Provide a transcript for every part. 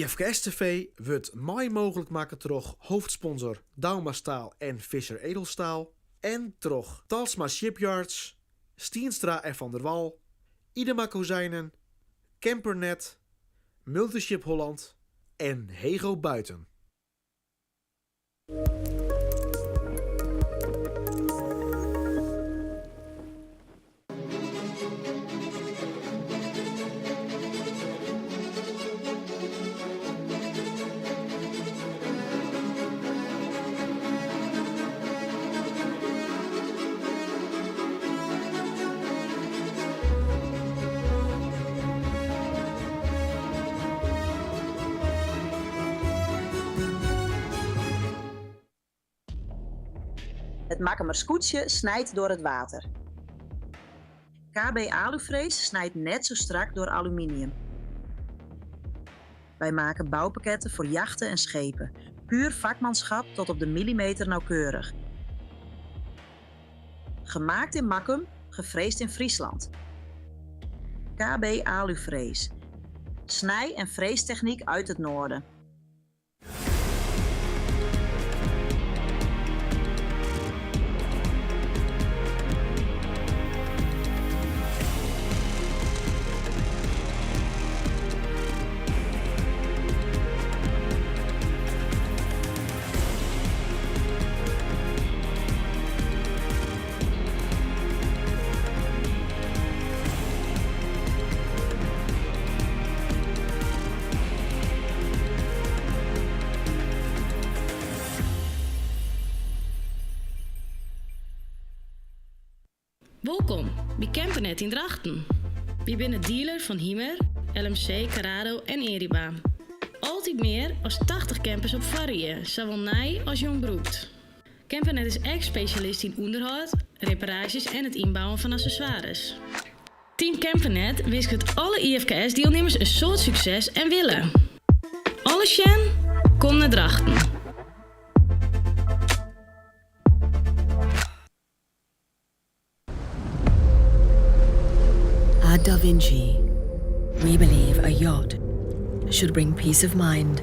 IFKS TV wurdt mei mooglik makke troch hoofdsponsor Douma Staal en Visser Edelstaal en troch Talsma Shipyards, Stienstra en Van der Wal, Idema Kozijnen, Campernet, Multiship Holland en Hego Buiten. Het Makkumer skûtsje snijt door het water. KB Alufrees snijdt net zo strak door aluminium. Wij maken bouwpakketten voor jachten en schepen. Puur vakmanschap tot op de millimeter nauwkeurig. Gemaakt in Makkum, gefreesd in Friesland. KB Alufrees. Snij- en freestechniek uit het noorden. Wolkom by Campernet yn Drachten. Wy binne dealer fan Hymer, LMC, Carado en Eriba. Altyd mear as 80 campers op foarrie, sawol nij as jong brûkt. Campernet is ek spesjalist yn ûnderhâld, reparaasjes en it ynbouwen fan accessoires. Team Campernet winsket alle IFKS-dielnimmers in soad sukses en wille. Alle sjen? Kom nei Drachten! At Da Vinci, we believe a yacht should bring peace of mind.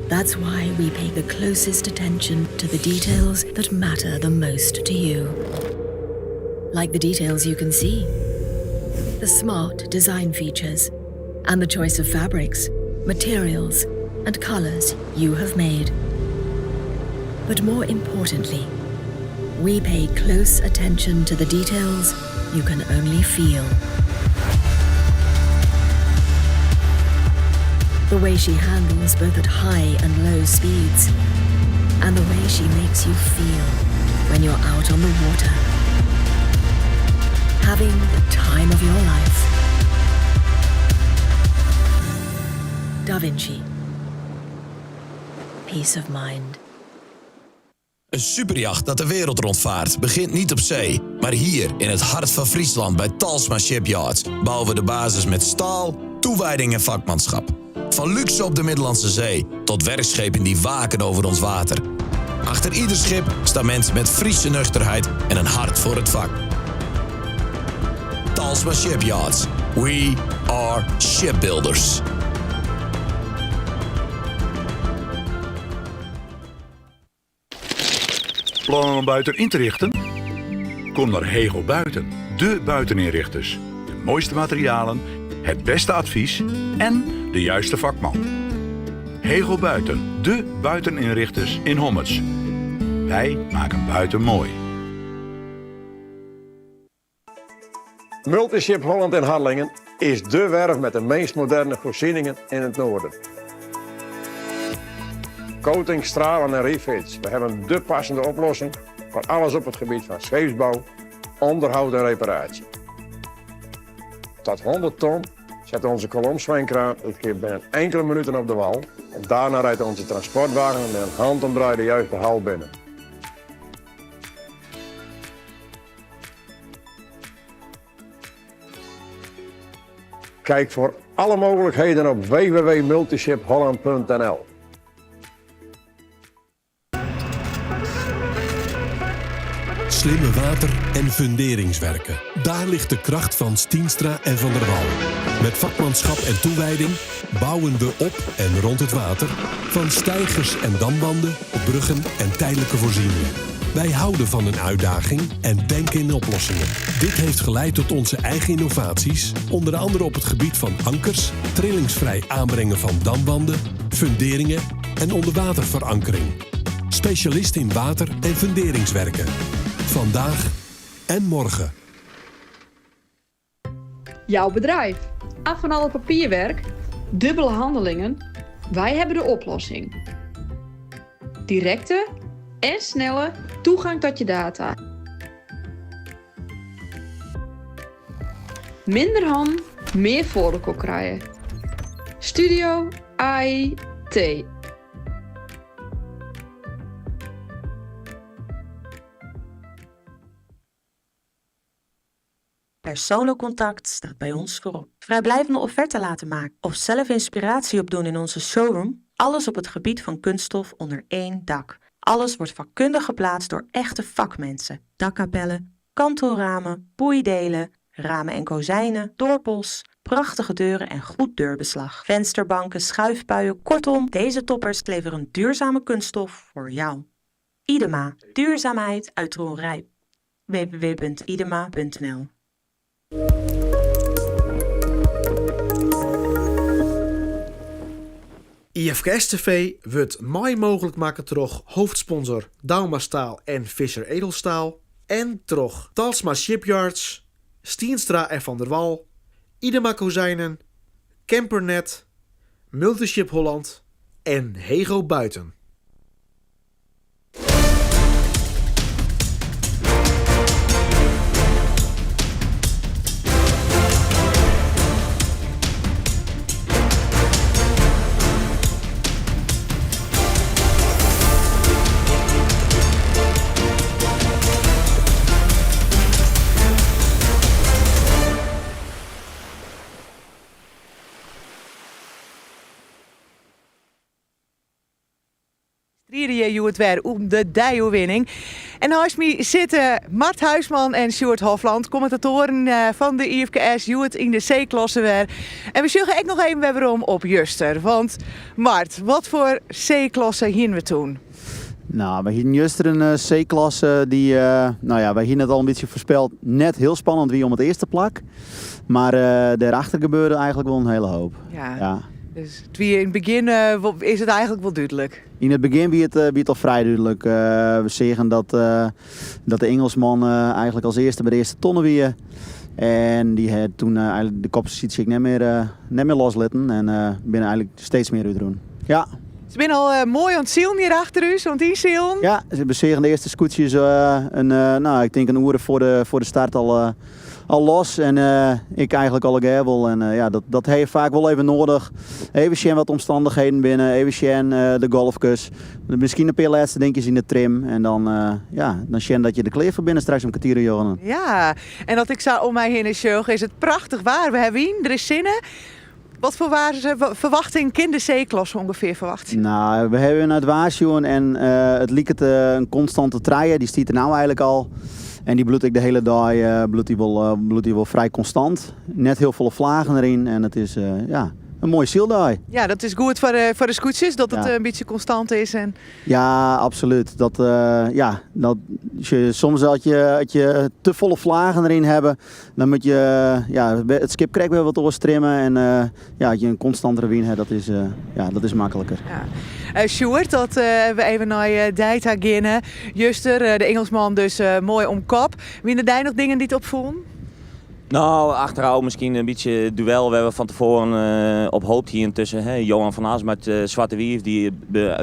That's why we pay the closest attention to the details that matter the most to you. Like the details you can see, the smart design features, and the choice of fabrics, materials, and colors you have made. But more importantly, we pay close attention to the details you can only feel. The way she handles both at high and low speeds, and the way she makes you feel when you're out on the water. Having the time of your life. Da Vinci. Peace of mind. Een superjacht dat de wereld rondvaart begint niet op zee, maar hier in het hart van Friesland bij Talsma Shipyards bouwen we de basis met staal, toewijding en vakmanschap. Van luxe op de Middellandse Zee tot werkschepen die waken over ons water. Achter ieder schip staan mensen met Friese nuchterheid en een hart voor het vak. Talsma Shipyards. We are shipbuilders. Plannen om buiten in te richten? Kom naar Hego Buiten, de buiteninrichters. De mooiste materialen, het beste advies en de juiste vakman. Hego Buiten, de buiteninrichters in Hommerts. Wij maken buiten mooi. Multiship Holland in Harlingen is dé werf met de meest moderne voorzieningen in het noorden. Coating, stralen en refits. We hebben de passende oplossing voor alles op het gebied van scheepsbouw, onderhoud en reparatie. Tot 100 ton zet onze kolomzwijnkraan het schip binnen enkele minuten op de wal en daarna rijdt onze transportwagen met een handomdraai de juiste hal binnen. Kijk voor alle mogelijkheden op www.multishipholland.nl. Slimme water- en funderingswerken. Daar ligt de kracht van Stienstra en Van der Wal. Met vakmanschap en toewijding bouwen we op en rond het water, van steigers en damwanden, bruggen en tijdelijke voorzieningen. Wij houden van een uitdaging en denken in oplossingen. Dit heeft geleid tot onze eigen innovaties, onder andere op het gebied van ankers, trillingsvrij aanbrengen van damwanden, funderingen en onderwaterverankering. Specialist in water- en funderingswerken. Vandaag en morgen. Jouw bedrijf. Af van alle papierwerk, dubbele handelingen. Wij hebben de oplossing. Directe en snelle toegang tot je data. Minder hand, meer voordeel krijgen. Studio IT. Persoonlijk contact staat bij ons voorop. Vrijblijvende offerte laten maken of zelf inspiratie opdoen in onze showroom. Alles op het gebied van kunststof onder één dak. Alles wordt vakkundig geplaatst door echte vakmensen. Dakkapellen, kantelramen, boeidelen, ramen en kozijnen, dorpels, prachtige deuren en goed deurbeslag. Vensterbanken, schuifpuien, kortom, deze toppers leveren duurzame kunststof voor jou. Idema, duurzaamheid uit Rijp. www.idema.nl IFKS TV wurdt mei mooglik makke troch hoofdsponsor Douma Staal en Visser Edelstaal en troch Talsma Shipyards, Stienstra en Van der Wal, Idema Kozijnen, Campernet, Multiship Holland en Hego Buiten. Stride hjir hjoed wer om de deioerwinning. En neist my sitte Mart Huisman en Sjoerd Hofland, kommentatoaren fan de IFKS, hjoed yn de C-klasse wer. En we sjogge ek noch even wer werom op juster. Want Mart, wat foar C-klasse hiene we toen? Nou, we hiene juster in eh, C-klasse die, uh, nou ja, wy hiene it al in bytsje foarspeld, net hiel spannend wie om it earste plak. Mar uh, dêrachter gebeurde eigentlik wol in hiele hoop. Ja. ja. Dus it wie yn it begjin is it eigentlik wol dúdlik. Yn it begjin wie it al frij dúdlik. We seagen dat de Ingelsman eigentlik as earste by de earste tonne wie. En dy hat toen eigentlik de kopposysje ek net mear loslitten en binne eigentlik steeds mear útrûn. Ja. Se binne al moai oan it silen hjir achter ús, oan it ynsilen. Ja, we seagen de earste skûtsjes in, nou, ik tink in oere foar de start al los. En ik eigentlik allegear wol. En ja, dat ha je faak wol even nedich. Even sjen wat de omstannichheden binne, even sjen de golfkes. Miskien in pear lêste dinkjes yn de trim. En dan, ja, dan sjen dat je der klear foar binne straks om kertier oer njoggenen. Ja, en as ik sa om my hinne sjoch, is it prachtich waar. We hawwe wyn, der is sinne. Wat foar waar ferwachting kin de C-klasse ûngefear ferwachtsje? Nou, we hawwe nei it waar sjoen en it liket in konstante trije. Dy stiet der no eigentlik al. En dy bliuwt ek de hiele dei bliuwt dy wol frij konstant. Net hiel folle fleagen deryn en it is ja, in moaie syldei. Ja, dat is goed foar de skûtsjes, dat it in bytsje konstant is. En... Ja, absolút. Dat, ja, dat, soms as je te folle fleagen deryn hawwe, dan moatte je ja, it skip krekt wer wat oars trimme. En ja, as je in konstantere wyn hawwe, ja, dat is makliker. Ja. Sjoerd, dat we even nei dy ta geane. Juster, de Ingelsman dus moai om kop. Wiene der noch dingen dy't opfoelen? Nou, achterôf miskien in bytsje duel wêr't we fan tefoaren op hope hiene tusken hè, Johan van As mei Swarte Wief, dy't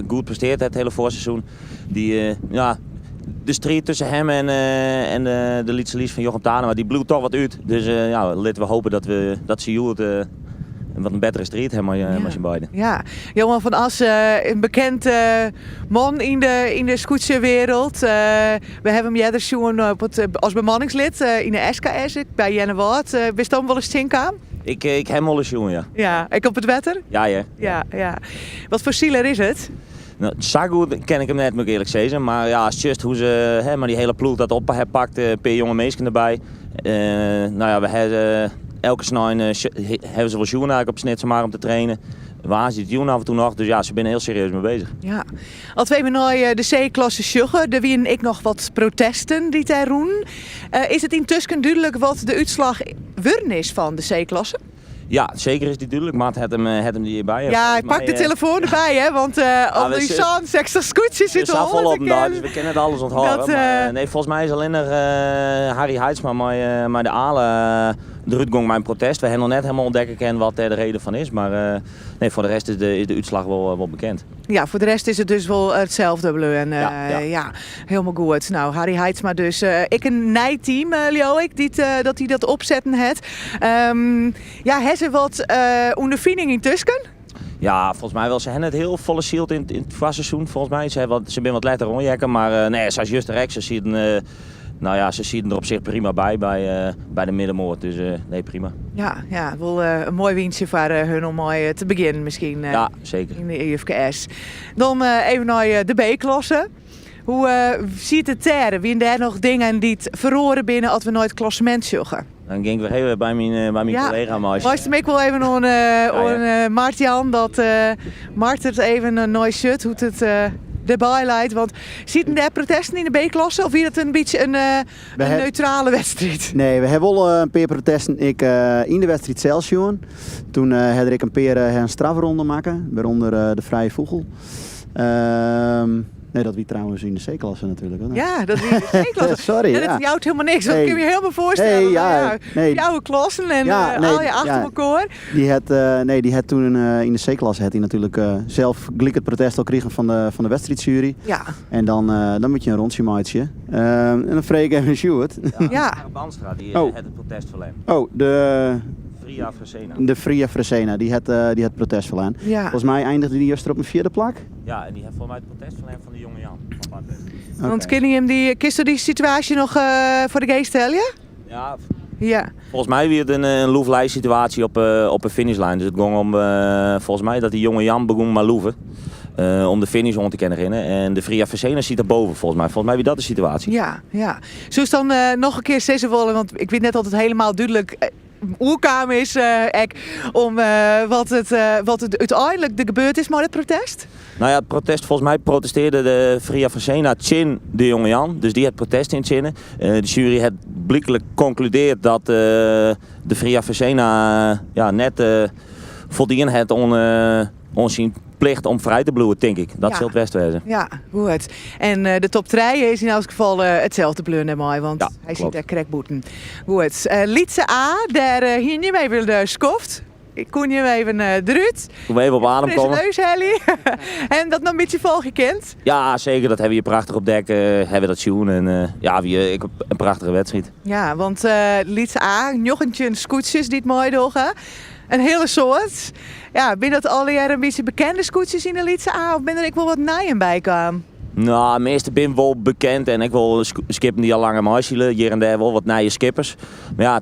goed prestearre hat it hiele foarseizoen. Dy, ja, de striid tusken him en de Lytse Lies fan Jochem Tadema, dy bliuwt dochs wat út. Dus ja, litte we hoopje dat se hjoed wat in bettere striid hawwe mei syn beiden. Ja, Johan van As, in bekend man yn de skûtsjewereld. We hawwe him earder sjoen as bemanningslid yn de SKS by Earnewâld. Bist him wolris tsjinkaam? Ik ha him wolris sjoen, ja. Ja, ek op it wetter? Ja, ja. Ja. Wat foar siler is it? Nou, sa goed ken ik him net, moat ik earlik sizze. Mar ja, just hoe't se hè, mei dy hiele ploech dat op pakt, in pear jonge minsken derby. Nou ja, we hawwe Elke snein hawwe se wol sjoen eigentlik op Snitsermar om te trainen. Woansdeitejûn af en toe noch. Dus ja, se binne hiel serieus mei beuzich. Ja. As we even nei de C-klasse sjogge, der wienen ek noch wat protesten dy't dêr rûnen. Is it yntusken dúdlik wat de útslach wurden is fan de C-klasse? Ja, seker is dy dúdlik. Mart hat him, hat him hjirby. Ja, ik pak de telefoan derby, hè, want om dy 67 skûtsjes út de holle te kinnen. Dus we kinne net alles ûnthâlde. Mar nee, folgens my is allinnich Harry Haitsma mei, mei de Ale derút gong mei in protest. We hawwe noch net helemaal ûntdekke kinnen wat dêr de reden fan is. Mar nee, foar de rest is de, is de útslach wol, wol bekend. Ja, foar de rest is it dus wol itselde bleaun. Ja, ja. ja, helemaal goed. Nou, Harry Haitsma dus. Ek in nij team, leau ik, dy't, dat hy dat opsetten hat. Um, ja, ha se wat ûnderfining yntusken? Ja, folgens my wol. Se hawwe net hiel folle syld yn, yn it foarseizoen, folgens my. Se, wat, se binne wat letter oanheakke, mar uh, nee, sa juster ek. Se sieten, uh, nou ja, se sieten der op sich prima by, by, uh, by de middenmoat. Dus nee, prima. Ja, ja wol in moai wyntsje foar hun om mei te begjinnen miskien. Ja, seker. Yn de IFKS. Dan even nei de B-klasse. Hoe siet it dêr? Wiene dêr noch dingen dy't feroare binne as we nei it klassemint sjogge? Dan gean ik wer even by myn, by myn kollega mei. Meist him ek wol even oan, oan Mart jaan, dat Mart it even nei sjocht hoe't it derby leit. Want sieten dêr protesten yn de B-klasse of wie dat in bytsje in, in neutrale wedstriid? Nee, we hawwe wol in pear protesten ek yn de wedstriid sels sjoen. Toen ha der ek in pear in strafronde makke, wêrûnder de Frije Fûgel. Ehm, nee, dat wie trouwens yn de C-klasse natuerlik. Hè? Ja, dat wie yn de C-klasse. Sorry, ja. Dat jout helemaal niks, dat kun je helemaal foarstelle. Nee, ja, nee. Fjouwer klassen en ja, nee, al je achter elkoar. Dy hat, nee, dy hat toen yn de C-klasse hat hy natuerlik sels gelyk it protest al krigen fan de wedstriidsjuery. Ja. En dan, dan moatte je in rontsje meitsje. En dan freegje ik even Sjoerd. Ja. Banstra, dy hat it protest ferlern. Oh, de... Fria Fresena. De Fria Fresena, dy hat, dy hat protest ferlern. Ja. Folgens my einige dy juster op in fjirde plak. Ja, en dy hat folgens my it protest ferlern fan de jonge Jan fan Bartlehiem. Okay. Want kinne jim dy, kinsto dy situaasje noch foar de geast helje? Ja. Ja. Folgens my wie it in, in loeflei situaasje op, op de finishlijn. Dus it gong om, folgens my dat dy jonge Jan begûn mei loeven. Om de finish oan te kinnen rinnen. En de Fria Fresena siet derboven folgens my. Folgens my wie dat de situaasje. Ja, ja. Soest dan noch in kear sizze wolle, want ik wit net altyd hielendal dúdlik oerkaam is ek om wat it, wat it úteinlik der gebeurd is mei dat protest? Nou ja, it protest, folgens my protestearde de Fria Fresena tsjin de jonge Jan. Dus dy hat protest yntsjinne. De sjuery hat blyklik konkludeard dat de Fria Fresena ja, net foldien hat oan oan syn plicht om frij te bliuwen, tink ik. Dat Ja. sil it west wêze. Ja, goed. En de top trije is yn elts gefal itselde bleaun dêrmei, want Ja, hy sit klopt. dêr krekt bûten. Goed. Lytse A, dêr hiene jim even de skoft. Ik koe jim even derút. Koe we even op adem Frisse komme. neus helje. En dat noch in bytsje folgje kind. Ja, seker. Dat hawwe we hjir prachtich op dek, hawwe we dat sjoen. En ja, wie ek in prachtige wedstriid. Ja, want Lytse A, 19 skûtsjes dy't meidogge. In hiele soad. Ja, binne dat allegear in bytsje bekende skûtsjes yn de Lytse A of binne der ek wol wat nijen by kaam? Nou, de measte binne wol bekend en ek wol skippen dy't al langer meisile. Hjir en dêr wol wat nije skippers. Mar ja,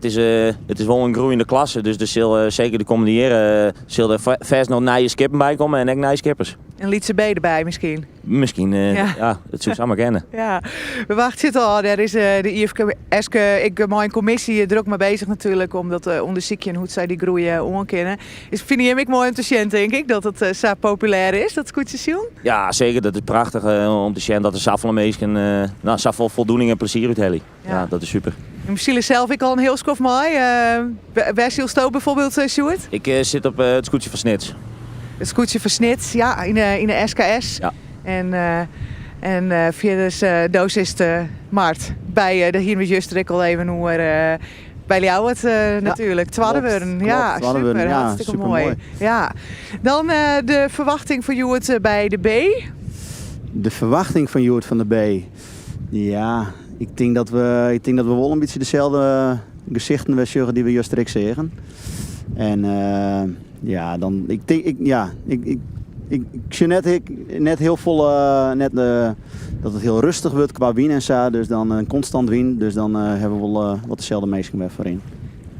it is wol in groeiende klasse, dus der sil seker de kommende jierren sil der fêst noch nije skippen by komme en ek nije skippers. In Lytse B derby miskien? Miskien, Ja. ja, it soe samar kinne. Ja, we wachtsje it ôf. Dêr is de IFKS ek mei in kommisje drok mei bezich natuerlik om dat te ûndersykjen hoe't sy dy groei oankinne. Is fine jim ek moai om te sjen, tink ik, dat it sa populêr is, dat skûtsjesilen? Ja, seker. Dat is prachtich om te sjen dat der safolle minsken no, safolle foldoening en plezier út helje. Ja, dat is super. Jim sile sels ek al in hiel skoft mei. Wêr sylsto byfoarbyld, Sjoerd? Ik sit op it skûtsje fan Snits. It skûtsje fan Snits, ja, yn de SKS. Ja. En, en fierders, do sitst, Mart, by, dêr hiene we it juster ek al even oer, by Ljouwert natuerlik. Twadde wurden. Ja, Klopt, twadde wurden. super, Ja, hartstikke supermoai. moai. Ja. Dan de ferwachting foar hjoed by de B. De ferwachting fan hjoed fan de B? Ja, ik tink dat we, ik tink dat we wol in bytsje deselde gesichten wer sjogge dy't we juster ek seagen. En ja, dan, ik tink, ik, ja, ik, ik, ik, ik sjoch net, ik, net hiel folle, net, dat it hiel rêstich wurdt kwa wyn en sa. Dus dan in konstant wyn, dus dan hawwe we wol wat deselde minsken wer foaryn.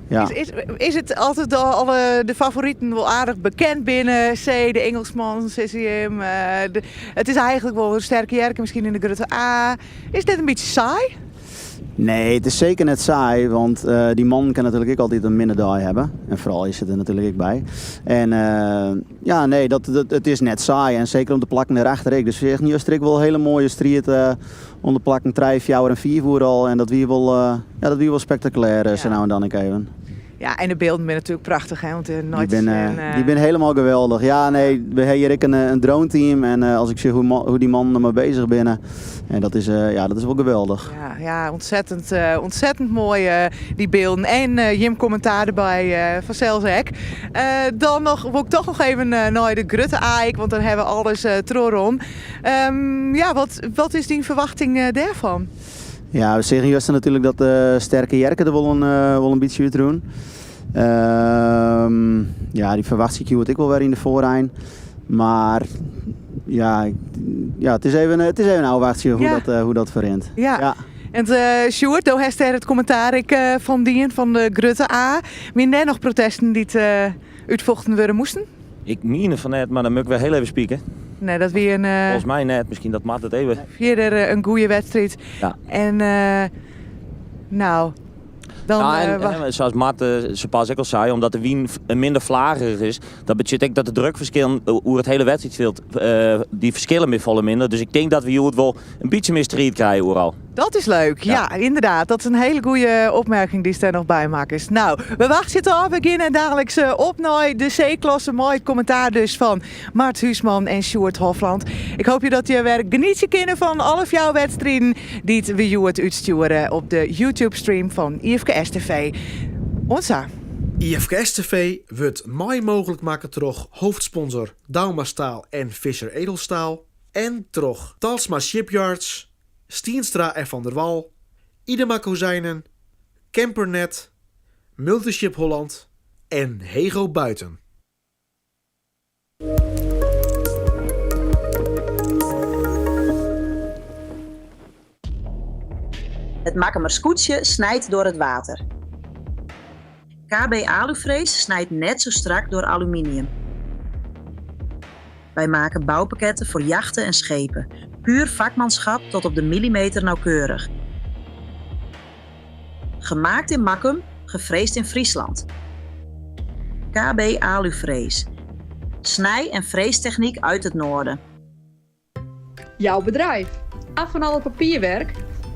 Ja. Is it altyd al alle de favoriten wol aardich bekend binne? C, de Engelsman, CCM. It is eigentlik wol in sterke jerke, miskien yn de grutte A. Is dit in bytsje saai? Nee, it is seker net saai, want dy mannen kinne natuerlik ek altyd in minne dei hawwe. En froulju sitte der natuerlik ek by. En ja, nee, dat, dat, it is net saai. En seker om de plakken dêrachter ek. Dus we seagen juster ek wol hiele moaie striid om de plakken 3, 4 en 5 oeral. En dat wie wol, ja, dat wie wol spektakulêr, sa no en dan ek even. Ja, en de bylden binne natuerlik prachtich, hè? Want dy binne, dy binne hielendal geweldich. Ja, nee, we hawwe hjir ek in drone-team en as ik sjoch hoe't dy mannen dermei beuzich binne, en dat is, ja, dat is wol geweldich. Ja, ja, ontzettend, ontzettend moai dy bylden. En jim kommentaar derby fansels ek. Dan noch, wol ik dochs noch even nei de grutte A, want dan hawwe we alles trochrûn. Ja, wat is dyn ferwachting dêrfan? Ja, we seagen juster natuerlik dat de Sterke Jerke der wol in bytsje útrûn. Ja, dy ferwachtsje ik hjoed ek wol wer yn de foarein. Mar ja, ja, it is even ôfwachtsje hoe dat ferrint. Ja. En Sjoerd, do hast dêr it kommentaar ek fan dien fan de grutte A. Wiene dêr noch protesten dy't útfochten wurde moasten? Ik miende fan net, mar dan moat ik wer hiel even spiken. Nee, dat wie in. Folgens my net, miskien dat moat it even. Fierder in goede wedstriid. Ja. En no, dan. Ja, en, sa as Mart sapas ek al sei, omdat de wyn minder flagerich is, dat betsjut ek dat de drukferskillen oer it hiele wedstriidfjild, dy ferskillen binne folle minder. Dus ik tink dat we hjoed wol in bytsje mear striid krije oeral. Dat is leuk, ja, ynderdaad. Dat is in hiele goede opmerking dy'tst dêr noch by makkest. No, we wachtsje it ôf. We geane daliks op nei de C-klasse mei it kommentaar dus fan Mart Huisman en Sjoerd Hofland. Ik hoopje dat je wer genietsje kinne fan alle fjouwer wedstriden dy't we hjoed útstjoere op de YouTube-stream fan IFKS TV. Oant sa. IFKS TV wurdt mei mooglik makke troch hoofdsponsor Douma Staal en Visser Edelstaal en troch Talsma Shipyards, Stienstra en Van der Wal, Idema Kozijnen, Campernet, Multiship Holland en Hego Buiten. It Makkumer skûtsje snijt troch it wetter. KB Alufrees snijt net sa strak troch aluminium. Wij maken bouwpakketten voor jachten en schepen. Puur vakmanschap tot op de millimeter nauwkeurig. Gemaakt in Makkum, gefreesd in Friesland. KB Alufrees. Snij- en freestechniek uit het noorden. Jouw bedrijf. Af van alle papierwerk,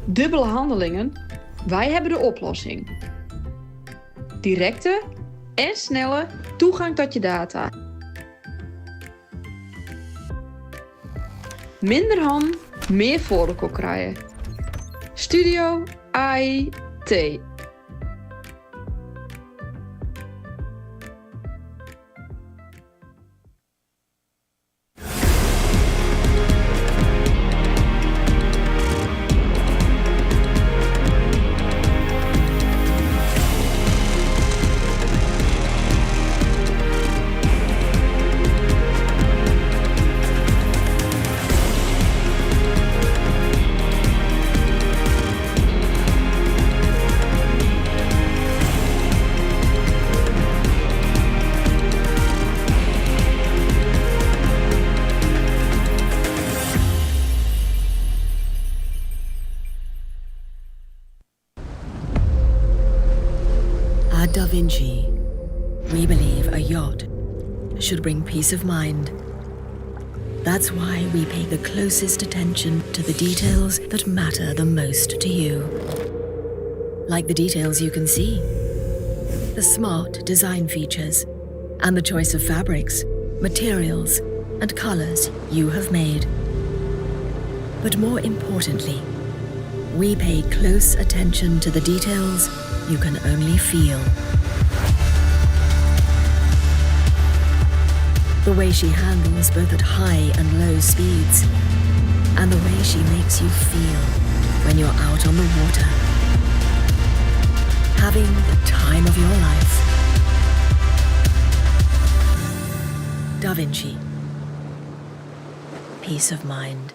dubbele handelingen. Wij hebben de oplossing. Directe en snelle toegang tot je data. Minder hannen, mear foar elkoar krije. Studio IT. At Da Vinci, we believe a yacht should bring peace of mind. That's why we pay the closest attention to the details that matter the most to you. Like the details you can see, the smart design features, and the choice of fabrics, materials, and colors you have made. But more importantly, we pay close attention to the details you can only feel. The way she handles both at high and low speeds, and the way she makes you feel when you're out on the water. Having the time of your life. Da Vinci. Peace of mind.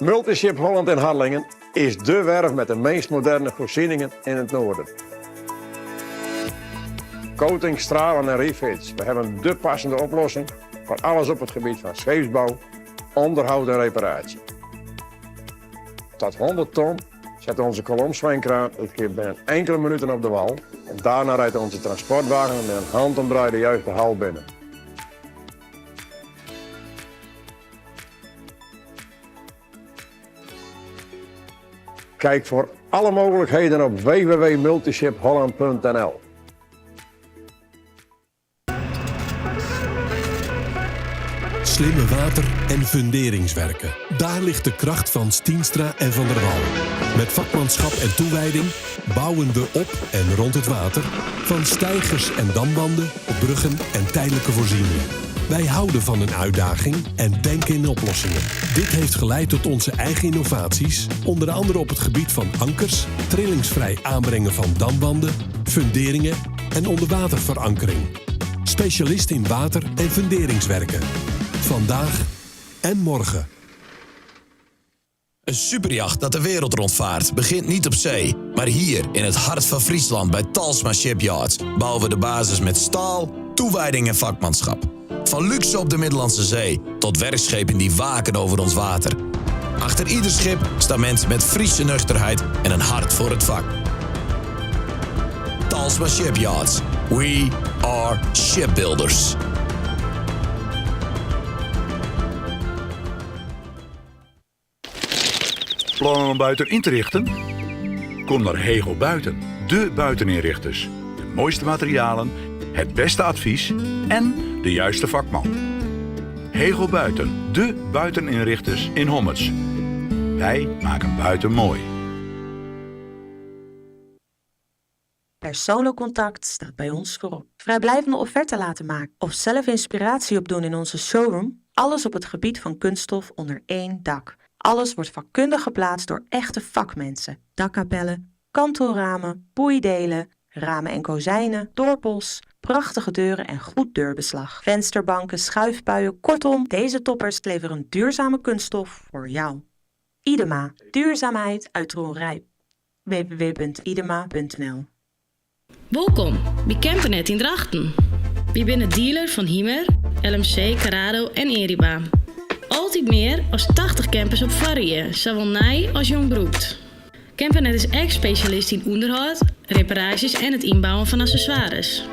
Multiship Holland in Harlingen is dé werf met de meest moderne voorzieningen in het noorden. Coating, stralen en refits. We hebben dé passende oplossing voor alles op het gebied van scheepsbouw, onderhoud en reparatie. Tot 100 ton zet onze kolomzwijnkraan het schip binnen enkele minuten op de wal. En daarna rijdt onze transportwagen met een handomdraai de juiste hal binnen. Kijk voor alle mogelijkheden op www.multishipholland.nl. Slimme water- en funderingswerken. Daar ligt de kracht van Stienstra en Van der Wal. Met vakmanschap en toewijding bouwen we op en rond het water. Van steigers en damwanden op bruggen en tijdelijke voorzieningen. Wij houden van een uitdaging en denken in oplossingen. Dit heeft geleid tot onze eigen innovaties, onder andere op het gebied van ankers, trillingsvrij aanbrengen van damwanden, funderingen en onderwaterverankering. Specialist in water- en funderingswerken. Vandaag en morgen. Een superjacht dat de wereld rondvaart begint niet op zee, maar hier in het hart van Friesland bij Talsma Shipyards bouwen we de basis met staal, toewijding en vakmanschap. Van luxe op de Middellandse Zee tot werkschepen die waken over ons water. Achter ieder schip staan mensen met Friese nuchterheid en een hart voor het vak. Talsma Shipyards. We are shipbuilders. Plannen om buiten in te richten? Kom naar Hegel Buiten, de buiteninrichters. De mooiste materialen, het beste advies en de juiste vakman. Hegel Buiten, de buiteninrichters in Hommerts. Wij maken buiten mooi. Persoonlijk contact staat bij ons voorop. Vrijblijvende offerte laten maken of zelf inspiratie opdoen in onze showroom. Alles op het gebied van kunststof onder één dak. Alles wordt vakkundig geplaatst door echte vakmensen. Dakkapellen, kantelramen, boeidelen, ramen en kozijnen, dorpels, prachtige deuren en goed deurbeslag. Vensterbanken, schuifpuien, kortom, deze toppers leveren duurzame kunststof voor jou. Idema, duurzaamheid uit Rijp. www.idema.nl Wolkom by Campernet yn Drachten. Wy binne dealer fan Hymer, LMC, Carado en Eriba. Altyd mear as 80 campers op foarrie, sawol nij as jong brûkt. Campernet is ek spesjalist yn ûnderhâld, reparaasjes en it ynbouwen fan aksessoires.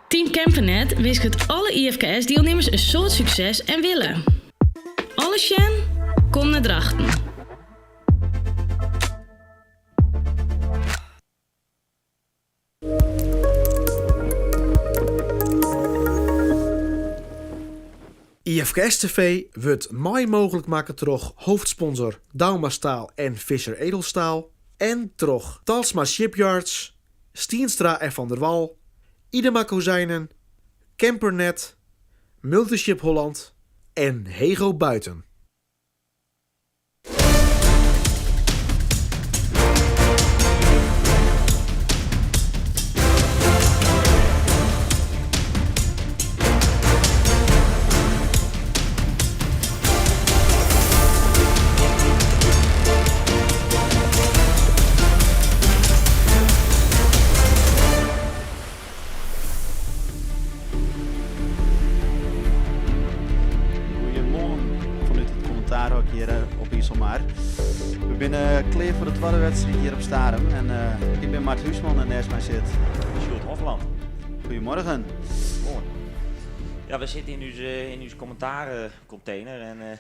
Team Campernet winsket alle IFKS-dielnimmers in soad sukses en wille. Alles sjen? Kom nei Drachten. IFKS TV wurdt mei mooglik makke troch hoofdsponsor Douma Staal en Visser Edelstaal en troch Talsma Shipyards, Stienstra en Van der Wal, Idema Kozijnen, Campernet, Multiship Holland en Hego Buiten. Goeiemoarn fanút it kommentaarhok hjir op Iselmar. We binne klear foar de twadde wedstriid hjir op Starum. En ik bin Mart Huisman en neist my sit Sjoerd Hofland. Goedemorgen. Moarn. Ja, we sitte yn ús, yn ús kommentaarcontainer en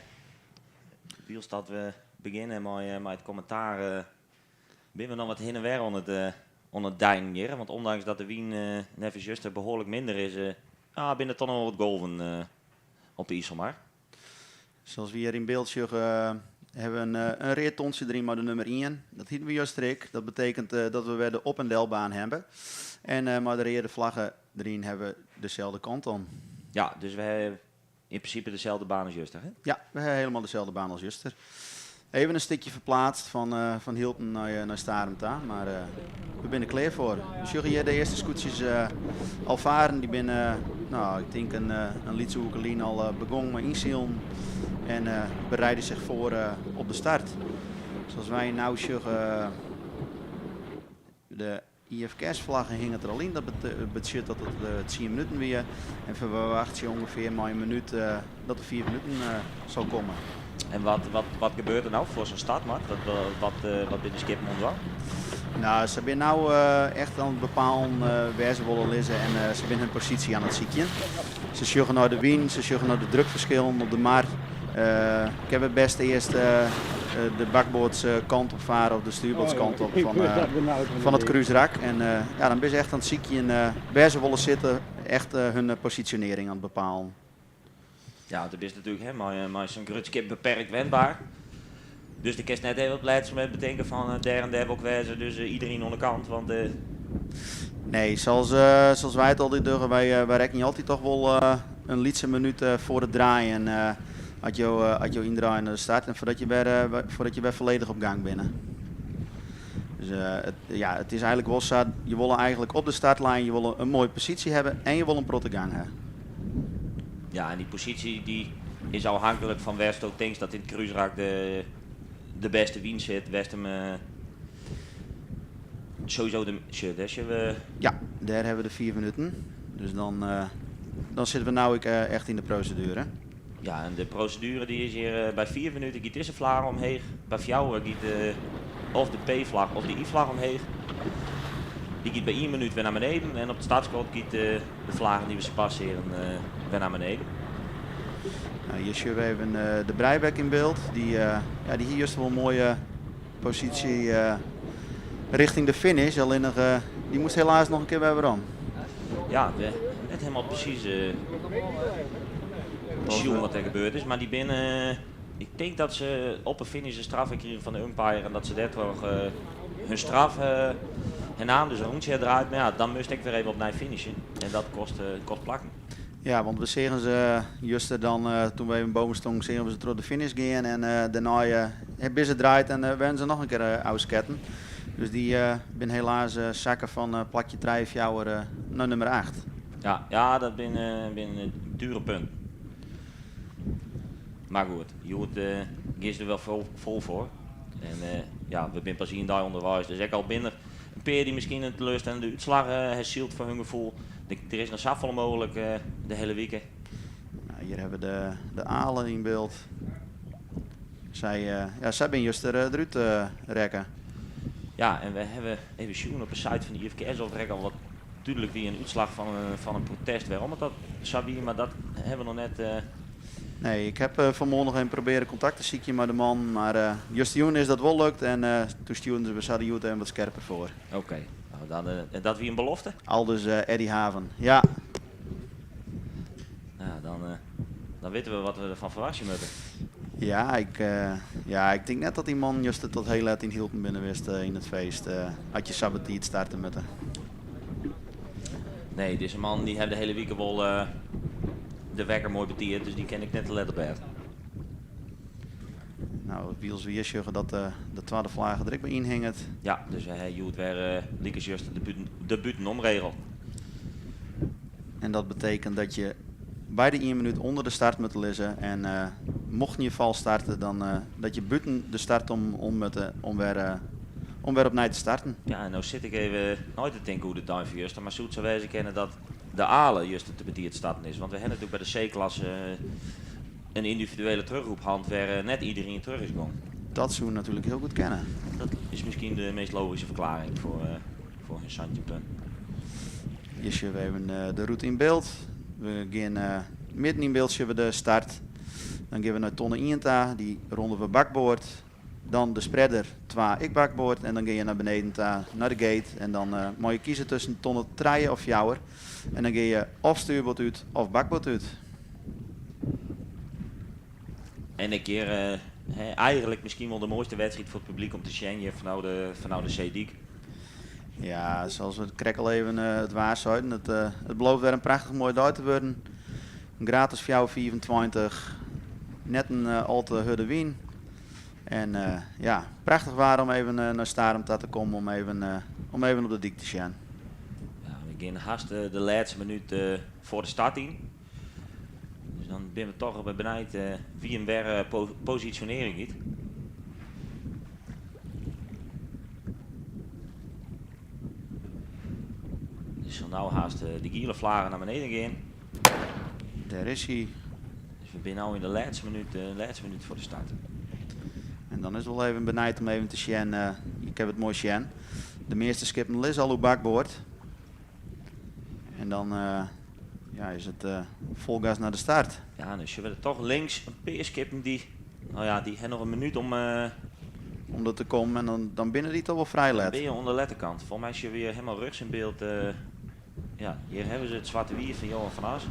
wylst dat we begjinne mei it kommentaar, binne we noch wat hinne en wer oan it deinen hjir. Want ûndanks dat de wyn neffens juster behoarlik minder is, ja, binne der toch noch wol wat golven op de Iselmar. Sa as we hjir yn byld sjogge, hawwe we in read tontsje deryn mei de nûmer 1. Dat hiene we juster ek. Dat betekent dat we wer de op- en delbaan hawwe. En mei de reade flagge deryn hawwe we deselde kant om. Ja, dus we hawwe yn prinsipe deselde baan as juster, hè? Ja, we hawwe hielendal deselde baan as juster. Even in stikje ferpleatst fan Hylpen nei Starum ta, mar we binne der klear foar. We sjogge hjir de earste skûtsjes al faren. Dy binne, no, ik tink in lytse oerke lyn al begûn mei ynsilen. En bereiden zich voor op de start. Zoals wij nou sjogge, de IFKS-flagge hinget der al yn. Dat betsjut dat it 10 minuten wie. En ferwachtsje ûngefear mei in minút dat de 5 minuten sil komme. En wat, wat, wat gebeurt der no foar sa'n start, Mart? Wat, wat, wat binne de skippen oan it dwaan? Nou, se binne no echt oan it bepalen wêr't se wolle lizze en se binne hun posysje oan it sykjen. Se sjogge nei de wyn, se sjogge nei de drukferskillen op de mar. Kinne we it bêste earst de bakboardskant op farre of de stuurboardskant op fan it krúsrak. En ja, dan binne se echt oan it sykjen wêr't se wolle sitte, echt hun posisjonearring oan it bepalen. Ja, want do bist natuerlik hè, mei sa'n grut skip beperkt wendbaar. Dus do kinst net even op it lêste momint betinke fan dêr en dêr wol ik wêze, dus iderien oan de kant. Want, Nee, zoals wij it altyd dogge, wy rekkenje altyd toch wol in lytse minút foar it draaien as jo yndraaie nei de start en foardat je wer folledich op gang binne. Dus ja, it is eigenlik wol sa, je wolle eigenlik op de startlijn, je wolle in moaie posysje hawwe en je wolle in protte gang hawwe. Ja, en dy posysje dy is ôfhinklik fan wêr'tsto tinkst dat yn it krúsrak de bêste wyn sit, wêr'tst him sowieso de, sjoch, dêr sjogge we. Ja, dêr hawwe we de 5 minuten. Dus dan sitte we no ek echt yn de proseduere. Ja, en de proseduere dy is hjir by 5 minuten giet dizze flage omheech, by fjouwer giet of de P-flach of de I-flach omheech. Dy giet by ien minút wer nei beneden en op it startskot giet de flagen dy't we sapas seagen wer nei beneden. Nou, hjir sjogge we even de Breibek yn byld. Dy, ja, dy hie just wol in moaie posysje richting de finish. Allinnich dy moast helaas noch in kear wer werom. Ja, net hielendal presys sjoen wat der gebeurd is, mar dy binne, ik tink dat se op de finish in straf krigen fan de umpire en dat se dêrtroch hun straf hernaam, dus in rûntsje draaid. Mar ja, dan moast ek wer even opnij finishen en dat kost plakken. Ja, want we seagen se juster dan, toen we even boven stonden, seagen we se troch de finish gean en dêrnei binne se draaid en werden se noch in kear ôfsketten. Dus dy binne helaas sakke fan plakje trije, fjouwer nei nûmer acht. Ja, ja, dat binne dure punten. Mar goed, hjoed gean se der wol fol foar. En ja, we binne pas ien dei ûnderweis, dus ek al binne der in pear dy't miskien in teleurstellende útslach ha syld foar hun gefoel. Der is noch safolle mooglik de hiele wike. Nou, hjir hawwe we de Alen yn byld. Sy, ja, sy binne juster derút rekke. Ja, en we hawwe even sjoen op de site fan de IFKS oft der ek al wat dúdlik wie in útslach fan in protest wêrom it dat sa wie, mar dat hawwe we noch net. Nee, ik ha fanmoarn noch even probearre kontakt te sykjen mei de man, mar justerjûn is dat wol lukt en toen stjoerden se we sa de hjoed even wat skerper foar. Oké, nou, dan, en dat wie in belofte? Aldus Eddie Haven, ja. Nou, dan witte we wat we derfan ferwachtsje moatte. Ja, ja, ik tink net dat dy mannen juster tot hiel let yn Hylpen binne west yn it feest. As je sa betiid starte moatte. Nee, dizze mannen dy hawwe de hiele wike wol de wekker moai betiid, dus dy kin ik net te let op bêd. Nou, wylst we hjir sjogge dat de twadde flage der ek by ynhinget. Ja, dus we hawwe hjoed wer lykas juster de bûtenomregel. En dat betekent dat je by de ien minút ûnder de start moatte lizze. En mochten je fals starte, dan dat je bûten de start om moatte om wer opnij te starten. Ja, en no sit ik even nei te tinken oer de dei fan juster, mar soe it sa wêze kinne dat de Ale juster te betiid starten is? Want we hawwe natuerlik by de C-klasse in yndividuele terugroep hân wêr net iderien terug is gong. Dat soe natuerlik hiel goed kinne. Dat is miskien de meast logyske ferklearring foar hun 17 punten. Hjir sjogge we even de rûte yn byld. We gean midden yn byld sjogge we de start. Dan gean we nei tonne 1 ta, dy ronde we bakboard. Dan de spreader 2 ek bakboard en dan gean je nei beneden ta nei de gate en dan mei je kieze tusken tonne 3 of 4 en dan gean je of stuurboard út of bakboard út. En in kear eigenlik miskien wol de moaiste wedstriid foar it publyk om te sjen hjir fanôf de seedyk. Ja, sa as we krekt al even it waar seiden, it belooft wer in prachtich moaie dei te wurden. In graad as 4, 25, net in al te hurde wyn. En ja, prachtich waar om even nei Starum ta te kommen om even op de dyk te sjen. Ja, we gean hast de lêste minút foar de start yn. Dus dan binne we toch wer benijd wie him wer posisjonearjen giet. Dus sil no haast de giele flaggen nei beneden gean. Dêr is hy. Dus we binne no yn de lêste minút, de lêste minút foar de start. En dan is it wol even benijd om even te sjen. Ik ha it moai sjen. De measte skippen lizze al oer bakboard. En dan ja, is it fol gas nei de start. Ja, dan sjogge we der toch links in pear skippen dy, no ja, dy ha noch in minút om. Om der te kommen en dan, dan binne dy toch wol frij let. Dan binne je oan de lette kant. Folgens my sjogge we hjir hielendal rjochts yn byld. Ja, hjir hawwe se it Swarte Wief fan Johan van As.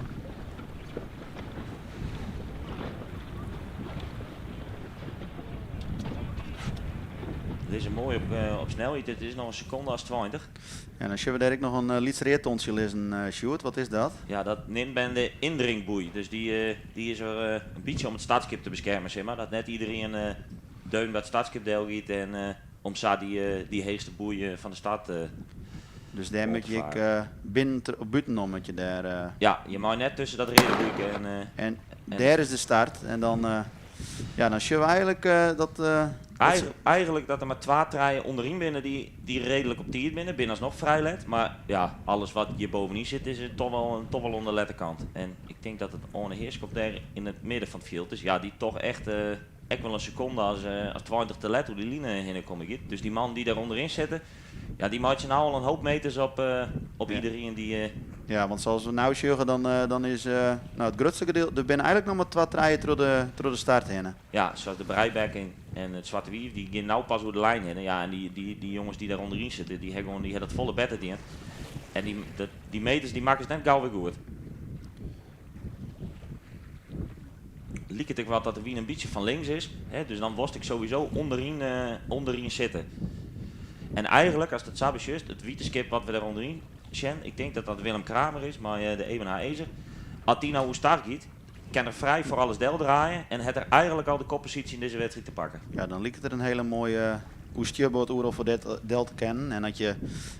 Lizze moai op, op snelheid. It is noch in sekonde as 20. En dan sjogge we dêr ek noch in lyts read tontsje lizzen, Sjoerd. Wat is dat? Ja, dat neamt men de indringboei. Dus dy, dy is der in bytsje om it startskip te beskermen, sis mar. Dat net iderien deun by it startskip del giet en om sa dy, dy heechste boei fan de start Dus dêr moat je ek binnen of bûtenom moat je dêr. Ja, je mei net tusken dat reade boeike en. En dêr is de start en dan, ja, dan sjogge we eigenlik dat. Eigenlik dat der mar twa, trije ûnderyn binne dy, dy reedlik op tiid binne, binne asnoch frij let. Mar ja, alles wat hjir bovenyn sit is toch wol, toch wol oan de lette kant. En ik tink dat it Oane Heerschop dêr yn it midden fan it fjild is. Ja, dy toch echt ek wol in sekonde as, as 20 te let oer dy line hinne komme giet. Dus dy mannen dy't dêr ûnderyn sitte, ja, dy meitsje no al in hoop meters op, op iderien dy. Ja, want sa as we no sjogge, dan, dan is no, it grutste gedeelte. Der binne eigenlik noch mar twa, trije troch de start hinne. Ja, sa as de Breibek en it Swarte Wief, dy gean no pas oer de lijn hinne. Ja, en dy, dy, dy jonges dy't dêr ûnderyn sitte, dy ha gewoan, dy ha dat folle better dien. En dy, dat, dy meters dy makke se net gau wer goed. Liket ek wat dat de wyn in bytsje fan links is, hè, dus dan wolst ek sowieso ûnderyn, ûnderyn sitte. En eigenlik, ast it sa besjochst, it wite skip wat we dêr ûnderyn sjen, ik tink dat dat Willem Kramer is mei de Eben Haëzer. As dy no oer start giet, kin er frij foar alles deldraaie en hat er eigenlik al de kopposysje yn dizze wedstriid te pakken. Ja, dan liket er in hiele moaie oer stjurboard oeral foar del te kinnen. En as je,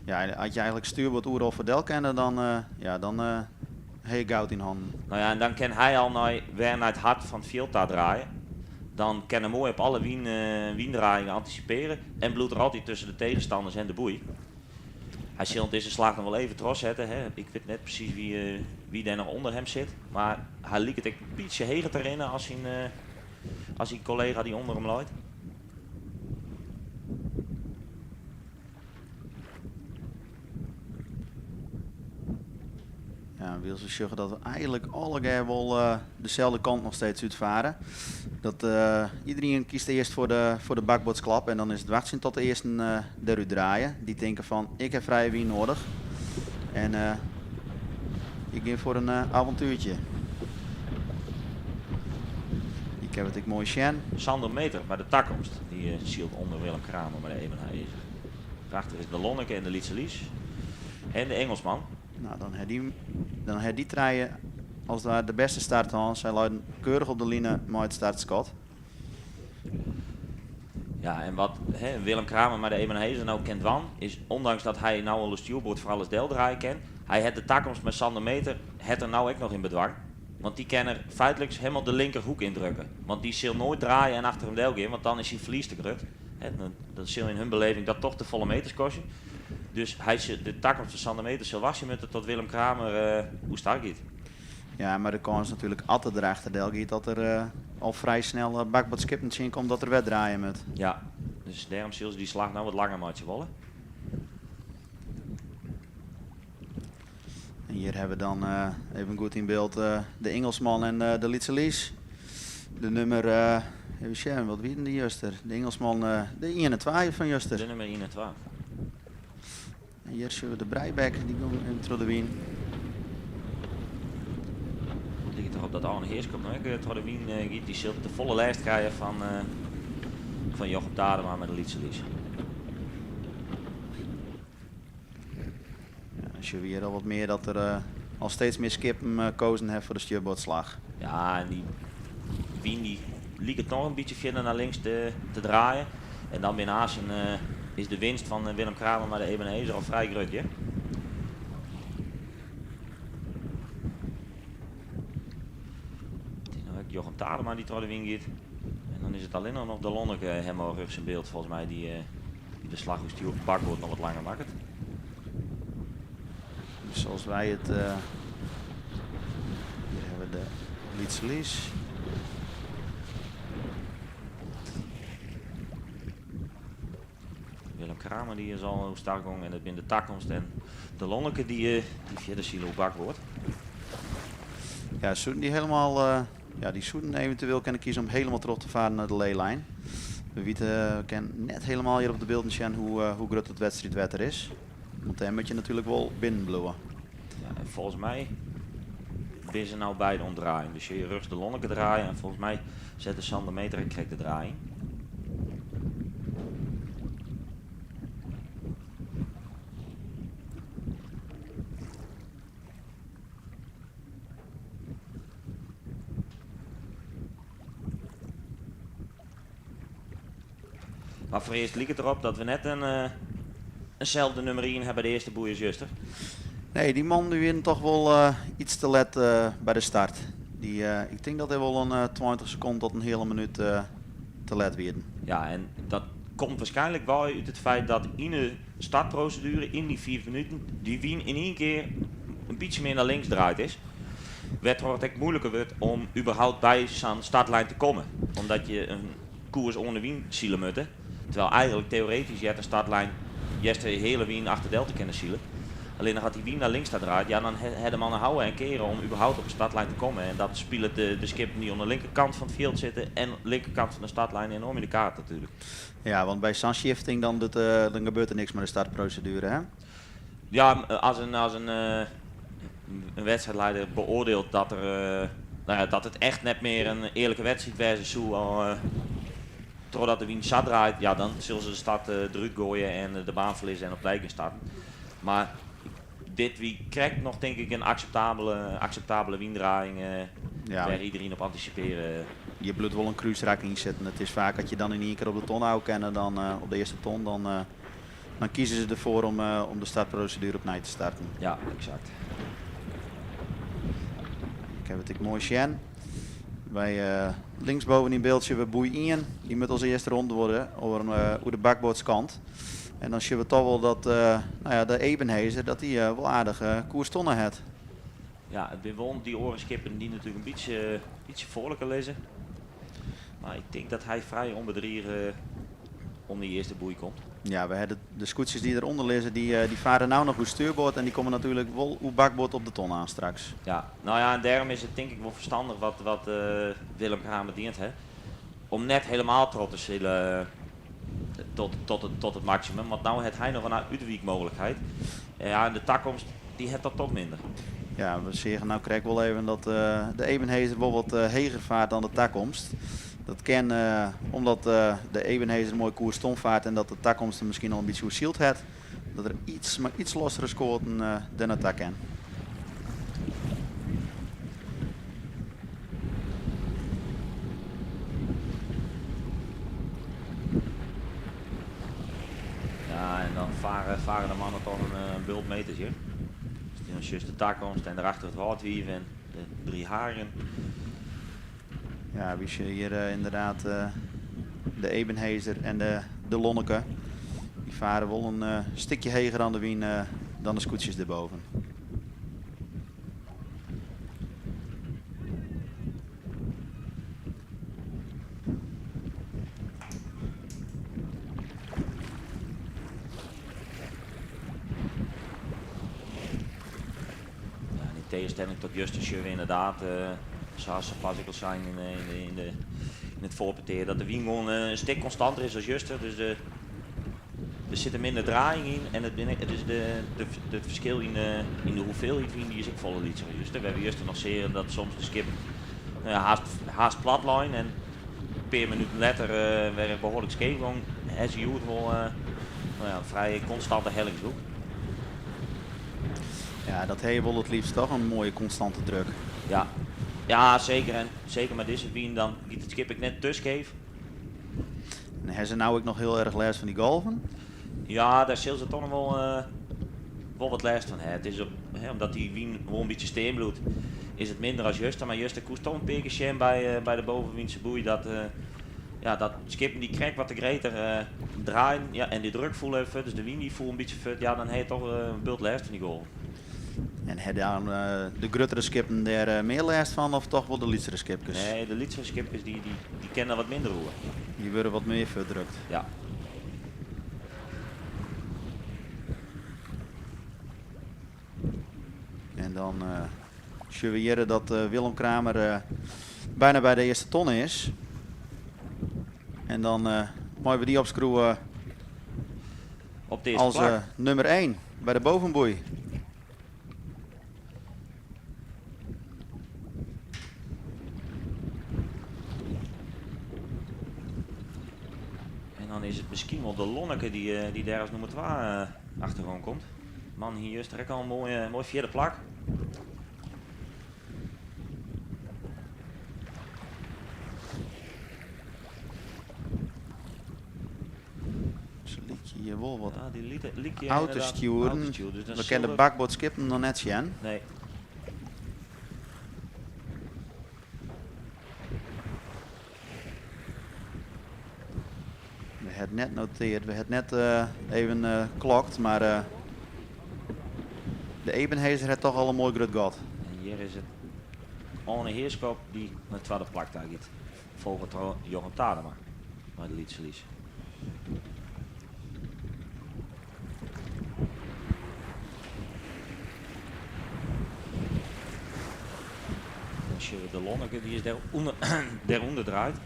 ja, as je eigenlik stuurboard oeral foar del kinne, dan, ja, dan ha je goud yn hannen. No ja, en dan kin hy al nei, wer nei it hart fan it fjild ta draaie. Dan kin er moai op alle wyn, wyndraaiingen antisipearje en bliuwt er altyd tusken de tegenstanners en de boei. Hy sil dizze slach noch wol even trochsette. Hè. Ik wit net presys wie, wie dêr noch ûnder him sit. Mar hy liket ek in bytsje heger te rinnen as syn, as syn kollega dy't ûnder him leit. Ja, wylst we sjogge dat we eigenlik allegear wol deselde kant noch steeds útfare. Dat iderien kiest earst foar de bakboardsklap en dan is it wachtsjen tot de earsten derút draaie. Dy tinke fan ik ha frije wyn noadich en ik gean foar in avontuertje. Ik ha it ek moai sjen. Sander Meter mei de takomst, dy sylt ûnder Willem Kramer mei de Eben Haëzer. Daarachter is de Lonneke en de Lytse Lies en de Engelsman. No, dan ha dy, dan ha dy trije as it ware de bêste start hân. Sy leiden keurich op de line mei it startskot. Ja, en wat hè, Willem Kramer mei de Eben Haëzer no kin dwaan, is ûndanks dat hy no al de stjoerboard foar alles deldraaie kin, hy hat de takomst mei Sander Meter hat er no ek noch yn bedwang. Want dy kin er feitliks hielendal de linkerhoek yndrukke. Want dy sil noait draaie en achter him del gean, want dan is syn ferlies te grut. Hè, dan, dan sil yn hun beleving dat toch te folle meters kostje. Dus hy sil, de takomst fan Sander Meter sil wachtsje moatte tot Willem Kramer oer start giet. Ja, mar de kâns natuerlik at er der achter del giet dat er al frij snel bakboardskippen tsjinkomt dat er wer draaie moat. Ja, dus dêrom sil se dy slach no wat langer meitsje wolle. En hjir hawwe we dan even goed yn byld de Ingelsman en de Lytse Lies. De nûmer, even sjen, wat wienen dy juster? De Ingelsman, de ien en twa fan juster. De nûmer ien en twa. En hjir sjogge we de Breibek, dy gong even troch de wyn. It liket derop dat Arne Heerschop no ek troch de wyn giet. Dy sil te folle lêst krije fan, fan Jochem Tadema mei de Lytse Lies. Ja, dan sjogge we hjir al wat mear dat der al steeds mear skippen kozen hawwe foar de stjurboardslach. Ja, en dy wyn dy liket noch in bytsje fierder nei links te, te draaien. En dan binne aansen is de winst fan Willem Kramer mei de Eben Haëzer al frij grut, hear. Jochem Tadema dy't troch de wyn giet. En dan is it allinnich noch de Lonneke helemaal rjochts yn byld folgens my dy't de slach oer stjoer bakboard noch wat langer makket. Zoals wij het. Hier hebben we de Lytse Lies. Willem Kramer dy is al oerstach gong en it binne de Takomst en de Lonneke dy't fierder sile oer bakboard. Ja, soenen dy helemaal, ja, dy soenen eventueel kinne kieze om helemaal troch te faren nei de Leelijn. We witte, we kinne net helemaal hjir op de bylden sjen hoe grut it wedstriidwetter is. Want dêr moat je natuerlik wol binnen bliuwe. Ja, en folgens my binne se no beide oan it draaien. We sjogge rjochts de Lonneke draaien en folgens my set de Sander Meter ek krekt de draaiing. Mar foarearst liket it derop dat we net in inselde nûmer ien ha by de earste boei as juster. Nee, dy man dy wienen toch wol iets te let by de start. Dy, ik tink dat hy wol in 20 sekonden tot in heale minút te let wienen. Ja, en dat komt waarskynlik wei út it feit dat yn de startproseduere, yn dy fiif minuten, dy wyn yn ien kear in bytsje mear nei links draaid is. Wêrtroch't it ek muoiliker wurdt om überhaupt by sa'n startlijn te kommen. Omdat je in koers oan de wyn sile moatte. Terwijl eigenlik teoretysk heart in startlijn hearst de hiele wyn achterdel te kinnen sile. Allinnich as dy wyn nei links ta draait, ja, dan ha de mannen houwe en keare om überhaupt op de startlijn te kommen. En dat spilet de skippen dy't oan de linkerkant fan it fjild sitte en linkerkant fan de startlijn enoarm yn de kaart natuerlik. Ja, want by sa'n shifting dan, dan gebeurt der niks mei de startproseduere, hè? Ja, as in, as in, in wedstriidlieder beoardielt dat, der, nou ja, dat it echt net mear in earlike wedstriid wêze soe, trochdat de wyn sa draait, ja, dan sille se de start derút goaie en de baan ferlizze en opnij gean starten. Mar dit wie krekt noch tink ik in akseptabele, akseptabele wyndraaiïng Ja. wêr't iderien op antisipearre. Je bliuwt wol in krúsrak ynsitten. It is faak as je dan yn ien kear op de ton ôf kinne, dan op de earste ton, dan, dan kieze se derfoar om, om de startproseduere opnij te starten. Ja, eksakt. Ik ha it ek moai sjen. By linksboven yn byld sjogge we boei 1. Dy moat as earste rûn wurde oer, oer de bakboardskant. En dan sjogge we toch wol dat nou ja, de Ebenhaezer dat dy wol aardich koers tonne hat. Ja, it binne wol dy oare skippen dy't natuerlik in bytsje, bytsje foarliker lizze. Mar ik tink dat hy frij ûnbedrige om dy earste boei komt. Ja, we ha de skûtsjes dy't derûnder lizze, dy farre no noch oer stuurboard en dy komme natuerlik wol oer bakboard op de ton oan straks. Ja, no ja, en dêrom is it tink ik wol ferstannich wat, wat Willem Kramer dien hat. Om net helemaal troch te silen tot, tot, it, tot it maksimum. Want no hat hy noch in útwykmooglikheid. Ja, en de Takomst dy hat dat toch minder. Ja, we seagen no krekt wol even dat de Ebenhaezer wol wat heger fart dan de Takomst. Dat kin omdat de Ebenhaezer moai koers ton fart en dat de Takomst der miskien al in bytsje oer syld hat. Dat er iets, mar iets lossere skoaten dêr nei ta kin. Ja, en dan farre, farre de mannen toch in bult meters hjir. Dus dan sjochst de Takomst en derachter it Wâldwiif en de Drie Haren. Ja, we sjogge hjir ynderdaad de Ebenhaezer en de Lonneke. Dy farre wol in stikje heger oan de wyn dan de skûtsjes derboven. Ja, en yn tegenstelling tot juster sjogge we ynderdaad, sa as pas ek al sein yn, in, de, yn, de, yn it foarpetear, dat de wyn gewoan in stik konstanter is as juster. Dus de, der sit minder draaiïng yn en it, binne, dus de, de, it ferskil yn de, yn de hoeveelheid wyn dy is ek folle lytser as juster. We hawwe juster noch seagen dat soms de skippen nou ja, hast, hast plat leine en in pear minuten letter wer behoarlik skeef gong. Ha se hjoed wol nou ja, in frij konstante hellingshoek. Ja, dat ha je wol it leafst toch, in moaie konstante druk. Ja, ja seker. En seker mei dizze wyn dan giet it skip ek net te skeef. En ha se no ek noch hiel erch lêst fan dy golven? Ja, dêr sille se toch noch wol. wol wat lêst fan ha. It is op, hè, omdat dy wyn wol in bytsje stean bliuwt, is it minder as juster. Mar juster koest toch in pear kear sjen by, by de bovenwynse boei dat, ja, dat skippen dy't krekt wat te gretich draaien, ja, en dy druk foel even fuort, dus de wyn dy foel in bytsje fuort, ja, dan ha je toch in bult lêst fan dy golven. En ha dan de gruttere skippen dêr mear lêst fan of toch wol de lytsere skipkes? Nee, de lytsere skipkes dy, dy, dy kinne der wat minder oer. Dy wurde wat mear fuortdrukt. Ja. En dan sjogge we hjir dat Willem Kramer byna by de earste ton is. En dan meie we dy opskriuwe Op het earste as plak. nûmer 1 by de bovenboei. En dan is it miskien wol de Lonneke dy't, dy't dêr as nûmer 2 achteroan komt. Man hie juster ek al in moai, moai fjirde plak. Se lykje hjir wol wat Ja, dy lykje ôf te ynderdaad stjoeren. ôf te stjoeren. Dus dan We kinne de sil der- bakboardskippen noch net sjen. Nee. We ha it net notearre, we ha it net even klokt, mar de Ebenhaezer hat toch al in moai grut gat. En hjir is it Arne Heerschop dy't nei it twadde plak ta giet. Folge troch Johan Tadema mei de Lytse Lys. Dan sjogge we de Lonneke, dy is dêrûnder draaid.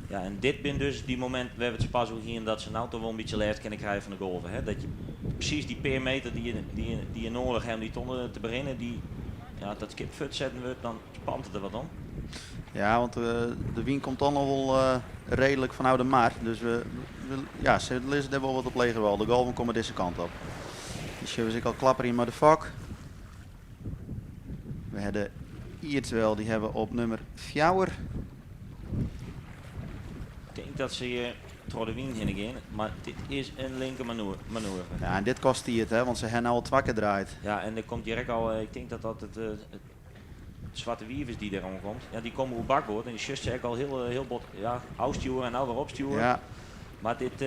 Ja, en dit binne dus dy mominten wêr't we it pas oer hiene dat se no toch wol in bytsje lêst kinne krije fan de golven. Hè? Dat je presys dy pear meter dy't je nedich ha om dy tonne te berinnen, dy, ja, dat skip fuortsetten wurdt, dan spant it der wat om. Ja, want de wyn komt dan al wol reedlik fanôf de mar. Dus we, ja, se lizze dêr wol wat op leger wâl. De golven komme dizze kant op. Dy sjogge we ek al klapperjen mei de fok. We ha de Ierdswel, dy ha we op nûmer 4. Ik tink dat se hjir troch de wyn hinne gean, mar dit is in linker manoeuvre. Ja, en dit kostet tiid, hè, want se ha no al twa kear draaid. Ja, en der komt hjir ek al, ik tink dat dat it Swarte Wief is dy't dêroan komt. Ja, dy komme oer bakboard en dy sjochst se ek al hiel, hiel bot, ja, ôfstjoere en no wer opstjoere. Mar dit,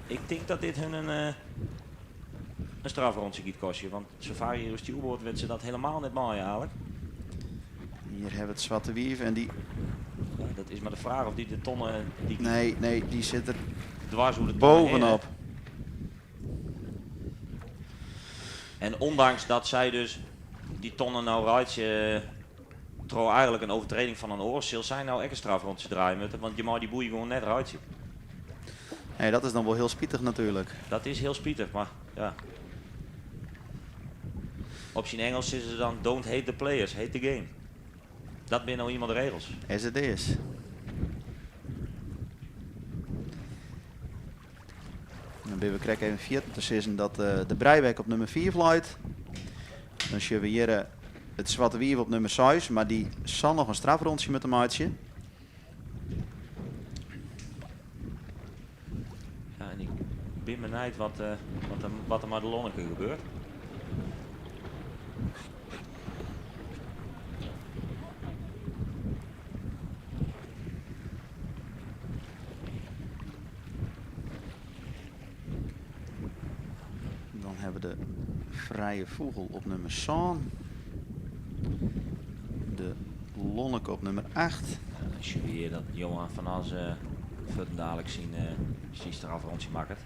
ik tink dat dit hun in strafrûntsje giet kostje, want sa faak hjir oer stjoerboard wurdt se dat hielendal net mei eigentlik. Hjir ha we it Swarte Wief en dy... Ja, dat is mar de fraach oft dy de tonne... Dy Nee, nee, dy sit der dwers oer de tonne hinne. bovenop. En ûndanks dat sy dus dy tonne no reitsje troch eigentlik in overtreding fan in oar, sil sy no ek in strafrûntsje draaie moatte, want je meie dy boei gewoan net reitsje. Nee, dat is dan wol hiel spitich natuerlik. Dat is hiel spitich, mar ja. Op syn Ingelsk sizze se dan don't hate the players, hate the game. Dat binne no ienmaal de regels. As it is. Dan binne we krekt even ferjitten te sizzen dat de Brijwek op nûmer 5 leit. Dan sjogge we hjir it Swarte Wief op nûmer 6, mar dy sil noch in strafrûntsje moatte meitsje. Ja, en ik bin benijd wat der mei de Lonneke gebeurt. Dan ha we de Frije Fûgel op nûmer 7. De Lonneke op nûmer 8. Ja, dan sjogge we hjir dat Johan van As fuortendaliks syn strafrûntsje makket.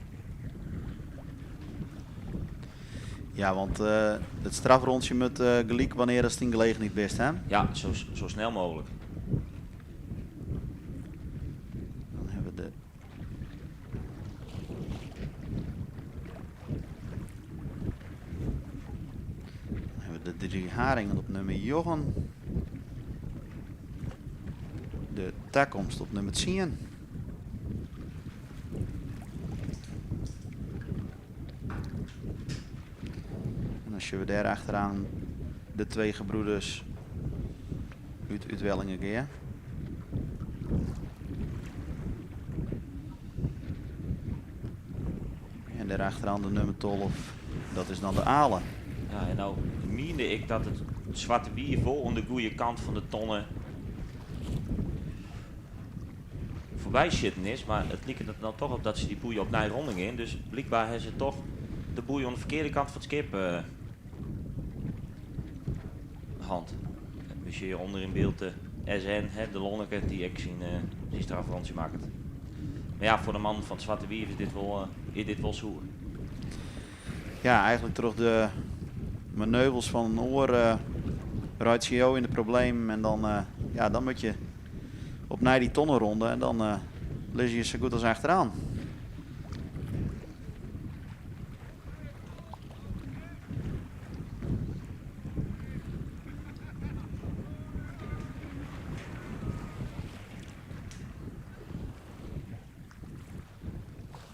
Ja, want it strafrûntsje moat gelyk wannear ast yn gelegenheid bist, hè? Ja, sa snel mooglik. Dan ha we de Dan ha we de Drie Haringen op nûmer 9. De Takomst op nûmer 10. En dan sjogge we dêr achteroan de Twee Gebroeders út Uitwellingergea. En dêr Daarachteraan de nummer 12, dat is dan de Ale. Ja, en nou miende ik dat it Swarte Wief wol oan de goede kant fan de tonne foarby sitten is, mar it liket der no toch op dat se dy boei opnij rûn gean. Dus blykber ha se toch de boei oan de ferkearde kant fan it skip hân. We sjogge hjirûnder yn byld de SN, hè, de Lonneke, dy't ek syn strafrûntsje makket. Mar ja, foar de mannen fan it Swarte Wief is dit wol soer. Ja, eigentlik troch de manoeuvres fan in oar reitsje jo yn de problemen en dan, ja, dan moat je opnij dy tonne ronde en dan lizze je sa goed as achteraan.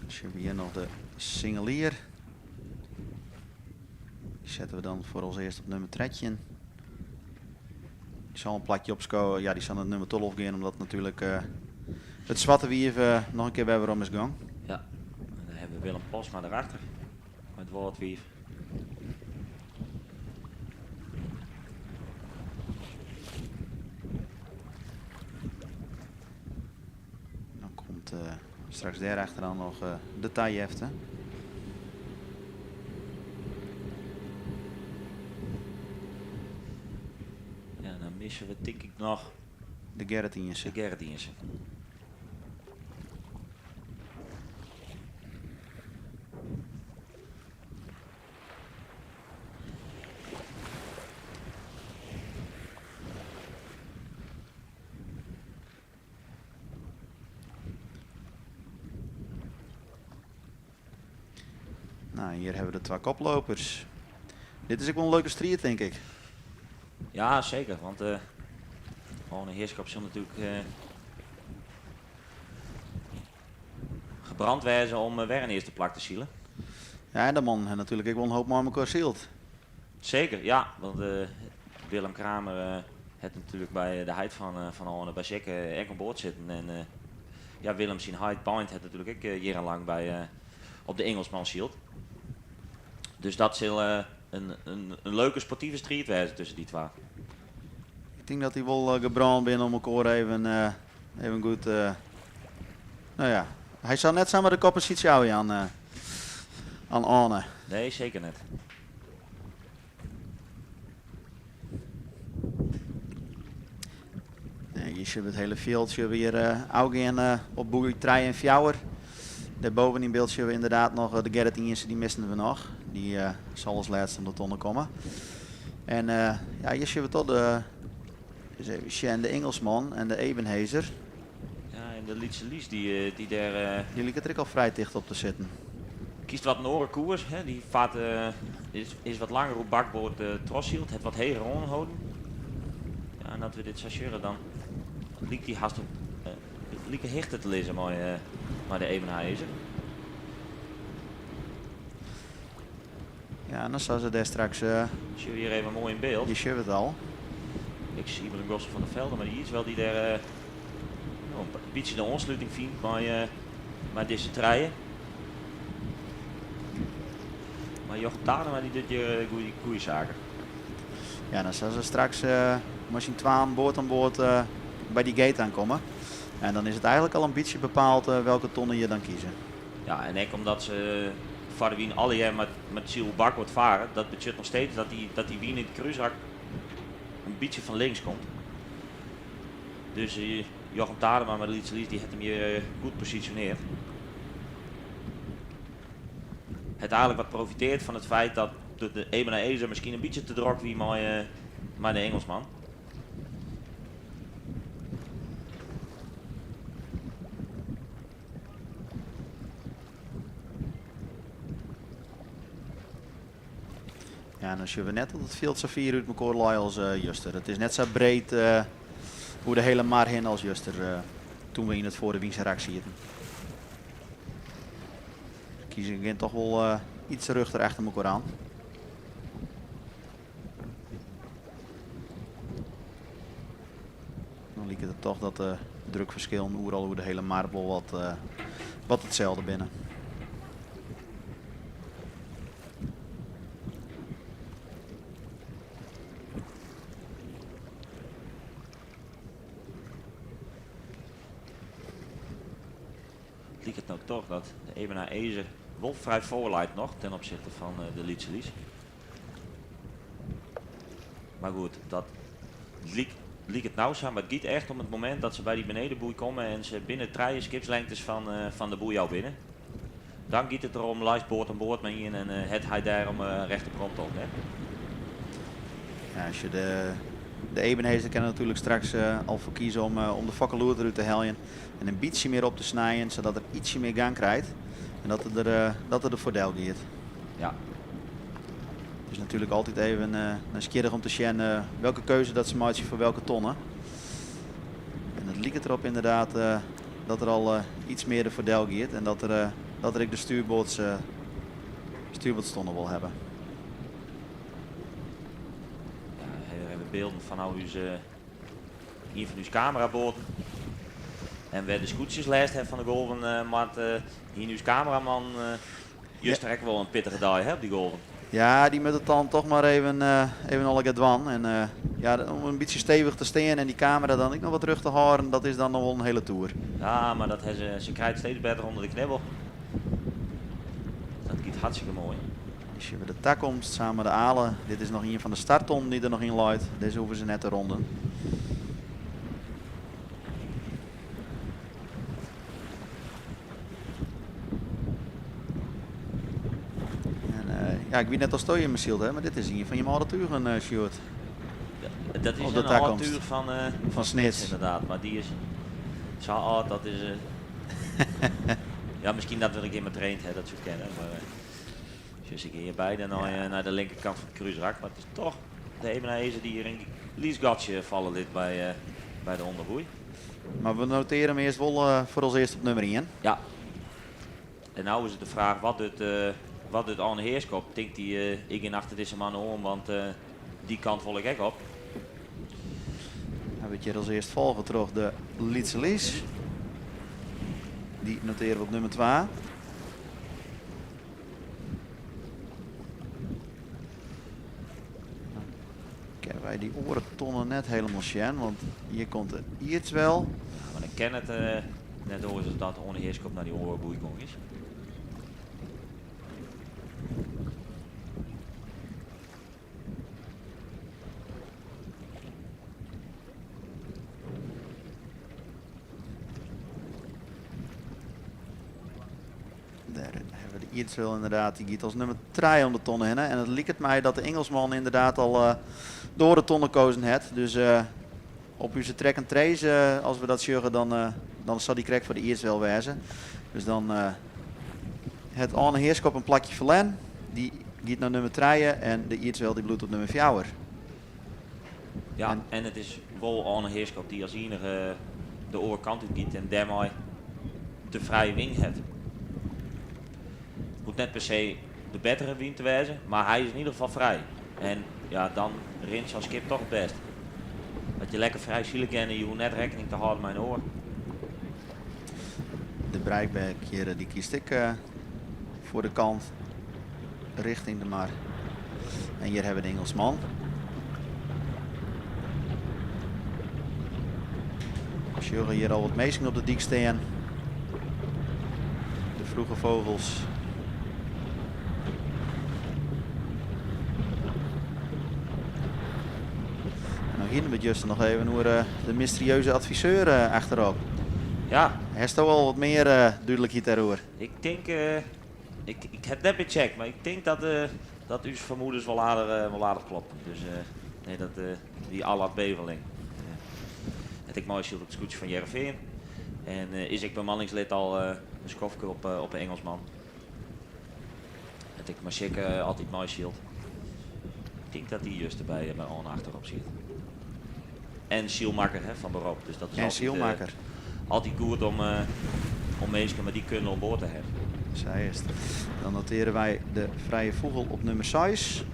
Sjogge we hjir noch de Singelier. Dy sette we dan foar as earst op nummer 13. Dy sil in plakje opskowe. Ja, dy sil nei nummer 12 gean, omdat natuerlik it Swarte Wief noch in kear wer werom is gong. Ja, en dan hawwe we Willem Postma derachter mei it Wâldwief. Dan komt straks dêrachteraan noch de tajefte. Ja, dan misse we tink ik noch de Gerrit Iense. De Gerrit Iense. Nou, hjir hawwe we de twa koplopers. Dit is ek wol in leuke striid, tink ik. Ja, seker. Want Arne Heerschop sil natuerlik gebrand wêze om wer in earste plak te silen. Ja, en de mannen hawwe natuerlik ek wol in hoop mei mekoar syld. Seker, ja. Want Willem Kramer hat natuerlik by de heit fan Arne by Sikke ek oan board sitten. En ja, Willem syn heit Beint hat natuerlik ek jierrenlang by op de Engelsman syld. Dus dat sil in leuke sportive striid wêze tusken dy twa. Ik tink dat dy wol gebrân binne om elkoar even, even goed. No ja, hy sil net samar de kopposysje ôfjaan oan Arne. Nee, seker net. Nee, hjir sjogge we it hiele fjild sjogge we hjir ôfgean op boei trije en fjouwer. Dêrboven yn byld sjogge we ynderdaad noch de Gerrit Iense, dy misten we noch. Dy sil as lêste om de tonne komme. En ja, hjir sjogge we toch de, ris even sjen, de Engelsman en de Ebenhaezer. Ja, en de Lytse Lies dy dêr. Dy liket der ek al frij ticht op te sitten. Kiest wat in oare koers. Hè. Dy fart is wat langer op bakboard trochsyld, hat wat heger oanholden. Ja, en as we dit sa sjogge, dan liket dy hast op like hichte te lizzen mei de Ebenhaezer. Ja, en dan sil se dêr straks. Sjogge we hjir even moai yn byld. Je sjogge it al. Ik zie Iberen Gossen van der Velde, mar dy is wol dy't dêr no, in bytsje de oansluting fynt mei dizze trije. Mar Jochem Tadema dy docht hjir goede saken. Ja, dan sil se straks mei syn twaen board oan board by dy gate oankomme. En dan is it eigentlik al in bytsje bepaald welke tonne je dan kieze. Ja, en ek omdat se foar de wyn allegear mei it syl bakboard farre, dat betsjut noch steeds dat dy wyn yn it krúsrak in bytsje fan links komt. Dus Jochem Tadema mei de Lytse Lies dy hat him hjir goed posisjonearre. Hat eigentlik wat profitearre fan it feit dat de Ebenhaezer miskien in bytsje te drok wie mei de Engelsman. Ja, en dan sjogge we net dat it fjild sa fier út mekoar lei as juster. It is net sa breed oer de hiele mar hinne as juster toen we yn it foar de wynserak sieten. Kieze gean toch wol iets rjochter achter mekoar oan. Dan liket it toch dat de drukferskillen oeral oer de hiele mar wol wat itselde binne. toch dat de Ebenezer wol frij foarleit noch ten opzichte fan de Lytse Lys. Mar goed, dat liket no sa, mar it giet echt om it momint dat se by dy benedenboei komme en se binne trije skipslengtes fan de boei ôf binne. Dan giet it derom, leist board oan board mei ien en hat hy dêrom recht op romte of net. Ja, as je de Ebenhaezer kinne natuerlik straks al foar kieze om de fokkeloer derút te heljen en in bytsje mear op te snijen, sadat er ietsje mear gang krijt en dat er der foar del giet. Het is natuurlijk altijd even nijsgjirrich om te sjen welke keuze dat se meitsje foar welke tonne. En it liket derop ynderdaad dat der al iets mear derfoar del giet en dat er ek de stuurboordstonne wol hawwe. Ja, we hawwe bylden fan ien fan ús kameraboaten. En wêr't de skûtsjes lêst hawwe fan de golven, moat hier ús kameraman juster ek wol in pittige dei hè, op dy golven. Ja, dy moat it dan toch mar even allegear dwaan. En ja, om in bytsje stevich te stean en dy kamera dan ek noch wat terug te hâlden, dat is dan noch wol in hiele toer. Ja, mar dat se krijt steeds better ûnder de knibbel. Dat giet hartstikke moai. Sjogge we de takomst samen de Ale. Dit is noch ien fan de starttonnen dy't der noch yn leit. Dizze hoege se net te ronden. En ja, ik wit net oftsto hjir syld, hè, mar dit is ien fan jim âlde tugen, Sjoerd. Ja, dat is Op de in takomst. âld túch Fan Snits. Ynderdaad, mar dy is sa âld, dat is, ja, miskien dat we in kear mei traind hè, dat soe kinne. Mar dus ik hjir beide nei de linkerkant fan it krúsrak. Mar it is toch de Ebenezer dy't hjir in lyts gatsje falle lit by de ûnderboei. Mar we notearje him earst wol foar ons earst op nûmer 1. Ja. En no is it de fraach, wat docht Arne Heerschop? Tinkt hy, ik gean achter dizze man oan, want dy kant wol ik ek op. Dan wurdt hjir as earst folge troch de Lytse Lys. Dy notearje we op nûmer 2. Kinne wy dy oare tonne net hielendal sjen, want hjir komt de Ierdswel. Ja, mar dan kin it net oars as dat Arne Heerschop nei dy oare boei gong is. Dêr hawwe we de Ierdswel ynderdaad, dy giet as nûmer 3 om de tonne hinne. En it liket my dat de Ingelsman ynderdaad al de oare tonne keazen hat. Dus op ús track and trace, as we dat sjogge, dan sil dy krekt foar de Ierdswel wêze. Dus dan hat Arne Heerschop in plakje ferlern. Dy giet nei nûmer 3 en de Ierdswel dy bliuwt op nûmer 4. Ja, en it is wol Arne Heerschop dy't as iennige de oare kant út giet en dêrmei de frije wyn hat. Hoecht net per se de bettere wyn te wêzen, mar hy is yn ieder gefal frij. En ja, dan rint sa'n skip toch it bêst. Dat je lekker frij sile kinne en je hoege net rekkening te hâlden mei in oar. De Breikbek hjir, dy kiest ek foar de kant rjochting de mar. En hjir hawwe we de Ingelsman. We sjogge hjir al wat minsken op de dyk stean. De vroege vogels. En dan hiene we it juster noch even oer de mysterieuze adviseur achterop. Ja. Hasto al wat mear dúdlikheid dêroer? Ik tink, ik ha it net mear checkt, mar ik tink dat ús fermoedens wol aardich kloppen. Dus nee, dat wie Allard Beveling. Hat ek meisyld op it skûtsje fan Hearrenfean. En is ek bemanningslid al in skoftke op de Engelsman. Hat ek mei Sikke altyd meisyld. Ik tink dat dy juster by Arne achterop sit. En sylmakker, hè, fan berop. Dus dat is En sylmakker. altyd goed om minsken mei dy kunde oan board te hawwen. Sa is it. Dan notearje wy de Frije Fûgel op nûmer 6.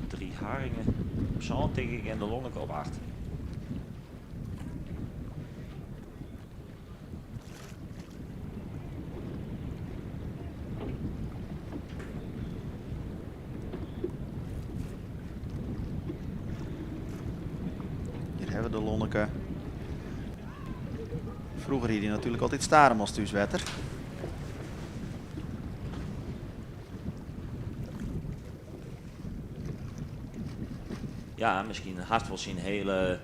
3 haringen op sân, tink ik, en de Lonneke op 8. Hjir hawwe we de Tonneke. Froeger hie dy natuerlik altyd Starum as thúswetter. Ja, miskien hast wol syn hiele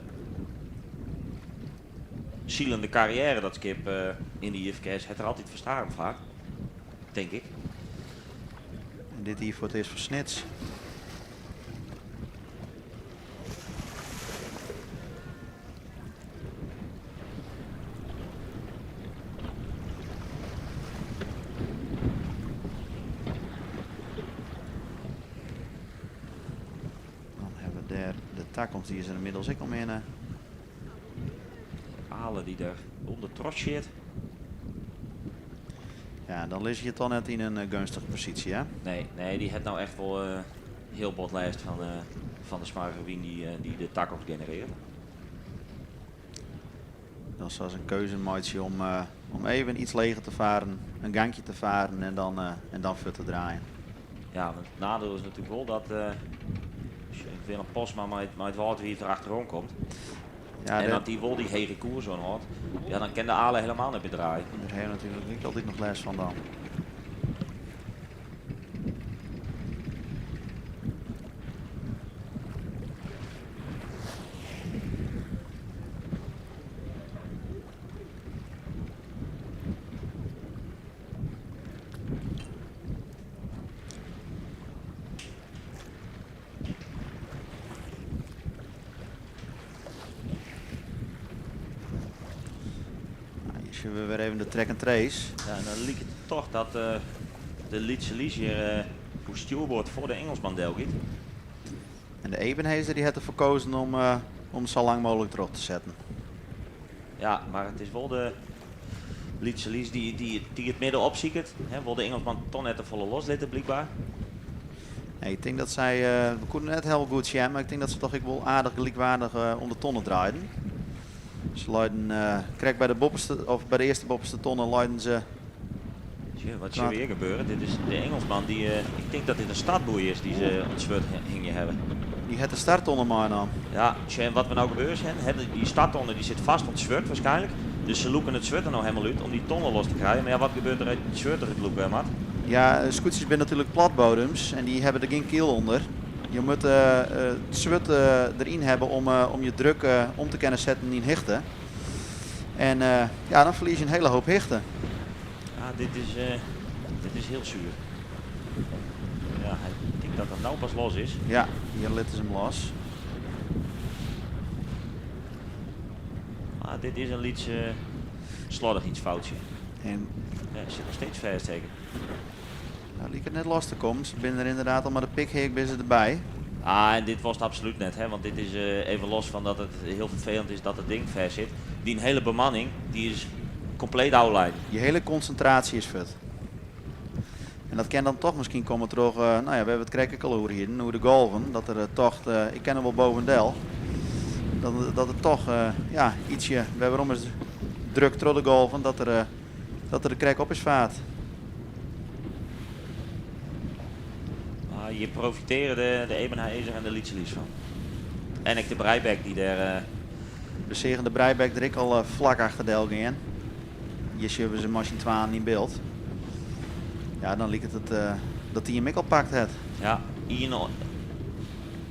silende karriêre dat skip yn de IFKS hat er altyd foar Starum fard, tink ik. En dit jier foar it earst foar Snits. Dan hawwe we dêr de takomst, dy is der ynmiddels ek omhinne. Ale dy't der ûnder troch sjit. Ja, dan lizze je toch net yn in geunstige posysje, hè? Nee, nee, dy hat no echt wol hiel bot lêst fan de smoarge wyn dy't de takomst generearret. Dan sil se in keuze meitsje om even iets leger te faren, in gangje te faren en dan fuort te draaien. Ja, want it neidiel is natuerlik wol dat Willem Postma mei it Wâldwiif der achteroan komt. En dat dy wol dy hege koers oanhâldt, ja, dan kin de Ale hielendal net mear draaie. Dêr ha je natuerlik ek altyd noch lêst fan dan. Nou, hjir sjogge we wer even de track and trace. Ja, en dan liket it toch dat de Lytse Lies hjir oer stjoerboard foar de Ingelsman del giet. En de Ebenhaezer dy hat derfoar keazen om sa lang mooglik troch te setten. Ja, mar it is wol de Lytse Lies dy't it midden opsiket. Hè, wol de Ingelsman toch net te folle loslitte, blykber. Nee, ik tink dat sy, we koene net hiel goed sjen, mar ik tink dat se toch ek wol aardich gelykweardich om de tonne draaiden. Se leinen krekt by de boppeste, of by de earste boppeste tonne leinen se. Tsje, wat sil hjir gebeure? Dit is de Ingelsman dy't, ik tink dat dit in startboei is dy't se oan it swurd hingje hawwe. Dy hat de starttonne meinaam. Ja, tsje, en wat we no gebeure sjen, hè, dy starttonne dy sit fêst oan it swurd waarskynlik. Dus se lûke it swurd der no hielendal út om dy tonne los te krijen. Mar ja, wat gebeurt der as it swurd derút lûkt wer moat? Ja, skûtsjes binne natuerlik platbodems en dy hawwe der gjin kyl ûnder. Je moatte it swurd deryn hawwe om je druk om te kinnen setten yn hichte. En ja, dan ferlies je in hiele hoop hichte. Ja, dit is hiel soer. Ja, ik tink dat dat no pas los is. Ja, hjir litte se him los. Mar dit is in lyts slordichheidsfoutsje. En Ja, sit noch steeds fêst, seker. Nou, liket it net los te kommen. Se binne der ynderdaad al mei de pikheak binne se derby. Ah, en dit was it absolút net, hè? Want dit is even los fan dat it hiel ferfelend is dat it ding fêst sit. Dy hiele bemanning dy is kompleet ôflein. Je hiele konsintraasje is fuort. En dat kin dan toch miskien komme troch, no ja, we hawwe it krekt ek al oer hjir, oer de golven, dat der toch, ik kin der wol bovendel, dat it toch, ja, ytsje, wêrom is druk troch de golven, dat der de krek op is fard. Ah, hjir profitearje de Ebenhaezer en de Lytse Lies fan. En ek de Breibek dy't dêr... We seagen de Breibek der ek al flak achter del gean. Hjir sjogge we se mei syn twaen yn byld. Ja, dan liket it dat dy him ek al pakt hat. Ja, ien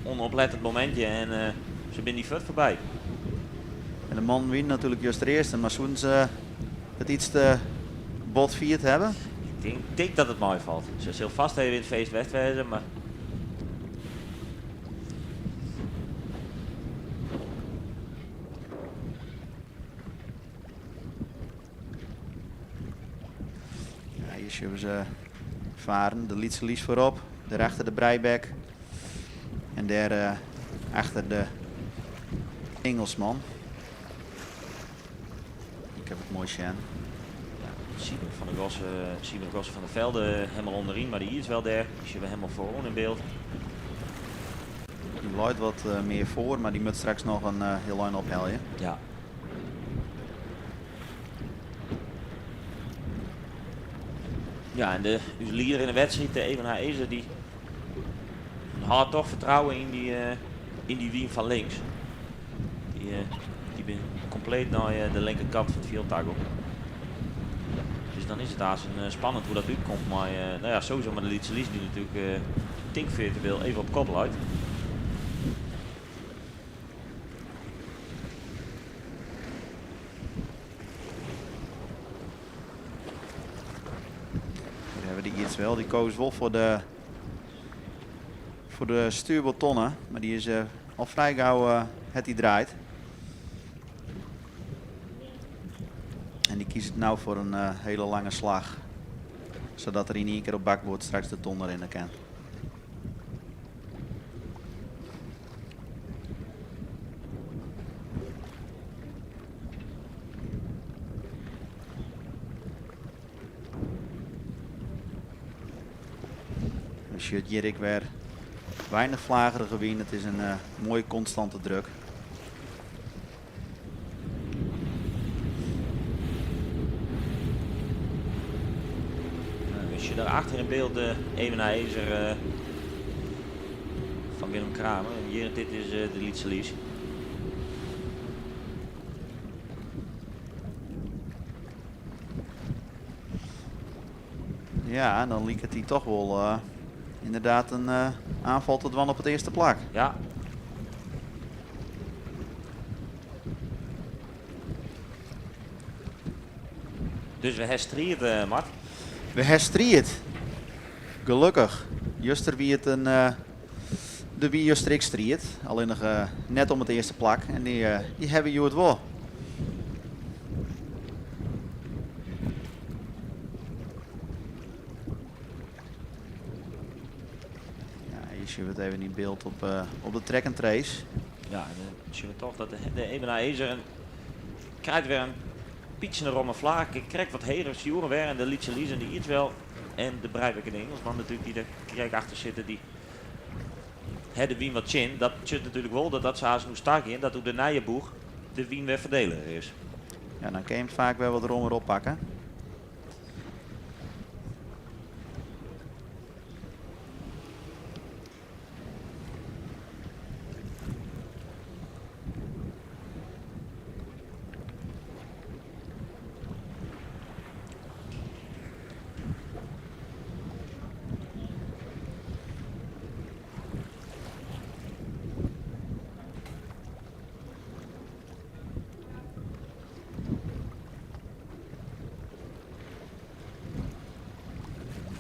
ûnoplettend momintje en se binne dy fuort foarby. En de mannen wiene natuerlik just de earste, mar soene se it iets te bot fierd hawwe? Ik tink dat it meifalt. Se sil fêst even yn it feest west wêze, mar... Ja, hjir sjogge we se faren. De Lytse Lies foarop, dêrachter de Breibek. En dêr achter de Ingelsman. Ik ha it moai sjen. Ja, Simon van der Gosse, Simon Gosse van der Velde hielendal ûnderyn, mar dy is wol dêr. Dy sjogge we hielendal foaroan yn byld. Dy leit wat mear foar, mar dy moat straks noch in hiel ein ophelje. Ja. Ja, en de ús lieder yn de wedstriid, de Ebenhaezer, dy hâldt toch fertrouwen yn dy wyn fan links. Dy. Dy binne kompleet nei de linkerkant fan it fjild ta gong. Dus dan is it aanst spannend hoe dat útkomt mei, no ja, sowieso mei de Lytse Lys dy't natuerlik tink virtueel even op kop leit. Hier hebben we de iets wel. Die koos wel voor de stuurboordtonnen. Maar die is al vrij gauw het die draait. En die kiest nou voor een hele lange slag. Zodat er in één keer op bakboord straks de ton erin kan. Dan ziet Jirik weer weinig vlagerige wien. Het is een mooie constante druk. Nou, als je daarachter in beeld de Ebenhaëzer van Willem Kramer. En hier, dit is de Lytse Lies. Ja, en dan liep het hier toch wel inderdaad een aanval tot wan op het eerste plak. Ja. Dus we herstriert, Mart. We herstriert. Gelukkig. Juster wie het een, de wie juster ik striert. Alleen nog net om het eerste plak. En die hebben je het wel. Ja, hier zien we het even in beeld op de track and trace. Ja, en dan zien we toch dat de Ebenhaëzer een krijgt weer een pietsende romme vlaag. Ik krijg wat heren sturen weer en de Lytse Lies en de Iertwel. En de Breivik en de Engelsman natuurlijk die er krijg achter zitten. Die hebben de wien wat chin. Dat zit natuurlijk wel dat dat ze haast nu start in. Dat hoe de Nijenboeg de wien weer verdelen is. Ja, dan kun je hem vaak wel wat rommer oppakken.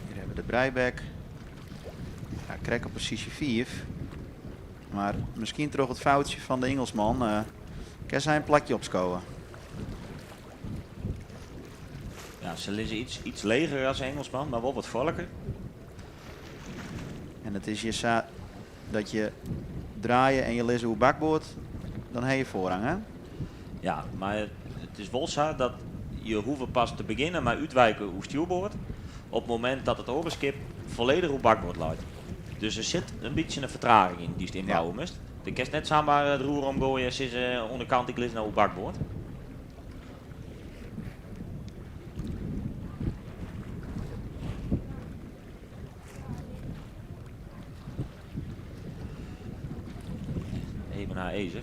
Hier hebben we de Breibek. Ja, krek op positie 4. Maar misschien terug het foutje van de Engelsman. Kan zij een plakje opscoren. Ja, ze liggen iets leger als Engelsman, maar wel wat volker. En het is je dat je draaien en je lezen hoe bakboord, dan heb je voorrang, hè? Ja, maar het is wel zo dat je hoeft pas te beginnen met uitwijken hoe stuurboord op het moment dat het overschip volledig op bakboord loopt. Dus er zit een beetje een vertraging in die het inbouwen moest. De kerst net samen het roer omgooien en ze is onderkant ik lis naar op bakboord. Even naar Ezer.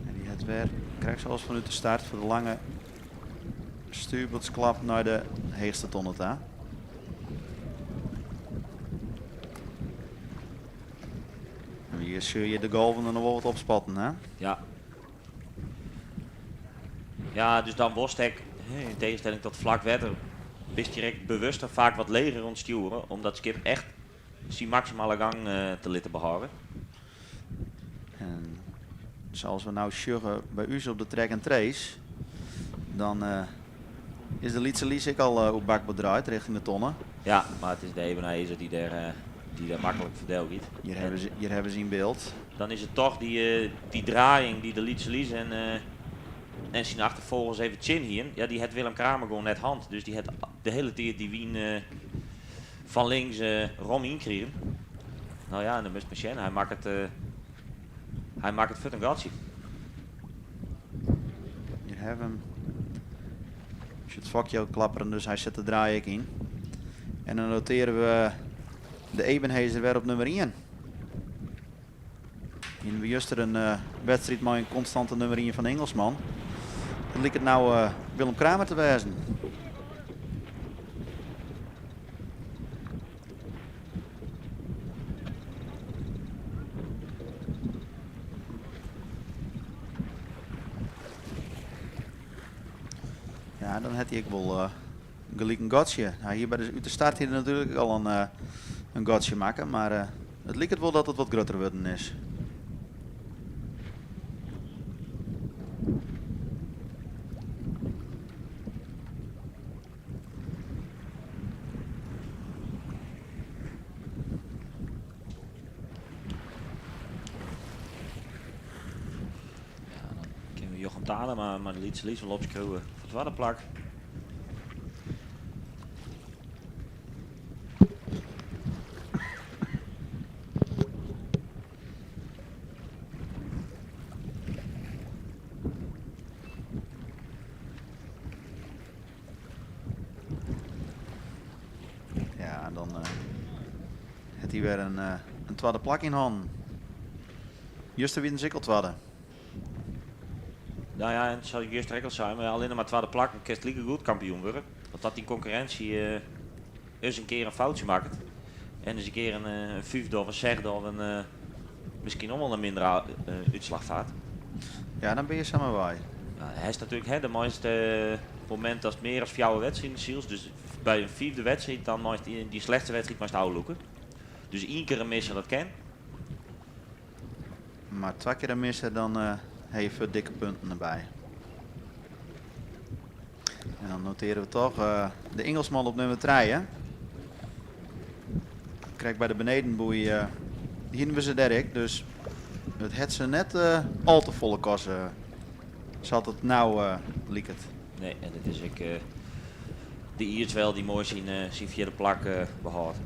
En die het weer krijgt zoals vanuit de start voor de lange stuurboordsklap naar de heegste tonneta. En hier zul je de golven er nog wel wat opspatten, hè? Ja. Ja, dus dan worst ik, in tegenstelling tot vlak wetter, wist direct bewuster vaak wat leger rondsturen, om dat schip echt zijn maximale gang te laten behouden. En zoals we nou sjuggen bij u op de track and trace, dan is de Lytse Lies ook al op bakboord draait richting de tonnen. Ja, maar het is de Ebenhaëzer die daar makkelijk verdeelt. Hier hebben ze in beeld. Dan is het toch die draaiing die de Lytse Lies en zijn achtervolgers even chin hier. Ja, die had Willem Kramer gewoon net hand. Dus die had de hele tijd die wien van links rom inkregen. Nou ja, en dan moest Michel, hij maakt het fut een gatje. Hier hebben we hem. Als je het vakje ook klapperen, dus hij zet de draai ik in. En dan noteren we de Ebenhaëzer weer op nummer 1. Hiene we juster in wedstriid mei in konstante nummer ien fan Engelsman. Dat liket no Willem Kramer te wêzen. Ja, dan hat hy ek wol uh, gelyk in gatsje. Hy hie by de, út de start hie er natuerlik al in, uh, in gatsje makke, mar uh, it liket wol dat it wat grutter wurden is. Ja, dan kinne we Jochem Tadema mar de lytse Lies wol opskriuwe foar it twadde plak. Ja, en dan uh, hat hy wer in, uh, in twadde plak yn hannen. Juster wienen se ek al twadde. Nou ja, en sa't ik juster ek al sei, mar allinne mar twadde plakken kinst likegoed kampioen wurde. Want dat dy konkurrinsje uh, ris in kear in foutsje makket. En ris in kear in, in fyfde of in sechde of in uh, miskien noch wol in mindere útslach fart. Ja, dan binne je samar wei. Nou, hy is natuerlik hè, de meiste momint datst mear as fjouwer wedstriden sylst. Dus by in fyfde wedstriid dan meist dy slechtste wedstriid meist ôflûke. Dus ien kear in misser dat kin. Mar twa kear in misser dan uh, ha je foar dikke punten derby. En dan notearje we toch uh, de Engelsman op nummer 3. Krekt by de benedenboei uh, hienen we se dêr ek, dus it hat se net uh, al te folle koste, sa't it no uh, liket. Nee, en it is ek uh, de Ierdswel dy't moai syn, uh, syn fjirde plak uh, behâldt.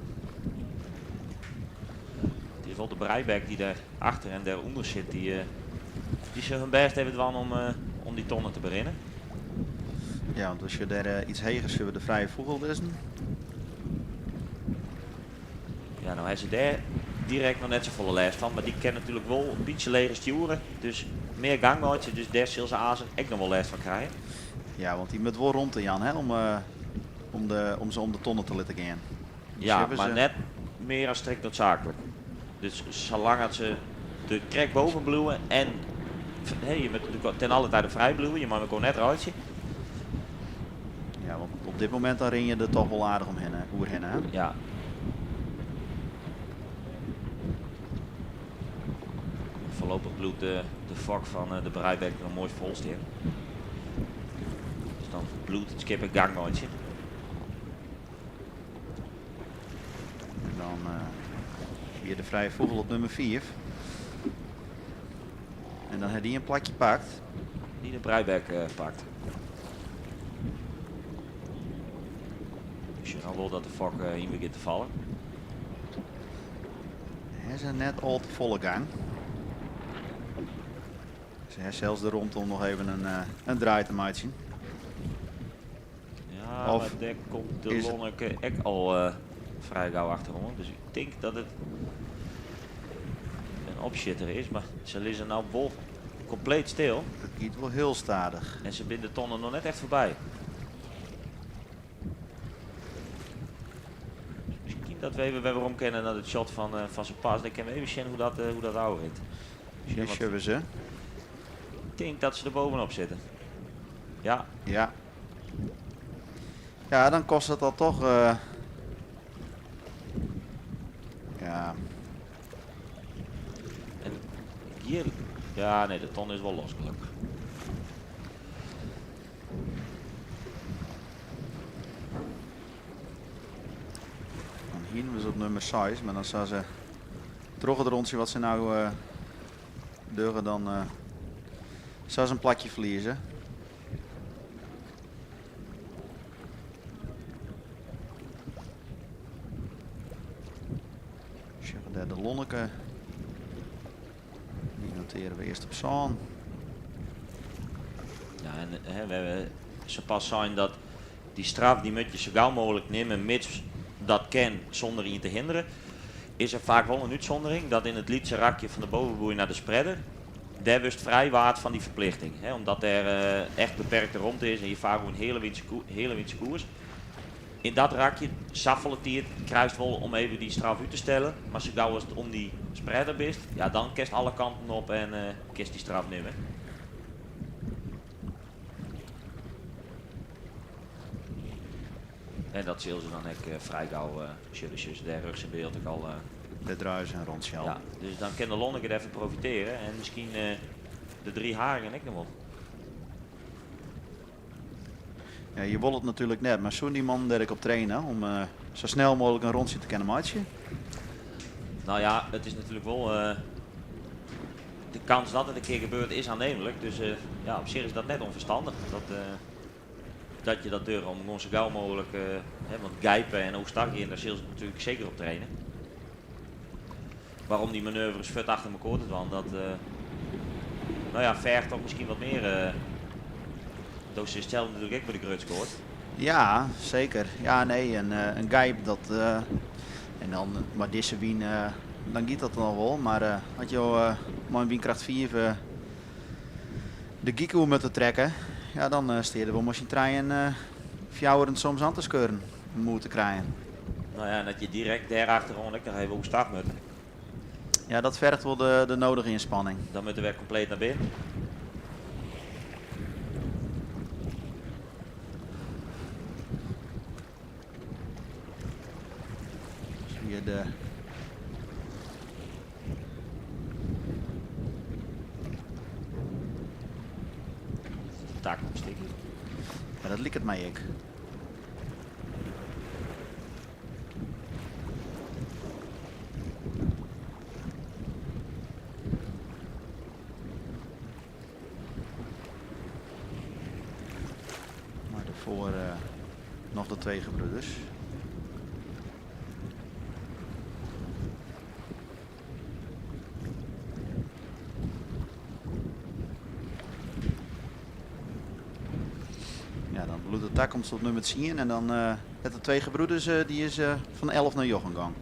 It is wol de Breibek dy't dêr achter en dêrûnder sit, dy, uh, dy sil hun bêst even dwaan om, uh, om dy tonne te berinnen. Ja, want as je dêr uh, iets heger sjogge we de Vrije Fûgel lizzen. Ja, no ha se dêr direkt noch net safolle lêst fan, mar dy kin natuerlik wol in bytsje leger stjoere, dus mear gang meitsje, dus dêr sil se aansen ek noch wol lêst fan krije. Ja, want dy moat wol romte jaan hè, om, uh, om, de, om se om de tonne te litten gean. Ja, mar net mear as strikt noodsaaklik. Dus salang as se der krekt boven bliuwe en hè, je moatte natuerlik ten alle tijde frij bliuwe, je meie mekoar net reitsje. Ja, want op dit momint dan rin je der toch wol aardich omhinne, oerhinne. Hè? Ja. Foarlopich bliuwt de, de fok fan eh, de Breibek noch moai fol stean. Dus dan bliuwt it skip in gang meitsjen. En dan uh, wie de Vrije Fûgel op nummer 5. En dan hat dy in plakje pakt. Dy de Breibek uh, pakt. Ik sjoch al wol dat de fok uh, yn begjint te fallen. Hy is net al te folle gang. Se ha sels de romte om noch even in, uh, in draai te meitsjen. Ja, Of mar dêr komt de is it- Lonneke ek al uh, frij gau achteroan. Dus ik tink dat it in opsjitter is, mar se lizze no wol kompleet stil. It giet wol hiel stadich. En se binne de tonne noch net echt foarby. Dus miskien dat we even wer werom kinne nei it shot fan, uh, fan sapas. Dan kinne we even sjen hoe dat ôfrint. Hier sjogge we se. Ik tink dat se der bovenop sitte. Ja. Ja. Ja, dan kostet dat toch. Uh, ja. En hier. Ja, nee, de ton is wol los, gelokkich. Dan hienen we se op nummer 6, mar dan sa se troch it rûntsje wat se no uh, dogge, dan uh, sa se in plakje ferlieze. Sjogge dêr de Lonneke. Dy notearje we earst op sân. Ja, en hè, we hawwe sapas sein dat dy straf dy moatte je sa gau mooglik nimme, mits dat kin sûnder ien te hinderjen. Is der faak wol in útsûndering dat yn it lytse rakje fan de bovenboei nei de spreader, dêr wurdst frijwaard fan dy ferplichting, omdat dêr echt beperkte romte is en je faak oer in heale wynse koers. Yn dat rakje, safolle tiid krijst wol om even dy straf út te stellen, mar sa gau ast om dy spreader bist, ja, dan kinst alle kanten op en kinst dy straf nimme. En dat sille se dan ek frij gau sjogge, sjogge se dêr rjochts yn byld ek al. Dêr draaie se in rûntsje al. Ja, dus dan kin de Lonneke derfan profitearje en miskien de Drie Haringen ek noch wol. Ja, je wol it natuerlik net, mar soene dy mannen dêr ek op traine om sa snel mooglik in rûntsje te kinne meitsjen? No ja, it is natuerlik wol de kâns dat it in kear gebeurt is aannemelijk. Dus ja, op sich is dat net ûnferstannich dat je dat dogge om gewoan sa gau mooglik, hè, want gijpe en oerstag gean, dêr sille se natuerlik seker op traine. Mar om dy manoeuvres fuort achter mekoar te dwaan, dat no ja, fergt toch miskien wat mear. Do sitst sels natuerlik ek by de grutskoat. Ja, seker. Ja, nee, in gijp, dat, en dan mei dizze wyn, dan giet dat noch wol. Mar as jo mei in wynkracht 5 de gyk oer moatte trekke, ja, dan steane der wol mei syn trijen, fjouweren soms oan te skuren om oer te krijen. No ja, en dat je direkt dêr achteroan ek noch even oerstag moatte. Ja, dat fergt wol de nodige ynspanning. Dan moatte we wer kompleet nei binnen. Hier de De takomststikje. Ja, dat liket my ek. Maar daarvoor nog de twee gebroeders. Ja, dan bliuwt de takomst op nûmer 10 en dan het de twee gebroeders dy is fan 11 nei njoggen gong.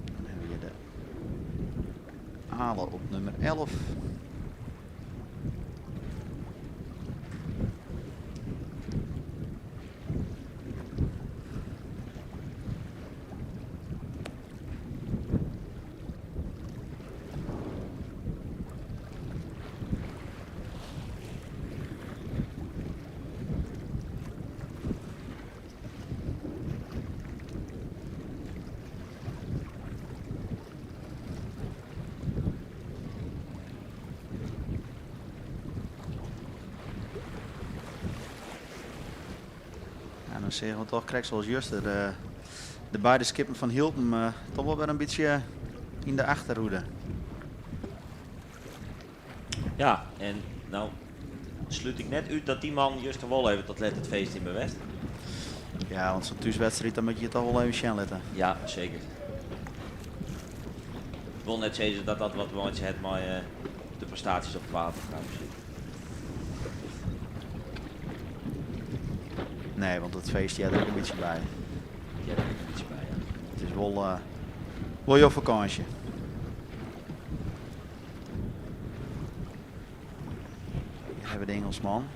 Dan hawwe we hjir de Ale op nûmer 11. Ja, dan seagen we toch krekt sa as juster de beide skippen fan Hylpen toch wol wer in bytsje yn de achterhoede. Ja, en no slút ik net út dat dy man juster wol even tot let it feest yn west. Ja, want sa'n thúswedstriid, dan moatte je it toch wol even sjen litte. Ja, seker. Ik wol net sizze dat dat wat meitsje hat mei de prestaasjes op it water trouwens. Nee, want it feest heart der ek in bytsje by. Heart der ek in bytsje by, ja. It is wol jo fakânsje. Hjir hawwe we de Ingelsman.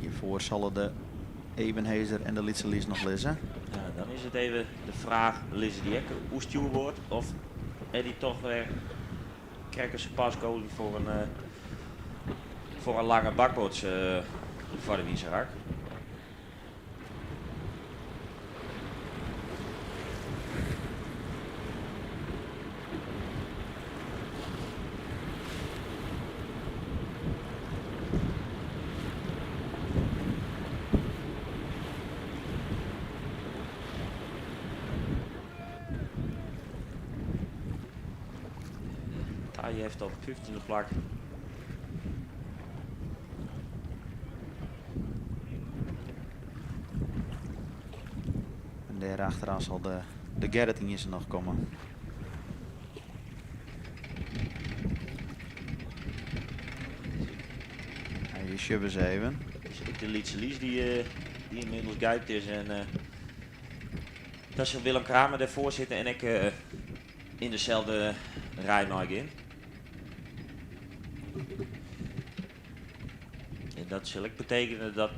Hjirfoar sille de Ebenhaezer en de Lytse Lies noch lizze. Ja, dan is it even de fraach, lizze dy ek oer stjoerboard of ha dy toch wer krekt in pasgoalie foar in lange bakboards foar de Wynserak? Taai heeft op het 15e plak. En dêr achteroan sil de Gerrit iens noch komme. Hier sjogge we se even. Is ek de Lytse Lies dy't ynmiddels gypt is. En dan sil Willem Kramer dêrfoar sitte en ek yn deselde rij meigean. En dat sil ek betekenje dat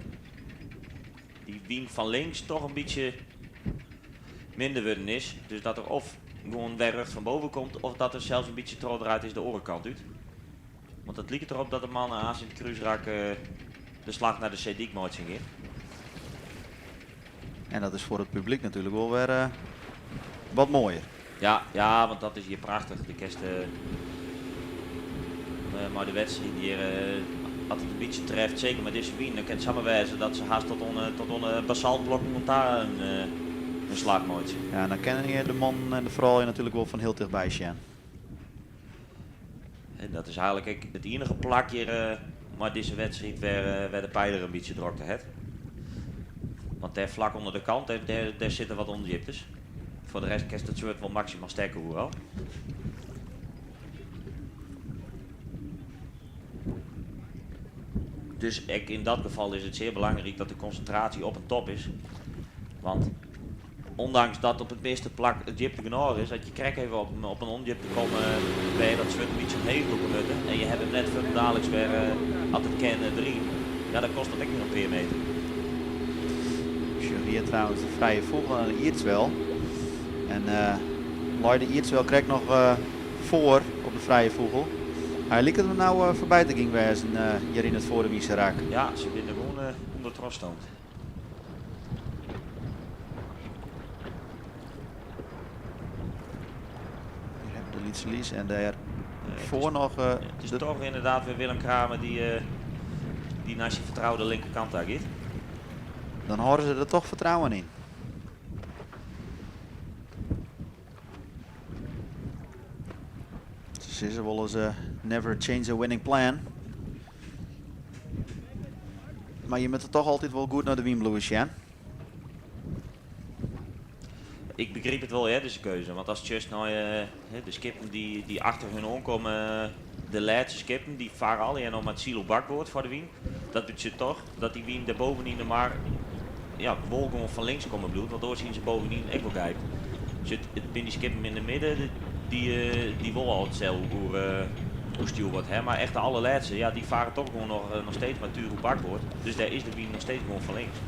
dy wyn fan links toch in bytsje minder wurden is. Dus dat der of gewoan wer rjocht fan boven komt, of dat er sels in bytsje trochdraaid is de oare kant út. Want it liket derop dat de mannen aanst yn it krúsrak de slach nei de seedyk meitsjen gean. En dat is foar it publyk natuerlik wol wer wat moaier. Ja, ja, want dat is hjir prachtich. Do kinst mei de wedstriid hjir, as it in bytsje treft, seker mei dizze wyn, dan kin it samar wêze dat se hast tot oan tot oan de basaltblokken oan ta in slach meitsje. Ja, en dan kinne je de mannen en de froulju natuerlik wol fan hiel tichtby sjen. En dat is eigenlik ek it iennige plak hjir mei dizze wedstriid wêr de peiler in bytsje drokte hat. Want dêr flak ûnder de kant, dêr sitte wat ûndjiptes. Foar de rest kinst it swurd wol maksimaal stekke oeral. Dus ek yn dat gefal is it sear belangryk dat de konsintraasje op en top is. Want ondanks dat op it measte plak it djipte genôch is, as je krekt even op in ûndjipte komme wêr je dat swurd in bytsje omheech lûke moatte en je hawwe him net fuortendaliks wer, as it kin, deryn, ja, dan kostet dat ek wer in pear meter. Sjoch hjir trouwens de Frije Fûgel en de Ierdswel. En lei de Ierdswel krekt noch foar op de Frije Fûgel. Hy liket him no foarby te gien wêzen hjir yn it foarewynse rak. Ja, se binne gewoan ûnder trochstoomd. Hier hebben we de Lytse Lies en dêr foar noch. It is toch ynderdaad wer Willem Kramer dy't nei syn fertroude linkerkant ta giet. Dan hâlde se der toch fertrouwen yn. Se sizze wolris never change a winning plan. Mar je moatte toch altyd wol goed nei de wyn bliuwe sjen. Ik begryp it wol, hear, dizze keuze. Want ast sjochst nei de skippen dy't achter hun oankomme, de lêste skippen, dy farre allegear noch mei it syl oer bakboard foar de wyn. Dat betsjut toch dat dy wyn dêr bovenyn de mar ja, wol gewoan fan links komme bliuwt, want oars hiene se bovenyn ek wol gypt. Dus it binne dy skippen yn de midden dy't wol al it seil oer oerstjoerboard ha, mar echt de allerlêste, ja, dy farre toch gewoan noch steeds mei túch oer bakboard. Dus dêr is de wyn noch steeds gewoan fan links.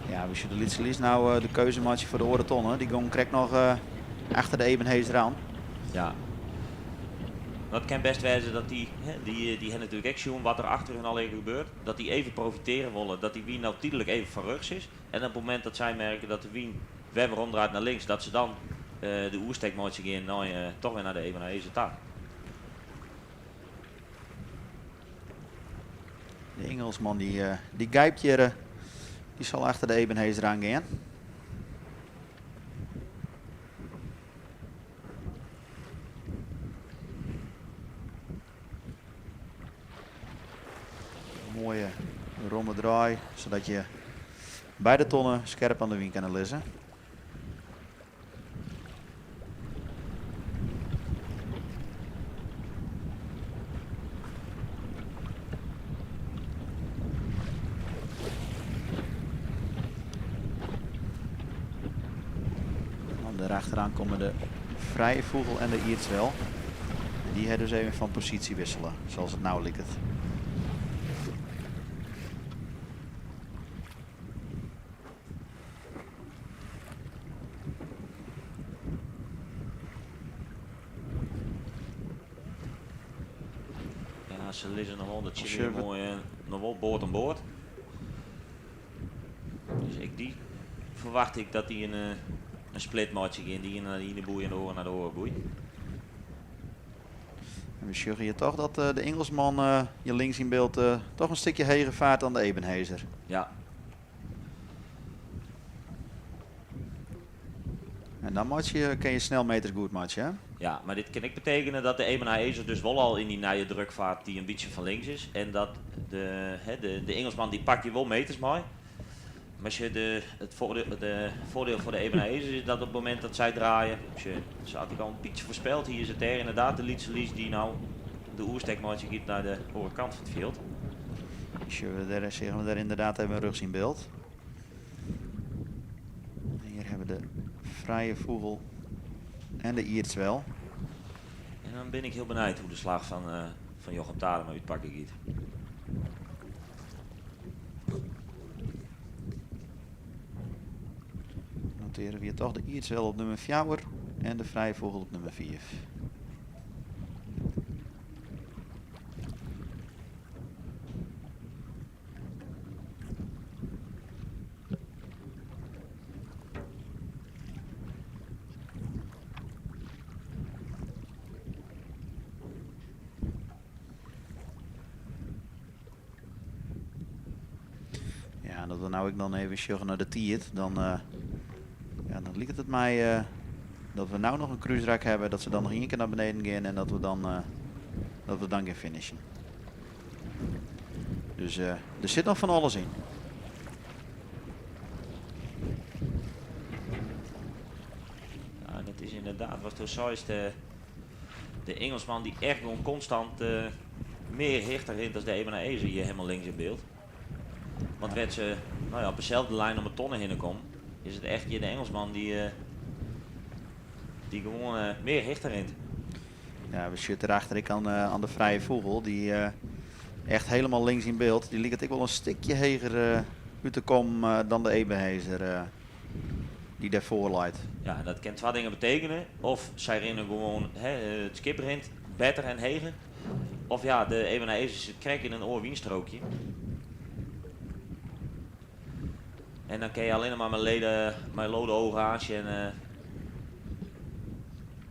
Ja, we sjogge de Lytse Lies no de keuze meitsje foar de oare tonne. Dy gongen krekt noch achter de Ebenhaezer oan. Ja. Dat kin best wêze dat dy, dy dy ha natuerlik ek sjoen wat der achter hun allegear gebeurt, dat dy even profitearje wolle dat dy wyn no tydlik even fan rjochts is. En op it momint dat sy merke dat de wyn wer werom draait nei links, dat se dan de oerstek meitsje gean nei, toch wer nei de Ebenhaezer ta. De Ingelsman dy, dy gypt hjir, dy sil achter de Ebenhaezer oan gean. Moaie romme draai, sadat je beide tonnen skerp oan de wyn kinne lizze. Dan daarachteraan komen de Frije Fûgel en de Ierdswel. En dy ha dus even fan posysje wissele, sa as it no liket. Ja, se lizze noch wol, dat sjogge we moai, noch wol board oan board. Dus ek dy ferwacht ik dat dy in split meitsje gean. De iene nei de iene boei en de oare nei de oare boei. En we sjogge hjir toch dat de Ingelsman hjir links yn byld toch in stikje heger faart dan de Ebenhaezer. Ja. En dan meitsje je, kin je snel meters goed meitsje, hè? Ja, mar dit kin ek betekenje dat de Ebenhaezer dus wol al yn dy nije druk faart dy't in bytsje fan links is. En dat de, hè, de Ingelsman dy pakt hjir wol meters mei. Mar sjoch, de, it foardiel, de foardiel foar de Ebenhaezer is dat op it momint dat sy draaie, sjoch, sa at ik al in bytsje foarspeld hie, is it dêr ynderdaad de Lytse Lies dy't no de oerstek meitsje giet nei de oare kant fan it fjild. Sjogge we dêr, seagen we dêr inderdaad even rjochts yn byld. En hjir hawwe we de frije fûgel en de ierdswel. En dan bin ik hiel benijd hoe't de slach fan, uh, fan Jochem Tadema útpakke giet. Notearje we toch de ierdswel op nûmer 4 en de frije fûgel op nûmer 5. Ja, en dat we no ek dan even sjogge nei de tiid, dan, uh, ja, dan liket it my uh, dat we no noch in krúsrak hawwe, dat se dan noch ien kear nei beneden gean en dat we dan, uh, dat we dan gean finishen. Dus der sit noch fan alles yn. Ja, dat is inderdaad, wat do seist, de Ingelsman dy't echt gewoan konstant mear hichte rint as de Ebenezer hjir hielendal links yn byld. Want wêr't se no ja, op deselde lijn om de tonne hinne komme, is it echt hjir de Engelsman dy't, dy't gewoan mear hichte rint. Ja, we sitte derachter ek oan, oan de frije fûgel, dy't echt hielendal links yn byld. Dy liket ek wol in stikje heger út te kommen dan de Ebenhaezer dy't dêrfoar leit. Ja, en dat kin twa dingen betekenje. Of sy rinne gewoan, hè, it skip rint better en heger. Of ja, de Ebenezer sit krekt yn in oar wynstrookje. En dan kinne je allinnich mar mei, leden, mei lode ogen oansjen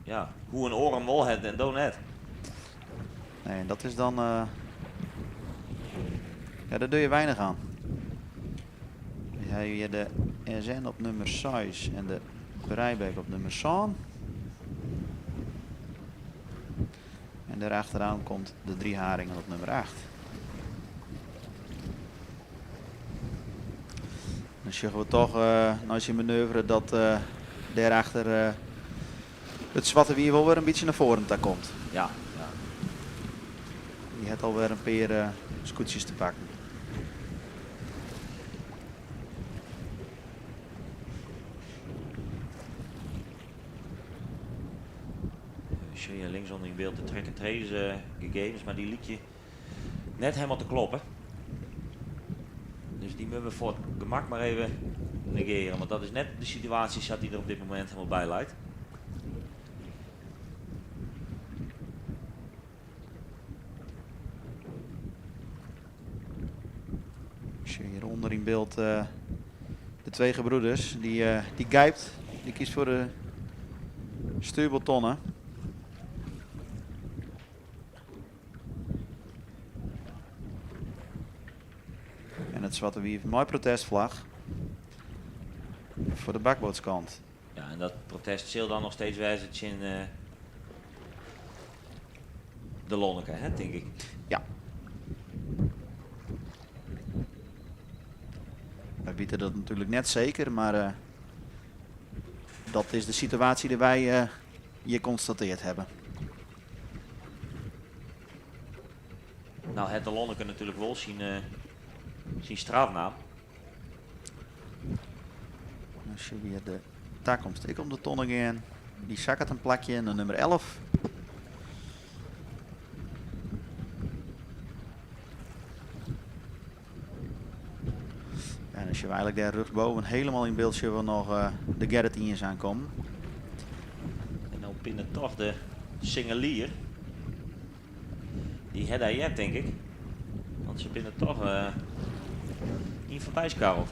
ja, hoe't in oar him wol hat en do net. Nee, en dat is dan. Ja, dêr dogge je weinich oan. We hawwe hjir de SN op nûmer 6 en de Brijbek op nûmer 7. En daarachteraan komt de Drie Haringen op nûmer 8. Dan sjogge we toch uh, nei syn manoeuvre dat uh, dêrachter uh, it Swarte Wief wol wer in bytsje nei foaren ta komt. Ja. Dy hat alwer in pear skûtsjes te pakken. Sjogge je linksûnder yn byld de track and trace gegevens, mar dy lykje net hielendal te klopjen. Dus dy moatte we foar it gemak mar even negearje, want dat is net de situaasje sa't dy der op dit momint hielendal by leit. Ik zie hieronder in beeld de twee gebroeders. Die gijpt, die kiest voor de stuurboordtonne. En it Swarte Wief mei protestvlag foar de bakboardskant. Ja, en dat protest sil dan noch steeds wêze tsjin de Lonneke, hè, tink ik. Ja. Wy witte dat natuerlik net seker, mar dat is de situaasje dy't wy hjir konstatearre hawwe. No hat de Lonneke natuerlik wol syn strafnaam. Dan sjogge we hjir de takomst ek om de tonne gean. Dy sakket in plakje yn de nûmer 11. En dan sjogge we eigentlik dêr rjochtsboven hielendal yn byld sjogge we noch de Gerrit Iens oankommen. En no binne toch de Singelier. Dy hat hy heard, tink ik. Want se binne toch yn foarby skarreld.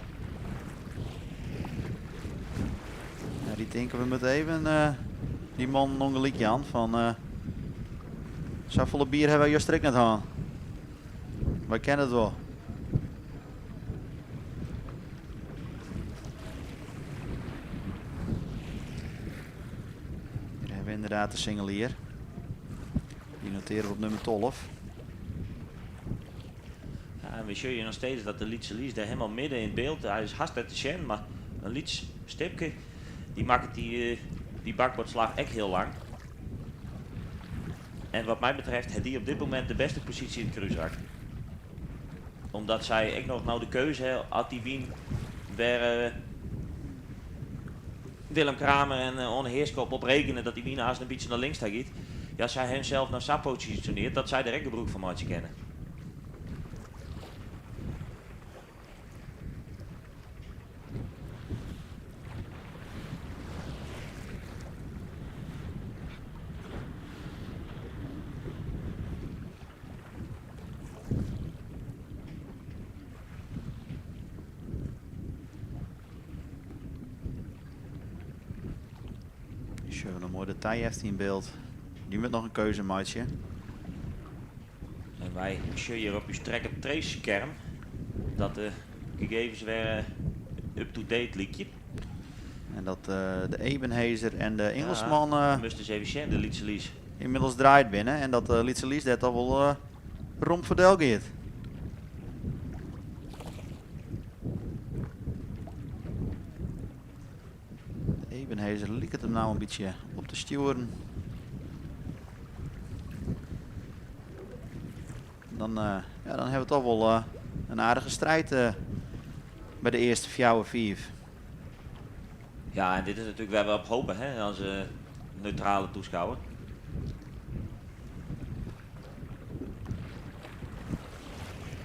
Ja, dy tinke we moatte even dy man ûngelyk jaan fan safolle bier hawwe wy juster ek net hân. Wy kenne it wol. Hjir hawwe we ynderdaad de Singelier. Dy notearje we op nûmer 12. Ja, en we sjogge noch steeds dat de Lytse Lies dêr hielendal midden yn byld, hy is hast net te sjen, mar in lyts stipke, dy makket dy bakboardslach ek hiel lang. En wat my betreft hat dy op dit momint de bêste posysje yn it krúsrak. Omdat sy ek noch no de keuze ha, as dy wyn wer eh, Willem Kramer en Oane Heerschop op rekene dat dy wyn aanst in bytsje nei links ta giet. Ja, sy hawwe himsels no sa posisjonearre dat sy der ek gebrûk fan meitsje kinne. Sjogge we noch moai de tijeft yn byld. Dy moat noch in keuze meitsje. En wy sjogge hjir op ús track and trace skerm dat de gegevens wer up-to-date lykje. En dat de Ebenhaezer en de Ingelsman Ja, moatst ris even sjen, de Lytse Lies. ynmiddels draaid binne en dat de Lytse Lies dêr toch wol rom foar del giet. De Ebenhaezer liket him no in bytsje op te stjoeren. Dan, ja, dan hawwe we toch wol in aardige striid by de earste fjouwer, fiif. Ja, en dit is natuerlik wêr't we op hoopje, hè, as neutrale taskôger.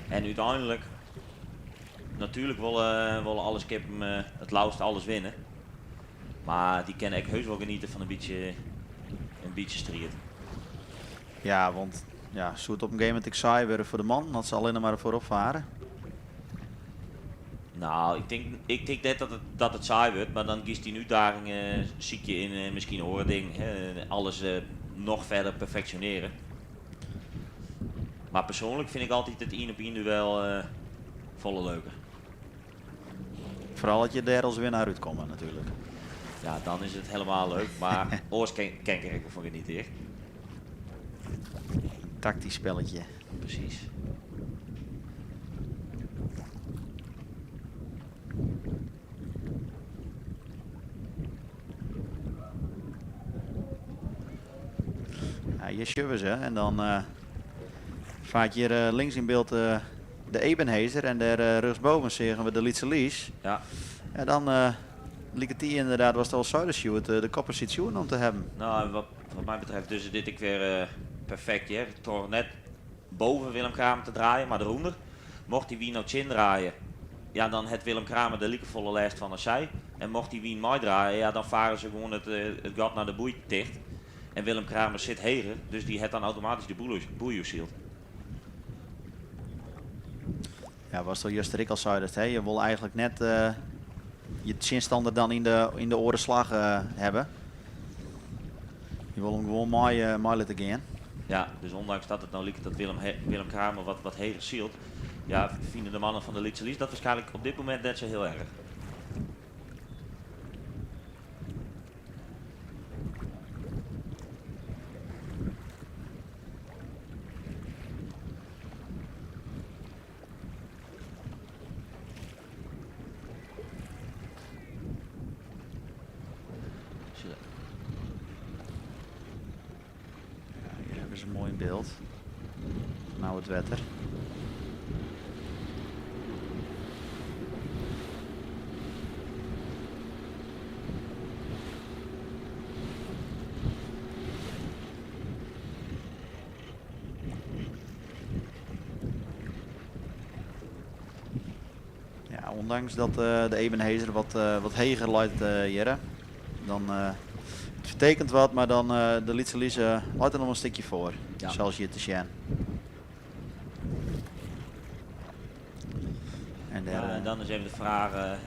En úteinlik, natuerlik wolle alle skippen it leafst alles winne. Mar dy kinne ek heus wol genietsje fan in bytsje striid. Ja, want ja, soe it op in gegeven momint ek saai wurde foar de mannen as se allinnich mar foarop farre? No, ik tink net dat it saai wurdt, mar dan giest dyn útdaging sykje yn miskien oare dingen. Hè, alles noch fierder perfeksjonearje. Mar persoanlik fyn ik altyd it ien op ien duel folle leuker. Foaral as je dêr as winner útkomme natuerlik. Ja, dan is it hielendal leuk, mar oars kin ik der ek wol fan genietsje. Hear. In taktysk spelletje. Presys. Ja, hjir sjogge we se en dan fart hjir links yn byld de Ebenhaezer en dêr rjochtsboven seagen we de Lytse Lies. Ja. En dan liket dy ynderdaad, watst al sei, Sjoerd, de kopposysje oernommen te hawwen. No, wat my betreft dus is dit ek wer perfekt. Hear. Troch net boppe Willem Kramer te draaien, mar derûnder. Mocht dy wyn no tsjin draaie, ja, dan hat Willem Kramer der likefolle lêst fan as sy. En mocht dy wyn meidraaie, ja, dan farre se gewoan it gat nei de boei ticht. En Willem Kramer sit heger, dus dy hat dan automatysk de boei oersyld. Ja, watsto juster ek al seidest, hè? Je wolle eigentlik net je tsjinstanner dan yn de oare slach hawwe. Je wolle him gewoan mei litte gean. Ja, dus ûndanks dat it no liket dat Willem Kramer wat heger sylt, ja, fine de mannen fan de Lytse Lies dat wierskynlik op dit momint net sa hiel erch. Ja, hjir hawwe se moai yn byld. No it wetter. Ja, ûndanks dat de Ebenhaezer wat heger leit hjir, dan it fertekent wat, mar dan de Lytse Lies leit der noch in stikje foar, sa as hjir te sjen. En dêr, Ja, en dan is even de fraach,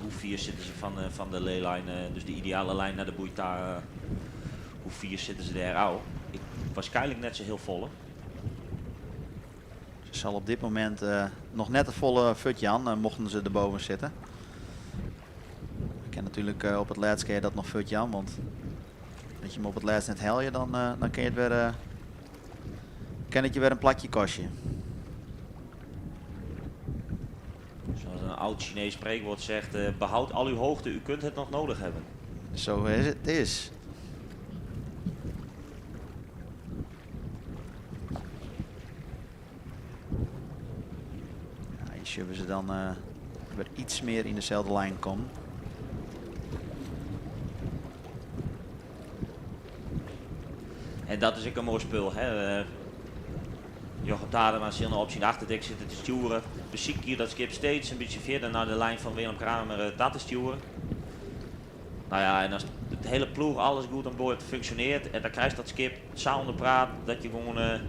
hoe fier sitte se fan de leyline, dus de ideale lyn nei de boei ta, hoe fier sitte se dêr ôf? Wierskynlik net sa hiel folle. Se sil op dit momint noch net te folle fuort jaan, mochten se derboppe sitte. Ik kin natuerlik op it lêst kin je dat noch fuort jaan, want as je him op it lêst net helje, dan kin je it wer, kin it je wer in plakje kostje. Zoals een oud Chinees spreekwoord zegt, behoud al uw hoogte, u kunt het nog nodig hebben. Zo is het is. Sjogge we se dan wer iets mear yn deselde lijn kommen. En dat is ek in moai spul. Hè? Jochem Tadema sil no op syn achterdek sitte te stjoeren. Besykje dat skip steeds in bytsje fierder nei de lijn fan Willem Kramer ta te stjoeren. Nou ja, en as de hiele ploech alles goed oan board funksjonearret en dan krijst dat skip sa ûnder praat dat je gewoan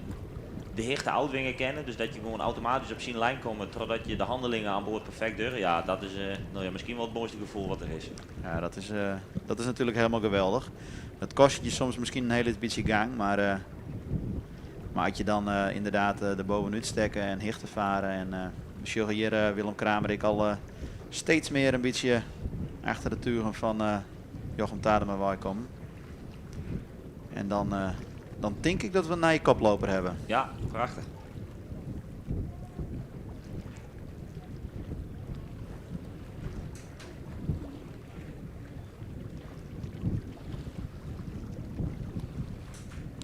de hichte ôftwinge kinne. Dus dat je gewoan automatysk op syn lijn komme trochdat je de hannelingen oan board perfekt dogge. Ja, dat is no ja, miskien wol it moaiste gefoel wat der is. Ja, dat is natuerlik hielendal geweldich. Dat kostet je soms miskien in hiel lyts bytsje gang, mar as je dan ynderdaad der bovenút stekke en hichte farre en we sjogge hjir Willem Kramer ek al steeds mear in bytsje achter de tugen fan Jochem Tadema weikommen. En dan tink ik dat we in nije koploper hawwe. Ja, prachtich.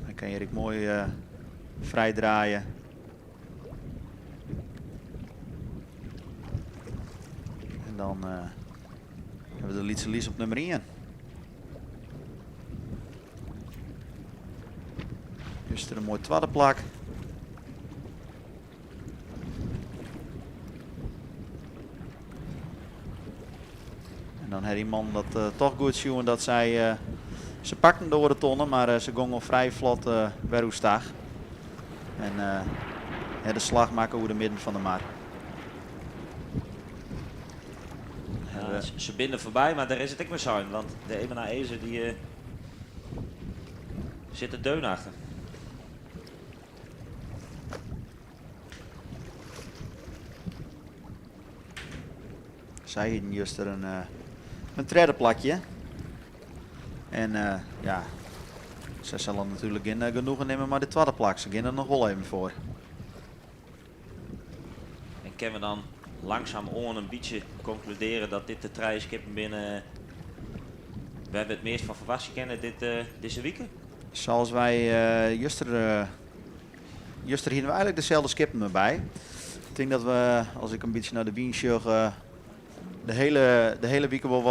Dan kin hjir ek moai frij draaie. En dan hawwe we de Lytse Lies op nûmer 1. Juster in moai twadde plak. En dan ha dy mannen dat toch goed sjoen dat sy, se pakten de oare tonne, mar se gongen al frij flot wer oerstach. En ha de slach makke oer de midden fan de mar. Ja, se binne foarby, mar dêr is it ek wer sein, want de Ebenezer dy sit der deun achter. Sy hienen juster in tredde plakje. En ja, sy sille natuerlik gjin genoegen nimme mei de twadde plak. Se gean der noch wol even foar. En kinne we dan langsum oan in bytsje konkludearje dat dit de trije skippen binne wêr't we it meast fan ferwachtsje kinne dizze wike? Sa as wy juster hienen we eigentlik deselde skippen derby. Ik tink dat we, as ik in bytsje nei de wyn sjoch, de hiele wike wol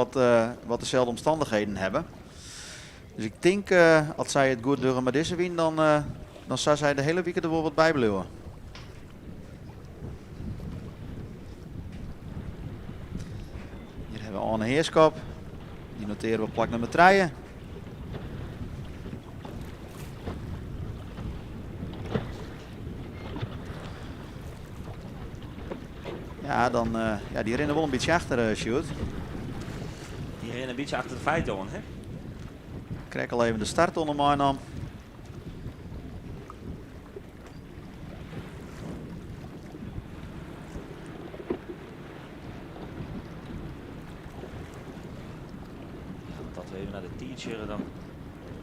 wat deselde omstannichheden hawwe. Dus ik tink, as sy it goed dogge mei dizze wyn, dan sille sy de hiele wike der wol wat by bliuwe. Hjir hawwe we Arne Heerskop. Dy notearje we op plak nûmer 3. Ja, dan, ja, dy rinne wol in bytsje achter, Sjoerd. Dy rinne in bytsje achter de feiten oan, hè? Krekt al even de starttonne meinaam. Ja, want as we even nei de tiid sjogge, dan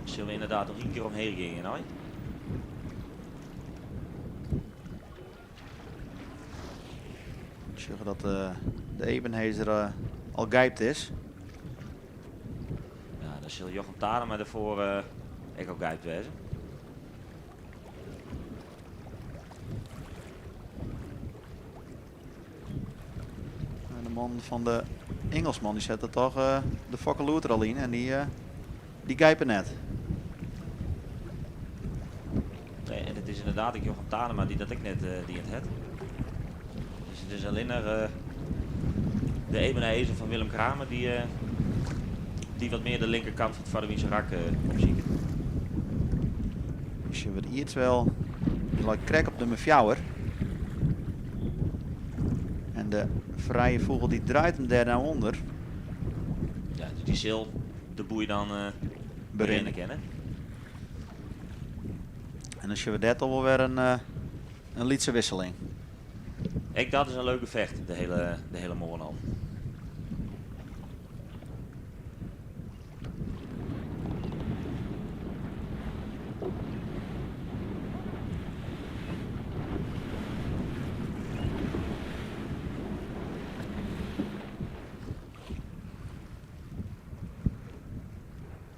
sille we ynderdaad noch ien kear omheech gean, hè? Ik sjoch dat de Ebenhaezer al gypt is. Ja, dan sil Jochem Tadema derfoar ek al gypt wêze. En de man fan de Ingelsman dy sette toch de fokkeloer der al yn en dy gype net. Nee, en it is ynderdaad ek Jochem Tadema dy't dat ek net dien hat. Dus it is allinnich de Ebenhaezer fan Willem Kramer dy't wat mear de linkerkant fan it Foarderwynse rak opsiket. Ik sjoch wat Ierdswel, dy leit krekt op nûmer 4. En de frije fûgel dy draait him dêr nou ûnder. Ja, dus dy sil de boei dan Berinne. berinne kinne. En dan sjogge we dêr toch wol wer in lytse wikseling. Ek dat is in leuk gefjocht, de hiele moarn al.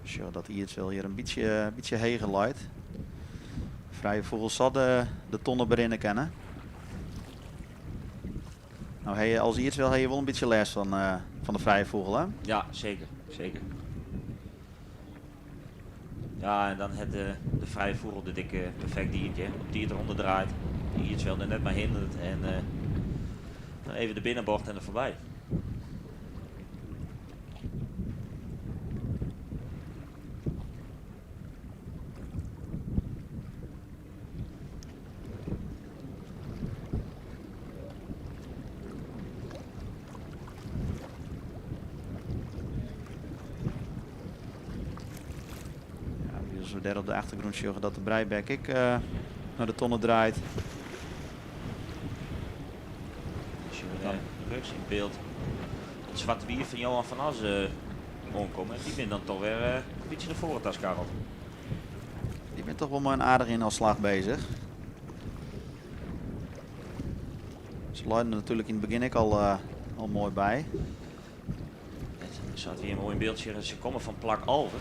Sjoch dat Ierdswel hjir in bytsje heger leit. Frije fûgel sil de tonne berinne kinne. No, ha je als iets wel, ha je wol in bytsje lêst fan, fan de frije fûgel, hè? Ja, seker. Seker. Ja, en dan hat de, de frije fûgel dit ek perfekt dien. Op tiid derûnder draait. De Ierdswel der net mei hinderet. En dan even de binnenbocht en er foarby. Ja, as we dêr op de achtergrûn sjogge dat de Breibek ek nei de tonne draait. Sjogge we rjochts yn byld it Swarte Wief fan Johan van As oankommen. Dy binne dan toch wer in bytsje nei foaren ta skarreld. Dy binne toch wol mei in aardich ynhelslach beuzich. Se leinen der natuerlik yn it begjin ek al, al moai by. Sa't we hjir moai yn byld sjogge, se komme fan plak 11.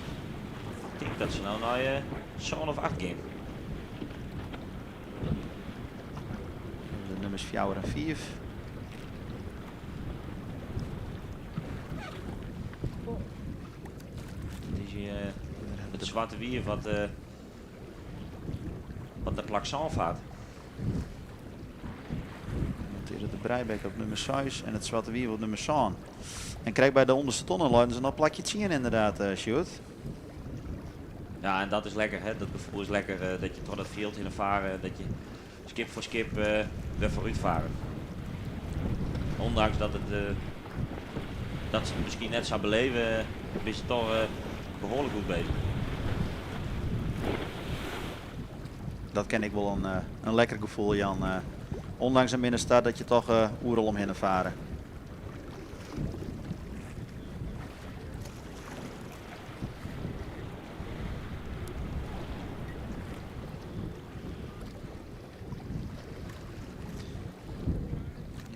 Ik tink dat se no nei 7 of 8 gean. De nummers 4 en 5. Dit is hier it Swarte Wief wat, wat nei plak sân fart. Notearre de Breibek op nûmer 6 en it Swarte Wief op nûmer 7. En krekt by de ûnderste tonne leinen se noch plakje 10 ynderdaad, Sjoerd. Ja, en dat is lekker, hè? Dat gefoel is lekker, dat je troch dat fjild hinne fare, dat je skip foar skip wer foarút fare. Ondanks dat, het, dat ze het miskien net sa beleve, binne se toch behoarlik goed beuzich. Dat kin ik wol in lekker gefoel jaan. Ondanks in minne start dat je toch oeral omhinne fare.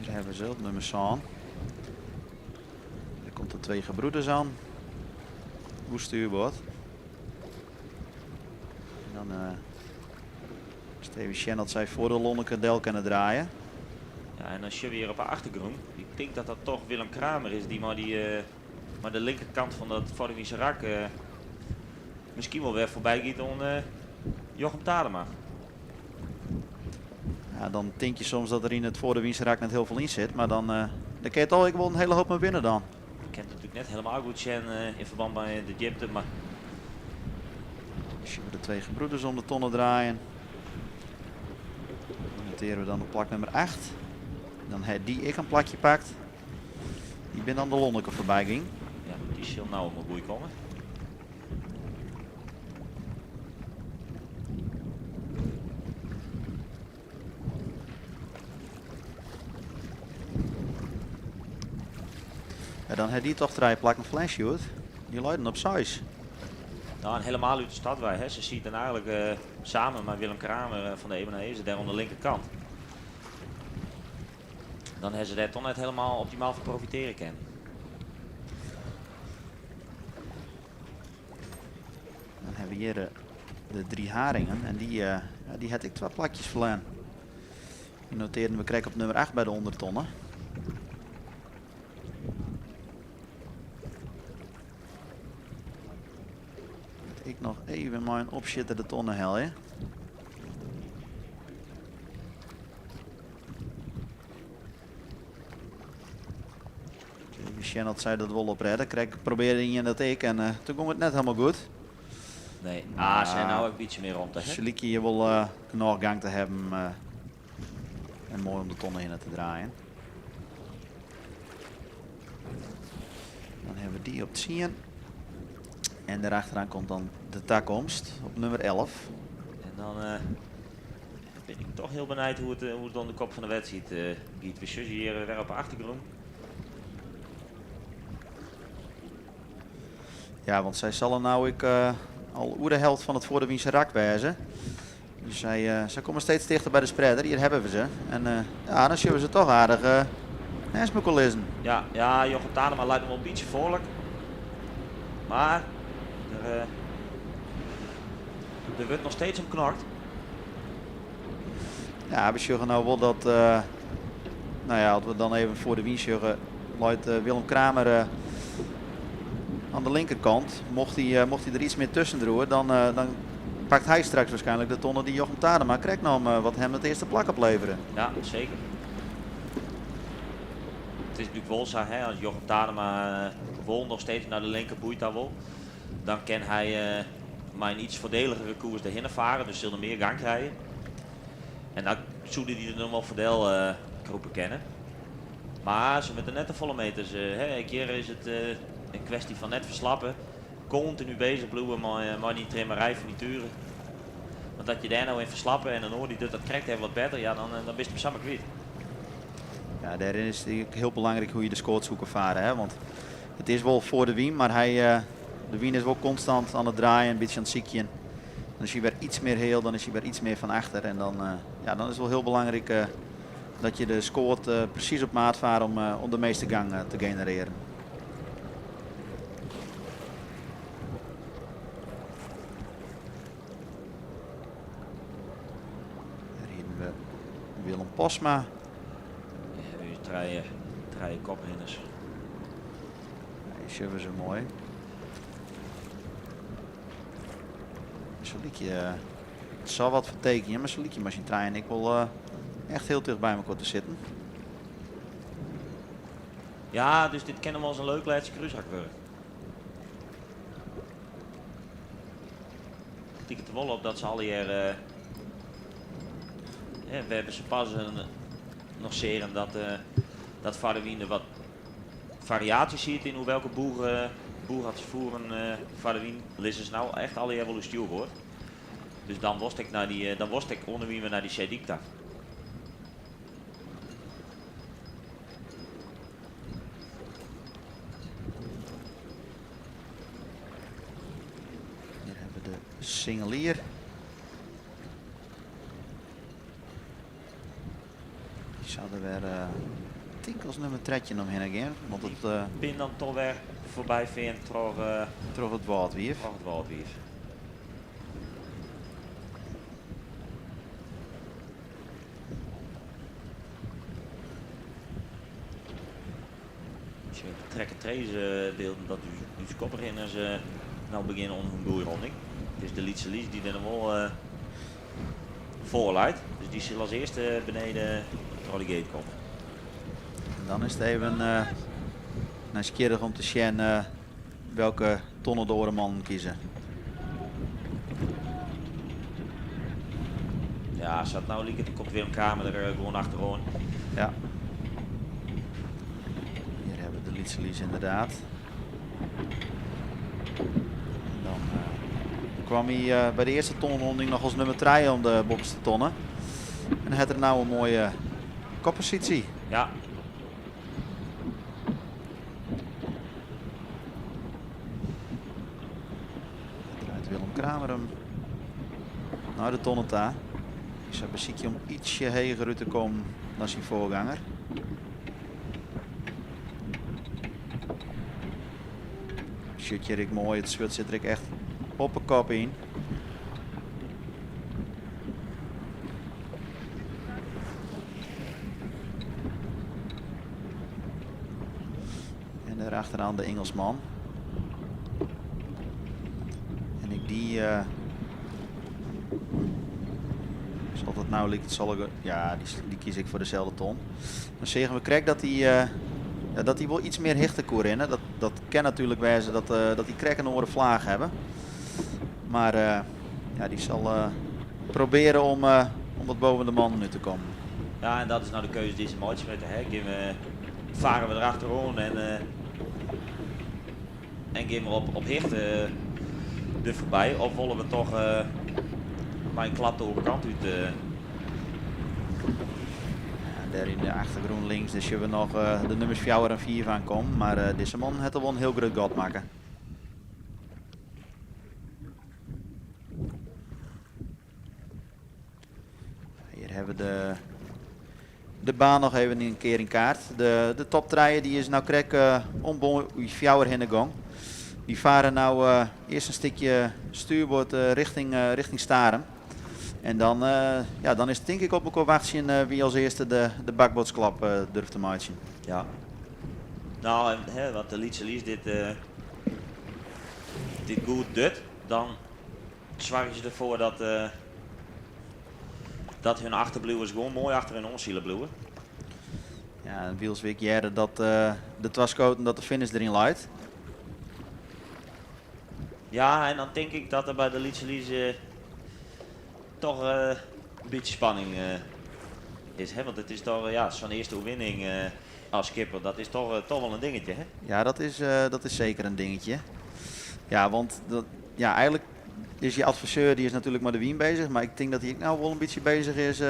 Hjir hawwe we se op nûmer 7. Dêr komt de Twee Gebroeders oan. Oer stuurboard. En dan is it even sjen oft sy foar de Lonneke del kinne draaie. Ja, en dan sjogge we hjir op de achtergrûn. Ik tink dat dat toch Willem Kramer is dy't mei, dy, mei de linkerkant fan dat Vorderwynse rak miskien wol wer foarby giet oan Jochem Tadema. Ja, dan tink je soms dat der yn it Vorderwynse rak net hiel folle yn sit, mar dan, dan kin je toch ek wol in hiele hoop mei winne dan. Ik kin it natuerlik net hielendal goed sjen yn ferbân mei de djipte, mar... Sjogge we de Twee Gebroeders om de tonne draaien. Dan notearje we dan op plak nûmer 8. Dan hat dy ek in plakje pakt. Dy binne dan de Lonneke foarby gien. Ja, dy sil no wol goed komme. Ja, dan hat dy toch trije plakken flash, Sjoerd. Dy leinen op 6. Nou, en hielendal út de stad wei. Hè. Se sieten eigenlik samen mei Willem Kramer fan de Ebenezer dêr oan de linkerkant. Dan hawwe se dêr toch net hielendal optimaal fan profitearje kinnen. Dan hawwe we hjir de Drie Haringen en dy, ja, dy hat ek twa plakjes ferlern. Dy notearren we krekt op nûmer 8 by de ûndertonne. Ik noch even mei in opsjitter de tonne helje. Even sjen oft sy dat wol oprêde. Krekt probearde ien dat ek en doe gong it net hielendal goed. Nee, ah, se hawwe no ek in bytsje mear romte. Se lykje hjir wol genôch gang te hawwen en moai om de tonne hinne te draaien. Dan hawwe we dy op 10. En dêrachteraan komt dan de takomst op nûmer 11. En dan bin ik toch hiel benijd hoe't it oan de kop fan de wedstriid giet. We sjogge hjir wer op de achtergrûn. Ja, want sy sille no ek al oer de helte fan it Vorderwynse rak wêze. Dus sy komme steeds tichter by de spreader. Hjir hawwe we se. En ja, dan sjogge we se toch aardich neist mekoar lizzen. Ja, ja, Jochem Tadema leit noch wol in bytsje foarlik. Mar der wurdt noch steeds om knokt. Ja, we sjogge no wol dat. Nou ja, as we dan even foar de wyn sjogge, leit Willem Kramer oan de linkerkant. Mocht hy, mocht hy der iets mear tusken driuwe, dan, dan pakt hy straks waarschijnlijk de tonne die Jochem Tadema krekt nam, wat hem het eerste plak oplevere. Ja, zeker. Het is natuurlijk wel zo, hè, als Jochem Tadema wol nog steeds naar de linkerboei daar wol, dan kan hij maar een iets voordeligere koers erheen varen, dus zullen meer gang krijgen. En dan zouden die er nog wel voordeel kroepen kennen. Maar ze met de net de volle meters. Hè, een keer is het een kwestie van net verslappen. Continu bezig blijven maar die trimmerij van die turen. Want dat je daar nou in verslappen en dan hoor die dat krijgt even wat beter, ja, dan ben je hem samen kwijt. Ja, daarin is het heel belangrijk hoe je de scoortzoeken varen. Hè? Want het is wel voor de wien, maar de wien is wel constant aan het draaien, een beetje aan het ziekje. Dan is hij weer iets meer heel, dan is hij weer iets meer van achter. En ja, dan is het wel heel belangrijk dat je de scoort precies op maat vaart om de meeste gang te genereren. Daar hebben we Willem Posma. Ja, nu draaien koprinners. Ja, die zo mooi. Zo'n liedje, het zal wat vertekenen, maar zo'n liedje maar zijn trein en ik wil echt heel dicht bij elkaar te zitten. Ja, dus dit kennen we als een leuk Leidse kruishak worden. Het tikt er wel op dat ze al hier, hè, we hebben ze pas een, nog zeer dat Vaderwien er wat variatie ziet in hoe welke boer had ze voeren Vaderwien. Liz is nou echt al die stuur wordt. Dus dan worst ik naar die dan worst ik onder wie we naar die Zedikta. Hier hebben we de singelier. Die zou er weer tinkels nummer tredje omheen gaan, want het Pin dan toch weer voorbij vindt troch het Wâldwief. Troch het Wâldwief. Trekken deze beelden dat u koprinners nou beginnen om hun boeironding. Het is de Lietse Lies die er nog wel voorleidt. Dus die zal als eerste beneden de trolley gate komen. En dan is het even nieuwsgierig om te zien welke tonnen de orenman kiezen. Ja, als dat nou liep, dan komt Willem Kramer er gewoon achteraan. Ja. Hier hebben we de Lietse Lies inderdaad. En dan kwam hij bij de eerste tonnenronding nog als nummer 3 om de bovenste tonnen. En hij had er nou een mooie koppositie. Ja. Draait Willem Kramer hem naar de tonnenta. Is hij beziekje om ietsje heger uit te komen dan zijn voorganger. Shirtje Rick mooi, het zwart zit er echt op een kop in. En daarachteraan de Engelsman. En ik die zal dat nou likt, zal ik, ja, die kies ik voor dezelfde ton. Dan zeggen we krek dat die ja, dat die wel iets meer hichtekoer in. Hè. Dat kan natuurlijk wijzen dat die krek een oren vlaag hebben. Maar ja, die zal proberen om wat boven de man nu te komen. Ja, en dat is nou de keuze die ze maatje met de hek. Varen we erachterom en gaan we op hicht er voorbij. Of willen we toch maar een klap de overkant uit. Ja, daar in de achtergrond links, dus we nog de nummers 4 en 4 van komen. Maar deze man heeft er wel een heel groot gat maken. Hier hebben we de baan nog even een keer in kaart. De top 3 die is nou krek om 4 heen de gang. Die varen nou eerst een stukje stuurboord richting Starum. En dan, ja, dan is it tink ik op elkoar wachtsjen wie as earste de, de bakboardsklap durft te meitsjen. Ja. Nou, en hè, wat de Lytse Lies dit, dit goed doet, dan soargje se derfoar dat, dat hun achterbliuwers gewoan moai achter hun oansile bliuwe. Ja, en wylst wy ek hearre dat de twa skoten dat de finish deryn leit. Ja, en dan tink ik dat der by de Lytse Lies toch in bytsje spanning is. Hè? Want it is toch ja, sa'n earste oerwinning as skipper, dat is toch, toch wol in dingetje. Hè? Ja, dat is seker in dingetje. Ja, want dat, ja, eigenlik is je adviseur die is natuerlik mei de wyn beuzich, mar ik tink dat hy ek no wol in bytsje beuzich is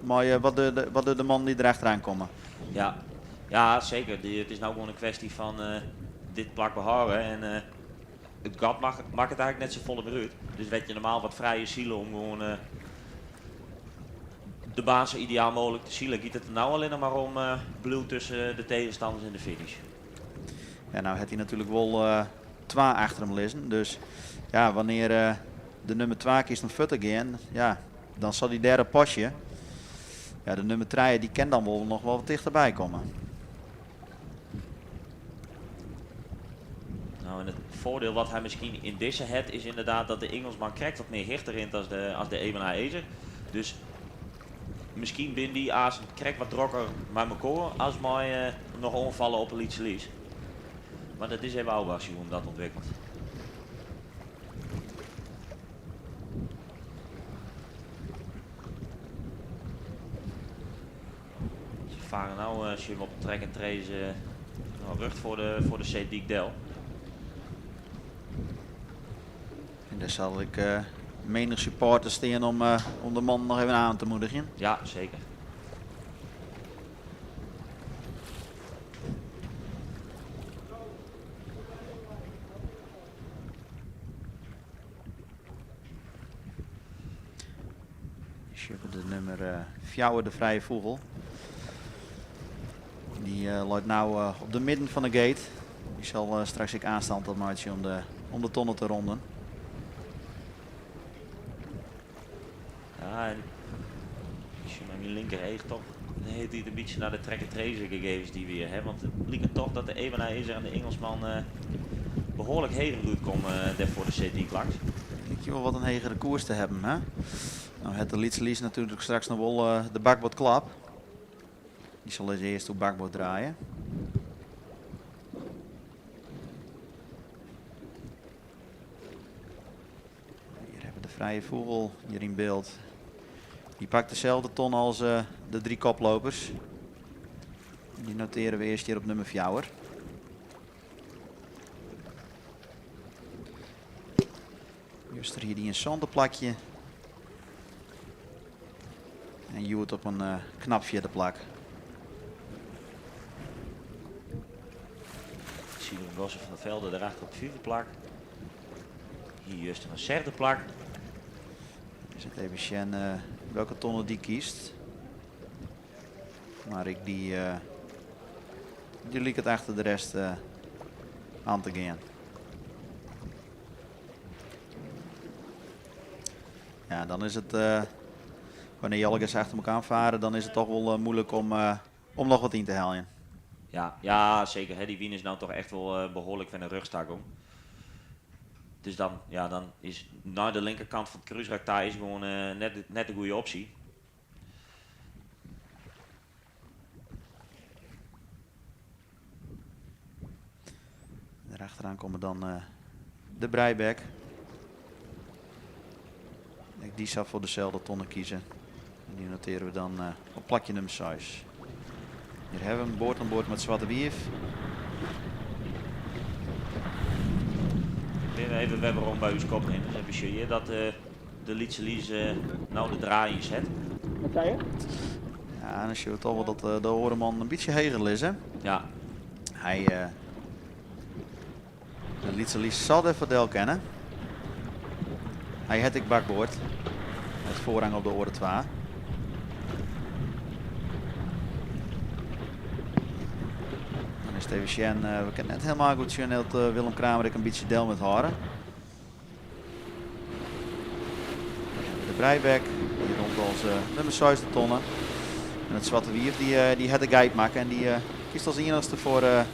mei wat de, wat de, de mannen dy't derachteraan komme. Ja, ja seker. It is no gewoan in kwestje fan dit plak behâlde en it gat makket eigenlik net safolle mear út. Dus wêr't je normaal wat frijer sile om gewoan de baan sa ideaal mooglik te silen, giet it der no allinnich mar om bliuw tusken de tegenstanners en de finish. Ja, no hat hy natuerlik wol twa achter him lizzen. Dus ja, wannear de nûmer twa kiest om fuort te gean, ja, dan sil hy dêr op pasje. Ja, de nûmer trije dy kin dan wol noch wol wat tichterby komme. Nou, en it foardiel wat hy miskien yn dizze hat, is ynderdaad dat de Ingelsman krekt wat mear hichte rint as de Ebenhaëzer. Dus miskien binne dy azen krekt wat drokker mei mekoar as mei noch oanfalle op 'e Lytse Lies. Mar dat is even ôfwachtsjen hoe't dat ûntwikkelt. Se farre no uh, op trek en trace nou, rjocht foar de seedyk del. En dêr sil ek menich supporter stean om de man noch even oan te moedigjen. Ja, seker. Sjogge de nûmer 4, de Frije Fûgel. Dy leit no op de midden fan de gate. Dy sil straks ek oanstân meitsje om de tonne te ronden. Ja, en ik zie mei myn linkereach toch de hiele tiid in bytsje nei de track and trace gegevens dy't wy hawwe. Want it liket toch dat de Ebenhaëzer en de Ingelsman behoarlik heger útkomme dêr foar de seedyk langs. Liket wol wat in hegere koers te hawwen. Hè? No hat de Lytse Lies natuerlik straks noch wol de bakboardklap. Dy sil earst earst oer bakboard draaie. Hjir hawwe we de Frije Fûgel hjir yn byld. Dy pakt deselde ton as de drie koplopers. Dy notearje we earst hjir op nûmer 4. Juster hie dy in sânde plakje. En hjoed op in knap fjirde plak. Simon Gosse van der Velde dêrachter op it fyfde plak. Hjir juster in sechde plak. Is it even sjen welke tonne dy kiest. Mar ek dy, dy liket achter de rest oan te gean. Ja, dan is it, wannear je allegear achter elkoar farre, dan is it toch wol muoilik om noch wat yn te heljen. Ja, ja seker. Hè. Dy wyn is no toch echt wol behoarlik fan de rjochstak om. Dus dan, ja, dan is nei de linkerkant fan it krúsrak ta is gewoan net de goede opsje. Derachteraan komme dan de Breibek. Ek dy sil foar deselde tonne kieze. En dy notearje we dan op plakje nûmer 6. Hjir hawwe we him board oan board mei it Swarte Wief. Binne we even wer werom by ús koprinners. En we sjogge hjir dat de Lytse Lies no de draai ynset. Wat sei je? Ja, dan sjogge we toch wol dat de oare man in bytsje heger lizze. Hy, de Lytse Lies sil der foar del kinne. Hy hat ek bakboard. It foarrang op de oare twa. Dan is it even sjen, we kinne net hielendal goed sjen dat Willem Kramer ek in bytsje del moat hâlde. De Breibek. Dy rint as nûmer 6 de tonne. En it Swarte Wief dy, dy hat de geit makke en dy kiest as iennichste foar,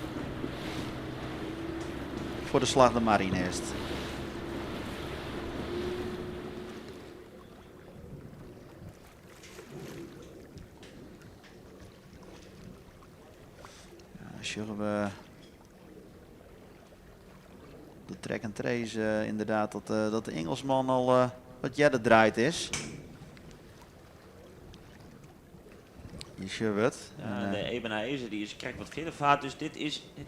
foar de slach de mar yn earst. Ja, dan sjogge we de track and trace inderdaad dat de Engelsman al wat earder draaid is. Je sjogge it. Ja, de Ebenhaëzer die is krekt wat fierder faard, dus dit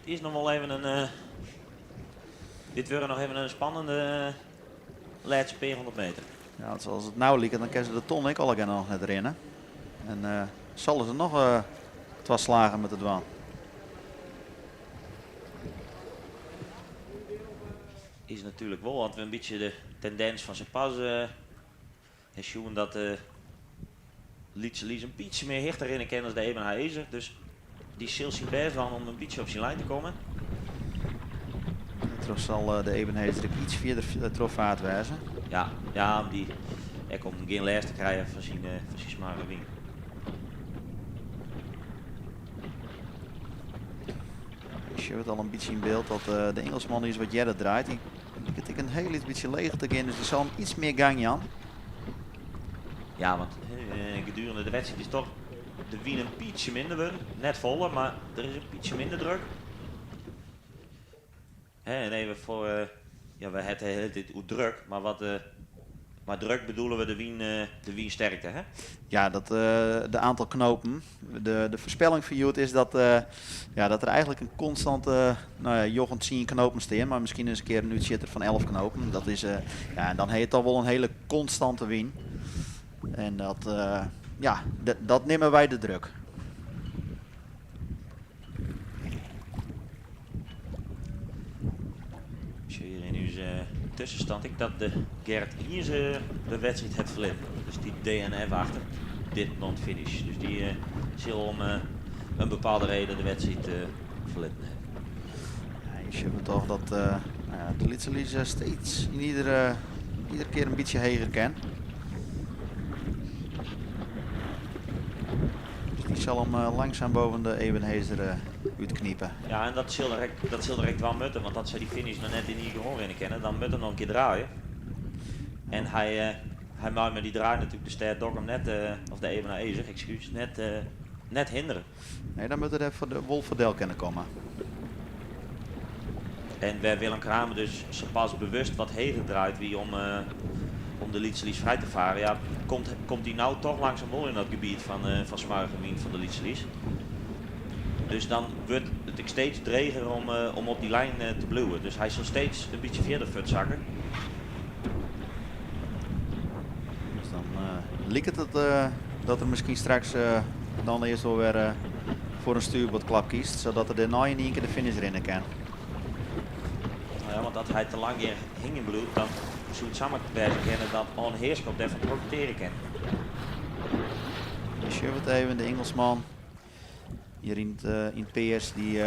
is noch wol even in. Dit wurdt noch even in spannende lêste pear hûndert meter. Ja, sa 't it no liket, dan kinne se de tonne ek allegear noch net rinne. En sille se noch twa slagen moatte dwaan. Is natuerlik wol, want we in bytsje de tendins fan syn pas sjoen dat de Lytse Lies in bytsje mear hichte rinne kin as de Ebenhaëzer. Dus dy sil syn bêst dwaan om in bytsje op syn lijn te kommen. Troch sil de Ebenhaëzer ek iets fierder trochfaard wêze. Ja, om dy ek om gjin lêst te krijen fan syn smoarge wyn. Ik sjoch it al in bytsje yn byld dat de Engelsman dy is wat earder draait. Dy liket ek in hiel lyts bytsje leger te gean, dus dy sil him iets mear gang jaan. Ja, want gedurende de wedstriid is toch de wyn in bytsje minder wurden. Net folle, mar der is in bytsje minder druk. Hè, en even foar, ja, we hawwe it de hiele tiid oer druk, mar wat, mei druk bedoele we de wynsterkte, hè? Ja, de aantal knopen. De foarspelling foar hjoed is dat, ja, dat der eigentlik in konstante, nou ja, njoggen, 10 knopen stean, mar miskien ris in kear in útsjitter fan 11 knopen. Dat is, ja, en dan ha je toch wol in hiele konstante wyn. En dat, ja, dat nimme wy de druk. Ik sjoch hjir yn ús tuskenstân ek dat de Gerrit Iense de wedstriid hat ferlitten. Dus dy DNF achter, did not finish. Dus dy sil om in bepaalde reden de wedstriid ferlitten hawwe. Ja, je ziet toch dat nou ja, de Lytse Lies steeds in iedere kear in bytsje heger kin. Dus dy sil him langsaam boppe de Ebenhaëzer útknipe. Ja, en dat sil der ek dwaan moatte, want as sy dy finish noch net yn ien kear rinne kinne, dan moat er noch in kear draaie. En hy mei mei dy draai natuerlik de stêd Dokkum net, of de Ebenhaëzer, ekskús, net hindere. Nee, dan moat er even de Wolf del kinne komme. En wêr Willem Kramer dus pas bewust wat heger draait wie om de Lytse Lies frij te farren, ja, komt dy no toch langsaam wol yn dat gebiet fan smoarge wyn fan de Lytse Lies. Dus dan wurdt it ek steeds dreger om op dy lijn te bliuwen. Dus hy sil steeds in bytsje fierder fuortsakke. Dus dan liket it dat er miskien straks dan earst wol wer foar in stuurboardklap kiest, sadat er dêrnei yn ien kear de finish rinne kin. Nou ja, want as hy te lang hjir hingjen bliuwt, dan soe it samar wêze kinne dat Anne Heerschop dêrfan profitearje kin. Sjogge we it even, de Engelsman hjir yn it pears, dy,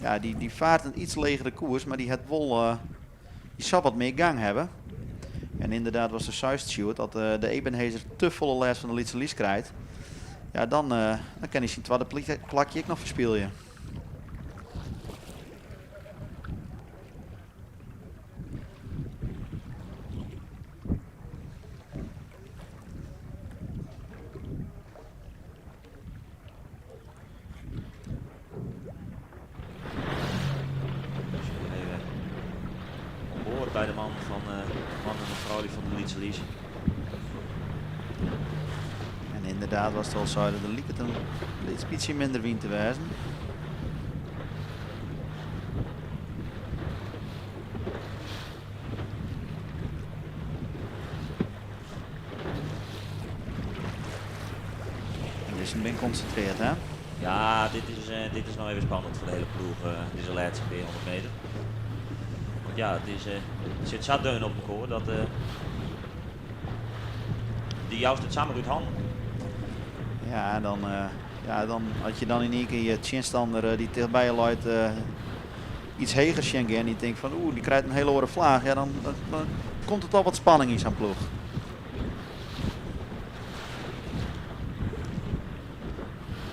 ja, dy faart in iets legere koers, mar dy hat wol, dy sil wat mear gang hawwe. En ynderdaad was de seist Sjoerd dat de Ebenhaëzer te folle lêst fan de Lytse Lies krijt. Ja, dan kin hy syn twadde plakje ek noch ferspylje. Dus even oan board by de man en de frou fan de Lytse Lies. En ynderdaad was it al sa, der liket in lyts bytsje minder wyn te wêzen. Dus ik ben konsintrearre, hè? Ja, dit is noch even spannend foar de hiele ploech, dizze lêste pear hûndert meter. Want ja, it sit sa deun op elkoar dat dy joust it samar út hannen. Ja, ja, dan, as je dan yn ien kear je tsjinstanner dy't tichtby je leit iets heger sjen gean, dy tinkt fan oeh, dy krijt in hiele oare flaach, ja, dan komt it al wat spanning yn sa'n ploech.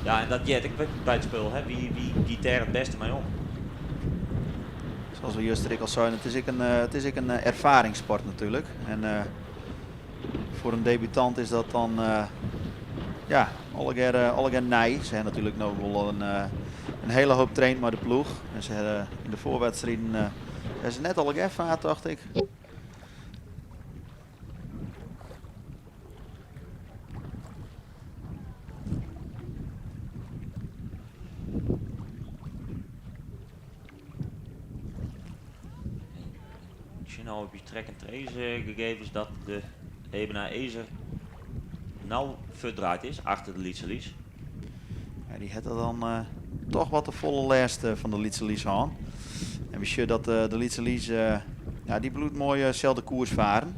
Ja, en dat heart ek by it spul, hè. Wie, wie giet dêr it bêste mei om? Zoals we juster ek al seinen, het is ek in erfaringssport natuerlik. En foar in debutant is dat dan ja, allegear nij. Se hawwe natuerlik no wol in hiele hoop traind mei de ploech. En se hawwe yn de foarwedstriden hawwe se net allegear fard, tocht ik. Ik sjoch no op ús track and trace gegevens dat de Ebenhaëzer no fuortdraaid is achter de Lytse Lies. Ja, dy hat der dan toch wat te folle lêst fan de Lytse Lies hân. En we sjogge dat de Lytse Lies, ja, dy bliuwt moai selde koers faren.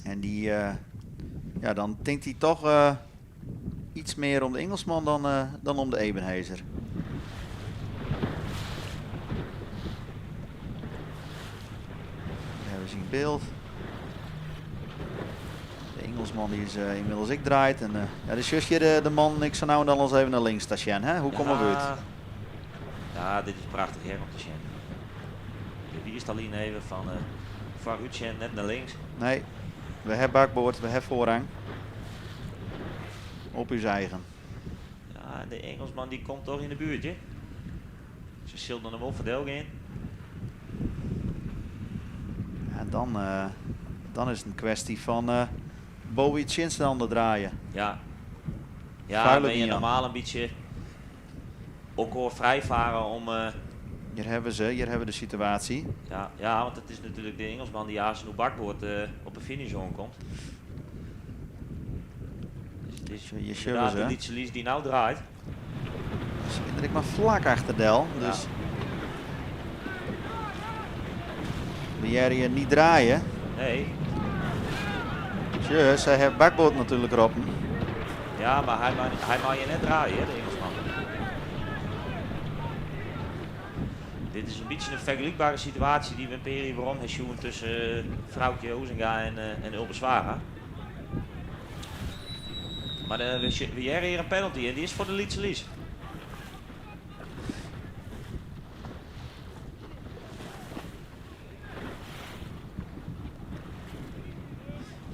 En dy, ja, dan tinkt hy toch iets mear om de Ingelsman dan om de Ebenhaëzer. Dêr hawwe we se yn byld. De Ingelsman dy is ynmiddels ek draaid. En ja, dan sjochst hjir de man ek sa no en dan alris even nei links ta sjen. Hè? Hoe komme we út? Ja, dit is prachtich hear om te sjen. De wiist al yn even fan foarút sjen, net nei links. Nee, we hawwe bakboard, we hawwe foarrang. Op ús eigen. Ja, en de Ingelsman dy komt toch yn de buert, hè? Se sil dan wol foar gean. Ja, dan is it in kwestje fan boppe tsjinstander draaie. Ja. Ja, dan bin je normaal in bytsje elkoar frijfarre om. Hjir hawwe we se, hjir hawwe we de situaasje. Ja, ja, want it is natuerlik de Ingelsman dy't aanst oer bakboard op de finish oankomt. Dus it is Hjir sjogge we ynderdaad de se. Lytse Lies dy't no draait. Se binne der ek mar flak achter del. Dus we hearre je net draaie. Nee. Sjoch, sy hawwe bakboard natuerlik roppen. Ja, mar hy mei je net draaie, hè, de Ingelsman. Dit is in bytsje in fergelykbere situaasje dy't we in pear jier werom ha sjoen tusken Froukje Oezinga en Ulbe Zwaga. Mar we hearre hjir in penalty en dy is foar de Lytse Lies.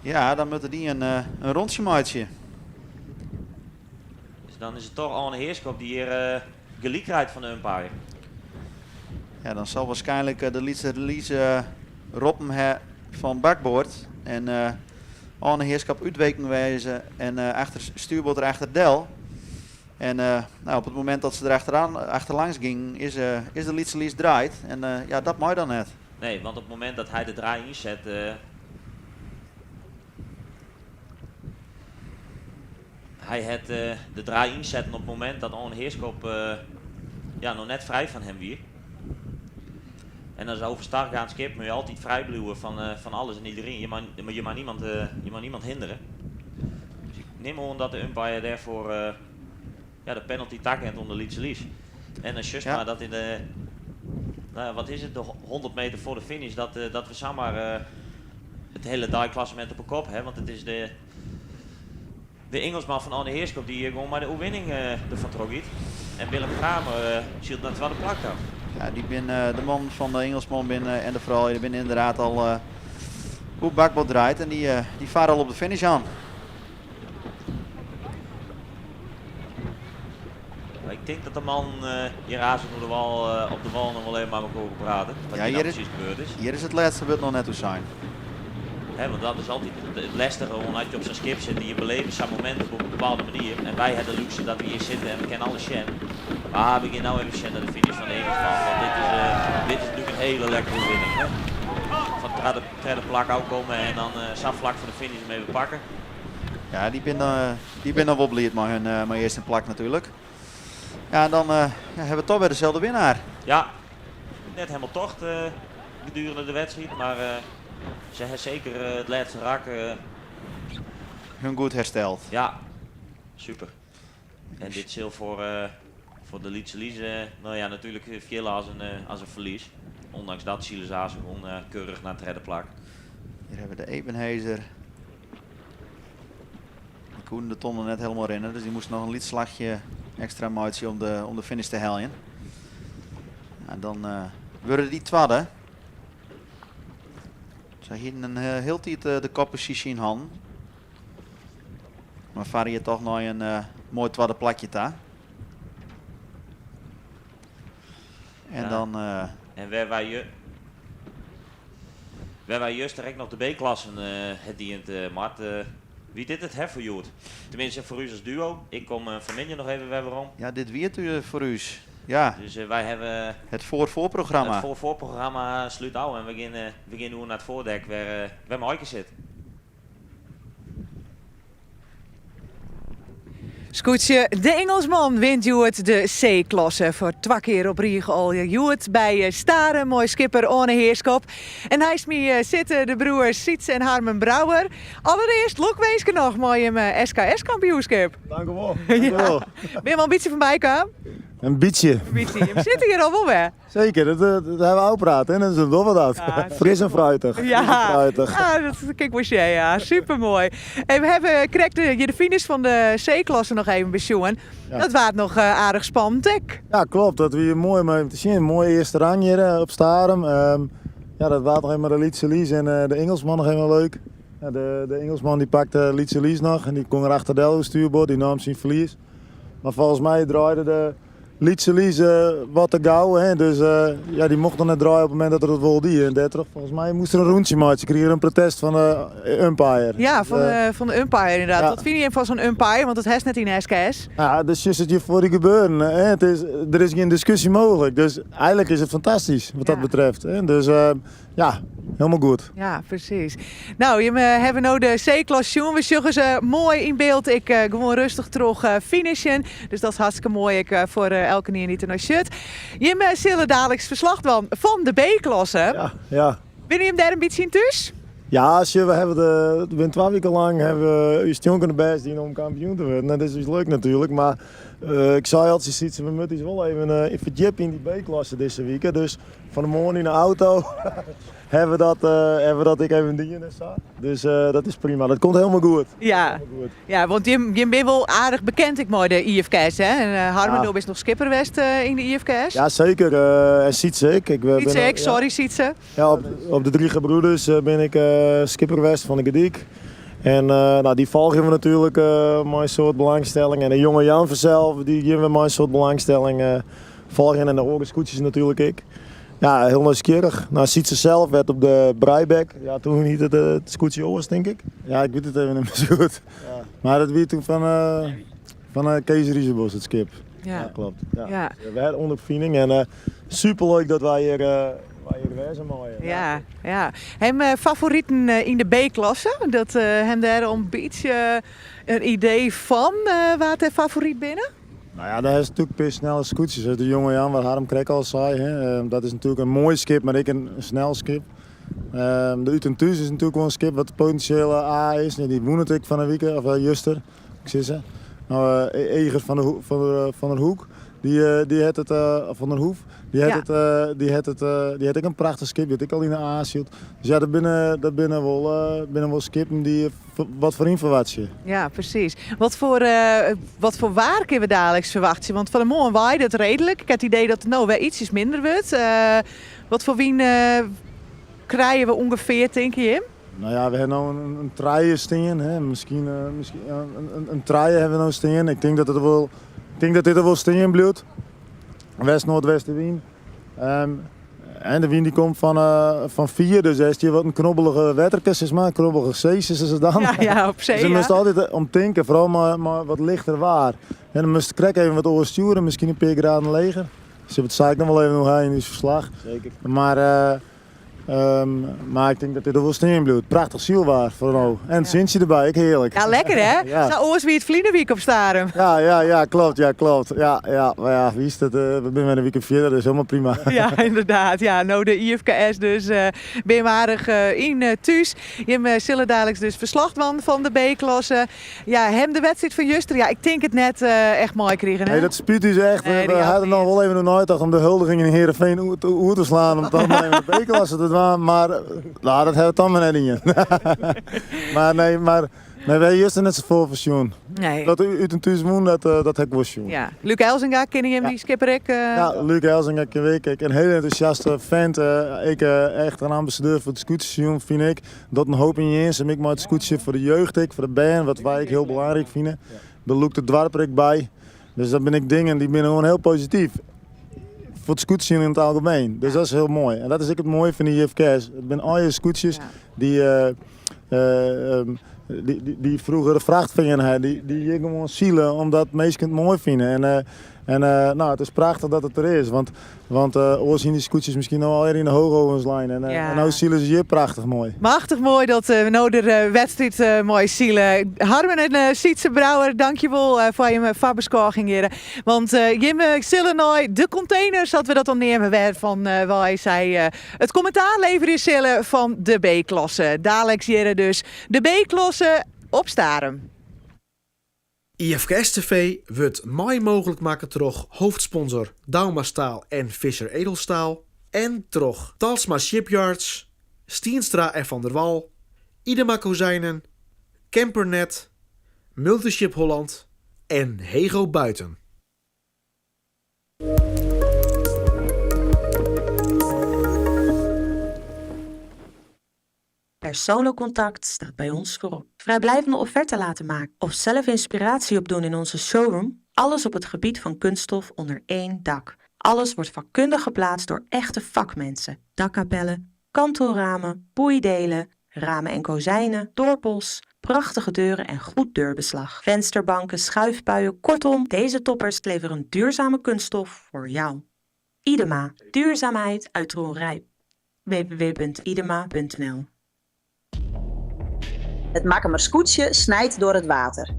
Ja, dan moatte dy in rûntsje meitsje. Dus dan is it toch Arne Heerschop dy't hjir gelyk krijt fan de umpire. Ja, dan sil wierskynlik de Lytse Lies roppen ha fan bakboard. En Arne Heerschop útweken wêze en achter stuurboard der achter del. En nou, op it momint dat se der achteraan, achterlangs gyngen, is de Lytse Lies draaid. En ja, dat mei dan net. Nee, want op it momint dat hy de draai ynset, hy hat de draai ynsetten op it momint dat Arne Heerschop ja, noch net frij fan him wie. En as overstaggaand skip moatte je altyd frij bliuwe fan alles en iderien. Je mei niemand hindere. Dus ik nim oan dat de umpire dêrfoar ja, de penalty takent oan de Lytse Lies. En dan just mar dat yn de, nou ja, wat is it, de 100 meter foar de finish, dat we samar it hiele deiklassemint op 'e kop hawwe. Want it is de Ingelsman fan Arne Heerschop dy't gewoan mei de oerwinning derfan troch giet. En Willem Kramer sylt nei it twadde plak dan. Ja, dy binne, de man fan de Ingelsman binne, en de froulju dy binne ynderdaad al oer bakboard draaid en dy farre al op de finish oan. Ik tink dat de man hjir aanst oer de wâl, op de wâl noch wol even mei elkoar prate. Wat Ja, hjir hjir no is, presys gebeurd is. hjir is it lêste wurd noch net oer sein. Hè, want dat is altyd it lêstige oan as je op sa'n skip sitte. Je beleve sa'n momint op in bepaalde manier. En wy hawwe de lúkse dat we hjir sitte en we kinne alles sjen. Mar we gean no even sjen nei de finish fan de Ingelsman. Want dit is natuerlik in hiele lekkere oerwinning. Hè? Fan it tredde plak ôfkomme en dan sa flak foar de finish him even pakke. Ja, dy binne noch wol bliid mei hun mei earste plak natuerlik. Ja, en dan ja, hawwe we dochs wer deselde winner. Ja, net hielendal tocht gedurende de wedstriid, mar se hawwe seker it lêste rak Hun goed hersteld. Ja, super. En dit sil foar de Lytse Lies, no ja, natuerlik fiele as in ferlies. Ûndanks dat sile se gewoan keurich nei it tredde plak. Hjir hawwe we de Ebenhaëzer. koenen de tonnen net helemaal rinne, dus dy moast noch in lyts slachje ekstra meitsje om de, om de finish te heljen. En dan uh, wurde dy twadde. Sy hienen in uh, hiel tiid uh, de kopposysje yn hannen. Mar farre hjir toch nei in uh, moai twadde plakje ta. En ja. dan... Uh, en wêr wy ju wêr wy juster ek noch de B-klassen uh, het dient, uh, Mart, uh, wie dit it hè foar hjoed? Teminsten foar ús as duo. Ik kom uh, fan middei noch even wer werom. Ja, dit wie it foar ús. Ja. Dus wy hawwe Het foar-foarprogramma. Het foar-foarprogramma slút ôf en we gean, we gean oer nei it foardek wêr, wêr Maaike sit. Skûtsje De Ingelsman wint hjoed de C-klasse foar twa kear op rige al hjoed by Starum mei skipper Oane Heerschop. En neist my sitte de broers Sytse en Harmen Brouwer. Allerearst lokwinsken noch mei jim SKS-kampioenskip. Dank u wol. Dank u wol. Binne we al in bytsje foarby kaam? In bytsje. In bytsje. Jim sitte hjir al wol wer. Zeker, dat, dat, dat hebben we ook praten. Hè? Dat is doen we dat. Ja. Fris en fruitig. Ja, Fris en fruitig. ja dat kin ik wol sjen, ja. Supermoai. En we hawwe krekt de, de finish fan de C-klasse noch even besjoen. Ja. Dat waard noch aardich spannend ek. Ja, klopt. Dat wie moai om even te sjen. Moaie earste rang hjir op Starum. Ja, dat waard noch even de Lytse Lies en de Ingelsman noch even leuk. Ja, de, de Ingelsman dy pakte Lytse Lies noch en dy gong der achter del oer stuurboard. Dy naam syn ferlies. Mar folgens my draaide de Lytse Lies wat te gau. Hè? Dus ja, dy mocht noch net draaie op it momint dat er dat wol die. En dêrtroch, folgens my, moast er in rûntsje meitsje. Krige er in protest fan de umpire. Ja, fan de, fan de umpire ynderdaad. Ja. Wat fine jim fan sa'n umpire? Want dat hast net yn SKS. Ja, dus just it je foar dy gebeuren. Hè? It is, der is gjin diskusje mooglik. Dus eigentlik is it fantastysk wat dat betreft. Hè? Dus ja, hielendal goed. Ja, presys. No, jim hawwe no de C-klas sjoen. We sjogge se moai yn byld. Ik gewoan rêstich troch finishen. Dus dat is hartstikke moai ek foar elkenien dy't der nei sjocht. Jim sille daliks ferslach dwaan fan de B-klasse. Ja, ja. Binne jim dêr in bytsje yn thús? Ja, sjoch, we hawwe de, we binne twa wiken lang hawwe we ús stjonkende bêst dien om kampioen te wurden. Dat is ús lukt natuerlik, mar ik sei al tsjin Sytse, we moatte ús wol even ferdjipje yn dy B-klasse dizze wike. Dus fan 'e moarn yn de auto hawwe we dat, hawwe we dat ek even dien en sa. Dus dat is prima, dat komt hielendal goed. Ja, ja want jim, jim binne wol aardich bekend ek mei de IFKS, hè? En Harmen, do bist noch skipper west yn de IFKS. Ja, seker. En Sytse ek. Ik Sytse bin, ek, sorry Sytse. Ja, op, op de Drie Gebroeders bin ik skipper west fan de Gordyk. En no, dy folgje we natuerlik mei in soad belangstelling. En de jonge Jan fansels, dy gean we mei in soad belangstelling folgjen. En de oare skûtsjes natuerlik ek. Ja, hiel nijsgjirrich. No, Sytse sels werd op de Breibek. Ja, toen hiet it it skûtsje oars, tink ik. Ja, ik wit it even net mear sa goed. Mar dat wie toen fan, fan Kees Riezenbos, it skip. Ja. klopt. Ja. Ja. Dus we hawwe ûnderfining en uh, superleuk dat wy hjir, uh, wy hjir wêze meie. Ja, ja. Hem favoriten yn de B-klasse? Dat hem dêr al in bytsje in idee fan wa't dêr favoryt binne? No ja, dêr is natuerlik in pear snelle skûtsjes. De Jonge Jan, wat Harm krekt al sei, hè, dat is natuerlik in moai skip, mar ek in snel skip. De Ut en Thús is natuerlik wol in skip wat potinsjele A is. Dy wûn it ek fan 'e wike, of juster, ik sis se. No, Eger van der, van der, van der Hoek, dy, dy hat it, van der Hoef, dy hat Ja. it, dy hat it, dy hat ek in prachtich skip, dy hat ek al yn de A syld. Dus ja, dat binne, dat binne wol, binne wol skippen dy't wat foaryn ferwachtsje. Ja, presys. Wat foar, wat foar waar kinne we daliks ferwachtsje? Want fan 'e moarn waaide it reedlik. Ik ha it idee dat it no wer ietsjes minder wurdt. Wat foar wyn krije we ûngefear, tinke jim? No ja, we hawwe no in trije stean. Hè. Miskien, miskien in trije hawwe we no stean. Ik tink dat it wol, ik tink dat dit der wol stean bliuwt. West-noardwestewyn. Um, en de wyn dy komt fan, fan fier, dus dêr stiet wat in knobbelige wetterke, sis mar, knobbelige see, sizze se dan. Ja, ja, op see, Dus dan moatst ja. altyd om tinke, foaral mei, mei wat lichter waar. En dan moatst krekt even wat oars stjoere, miskien in pear graden leger. Sille we it sa ek noch wol even oer ha yn ús ferslach. Seker. Mar, um, mar ik tink dat dit der wol stean bliuwt. Prachtich sylwaar foar no. En it sintsje derby, ek hearlik. Ja, lekker hè? Ja. Sa oars wie it ferline wike op Starum. Ja, ja, ja, klopt, ja, klopt. Ja, ja, mar ja, witst it, we binne wer in wike fierder, dus hielendal prima. Ja, ynderdaad. Ja, no de IFKS dus binne we aardich yn thús. Jim sille daliks dus ferslach dwaan fan de B-klasse. Ja, hem de wedstriid fan juster, ja, ik tink it net echt meikrigen, hè? Nee, dat spyt ús echt. Nee, we die hadden noch wol even oer neitocht om de huldiging yn Heerenveen oer te, oer te slaan om toch mar even de B-klasse te dwaan. Mar nou, dat hawwe we dan mar net dien. mar nee, mar Nee, wy juster net safolle fan sjoen. Nee. Dat út en thús wûn, dat, dat ha ik wol sjoen. Ja. Luc Elzinga, kinne jim dy skipper ek? Ja, Luc Elzinga ken ik. In hiele entûsjaste fint. Ek echt in ambassadeur foar it skûtsjesilen, fyn ik. Docht in hoop yn Jirnsum, ek mei it skûtsje foar de jeugd ek, foar de bern, wat wy ek hiel belangryk fine. Der lûkt it doarp der ek by. Dus dat binne ek dingen dy binne gewoan hiel posityf foar it skûtsjen yn it algemeen. Dus dat is hiel moai. En dat is ek it moaie fan de IFKS. It binne allegear skûtsjes dy't dy froeger de fracht fearn ha, dy't hjir gewoan sile omdat minsken it moai fine. En no, it is prachtich dat it der is, want Want oars hiene dy skûtsjes miskien no allegear yn de Hoogovens lein. En no sile se hjir prachtich moai. Machtich moai dat we no de wedstriid moai sile. Harmen en Sytze Brouwer, dankjewol foar jimme foarbeskôging hjir. Want jimme sille nei de kontener, sa't we dat dan neame, wêrfan wy sy it kommentaar leverje sille fan de B-klasse. Daliks hjirre dus de B-klasse op Starum. IFKS TV wurdt mei mooglik makke troch hoofdsponsor Douma Staal en Visser Edelstaal en troch Talsma Shipyards, Stienstra en Van der Wal, Idema Kozijnen, Campernet, Multiship Holland en Hego Buiten. Persoonlijk contact staat bij ons voorop. Vrijblijvende offerte laten maken of zelf inspiratie opdoen in onze showroom? Alles op het gebied van kunststof onder één dak. Alles wordt vakkundig geplaatst door echte vakmensen. Dakkapellen, kantelramen, boeidelen, ramen en kozijnen, dorpels, prachtige deuren en goed deurbeslag. Vensterbanken, schuifpuien, kortom, deze toppers leveren duurzame kunststof voor jou. Idema, duurzaamheid uit Dronrijp. www.idema.nl Het Makkumer skûtsje snijt door het water.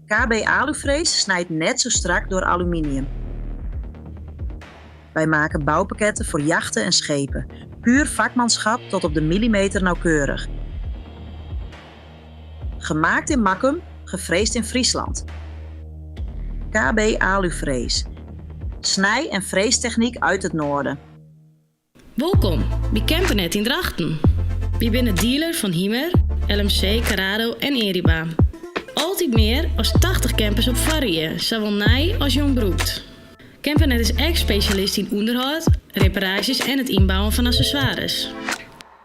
KB Alufrees snijdt net zo strak door aluminium. Wij maken bouwpakketten voor jachten en schepen. Puur vakmanschap tot op de millimeter nauwkeurig. Gemaakt in Makkum, gefreesd in Friesland. KB Alufrees. Snij- en freestechniek uit het noorden. Wolkom by Campernet yn Drachten. Wy binne dealer fan Hymer, LMC, Carado en Eriba. Altyd mear as 80 campers op foarrie, sawol nij as jong brûkt. Campernet is ek spesjalist yn ûnderhâld, reparaasjes en it ynbouwen fan accessoires.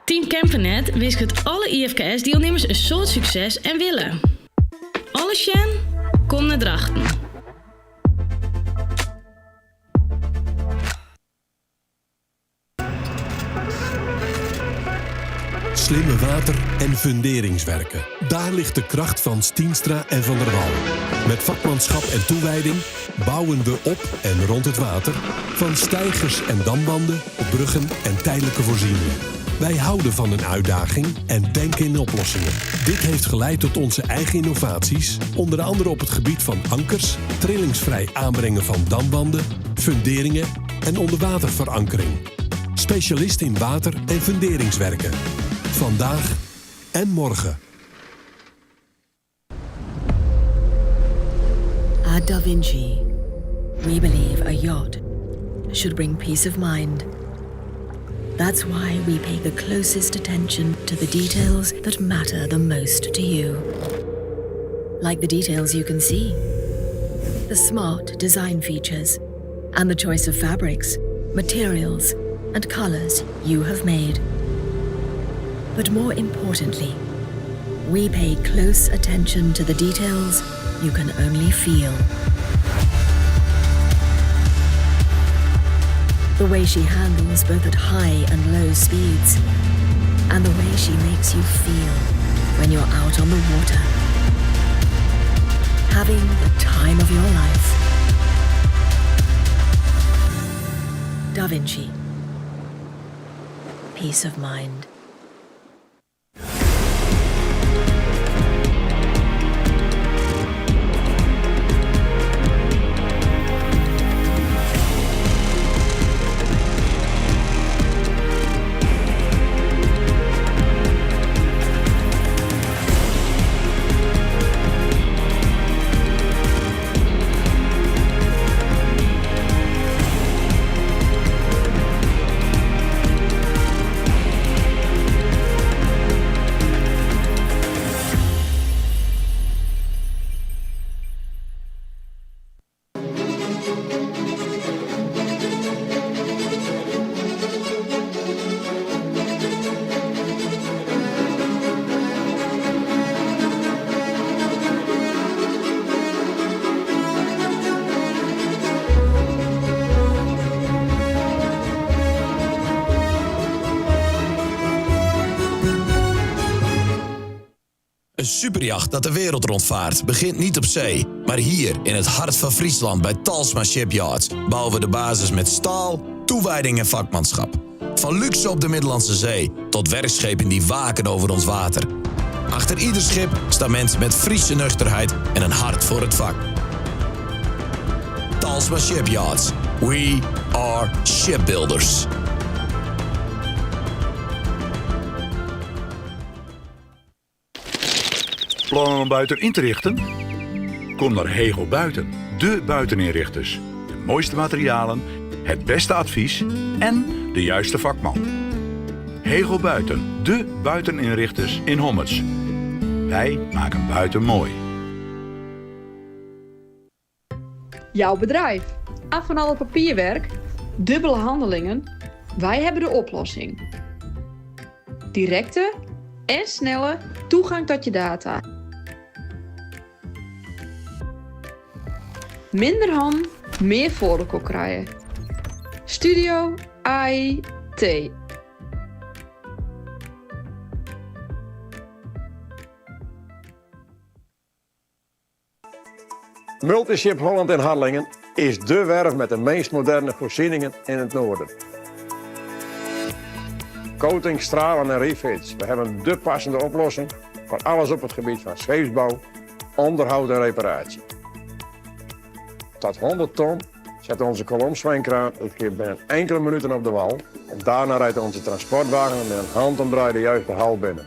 Team Campernet winsket alle IFKS-dielnimmers in soad sukses en wille. Alles sjen? Kom nei Drachten! Slimme water- en funderingswerken. Daar ligt de kracht van Stienstra en Van der Wal. Met vakmanschap en toewijding bouwen we op en rond het water. Van steigers en damwanden, bruggen en tijdelijke voorzieningen. Wij houden van een uitdaging en denken in oplossingen. Dit heeft geleid tot onze eigen innovaties, onder andere op het gebied van ankers, trillingsvrij aanbrengen van damwanden, funderingen en onderwaterverankering. Specialist in water- en funderingswerken. Vandaag en morgen. At Da Vinci, we believe a yacht should bring peace of mind. That's why we pay the closest attention to the details that matter the most to you. Like the details you can see, the smart design features, and the choice of fabrics, materials, and colors you have made. But more importantly, we pay close attention to the details you can only feel. The way she handles both at high and low speeds, and the way she makes you feel when you're out on the water. Having the time of your life. Da Vinci. Peace of mind. Een superjacht dat de wereld rondvaart begint niet op zee, maar hier in het hart van Friesland bij Talsma Shipyards bouwen we de basis met staal, toewijding en vakmanschap. Van luxe op de Middellandse Zee tot werkschepen die waken over ons water. Achter ieder schip staan mensen met Friese nuchterheid en een hart voor het vak. Talsma Shipyards. We are shipbuilders. Plannen om buiten in te richten? Kom naar Hegel Buiten, de buiteninrichters. De mooiste materialen, het beste advies en de juiste vakman. Hegel Buiten, de buiteninrichters in Hommerts. Wij maken buiten mooi. Jouw bedrijf. Af van alle papierwerk, dubbele handelingen. Wij hebben de oplossing. Directe en snelle toegang tot je data. Minder han, meer voor krijgen. Studio IT. Multiship Holland in Harlingen is dé werf met de meest moderne voorzieningen in het noorden. Coating, stralen en refits. We hebben de passende oplossing voor alles op het gebied van scheepsbouw, onderhoud en reparatie. Tot 100 ton zet onze kolomzwijnkraan het schip binnen enkele minuten op de wal. En daarna rijdt onze transportwagen met een handomdraai de juiste hal binnen.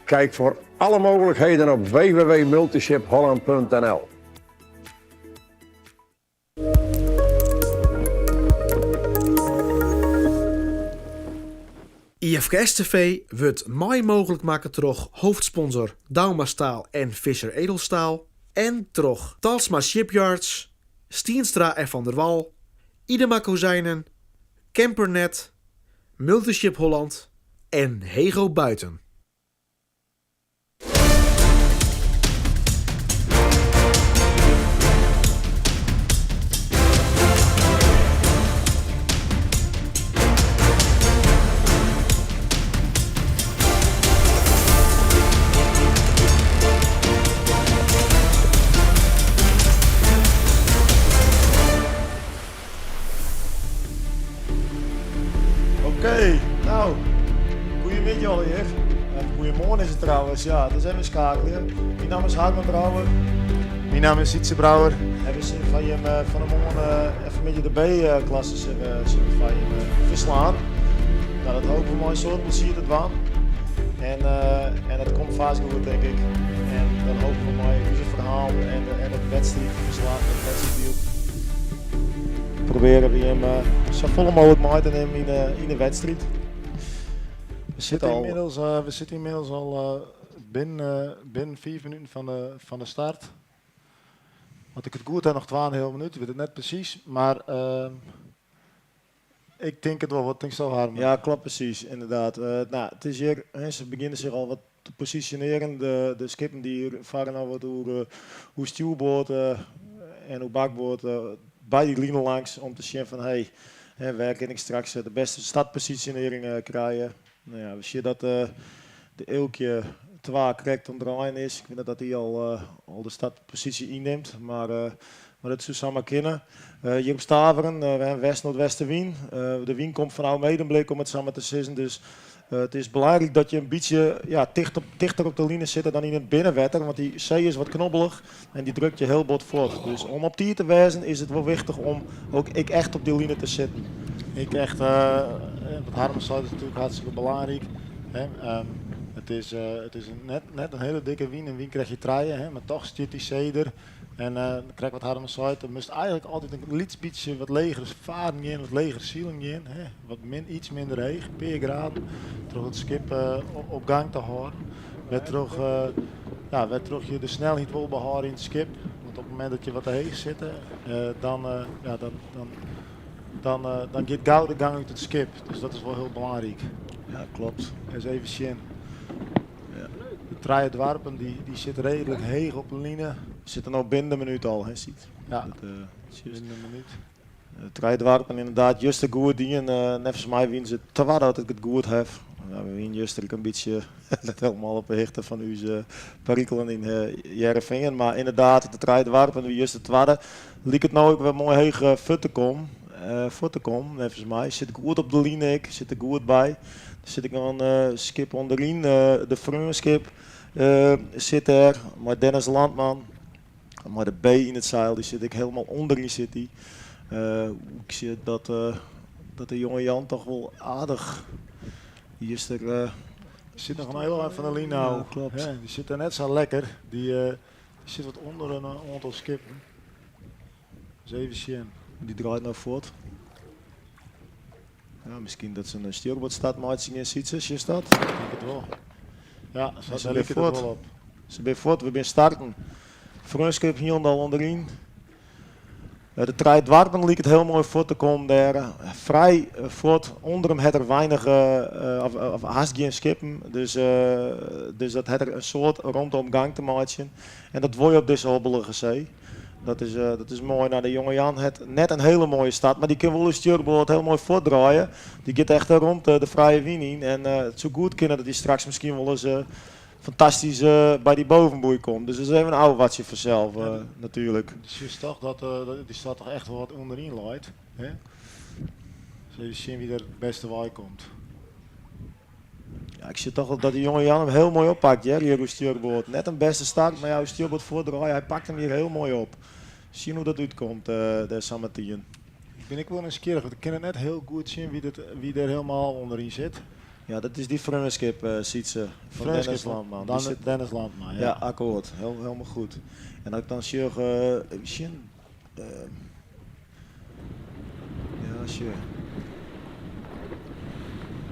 Kijk voor alle mogelijkheden op www.multishipholland.nl. IFKS TV wurdt mei mooglik makke troch hoofdsponsor Douma Staal en Visser Edelstaal en troch Talsma Shipyards, Stienstra en Van der Wal, Idema Kozijnen, Campernet, Multiship Holland en Hego Buiten. Oké, nou, goeiemiddei allegear. Goeiemoarn is it trouwens, ja, dat is even skeakelje. Myn namme is Harmen Brouwer. Myn namme is Sytze Brouwer. En we sille foar jim fan 'e moarn en fan 'e middei de B-klasse sille we foar jim ferslaan. Nou, dat hoopje we mei in soad plezier te dwaan. En, en dat komt fêst goed, tink ik. En dan hoopje we mei ús ferhaal en, en it wedstriidferslach, it wedstriidbyld, probearje we jim safolle mooglik mei te nimmen yn de wedstriid. We sitte al ynmiddels, we sitte ynmiddels al binnen, binnen 5 minuten fan de start. As ik it goed ha, noch 2,5 minút, ik wit it net presys, mar ik tink it wol. Wat tinksto, Harmen? Ja, klopt presys, ynderdaad. No, it is hjir, se begjinne sich al wat te posisjonearjen. De skippen dy't hjir farre no wat oer stjoerboard en oer bakboard by dy line langs om te sjen fan hey, wêr kin ik straks de bêste startposisjonearring krije. No ja, we sjogge dat de Eelkje 2 krekt oan it draaien is. Ik wit net dat dy al de startposysje ynnimt, mar, mar dat soe samar kinne. Hjir op Staveren, we hawwe west-noardwestewyn. De wyn komt fanôf Medemblik, om it samar te sizzen. Dus it is belangryk dat je in bytsje ja, ticht op, tichter op de line sitte dan yn it binnenwetter, want dy see is wat knobbelich en dy drukt je hiel bot fuort. Dus om op tiid te wêzen is it wol wichtich om ek echt op dy line te sitten. Ek echt, wat Harmen sei, is natuerlik hartstikke belangryk. Hè. It is net in hiele dikke wyn, in wynkrêftje trije, hè, mar dochs stiet dy see der. En krekt wat Harmen sei, der moast eigentlik altyd in lyts bytsje wat leger faren gean, wat leger silen gean. Hè. Wat min, iets minder heech, in pear graden, troch it skip op gang te hâlden. Wêrtroch, ja, wêrtroch je de snelheid wol behâlde yn it skip. Want op it momint dat je wat te heech sitte, dan, ja, dan giet gau de gang út it skip. Dus dat is wol hiel belangryk. Ja, kloppet. Ris even sjen. Ja. De trije doarpen dy sitte reedlik heech op de line. We sitte no binnen de minút al, hè, Siet? Ja, Dat, binnen de minút. Trije doarpen inderdaad juster goed dien. Neffens my wiene se twadde as ik it goed haw. We wiene juster ek in bytsje net helemaal op 'e hichte fan ús perikelen yn Hearrenfean. Mar inderdaad, de trije doarpen wie juster twadde. Liket no ek wer moai heech fuort te kommen, fuort te kommen neffens my. Sit goed op de line ek, sit der goed by. Der sit ek noch in skip ûnderyn, de Freonskip sit dêr mei Dennis Landman. Mei de B yn it seil, dy sit ek helemaal ûnderyn sit dy. Ik sjoch dat, dat de jonge Jan toch wol aardich juster. Sit noch in hiel ein fan de line ôf. Ja, klopt. Ja, dy sit der net sa lekker. Dy sit wat ûnder in oantal skippen. Dus even sjen. Dy draait no fuort. Ja, miskien dat se in stjoerboardstart meitsje gean, Sytse, sjochst dat? Ik tink it wol. Ja, sa Se dêr binne liket it fuort. wol op. Se binne fuort, we binne starten. Freonskip hielendal ûnderyn. De trije doarpen liket hiel moai fuort te kommen dêr. Frij fuort. Under him hat er weinich of hast gjin skippen. Dus, dus dat hat er in soad romte om gang te meitsjen. En dat wol je op dizze hobbelige see. Dat is, dat is moai. Nou, de jonge Jan hat net in hiele moaie start, mar dy kin wol de stjoerboard hiel moai fuortdraaie. Dy giet echt de romte, de frije wyn yn. En it soe goed kinne dat dy straks miskien wol ris fantastysk by dy bovenboei komt. Dus dat is even in ôfwachtsjen fansels, natuerlik. Sjochst toch dat dy start toch echt wol wat ûnderyn leit. Hè? Dus even sjen wie der it bêste wei komt. Ja, ik sjoch toch dat de jonge Jan him hiel moai oppakt, hear, hjir oer stjoerboard. Net in bêste start, mar ja, oer stjoerboard fuortdraaie, hy pakt him hjir hiel moai op. Sjen hoe't dat útkomt dêr sametien. Ik bin ek wol nijsgjirrich, want ik kin it net hiel goed sjen wie, dat, wie dêr helemaal ûnderyn sit. Ja, dat is dy freonskip, Sytse, fan Dennis Landman. Dan, Dennis Landman, ja. Ja, akkoard. Helemaal goed. En as ik dan sjoch, even sjen. Ja, sjoch.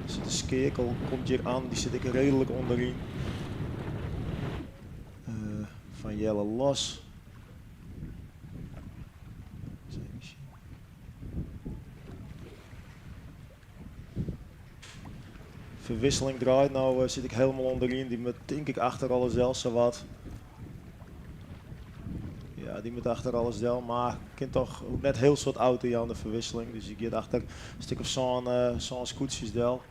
Der sit de skeakel komt hjir oan, dy sit ek reedlik ûnderyn. Fan Jelle Los. Even sjen. Verwisseling draait no, sit ik helemaal ûnderyn. Dy moat tink ik achter alles del sawat. Ja, dy moat achter alles del, mar kin toch net hiel soad auto jaan de Verwisseling. Dus dy giet achter in stik of sân skûtsjes del.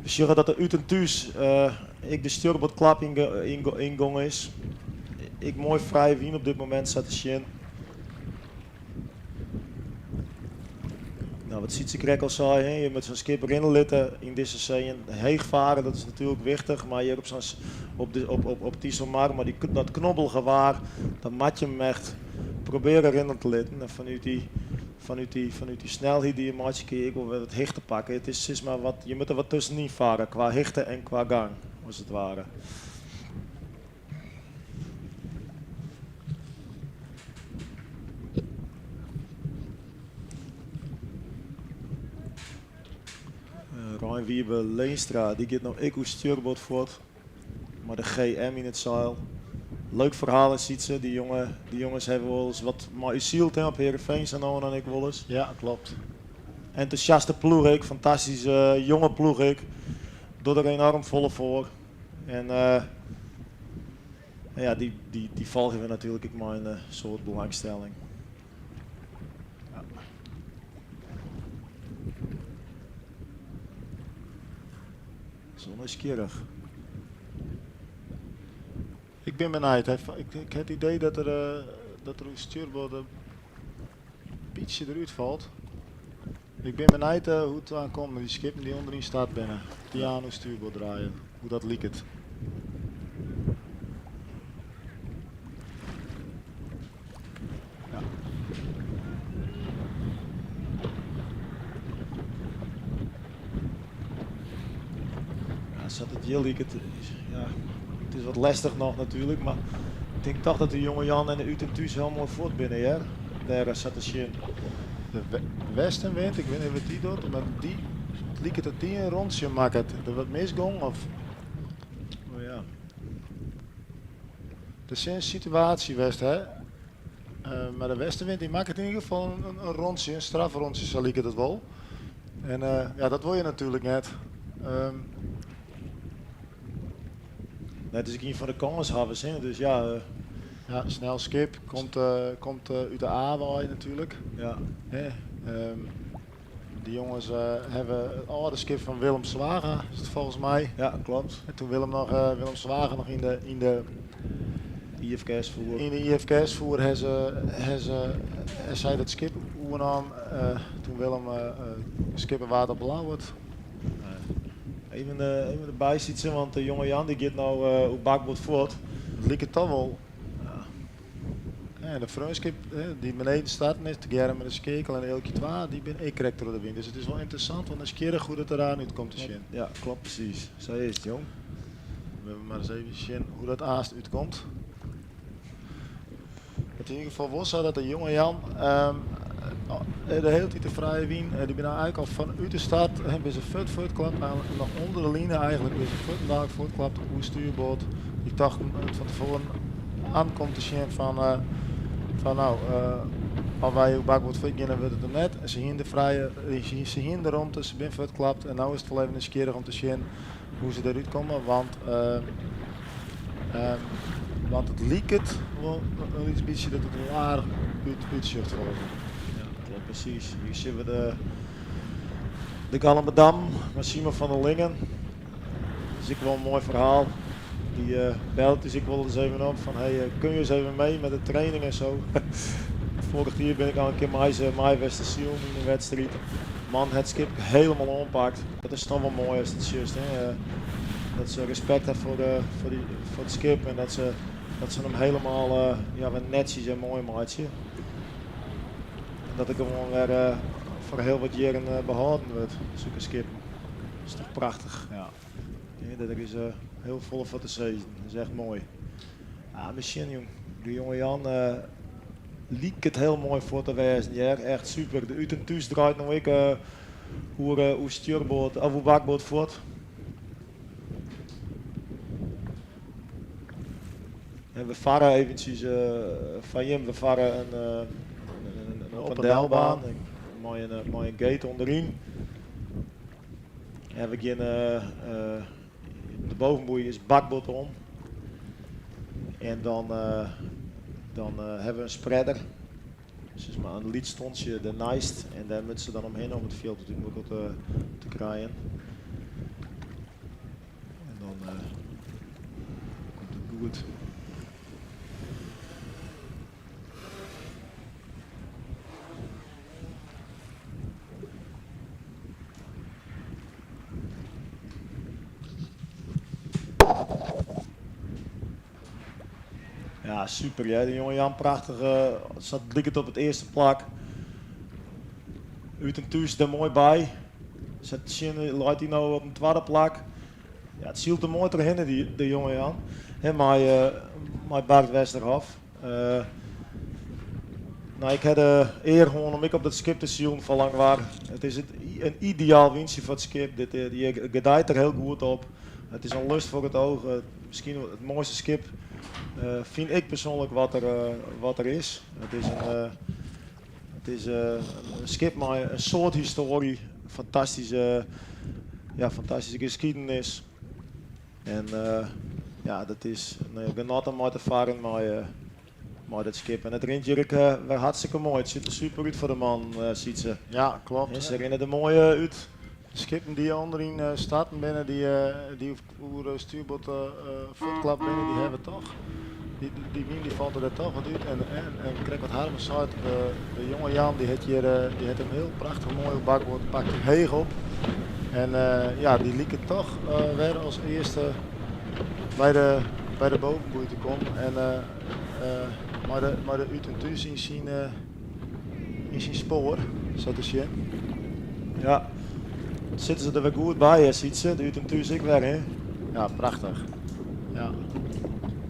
We sjogge dat der út en thús ek de stjoerboardklap yngong is. Ek moai frije wyn op dit momint sa te sjen. Nou, wat Sytse krekt al sei, hè, je moatte sa'n skip rinne litte yn dizze see. Heech fare, dat is natuerlik wichtich, mar hjir op sa'n op de, op, op, op Iselmar, mei dy, dat knobbelige waar, dan moat je him echt probearje rinne te litten. En fanút dy, fanút dy, fanút dy snelheid dy't je meitsje, kinne je ek wol wer wat hichte pakke. It is sis mar wat, je moatte wat tuskenyn farre, kwa hichte en kwa gang, as it ware. Rein Wiebe Leenstra, dy giet no ek oer stjoerboard fuort. Mei de GM yn it seil. Leuk ferhaal is Sytse. Dy, jonge, dy jonges hawwe wolris wat mei ús syld op Heerenveen sa no en dan ek wolris. Ja, klopt. Entûsjaste ploech ek, fantastyske jonge ploech ek. Docht der enoarm folle foar. En ja, dy, dy, dy folgje we natuerlik ek mei in soad belangstelling. Ja. Sa nijsgjirrich. Ik bin benijd. Ik, ik ha it idee dat der oer stjoerboard in bytsje derút falt. Ik bin benijd hoe't it oankomt mei dy skippen dy't ûnderyn start binne. Dy oan oer stjoerboard draaie. Hoe dat liket. Ja. Ja, sa't it hjir liket, ja, it is wat lestich noch natuerlik, mar ik tink toch dat de jonge Jan en de Ut en Thús hiel moai fuort binne, hear. Dêr sa te sjen. De westenwind, ik wit net wat dy docht, mar dy it liket dat dy in rûntsje makket. Der wat misgong of? Oh ja. Der is in situaasje west, hè? Mar de westenwind dy makket yn ieder gefal in rûntsje, in strafrûntsje, sa liket it wol. En ja, dat wol je natuerlik net. Nee, it is ek ien fan de kânshawwers, hè? Dus ja. Ja, snel skip. Komt, eh, komt eh, út de A-wei natuerlik. Ja. Hè, de jonges hawwe it âlde skip fan Willem Zwaga, is it folgens my. Ja, kloppet. En toen Willem noch, Willem Zwaga noch yn de, yn de IFKS foer. Yn de IFKS foer ha se, ha se, ha sy dat skip oernaam toen Willem skipper waard op Ljouwert. Even, even derby sitte, want de jonge Jan die giet no oer bakboard fuort. It liket toch wol. Ja, de freonskip dy't beneden starten is, tegearre mei de Skeakel en de Eelkje 2, dy binne ek krekt troch de wyn. Dus it is wol ynteressant, want nijsgjirrich hoe't it der aan út komt te sjen. Ja, kloppet presys. Sa is it, jong. We mar ris even sjen hoe't dat aanst útkomt. It is yn ieder gefal wol sa dat de jonge Jan de hiele tiid de frije wyn, dy binne eigentlik al fanút de start, binne se fuort fuortklapt, noch ûnder de line eigentlik binne se fuortendalik fuortklapt oer stuurboard. Dy tochten fan tefoaren aan komt te sjen fan, fan no, as wy oer bakboard fuort gean dan wurdt it him net. Se hiene de frije, se hiene de romte, se binne fuortklapt en no is it wol even nijsgjirrich om te sjen hoe se derút komme, want, want it liket wol in lyts bytsje dat it der wol aardich út útsjocht folgens my. Ja, kloppet presys. Hjir sjogge we de, de Galamadammen mei Simon van der Lingen. Dat is ek wol in moai ferhaal. Dy bellet ús ek wol ris even op fan hey, kun je eens even mee met de training en zo. Foarich jier bin ik al in kear mei se mei west te silen yn in wedstriid. Man hat it skip hielendal oanpakt. Dat is toch wol moai ast it sjochst, hè. Dat se respekt ha foar, foar, dy, foar it skip en dat se, dat se him hielendal ja, wer netsjes en moai meitsje. En dat it gewoan wer foar hiel wat jierren behâlden wurdt, sokke skippen. Dat is toch prachtich. Ja. Ja, dêr is hiel folle foar te sizzen. Dat is echt moai. Ja, we sjen jong. De jonge Jan liket hiel moai foar te wêzen hear. Echt super. De út en thús draait no ek oer, oer stjurboard of oer bakboard fuort. En we farre eventsjes foar jim, we farre in, in op en delbaan mei in gate ûnderyn. En we gean de bovenboei is bakboard om. En dan, dan hawwe we in spreader. Sis mar in lyts stontsje derneist. En dêr moatte se dan omhinne om it fjild út elkoar te krijen. En dan komt it goed. Ja, super hear. De jonge Jan prachtich. Sa't liket op it earste plak. Ut en thús der moai by. Sa't sjen leit hy no op in twadde plak. Ja, it sylt der moai trochhinne, dy, de jonge Jan. Hè, mei, mei Bart Westerhof. No, ik ha de ear hân om ek op dat skip te silen fan Langwar. It is in ideaal wyntsje foar it skip. Dit, dy gedijt der hiel goed op. It is in lust foar it oog. Miskien it moaiste skip, fyn ik persoanlik, wat der, wat der is. It is in, it is in skip mei in soad histoarje. Fantastyske, ja, fantastyske skiednis. En ja, dat is in genot om mei te farren mei, mei dat skip. En it rint hjir ek wer hartstikke moai. It sjocht der super út foar de man, Sytse. Ja, kloppet. En se rinne der moai út. De skippen dy't ûnderyn starten binne, dy, dy oer stuurboard fuortklapt binne, dy hawwe toch. Dy, dy wyn dy falt der toch wat út. En, en, en krekt wat Harmen seit, de, de jonge Jan dy hat hjir dy hat him hiel prachtich moai op bakboard, pakt him heech op. En ja, dy liket toch wer as earste by de, by de bovenboei te kommen. En mei de, mei de út en thús yn syn, yn syn spoar, sa te sjen. Ja, sitte se der wer goed by, hè, Sytse? De út en thús ek wer, hè? Ja, prachtich. Ja.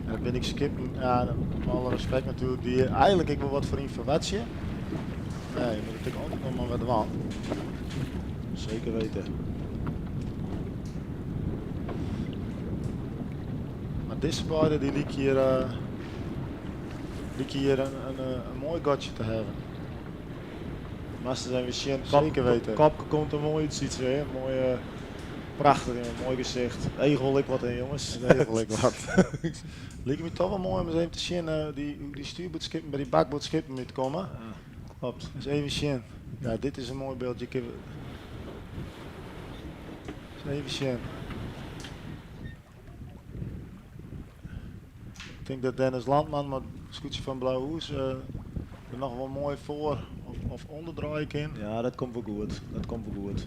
En dat bin ek skippen, ja, mei alle respekt natuerlik, dy't eigentlik ek wol wat foar yn ferwachtsje. Nee, je moatte natuerlik altyd noch mar wat dwaan. Zeker weten. Mar dizze beide dy lykje hjir, lykje hjir in, in, in moai gatsje te hawwen. Moatst ris even sjen. Zeker weten. Kopke komt der moai út, Sytse, hè? Moaie. Prachtich, jongen. Moai gesicht. Each wol ek wat in, jonges. It each wol ek wat. Liket my toch wol moai om ris even te sjen dy, dy stuurboardskippen by dy bakboardskippen útkomme. Klopt. Dus even sjen. Ja, dit is in moai byld. Je kinne even sjen. Ik tink dat Dennis Landman mei it skûtsje fan Blauhûs der noch wol moai foar of ûnder draaie kin. Ja, dat komt wol goed. Dat komt wol goed.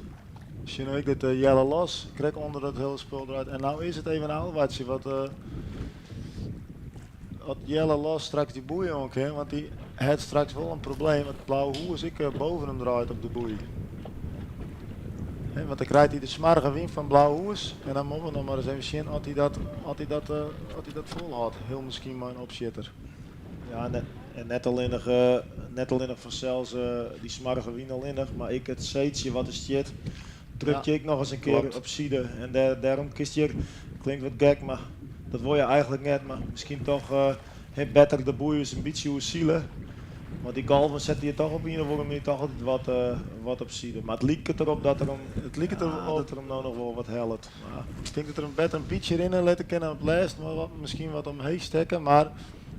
Sjen ek dat Jelle Los krekt ûnder dat hiele spul draait. En no is it even ôfwachtsjen wat at Jelle Los straks dy boei oan kin, want dy hat straks wol in probleem, want Blauhûs ek boven him draait op de boei. Want dan krijt hy de smoarge wyn fan Blauhûs en dan moatte we noch mar ris even sjen oft hy dat, oft hy dat, oft hy dat folhâldt. Hiel miskien mei in opsjitter. Ja, net, en net allinnich, net allinnich fansels dy smoarge wyn allinnich, mar ek it seetsje wat der stiet, drukt je ek noch ris in kear op side. En dêr, dêrom kinst hjir, klinkt wat gek, mar dat wol je eigentlik net, mar miskien toch better de boei ris in bytsje oersile. Want dy golven sette je toch op ien of oare manier toch altyd wat, wat op side. Mar it liket derop dat er him, it liket derop dat er him no noch wol wat hellet. Mar ik tink dat er him better in bytsje rinne litte kin en op it lêst mar wat, miskien wat omheech stekke. Mar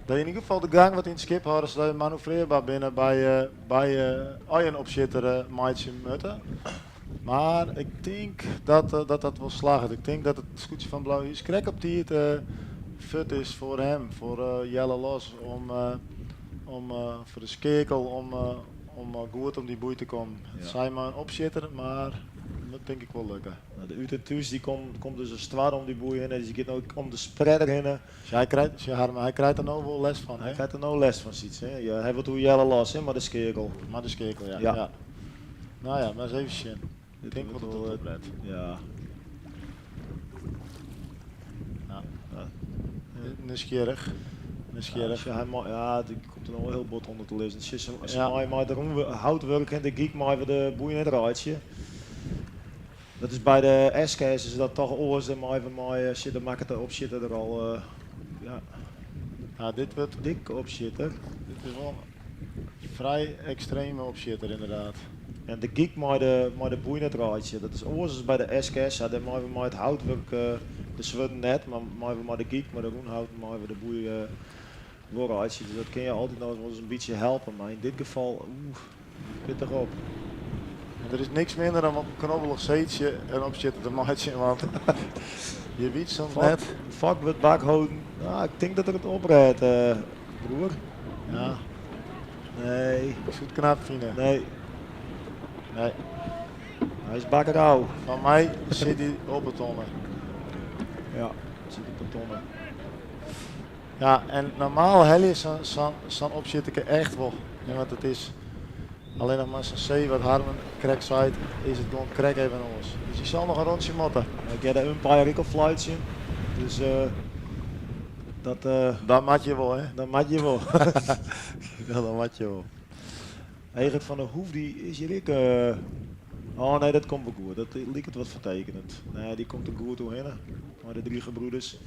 dat je yn ieder gefal de gang wat yn it skip hâlde sadat je manoeuvrearber binne by, by as je in opsjitter meitsje moatte. Mar ik tink dat dat, dat wol slagget. Ik tink dat it skûtsje fan Blauhûs krekt op tiid fuort is foar him, foar Jelle Los, om, om foar de skeakel om, om goed om dy boei te kommen. It sei mei in opsjitter, mar dat tink ik wol lukke. De Ut en Thús dy komt, komt dus as twadde om dy boei hinne, dus dy giet no om de spreader hinne. Dus hy krijt, hy krijt der no wol lêst fan, Hy krijt der no lêst fan, Sytse. Ja, hy wurdt oer Jelle Los, hè, mei de skeakel. Mei de skeakel, ja. Ja. ja. No ja, mar ris even sjen. Dit Ik tink wol wurdt dat wol, it oplet. Ja. Ja. Nijsgjirrich. Nijsgjirrich. Ja, hy ja, dy komt der no wol hiel bot ûnder te lizzen. Sjoch, se Ja. mei, mei de houtwurk en de gyk meie we de boei net reitsje. Dat is by de SKS is dat toch oars. Dan meie we mei sjitte makket de opsjitter der al ja. Ja, dit wurdt dikke opsjitter. Dit is wol in frij ekstreme opsjitter inderdaad. En de gyk mei de mei de boei net reitsje. Dat is oars as by de SKS. Ja, dêr meie we mei it houtwurk de swurden net, mar meie we mei de gyk, mei de rûnhouten meie we de boei wol reitsje. Dus dat kin je altyd noch wolris in bytsje helpe, mar yn dit gefal, oeh, pittich op. En der is niks minder dan op in knobbelich seetsje in opsjitter te meitsjen, want je wit soms net. Fok wurdt bak holden. Nou, ik tink dat er it oprêdt, broer. Ja. Nee. Ik soe it knap fine. Nee. Nee. Hy is bakkerau. Fan my sit hy op 'e tonne. Ja, sit op 'e tonne. Ja, en normaal helje sa'n sa'n opsjitterke echt wol. Ja, want it is allinnich mar sa'n see wat Harmen krekt seit, is it gewoan krekt even oars. Dus dy sil noch in rûntsje moatte. Ik hear de umpire ek al fluitsjen. Dus dat. Dat moat je wol, hè? Dat moat je wol. Ja, dat moat je wol. Egert van der Hoef dy is hjir ek. Oh nee, dat komt wol goed. Dat liket wat fertekenend. Nee, dy komt der goed oerhinne mei de drie gebroeders.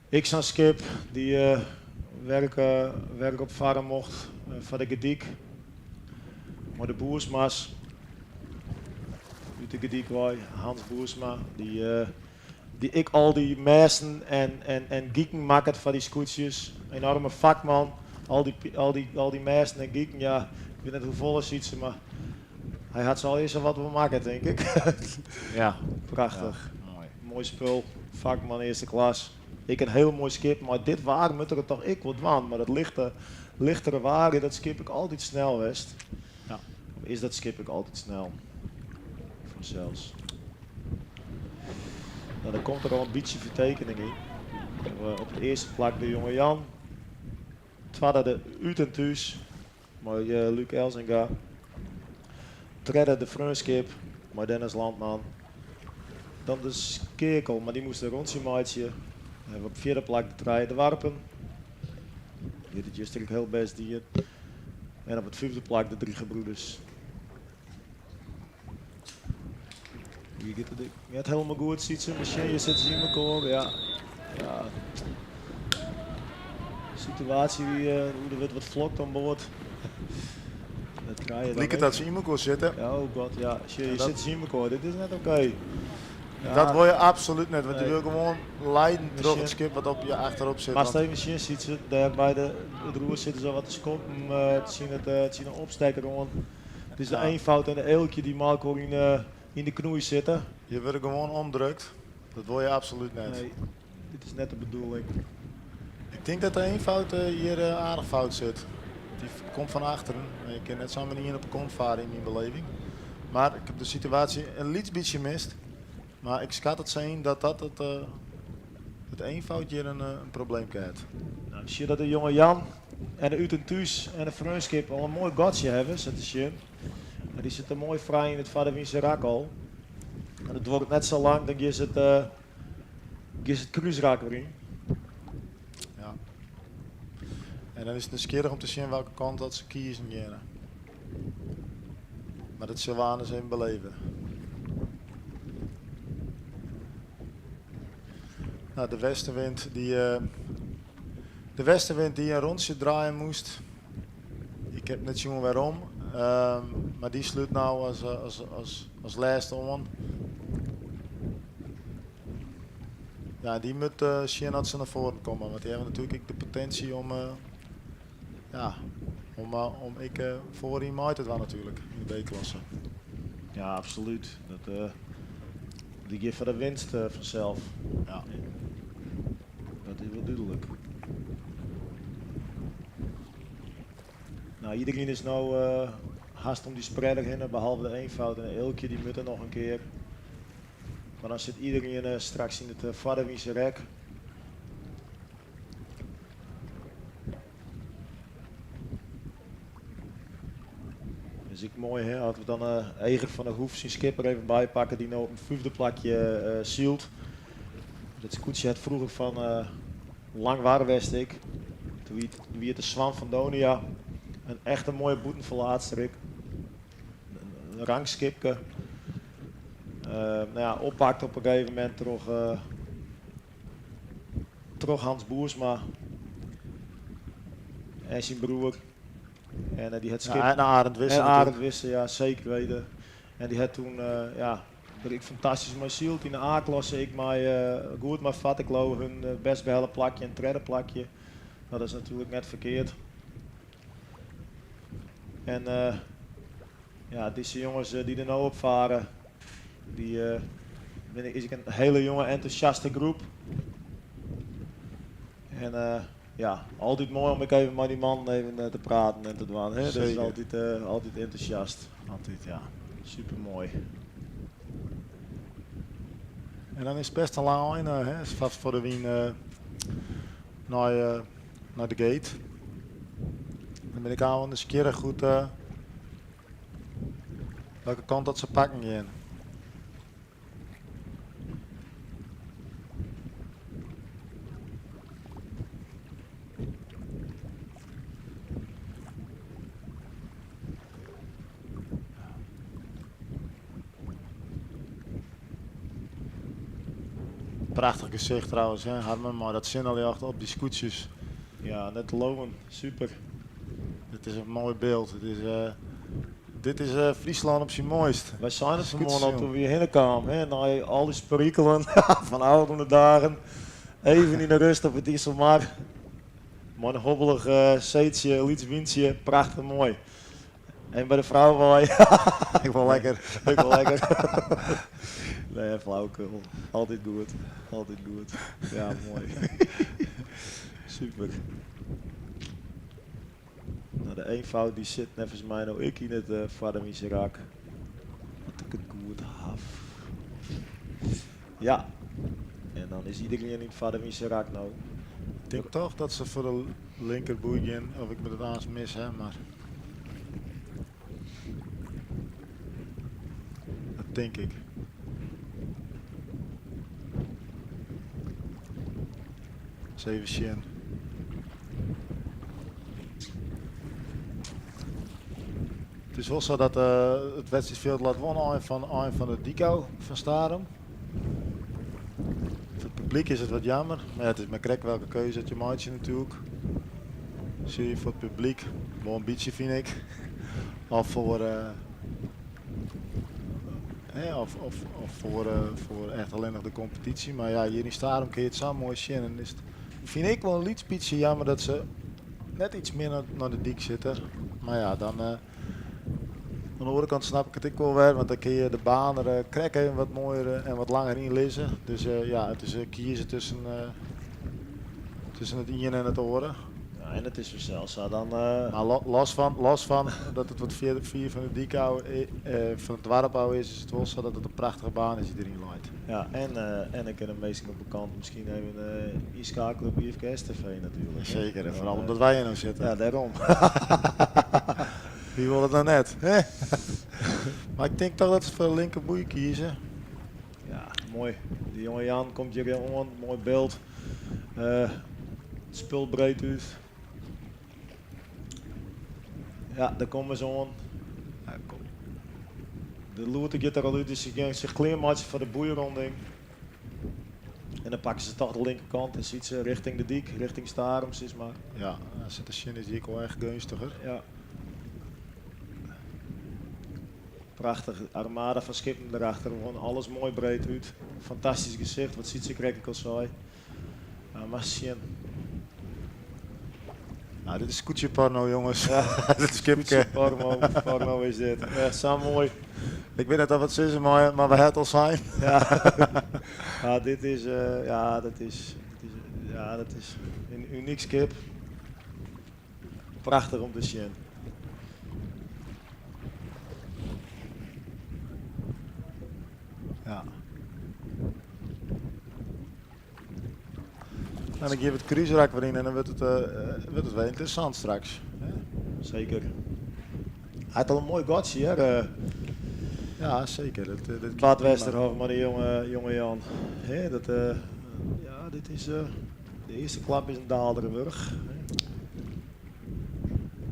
Ek sa'n skip dy wer wer op farre mocht foar de Gerdyk. Mei de Boersma's út de Gerdyk wei, Hans Boersma, dy dy ek al dy mêsten en, en, en giken makket foar dy skûtsjes. Enoarme fakman. Al dy, al dy, al dy mêsten en giken, ja, ik wit net hoefolle Sytse, mar hy hat se allegear sa wat wol makke, tink ik. Ja. Prachtich. Ja, moai. Moai spul. Fakman earste klas. Ek in hiel moai skip, mar dit waar moat er it toch ek wol dwaan. Mar dat lichte, lichtere waar, dat skip ek altyd snel west. Ja. Of is dat skip ek altyd snel? Fansels. Nou, dan komt der al in bytsje fertekening yn. Op it earste plak de jonge Jan. Twadde de Ut en Thús mei Luc Elzinga. Tredde de Freonskip mei Dennis Landman. Dan de Skeakel, mar dy moast in rûntsje meitsje. Dan hawwe we op fjirde plak de Trije Doarpen. Dy hat it juster ek hiel bêst dien. En op it fyfde plak de Drie Gebroeders. Hier giet it net hielendal goed, Sytse. Masjinjes sitte se yn mekoar. Ja. Ja. Situaasje wie, der wurdt wat flokt oan board. Trije dan Liket ek. dat se yn mekoar sitte. Ja, oh god, ja. Sjoch, je En dat- sitte se yn mekoar. Dit is net oké. Ja. Dat wol je absolút net, want je Nee. wil gewoan leiden troch Sjen. it skip wat op je achterop sit. Moatst want- even sjen, Sytse, dêr by de, it roer sitte se wat te skoppen tsjin it, tsjin de opstekker oan. Het is de Ja. Eenvoud en de Eelkje dy't mei elkoar yn, yn de knoei sitte. Je wurde gewoan omdrukt. Dat wol je absolút net. Nee, dit is net de bedoeling. Ik tink dat de Eenvoud hjir aardich fout sit. Dy komt fan achteren. Je kin net samar ien op 'e kont farre yn myn beleving. Mar ik ha de situaasje in lyts bytsje mist. Mar ik skat it sa yn dat dat it, it Eenvoud hjir in, in probleem krijt. Nou, we sjogge dat de jonge Jan en de Ut en Thús en de Freonskip al in moai gatsje hawwe, sa te sjen. Mar dy sitte moai frij yn it foarderwynse rak al. En it duorret net sa lang, dan gean se it, gean se it krúsrak wer yn. Ja. En dan is it nijsgjirrich om te sjen welke kant dat se kiezen geane. Mar dat sille we aanst even beleve. Nou, de westenwind die, de westenwind die in rûntsje draaie moast. Ik ha net sjoen wêrom, mar dy slút no as, as, as, as lêste oan. Ja, dy moat sjen dat se nei foaren komme, want dy hawwe natuerlik ek de potinsje om, ja, om ek foaryn mei te dwaan natuerlik yn de B-klasse. Ja, absolút. Dat, dy gean foar de winst fansels. Ja. Dat is wol dúdlik. Nou, iderien is no hast om dy spreader hinne, behalve de Eenvoud en de Eelkje, dy moatte noch in kear. Mar dan sit iderien straks yn it foarderwynse rek. Is ek moai, hè? As we dan Eger van der Hoef syn skipper even bypakke, dy't no op in fyfde plakje sylt. Dat skûtsje hat froeger fan Langwar west ek. Doe wie it de Swan fan Donia. In echte moaie bûtenferlaatster ek. In rangskipke. Nou ja, oppakt op in gegeven momint troch Hans Boersma en syn broer. En dy hat skip. Ja, en Arend Wisse En Arend natuerlik. Wisse, ja, seker wite. En dy hat doe, ja, der ek fantastysk mei syld yn de A-klasse. Ek mei, goed mei Fatteklo, hun bêst behelle plakje en tredde plakje. Nou, dat is natuerlik net ferkeard. En ja, dizze jonges dy't der no op farre, dy binne is ek in hiele jonge, entûsjaste groep. En ja, altyd moai om ek even mei dy mannen even te praten en te dwaan. Hè? Dat is Seker. altyd entûsjast. Altyd, ja. Super moai. En dan is it bêst in lang ein, hè, fast foar de wyn nei de gate. Dan bin ik al nijsgjirrich goed welke kant dat se pakken gean. Prachtich gesicht trouwens, hè, Harmen, mar dat sinneljocht op dy skûtsjes. Ja, net te leauwen. Super. It is in moai byld. It is, dit is Fryslân op syn moaist. Wy seinen it fanmoarn al Skûtsjes, doe't we hjirhinne kamen, hè, nei al dy perikelen fan ôfrûne dagen. Even yn de rêst op it Iselmar. Mei in hobbelich seetsje, lyts wyntsje, prachtich moai. En by de frou wei. Ik wol lekker. Ik wol lekker. Nee, flauwekul. Altyd goed. Altyd goed. Ja, moai. Super. Nou, de Eenvoud dy sit neffens my no ek yn it foarderwynse rak. As ik it goed haw. Ja. En dan is iderien yn it foarderwynse rak no. Ik tink toch dat se foar de linkerboei gean, of ik moat it aanst mis, hè, mar dat tink ik. Ris even sjen. It is wol sa dat it wedstriidfjild leit wol ein fan de dyk ôf fan Starum. Foar it publyk is it wat jammer, mar ja, it is mar krekt welke keuze dat je meitsje natuerlik. Sjoch je foar it publyk wol in bytsje fyn ik. Of foar, hè, of, of, of foar, foar echt allinnich de kompetysje. Mar ja, hjir yn Starum kin je it sa moai sjen. En is it, fyn ik wol in lyts bytsje jammer dat se net iets mear nei de dyk sitte. Mar ja, dan oan de oare kant snap ik it ek wol wer, want dan kin je de baan der krekt even wat moaier en wat langer yn lizze. Dus ja, it is kieze tusken, tusken it ien en it oare. Ja, en it is fansels sa dan. Mar los fan, los fan dat it wat fierder fier fan de dyk ôf, fan it doarp ôf is, is it wol sa dat it in prachtige baan is dy't deryn leit. Ja, en, en dan kinne minsken op de kant miskien even ynskeakelje op IFKS TV natuerlik. Seker, en foaral omdat wy hjir no sitte. Ja, dêrom. Wie wol it no net? Hè? Mar ik tink toch dat se foar de linkerboei kieze. Ja, moai. De jonge Jan komt hjir oan, moai byld. It spul breed út. Ja, dêr komme se oan. Ja, kom. De lûd giet der al út, dus se gean sich klearmeitsjen foar de boeironding. En dan pakke se toch de linkerkant en siet se richting de dyk, richting Starum sis mar. Ja, dan sit de sin is dy ek wol echt geunstiger. Ja. Prachtich, armada fan skippen derachter, gewoan alles moai breed út. Fantastysk gesicht, wat Sytse krekt ek al sei. Mar sjen. Nou, dit is skûtsjeporno, jonges. Ja, dit is skipke. Skûtsjeporno, porno is dit. Ja, sa moai. Ik wit net of it sizze mei, mar we ha it al sein. Ja, ja dit is, ja, dat is, ja, dat is in unyk skip. Prachtich om te sjen. Ja. En dan gean we it krúsrak wer yn en dan wurdt it, wurdt it wer ynteressant straks. Seker. Hy hat al in moai gatsje hear. Ja, seker. Dat, dat Bart Westerhof mei de jonge, jonge Jan. Hè, dat, ja, dit is, de earste klap is in daalder wurdich.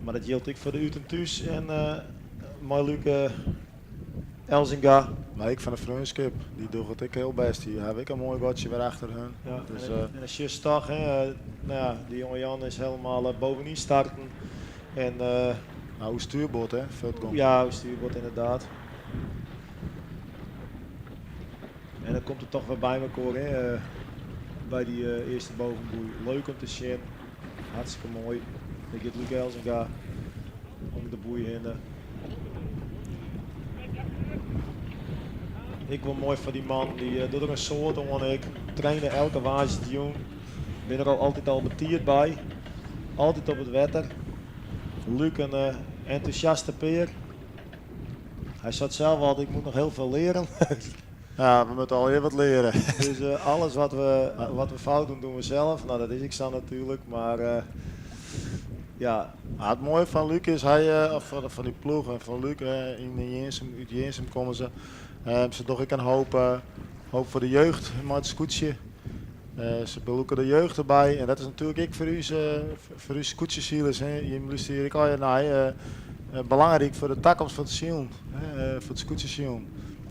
Mar dat jildt ek foar de út en thús en mei Luke Elzinga. Mar ek fan de Freonskip, dy dogge it ek hiel bêst. Dy hawwe ek in moai gatsje wer achter hun. Ja, dus, en dan sjochst toch, hè, nou ja, de jonge Jan is helemaal bovenyn starten. En, nou, oer stuurboard, hè, fuortgong. Ja, oer stuurboard inderdaad. En dan komt it toch wer by mekoar, hè, by dy earste bovenboei. Leuk om te sjen, hartstikke moai. Dêr giet Luke Elzinga om de boei hinne. Ek wol moai foar dy man, dy docht der in soad oan ek. Traine elke woansdeitejûn. Bin der al altyd al betiid by. Altyd op it wetter. Luke in entûsjaste pear. Hy seit sels altyd, ik moet nog heel veel leren. Ja, we moatte allegear wat leare. Dus alles wat we, wat we fout doen, doen we zelf. Nou, dat is ek sa natuerlik, mar ja. It moaie fan Luc is, hy, of fan dy ploech en fan Luc yn Jirnsum, út Jirnsum komme se. Se dogge ek in hoop, hoop foar de jeugd mei it skûtsje. Se belûke de jeugd derby en dat is natuerlik ek foar ús, foar ús skûtsjesilers, jim lústerje hjir ek allegear nei, belangryk foar de takomst fan it silen, foar it skûtsjesilen.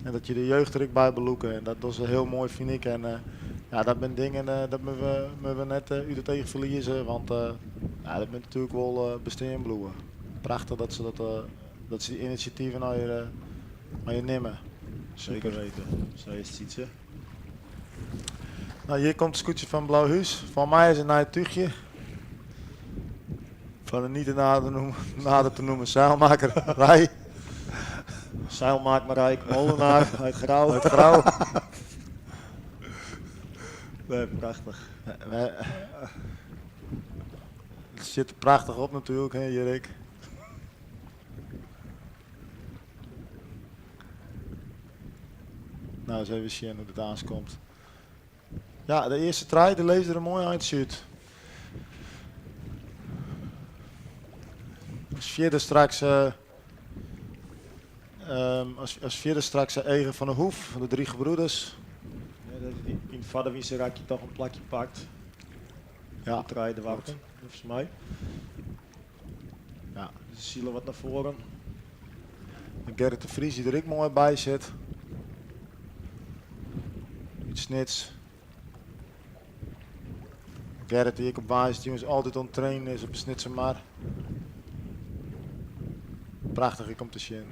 En dat je de jeugd der ek by belûke en dat dogge se hiel moai fyn ik. En ja, dat binne dingen dat moatte we net út it each ferlieze, want ja, dat moat natuerlik wol bestean bliuwe. Prachtich dat se dat, dat se dy inisjativen allegear nimme. Seker weten, sa is it Sytse. Nou, hjir komt it skûtsje fan Blauhús. Foar my is in nij túchje. Fan de niet nader, noemen, nader te noemen zeilmaker Rij. Zeilmaak Marijke Molenaar uit Grou. Uit Grou. Nee, prachtich. Het sit der prachtich op natuerlik, hè, Jurk. Nou, ris even sjen hoe't it aanst komt. Ja, de earste trije, dy lizze der in moai eintsje út. As fierder straks, as, as fierder straks de Ege van de Hoef, fan de Drie Gebroeders. Ja, dat yn it foarderwynse rakje toch in plakje pakt. Ja, trije de wachten, neffens my. Ja. Dus de sile wat nei foaren. En Gerrit de Vries die der ek moai by sit. Út Snits. Gerrit die ek op woansdeitejûns altyd oan it trainen is op de Snitsermar. Prachtich ek om te sjen.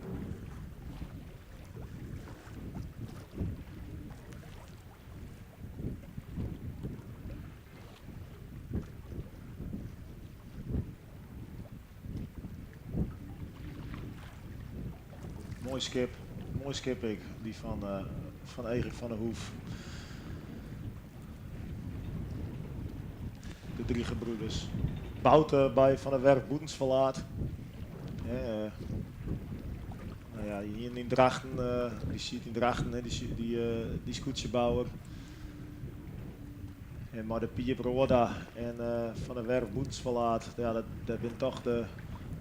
Moai skip, moai skip ek, dy fan, uh, fan Erik van der Hoef. De Drie Gebroeders. Boud uh, by Van der Werf Bûtensfallaat. Uh, nou ja, hier yn Drachten, uh, dy siet yn Drachten, dy, dy, uh, dy skûtsjebouwer. En mei de Piip Roorda en Van der Werf Bûtensfallaat, ja, dat, dat binne toch de,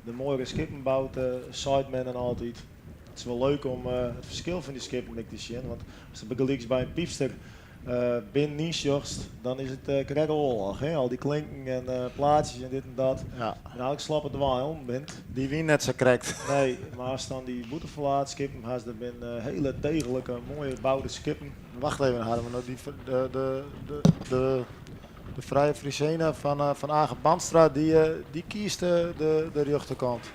de moaiere skippen boud, seit men dan altyd. It is wol leuk om it ferskil fan dy skippen ek te sjen, want ast bygelyks by in Pypster binnenyn sjochst, dan is it krekt oarloch. Hè? Al dy klinken en plaatsjes en dit en dat. Ja. En eigentlik slappe dweilen bint. Dy wiene net sa krekt. Nee, mar ast dan dy Bûtenfallaatskippen hast, dat binne hiele deeglike, moaie boude skippen. Wacht even, Harmen. No, dy, de, de, de, de, de Frije Frisena fan, fan Age Bandstra, dy, dy kiest de, de, de rjochterkant.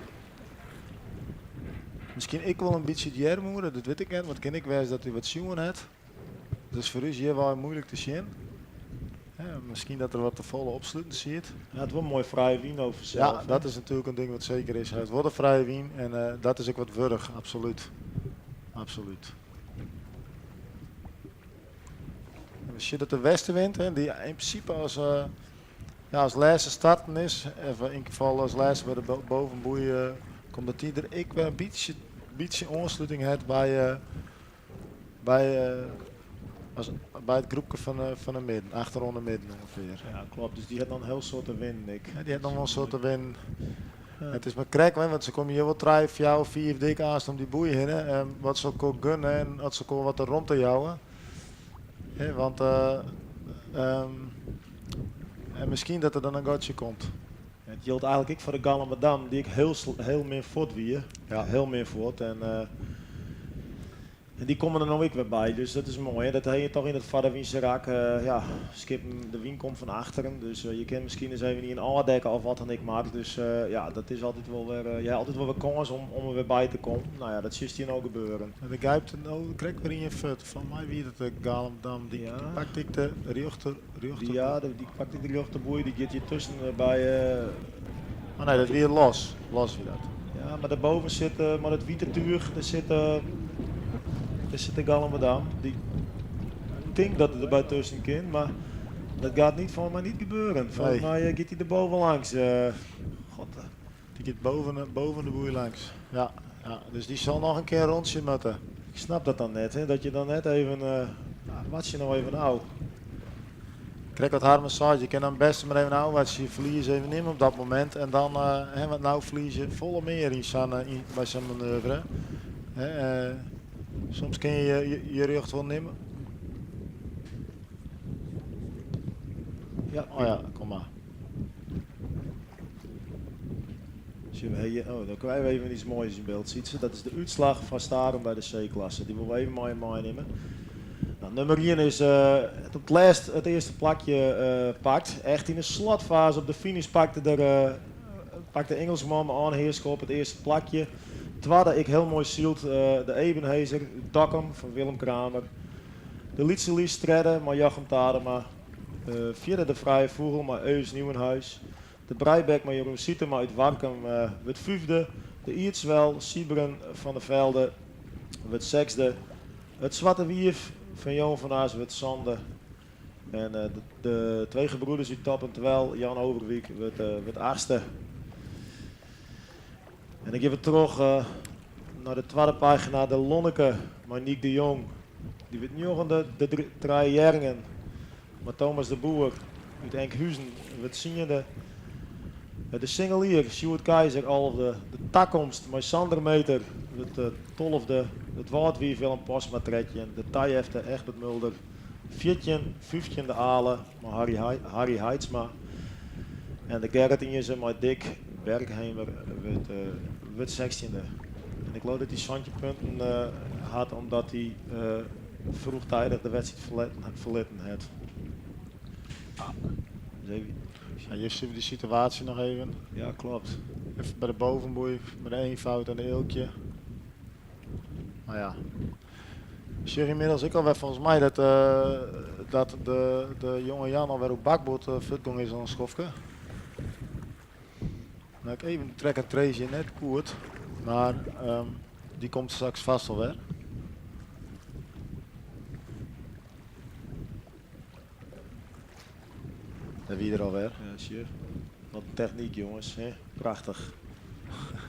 Miskien ek wol in bytsje it earmoede, dat wit ik net, want it kin ek wêze dat hy wat sjoen hat. Dat is foar ús hjirwei muoilik te sjen. Ja, miskien dat er wat te folle opsluten siet. Hy hat wol moai frije wyn no fansels. Ja, dat is natuerlik in ding wat seker is. Hy hat wol de frije wyn en uh, dat is ek wat wurdich, absolút. Absolút. En we sjogge dat de westenwind, hè, dy yn prinsipe as, uh, ja, as lêste starten is, of yn gefal as lêste by de bovenboei, uh, komt dat dy der ek wer in bytsje, bytsje oansluting hat by, uh, by, as, by it groepke fan, fan de midden, achteroan de midden ûngefear. Ja, kloppet. Dus dy hat noch in hiel soad te winnen ek. Ja, dy hat noch wol in soad te winnen. Ja. It is mar krekt, want se komme hjir wol trije, fjouwer, fiif dik aanst om dy boei hinne. En wat se elkoar gunne en as se elkoar wat de romte jouwe. Hè, want uh, um, en miskien dat der dan in gatsje komt. It jildt eigentlik ek foar de Galamadammen, dy't ek hiel, hiel min fuort wie. Ja. Hiel min fuort. En, uh, en dy komme der no ek wer by, dus dat is moai. Hè? Dat ha je toch yn it farre rak. Uh, ja, skippen, de wyn komt fan achteren, dus uh, je kinne miskien ris even ien ôfdekke of wat dan ek mar. Dus uh, ja, dat is altyd wol wer, je ha altyd wol wer kâns om, om der wer by te kommen. Nou ja, dat sjochst hjir no gebeuren. En der giet no krekt wer ien fuort. Fan my wie dat de Galamadammen. Dy, Ja. dy pakt ek de rjochter, rjochter. Die, ja, dy pakt ek de rjochterboei, dy giet hjir tusken by. Oh nee, dat wie los. Los wie dat. Ja, mar dêrboven sit uh, mei dat wite túch, dêr sit, uh, dêr sit de Galamadammen. Dy tinkt dat er derby tusken kin, mar dat giet net foar my net gebeuren. Foar Nee. my giet hy der boven langs. God. Dy giet boven, boven de boei langs. Ja, ja, dus dy sil noch in kear rûntsje moatte. Ik snap dat dan net, hè? Dat je dan net even, uh, wachtsje no even ôf. Krekt wat Harmen sei, je kin dan bêst mar even ôfwachtsje. Je ferlieze even nimmen op dat momint. En dan, uh, hè, want no ferlieze je folle mear yn sa'n, yn, by sa'n manoeuvre. Hè, uh, soms kin je je, je rjocht wol nimme. Ja. Oh ja, kom mar. Oh, dan krije we even iets moais yn byld, Sytse. Dat is de útslach fan Starum by de C-klasse. Dy wolle we even mei meinimme. Nou, nûmer 1 is uh, it op it lêst it earste plakje uh, pakt. Echt yn de slotfaze op de finish pakte er, uh, pakte Engelsman mei Anne Heerschop it earste plakje. Twadde, ek hiel moai syld, de Ebenhaezer út Dokkum fan Willem Kramer. De Lytse Lies tredde mei Jochem Tadema. Fjirde de Frije Fûgel mei Eus Nieuwenhuis. De Breibek mei Jeroen Sietema út Warkum uh, wurdt fyfde. De Ierdswel, Sybren van der Velde wurdt sechsde. It Swarte Wief fan Johan van Aas wurdt sânde. En uh, de, de Twee Gebroeders út Top en Twel, Jan Overwiek, wurdt, uh, wurdt achtste. En dan gean we troch uh, nei de twadde pagina, de Lonneke mei Niek de Jong. Dy wurdt njoggende, de Trije Hjerringen mei Thomas de Boer út Enkhuzen wurdt tsiende. De Singelier, Sjoerd Keizer, 11e. De Takomst mei Sander Meter wurdt 12e. It Wâldwiif Willem Postma 13. De Tijefte Egbert Mulder 14. 15 de Ale mei Harry, Harry Heidsma. En de Gerrit Iense mei Dick Bergheimer wurdt, uh, wurdt 16e. En ik leau dat hy 17 punten uh, hat omdat hy uh, vroegtijdig de wedstriid ferlitten hat. Ah, dus even. Ja, je ziet de situaasje noch even. Ja, kloppet. By de bovenboei, mei de eenvoud en de eelkje. Mar ja. Sjoch ynmiddels ek alwer folgens my dat, dat de, de jonge Jan alwer oer bakboard fuortgong is al in skoftke. Nou ik even track en trace hjir net goed, mar dy komt straks fêst wol wer. Dêr wie er alwer. Ja, sjoch. Wat in technyk, jonges. Hè? Prachtich.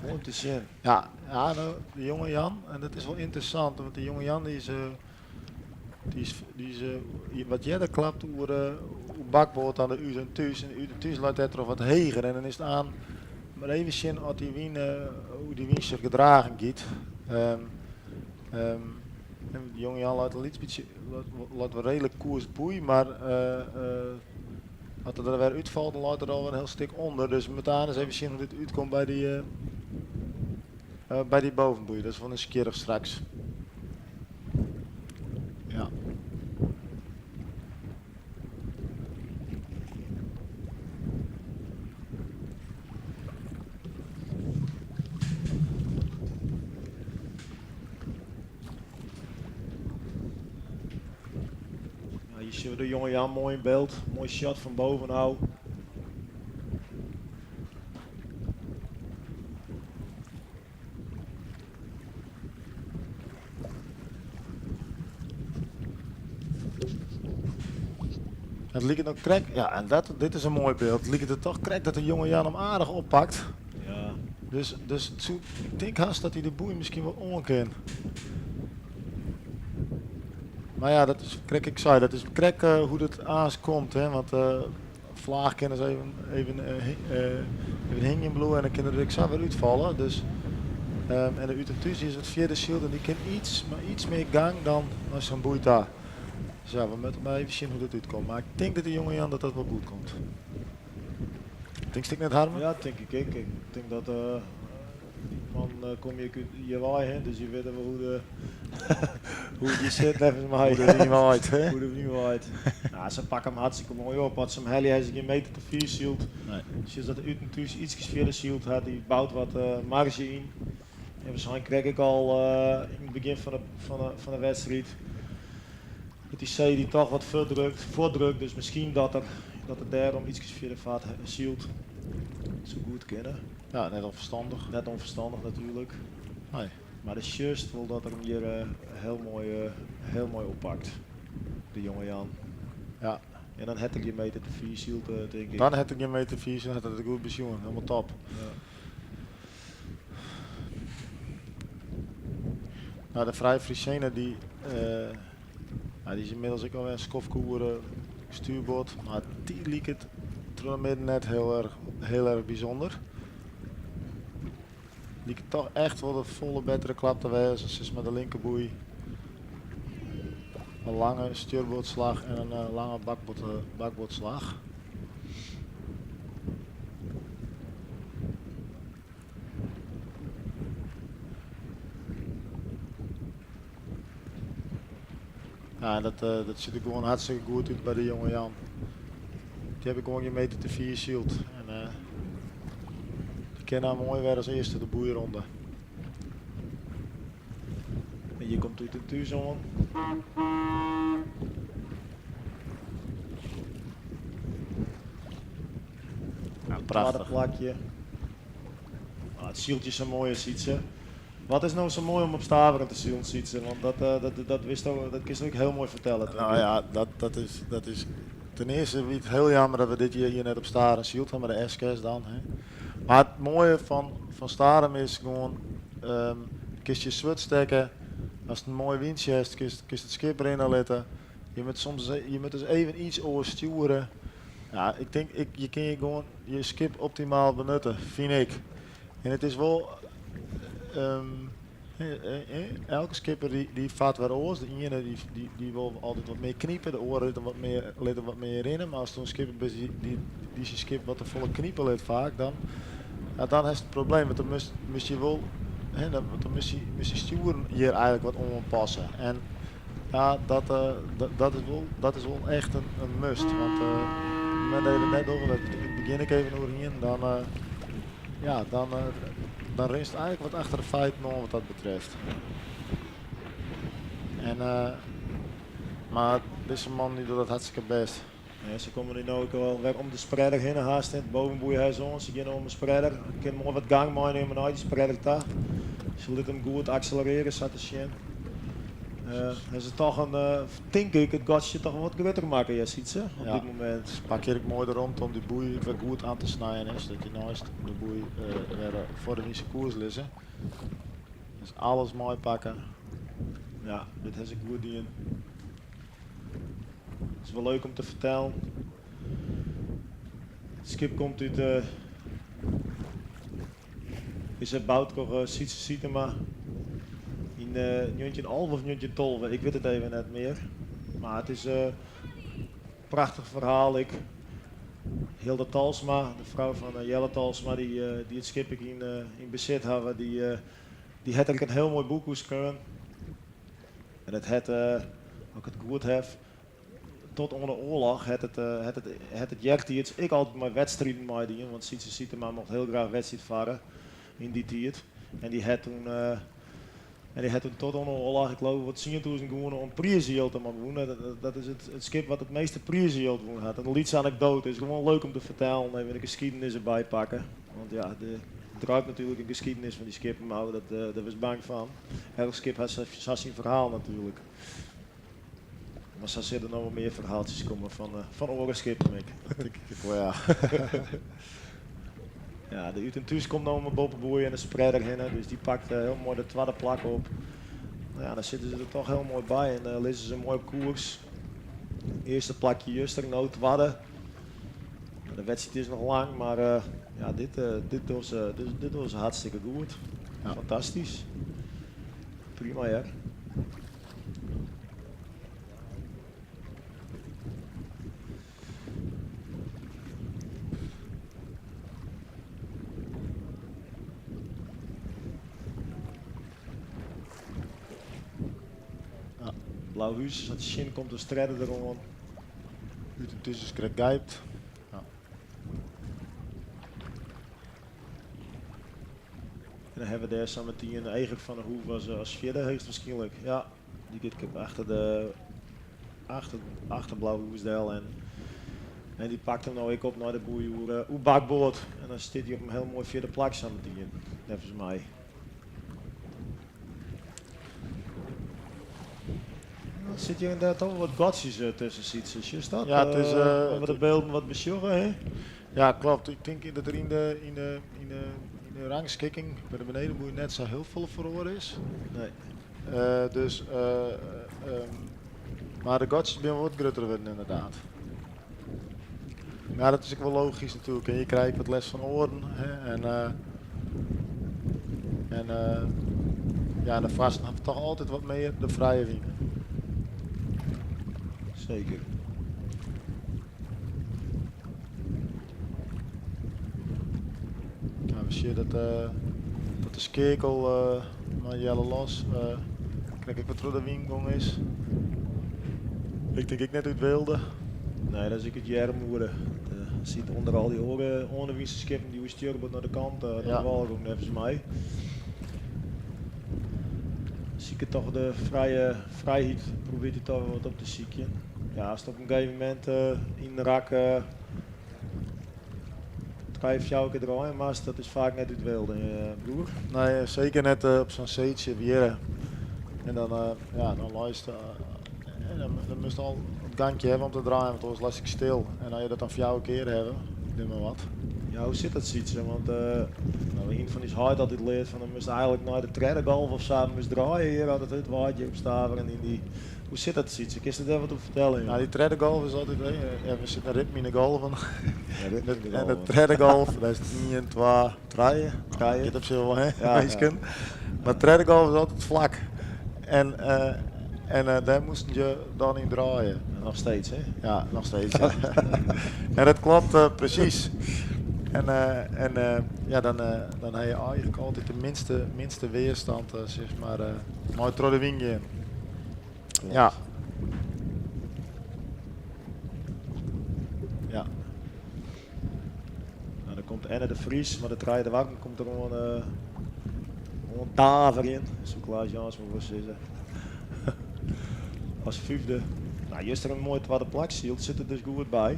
Moai om te sjen. Ja, ja no, de jonge Jan, en dat is wol ynteressant, want de jonge Jan dy is, dy is, dy is wat earder klapt oer, oer bakboard dan de Ut en Thús. En de Ut en Thús leit dêrtroch wat heger. En dan is it oan mar even sjen oft dy wyn, hoe dy wyn sich gedragen giet. De jonge Jan leit in lyts bytsje, leit wol reedlik koers boei, mar as er der wer útfalt, dan leit er al wer in hiel stik ûnder. Dus we moatte aanst even sjen hoe't dit útkomt by dy, by dy bovenboei. Dat is wol nijsgjirrich straks. Ja. Nou, hier zien we de jonge Jan mooi in beeld. Mooi shot van bovenaf. It liket no krekt, ja, en dat, dit is in moai byld. It liket it toch krekt dat de jonge Jan him aardich oppakt. Ja. Dus, dus it soe, ik tink hast dat hy de boei miskien wol oan kin. Mar ja, dat is krekt, ik sei, dat is krekt hoe't it aanst komt. Hè, want flaach kin dus even, even, even hingjen bliuwe en dan kin er ek sa wer útfalle. Dus, en de Ut en Thús is wat fierder syld en dy kin iets, mar iets mear gang dan nei sa'n boei ta. Dus ja, we moatte mar even sjen hoe't it útkomt. Mar ik tink dat de jonge Jan dat dat wol goed komt. Tinkst ek net, Harmen? Ja, tink ik ek. Ik tink dat dy man kom je út hjirwei, hè, dus je witte wol hoe de hoe it hjir sit neffens my. Hoe de wyn waait, hè? Hoe de wyn waait. Nou, se pakke him hartstikke moai op. As se him helje, ha se gjin meter te fier syld. Nee. Sjochst dat de Ut en Thús ietskes fierder syld hat, dy bout wat marge yn. En we seinen krekt ek al yn it begjin fan de, fan de, fan de wedstriid dat dy see dy toch wat fuortdrukt, fuortdrukt. Dus miskien dat er, dat er dêrom ietskes fierder fart sylt. Soe goed kinne. Ja, net ûnferstannich. Net ûnferstannich natuerlik. Nee. Mar de sjochst wol dat er him hjir hiel moai, hiel moai oppakt, de jonge Jan. Ja. En dan hat er gjin meter te fier syld, tink ik. Dan hat er gjin meter te fier syld, hat er it goed besjoen. Hielendal top. Ja. Nou, de Frije Frisiana dy, uh, dy is ynmiddels ek alwer in skoftke oer stuurboard, mar dy liket troch de midden net hiel erch, hiel erch bysûnder. Liket toch echt wol de folle bettere klap te wêzen, sis mar de linkerboei. In lange stjoerboardslach en in lange bakboard, bakboardslach. Ja, dat, dat sjocht der gewoan hartstikke goed út by de jonge Jan. Dy hawwe gewoan gjin meter te fier syld. En dy kin dan moai wer as earste de boeironde. En hjir komt Ut en Thús oan. Ja, Twadde prachtich. plakje. Ah, it syltje sa moai is, Sytse. Wat is no sa moai om op Staveren te silen, Sytse? Want dat, dat, dat, witsto, dat kinsto ek hiel moai fertelle. tink Nou ik. ja, dat, dat, is, dat is ten earste wie it hiel jammer dat we dit jier hjir net op Starum syld ha, mar de SKS dan. Hè. Mar it moaie fan, fan Starum is gewoan, kinst je swurd stekke, ast in moai wyntsje hast, kinst, kinst it skip rinne litte. Je moatte soms je moatte dus even iets oars stjoere. Ja, ik tink, ik, je kin je gewoan je skip optimaal benutte, fyn ik. En it is wol, elke skipper dy, dy fart wer oars. De iene dy, dy, dy wol altyd wat mear knipe, de oare lit him wat mear, lit him wat mear rinne. Mar ast in skipper bist dy, dy, dy syn skip wat te folle knipe lit faak, dan, ja, dan hast in probleem. Want dan moatst, moatst je wol, hè, dan, want dan moatst je, moatst je stjoeren hjir eigentlik wat oanpasse. En ja, dat, dat, is wol, dat is wol echt in, in must. Want op it momint dat je dat net dogge, wêr't we it yn it begjin ek even oer hienen, dan. Ja, dan, dan rinst eigenlijk wat achter de feiten oan wat dat betreft. En, mar dizze man dy docht dat hartstikke bêst. Ja, se komme no ek al wer om de spreader hinne haast. De bovenboei ha se oan, se geane om de spreader. Kin moai wat gang meinimme nei dy spreader ta. Se lit him goed akselerearje, sa te sjen. Uh, is it toch in, tink ik, it gatsje toch wat grutter makke, ja, Sytse, op Ja. dit momint. Pak hjir ek moai de romte om dy boei wer goed oan te snijen, hè, sadat je neist de boei wer foar de wyn syn koers lizze. Dus alles moai pakke. Ja, dit ha se goed dien. It is wol leuk om te fertellen. It skip komt út is boud troch Sytse Sytema yn 1911 of 1912, ik wit it even net mear. Mar it is in prachtich ferhaal ek. Hilda Talsma, de frou fan Jelle Talsma, dy't it skip ek yn besit hawwe, dy hat der ek in hiel moai boek oer skreaun. En it hat, as ik it goed haw, tot oan de oarloch hat it eartiids ek altyd mei wedstriden meidien, want Sytse Sytema mocht hiel graach wedstriid farre yn dy tiid. En dy hat toen, en dy hat toen tot oan de oarloch, ik leau wat 10.000 gûne oan prizejild dermei wûn. Dat is it skip wat it measte prizejild wûn hat. In lytse anekdoate, is gewoan leuk om te fertellen, even de skiednis derby pakke. Want ja, der draait natuerlik in skiednis fan dy skippen, mar dat, dêr wurdst bang fan. Elk skip hat sa syn ferhaal natuerlik. Mar sa sille der noch wol mear ferhaaltsjes komme fan oare skippen ek. Dat tink ik ek wol, ja. Ja, de Ut en Thús komt no om 'e boppeboei en de spreader hinne, dus dy pakt hiel moai de twadde plak op. No ja, dan sitte se der toch hiel moai by en lizze se moai op koers. Earste plakje juster, no twadde. De wedstriid is noch lang, mar ja, dit dogge se hartstikke goed. Ja. Fantastysk. Prima, hear. Ja. Blauhús, as it sjen komt de stredde deroan. Ut en Thús is krekt gypt. Ja. En dan hawwe we dêr sametien Eger van der Hoef as fjirde heechstwaarskynlik. Ja, dy giet achter Blauhús del en dy pakt him no ek op nei de boei oer bakboard. En dan stiet hy op in hiel moai fjirde plak sametien, neffens my. Dan sit hjir ynderdaad toch wol wat gatsjes tusken, Sytse. Sjochst dat? Ja, it is, Om de bylden wat besjogge, hè? Ja, kloppet. Ik tink dat der yn de rangskikking by de benedenboei net sa hiel folle feroare is. Nee. Dus, mar de gatsjes binne wat grutter wurden ynderdaad. Ja, dat is ek wol logysk natuerlik. En je krije wat lêst fan oaren. Hè? En ja, de foarsten hawwe toch altyd wat mear de frije wyn. Seker. Ja, we sjogge dat de skeakel mei Jelle Los krekt ek wat troch de wyn gong is. Ik tink ek net út Weelde. Nee, dat is ek it earmoede. Sit ûnder al dy oare oanewynse skippen dy't oerstjoerboard nei de kant nei de wâl gong, neffens my. Siket toch de frije frijheid, probearret hy toch wer wat op te sykjen. Ja, as it op in gegeven momint yn de rak trije, fjouwer kear draaie moatst, dat is faak net út Weelde, broer. Nee, seker net op sa'n seetsje wiere. En dan, ja, dan leist, en dan moatst al it gangje hawwe om te draaien, want oars leist ik stil. En as je dat dan fjouwer kear hawwe, nim mar wat. Ja, hoe sit dat, Sytse? Want no, ien fan ús heit altyd leard fan dan moatst eigentlik nei de tredde golf of sa moatst draaie hjir as it hurd waait hjir op Staveren yn dy. Hoe sit dat, Sytse? Kinst der wat oer fertelle? Nou, dy tredde golf is altyd, hè, ja, we sitte ritme yn de golven. Ja, ritme yn de En de golven. tredde golf, dat is 1, 2, 3. Trije. Giet op sich wol, hè, minsken. Mar de tredde golf is altyd flak. En dêr moasten je dan yn draaie. Noch steeds, hè? Ja, noch steeds. Ja. En dat kloppet presys. En ja, dan ha je eigentlik altyd de minste wjerstân, sis mar, mei troch de wyn gean. Kloppet. Ja. Ja. Nou, dan komt Enne de Vries, mar de trije wagen komt der oan, uh, oan daverjen, soe Klaas Jansma wol sizze. As fyfde. Nou, juster in moai twadde plak syld, sit der dus goed by.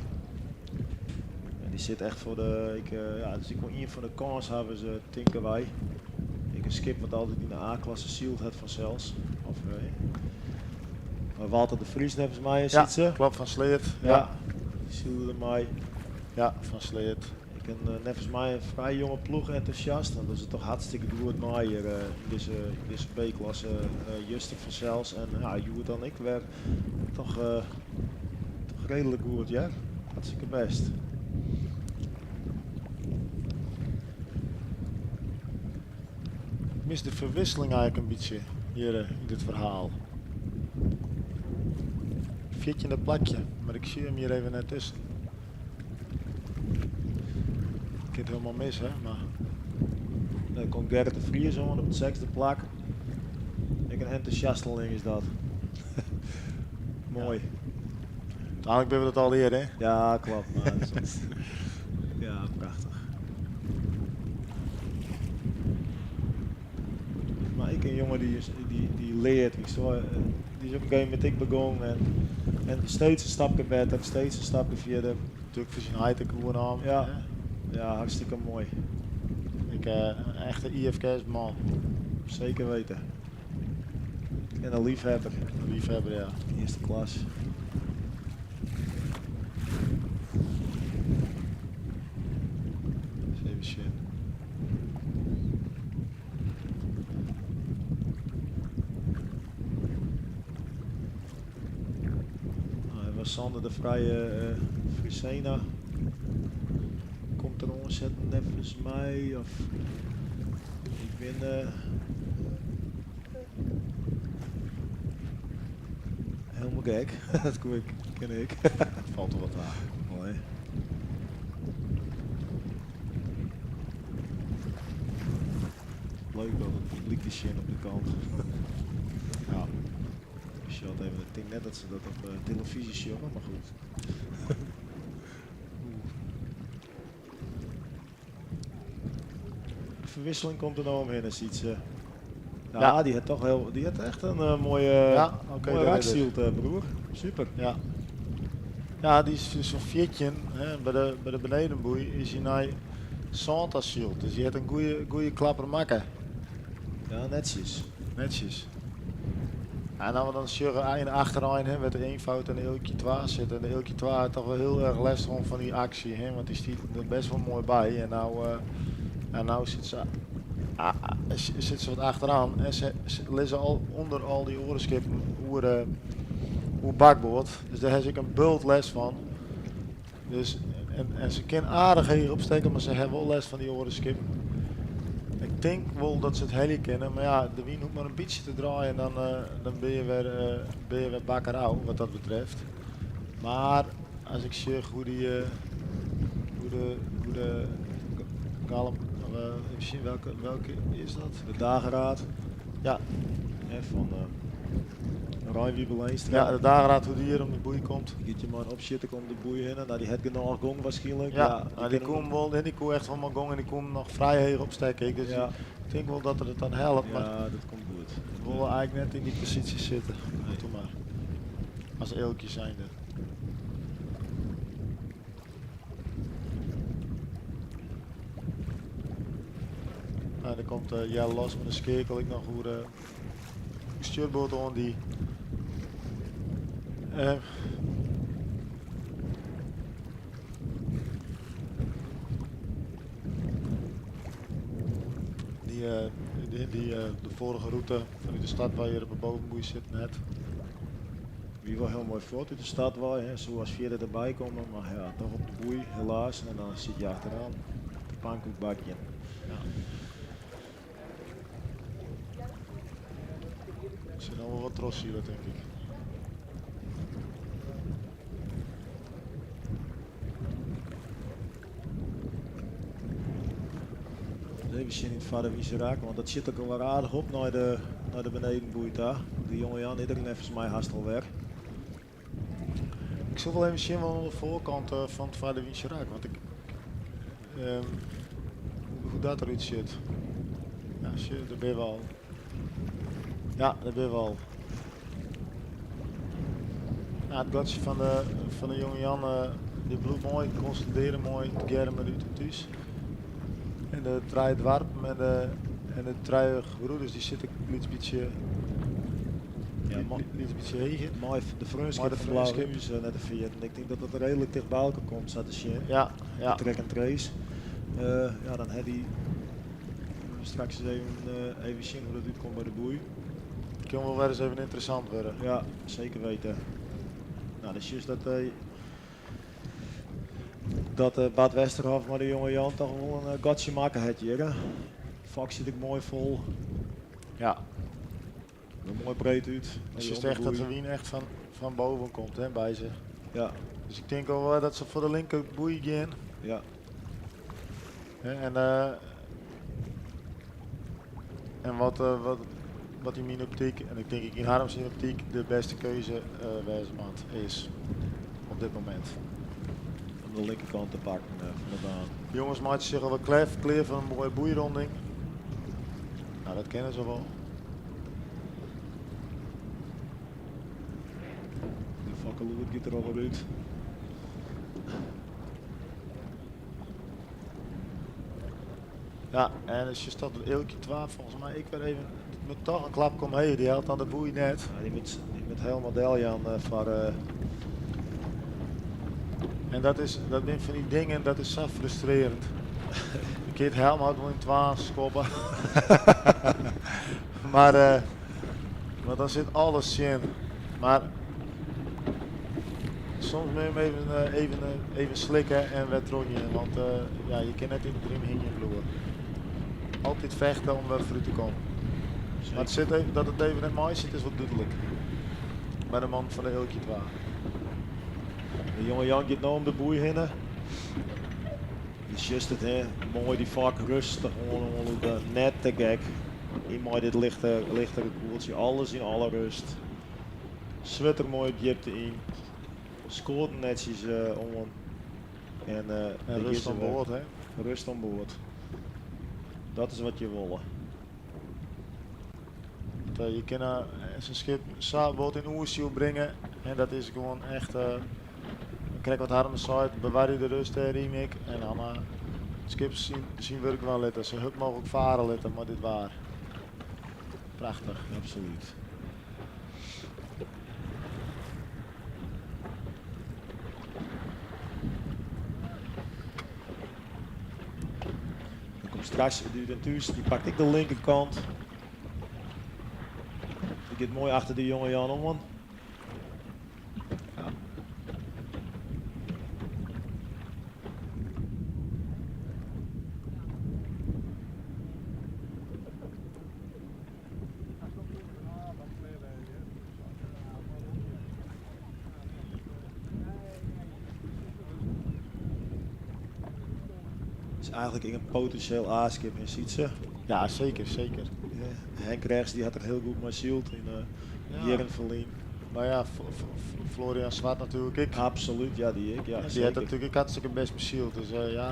En dy sit echt foar de, ik, uh, ja, dus ik wol ien fan de kânshawwers, uh, tinke wy. Ek in skip wat altyd yn de A-klasse syld hat fansels. Of, uh, maar Walter de Vries neffens my Ja, sit se. klopt, fan Sleat. Ja, Ja. dy sylde der mei. Ja, fan Sleat. Ek in, neffens my in frij jonge ploech entûsjast. Want dat is toch hartstikke goed mei hjir yn dizze B-klasse. Juster fansels en ja, hjoed dan ek wer toch reedlik goed, ja. Hartstikke bêst. Ik mis de ferwisseling eigentlik in bytsje hjir yn dit ferhaal. 14e plakje, mar ik sjoch him hjir even net tusken. Ik kin it hielendal mis, hè, mar... Dan komt Gerrit de Vries oan op it sechsde plak. Ek in entûsjasteling is dat. Moai. Uteinlik binne we dat allegear, hè? Ja, kloppet. Maar dat is ja, prachtich. Mar ek in jonge dy, is, dy, dy leart. Ik sil, dy is op in gegeven momint ek begûn en, en steeds in stapke better, steeds in stapke fierder. Natuerlik foar syn heit ek oernaam. Ja, ja, hartstikke moai. Ek in echte IFKS-man. Zeker weten. En in leafhebber. In leafhebber, ja. Earste klas. Ris even sjen. Nou, was Sander de Vrije Frisena. Komt der oansetten neffens my. Of ik bin hielendal gek. Dat koe ik, ken ik. Falt der wat ta. Moai. Leuk dat it publyk te sjen op de kant. Ja. Ik sjoch even, ik tink net dat se dat op telefyzje sjogge, mar goed. Oeh. De ferwisseling komt der no omhinne, Sytse. Ja, dy hat toch hiel, dy hat echt in moaie, Ja, oké, moaie dêr is it. rak syld, broer. Super. Ja. Ja, dy is dus fan 14, hè, by de benedenboei is hy nei sân ta syld. Dus dy hat in goede klapper makke. Ja, netsjes. Netsjes. Ja, en dan we dan sjogge yn de achterein, hè, wêr't de eenvoud en de Eelkje 2 sitte. En de Eelkje 2 hat toch wol hiel erch lêst hân fan dy aksje, hè, want dy stiet der bêst wol moai by. En no, en no sit se, ah, sit se wat achteroan en se lizze al ûnder al dy oare skippen oer bakboard. Dus dêr ha se ek in bult lêst fan. Dus, en se kin aardich heech opstekke, mar se ha wol lêst fan dy oare skippen. Ik tink wol dat se it helje kinne, mar ja, de wyn hoecht mar in bytsje te draaien en dan binne je wer bakker ôf, wat dat betreft. Mar as ik sjoch hoe dy, hoe de Galm, of, even sjen, welke is dat? De Dageraad. Ja. Hè, fan Rein Wiebe Leenstra. Ja, de Dageraad, hoe dy hjir om de boei komt. Dy giet je mar opsjitte om de boei hinne. Nou, dy hat genôch gong waarskynlik. Ja, Ja, nou, dy dy kin koe wol, dy koe echt wol mar gong en dy koe noch frij heech opstekke. Dus ik tink wol dat er it dan helpt, mar Ja, dat komt goed. Ik wol eigentlik net yn dy posysje sitte. Nee. Doe mar. As Eelkje zijnde. Nou, dan komt Jelle Los met een skeakel ek noch oer de stjoerboard oan dy. Die de foarige rûte fanút de start wei hjir op de bovenboei sit net. Wie wol hiel moai fuort út de start wei, hè. Soe as fjirde derby komme, mar ja, toch op de boei, helaas. En dan sit je achteroan, te pankoekbakjen. Ja. Er zit nog wel wat trossielen, denk ik. Even sjen yn it farre Wieserak, want dat sit ek al wer aardich op nei de benedenboei ta. De jonge Jan is der neffens my hast alwer. Ik sil wol even sjen wat oan de foarkant fan it farre Wieserak, want ik. hoe dat derút sjocht. Ja, sjoch, dêr binne we al. Ja, dêr binne we al. Ja, it gatsje fan de, fan de jonge Jan eh, die bliuwt moai, konsolidearre moai tegearre mei de Ut en Thús. En de trije doarpen en de, en de trije gebroeders die sitte in lyts bytsje, Ja, lyts bytsje heger. Mei de freonskip de fan freonskip. Blauhûs eh, net te ferjitten. Ik tink dat dat reedlik ticht by elkoar komt, sa te sjen. Ja, ja. De track and trace. Eh, ja, dan ha dy straks ris even, eh, even sjen hoe't dat útkomt by de boei. Kin wol wer ris even ynteressant wurde. Ja, seker wite. No, dan sjochst dat, dat eh, Bart Westerhof mei de jonge Jan toch wol in gatsje makke hat hjir. Hè. Fok sit ek moai fol. Ja. Er moai breed út. Het is echt dat de wyn echt fan boven komt hè, by se. Ja. Dus ik tink al dat se foar de linkerboei gean. Ja. Hè, en en wat yn myn optyk, en ik tink ek yn Harm syn optyk, de bêste keuze wêze moat, is op dit momint. Om de linkerkant te pakken fan de baan. Jonges meitsje sich al wat klear foar in moaie boeironding. No, dat kinne se wol. De fokkeloer giet der al wat út. Ja, en is just dat Eelkje 2 folgens my ek wer even mei toch in klapke omheech. Dy hellet dan de boei net. Ja, dy moat hielendal deljaan foar. En dat binne fan dy dingen, dat is sa frustrearjend. Ik kin it helm wol yn twaen skoppe. Mar want dan sit alles tsjin. Mar soms moat je him even slikke en wer trochgean. Want ja, je kinne net yn de rym hingjen bliuwe. Altyd fechte om wer foarút te kommen. Mar it sit even, dat it even net mei sit is wol dúdlik. By de man fan de Eelkje 2. De jonge Jan giet no om de boei hinne. Je sjochst it, hè. Moai dy fok, rêstich oanlûke, net te gek. Yn mei dit lichtere koeltsje, alles yn alle rêst. Swurd der moai djipte yn. Skoart netsjes oan. En En daar rust giet ze oan wer. board, hè? Rêst oan board. Dat is wat je wolle. Want je kinne sa'n skip sa wat yn oerstjoer bringe. En dat is gewoan echt, krekt wat Harm sei, bewarje de rêst dêryn ek. En dan it skip syn wurk dwaan litte, sa hurd mooglik farre litte mei dit waar. Prachtich. Absolút. Dan komt straks de Ut en Thús, dy pakt ek de linkerkant. Dy giet moai achter de jonge Jan oan. Ja. Is eigentlik ek in potinsjeel A-skip yn Sytse. Ja, seker, seker. Ja, Henk Rechts dy hat der hiel goed mei syld yn jierren ferlyn. No ja, Florian Zwart natuerlik ek. Absolút, ja, dy ek. Ja, Dy hat seker. natuerlik ek hartstikke bêst besyld, dus ja.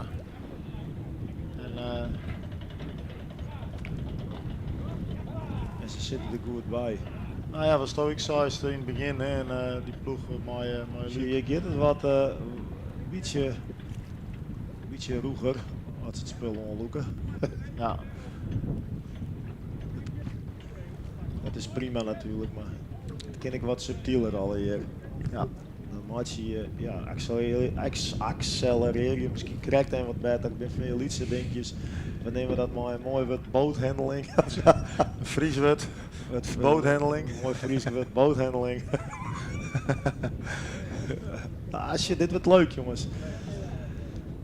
En En se sitte der goed by. No ja, wat ik sei yn it begjin, hè, en dy ploech mei Zie Luc. je, giet it wat bytsje rûger as se it spul oanlûke. Ja. It is prima natuerlik, mar it kin ek wat subtiler allegear. Ja. Dan meitsje je, ja, akselerearje je miskien krekt even wat better. It binne fan dy lytse dinkjes. We neame dat mei in moai wurd boathandling. In Frysk wurd. Het Boathandling. Moai Frysk wurd, boathandling. Nou, als je, dit wurdt leuk, jonges.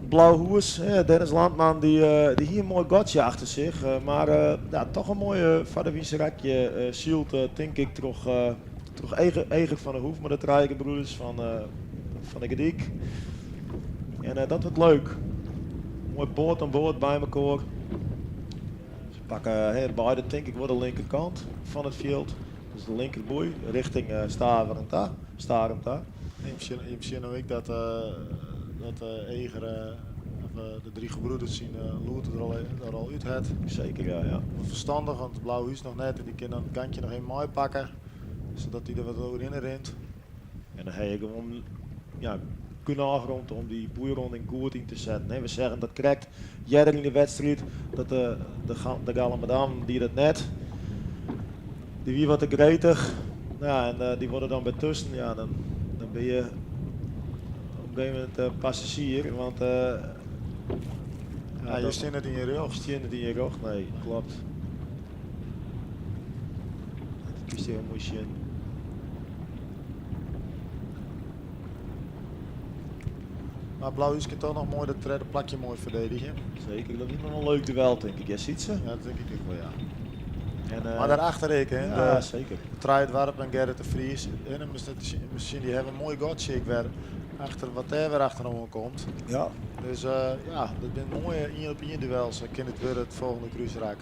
Blauhûs, hè, Dennis Landman, dy hie in moai gatsje achter sich. Mar ja, toch in moaie foar de Wynserakje syld, tink ik, troch Eger van der Hoef, mei de trije gebroeders fan de Gerdyk. En dat wurdt leuk. Moai board oan board by elkoar. Se pakke, hè, beide, tink ik, wol de linkerkant fan it fjild. Dus de linkerboei rjochting Starum ta. Starum ta. Ik sjoch no ek dat Eger de Drie Gebroeders syn lûd der al, der al út hat. Seker, ja. ja. Ferstannich, want Blauhús noch net en dy kin dan it gantje noch even meipakke, sadat dy der wat oerhinne rint. En dan ha je gewoan ja, genôch romte om dy boeironding goed yn te setten. We seagen dat krekt earder yn de wedstriid, dat de, de, de Galamadammen die dat net. Dy wie wat te gretich. Ja, en dy wurde dan by tusken, ja, dan, dan binne je op in gegeven momint passazjier, want ja, je stean net yn je rjocht. Stean net yn je rjocht, nee, klopt. Dat kinst hiel moai sjen. Maar Blauhús kin toch noch moai dat tredde plakje moai ferdedigje. Seker, dat is noch in leuk duel, tink ik. Ja, Sytse? Ja, dat tink ik ek wol, ja. En, maar daarachter ek, hè. Ja, seker. Trije Doarpen en Gerrit de Vries. En dan misschien dy hawwe in moai gatsje ek wer achter wat dêr wer achteroan komt. Ja. Dus ja, dat binne moaie ien op ien duels. Kin it wurde it folgjende krúsrak.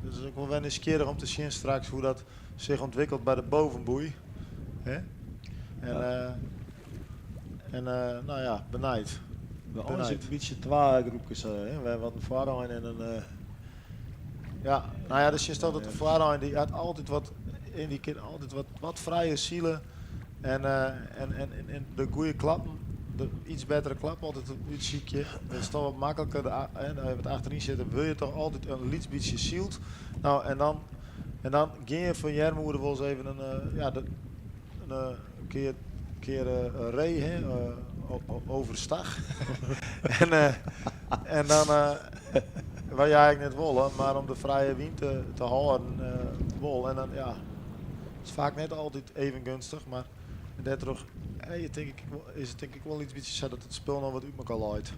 Dus is ek wol wer nijsgjirrich om te sjen straks hoe dat sich ûntwikkelt by de bovenboei. Hè? En, ja. en no ja, benijd. We alles in bytsje twa groepkes, hè? We hawwe wat in foarein en in. Ja, no ja, dus je stelt dat de foarein dy hat altyd wat en dy kin altyd wat, wat frijer sile en, en, en, en de goede klappen, de iets bettere klap altyd útsykje. Dat is toch wat makliker. De, hè, wat achteryn sitte, wil je toch altyd in lyts bytsje syld. No, en dan, en dan gean je fan earmoede wolris even in, ja, de, in kear, kear ree, hè, overstag. En, en dan, wat je eigentlik net wolle, mar om de frije wyn te, te hâlden wol. En dan, ja, is faak net altyd even geunstich, mar dêrtroch hey, tink ik, is it tink ik wol iets bytsje sa dat it spul noch wat út mekoar leit.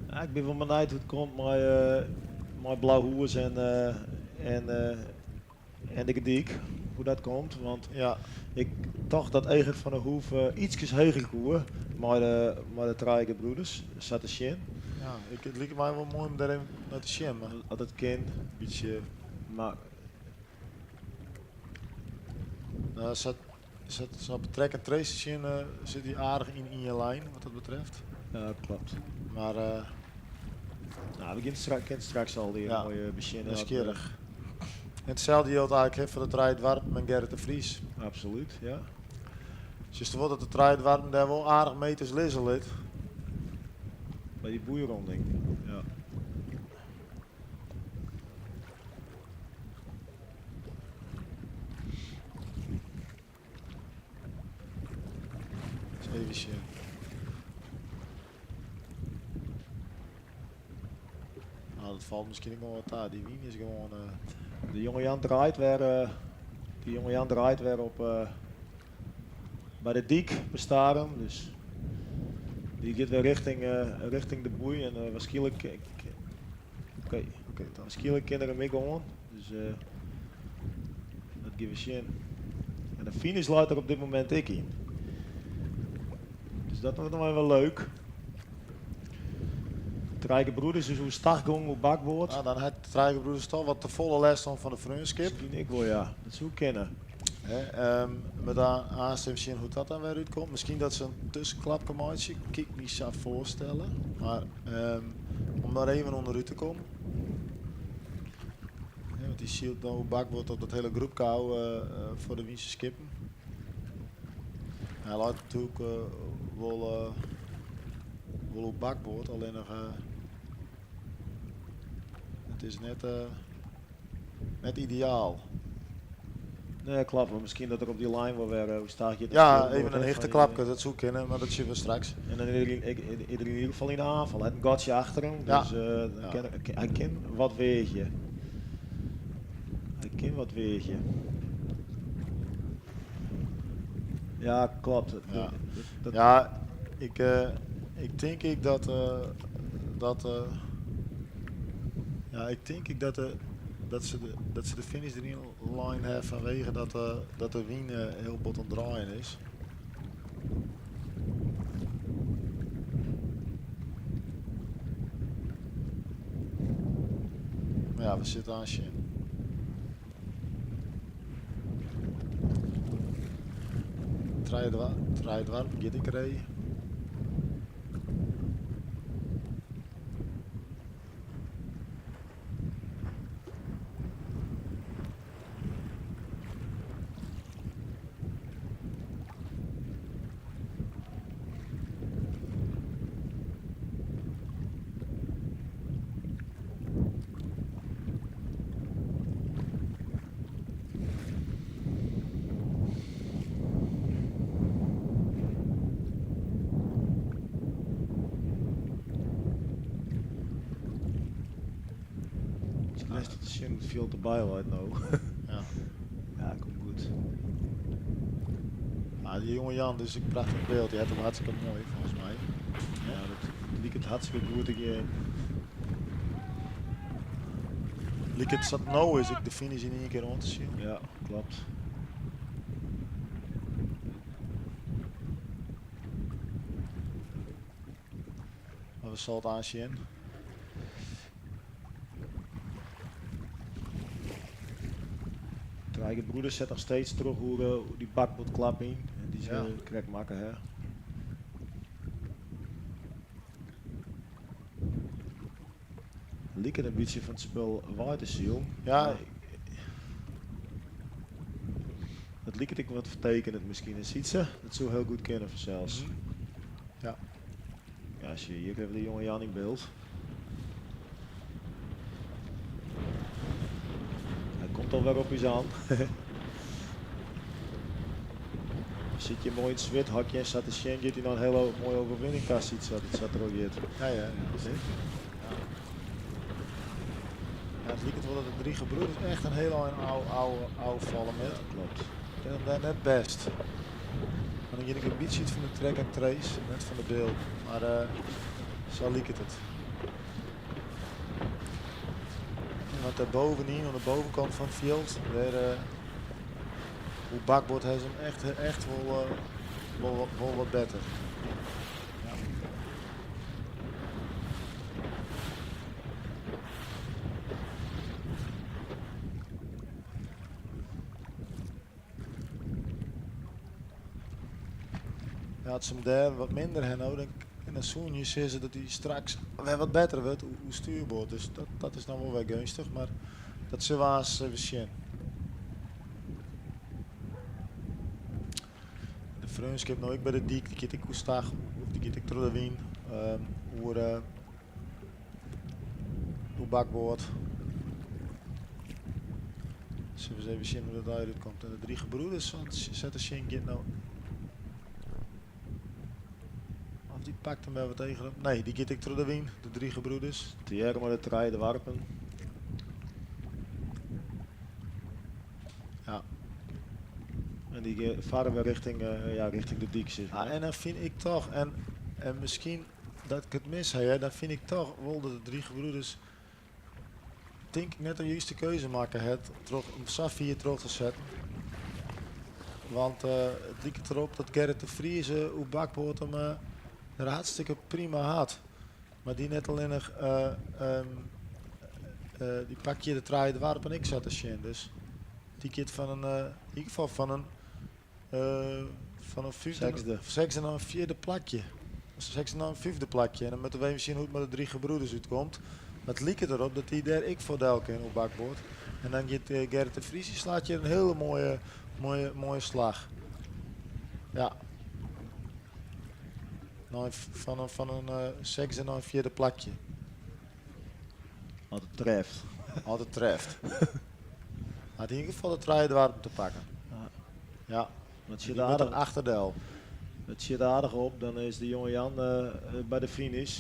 Ja, ik bin wol benijd hoe't it komt mei, mei Blauhûs en, en, en de Gerdyk. Hoe dat komt, want ja. ik tocht dat Eger van der Hoef ietskes heger koe mei de, mei de Trije Gebroeders, sa te sjen. Ja, ik, it liket my wol moai om dêr even nei te sjen. Mar As it kin. Bytsje. Mar Nou, sa, sa, sa op track and trace te sjen sit hy aardich yn ien lijn wat dat betreft. Ja, klopt. Maar Nou, we gean straks, kinne straks al dy Ja, moaie besjen. Nijsgjirrich. En itselde jildt eigentlik hè, foar de Trije Doarpen en Gerrit de Vries. Absolút, ja. Sjochst wol dat de Trije Doarpen dêr wol aardich meters lizze lit. By dy boeironding, ja. Even sjen. Nou, dat falt miskien ek noch wat ta. Dy wyn is gewoan. De jonge Jan draait wer, de jonge Jan draait wer op by de dyk by Starum. Dus dy giet wer rjochting, rjochting de boei en wierskynlik, oké, Oké, dan. wierskynlik kin er him ek oan. Dus dat gean we sjen. En de finish leit der op dit momint ek yn. Dus dat wurdt noch even leuk. Trije Gebroeders is oerstach gongen oer bakboard. Nou, dan hat Trije Gebroeders toch wat te folle lêst fan de Freonskip. Miskien ek wol, ja. Dat soe kinne. Hè, met aanst even sjen hoe't dat dan wer útkomt. Miskien dat se in tuskenklapke meitsje, kin ik my sa foarstelle. Mar om der even ûnderút te kommen. Hè, want dy sylt no bakboard op dat hiele groepke ôf foar de Wynse skippen. Hy leit natuerlik wol, wol op bakboard, allinnich it is net, net ideaal. Nee, klopt. Maar miskien dat er op dy lijn wol wer oerstach giet. Ja, even in hichteklapke, dat soe kinne, mar dat sjogge we straks. En dan is er yn ieder gefal yn de oanfal. Hy hat in gatsje achter him, Ja. dus dan kin, hy kin wat weagje. Hy kin wat weagje. Ja, klopt. Ja. Dat, Ja, ik, ik tink ek dat, dat ja, ik tink ek dat, de, dat se de finish deryn lein hawwe fanwege dat, dat de wyn hiel bot oan it draaien is. Mar ja, we sitte oan sjen. Trije Doarpen giet ek ree. fjild derby leit no. Ja. Ja, komt goed. Ah, die jonge Jan, dus een prachtig beeld. Die had hem hartstikke mooi, volgens mij. Ja, dat liket hartstikke goed te gean. Liket sa't no is ek de finish yn ien kear oan te sjen. Ja, kloppet. Maar we zullen het aanzien. Trije Gebroeders set noch steeds troch oer eh, dy bakboardklap yn. En dy is Ja. ja. krekt makke, hè. Liket in bytsje fan it spul wei te silen. Ja, Dat liket ek wat fertekenet miskien in Sytse. Dat soe hiel goed kinne fansels. Ja. Ja, sjoch, hjir even de jonge Jan yn byld. Hy komt alwer op ús oan. Sit je moai yn it swithokje en sa te sjen giet hy noch in hiele moaie oerwinning ta, Sytse, as it sa trochgiet. Ja. Zeker. Ja. Ja, it liket wol dat de Drie Gebroeders echt in hiel ein ôffalle met. Kloppet. Ik ken hem daar net best. Maar dan gean ik in bytsje út fan de track en trace, net fan de beeld. Mar eh, sa liket it. En want daar bovenyn, oan de bovenkant fan it fjild, dêr, eh, oer bakboard ha se him echt, echt wol, eh, wol wat better. Ja. Ja, as se him dêr wat minder ha no, dan en dan soene je sizze dat hy straks wer wat better wurdt oer stuurboard. Dus dat is dan wol wer geunstich, mar dat sille we aanst even sjen. De Freonskip no ek by de dyk, dy giet ek oerstach, of dy giet ek troch de wyn, oer, oer bakboard. Sille we ris even sjen hoe't dat útkomt. En de Drie Gebroeders fan Zettersjen giet no. Of dy pakt him wer wat tegen op. Nee, dy giet ek troch de wyn, de Drie Gebroeders. Tegearre mei de Trije Doarpen. Ja. En dy farre wer richting, eh, ja, richting de dyk. Sis mar. Ah, en dan fyn ik toch, en miskien dat ik it mis ha, hear, dan fyn ik toch wol dat de Drie Gebroeders tink ik net de juste keuze makke hat troch him sa fier troch te setten. Want eh, it liket derop dat Gerrit de Vries eh, oer bakboard him eh, der hartstikke prima hat. Mar dy net allinnich, dy pakt hjir de Trije Doarpen ek sa te sjen. Dus dy giet fan in, yn ieder gefal fan in fyfde, Sechsde. sechsde nei in fjirde plakje. Sechsde nei in fyfde plakje. En dan moatte we even sjen hoe't it mei de Drie Gebroeders útkomt. Mar it liket derop dat dy dêr ek foar del kin op bakboard. En dan giet Gerrit de Vries, dy slacht hjir in hiele moaie, moaie, moaie slach. Ja. Nei, fan in sechsde nei in fjirde plakje. As it treft. As it treft. Hat yn ieder gefal de Trije Doarpen te pakken. Ja. Ja. Dat sit Die moat er aardich, achterdel. dat sit aardich op. Dan is de jonge Jan by de finish.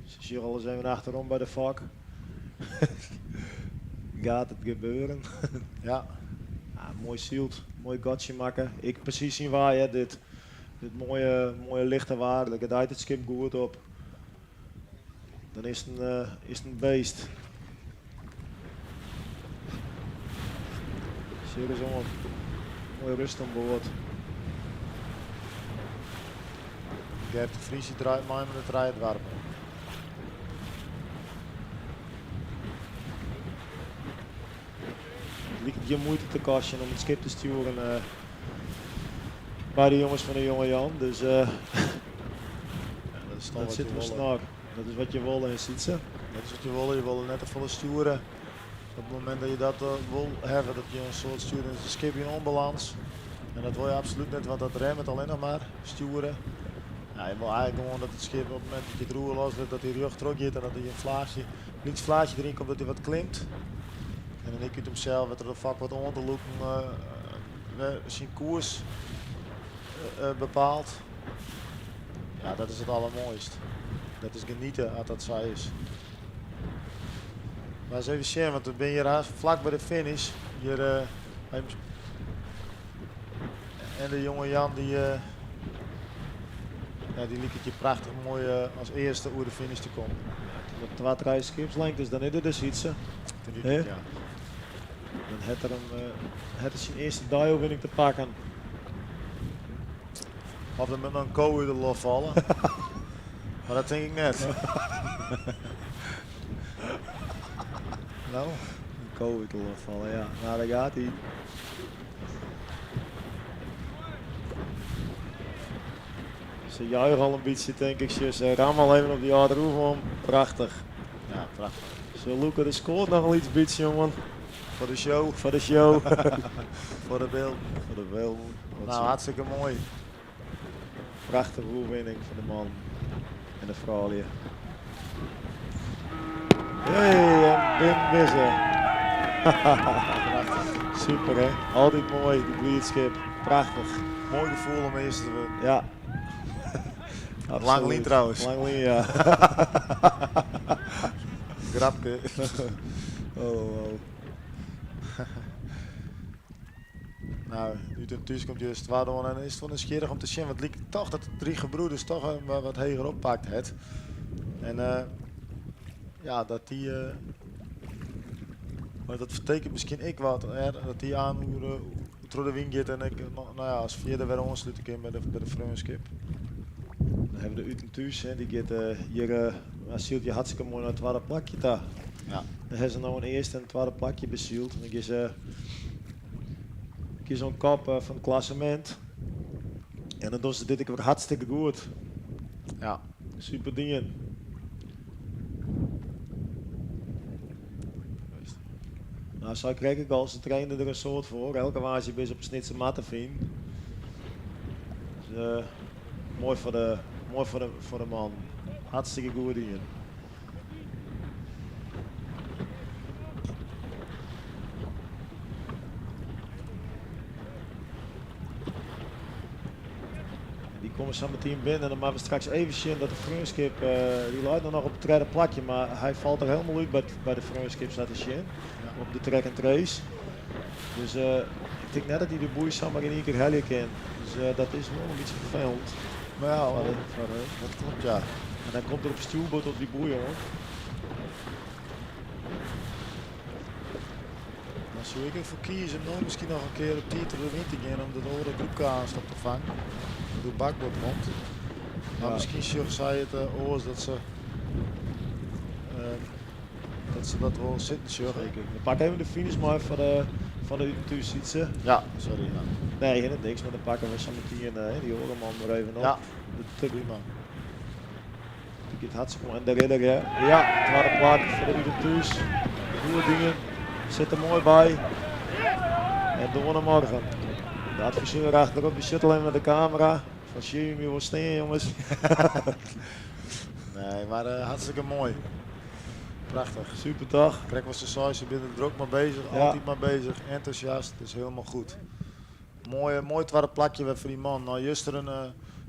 Se sjogge al ris even achterom by de fok. Gaat het gebeuren? Ja. Ja, moai syld, moai gatsje makke. Ik presys syn waar, hè, dit. Dit moaie, moaie lichte waar, dêr gedijt it skip goed op. Dan is it in beest. Sjoch ris oan. Moai rêst oan board. Gert de Vries die draait mei met de Trije Doarpen. It liket gjin muoite te kostjen om it skip te stjoeren by de jonges fan de Jonge Jan. Dus Ja, dat is toch dat wat sit je wol wolle. snor. Dat is wat je wolle yn Sytse. Dat is wat je wolle. Je wolle net te folle stjoere. Op it momint dat je dat wol hawwe, dat je in soad stjoere, dan is it skip yn ûnbalâns. En dat wol je absolút net, want dat remmet allinnich mar stjoere. Ja, je wol eigentlik gewoan dat it skip op it momint dat je it roer loslit, dat hy rjocht troch giet en dat hy in flaachje, in lyts flaachje deryn komt, dat hy wat klimt. En dan ek út himsels wurdt er de fok wat oan te lûken, wer syn koers bepaalt. Ja, dat is it aldermoaist. Dat is genieten as dat sa is. Maar eens even sjen, want we binne hjir hast flak by de finish. Hjir, even en de jonge Jan die, ja, die liket hjir prachtich moai as earste oer de finish te kommen. Met twa, trije skipslengtes, dan is er dus Sytse. Ja. Dan hat er him, hat er syn earste dei-oerwinning te pakken. Of der moat noch in ko út de loft falle. Mar dat tink ik net. No, in ko út de loft falle, ja. Nou, dêr giet hy. Se juiche al in bytsje, tink ik. Se ramme al even op dy âlde roef om. Prachtich. Ja, prachtich. Se lûke de skoat noch in lyts bytsje oan. Foar de show. Foar de show. Foar de bylden. Foar de bylden. Nou, hartstikke moai. Prachtige oerwinning foar de man en de froulju. Hey, en binnen binne se. Super hè, altyd moai, dy blydskip. Prachtich. Moai gefoel om earste te wurden. Ja. Lang lyn trouwens. Lang lyn, ja. Grapke. Oh, oh. Nou, Ut en Thús komt just twadde oan en is it wol nijsgjirrich om te sjen, want it liket toch dat de Drie Gebroeders toch wat heger oppakt hat. En ja, dat dy, mar dat fertekent miskien ek wat, hè, dat dy aan oer troch de wyn giet en ek no ja, as fjirde wer oanslute kin by de, by de Freonskip. Dan hawwe we de Ut en Thús, hè, dy giet hjir sylt hjir hartstikke moai nei it twadde plakje ta. Ja. Dan hawwe se no in earste en twadde plakje besyld. Dan gean se gean se oan kop fan it klassemint. En dan dogge se dit ek wer hartstikke goed. Ja. Super dien. Nou, sa krekt ek al, se traine der in soad foar. Elke woansdei binne se op de Snitsermar te finen. Dus, moai foar de, moai foar de, foar de man. Hartstikke goed dien. Dy komme sa metien binnen en dan moatte we straks even sjen dat de Freonskip, dy leit noch op it tredde plakje, mar hy falt der hielendal út by de Freonskip sa te sjen, op de track and trace. Dus ik tink net dat hy de boei samar yn ien kear helje kin. Dus dat is wol in bytsje ferfelend. Maar ja, foar de, dat klopt ja. En dan komt er op stjoerboard op dy boei oan. Dan soe ik derfoar kieze om no miskien noch in kear op tiid troch de wyn te gean om dat oare groepke aanst op te fangen. Dat oer bakboard komt. Mar Ja. miskien sjogge sy it oars dat se, dat se dat wol sitten sjogge. Zeker. We pakke even de finish mei foar de, foar de Ut en Thús Sytse. Ja, sorry. Ja. Nee, helemaal niks, mar dan pakke we sa metien dy oare man der even op. Ja, De prima. Dy giet hartstikke moai. En de ridder, hè. Ja, twadde plak foar de Ut en Thús. Goede dingen. Sit der moai by. En door naar morgen. De adviseur achterop, dy sit al even mei de kamera. Fan sjen jim wol stean, jonges. Nee, mar hartstikke moai. Prachtich. Super toch? Krekt wat se sei, se binne der drok mei beuzich, Ja. altyd mei beuzich, entûsjast, dus hielendal goed. Moai, moai twadde plakje wer foar dy man. Nei juster in,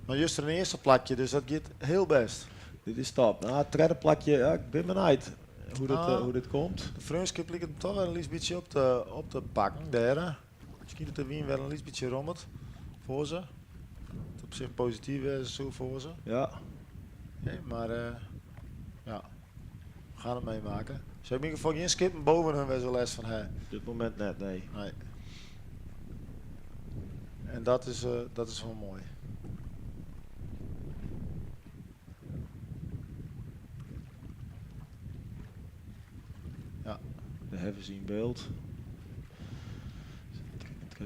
nei juster in earste plakje, dus dat giet hiel bêst. Dit is top. Nou, it tredde plakje, ja, ik bin benijd hoe dat, Ah. hoe dit komt. De Freonskip liket him toch wer in lyts bytsje op te pakken dêr. hè. Miskien dat de wyn wer in lyts bytsje rommet foar se. Dat op sich posityf wêze soe foar se. Ja. Nee, mar ja, we gean it meimeitsje. Se hawwe yn ieder gefal gjin skippen boppe hun wêr't se lêst fan hawwe. Op dit momint net, nee. Nee. En dat is wol moai. Ja. Dêr hawwe se yn byld.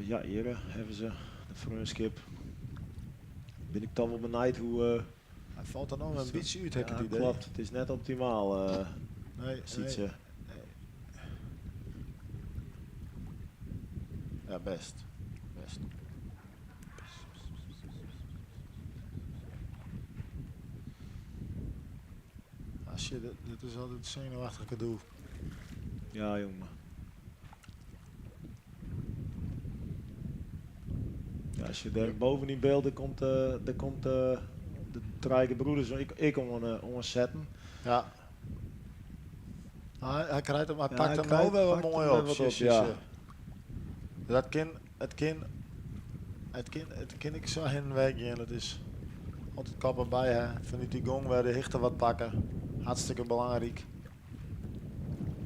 Ja, hjir hawwe se de Freonskip. Bin ik toch wol benijd hoe. Hy falt der noch in bytsje út, ha ik Ja, it idee. klopt. It is net optimaal, Nee, Sytse. nee. Ja, bêst. Bêst. Ah, shit, dit is altyd senuwaftich gedoe. Ja, jonge. Ja, as je dêr boven yn byld, dêr komt de Trije Gebroeders ek oansetten. Ja. Hy, hy krijt him, hy Ja, pakt hy him krijt- no wer wat pakt moai him wer op. wat Sjoch, op, sjoch, ja. sjoch. Dat kin, it kin, it kin, it kin ek sa hinne en wer gean. It is altyd kop derby, hè. Fanút dy gong wer de hichte wat pakke. Hartstikke belangryk.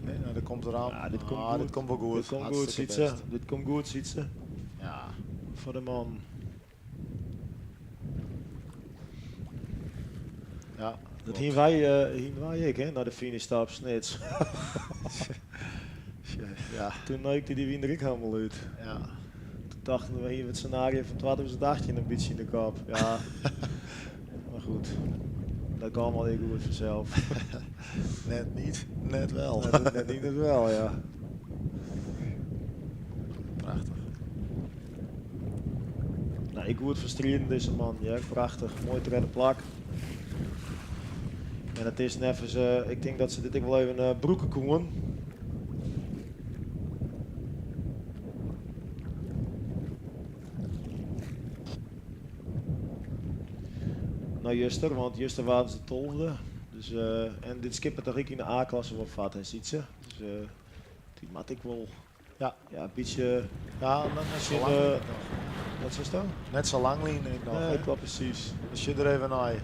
Nee, nou, dat komt eraan. Ja, dit komt Ah, goed. dit komt wol goed. Dit komt goed, Hartstikke Sietse. bêst. Dit komt goed, Sietse. Ja. Foar de man. Ja, Dat hiene wy, eh, hiene wy ek, hè, nei de finish op Snits. Ja. Toen neukte dy wyn der ek hielendal út. Ja. Toen tochten we hiene we it senario fan 2018 in bytsje yn de kop. Ja. Mar goed, dat kaam allegear goed fansels. Net niet, net wel. Net, net niet, net wel, ja. Prachtich. Nou, ek goed ferstriden dizze man. Ja, prachtich. Moai tredde plak. En it is neffens, eh, ik tink dat se dit ek wol even eh, brûke koenen. Nei juster, want juster waarden se 12e. Dus, eh, en dit skip hat toch ek yn de A-klasse wol fard, hè, Sietse? Dus eh, dy moat ek wol Ja. ja, in bytsje Ja, net sa tsjin lang de- lyn noch. Wat seist dan? Net sa lang lyn ek noch. Nee, hè. klopt presys. Dan sjoch der even nei.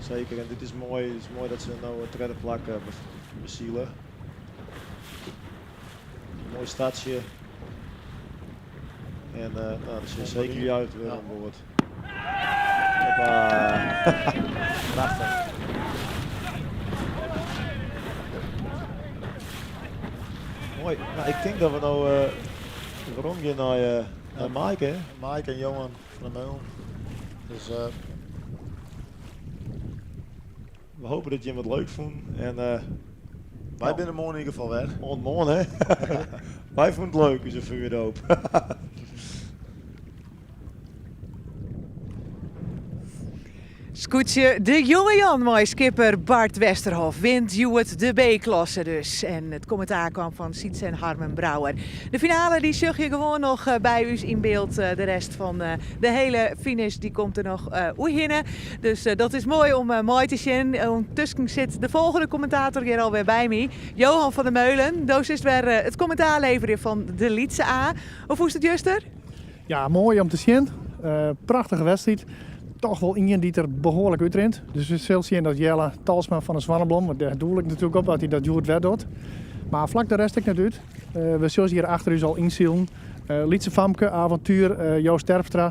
Seker, en dit is moai. It is moai dat se no it tredde plak eh, besile. Moai startsje. En eh nou, dat is seker juist wer Ja. oan board. Hoppa. Prachtich. Moai. Nou, ik tink dat we no eh werom gean nei, eh nei Maaike. hè? Maaike en Johan van der Meulen. Dus eh, We hoopje dat jim it leuk fûnen. En, eh, wy binne moarn yn ieder gefal wer. Oant moarn, hè? Wy fûnen it leuk, ús vuurdoop. Skûtsje De Jonge Jan mei skipper Bart Westerhof wint hjoed de B-klasse dus. En it kommentaar kaam fan Sietse en Harmen Brouwer. De finale dy sjogge je gewoan noch eh, by ús yn byld. Eh, De rest fan eh, de hiele finish dy komt der noch oerhinne. Dus dat is moai om mei te sjen. Yntusken sit de folgjende kommentator hjir alwer by my. Johan van der Meulen. Do silst wer it kommentaar leverje fan de Lytse A. Hoe fûnst it juster? Ja, moai om te sjen. Prachtige wedstriid. Toch wol ien dy't der behoarlik útrint. Dus we sille sjen dat Jelle Talsma fan de Swanneblom, want dêr doel ik natuerlik op dat hy dat hjoed wer docht. Mar flak de rest ek net út. We sjogge hjir achter ús al ynsilen. Lytse famke, avontuer, Joost Terpstra,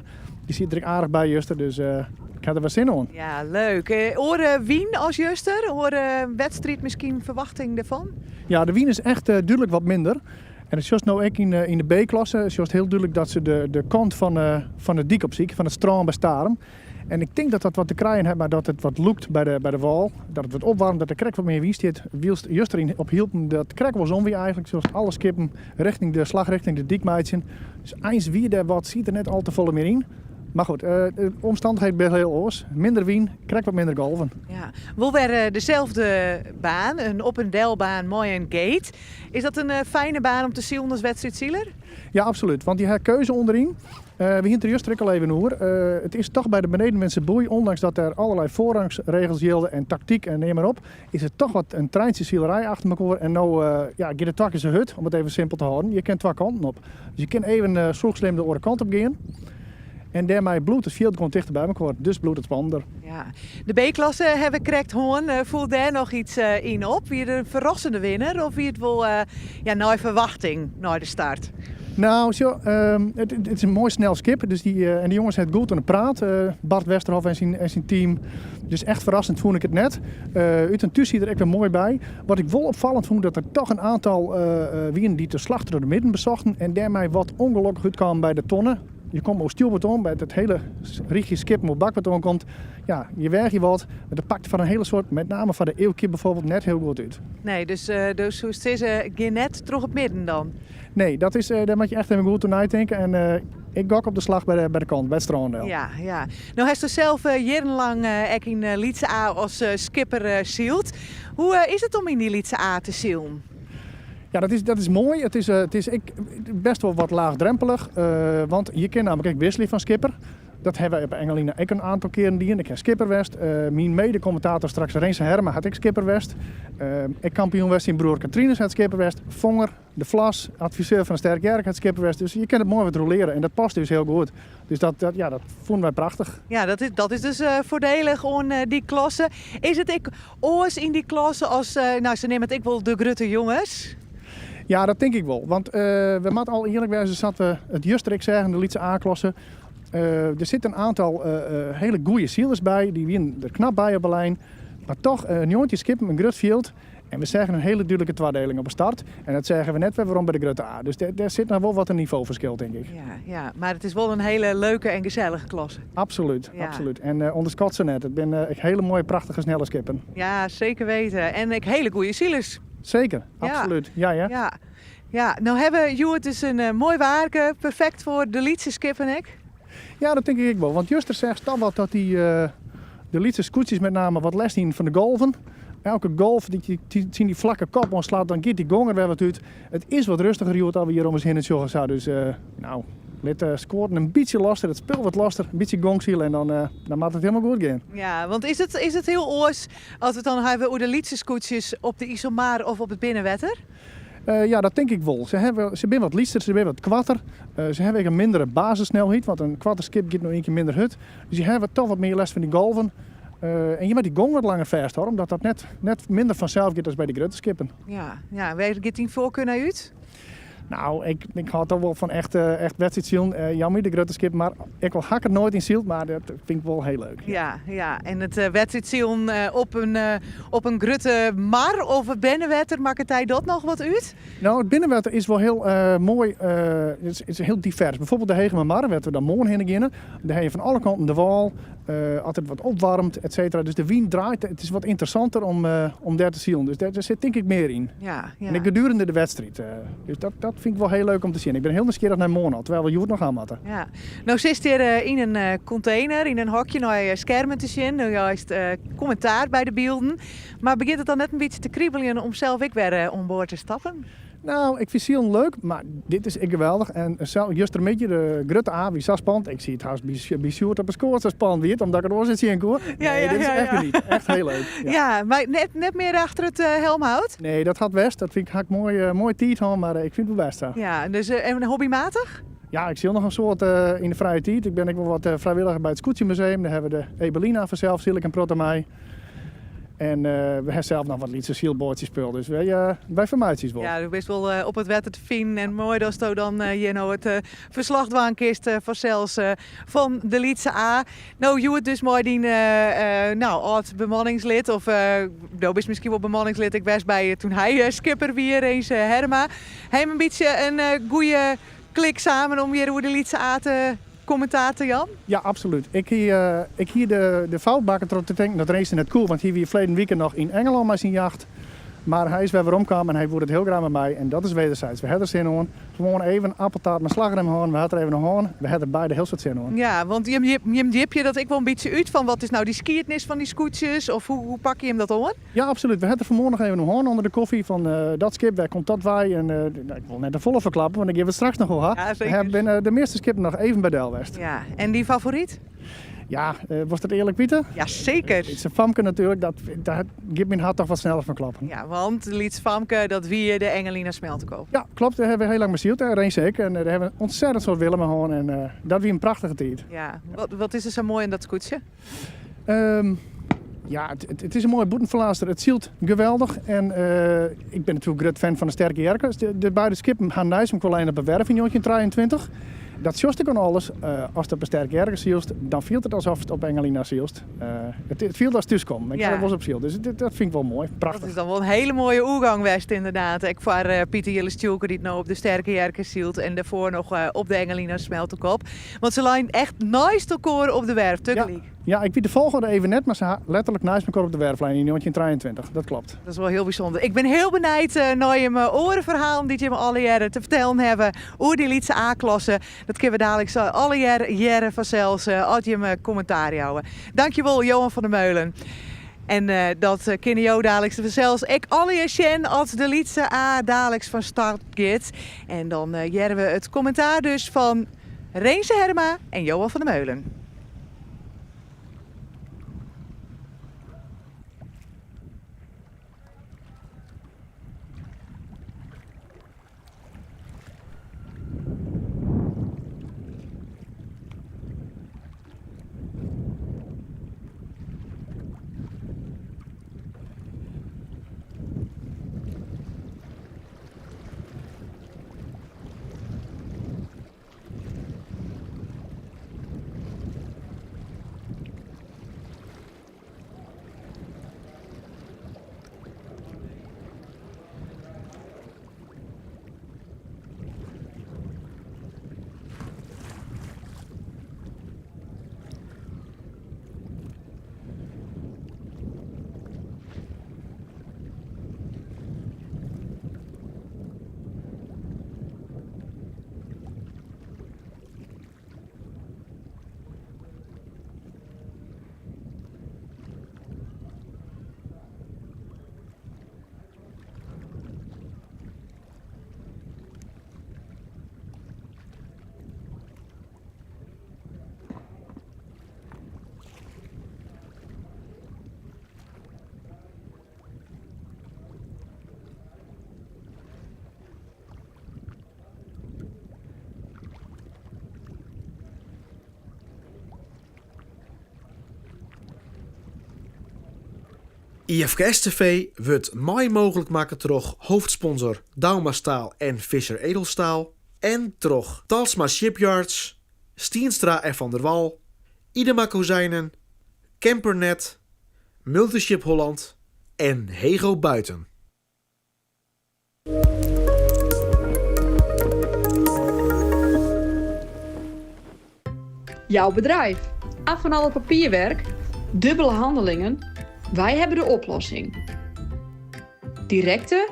dy siet der ek aardich by juster, dus ik ha der wer sin oan. Ja, leuk. Oare wyn as juster? Oare wedstriid miskien ferwachting dêrfan? Ja, de wyn is echt dúdlik wat minder. En dat sjochst no ek yn de B-klasse. Sjochst hiel dúdlik dat se de kant fan de dyk opsykje, fan it strân by Starum. En ik tink dat dat wat te krijen hat mei dat it wat lûkt by de wâl. Dat it wat opwaarmt, dat der krekt wat mear wyn stiet. Wylst juster op Hylpen dat krekt oarsom wie eigentlik. Sjochst alle skippen richting de slach richting de dyk meitsjen. Dus eins wie der wat, siet der net al te folle mear yn. Mar goed, de omstannichheden binne hiel oars. Minder wyn, krekt wat minder golven. Ja, wol wer deselde baan, in op- en delbaan mei in gate. Is dat in fijne baan om te silen as wedstriidsiler? Ja, absoluut. Want dy ha keuze ûnderyn. We hiene it der juster ek al even oer. It is toch by de benedenwindse boei, ûndanks dat der allerlei foarrangsregels jilde en taktyk en neam mar op, is it toch wat in treintsjesilerij achter mekoar. En no ja, giet it twa kear sa hurd, om it even simpel te hâlden. Je kinne twa kanten op. Dus je kinne even slûchslim de oare kant op gean. En dêrmei bliuwt it fjild gewoan tichter by mekoar, dus bliuwt it spannender. Ja. De B-klasse ha we krekt hân. Foel dêr noch yts yn op? Wie der in ferrassende winner of wie it wol ja, nei ferwachting nei de start? Nou, sjoch, it is in moai snel skip. Dus dy, en dy jonges ha it goed oan de praat. Bart Westerhof en syn team. Dus echt ferrassend fûn ik it net. Ut en Thús siet der ek wer moai by. Wat ik wol opfallend fûn, dat der toch in oantal wienen dy't de slach troch de midden besochten en dêrmei wat ûngelokkich útkamen by de tonne. Je komme oer stjoerboard oan, by it hiele rychje skippen oer bakboard oankomt. Ja, je weagje wat, mar dat pakt foar in hiele soad, met name foar de Eelkje bijvoorbeeld, net hiel goed út. Nee, dus soest sizze, gean net troch it midden dan? Nee, dêr moatte je echt even goed oer neitinke. En ik gok op de slach by de kant, by it strân del. Ja, ja. No hast der sels jierrenlang ek yn Lytse A as skipper syld. Hoe is it om yn dy Lytse A te silen? Ja, dat is moai. It is ek bêst wol wat laachdrompelich, want je kinne nammentlik ek wikselje fan skipper. Dat hawwe wy op Engelina ek in oantal kearen dien. Ik ha skipper west. Myn mede-kommentator straks Rinse Herma hat ek skipper west. Ek kampioen west. Syn broer Catrinus hat skipper west. Fonger, De Vlas, adviseur fan de Sterke Jerke hat skipper west. Dus je kinne it moai wat rolearje en dat past ús hiel goed. Dus dat, dat, ja, dat fûnen wy prachtich. Ja, dat is, dat is dus foardielich oan dy klasse. Is it ek oars yn dy klasse as, no, se neame it ek wol de grutte jonges? Ja, dat tink ik wol. Want we moatte al earlik wêze, sa't we it juster ek seagen, de lytse A-klasse. Der sit in oantal hiele goede silers by, dy wienen der knap by op 'e lijn. Mar toch, 19 skippen, in grut fjild. En we seagen in hiele dúdlike twadeling op 'e start. En dat seagen we net wer werom by de grutte A. Dus dêr, dêr sit noch wol wat in nivoferskil, tink ik. Ja, ja, mar it is wol in hiele leuke en gesellige klasse. Absolút, ja. absolút. En uh, ûnderskat se net. It binne ek hiele moaie, prachtige, snelle skippen. Ja, seker weten. En ek hiele goede silers. Seker, absolút. Ja, ja. Ja, ja. No hawwe we hjoed dus in uh, moai waarke, perfekt foar de lytse skippen ek. Ja, dat tink ik ek wol. Want juster seachst toch wat dat dy, uh, de lytse skûtsjes met name wat lêst hienen fan de golven. Elke golf dy't tsjin dy flakke kop oanslacht, dan giet dy gong der wer wat út. It is wat rêstiger hjoed as we hjir om ús hinne sjogge sa. Dus uh, no, lit de skoaten in bytsje losser, it spul wat losser, in bytsje gongsilen en dan, uh, dan moat it hielendal goed gean. Ja, want is it, is it hiel oars as we it dan hawwe oer de lytse skûtsjes op de Iselmar of op it binnenwetter? Uh, ja, dat tink ik wol. Se, hawwe, se binne wat lytser, se binne wat koarter. Uh, se hawwe ek in mindere basissnelheid, want in koarter skip giet no ien kear minder hurd. Dus je hawwe toch wat mear lêst fan dy golven. Uh, en je moatte dy gong wat langer fêsthâlde, omdat dat net, net minder fansels giet as by de grutte skippen. Ja, ja. Wêr giet dyn foarkar nei út? No, ik, ik hâld toch wol fan echt, uh, echt wedstriidsilen. Uh, jammer, de grutte skippen, mar ek al ha ik der noait yn syld, mar dat fyn ik wol hiel leuk. Ja, ja. En it uh, wedstriidsilen op in, op in grutte mar of it binnenwetter, makket dy dat noch wat út? No, it binnenwetter is wol hiel moai, it is hiel divers. Byfoarbyld de Hegemermar, wêr't we dan moarn hinne geane, dêr ha je fan alle kanten de wâl, as it wat opwaarmet, et cetera. Dus de wyn draait, it is wat ynteressanter om, om dêr te silen. Dus dêr sit tink ik mear yn. Ja, ja. En ek gedurende de wedstriid. Dus dat, dat fyn ik wol hiel leuk om te sjen. Ik bin hiel nijsgjirrich nei moarn al, terwyl we hjoed noch oan moatte. Ja. No sitst hjir yn in kontener, yn in hokje nei skermen te sjen. No joust kommentaar by de bylden. Mar begjint it dan net in bytsje te kribeljen om sels ek wer oan board te stappen? No, ik fyn silen leuk, mar dit is ek geweldich. En sels justermiddei, de grutte A wie sa spannend. Ik siet hast by, by Sjoerd op 'e skoat, sa spannend wie it, omdat ik it oars net sjen koe. Ja, nee, ja, dit is ja, echt ja. geniet. Echt hiel leuk. Ja, ja mar net, net mear achter it helmhout? Nee, dat hat west. Dat fyn ik, ha ik moai, uh, moai tiid hân, mar ik fyn it wol bêst sa. Ja, dus en hobbymatich? Ja, ik syl noch in soad yn de frije tiid. Ik bin ek wol wat frijwilliger by it Skûtsjemuseum. Dêr hawwe we de Ebelina fansels, syl ik in protte mei. En we hawwe sels noch wat lytse sylboatsjespul, dus wy, wy fermeitsje ús wol. Ja, do bist wol op it wetter te finen en moai datsto dan hjir no it ferslach dwaan kinst fansels fan de lytse A. No, hjoed dus mei dyn no, âld bemanningslid, of do bist miskien wol bemanningslid ek west by toen hy skipper wie, Rinse Herma. Ha jim in bytsje in goede klik samen om hjir oer de lytse A te kommentaar te jaan? Ja, absolút. Ik hie, ik hie de, de fout makke troch te tinken dat Rinse net koe, want hy wie ferleden wike noch yn Engelân mei syn jacht. Mar hy is wer weromkaam en hy woe it hiel graach mei my en dat is wederzijds. We hawwe der sin oan. Gewoan even appeltaart mei slachrem hân, we hawwe der even oan hân. We hawwe der beide hiel soad sin oan. Ja, want jim, jim djipje dat ek wol in bytsje út fan wat is no dy skiednis fan dy skûtsjes of hoe, hoe pakke jim dat oan? Ja, absolút. We hawwe it der fan 'e moarn noch even oer hân ûnder de kofje fan dat skip, wêr komt dat wei? En no, ik wol net te folle ferklappe, want dan gean we it straks noch oer ha. Ja, seker. We binne de measte skippen noch even by del west. Ja, en dyn favoryt? Ja, wolst it earlik witte? Ja, seker. Lytse famke natuerlik, dat, dat giet myn hert toch wat sneller fan klappen. Ja, want Lyts Famke, dat wie de Engelina Smeltekop. Ja, klopt. Dêr hawwe we hiel lang mei syld, Rinse ek. En dêr hawwe we ontzettend soad wille mei hân en dat wie in prachtige tiid. Ja, wat, wat is der sa moai oan dat skûtsje? Um, ja, it, it is in moaie bûtenferlaatster. It sylt geweldich. En uh, ik bin natuerlik grut fan fan de Sterke Jerkers. De, de beide skippen ha neist mekoar lein op 'e werf yn 1923. Dat sjochst ek oan alles. Uh, ast op 'e Sterke Jerke sylst, dan fielt it alsof op Engelina sylst. Uh, it, it fielt as thúskommen. Ik ja. ha wol op syld. Dus dat fyn ik wol moai. Prachtich. Dat is dan wol in hiele moaie oergong west ynderdaad. Ek foar uh, Pieter Jilles Tjoelker dy't no op de Sterke Jerke sylt en dêrfoar noch uh, op de Engelina Smeltekop. Want se leinen echt neist elkoar op de werf, tagelyk. Ja. Ja, ik wit de folchoarder even net, mar se ha letterlik neist mekoar op de werf lein yn 1923. Dat klopt. Dat is wol hiel bysûnder. Ik bin hiel benijd nei jim oare ferhalen dy't jim allegearre te fertellen hawwe oer dy lytse A-klasse. Dat kinne we daliks allegearre hearre fansels as jim kommentaar jouwe. Dankjewol Johan van der Meulen. En dat kinne jo daliks fansels ek allegear sjen as de lytse A daliks fan start giet. En dan hearre we it kommentaar dus fan Rinse Herma en Johan van der Meulen. IFKS TV wurdt mei mooglik makke troch hoofdsponsor Douma Staal en Visser Edelstaal en troch Talsma Shipyards, Stienstra en Van der Wal, Idema Kozijnen, Campernet, Multiship Holland en Hego Buiten. Jouw bedrijf. Af van alle papierwerk, dubbele handelingen. Wij hebben de oplossing. Directe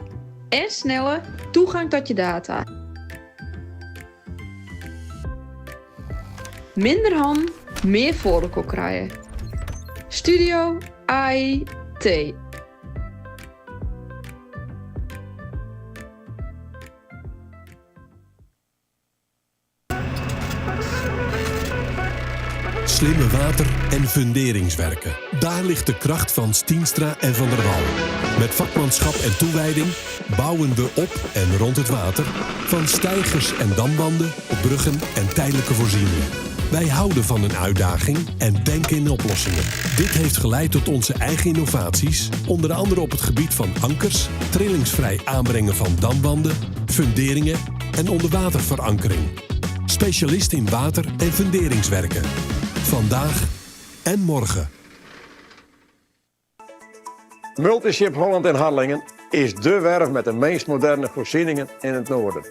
en snelle toegang tot je data. Minder han, meer voor elkaar krijgen. Studio IT. Slimme water- en funderingswerken. Daar ligt de kracht van Stienstra en Van der Wal. Met vakmanschap en toewijding bouwen we op en rond het water. Van steigers en damwanden op bruggen en tijdelijke voorzieningen. Wij houden van een uitdaging en denken in oplossingen. Dit heeft geleid tot onze eigen innovaties, onder andere op het gebied van ankers, trillingsvrij aanbrengen van damwanden, funderingen en onderwaterverankering. Specialist in water- en funderingswerken. Vandaag en morgen. Multiship Holland in Harlingen is dé werf met de meest moderne voorzieningen in het noorden.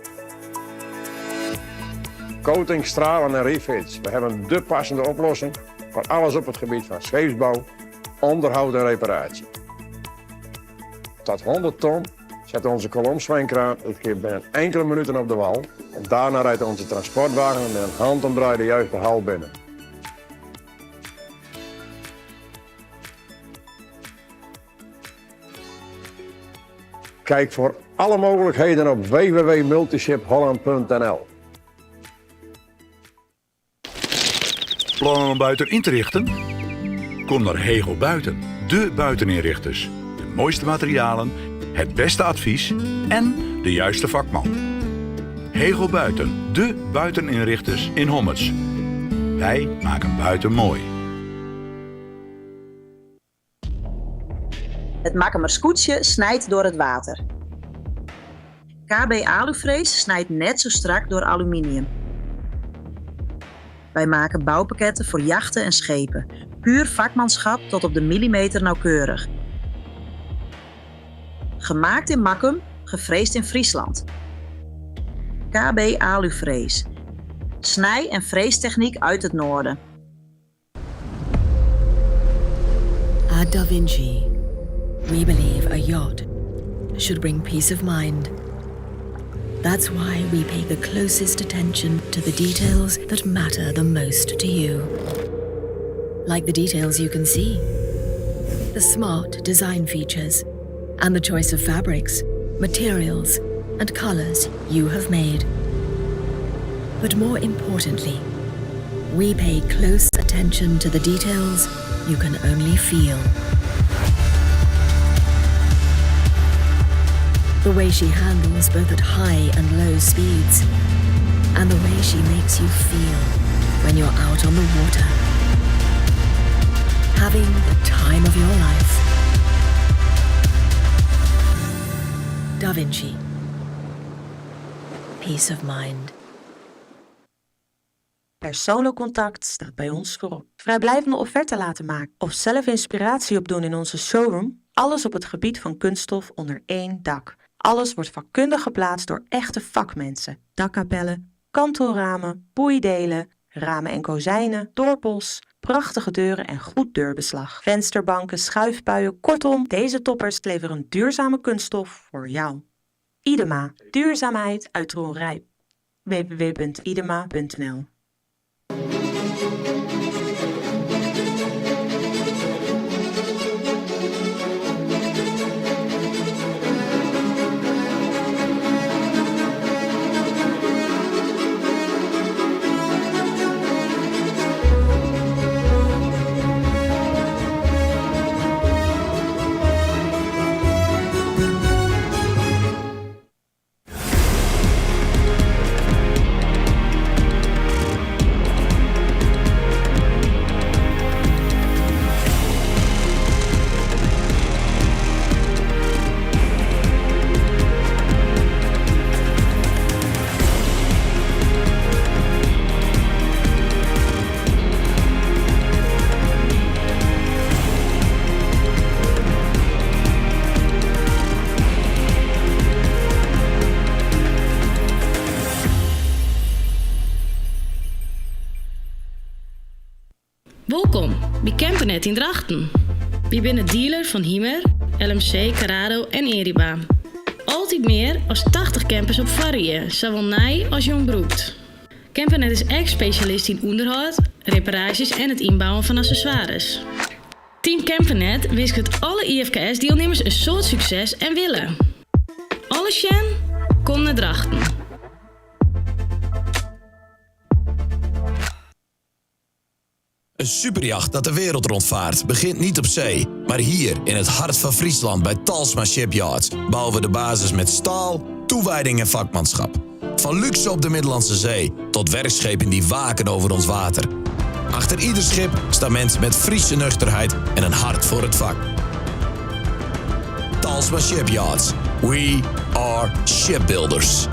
Coating, stralen en refits. We hebben dé passende oplossing voor alles op het gebied van scheepsbouw, onderhoud en reparatie. Tot 100 ton zet onze kolomzwijnkraan het schip binnen enkele minuten op de wal. En daarna rijdt onze transportwagen met een handomdraai de juiste hal binnen. Kijk voor alle mogelijkheden op www.multishipholland.nl. Plannen om buiten in te richten? Kom naar Hego Buiten, de buiteninrichters. De mooiste materialen, het beste advies en de juiste vakman. Hego Buiten, de buiteninrichters in Hommerts. Wij maken buiten mooi. Het Makkumer skûtsje snijdt door het water. KB Aluvrees snijdt net zo strak door aluminium. Wij maken bouwpakketten voor jachten en schepen. Puur vakmanschap tot op de millimeter nauwkeurig. Gemaakt in Makkum, gefreesd in Friesland. KB Aluvrees. Snij- en freestechniek uit het noorden. At Da Vinci, we believe a yacht should bring peace of mind. That's why we pay the closest attention to the details that matter the most to you. Like the details you can see, the smart design features, and the choice of fabrics, materials, and colors you have made. But more importantly, we pay close attention to the details you can only feel. The way she handles both at high and low speeds, and the way she makes you feel when you're out on the water. Having the time of your life. Da Vinci. Peace of mind. Persoonlijk contact staat bij ons voorop. Vrijblijvende offerte laten maken of zelf inspiratie opdoen in onze showroom. Alles op het gebied van kunststof onder één dak. Alles wordt vakkundig geplaatst door echte vakmensen. Dakkapellen, kantelramen, boeidelen, ramen en kozijnen, dorpels, prachtige deuren en goed deurbeslag. Vensterbanken, schuifpuien, kortom, deze toppers leveren duurzame kunststof voor jou. Idema, duurzaamheid uit Rijp. www.idema.nl Wolkom by Campernet yn Drachten. Wy binne dealer fan Hymer, LMC, Carado en Eriba. Altyd mear as 80 campers op foarrie, sawol nij as jong brûkt. Campernet is ek spesjalist yn ûnderhâld, reparaasjes en it ynbouwen fan accessoires. Team Campernet winsket alle IFKS-dielnimmers in soad sukses en wille. Alles sjen? Kom nei Drachten. Een superjacht dat de wereld rondvaart begint niet op zee, maar hier in het hart van Friesland bij Talsma Shipyards bouwen we de basis met staal, toewijding en vakmanschap. Van luxe op de Middellandse Zee tot werkschepen die waken over ons water. Achter ieder schip staan mensen met Friese nuchterheid en een hart voor het vak. Talsma Shipyards. We are shipbuilders.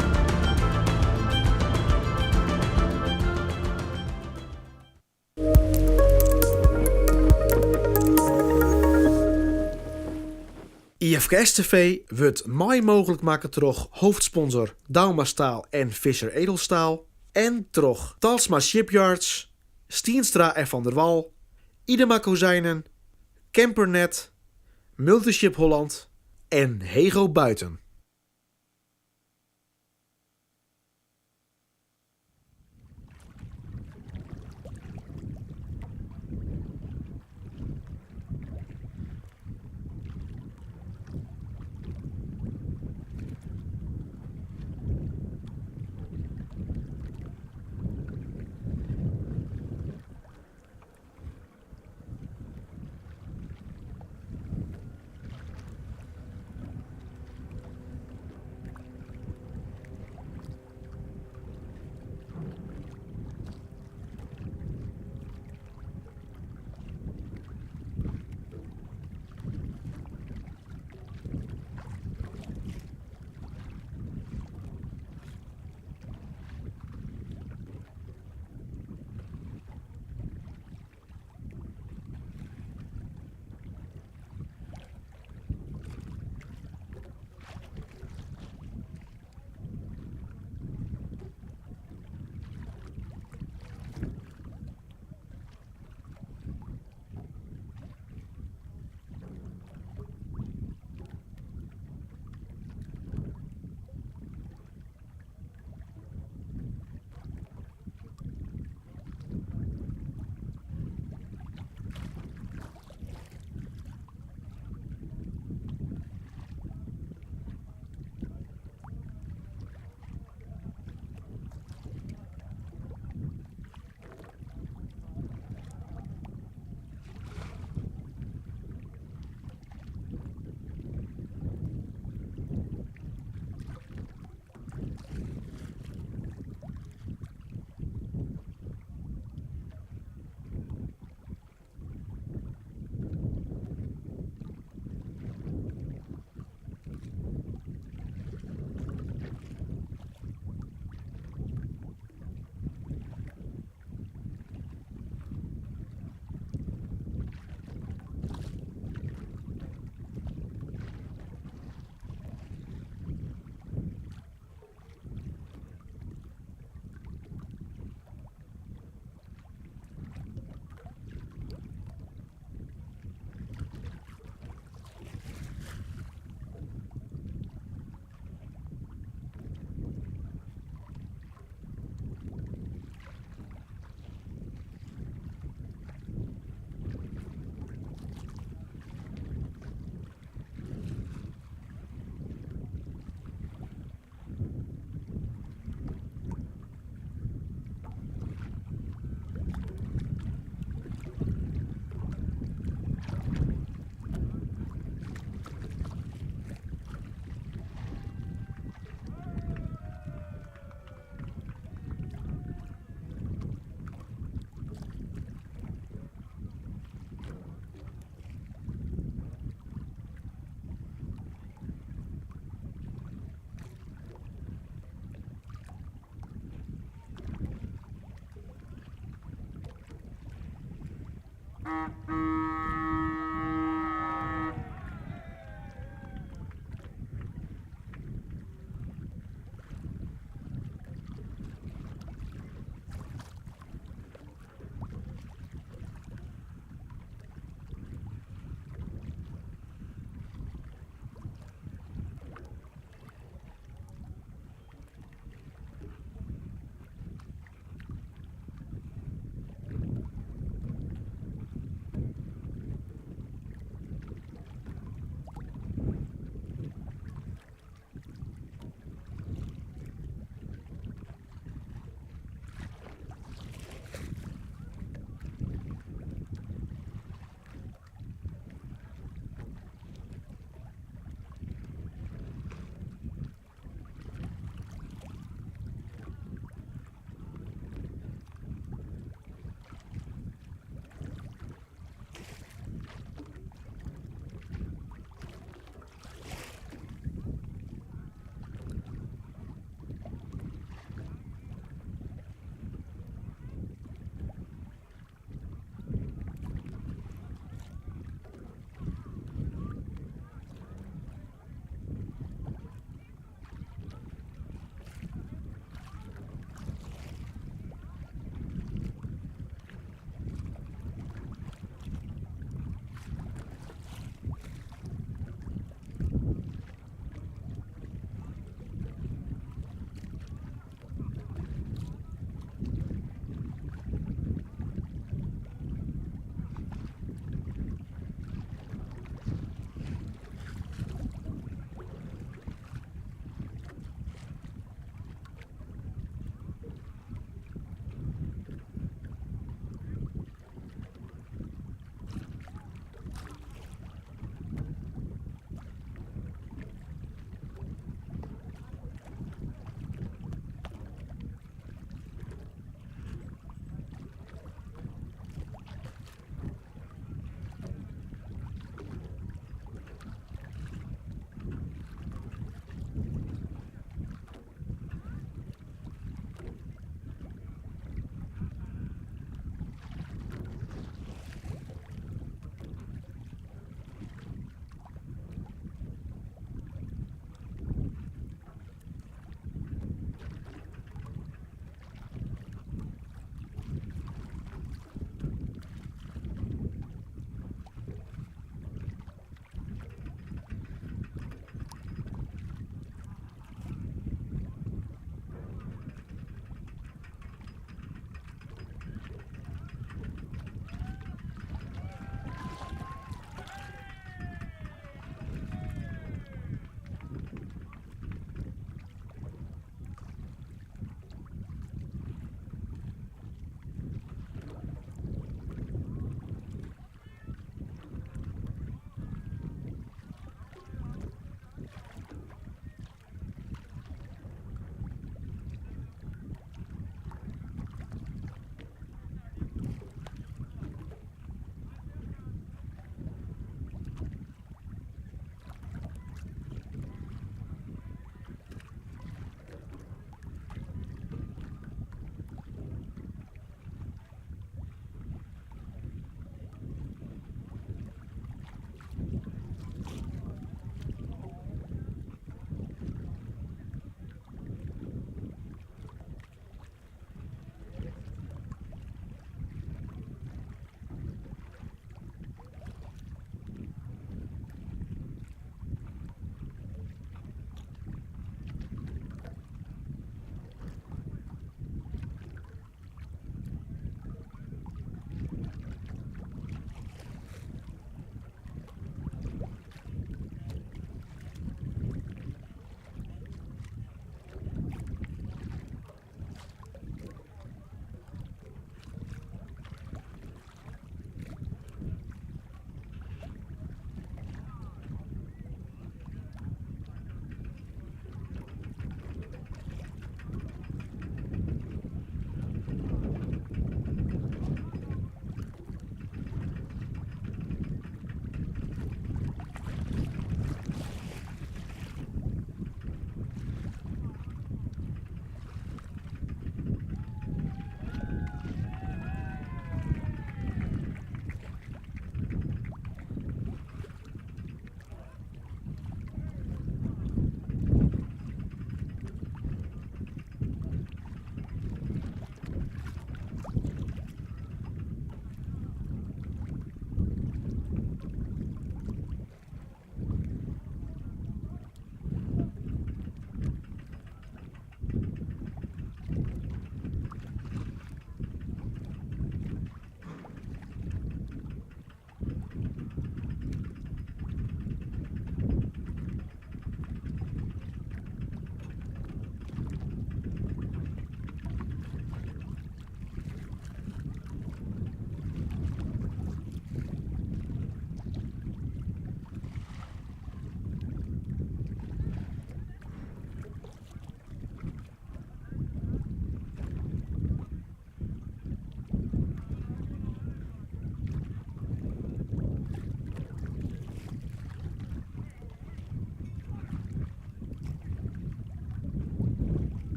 IFKS TV wurdt mei mooglik makke troch hoofdsponsor Douma Staal en Visser Edelstaal en troch Talsma Shipyards, Stienstra en Van der Wal, Idema Kozijnen, Campernet, Multiship Holland en Hego Buiten.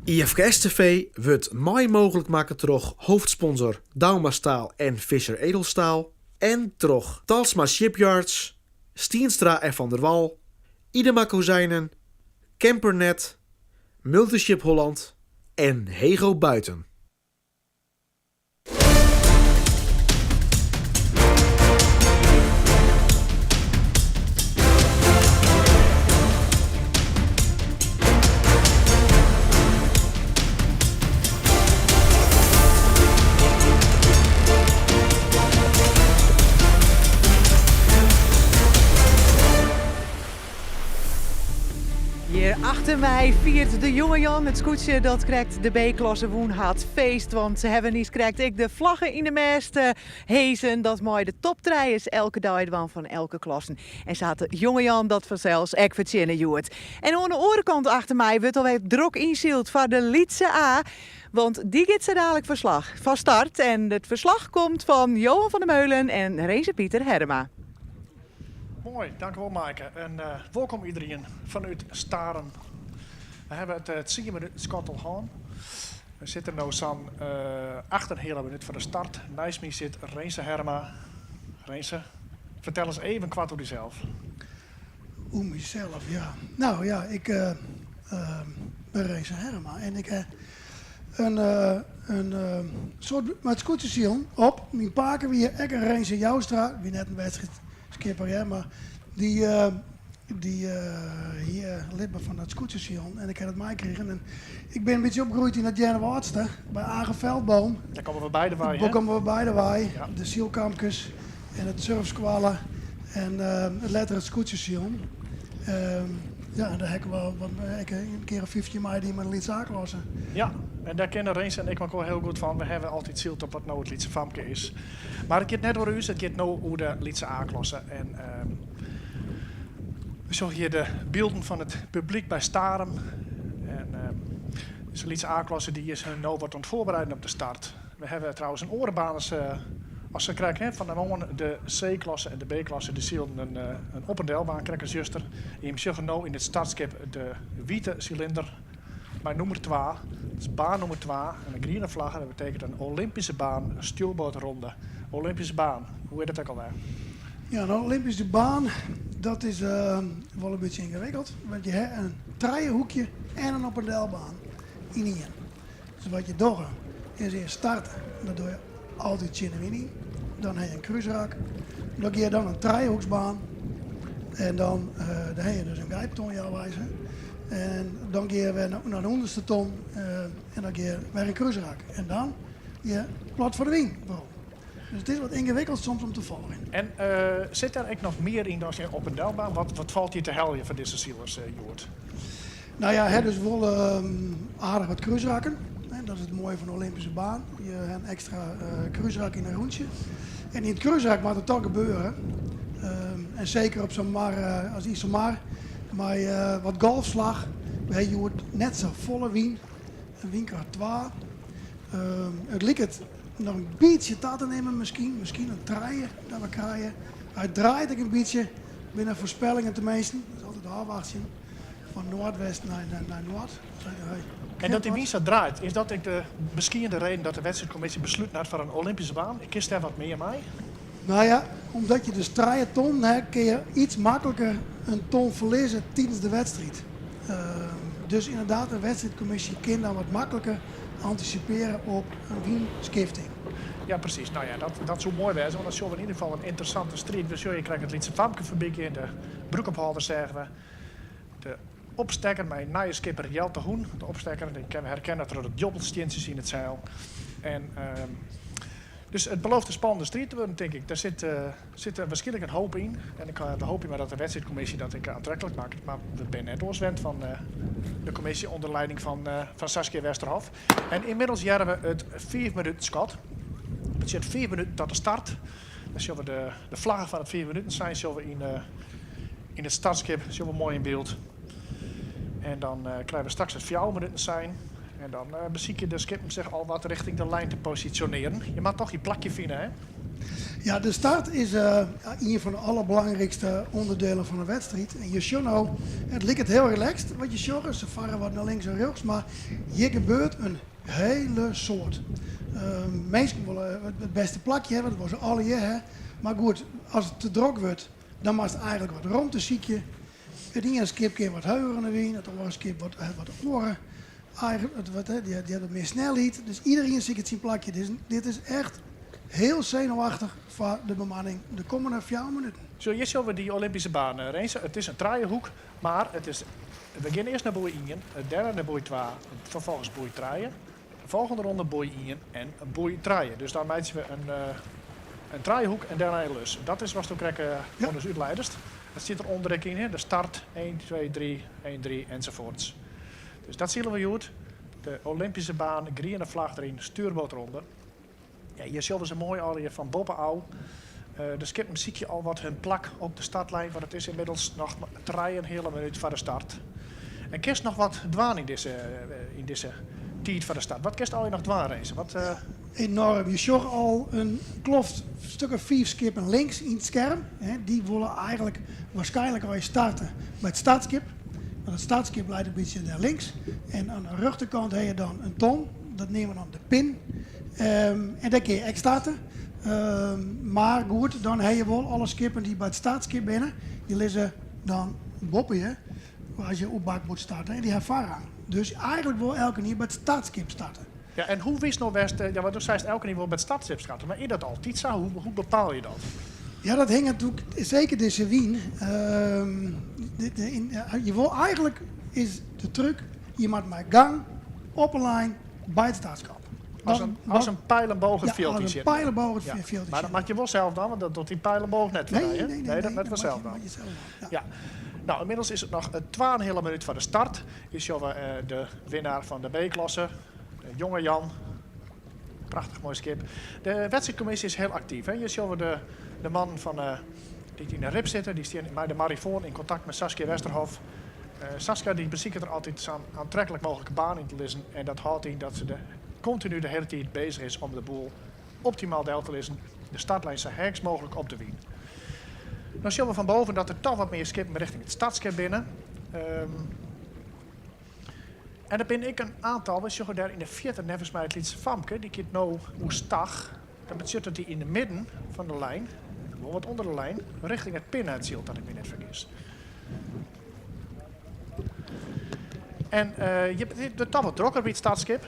IFKS TV wurdt mei mooglik makke troch hoofdsponsor Douma Staal en Visser Edelstaal en troch Talsma Shipyards, Stienstra en Van der Wal, Idema Kozijnen, Campernet, Multiship Holland en Hego Buiten. Hjir achter my fiert de jonge Jan it skûtsje dat krekt de B-klasse wûn hat feest. Want se hawwe niiskrekt ek de flagge yn de mêst hesen. Dat mei de top trijers elke dei dwaan fan elke klassen. En sa hat de jonge Jan dat fansels ek fertsjinne hjoed. En oan de oare kant achter my wurdt alwer drok ynsyld foar de lytse A. Want dy giet sa dalik fan slach, fan start. En it ferslach komt fan Johan van der Meulen en Renze Pieter Herrema. Moai, dankewol Maaike. En wolkom iederien fanút Starum. We hawwe it tsien minuten skot al hân. We sitte no sa'n acht en heale minút foar de start. Neist my sit Renze Herrema. Renze, fertel ris even koart oer dysels. Oer mysels, ja. No ja, ik bin Renze Herrema en ik ha in soad mei it skûtsjesilen op. Myn pake wie ek in Renze Joustra, wie net in wedstriidskipper hear, mar dy dy hie libbe fan dat skûtsjesilen en ik ha dat meikrigen. En ik bin in bytsje opgroeid yn it Earnewâldste by Age Veldboom. Dêr komme we beide wei, hè? Dêr komme we beide wei. De sylkampkes en it surfskoalle en letter it skûtsjesilen. Ja, en dêr ha ik wol wat, ek in kear of 15 meidien mei de lytse A-klasse. Ja, en dêr kinne Rinse en ik elkoar hiel goed fan. We hawwe altyd syld op wat no it lytse famke is. Mar it giet net oer ús, it giet no oer de lytse A-klasse. En we sjogge hjir de bylden fan it publyk by Starum. En dizze lytse A-klasse dy is hun no wat oan it foarbereiden op de start. We hawwe trouwens in oare baan as as sa krekt, hè. Fan de moarn de C-klasse en de B-klasse dy sylden in op en delbaan krekt as juster. En jim sjogge no yn it startskip de wite silinder mei nûmer twa. Dat is baan nûmer twa en in griene flagge, dat betekent in Olympyske baan, in stjoerboardronde. Olympyske baan, hoe is dat ek alwer? Ja, in Olympyske baan, dat is wol in bytsje yngewikkeld, want je ha in trijehoekje en in op en delbaan yn ien. Dus wat je dogge is earst starte, en dat dogge je altyd tsjin de wyn yn. Dan ha je in krúsrak, dan gean je dan in trijehoeksbaan en dan, dan ha je dus in gijpton healweis. En dan gean je wer nei de ûnderste ton en dan gean je wer in krúsrak en dan je plat foar de wyn werom. Dus it is wat yngewikkeld soms om te folgjen. En sit dêr ek noch mear yn dan in op en delbaan? Wat falt hjir te heljen foar dizze silers hjoed? No ja, ha dus wol aardich wat krúsrakken. Dat is it moaie fan de Olympyske baan. Je ha in ekstra krúsrak yn in rûntsje. En yn it krúsrak moat it toch gebeure. En seker op sa'n mar as Iselmar, mei wat golfslach. We ha hjoed net sa folle wyn, in wynkracht twa. It liket noch in bytsje ta te nimmen miskien, miskien in trije dat we krije. Hy draait ek in bytsje, binne foarspellingen teminsten. Dat is altyd ôfwachtsjen fan noardwest nei nei noard. En dat dy wyn sa draait, is dat ek de beskiedende reden dat de wedstriidkommisje besluten hat foar in Olympyske baan? Kinst dêr wat mear mei? No ja, omdat je dus trije tonnen ha, kinne je iets makliker in ton ferlizze tidens de wedstriid. Dus ynderdaad, in wedstriidkommisje kin dan wat makliker antisipearje op in wynskifting. Ja, presys. No ja, dat soe moai wêze, want dan sjogge we yn ieder gefal in ynteressante striid. We sjogge hjir krekt it lytse famke foarby gean, de broekophâlder seagen we. De opstekker mei nije skipper Jelte Hoen. De opstekker, dy kinne we herkenne troch de djobbelstientsjes yn it seil. En dus it belooft in spannende striid te wurden, tink ik. Der sit sit der wierskynlik in hoop yn. En ik hoopje mar dat de wedstriidkommisje dat ek aantreklik makket. Mar we binne net oars wend fan de kommisje ûnder leiding fan Saskia Westerhof. En ynmiddels hearre we it fiif minuten skot. Dat betsjut fiif minuten tot de start. Dan sjogge we de, de flagge fan it fiif minuten sein sjogge we yn, yn it startskip sjogge we moai yn byld. En dan krije we straks it fjouwer minuten sein. En dan besykje de skippen sich al wat richting de lijn te posisjonearjen. Je moatte toch je plakje fine, hè? Ja, de start is ien fan de alderbelangrijkste ûnderdielen fan de wedstriid. En je sjogge no, it liket hiel relaxed wat je sjogge. Se farre wat nei links en rjochts, mar hjir gebeurt in hele soad. Minsken wolle it bêste plakje hawwe, dat wolle se allegear ha. Mar goed, as it te drok wurdt, dan moatst eigentlik wat romte sykje. It iene skip kin wat heger oan de wyn, it oare skip wat, wat oare. Eigentlik, wat, dy hat wat mear snelheid. Dus iderien siket syn plakje. Dit is echt hiel senuwachtich foar de bemanning de kommende 4 minuten. Zo, hjir sjogge we dy Olympyske baan, Renze. It is in trijehoek, mar it is, we geane earst nei boei ien, dêrnei nei boei twa, ferfolgens boei trije. De folgjende ronde boei ien en boei trije. Dus dan meitsje we in, in trijehoek en dêrnei in lus. Dat is watsto krekt oan ús útleidest. Dat stiet der ûnder ek yn, hè? De start, 1, 2, 3, 1, 3 ensafuorts. Dus dat sile we hjoed. De Olympyske baan, griene flach deryn, stuurboardronde. Ja, hjir sjogge se moai allegear fan boppe ôf. De skippen sykje al wat hun plak op de startlijn, want it is ynmiddels noch trijenheale minút foar de start. En kinst noch wat dwaan yn dizze, yn dizze tiid foar de start? Wat kinst allegear noch dwaan, Renze? Wat, Enoarm. Je sjogge al in kloft, stik of fiif skippen links yn it skerm. Dy wolle eigentlik waarskynlik al starte by it startskip. Want it startskip leit in bytsje dêr links. En oan de rjochterkant ha je dan in ton, dat neame we dan de pin. En dêr kinne je ek starte. Mar goed, dan ha je wol alle skippen dy't by it startskip binne, dy lizze dan boppe je as je oer bakboard starte en dy ha foarrang. Dus eigentlik wol elkenien by it startskip starte. Ja, en hoe witst no wêr'tst, ja, want do seist elkenien wol by it startskip starte, mar is dat altyd sa? Hoe, hoe bepaal je dat? Ja, dat hinget natuerlik, seker dizze wyn. Je wol eigentlik is de trúk, je moat mei gang op 'e lijn by it startskip. As in, as in pijl en boog it fjild yn sit. As in pijl en boog it fjild yn sit. Mar dat moat je wol sels dwaan, want dat docht dy pijl en boog net foar dy, hè? Nee, nee, dat moat wol sels dwaan. Ja. No, ynmiddels is it noch twaenheale minút foar de start. Hjir sjogge we de winnaar fan de B-klasse, de jonge Jan. Prachtich moai skip. De wedstriidkommisje is hiel aktyf. Hjir sjogge we de, de mannen fan, dy't yn de rib sitte. Dy stean mei de marifoan yn kontakt mei Saskia Westerhof. Saskia dy besiket der altyd sa'n oantreklik mooglike baan yn te lizzen en dat hâldt yn dat se de kontinu de hiele tiid bezich is om de boel optimaal del te lizzen, de startlijn sa heaks mooglik op de wyn. Dan sjogge we fan boven dat der toch wat mear skippen rjochting it startskip binne. En der binne ek in oantal, we sjogge dêr yn de fierte neffens my it lytse famke, dy giet no oerstach. Dat betsjut dat dy yn de midden fan de lijn, wol wat ûnder de lijn, rjochting it pinnet sylt, as ik my net fergis. En uh, it wurdt toch wat drokker by it startskip.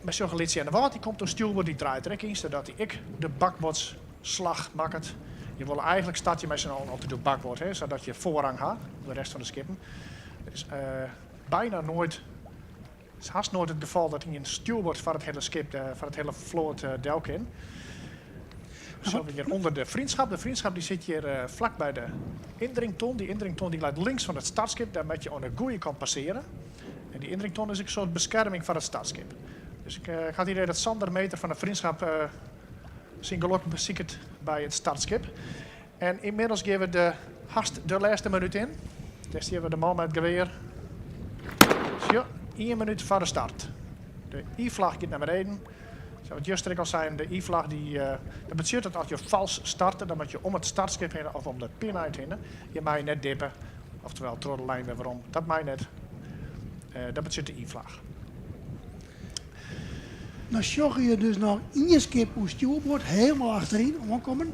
We sjogge Lytsje en de Wâld, dy komt oan stjoerboard, dy draait der ek yn, sadat dy ek de bakboardsslach makket. Je wolle eigentlik startje mei syn allen altyd op bakboard, hè, sadat je foarrang ha op de rest fan de skippen. It is uh, byna noait, it is hast noait it gefal dat ien stjoerboard foar it hiele skip, foar it hiele float del kin. Sjogge we hjir ûnder de Vriendschap. De Vriendschap dy sit hjir flak by de yndrington. Dy yndrington dy leit links fan it startskip. Dêr moat je oan de goede kant passeare. En dy yndrington is ek in soart beskerming foar it startskip. Dus ik ha it idee dat Sander Meter fan de Vriendschap syn gelok besiket by it startskip. En ynmiddels gean we de hast de lêste minút yn. Dêr stean we de man mei it gewear. Sjoch, ien minút foar de start. De I-flach giet nei beneden. Sa wat juster ek al seinen, de I-flach dy, dat betsjut dat as jo fals starte, dan moat jo om it startskip hinne of om de pineind hinne. Je meie net dippe, oftewel troch de lijn wer werom. Dat mei net. Dat betsjut de I-flach. Dan sjogge je dus noch ien skip oer stjoerboard hielendal achteryn oankommen.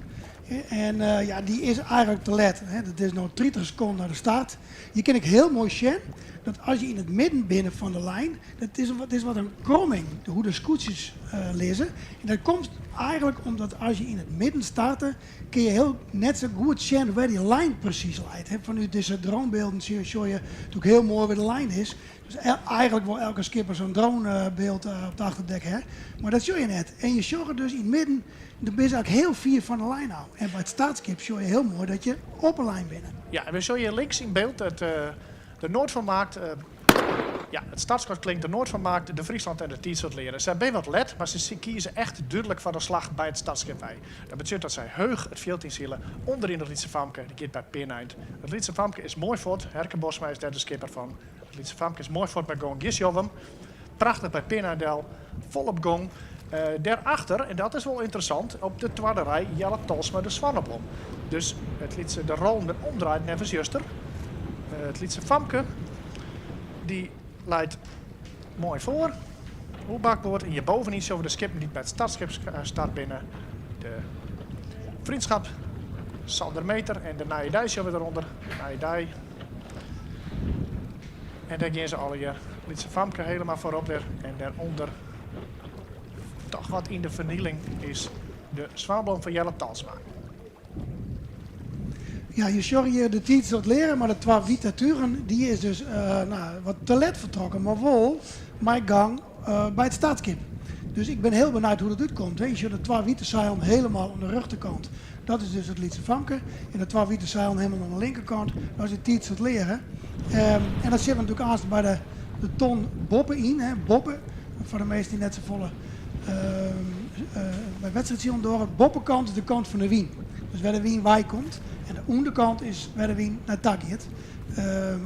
En ja, dy is eigentlik te let. Dat is no 30 sekonden nei de start. Je kinne ek hiel moai sjen dat as je yn it midden binne fan de lijn, dat is, dat is wat in kromming, hoe de skûtsjes lizze. En dat komt eigentlik omdat as je yn it midden starte, kinne je hiel net sa goed sjen wêr dy lijn presys leit. Fanút dizze dronebylden sjogge je natuerlik hiel moai wêr de lijn is. Dus eigentlik wol elke skipper sa'n dronebyld op it achterdek ha, mar dat sjogge je net. En je sjogge dus yn it midden, dan binne se eigentlik hiel fier fan de lijn ôf. En by it startskip sjogge je hiel moai dat je op de lijn binne. Ja, en we sjogge hjir links yn byld it de Noord van Maakt. Ja, it startskot klinkt de Noord van Maakt, de Friesland en de Tiid Leren. Sy binne wat let, mar se kieze echt dúdlik foar de slach by it startskip wei. Dat betsjut dat sy heech it fjild ynsile ûnderyn it lytse famke, dy giet by pineind. It lytse famke is moai fuort, Herke Bosma is dêr de skipper fan. It lytse famke is moai fuort mei gong. Hjir sjogge we him. Prachtich by pineind del, folop gong. Dêrachter, en dat is wol ynteressant, op de twadde rij Jelle Talsma de Swanneblom. Dus it lytse de rollen binne omdraaid neffens juster. It lytse famke dy leit moai foar oer bakboard en hjir bovenyn sjogge we de skippen dy't by it startskip start binne. De Vriendschap, Sander Meter en de Nije Dei sjogge we derûnder. De Nije Dei. En dêr gean se allegear. Lytse famke helemaal foarop wer en dêrûnder toch wat yn de fernieling is de Swanblom fan Jelle Talsma. Ja, je sjogge hjir de tiid sil it leare, mar de twa wite tugen dy is dus nou, wat te let fertrokken, mar wol mei gang by it startskip. Dus ik bin hiel benijd hoe't it útkomt. Je sjogge de twa wite seilen helemaal oan de rjochterkant. Dat is dus it lytse famke. En de twa wite seilen helemaal oan de linkerkant. Dat is de tiid sil it leare. En dat sjogge we natuerlik aanst by de, de ton boppe-yn. Hè, boppe, foar de minsken dy't net safolle by wedstriidsilen dogge. Boppekant is de kant fan de wyn. Dus wêr de wyn wei komt. En de ûnderkant is wêr de wyn nei ta giet.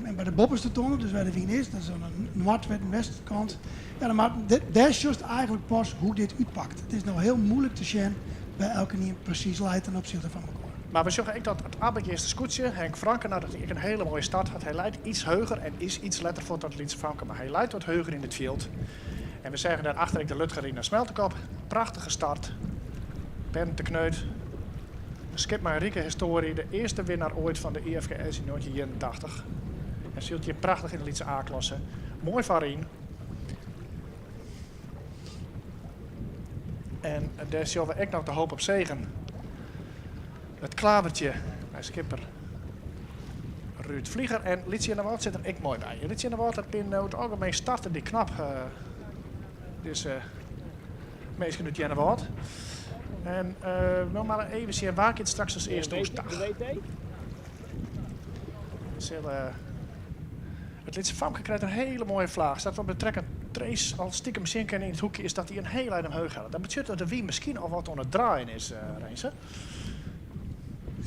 En by de boppeste tonne, dus wêr de wyn is, dat is oan de noard- en westkant. Ja, dan mar dêr sjochst eigentlik pas hoe't dit útpakt. It is no hiel muoilik te sjen wêr elkenien presys leit ten opsichte fan mekoar. Mar we sjogge ek dat it Abbegeaster skûtsje, Henk Frankena, dat hy ek in hiele moaie start hat. Hy leit iets heuger en is iets letter fuort dan it lytse famke, mar hy leit wat heuger yn it fjild. En we seagen dêrachter ek de Lutgerina Smeltekop. Prachtige start. Bernd de Kneut. In skip mei in rike histoarje, de earste winnaar oait fan de IFKS yn 1981. En sylt hjir prachtich yn de lytse A-klasse. Moai foaryn. En dêr sjogge we ek noch de Hoop op Zegen. It klavertje mei skipper Ruud Vlieger. En Lyts Earnewâld sit der ek moai by. Lyts Earnewâld dat binne oer it algemeen starte dy knap. Dizze minsken út Earnewâld. En no mar even sjen wa giet straks as earste oerstach. Sil it lytse famke krijt in hiele moaie flaach. Sa't we op de track and trace al stikem sjen kinne yn it hoekje is dat hy in hiel ein omheech hellet. Dat betsjut dat de wyn miskien al wat oan it draaien is, Renze.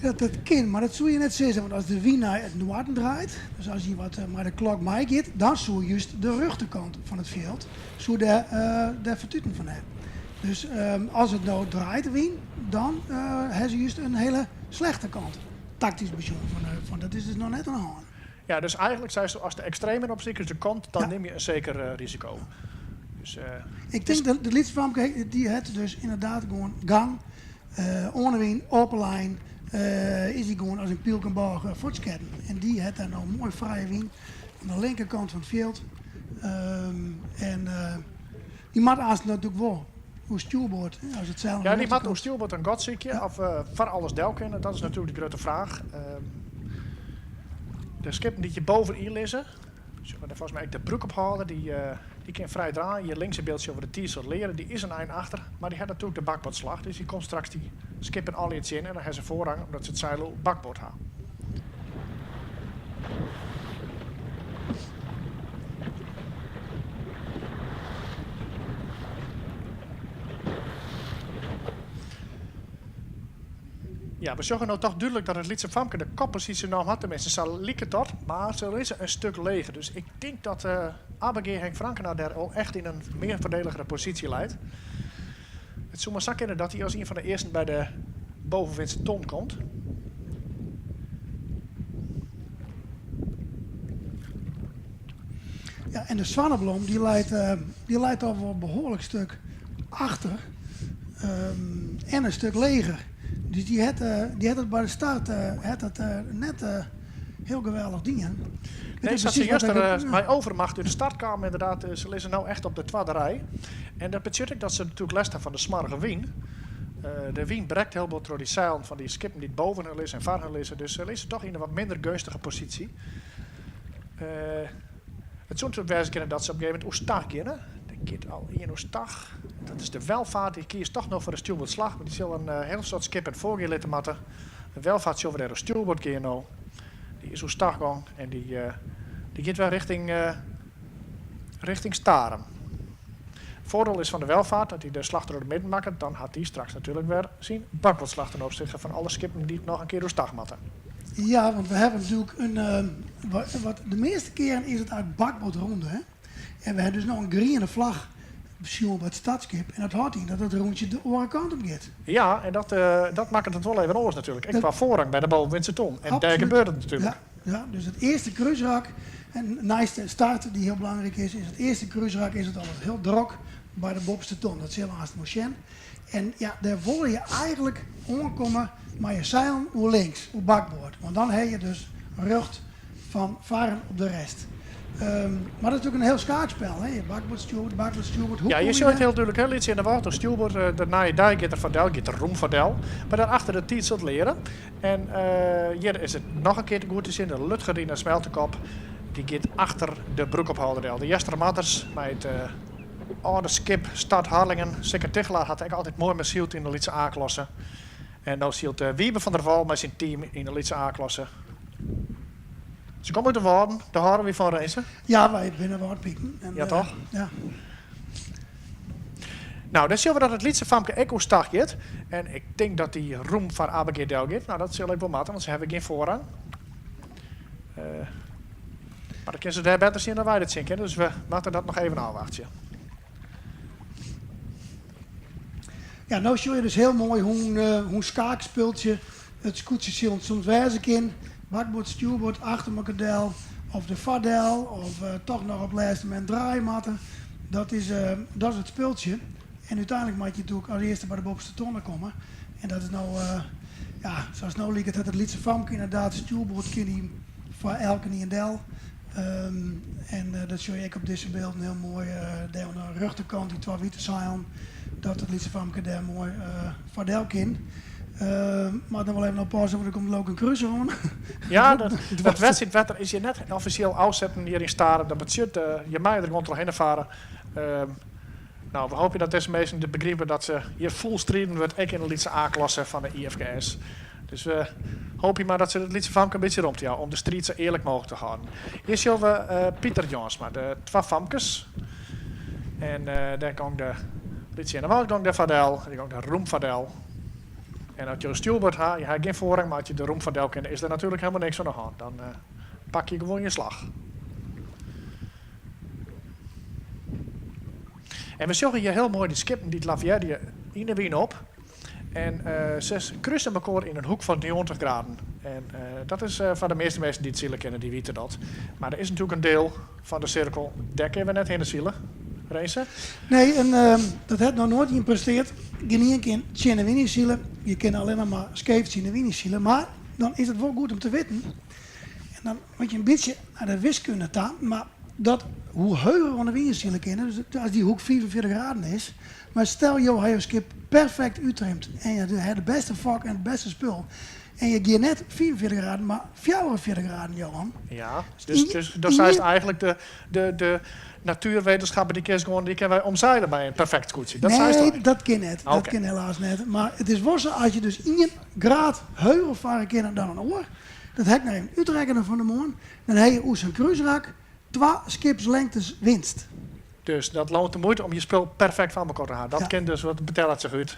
Ja, dat kin, mar dat soe je net sizze, want as de wyn nei it noarden draait, dus as hy wat mei de klok meigiet, dan soe just de rjochterkant fan it fjild soe dêr dêr fertuten fan hawwe. Dus as it no draait de wyn, dan ha se just in hiele slechte kant, taktysk besjoen, fan dat is dus noch net oan de hân. Ja, dus eigentlik seisto as de ekstremen opsikers der komt, dan nim je in seker risiko. Dus, Ik tink dat de lytse famke dy hat dus ynderdaad gewoan gang Oan de wyn, op 'e lijn, is hy gewoan as in pylk en bôge fuortsketten. En dy hat dêr no moai frije wyn oan de linkerkant fan it fjild. En dy moat aanst natuerlik wol oer stjoerboard, as it seil. Ja, dy moat oer stjoerboard in gat sykje of foar alles del kinne. Dat is natuerlik de grutte fraach. De skippen dy't hjir bovenyn lizze, Sjogge we dêr folgens my ek de broekophâlder, dy kin frij draaie. Hjir links in byld sjogge we de Tiid sil it leare, dy is in ein achter, mar dy hat natuerlik de bakboardslach, dus dy komt straks dy skippen allegear tsjin en dan ha se foarrang omdat se it seil oer bakboard ha. Ja, we sjogge no toch dúdlik dat it lytse famke de kopposysje naam hat. Teminsten, sa liket dat. Mar se lizze in stik leger. Dus ik tink dat Abbegea Henk Frankena dêr al echt yn in mear foardeligere posysje leit. It soe mar sa kinne dat hy as ien fan de earsten by de bovenwindse ton komt. Ja, en de Swanneblom dy leit, dy leit al wol behoarlik stik achter. En in stik leger. Dus dy hat, dy hat it by de start hat it net hiel geweldich dien. Nee, sa't se juster mei overmacht út de start kamen inderdaad, se lizze no echt op de twadde rij. En dat betsjut ek dat se natuerlik lêst ha fan de smoarge wyn. De wyn brekt hiel bot troch dy seilen fan dy skippen dy't boven har lizze en foar har lizze. Dus se lizze toch yn in wat minder geunstige posysje. It soe natuerlik wêze kinne dat se op in gegeven momint oerstach geane. Der giet al ien oerstach. Dat is de Welvaart. Dy kiest toch noch foar de stjoerboardslach, mar dy sil in hiel soad skippen foargean litte moatte. De Welvaart sjogge we dêr oer stjoerboard gean no. Dy is oerstach gong en dy dy giet wer rjochting rjochting Starum. Foardiel is fan de Welvaart dat hy de slach troch de midden makket, dan hat dy straks natuerlik wer syn bakboardslach ten opsichte fan alle skippen dy't noch in kear oerstach moatte. Ja, want we hawwe natuerlik in, wat de measte kearen is it eigentlik bakboardronde, hè. En we hawwe dus no in griene flach. Sjoen by it startskip en dat hâldt yn dat it rûntsje de oare kant op giet. Ja, en dat, dat makket it wol even oars natuerlik. Ek kwa foarrang by de bovenwindse ton. En dêr gebeurt it natuerlik. Ja, ja, dus it earste krúsrak, en neist de start dy't hiel belangryk is, is it earste krúsrak is it altyd hiel drok by de boppeste ton. Dat sille we aanst wol sjen. En ja, dêr wolle je eigentlik oankomme mei je seilen oer links, oer bakboard. Want dan ha je dus rjocht fan farren op de rest. Maar dat is natuerlik in hiel skaakspel, hè? Je bakboard, stjoerboard, bakboard, stjoerboard. Hoe Ja, kom je je sjogge it dêr? hiel dúdlik, hè? Lytsje Earnewâld, stjoerboard, de nije dei giet der foar del, giet der rûm foar del. Mar dêrachter de tiid sil it leare. En hjir is it noch in kear goed te sjen, de Lutgerina Smeltekop, dy giet achter de broekophâlder del. De Eastermarders mei it âlde skip Stad Harlingen. Sikke Tichelaar hat ek altyd moai mei syld yn de lytse A-klasse. En no sylt Wiebe van der Wal mei syn team yn de lytse A-klasse. Se komme út de Wâlden, dêr hâlde wy fan, Rinse. Ja, wy binne Wâldpiken. En, Ja, toch? Ja. Nou, dan sjogge we dat it lytse famke ek oerstach giet. En ik tink dat dy rûm foar Abbegea del giet. Nou, dat sil ek wol moatte, want se hawwe gjin foarrang. Mar dat kinne se dêr better sjen dan wy dat sjen kinne, dus we moatte dat noch even ôfwachtsje. Ja, no sjogge je dus hiel moai hoe'n skaakspultsje it skûtsjesilen soms wêze kin. Bakboard, stjoerboard, achter elkoar del of der foar del of toch noch op it lêste momint draaie moatte. Dat is, dat is it spultsje. En úteinlik moat je natuerlik as earste by de boppeste tonne komme. En dat is no, ja, sa as it no liket hat it lytse famke ynderdaad stjoerboard kin hy foar elkenien del. En dat sjogge je ek op dizze bylden hiel moai dêr oan de rjochterkant, dy twa wite seilen, dat it lytse famke dêr moai foar del kin. Moat noch wol even oppasse, want der komt lok in kruser oan. Ja, dat, dat wedstriidwetter is hjir net offisjeel ôfsetten hjir yn Starum. Dat betsjut, je meie der gewoan trochhinne farre. No, we hoopje dat dizze minsken dit begripe dat se hjir fûl striden wurdt, ek yn de lytse A-klasse fan de IFKS. Dus we hoopje mar dat se it lytse famke in bytsje romte jouwe om de striid sa earlik mooglik te hâlden. Hjir sjogge we Pieter Jânsma, de twa famkes. En dêr gong de lytse Earnewâld gong dêr foar del, dy gong der rûm foar del. En as jo stjoerboard ha, je ha gjin foarrang, mar as je der rûm foar del kinne, is der natuerlik helemaal niks oan de hân. Dan pak je gewoan je slach. En we sjogge hjir hiel moai de skippen dy't lavearje yn de wyn op. En se kruse mekoar yn in hoek fan 90 graden. En dat is foar de measte minsken dy't sile kinne, dy witte dat. Mar der is natuerlik in diel fan de sirkel, dêr kinne we net hinne sile. Rinse? Nee, en dat hat noch noait ien presteard. Gjinien kin tsjin de wyn yn sile. Je kinne allinnich mar skeef tsjin de wyn yn sile. Mar dan is it wol goed om te witten, en dan moat je in bytsje nei de wiskunde ta, mar dat hoe heger oan de wyn je sile kinne, dus as dy hoek 45 graden is, mar stel jo ha jo skip perfekt úttrimd en je ha de bêste fok en it bêste spul en je gean net 45 graden, mar 44 graden, Johan. Ja, dus, dus do seist eigentlik de, de, de natuerwetenschappen dy kinst gewoan, dy kinne wy omseile by in perfekt skûtsje. Dat seist Nee, dat kin net. Dat kin helaas net. Mar it is wol sa, as je dus ien graad heger farre kinne dan in oar, dat ha ik noch even útrekkene fan 'e moarn, dan ha je oer sa'n krúsrak twa skipslengtes winst. Dus dat loont de muoite om je spul perfekt foar mekoar te hawwen. Dat kin dus, wat betellet sich út.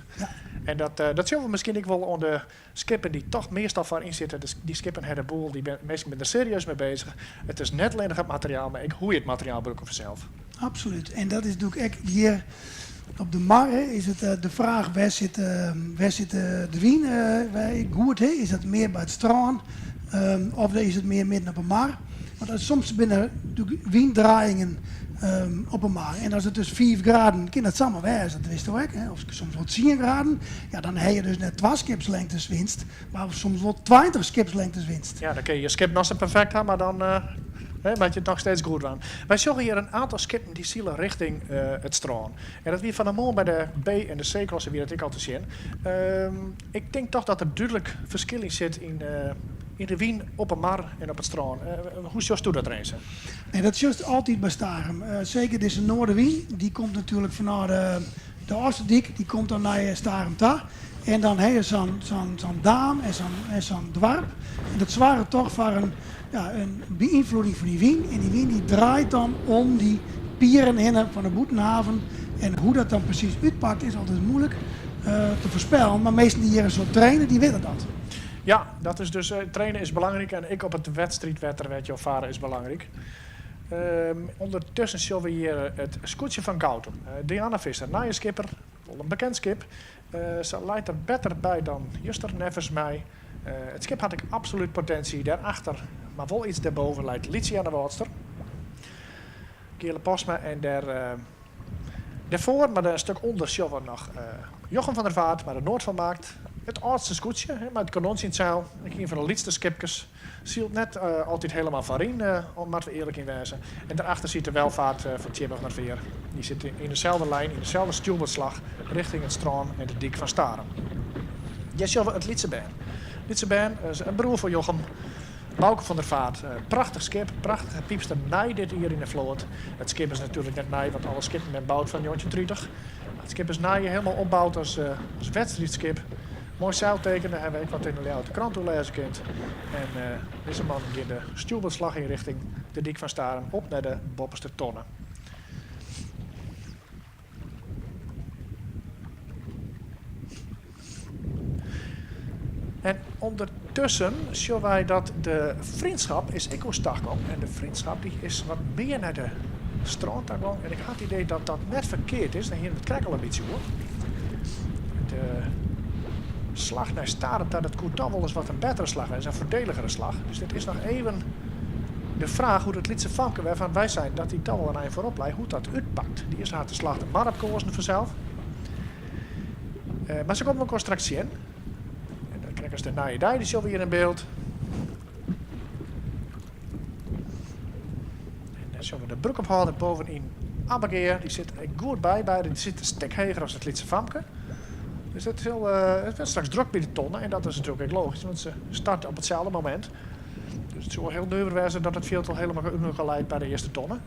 En dat, dat sjogge we miskien ek wol oan de skippen dy't toch meastal foaryn sitte. Dy skippen ha de boel, dy minsken binne der serieus mei bezich. It is net allinnich it materiaal, mar ek hoe je it materiaal brûke fansels. Absolút. En dat is natuerlik ek hjir op de mar, hè, is it de fraach wêr sit, wêr sit de wyn goed? Hè? Is dat mear by it strân of is it mear midden op 'e mar? Want soms binne der natuerlik wyndraaiingen op 'e mar. En as it dus fiif graden, kin dat samar wêze, dat witsto ek, hè? Of soms wol tsien graden. Ja, dan ha je dus net twa skipslengtes winst, mar soms wol 20 skipslengtes winst. Ja, dan kinne je je skip noch sa perfekt ha, mar dan moat je it noch steeds goed dwaan. Wy sjogge hjir in oantal skippen dy sile rjochting it strân. En dat wie fan 'e moarn by de B en de C-klasse wie dat ek al te sjen. Ik tink toch dat der dúdlik ferskil yn sit yn de wyn op 'e mar en op it strân. Hoe sjochsto dat, Rinse? Nee, dat sjochst altyd by Starum. Seker dizze noardewyn, dy komt natuerlik fanôf de Ofslútdyk, dy komt dan nei Starum ta. En dan ha je sa'n daam en sa'n doarp. En dat soarget toch foar in, ja, in beynfloeding fan dy wyn. En dy wyn dy draait dan om dy pieren hinne fan de bûtenhaven. En hoe dat dan presys útpakt is altyd moeilik te foarspellen. Mar minsken dy't hjir in soad traine, dy witte dat. Ja, dat is dus, traine is belangryk en ek op it wedstriidwetter wêr't jo farre is belangryk. Undertusken sjogge we hjir it skûtsje fan Goutum. Diana Visser, nije skipper, wol in bekend skip. Se leit der better by dan juster, neffens my. It skip hat ek absolút potinsje. Dêrachter, mar wol iets dêrboven, leit Lytse Earnewâldster. Geale Postma en dêr dêrfoar, mar in stik ûnder, sjogge we noch Jochem van der Vaart mei de Noordvermaakt. It âldste skûtsje, mei it kanontsje yn it seil. Ek ien fan de lytste skipkes. Sylt net altyd helemaal foaryn, moatte we earlik yn wêze. En dêrachter sit de Welvaart fan Tjibbe van der Veer. Dy sit yn deselde lijn, yn deselde stjoerboardslach rjochting it strân en de dyk fan Starum. Hjir sjogge we it lytse bern. Lytse bern is in broer fan Jochem. Bauke van der Vaart, prachtich skip, prachtige pypster nij dit jier yn de float. It skip is natuerlik net nij, want alle skippen binne boud foar 1930. Mar it skip is nij, helemaal opboud as wedstriidskip. Moai seilteken, dêr hawwe we ek wat yn de Ljouwerter Krant oer lêze kind. En dizze mannen gean de stjoerboardslach yn rjochting de dyk fan Starum op nei de boppeste tonne. En ûndertusken sjogge wy dat de Vriendschap is ek oerstach gong. En de Vriendschap dy is wat mear nei de strân ta gong. En ik ha it idee dat dat net ferkeard is. Dêr hiene we it krekt al in bytsje oer. De slach nei Starum ta, dat koe toch wolris wat in bettere slach wêze, in foardeligere slach. Dus dit is noch even de fraach hoe't it lytse famke wêrfan't wy seinen dat dy toch wol in ein foarop lei, hoe't dat útpakt. Dy is hat de slach de mar op koazen fansels. Mar se komme elkoar straks tsjin. En dan krekt as de nije dei, dy sjogge we hjir yn byld. En dan sjogge we de broekophâlder bovenyn Abbegea. Dy sit ek goed by beide. Dy sit in stik heger as it lytse famke. Dus it sil, it wurdt straks drok by de tonne. En dat is natuerlik ek logysk, want se starte op itselde momint. Dus it soe hiel nuver wêze dat it fjild al helemaal útinoar leit by de earste tonne.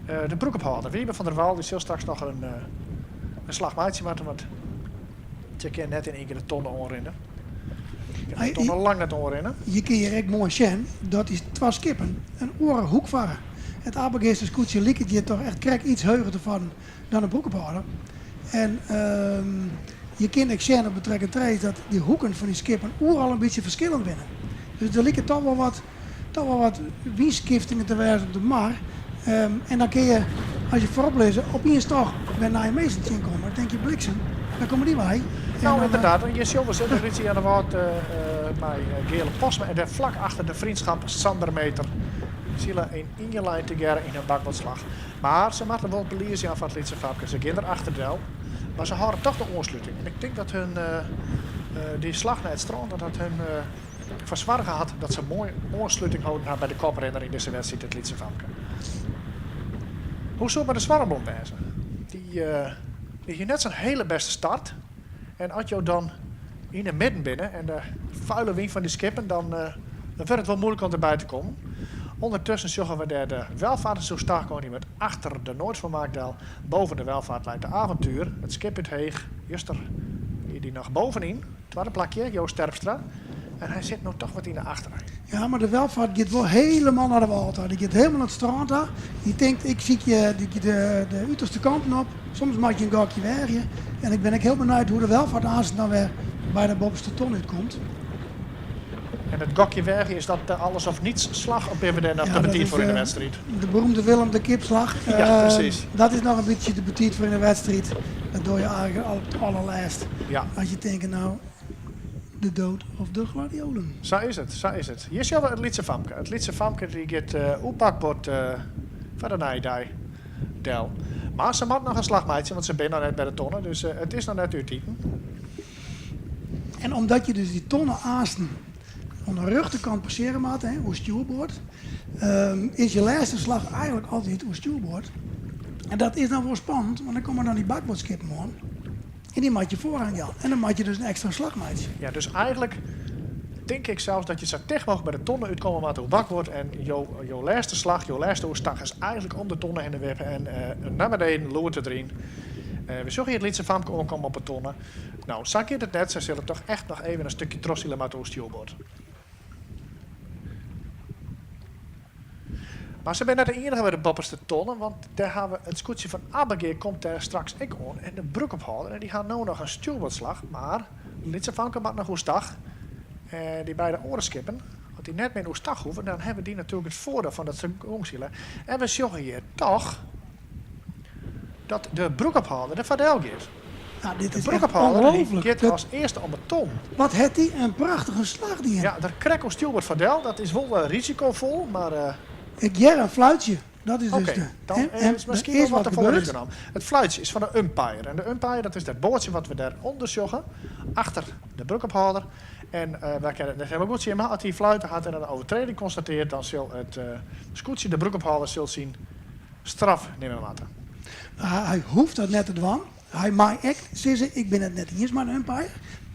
De broekophâlder, Wiebe van der Wal, dy sil straks noch in slach meitsje moatte, want se kin net yn ien kear de tonne oanrinne. Se kin de tonne lang net oanrinne. Je kinne hjir ek moai sjen dat dy twa skippen in oare hoek farre. It Abbegeaster skûtsje liket hjir toch echt krekt iets heuger te farren dan de broekophâlder. En je kinne ek sjen op de track and trace dat dy hoeken fan dy skippen oeral in bytsje ferskillend binne. Dus der liket toch wol wat, toch wol wat wynskiftingen te wêzen op de mar. En dan kinne je, as je foarop lizze, opiens toch wer nije minsken tsjinkomme. Dan tink je, bliksem, wêr komme dy wei? No, ynderdaad. Hjir sjogge we se, de Lytse Earnewâld mei Geale Postma en dêr flak achter de Vriendschap Sander Meter. Sile yn ien lijn tegearre yn in bakboardslach. Mar se moatte wol belies jaan foar it lytse famke. Se gean der achterdel, mar se hâlde toch de oansluting. En ik tink dat hun dy slach nei it strân, dat dat hun foar soarge hat dat se moai oansluting holden ha by de koprinner yn dizze wedstriid, it lytse famke. Hoe soe it mei de Swarreblom wêze? Dy hie net sa'n hiele bêste start. En as jo dan yn de midden binne en de fuile wyn fan dy skippen, dan wurdt it wol moeilik om derby te kommen. Undertusken sjogge we dêr de Welvaart is oerstach goan, dy wurdt achter de Noordvermaak del. Boven de Welvaart leit de Avontuur, it skip út Heech. Juster wie dy noch bovenyn, twadde plakje, Joost Terpstra. En hy sit no toch wat yn de achterrein. Ja, mar de Welvaart giet wol helemaal nei de wâl ta. Dy giet helemaal nei it strân ta. Dy tinkt, ik sykje de uterste kanten op. Soms moat je in gokje weagje. En ik bin ek hiel benijd hoe de Welvaart aanst dan wer by de boppeste ton útkomt. En it gokje weagje, is dat de alles of niets slach of binne we dêr noch te betiid foar yn de wedstriid? De beroemde Willem de Kipslach. Ja, presys. Dat is noch in bytsje te betiid foar yn de wedstriid. Dat dogge je eigentlik al op it allerlêst. As je tinke, no, de dood of de gladiolen. Sa is it, sa is it. Hjir sjogge we it lytse famke. It lytse famke dy giet oer bakboard foar de nije dei del. Mar se moat noch in slach meitsje, want se binne noch net by de tonne, dus it is noch net útiten. En omdat je dus dy tonne aansten oan de rjochterkant passearje moatte, hè, oer stjoerboard, is je lêste slach eigentlik altyd oer stjoerboard. En dat is dan wol spannend, want dan komme dan dy bakboardskippen oan. En dy moat je foarrang jaan. En dan moat je dus in ekstra slach meitsje. Ja, dus eigentlik tink ik sels dat je sa ticht mooglik by de tonne útkomme moatte oer bakboard. En jo, jo lêste slach, jo lêste oerstach is eigentlik om de tonne hinne wippe en nei beneden, loert deryn. We sjogge hjir it lytse famke oankommen op 'e tonne. No, sa giet it net. Sy sille toch echt noch even in stikje trochsile moatte oer stjoerboard. Mar se binne net de iennige by de boppeste tonne, want dêr hawwe we it skûtsje fan Abbegea komt dêr straks ek oan en de broekophâlder en dy ha no noch in stjoerboardslach, mar lytse famke moat noch oerstach. En dy beide oare skippen, want Dat dy net mear oerstach hoege, dan hawwe dy natuerlik it foardiel fan dat se gongsile. En we sjogge hjir toch dat de broekophâlder der foardel giet. Nou, dit De is echt broekophâlder dy ongelooflijk. giet Dat- as earste om 'e ton. Wat hat dy in prachtige slach dien. Ja, der krekt oer stjoerboard foardel, dat is wol risikofol, mar. Ik hear in fluitsje. Dat is dus Oké, de. dan en, en is miskien er is wol wat wat te folle gebeurd. risico naam. It fluitsje is fan de umpire. En de umpire, dat is dat boardsje wat we dêrûnder sjogge, achter de broekophâlder. En wy kinne it net hielendal goed sjen, mar as hy fluite hat en in overtreding konstatearret, dan sil it skûtsje, de broekophâlder, sil syn straf nimme moatte. Hy hoecht dat net te dwaan. Hy mei ek sizze, ik bin it net iens mei de umpire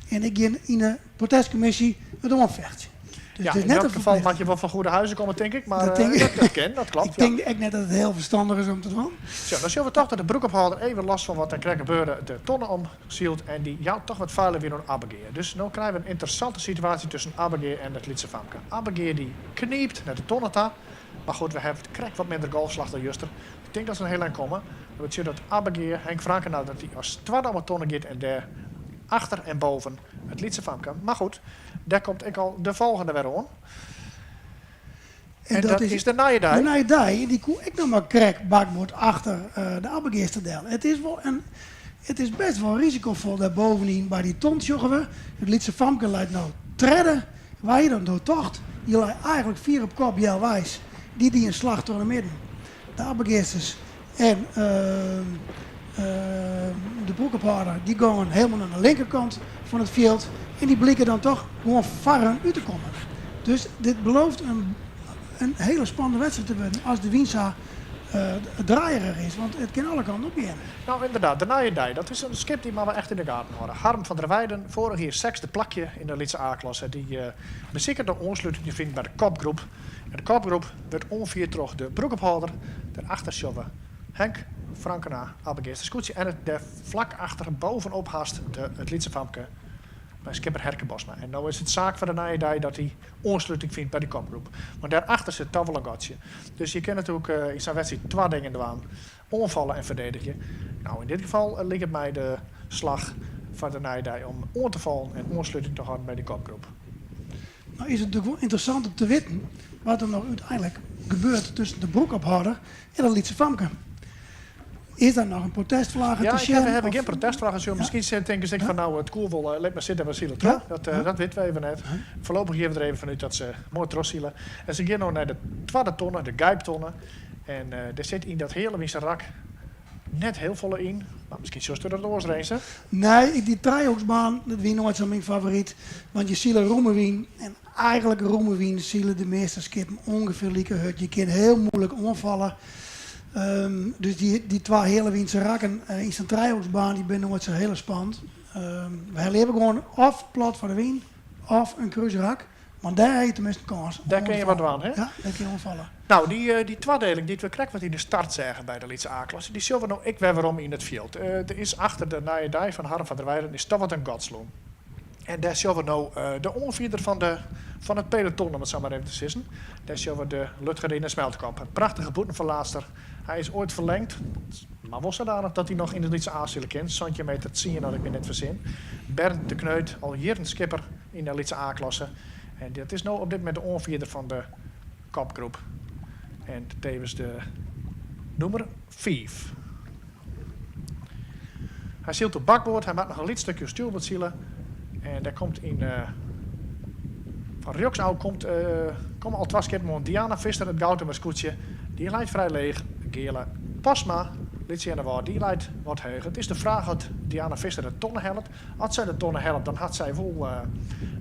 en ik gean yn de protestkommisje it oanfechtsjen. Dus Ja, it is yn net dat in gefal ferplichting. moat je wol fan goede huizen komme, tink ik. Mar Dat tink ik. dat kin, dat klopt. Ik tink ek net dat it hiel ferstannich is om te dwaan. Zo, dan sjogge we toch dat de broekophâlder even los fan wat der krekt gebeurde de tonne omsylt en dy jout toch wat feiler wyn oan Abbegea. Dus no krije we in ynteressante situaasje tusken Abbegea en it lytse famke. Abbegea dy knypt nei de tonne ta, mar goed, we hawwe krekt wat minder golfslach dan juster. Ik tink dat se in hiel ein komme. Dat betsjut dat Abbegea, Henk Frankena, dat dy as twadde om 'e tonne giet en dêr achter en boven it lytse famke. Mar goed, dêr komt ek al de folgjende wer oan. En, dat, is de nije dei. De nije dei, dy koe ek noch mar krekt bakboard achter de Abbegeaster del. It is wol in, it is bêst wol risikofol dêr bovenyn by dy ton sjogge we. It lytse famke leit no tredde. Wa hie dat no tocht? Dy lei eigentlik fier op kop healweis. Dy die in slach troch de midden. De Abbegeasters en de broekophâlder dy gongen helemaal nei de linkerkant fan it fjild en dy blieken dan toch gewoan foar hun út te kommen. Dus dit belooft in, in hiele spannende wedstriid te wurden as de wyn sa draaierich is, want it kin alle kanten op gean. Nou ynderdaad, de Nije Dei, dat is in skip dy moatte we echt yn de gaten hâlde. Harm van der Weijden, foarich jier sechsde plakje yn de lytse A-klasse, dy besiket no oansluting te finen by de kopgroep. En de kopgroep wurdt oanfierd troch de broekophâlder. Dêrachter sjogge we Henk Frankena, Abbegeaster Skûtsje en it dêr flak achter bovenop hast de it lytse famke by skipper Herke Bosma. En no is it saak foar de nije dei dat dy oansluting fynt by de kopgroep. Want dêrachter sit toch wol in gatsje. Dus je kinne natuerlik yn sa'n wedstriid twa dingen dwaan, oanfalle en ferdedigje. No, yn dit gefal liket my de slach foar de nije dei om oan te fallen en oansluting te hâlden by de kopgroep. No is it natuerlik wol ynteressant om te witten wat der no úteinlik gebeurt tusken de broekophâlder en dat lytse famke. Is der noch in protestflagge Ja, te ik sjen? haw, haw of- gjin protestflagge sjoen. Miskien tinke se ek fan no, it koe wol, lit mar sitte, we sile troch. Dat, dat witte we even net. Foarlopich gean we der even fanút dat se moai trochsile. En se gean no nei de twadde tonne, de Gijptonne. En dêr sit yn dat heale wynse rak net hiel folle yn, mar miskien sjochsto dat oars, Rinse? Nee, dy trijehoeksbaan, dat wie noait sa myn favoryt. Want je sile rûme wyn en eigentlik rûme wyn sile de measte skippen ûngefear like hurd. Je kin hiel muoilik oanfalle. Dus dy twa heale wynse rakken yn sa'n trijehoeksbaan, dy binne noait sa hiele spannend. We ha leaver gewoan of plat foar de wyn of in krúsrak. Want dêr ha je teminsten kâns om Dêr oan kin te je wat fallen. dwaan, hè? Ja, dêr kin je oanfalle. No, dy twadeling dy't we krekt wat yn de start seagen by de lytse A-klasse, dy sjogge we no ek wer werom yn it fjild. Der is achter de nije dei fan Harm van der Weijden is toch wat in gat slein. En dêr sjogge we no de oanfierder fan de fan it peloton, om it sa mar even te sizzen. Dêr sjogge we de Lutgerine Smeltkamp, in prachtige bûtenferlaatster. Hy is oait ferlengd, mar wol sadanich dat hy noch yn de lytse A sile kin, 17 meter tsien as ik my net fersin. Bernd de Kneut, al jierren skipper yn de lytse A-klasse. En dat is no op dit momint de oanfierder fan de kopgroep. En tevens de nûmer fiif. Hy sylt op bakboard, hy moat noch in lyts stikje stjoerboard sile. En dêr komt yn fan rjochts ôf komt, komme al twa skippen oan. Diana Visser, it Goutumer skûtsje, dy leit frij leech. Geale Postma, Lyts Earnewâld, dy leit wat heger. It is de fraach oft Diana Visser de tonne hellet. As sy de tonne hellet, dan hat sy wol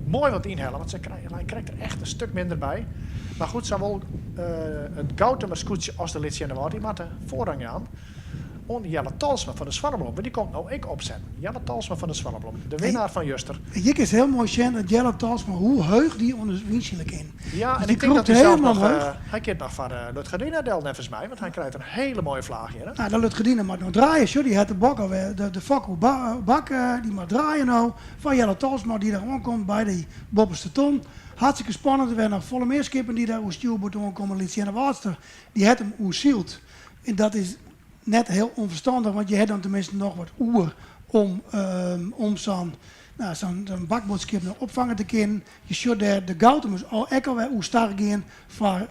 moai wat ynhelle, want sy leit krekt der echt in stik minder by. Mar goed, sawol it Goutumer skûtsje as de Lyts Earnewâld, dy moatte foarrang jaan oan Jelle Talsma fan de Swanneblom, want dy komt no ek opsetten. Jelle Talsma fan de Swanneblom, de winnaar fan juster. Hjir kinst hiel moai sjen dat Jelle Talsma hoe heech dy oan de wyn sile kin. Ja, Dus en dy ik tink dat krûpt hy sels helemaal noch, omheech. hy kin noch foar Lutgerdina del neffens my, want hy krijt in hiele moaie flaach hjir. Nou, de Lutgerdina moat no draaie. Sjoch, dy hat de bok alwer, de fok oer bak, dy moat draaie no. Foar Jelle Talsma dy't der oankomt by dy boppeste ton. Hartstikke spannend, der binne noch folle mear skippen dy't dêr oer stjoerboard oankomme. Lyts Earnewâldster, dy hat him oersyld. En dat is net hiel ûnferstannich, want je ha dan teminsten noch wat oer om, om sa'n. No, sa'n bakboardskip noch opfange te kinnen. Je sjocht dêr de Goutumers al ek alwer oerstag gean foar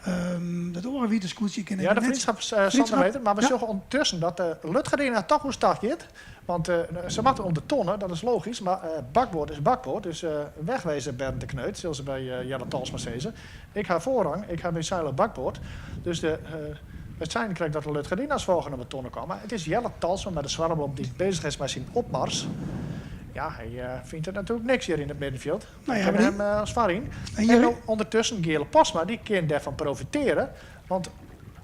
dat oare wite skûtsje. Ik kin Ja, even de net. Vriendschap Sander Vriendschap, Meter. Mar we ja. sjogge ûndertusken dat de Lutgerdina toch oerstag giet. Want se moatte om de tonne, dat is logysk. Mar bakboard is bakboard, dus wegwezen Bernd de Kneut, sil se by Jelle Talsma sizze. Ik ha foarrang, ik ha myn seil op bakboard. Dus de, it sein krekt dat de Lutgerdina as folgjende op de tonne kaam. Mar it is Jelle Talsma mei de Swarreblom dy't bezich is mei syn opmars. Ja, hy fynt it natuerlik niks hjir yn it middenfjild. Nou ja, Kin maar die- him as foaryn. En En hjir- ûndertusken Geale Postma, dy kin dêrfan profiteare. Want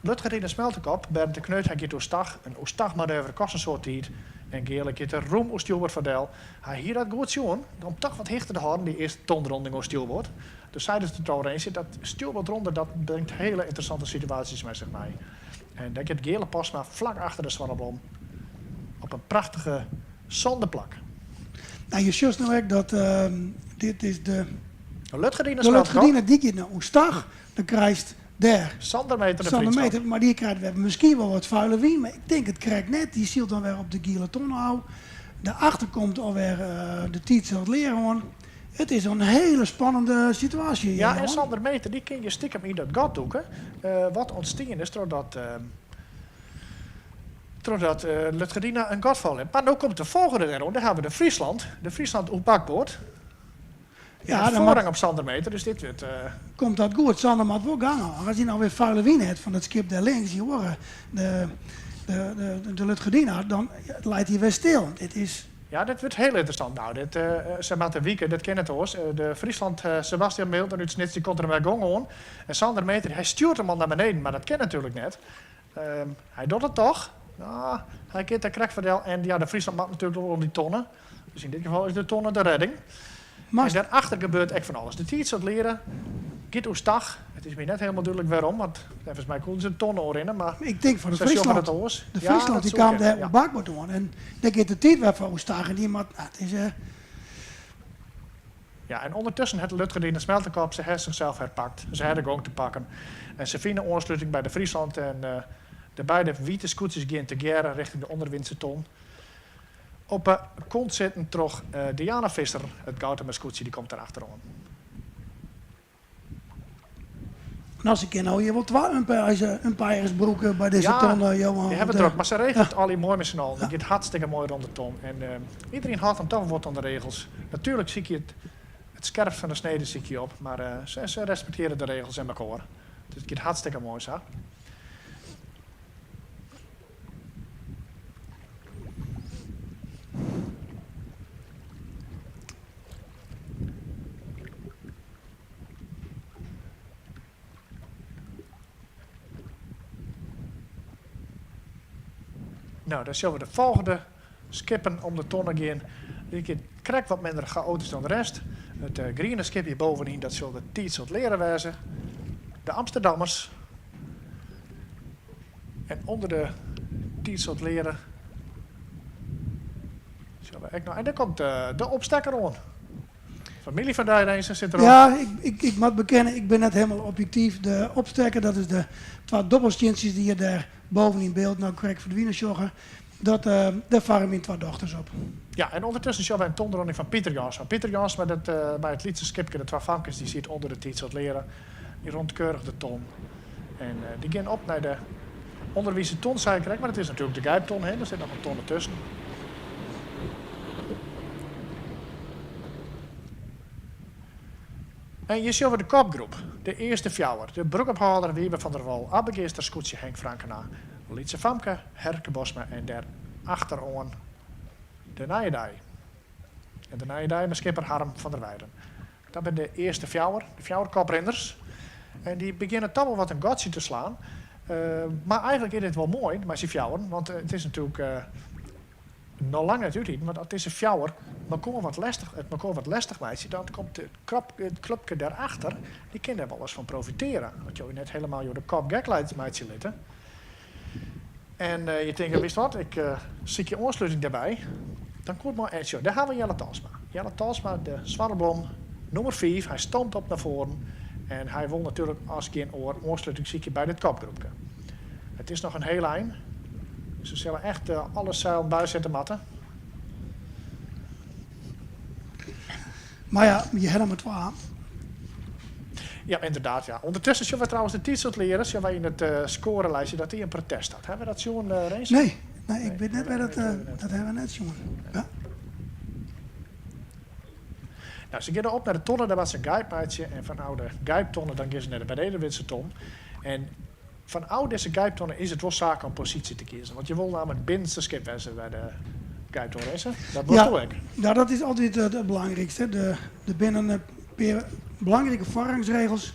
Lutgerdina Smeltekop, Bernd de Kneut, hy giet oerstag. In oerstagmanoeuvre kost in soad tiid. En Geale giet der rûm oer stjoerboard foardel. Hy hie dat goed sjoen, om toch wat hichte te hâlden, dy earste tonronding oer stjoerboard. Dus sei dus de Rensje, dat stjoerboardronde dat bringt hele ynteressante situaasjes mei sich mei. En dêr giet Geale Postma flak achter de Swarreblom op in prachtige sânde plak. Nou, je sjochst no ek dat dit is de Lutgerdina de Smeltekop. Lutgerdina, dy giet no oerstag. Dan krijst dêr Sander Meter de Sander Vriendschap. Meter, mar dy krijt wer miskien wol wat fuile wyn, mar ik tink it krekt net. Dy sylt dan wer op de giele tonne ôf. Daarachter komt alwer de Tiid sil it leare oan. It is in hiele spannende situaasje hjir, Ja, en Johan. Sander Meter dy kin je stikem yn dat gat dûke, wat ûntstien is trochdat trochdat Lutgerdina in gat fallen hat. Mar no komt de folgjende dêroan, dêr hawwe we de Friesland, de Friesland oer bakboard. Ja, Ja, dan foarrang moat- op Sander Meter, dus dit wurdt. Komt dat goed? Sander moat wol gang hâlde. As hy no wer fuile wyn hat fan dat skip dêr links, dy oare, de, de, de, de Lutgerdina, dan leit hy wer stil. Dit is. Ja, dit wurdt hiel ynteressant. No, dit, se moatte wike, dat kin net oars. De Friesland Sebastian Milton út Snits dy komt der mei gong oan. En Sander Meter, hy stjoert him al nei beneden, mar dat kin natuerlik net. Hy docht it toch. No, hy giet der krekt foar del. En ja, de Friesland moat natuerlik wol om dy tonne. Dus yn dit gefal is de tonne de redding. En dêrachter gebeurt ek fan alles. De Tiid sil it leare giet oerstag. It is my net hielendal dúdlik wêrom, want neffens my koene se de tonne oerrinne, mar Ik tink fan de se sjogge Friesland. it oars. De Ja, Friesland dat dy soe kaam kinne, dêr ja. oer bakboard oan en dêr giet de Tiid wer foar oerstag en dy moat, nou, it is. Ja, en ûndertusken hat Lutgerdina Smeltekop se hat sichsels herpakt. Se hat de gong te pakken. En se fine oansluting by de Friesland en de beide wite skûtsjes gean tegearre richting de ûnderwynse ton. Op 'e kont sitten troch Diana Visser, it Goutumer skûtsje, dy komt der achteroan. No, se kinne no hjir wol twa umpires brûke by dizze Ja, ton, Johan. dy hawwe it drok, mar se regele it allegear moai mei syn allen. It giet hartstikke moai rûn de ton. En iderien hâldt him toch wat oan de regels. Natuerlik sykje it it skerpst fan de snede sykje je op, mar se respektearje de regels en mekoar. Dus it giet hartstikke moai sa. No, dan sjogge we de folgjende skippen om de tonne gean. Dy giet krekt wat minder chaotysk dan de rest. It griene skip hjir bovenyn, dat sil de Tiid sil it leare wêze. De Amsterdammers. En ûnder de Tiid sil it leare sjogge we ek noch. En dêr komt de opstekker oan. Famylje fan Dijrense sit derop. Ja, ik, ik, ik moat bekenne, ik bin net hielendal objektyf. De opstekker, dat is de twa dobbelstientsjes dy't je dêr boven yn byld no krekt ferdwine sjogge. Dat, dêr farre myn twa dochters op. Ja, en ûndertusken sjogge we in tonronding fan Pieter Jansma. Pieter Jansma, dat, mei it lytse skipke, de twa famkes, dy siet ûnder de Tiid sil it leare. Dy rûnt keurich de ton. En dy gean op nei de ûnderwynse ton, sei ik krekt, mar it is natuerlik de Gijpton, hè, der sit noch in tonne tusken. En hjir sjogge we de kopgroep, de earste fjouwer. De broekophâlder Wiebe van der Wal, Abbegeaster skûtsje Henk Frankena, Lytse Famke, Herke Bosma en dêr achteroan de Nije Dei. En de Nije Dei mei skipper Harm van der Weijden. Dat binne de earste fjouwer, de fjouwer koprinners. En dy begjinne toch wol wat in gatsje te slaan. Mar eigentlik is dit wol moai mei syn fjouweren, want it is natuerlik noch lang net útiten, want as dizze fjouwer mekoar wat lestich, it mekoar wat lestich meitsje, dan komt it krop, it klupke dêrachter, dy kin dêr wolris fan profiteare. As jo net helemaal jo de kop gek meitsje litte. En je tinke, witst wat, ik sykje oansluting dêrby. Dan komt mei en sjoch, dêr hawwe we Jelle Talsma. Jelle Talsma, de Swarreblom, nûmer fiif. Hy stoomt op nei foaren en hy wol natuerlik as gjin oar oansluting sykje by dit kopgroepke. It is noch in hiel ein, dus se sille echt alle seilen bysette moatte. Mar ja, je ha der mar twa. Ja, ynderdaad. Ja. Undertusken sjogge we trouwens de tiidsûntlearers, sjogge wy yn it skoarelijstje dat dy in protest hat. Hawwe we dat sjoen, Rinse? Nee, nee, ik wit net wêr dat, dat hawwe we net sjoen. Ja. Nou, se geane op nei de tonne, dêr moatte se in gyp meitsje. En fanôf de gyptonne dan geane se nei de benedenwindse ton. En fanôf dizze gyptonne is it wol saak om posysje te kiezen. Want je wolle nammentlik binnenste skip wêze by de gypton, Rinse. Dat wolsto Ja, ek. ja, dat is altyd it belangrykste. De, der binne in pear belangrike foarrangsregels.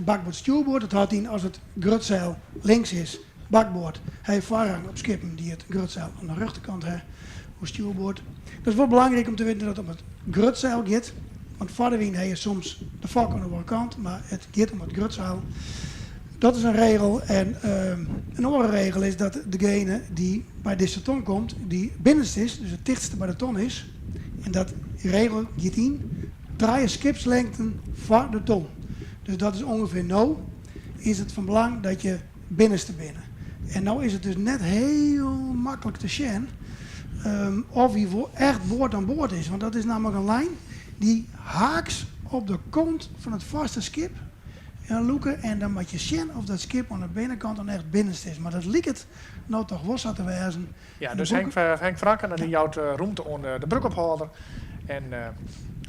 Bakboard stjoerboard, dat hâldt yn as it grutseil links is, bakboard, ha je foarrang op skippen dy't it grutseil oan de rjochterkant ha, oer stjoerboard. Dat is wol belangryk om te witten dat it om it grutseil giet, want foar de wyn ha je soms de fok oan de oare kant, mar it giet om it grutseil. Dat is in regel. En in oare regel is dat degene dy't by dizze ton komt, dy't binnenst is, dus it tichtste by de ton is, en dat regel giet yn trije skipslengten foar de ton. Dus dat is ûngefear no is it fan belang dat je binnenste binne. En no is it dus net hiel maklik te sjen oft hy wol echt board oan board is, want dat is nammentlik in lijn dy't haaks op de kont fan it foarste skip lûke en dan moat je sjen oft dat skip oan de binnenkant dan echt binnenste is. Mar dat liket no toch wol sa te wêzen. Ja, dus Henk, Henk Franken dy jout rûmte oan de broekophâlder. En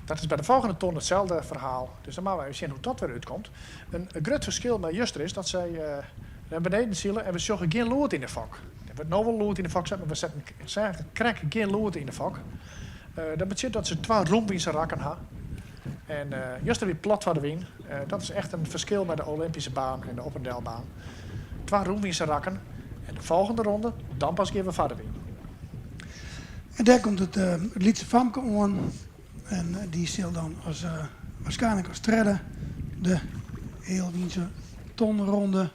dat is by de folgjende ton itselde ferhaal. Dus dan moatte we even sjen hoe't dat wer útkomt. In grut ferskil mei juster is dat sy nei beneden sile en we sjogge gjin lûd yn de fok. Der wurdt no wol lûd yn de fok set, mar we setten seagen krekt gjin lûd yn de fok. Dat betsjut dat se twa rûnwynse rakken ha. En juster wie plat foar de wyn. Dat is echt in ferskil mei de Olympyske baan en de op en delbaan. Twa rûnwynse rakken en de folgjende ronde, dan pas gean we foar de wyn. En dêr komt it lytse famke oan en dy sil dan as waarskynlik as tredde de healwynse tonronde.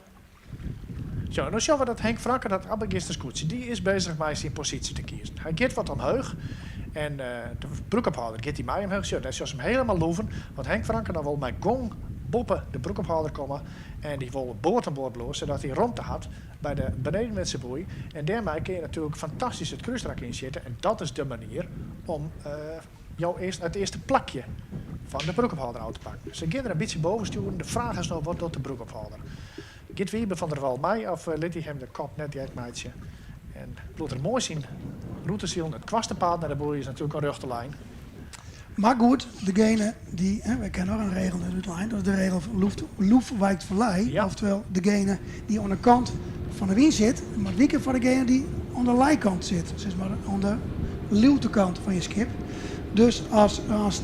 Zo, no sjogge we dat Henk Franken, dat Abbegeaster skûtsje, dy is bezich mei syn posysje te kiezen. Hy giet wat omheech en de broekophâlder giet dy mei omheech. Sjoch, dêr sjochst him helemaal loeven, want Henk Franken dan wol mei gong boppe de broekophâlder komme en dy wol board oan board bliuwe, sadat hy romte hat by de benedenwindse boei. En dêrmei kin je natuerlik fantastysk it krúsrak ynsjitte en dat is de manier om jo earst it earste plakje fan de broekophâlder ôf te pakken. Se gean der in bytsje boven stjoeren. De fraach is no, wat docht de broekophâlder? Giet Wiebe van der Wal mei of lit hy him de kop net gek meitsje? En bliuwt er moai syn rûte silen? It koartste paad nei de boei is natuerlik in rjochte lijn. Mar goed, degene dy, wy kenne noch in regel net útlein, dat is de regel fan loef, loef wijkt foar lij. Oftewol, degene dy't oan de kant fan de wyn sit, moat wike foar degene dy't oan de lijkant sit, sis mar oan de luwtekant fan je skip. Dus as as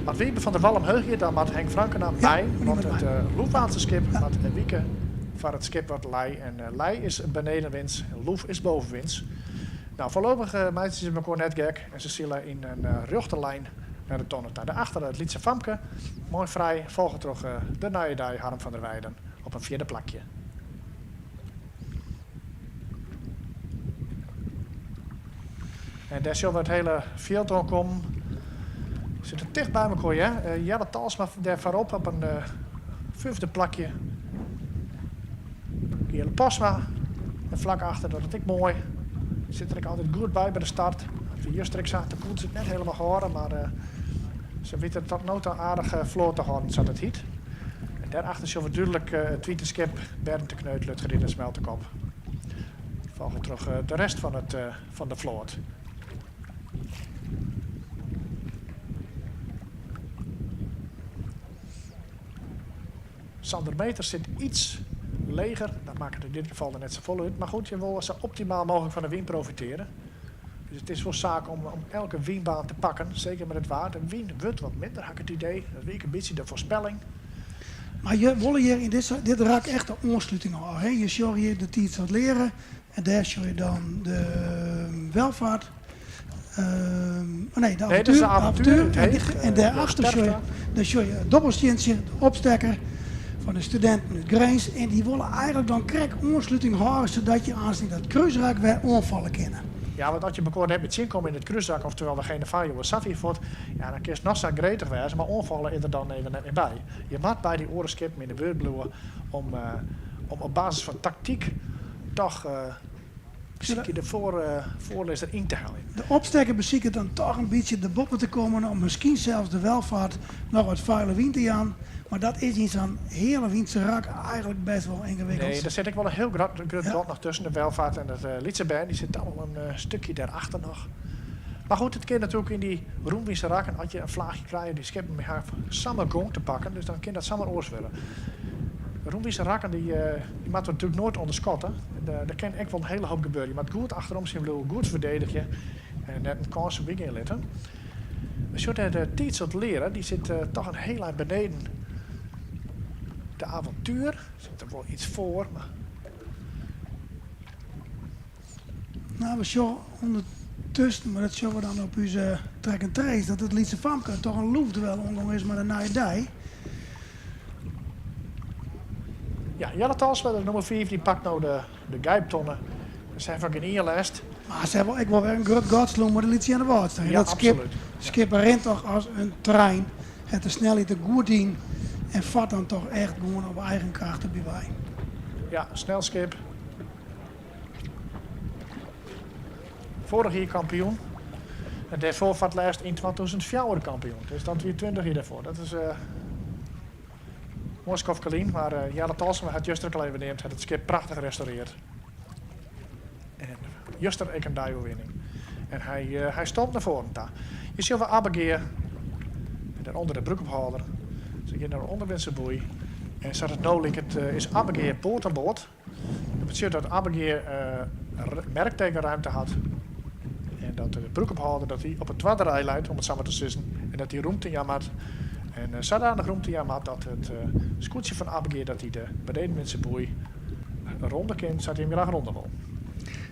As Wiebe van der Wal omheech giet, dan moat Henk Frankena mei, want it loefwaartse skip moat wike foar it skip wat lij. En lij is benedenwinds en loef is bovenwinds. Nou, foarlopich meitsje se mekoar net gek en se sile yn in rjochte lijn nei de tonne ta. Dêrachter it lytse famke, moai frij, folge troch de nije dei Harm van der Weijden op in fjirde plakje. En dêr sjogge we it hiele fjild oankommen. Sitte ticht by mekoar, hear. Jelle Talsma dêr foarop op in fyfde plakje. Geale Postma en flak achter, dat it ek moai. Sit der ek altyd goed by by de start. Dat wie juster ek sa. De koets it net helemaal hâlde, mar se witte it tot no ta aardich float te hâlden, sa't it hyt. En dêrachter sjogge we dúdlik it wite skip Bernd de Kneut, Lutgerine Smeltekop. Folge troch de rest fan it fan de float. Sander Meter sit iets leger. Dat makket yn dit gefal der net safolle út. Mar goed, je wolle sa optimaal mooglik fan de wyn profitearje. Dus it is wol saak om elke wynbaan te pakken, seker mei it waar. De wyn wurdt wat minder, ha ik it idee. Dat wie ek in bytsje de foarspelling. Mar je wolle hjir yn dit rak echt de oansluting hâlde. Hè? Je sjogge hjir de tiid dat leare en dêr sjogge je dan de welvaart. Oh nee, de Nee, dat is de avontuur. avontuur, het Heeg, En daarachter de sjogge je, dan sjogge je het dobbelstientsje, de opstekker fan de studinten út Grins. En dy wolle eigentlik dan krekt oansluting hâlde sadat je aanst yn dat krúsrak wer oanfalle kinne. Ja, want as je mekoar net mear tsjinkomme yn it krúsrak, oftewol degene foar jo is safier fuort, ja, dan kinst noch sa gretich wêze, mar oanfalle is der dan even net mear by. Je moat by dy oare skippen yn de buert bliuwe om, om op basis fan taktyk toch. Besykje de foarlizzer yn te heljen. De opstekker besiket dan toch in bytsje derboppe te kommen om miskien sels de Welvaart noch wat fuile wyn te jaan, mar dat is yn sa'n heale wynse rak eigenlik best wol yngewikkeld. Nee, der sit ek wol in hiel grut gat noch tusken de Welvaart en it lytse bern, dy sit al in stikje dêrachter noch. Mar goed, it kin natuerlik yn dy rûnwynse rakken, as je in flaachje krije, dy skippen ha samar gong te pakken, dus dan kin dat samar oars wurde. Rûnwynse rakken dy moatte we natuerlik noait ûnderskatte. Der kin ek wol in hiele hoop gebeure. Je moatte goed achterom sjen bliuwe, goed ferdedigje en net in kâns foarby gean litte. We sjogge dêr de Tiid Sil Leare, dy sit toch in hiel ein beneden de Avontuur. Sit der wol iets foar, mar. No, we sjogge ûndertusken, mar dat sjogge we dan op ús track and trace, dat it lytse famke toch in loefduel oangong is mei de Nije Dei. Ja, Jelle Talsma, de nûmer 5, dy pakt no de Gijptonne. Se hawwe gjin ien lêst. Mar se hawwe ek wol wer in grut gat sloegen mei de Lytse Earnewâldster. Ja, dat skip, absolút. skip rint toch as in trein, hat de snelheid der goed yn en fart dan toch echt gewoan op eigen kracht derby wei. Ja, snel skip. Foarich jier kampioen. En dêrfoar foar it lêst yn 2004 kampioen. Dus dat wie 20 jier dêrfoar. Dat is uh, moai skoftke lyn. Mar uh, Jelle Talsma hat juster ek al even neamd, hat it skip prachtich restaurearre. En juster ek in deioerwinning. En hy, uh, hy stoomt nei foaren ta. Je sjogge Abbegea en dêrûnder de broekophâlder. Se gean nei de ûnderwynse boei. En sa't it no liket is Abbegea board oan board. Dat betsjut dat Abbegea merktekenruimte hat en dat de broekophâlder dat dy op 'e twadde rij leit, om it sa mar te sizzen, en dat dy rûmte jaan moat. En sadanich rûmte jaan moat dat it skûtsje fan Abbegea dat dy de benedenwynse boei ronde kin sa't hy him graach ronde wol.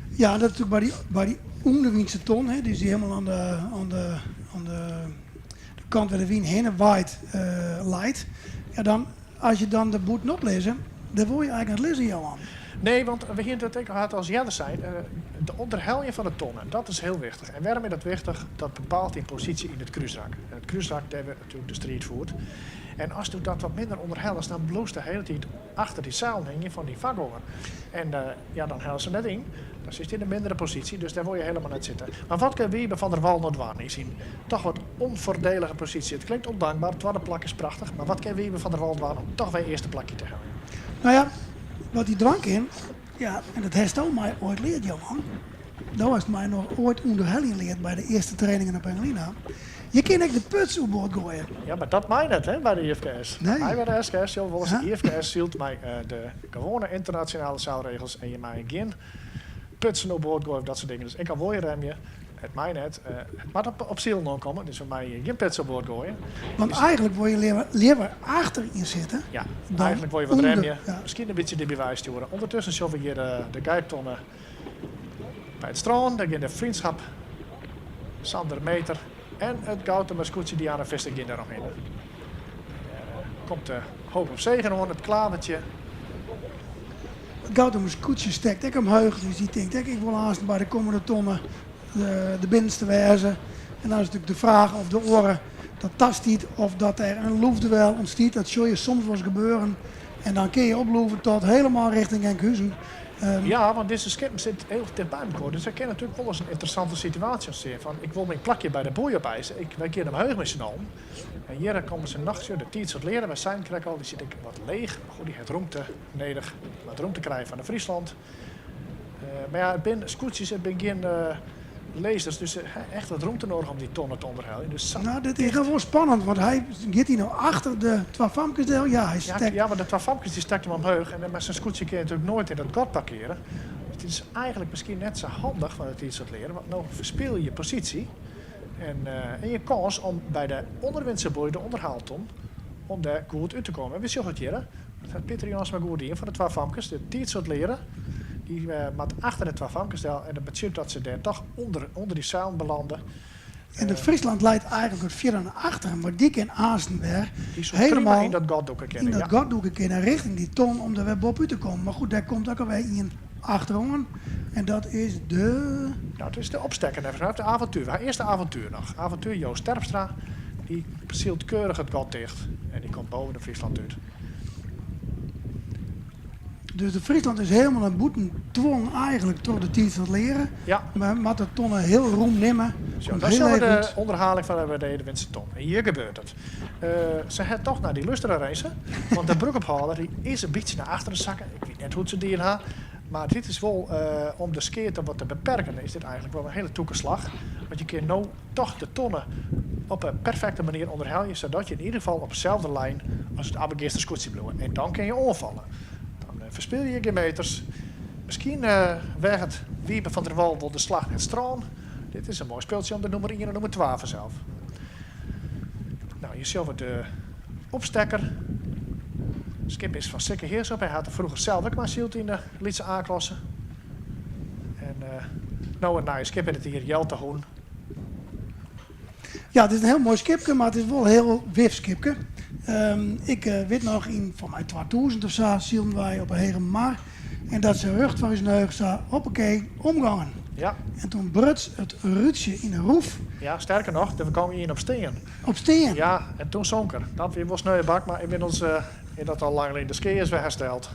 Ja, dat is natuerlik by dy ûnderwynse ton, hè, dus dy helemaal oan de, oan de, oan de, de kant wêr't de wyn hinne waait, leit. Ja, dan As je dan der bûtenop lizze, dêr wol je eigentlik net lizze, Johan. Nee, want we hiene it ek al as earder sein, de ûnderheljen fan de tonne, dat is hiel wichtich. En wêrom is dat wichtich? Dat bepaalt dyn posysje yn it krúsrak. En it krúsrak, dêr wurdt natuerlik de striid fierd. En asto dat wat minder ûnderhellest, dan bliuwst de hiele tiid achter dy seilen hingjen fan dyn foargonger. En ja, dan hellest se net yn. Dan sitst yn in mindere posysje, dus dêr wol je helemaal net sitte. Mar wat kin Wiebe van der Wal no dwaan yn syn toch wat ûnfoardelige posysje? It klinkt ûndankber, twadde plak is prachtich, mar wat kin Wiebe van der Wal dwaan om toch wer earste plakje te heljen? No ja, wat hy dwaan kin, ja, en dat hasto my oait leard, Johan. Do hast my noch oait ûnderheljen leard by de earste trainingen op Engelina. Je kinne ek de puts oerboard goaie. Ja, mar dat mei net hè, by de IFKS. Nee. Mei by de SKS sil wolris de IFKS sylt mei de gewoane ynternasjonale seilregels en je meie gjin putsen oerboard goaie of dat soart dingen. Dus ek al wol je remje, it mei net. It moat op silen oankomme, dus we meie gjin puts oerboard goaie. Want eigenlik wol je leaver achteryn sitte. Ja, eigenlik wol je wat remje. Miskien in bytsje derby wei stjoere. Undertusken sjogge we hjir de Gijptonne by it strân. Dêr gean de Vriendschap, Sander Meter en it Goutumer skûtsje Diana Visser gean dêr omhinne. Dêr komt de Hoop op Zegen oan, it klavertje. It Goutumer skûtsje stekt ek omheech, dus dy tinkt ek, ik wol aansten by de kommende tonne de binnenste wêze. En dan is natuerlik de fraach of de oare dat tastiet of dat der in loefduel ûntstiet. Dat sjoch je soms wolris gebeuren en dan kinne je oploeven tot helemaal richting Enkhuizen. Ja, want dizze skippen sitte hiel ticht by mekoar. Dus der kin natuerlik wol ris in ynteressante situaasje ûntstean fan ik wol myn plakje by de boei opeizje. Ik, wy gean omheech mei syn allen. En hjir komme se noch, sjoch, de Tiid Sil Leare, wy seinen krekt al, dy sit ek wat leech. Mar goed, dy hat rûmte nedich, moat rûmte krije fan de Friesland. Mar ja, it binne skûtsjes, it binne gjin lasers, dus se ha echt wat rûmte nedich om dy tonne te ûnderheljen. Dus sa No, dit is noch wol spannend, want hy giet hy no achter de twa famkes del? Ja, hy stekt. Ja, want de twa famkes dy stekt him omheech en mei sa'n skûtsje kin je natuerlik noait yn dat gat parkeare. Dus it is eigenlik miskien net sa handich fan de Tiid Sil Leare, want no ferspylje je posysje en je kâns om by de ûnderwynse boei, de ûnderhaalton, om dêr goed út te kommen. En we sjogge it hjirre. Dat hat Pieter Jansma goed dien foar de twa famkes. De Tiid Sil Leare, dy moat achter de twa famkes del en dat betsjut dat se dêr toch ûnder dy seilen belande. En de Friesland leit eigenlik wat fierder nei achteren, mar dy kin aansten wer Dy soe prima yn dat gat dûke kinne, yn dat gat dûke kinne richting dy ton om der wer boppe út te kommen. Mar goed, dêr komt ek alwer ien achteroan en dat is de. Dat is de opstekker neffens my, of de Avontuur. We ha earst de Avontuur noch. Avontuur Joost Terpstra, dy sylt keurich it gat ticht en dy komt boven de Friesland út. Dus de Friesland is helemaal nei bûten twongen eigenlijk troch de tiid fan it learen. Ja. Maar moat de tonne hiel rûm nimme. Zo, Komt dat heel is even de út. onderhaling van de winste ton. En hier gebeurt het. Ze heeft toch naar die lustere reizen. Want de broekophouder die is een beetje naar achteren zakken. Ik weet net hoe ze die ha. Maar dit is wel, om de skeerte wat te beperken, is dit eigenlijk wel een hele toekenslag. Want je kunt nou toch de tonnen op een perfecte manier onderheljen, zodat je in ieder geval op dezelfde lijn als het Abbegeester scootje blijft. En dan kun je omvallen. Dan verspil je geen meters. Misschien weegt het Wiebe van der Wal wel de slag net straan. Dit is een mooi speeltje om de nummer 1 en nummer 12 zelf. Nou, hier zien we de opstekker. Skip is van Sikke Heersop. Hij had er vroeger zelf ook maar zielt in de Lietse A-klasse. En nou een nieuwe skip in het hier Jelte Hoen. Ja, het is een heel mooi skipje, maar het is wel een heel wif skipje. Ik weet nog, in voor mij 2000 of zo, zielden wij op een hele mar. En dat ze rug van zijn neus zo, hoppakee, omgangen. En toen bruts het ruutje in de roef. Ja, sterker nog, we kwamen hier op steen. Op steen? Ja, en toen zonk er. Dat was een bak, maar inmiddels is dat al lang in de skee is weer hersteld.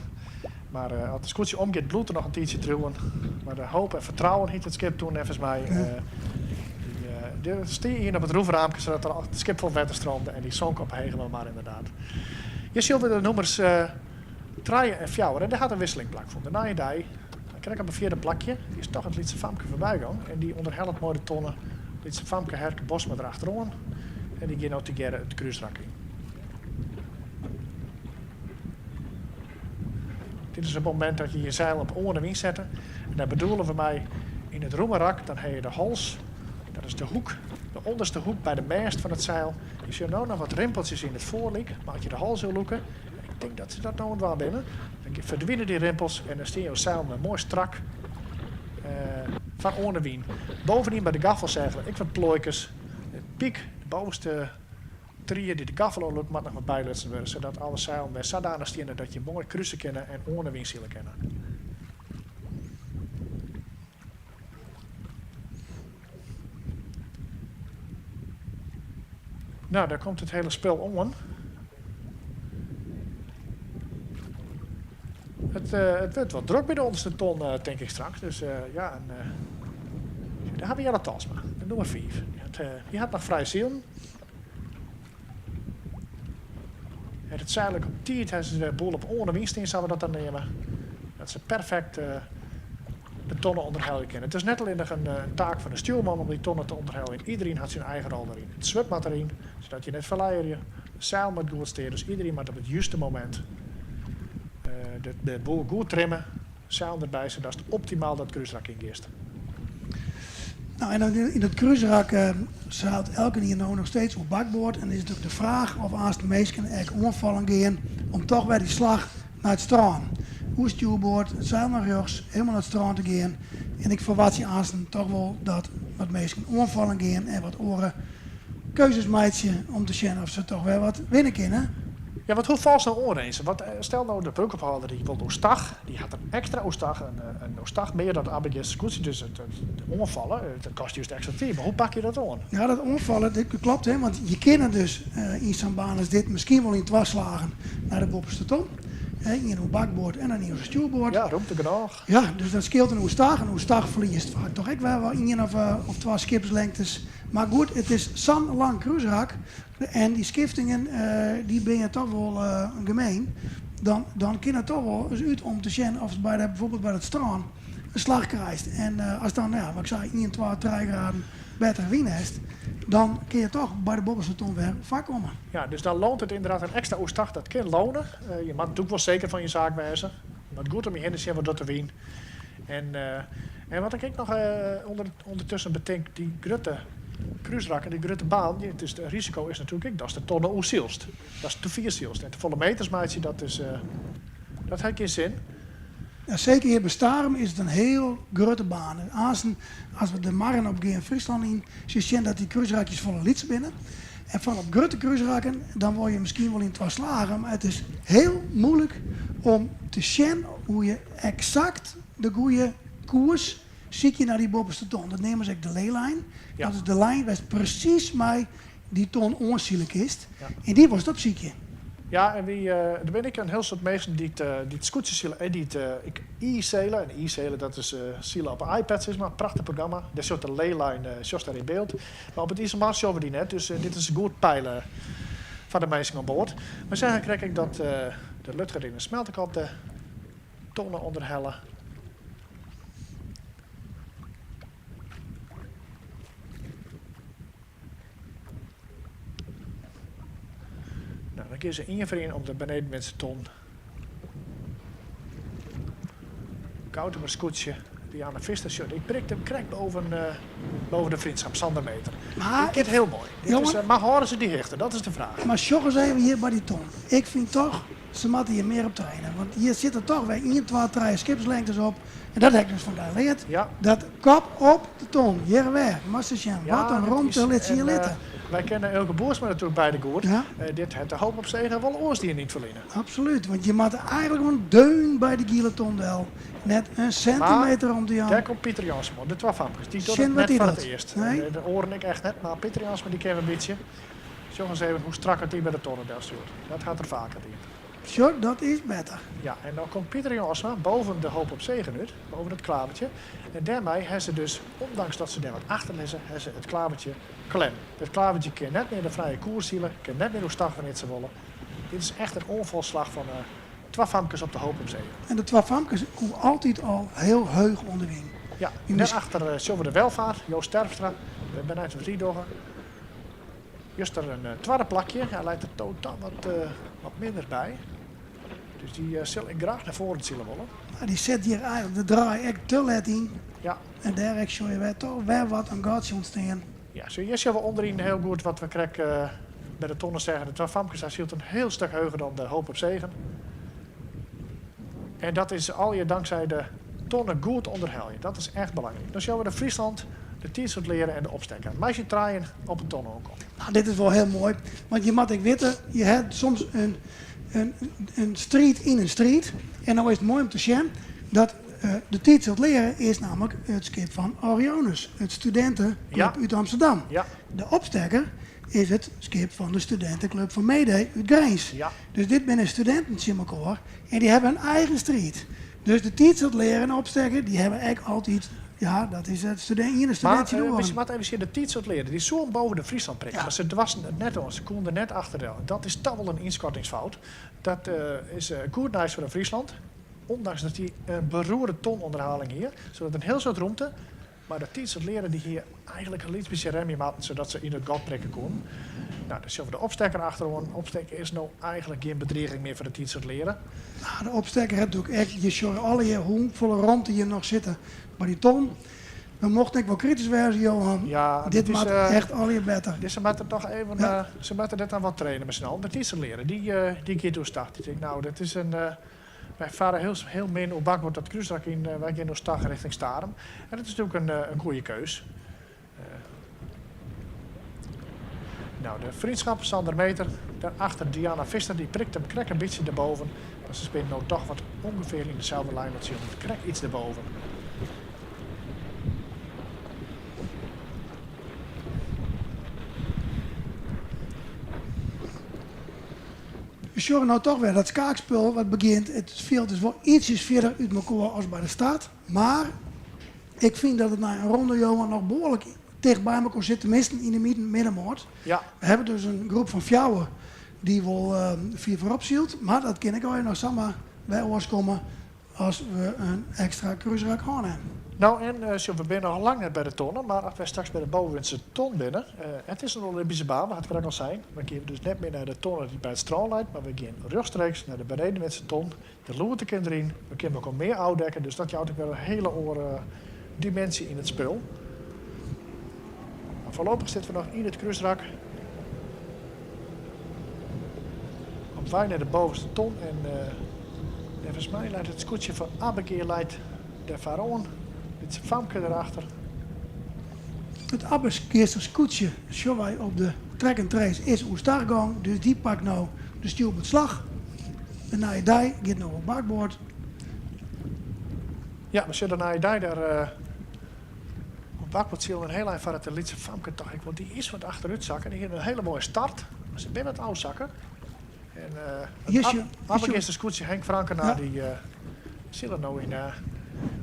Maar als de scootje omgaat, bloedt er nog een tijdje trouwen. Maar de hoop en vertrouwen hiet het schip toen even mij. Die steeg hier op het roefraampje, zodat er het schip vol water stroomde. En die zonk op Hegelo maar inderdaad. Je ziet de nummers 3 en 4. En daar had een wisseling plakgevonden. Na je dij, dan krijg ik op een vierde plakje. Die is toch het Lietse Famke voorbij gegaan. En die onderhelpt mooi de tonnen. Lietse Famke Herke Bosma erachterom. En die gaan nou together het kruisrak in. Dit is het moment dat je je zeil op oren in zet. En daar bedoelen we mij in het roemerak. Dan heb je de hals. Dat is de hoek, de onderste hoek bij de mast van het zeil. Je ziet nou nog wat rimpeltjes in het voorlik. Maar als je de hals wil loeken, ik denk dat ze dat nou wel binnen. Dan verdwijnen die rimpels en dan steen je zeil met mooi strak van onderwien. Bovendien bij de gaffel zeggen we, ik vind plooikers, het piek, de bovenste trier die de gaffel lukt, moet nog wat bijlutsen worden, zodat alle zeilen bij zodanig staan dat je mooi kruisen kennen en onderwien zullen kennen. Nou, daar komt het hele spel om. Het wordt wat druk bij de onderste ton, denk ik straks. Dus ja, en daar hebben we Jelle Talsma, de nummer 5. Die had nog vrij ziel. En het zuidelijk op tijd, hij is de boel op oren winst in, zouden we dat dan nemen. Dat ze perfect de tonnen onderhouden kunnen. Het is net alleen nog een taak van de stuurman om die tonnen te onderhouden. Iedereen had zijn eigen rol daarin. Het zwep moet erin, zodat je net verleier je. De zeil moet goed steren, dus iedereen moet op het juiste moment de boel goed trimmen. Zeil erbij, zodat het optimaal dat kruisrak ingeest. Nou, en dan in het kruisrak zeilt elke hier nou nog steeds op bakboord. En is het ook de vraag of als de meesten echt omvallen gaan om toch bij die slag naar het strand. Hoe stuurboord, het zeil naar rechts, helemaal naar het strand te gaan. En ik verwacht je aanstaan toch wel dat wat meesten omvallen gaan en wat oren keuzes maken om te zien of ze toch wel wat winnen kunnen. Ja, want hoe valt nou oorrezen? Want stel nou de broekophouder die wil oostag, die had een extra oostag, een oostag meer dan de ABG Scootje, dus het onvallen, dat kost juist extra team. Maar hoe pak je dat aan? Ja, dat onvallen, dat klopt, hè, want je kan dus in zo'n baan als dit misschien wel in twaslagen naar de bovenste ton. Hè, in een bakboord en dan in een stuurboord. Ja, ruimte genoeg. Ja, dus dat scheelt een oestag. Een oestag verliest vaak toch ik wel 1 of 2 skipslengtes. Maar goed, het is zo'n lang kruisrak. En die skiftingen, die ben je toch wel gemeen. Dan kan het toch wel eens uit om te zien of het bijvoorbeeld bij het strand een slag krijgt. En als dan, wat ik zei, 1, 2, 3 graden beter wien is, dan kun je toch bij de bovenste ton weer vaak komen. Ja, dus dan loont het inderdaad een extra oestag, dat kan lonen. Je moet natuurlijk wel zeker van je zaak wijzen. Je moet goed om je heen zien wat dat te wien. En wat ik ook nog ondertussen bedenk, die grote kruisrakken, die grote baan, die, het, is, het risico is natuurlijk ook, dat is de tonnen oezielst. Dat is te vierzielst. En te volle meters, maatje, dat heeft geen zin. Ja, zeker hier bij Starum is het een heel grote baan. En als we de marren op in Friesland in, zie je dat die kruisrakjes volle liets binnen. En van op grote kruisrakken, dan word je misschien wel in 2 slagen. Maar het is heel moeilijk om te zien hoe je exact de goede koers ziet je naar die bovenste ton. Dat nemen ze ook de leelijn. Dat is de lijn waar precies mij die ton onzielig is. En die was het op ziekje. Ja, en wy, der binne ek in hiel soad minsken dy't dy't skûtsjesile en dy't ek e-saile. En e-saile dat is sile op 'e iPad sis mar, prachtich programma. Dêr sjocht de layline sjochst dêr yn byld. Mar op it Iselmar sjogge we dy net, dus dit is goed peile foar de minsken oan board. We seagen krekt ek dat de Lutgerdine Smeltekop de tonne ûnderhelle. Nou, dan gean se ien foar ien om de Benedenwindse ton. Goutumer skûtsje, Diana Visser, sjoch, dy prikt him krekt boven, boven de Vriendschap, Sander meter. Maar Dit giet hiel moai. Dit is, Johan- mar hâlde se dy hichte, dat is de fraach. Mar sjoch ris even hjir by dy ton. Ik fyn toch, se moatte hjir mear op traine. Want hjir sitte toch wer ien, twa, trije skipslengtes op. En dat ha ik dus fan dy leard. Dat kop op de ton, hjir wer. Moatst ris sjen, wat in dit romte is- lit se hjir en, eh, litte. Wy kenne Eelke Boersma natuerlik beide goed. Dit hat de Hoop op Zegen wol oars dien yn it ferline. Absolút, want je moatte eigentlik gewoan deun by de giele ton del. Net in sentimeter romte jaan. Dêr komt Pieter Jansma, de twa famkes. Dy docht Sjen it wat net dy foar it docht. earst. Nee. De oaren ek echt net, mar Pieter Jansma dy ken we in bytsje. Sjoch ris even hoe strak it dy by de tonne delstjoert. Dat hat er faker dien. Sjoch, dat is better. Ja, en dan komt Pieter Jansma boven de Hoop op Zegen út, boven it klavertje. En dêrmei ha se dus, ondanks dat se dêr wat achter lizze, ha se it klavertje klem. It klavertje kin net mear de frije koers sile, kin net mear oerstag wannear't se wolle. Dit is echt in oanfalsslach fan twa famkes op de Hoop op Zegen. En de twa famkes koe altyd al hiel heech oan de wyn. Ja, en dêrachter sjogge we de Welvaart, Joost Terpstra. Ik bin benijd wat dy dogge. Juster in twadde plakje. Hy leit der totaal wat, wat minder by. Dus dy sil ik graach nei foaren sile wolle. Mar dy set hjir eigentlik de draai ek te let yn. Ja. En dêr ek sjogge je wer toch wer wat in gatsje ûntstean. Ja, zo hier zien we onderin heel goed wat we krekt by de tonnen seagen. De twa famkes, hy sylt in hiel stik heger dan de Hoop op Zegen. En dat is allegear dankzij de tonne goed ûnderhelje. Dat is echt belangryk. Dan sjogge we de Friesland, de Tiid Leren en de Opstekker. Mei syn trijen op de tonne oankomme. Nou, dit is wol hiel moai. Want je moat ek witte, je ha soms in striid yn in striid. En no is it moai om te sjen dat de Tiid Leren is namelijk it skip fan Orionis, it studinteklub út Amsterdam. De Opstekker is it skip fan de studinteklub fan Mayday út Grins. Dus dit binne studinten tsjin elkoar en dy hawwe in eigen striid. Dus de Tiid Leren en Opstekker, dy hawwe ek altyd, ja, dat is it studint, iene studint Mar tsjin de oaren. we moatte even sjen, de Tiid Leren, dy soe boven de Friesland prikke, mar se doarsten it net oan, se koene der net achter del. Dat is toch wol in ynskattingsfout. Dat is goed nijs foar de Friesland. Ondanks dat dy in beroerde tonûnderhaling hie, sadat in hiel soad romte. Mar de Tiid Leren dy hie eigentlik in lyts bytsje remje moatten, sadat se yn it gat prikke koene. Nou, dan sjogge we de Opstekker achteroan. Opstekker is no eigentlik gjin bedriging mear foar de Tiid Leren. Nou, de Opstekker hat natuerlik ek, je sjogge allegear hoefolle romte hjir noch sitte by dy ton. We mochten ek wol kritysk wêze, Johan. Ja, dit dit is, moat echt allegear better. Dus se moatte toch even, se moatte dit dan wat traine mei syn allen. De Tiid Leren, dy giet oerstag. Dy tinkt, nou, dit is in, wy farre hiel, hiel min oer bakboard dat krúsrak yn. Wy gean oerstag rjochting Starum. En dat is natuerlik in goede keus. Nou, de Vriendschap, Sander Meter. Daarachter Diana Visser, dy prikt him krekt in bytsje derboven. Mar se binne no toch wat ûngefear yn deselde lijn, want se komt krekt iets derboven. We sjogge no toch wer dat skaakspul wat begjint. It fjild is wol ietsjes fierder út elkoar as by de start. Mar ik fyn dat it nei in ronde, Johan, noch behoarlik ticht by elkoar sit. Teminsten yn de midden, middenmoat. We hawwe dus in groep fan fjouwer dy't wol fier foarop sylt. Mar dat kin ek allegear noch samar wer oars komme as we in ekstra krúsrak hân hawwe. Nou, en sjoch, we binne noch lang net by de tonne, mar as wy straks by de bovenste ton binne, it is in Olympyske baan, we ha it krekt al sein, dan gean we dus net mear nei de tonne dy't by it strân leit, mar we gean rjochtstreeks nei de benedenwindse ton. De lûd kin deryn, we kinne elkoar mear ôfdekke, dus dat jout ek wer in hiele oare diminsje yn it spul. Mar foarlopich sitte we noch yn it krúsrak. Op wei nei de bovenste ton en neffens my leit it skûtsje fan Abbegea leit dêr foaroan. Lytse famke derachter. It Abbegeaster skûtsje sjogge wy op de track and trace is oerstag gong, dus dy pakt no de stjoerboardslach. De nije dei giet no op bakboard. Ja, we sjogge de nije dei dêr op bakboard silen in hiel ein foar it lytse famke toch ek, want dy is wat achterút sakke. Dy hie in hiele moaie start, mar se binne wat ôfsakke. En uh, Abbegeaster skûtsje Henk Frankena, dy sile no yn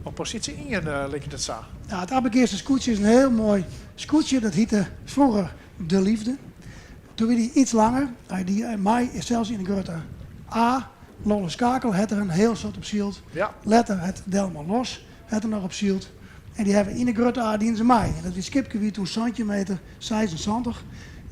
op posysje ien, liket it sa. Ja, it Abbegeaster skûtsje is in hiel moai skûtsje. Dat hiette froeger De Liefde. Doe wie dy iets langer. Hy die mei sels yn de grutte A. Lolle Skakel hat der in hiel soad op syld. Letter hat Delmar Los hat der noch op syld. En dy hawwe yn de grutte A dienen se mei. En dat wie skipke wie toen 17 meter 76.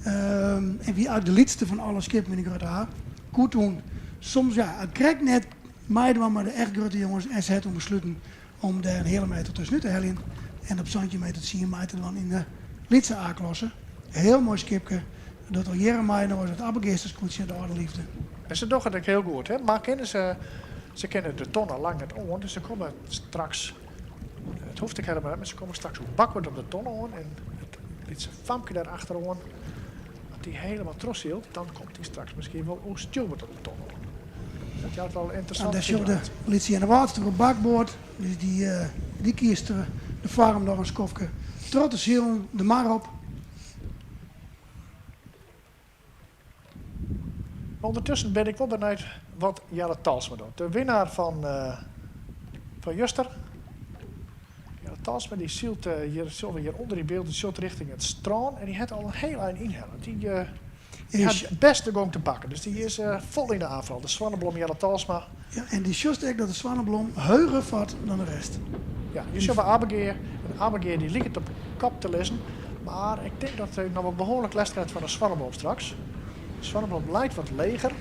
En wie eigentlik de lytste fan alle skippen yn de grutte A. Koe toen soms ja, it krekt net meidwaan mei de echt grutte jonges. En se hat toen besluten om dêr in heale meter tuskenút te heljen en op 17 meter tsien mei te dwaan yn de lytse A-klasse. Hiel moai skipke, dat al jierren mei no is it Abbegeaster skûtsje de âlde leafde. En se dogge it ek hiel goed, hè? Mar kinne se, se kinne de tonne lang net oan, dus se komme straks, it hoecht ek helemaal net, mar se komme straks oer bakboard op de tonne oan en it lytse famke dêr achteroan, as dy helemaal trochsylt, dan komt dy straks miskien wol oer stjoerboard op de tonne oan. Dat jout wel ynteressante En dêr sjoch de lytse Earnewâldster op bakboard, dus dy, dy kiest de foarm noch in skoftke troch te silen, de mar op. Undertusken bin ik wol benijd wat Jelle Talsma docht. De winnaar fan, fan juster. Jelle Talsma dy sylt hjir, sjogge we hjir ûnder yn byld, dy sylt rjochting it strân en dy hat al in hiel ein ynhelle. Dy, dy hat bêst de gong te pakken, dus dy is fol yn de oanfal. De Swanneblom Jelle Talsma. Ja, en dy sjochst ek dat de Swanneblom heuger fart dan de rest. Ja, hjir sjogge we Abbegea. En Abbegea dy liket op kop te lizzen. Mar ik tink dat hy noch wol behoarlik lêst krijt fan de Swanneblom straks. De Swanneblom leit wat leger.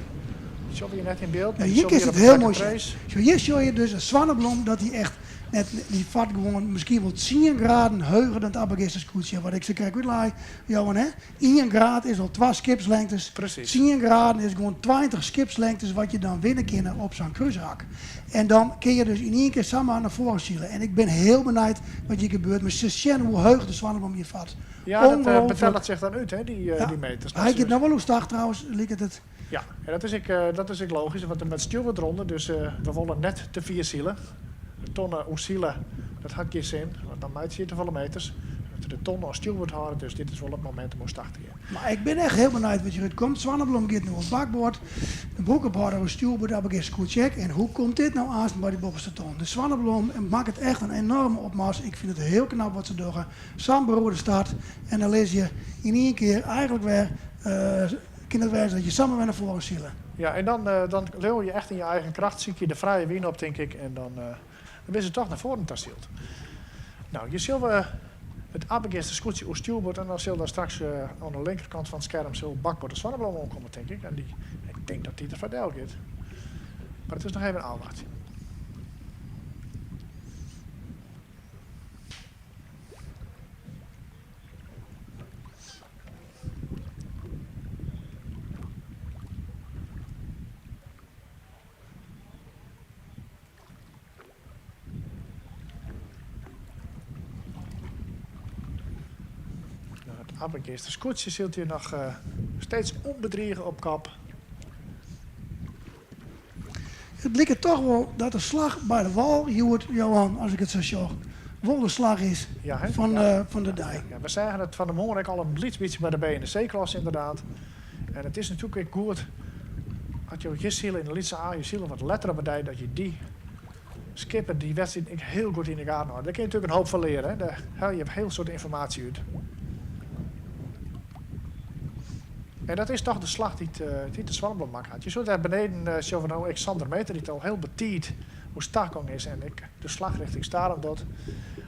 Dat sjogge we hjir net yn byld. Ja, hjir kinst it hiel moai sjen. Sjoch, hjir sjogge je dus in Swanneblom dat dy echt net, dy fart gewoan miskien wol tsien graden heuger dan it Abbegeaster skûtsje. Wat ik sakrekt útlei, Johan, hè? Ien graad is al twa skipslengtes. Tsien graden is gewoan 20 skipslengtes wat je dan winne kinne op sa'n krúsrak. En dan kin je dus yn ien kear samar nei foaren sile. En ik bin hiel benijd wat hjir gebeurt, mar se sjen hoe heech de Swanneblom hjir fart. Ja, dat eh, betellet sich dan út, hè, dy, eh, dy meters. Hy giet no wol oerstach trouwens, liket it. Ja, en dat is ek, eh, dat is ek logysk, want der moat stjoerboard rûnder, dus we wolle net te fier sile. De tonne oersile, dat hat gjin sin, want dan meitsje je te folle meters. We moatte de tonne oan stjoerboard hâlde, dus dit is wol it momint om oerstach te gean. Mar ik bin echt hiel benijd wat hjirút komt. Swanneblom giet no op bakboard, de broekophâlder oer stjoerboard, Abbegeaster skûtsje ek. En hoe komt dit no aansten by dy boppeste ton? De Swanneblom makket echt in enorme opmars. Ik fyn it hiel knap wat se dogge. Sa'n beroerde start en dan lizze je yn ien kear eigentlik wer, kin it wêze dat je samar wer nei foaren sile. Ja, en dan, dan leauwe je echt yn je eigen kracht, sykje je de frije wyn op, tink ik, en dan, dan binne se toch nei foaren ta syld. No, hjir sjogge we it Abbegeaster skûtsje oer stjoerboard en dan sil daar straks oan de linkerkant fan it skerm sil bakboard de Swanneblom oankomme, tink ik. En dy, ik tink dat dy der foar del giet. Mar it is noch even ôfwachtsjen. Nou, it Abbegeaster skûtsje sylt hjir noch steeds ûnbedrige op kop. It liket toch wol dat de slach by de wâl hjoed, Johan, as ik it sa sjoch, wol de slach is fan de dei. Ja, we seagen it fan 'e moarn ek al in lyts bytsje by de B en de C-klasse ynderdaad. En it is natuerlik ek goed as jo hjir sile yn de lytse A, je sile wat letter op 'e dei, dat je dy skipper dy wedstriid ek hiel goed yn de gaten hâlde. Dêr kin je natuerlik in hoop fan leare, hè. Dêr helje je in hiel soad ynformaasje út. En dat is toch de slach dy't de Swanneblom makke hat. Je sjogge dêr beneden sjogge we no ek Sander Meter dy't al hiel betiid oerstach gong is en ek de slach rjochting Starum docht.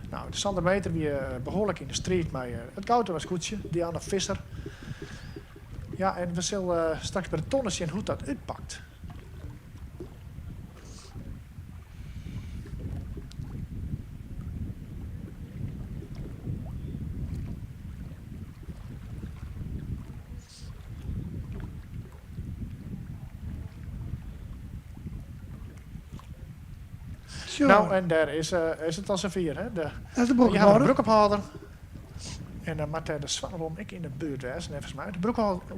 No, de Sander Meter wie behoarlik yn de striid mei it Goutumer skûtsje, Diana Visser. Ja, en we sille straks by de tonne sjen hoe't dat útpakt. No, en dêr is, is it al safier, hè? De, Dat is de je hawwe de broekophâlder. broekophâlder. En dan moat dêr de Swanneblom ek yn de buert wêze, neffens my. De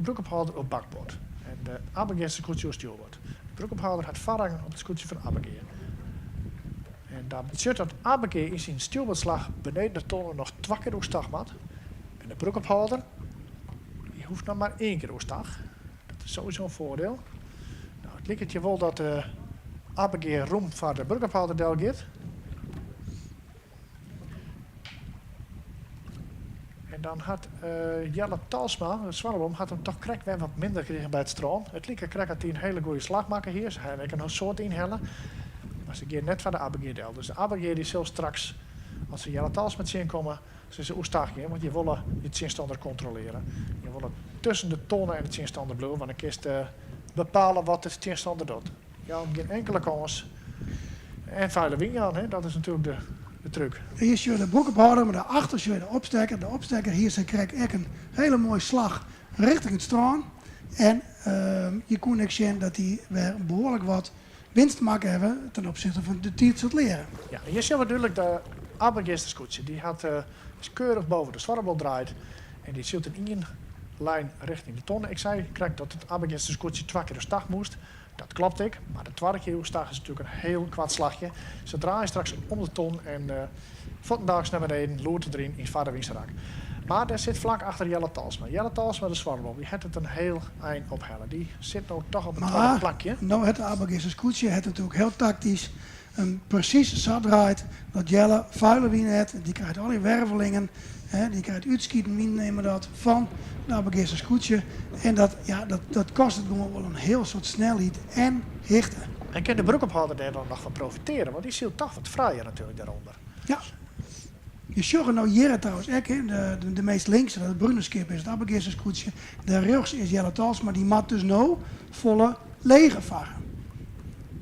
broekophâlder op bakboard. En de Abbegeaster skûtsje oer stjoerboard. De broekophâlder hat foarrang op it skûtsje fan Abbegea. En dat betsjut dat Abbegea yn syn stjoerboardslach beneden de tonne noch twa kear oerstach moat. En de broekophâlder, dy hoecht noch mar ien kear oerstach. Dat is sowieso in foardiel. It liket je wol dat de Abbegea rûm foar de broekophâlder del giet. En dan hat Jelle Talsma, de Swanneblom, hat him toch krekt wer wat minder krigen by it strân. It like krekt dat hy in hiele goede slach makke hie. Se hawwe ek in soad ynhelle. Mar se gean net foar de Abbegea del. Dus de Abbegea dy sil straks, as se Jelle Talsma tsjinkomme, sil se oerstach gean. Want je wolle je tsjinstanner kontroleare. Je wolle tusken de tonne en de tsjinstanner bliuwe, want dan kinst bepale wat de tsjinstanner docht. Jou him gjin inkele kâns. En feile wyn jaan, hè, dat is natuerlik de, de trúk. Hjir sjogge de broekophâlder, mar daarachter sjogge de opstekker. De opstekker hier sy krekt ek in hiele moaie slach richting it strân. En je koene ek sjen dat dy wer behoarlik wat winst makke hawwe ten opzichte fan de tiid se it learen. Ja, hjir sjogge we dúdlik de Abbegeaster skûtsje. Dy hat is keurich boven de Swarreblom draaid en dy sylt in ien lijn richting de tonne. Ik sei krekt dat it Abbegeaster skûtsje twa kear oerstach moast. Dat klopt ek, mar de twadde kear oerstach is natuerlik in hiel koart slachje. Se draaie straks om de ton en fuortendaliks nei beneden, lûd deryn yn foar de wynserak. Mar dêr sit flak achter Jelle Talsma. Jelle Talsma, de Swarreblom, dy hat it in hiel ein ophelle. Dy sit no toch op it twadde plakje. Mar no hat de Abbegeaster skûtsje hat natuerlik hiel taktysk him presys sa draaid dat Jelle fuile wyn hat. Dy krijt al dy wervelingen, dy krijt útskiten wyn neame we dat, fan de Abbegeaster skûtsje. En dat, ja, dat, dat kostet gewoan wol in hiel soad snelheid en hichte. En kin de broekophâlder dêr dan noch fan profiteare, want dy sylt toch wat frijer natuerlik dêrûnder. Ja. Je sjogge no hjirre trouwens ek, de, de meast linkse, dat it brune skip is it Abbegeaster skûtsje. Dêr rjochts is Jelle Talsma, dy moat dus no folle leger farre.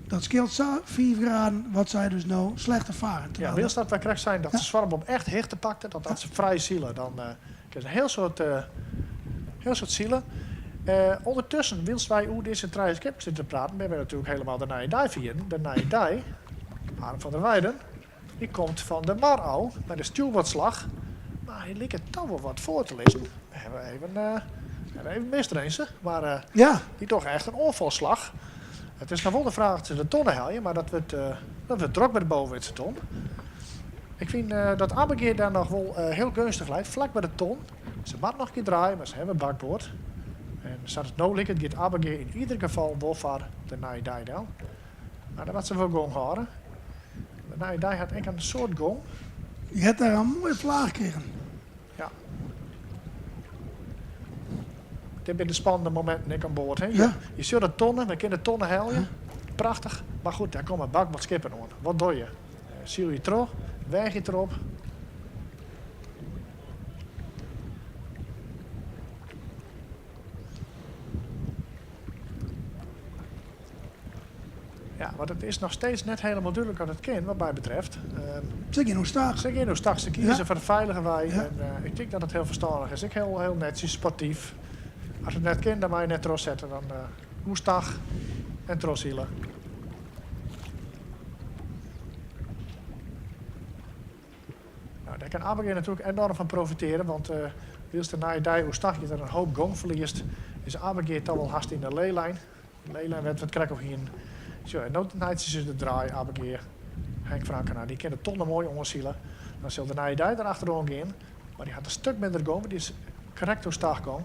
Dat skeelt sa 5 graden wat sy dus no slechter farre. Ja, wylst dat wy krekt seinen dat de Swarreblom echt hichte pakte, dat as se frij sile, dan kinne se in hiel soad, hiel soad sile. Undertusken, wylst wy oer dizze trije skippen sitte te praten, binne wy natuerlik helemaal de nije dei ferjitten. De nije dei, Harm van der Weijden, dy komt fan de mar ôf mei de stjoerboardslach, mar hy liket toch wol wat foar te lizzen. We hawwe even, we hawwe even mist, Rinse, mar dy docht echt in oanfalsslach. It is noch wol de fraach oft se de tonne helje, mar dat wurdt, dat wurdt drok by de bovenwindse ton. Ik fyn dat Abbegea dêr noch wol hiel geunstich leit, flak by de ton. Se moat noch in kear draaie, mar se hawwe bakboard. En sa't it no liket giet Abbegea yn ieder gefal wol foar de nije dei del. Mar dan moat se wol gong hâlde. De nije dei hat ek in soad gong. Dy hat dêr in moaie flaach krigen. Ja. Dit binne de spannende mominten ek oan board. Hè? Ja. Je sjocht de tonne, we kinne de tonne helje. Prachtich. Mar goed, dêr komme bakboard skippen oan. Wat doch je? Syl je troch, weach je it derop. Ja, want it is noch steeds net helemaal dúdlik oft it kin, wat my betreft. Se gean oerstach. Se gean oerstach. Se kieze foar de feilige wei. En ik tink dat it hiel ferstannich is. Ek hiel, hiel netsjes, sportyf. As it net kin, dan mei je net trochsette. Dan oerstach en trochsile. Nou, dêr kin Abbegea natuerlik enoarm fan profitearje, want wylst de nije dei oerstach giet en in hoop gong ferliest, is Abbegea toch wol hast yn de leelijn. De leelijn wêr't we it krekt oer hienen. Sjoch, en no meitsje se de draai, Abbegea. Henk Frankena, dy kin de tonne moai oansile. Dan sil de nije dei der achteroan gean, mar dy hat in stuk minder gong, want dy is krekt oerstach gong.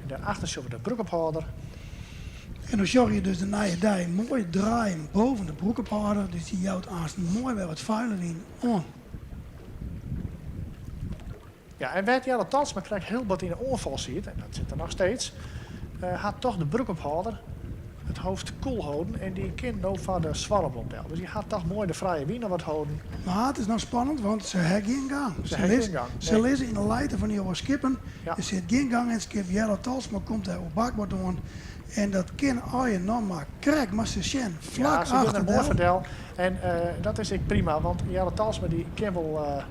En dêrachter sjogge we de broekophâlder. En dan sjogge je dus de nije dei moai draaien boven de broekophâlder, dus dy jout aanst moai wer wat fuile wyn oan. Ja, en wêr't Jelle Talsma krekt hiel bot yn de oanfal siet, en dat sit er noch steeds, hat toch de broekophâlder it hoofd koel holden en dy kin no foar de Swarreblom del. Dus dy hat toch moai de frije wyn noch wat holden. Mar it is noch spannend, want se ha gjin gang. Se ha gjin gang, Se nee. lizze yn de lijte fan dy oare skippen. Der sit gjin gang yn it skip. Jelle Talsma komt dêr oer bakboard oan. En dat kin allegear noch mar krekt, mar se sjen flak Ja, se gean der achter moai del. foar del. En dat is ek prima, want Jelle Talsma dy kin wol,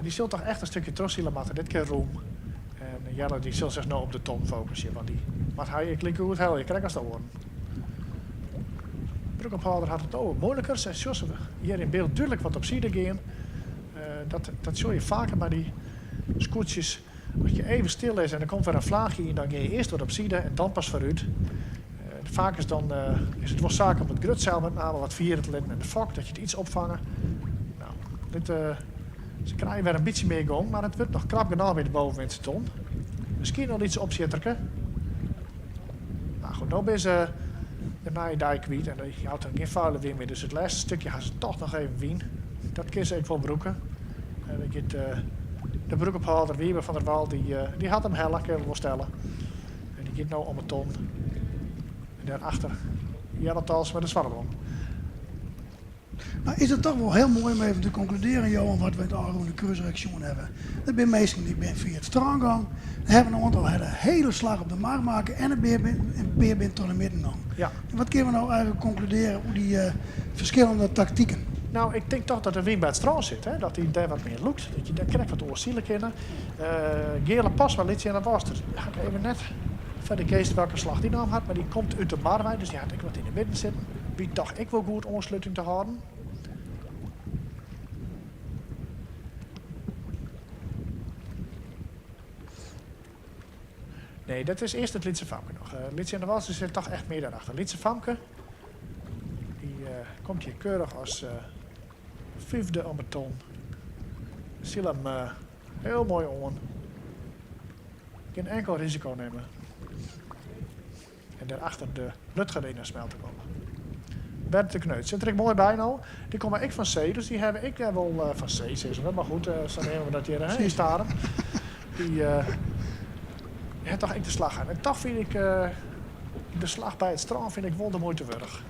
dy sil toch echt in stikje trochsile moatte. Dit kear rûm. En Jelle dy sil sich no op de ton fokusje, want dy moat hy ek likegoed helje, krekt as de oaren. Broekophâlder hat it no wat muoiliker. Se sjogge se hjir yn byld dúdlik wat op side gean. Dat, dat sjoch je faker by dy skûtsjes. As je even stil lizze en der komt wer in flaachje yn, dan gean je earst wat op side en dan pas foarút. Faak is dan is it wol saak om it grutseil met name wat fiere te litten en de fok, dat je it iets opfange. Nou, dit, se krije wer in bytsje mear gong, mar it wurdt noch krap genôch by de bovenwindse ton. Miskien noch lyts opsjitterke. Mar goed, no binne se. De nije dei kwyt en dy jout dan gjin fuile wyn mear. Dus it lêste stikje ha se toch noch even wyn. Dat kin se ek wol brûke. En dan giet de broekophâlder Wiebe van der Wal, dy hat him helle, kinne we wol stelle. En dy giet no om 'e ton. En dêrachter Jelle Talsma de Swarreblom. Nou is it toch wol hiel moai om even te konkludearjen, Johan, wat we yn it ôfrûne krúsrek sjoen hawwe. Der binne minsken dy binne fia it strân gong, der hawwe in oantal de hiele slach op de mar makke en in pear binne troch de midden gong. Ja. En wat kinne we no eigenlik konkludearje oer dy ferskillende taktiken? Nou, ik tink toch dat de wyn by it strân sit, hè? Dat dy dêr wat mear lûkt, dat je dêr krekt wat oars sile kinne. Geale Postma lit sjen dat was der. Ha ik even net foar de geast welke slach dy naam hat, mar dy komt út de mar wei, dus dy hat ek wat yn de midden sitten. Wie toch ek wol goed oansluting te hâlden. Nee, dat is earst it lytse famke noch. Lytse en de Walster sit toch echt mear daarachter. Lytse famke, dy komt hjir keurich as fyfde om 'e ton. Syl him hiel moai oan. Gjin enkel risiko nimme. En dêrachter de Lutgerina Smeltekoppe. Bert de Kneut sit der ek moai by no. Dy komme ek fan see, dus dy hawwe ek dêr wol fan see sizze we, mar goed, sa neame we dat hjir hè, yn Starum. Dy hat toch ek de slach aan. En toch fyn ik de slach by it strân fyn ik wol de muoite wurdich.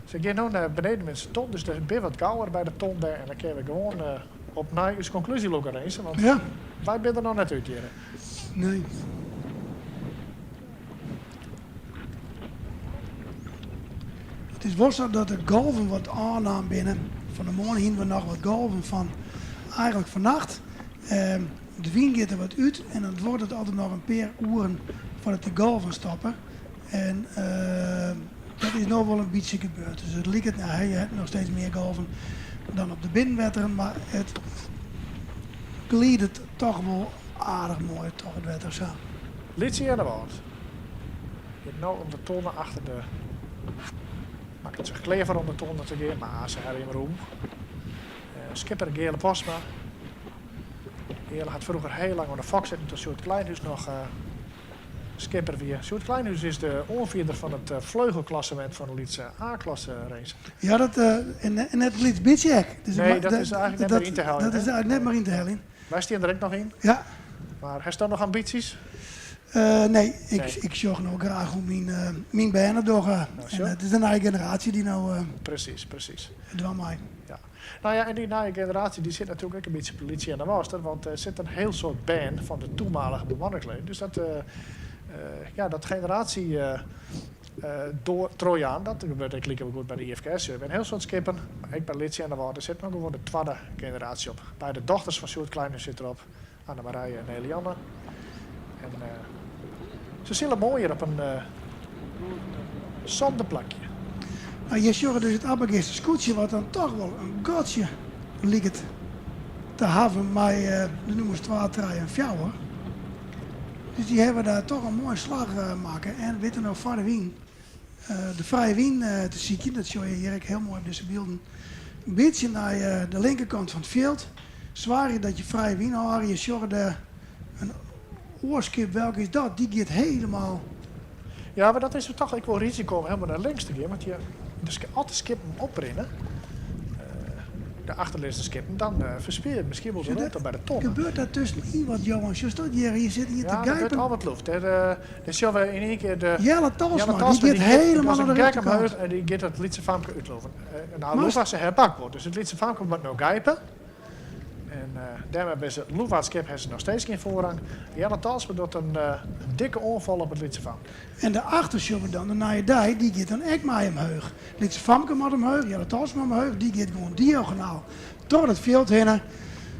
Se gean no nei beneden met de ton, dus der bin wat gauwer by de ton dêr en dan kinne we gewoan opnij ús konklúzje lûke, Rinse, want Ja. wy binne der noch net út hjir. Nee. It is wol sa dat de golven wat ôfnaam binne. Fan 'e moarn hiene we noch wat golven fan eigenlik fannacht. De wyn giet der wat út en dan duorret it altyd noch in pear oeren foardat dy golven stoppe. En dat is no wol in bytsje gebeurd. Dus it liket, no, je ha noch steeds mear golven dan op de binnenwetteren, mar it glidet toch wol aardich moai troch it wetter sa. Lytse Earnewâld giet no om de tonne achter de. Makket sich klear foar om de tonne te gean, mar se helje him rûm. Skipper Geale Postma. Geale hat froeger hiel lang oan de fok sitten toen Sjoerd Kleinhuis noch skipper wie. Sjoerd Kleinhuis is de oanfierder fan it fleugelklassemint fan de lytse A-klasse race. Ja, dat, en net in lyts bytsje ek. Dus nee, dat is eigenlik net mear yn te heljen. Dat is eigenlik net mear yn te heljen. Wy stean der ek noch yn. Ja. Mar hast dan noch ambysjes? Nee, ik sjoch no graach hoe't myn, myn bern it dogge. En it is de nije generaasje dy't no Presys, presys. dwaan mei. Ja. Nou ja, en dy nije generaasje dy sit natuerlik ek in bytsje op de Lytse en de Master, want der sit in hiel soad bern fan de toenmalige bemanningsleden. Dus dat, ja, dat generatie door Trojaan, dat gebeurt ek like goed by de IFKS. Der binne in hiel soad skippen, mar ek by Lytse en de Wâld, der sit no gewoan de twadde generaasje op. Beide dochters fan Sjoerd Kleinhuis sitte derop, Anne-Marije en Elianne. En se sille moaier op in sânde plakje. Nou, je sjogge dus it Abbegeaster skûtsje wat dan toch wol in gatsje liket te hawwen mei de nûmers twa, trije en fjouwer. Dus dy hawwe daar toch in moaie slach makke en witte no foar de wyn de frije wyn te sykjen. Dat sjogge je hjir ek hiel moai op dizze bylden. In bytsje nei de linkerkant fan it fjild. Soargje dat je frije wyn hâlde. Je sjogge dêr in oar skip, welk is dat? Dy giet helemaal. Ja, mar dat is toch ek wol risiko om helemaal nei links te gean, want je, as de skippen oprinne, de achterlizzende skippen, dan ferspylje je miskien wol de romte by de tonne. Gebeurt daar tuskenyn wat, Johan? Sjochst dat hjir? Hier sit ien te Ja, der wurdt geipen. al wat loefd. Dêr, dêr sjogge we yn ien kear de Jelle Talsma, dy giet helemaal as nei in de gek rjochterkant. omheech en dy giet dat lytse famke útloeven. Nou, Moast- loefa se har bakboard, dus it lytse famke moat no geipe. En dêrmei binne se loefwaardskip ha se noch steeds gjin foarrang. Jelle Talsma docht in dikke oanfal op it lytse famke. En daarachter sjogge we dan de nije dei, dy giet dan ek mei omheech. Lytse famke moat omheech, Jelle Talsma omheech, dy giet gewoan diagonaal troch it fjild hinne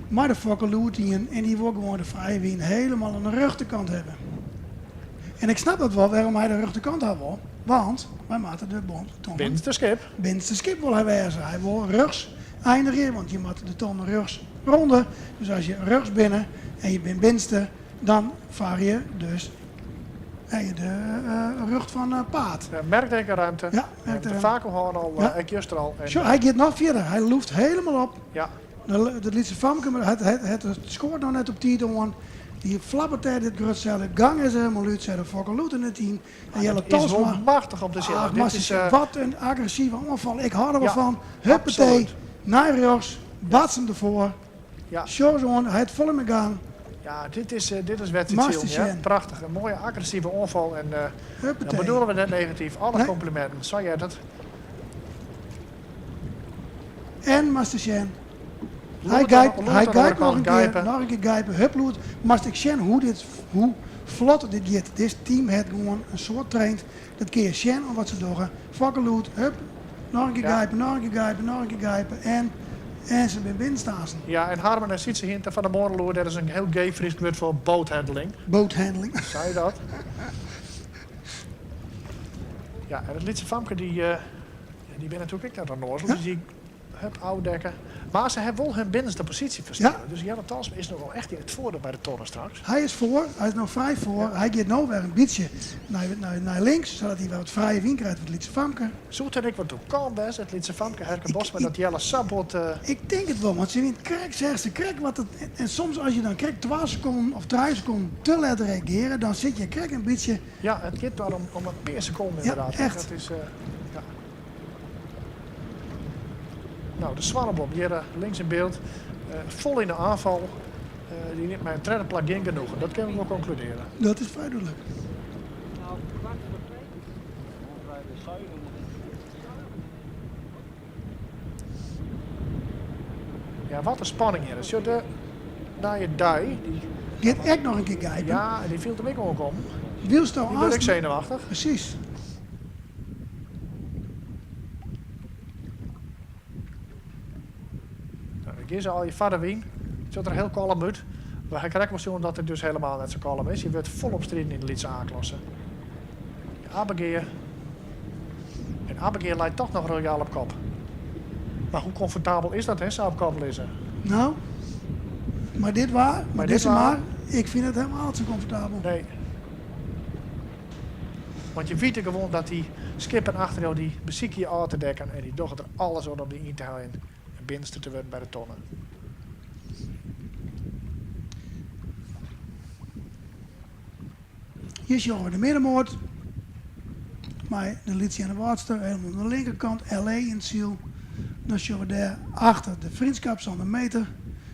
mei de fokke lûd yn en dy wol gewoan de frije wyn helemaal oan de rjochterkant hawwe. En ik snap dat wol wêrom hy de rjochterkant ha wol, want wy moatte de tonne. Binnenste skip. Binnenste skip wol hy wêze. Hy wol rjochts einigje, want je moatte de tonne rjochts ronde. Dus as je rjochts binne en je binne binnenste, dan farre je dus ha je de rjocht fan paad. Ja, merktekenruimte. Ja, We hebben het er faak om hân al, Ja. ek juster al. En, Sjoch, hy giet noch fierder. Hy loeft helemaal op. Ja. De, de lytse famke het, het, het, het skoart noch net op tiid oan. Dy flappert dêr dit grutseil út. Gang is er helemaal út, sei de Fokke lûd er net yn. En Jelle Dit is Talsma. wol machtich om te sjen. Ach, Dit maar is, wat in agressive oanfal. Ik hâld der wol Ja, fan. Huppatee, absoluut. nei rjochts, batsem derfoar. Ja. Sjoch oan, hy hat folle mear gang. Ja, dit is, dit is wedstriidsilen, Moatst ja. sjen. Prachtich. In moaie agressive oanfal. En dat Huppatee. bedoele we net negatyf. Alle Nee. komplimenten. Sa heart it. En moatst sjen. Hy Lûd gijpt, oan- lûd hy oan de oare gijpt noch kant, in kear, gijpen. noch in kear gijpen. Hup lûd. Moatst ek sjen hoe dit, hoe flot dit giet. Dit team hat gewoan in soad traind. Dat kinne je sjen oan wat se dogge. Fokke lûd, hup, noch in kear gijpen, noch in kear gijpen, noch in kear gijpen. En, en se binne binnenstaansen. Ja, en Harmen en Sytse hiene it fan 'e moarn oer. Dêr is in hiel geef Frysk wurd foar boathandling. Boathandling. Sei dat? Ja, en it lytse famke dy, ja, dy binne natuerlik ek net onnoazel. Dus dy hup, ôfdekke. Mar se hawwe wol hun binnenste posysje ferspile. Dus Jelle Talsma is noch wol echt yn it foardiel by de tonne straks. Hy is foar, hy is no frij foar. Hy giet no wer in bytsje nei, nei, nei links, sadat hy wer wat frije wyn krijt foar it lytse famke. Soe it dan ek wat oer kalm wêze, it lytse famke Herke Bosma, dat Jelle sa bot. Ik tink it wol, want se wint krekt, seach se krekt wat it. En soms as je dan krekt twa sekonden of trije sekonden te let reagearje, dan sit je krekt in bytsje. Ja, it giet mar om in pear sekonden Ja, ynderdaad. echt. Dat is, ja. No, de Swanneblom hjir links yn byld. Fol yn de oanfal. Dy nimt mei in tredde plak gjin genoegen. Dat kinne we wol konkludearje. Dat is frij dúdlik. Ja, wat in spanning hjir. Sjoch de nije dei. Dy Giet ek noch in kear gijpen. Ja, en dy fielt him ek oankommen. Wylsto Dy wurdt ek aanst- senuwachtich. Presys. No, dan gean se al je foar de wyn. It sjocht der hiel kalm út. Mar hy krekt wol sjoen dat it dus helemaal net sa kalm is. Hy wurdt folop striden yn de lytse A-klasse. Abbegea. En Abbegea leit toch noch royaal op kop. Mar hoe komfortabel is dat, hè, sa op kop lizze? No, mei dit waar, mei Mei dit dizze waar. mar, ik fyn it helemaal net sa komfortabel. Nee. Want je witte gewoan dat dy skippen achter jo dy besykje je ôf te dekken en dy dogge der alles oan om dy yn te heljen en binnenste te wurden by de tonne. Hjir sjogge we de middenmoat mei de Lytse Earnewâldster helemaal oan de linkerkant, LA yn it syl. Dan sjogge we dêr achter de Vriendschap Sander Meter.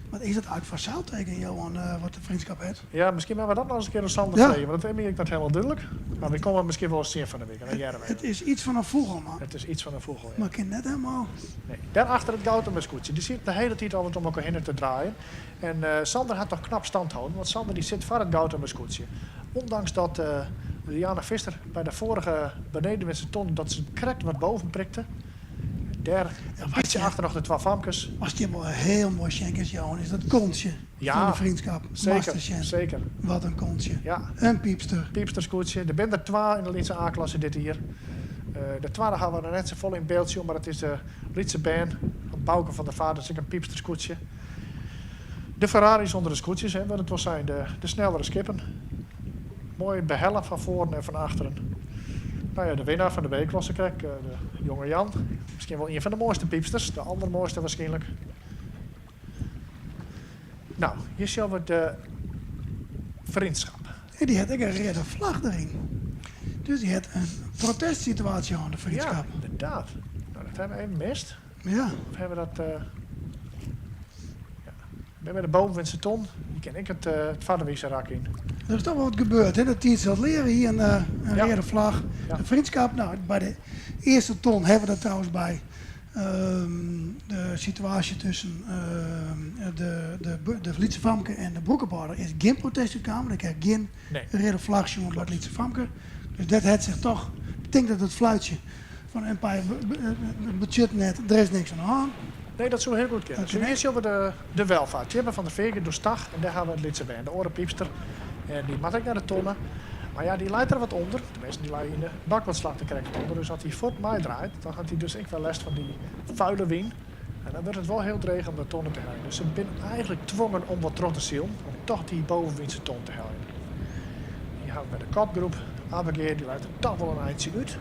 Wat is dat eigentlik foar seilteken, Johan, wat de Vriendschap hat? Ja, miskien moatte we dat noch ris in kear oan Sander Ja. freegje, want dat is my ek net hielendal dúdlik. Mar wy komme miskien wol ris tsjin fan 'e wike, dan hearre we It is yts fan in fûgel, mar. It is yts fan in fûgel, ja. Mar ik kin net helemaal. Nee. Dêr achter it Goutumer skûtsje. Dy sit de hiele tiid al wat om elkoar hinne te draaien. En Sander hat noch knap stand holden, want Sander dy sit foar it Goutumer skûtsje. Ûndanks dat Liana Visser by de foarige benedenwinste ton dat se krekt wat boven prikte. Dêr in bytsje achter noch de twa famkes. Watst hjir wol hiel moai sjen kinst, Johan, is dat kontsje Ja, fan de Vriendschap. zeker, Moatst sjen. zeker. Wat in kontsje. Ja. In piepster. Piepsterskûtsje. Der binne der twa yn de lytse A-klasse dit jier. De twadde hawwe we noch net safolle yn byld sjoen, mar it is de lytse bern fan Bauke van der Vaart. Dat is ek in piepsterskûtsje. De Ferraris ûnder de skûtsjes, hè, wat it wol sein, de snellere skippen. Moai behelle fan foaren en fan achteren. No ja, de winnaar fan de B-klasse krekt, de jonge Jan. Miskien wol ien fan de moaiste piepsters, de aldermoaiste waarskynlik. No, hjir sjogge we de Vriendschap. En dy hat ek in reade flach deryn. Dus dy hat in protestsituaasje oan de Vriendschap. Ja, ynderdaad. No, dat hawwe we even mist. Ja. Of hawwe we dat... Ja. Bin by de bovenwindse ton. Dy kin ek it farderwize rak yn. Der is toch wol wat gebeurd, hè? De tiid sil it leare. Hjir in Ja. reade flach. Ja. De Vriendschap, no, by de earste ton hawwe we dat trouwens by. De situaasje tusken de, de Lytse Famke en de Broekephâlder is gjin protest útkaam. Ik ha gjin Nee. reade flach sjoen by it Lytse Famke. Dus dat hat sich toch. Ik tink dat it fluitsje fan Empire betsjut net, der is niks oan de hân. Nee, dat soe hiel goed kinne. Dat Soe kin earst sjogge we de welvaart. Tjibbe van der Veer giet oerstach en dêr hawwe we it lytse bern, de oare piepster. En dy moat ek nei de tonne. Mar ja, dy leit der wat ûnder. Teminsten, dy lei yn de bakboardslach der krekt ûnder. Dus as hy fuort meidraait, dan hat hy dus ek wer lêst fan dy fuile wyn. En dan wurdt it wol hiel dreech om de tonne te heljen. Dus se binne eigentlik twongen om wat troch te silen, om toch dy bovenwynse ton te heljen. Dy hawwe we by de kopgroep. Abbegea, dy leit der toch wol in eintsje út.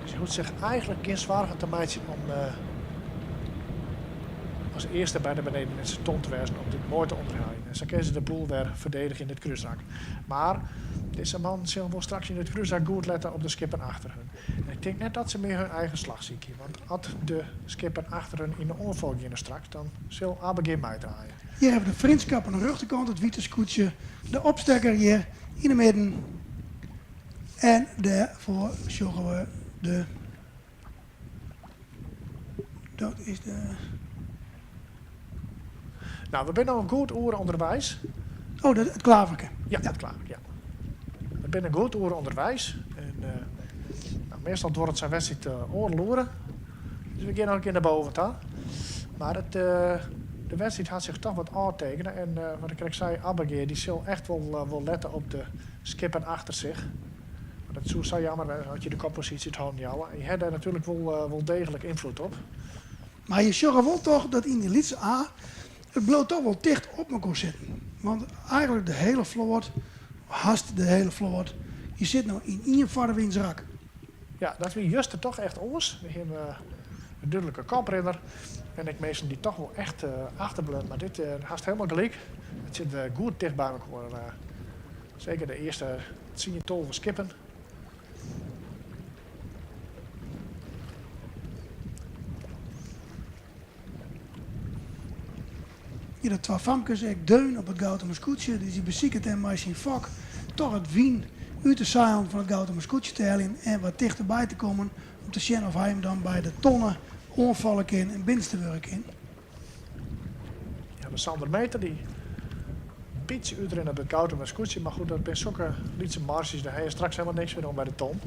Dus hy hoecht sich eigentlik gjin soargen te meitsjen om. As earste by de Benedenwindse ton te wêzen om dit moai te ûnderheljen. En sa kinne se de boel wer ferdedigje yn it krúsrak. Mar dizze mannen sille wol straks yn it krúsrak goed lette op de skippen achter hun. En ik tink net dat se mear hun eigen slach sykje, want as de skippen achter hun yn de oanfal geane straks, dan sil Abbegea meidraaie. Hjir hawwe we de Vriendschap oan de rjochterkant, it wite skûtsje, de opstekker hjir yn de midden en dêrfoar sjogge we de. Dat is de. Nou, we binne al in goed oere ûnderweis. Oh, dat, it klaverke. Ja, it klaverke, ja. We binne in goed oere ûnderweis. En, uh, nou, meastal duorret sa'n wedstriid uh, oardel oere. Dus we gean noch in kear nei boven ta. Mar it, uh, de wedstriid hat sich toch wat ôftekene. En uh, wat ik krekt sei, Abbegea dy sil echt wol, uh, wol lette op de skippen achter sich. Want it soe sa jammer wêze as je de kopposysje út hannen jouwe. En je ha dêr natuerlik wol, wol deeglik ynfloed op. Mar je sjogge wol toch dat yn dy lytse A it bliuwt toch wol ticht op mekoar sitten. Want eigenlik de hele float, hast de hele float, je sit no yn ien farwyndsrak. Ja, dat wie juster toch echt oars. We hiene in dúdlike koprinner en ek minsken dy't toch wol echt achterbleaun. Mar dit hast helemaal gelyk. It sit goed ticht by mekoar. Seker de earste tsien, 12 skippen. Hjir de twa famkes ek deun op it Goutumer skûtsje, dus dy besiket dêr mei syn fok toch it wyn út de seilen fan it Goutumer skûtsje te heljen en wat tichterby te kommen om te sjen of hy him dan by de tonne oanfalle kin en binnenste wurde kin. Ja, de Sander Meter dy bytsje útrinne op it Goutumer skûtsje, mar goed, dat binne sokke lytse marzjes, dêr ha je straks helemaal niks mear oan by de ton.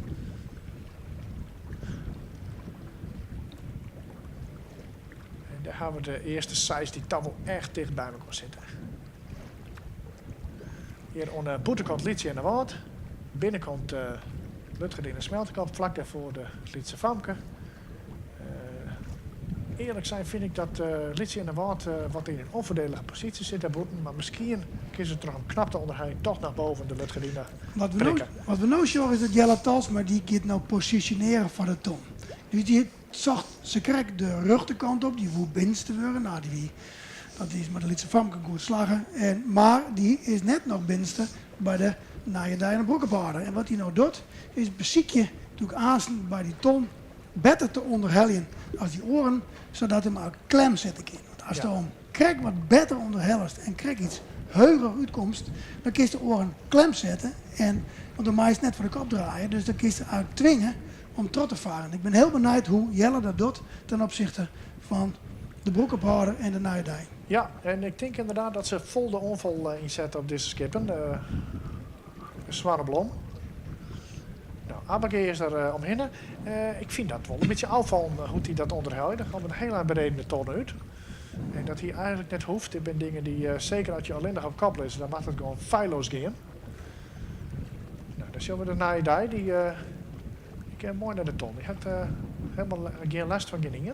En dêr hawwe we de earste seis dy't toch wol echt ticht by mekoar sitte. Hjir oan de bûtenkant Lytsje en de Wâld, binnenkant uh, Lutgerdine Smeltekop, flak dêrfoar de Lytse Famke. Uh, earlik sein fyn ik dat uh, Lytsje en de Wâld uh, wat yn in ûnfoardielige posysje sit dêr bûten, mar miskien kinne se troch in knapte ûnderhelling toch noch boven de Lutgerdine Wat we no, wat we no sjogge is dat Jelle Talsma dy giet no posisjonearjen foar de ton. Dus dy socht se krekt de rjochterkant op, dy woe binnenste wurde. No, dy wie, dat is mei de lytse famke goed slagge. En, mar dy is net noch binnenste by de Nije Dei en de Broekophâlder. En wat dy no docht, is besykje natuerlik aansten by dy ton better te ûnderheljen as dy oaren, sadat him ek klem sette kin. Want ast Ja. him krekt wat better ûnderhellest en krekt iets heuger útkomst, dan kinst de oaren klem sette. En, want dan meist net foar de kop draaie, dus dan kinst eigentlik twinge om troch te faren. Ik bin hiel benijd hoe Jelle dat docht ten opsichte fan de Broekophâlder en de Nije Dei. Ja, en ik tink ynderdaad dat se fol de oanfal ynsette op dizze skippen. De Swanneblom. Nou, Abbegea is der omhinne. Ik fyn dat wol in bytsje ôffallen hoe't hy dat ûnderhelje. Der komt in hiel ein beneden de tonne út. En dat hie eigenlik net hoefd. Dit binne dingen dy't, seker as je allinnich op kop lizze, dan moat it gewoan feilloos gean. Nou, dan sjogge we de Nije Dei. Dy, dy kin moai nei de ton. Dy hat helemaal gjin lêst fan gjin ien.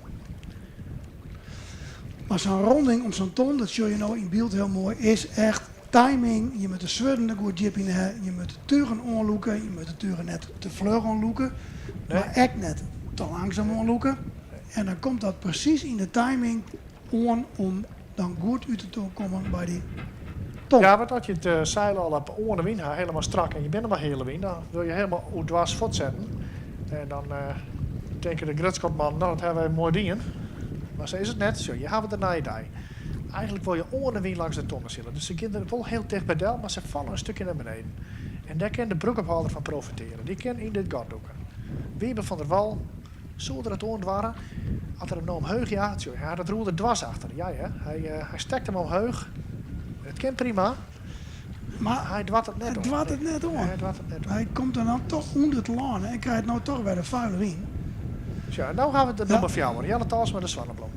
Mar sa'n ronding om sa'n ton, dat sjogge je no yn byld hiel moai, is echt timing. Je moatte de swurden der goed djip yn ha, je moatte de tugen oanlûke, je moatte de tugen net te fluch oanlûke, mar ek net te langsum oanlûke. En dan komt dat presys yn de timing oan om dan goed út te kommen by dy ton. Ja, want as je it seil al op oan de wyn ha, helemaal strak en je binne mar heale wyn, dan wurd je helemaal oerdwars fuortsetten. En dan tinke de grutskopmannen, no dat hawwe wy moai dien. Mar sa is it net. Sjoch, hjir hawwe we de Nije Dei. Eigenlik wol je oan de wyn langs de tonne sile. Dus se gean der wol hiel ticht by del, mar se falle in stikje nei beneden. En dêr kin de broekophâlder fan profitearje. Dy kin yn dit gat dûke. Wiebe van der Wal soe er it oandoarre as er him no omheech jaget. Sjoch, hy hat it roer der dwars achter. Ja hear, hy, hy stekt him omheech. It kin prima, mar hy doart it net Hy oan. doart it net oan. Hy doart it net oan. Hy komt der dan toch ûnder it lân en krijt no toch wer de fuile wyn. Sjoch, en no hawwe we de nûmer fjouwer, Jelle Talsma de Swanneblom.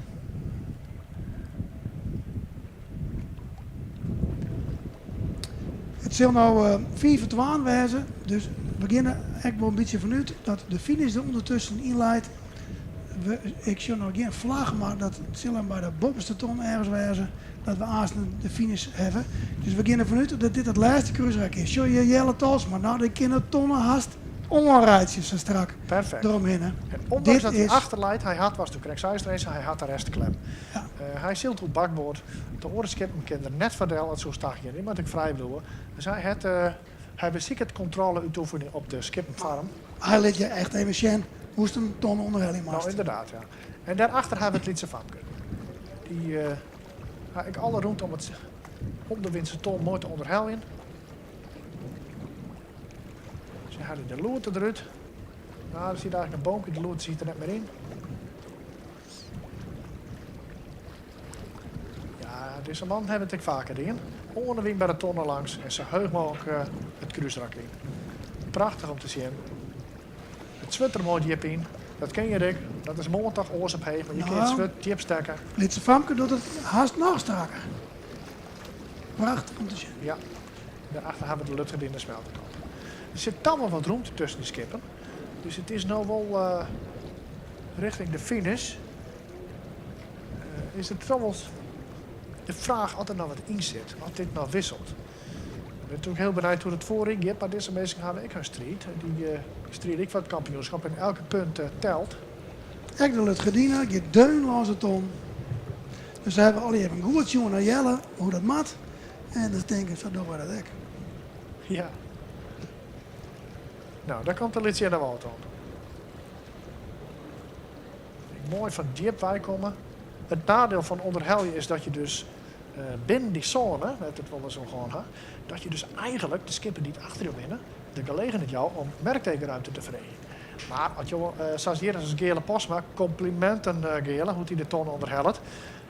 It sil no fiif foar twaen wêze, dus we geane ek wol in bytsje fanút dat de finish der ûndertusken yn leit. We, ik sjoch noch gjin flach, mar dat sil dan by de boppeste ton ergens wêze dat we aansten de finish hawwe. Dus we geane derfan út dat dit it lêste krúsrak is. Sjoch hjir Jelle Talsma, no dy kin de tonne hast. oanreitsje sa strak Perfekt. deromhinne. En ondanks Dit dat hij is achterleit, hij had, was toen krekt seis, hij had de rest klem. Hy sylt oer bakboard. De oare skippen kinne der net foar del, it soe stagje. Dy moat ek frij bliuwe. Dus hy hat, hy besiket kontrôle út te oefenjen op de skippen foar him. Hy lit je echt even sjen hoe'tst in tonne ûnderhelje Nou, moatst. ynderdaad, ja. En dêrachter ha we it lytse famke. Dy eh, ha ek alle romte om it om de wynse ton moai te ûnderheljen. Se helje de loert derút. Nou, der sit eigentlik in boomke, de loert sit der net mear yn. Ja, dizze man hat it ek faker dien. Oan de wyn by de tonne langs en sa heech mooglik eh, it krúsrak yn. Prachtich om te sjen. It swurd der moai djip yn. Dat ken je, Rick. Dat is moai toch oars op heech, mar je kinne it Nou. swurd djip stekke. Lytse famke docht it hast noch strakker. Prachtich om te sjen. Ja, dêrachter ha we de Lutgerdine Smeltekop. Der sit dan wol wat romte tusken de skippen. Dus it is no wol eh, rjochting de finish. Eh, is it toch wol de fraach oft der noch wat yn sit, oft dit noch wikselet. Ik bin natuerlik hiel benijd hoe't it foaryn giet, mar dizze minsken hawwe ek har striid. Dy eh, stride ek foar it kampioenskip en elke punt eh, telt. Ek de Lutgerdina giet deun lâns de ton. Dus se hawwe allegear even goed sjoen nei Jelle, hoe't dat moat. En dus tink ik, sa dogge we dat ek. Ja. Nou, dêr komt de lytse yn de wâld oan. Moai fan djip weikomme. It neidiel fan ûnderhelje is dat je dus eh, binnen dy sône, wêr't it wolris om gien hat, dat je dus eigentlik de skippen dy't achter jo binne, de gelegenheid jouwe om merktekenromte te freegjen. Mar as jo, eh, sa as hjir as Geale Postma, kompliminten eh, Geale, hoe't hy de tonne ûnderhellet.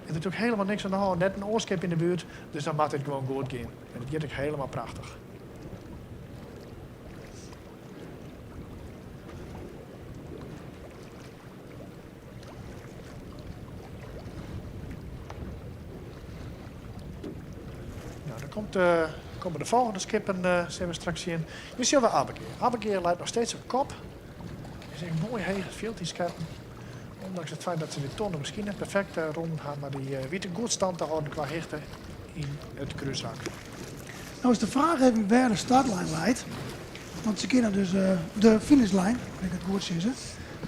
Is natuerlik hielendal niks oan de hân, net in oar skip yn de buert, dus dan moat it gewoan goed gean. En it giet ek hielendal prachtich. Nou, dan komt, eh, komme de folgjende skippen, uh, sille we straks sjen. Hjir sjogge we Abbegea. Abbegea leit noch steeds op kop. Is in moai heech fjild dy skippen. Ûndanks it feit dat se de tonne miskien net perfekt uh, rûn hawwe, mar dy uh, witte goed stand te hâlden kwa hichte yn it krúsrak. Nou is de fraach even wêr't de startlijn leit. Want se kinne dus eh, de finishlijn, as ik it goed sis.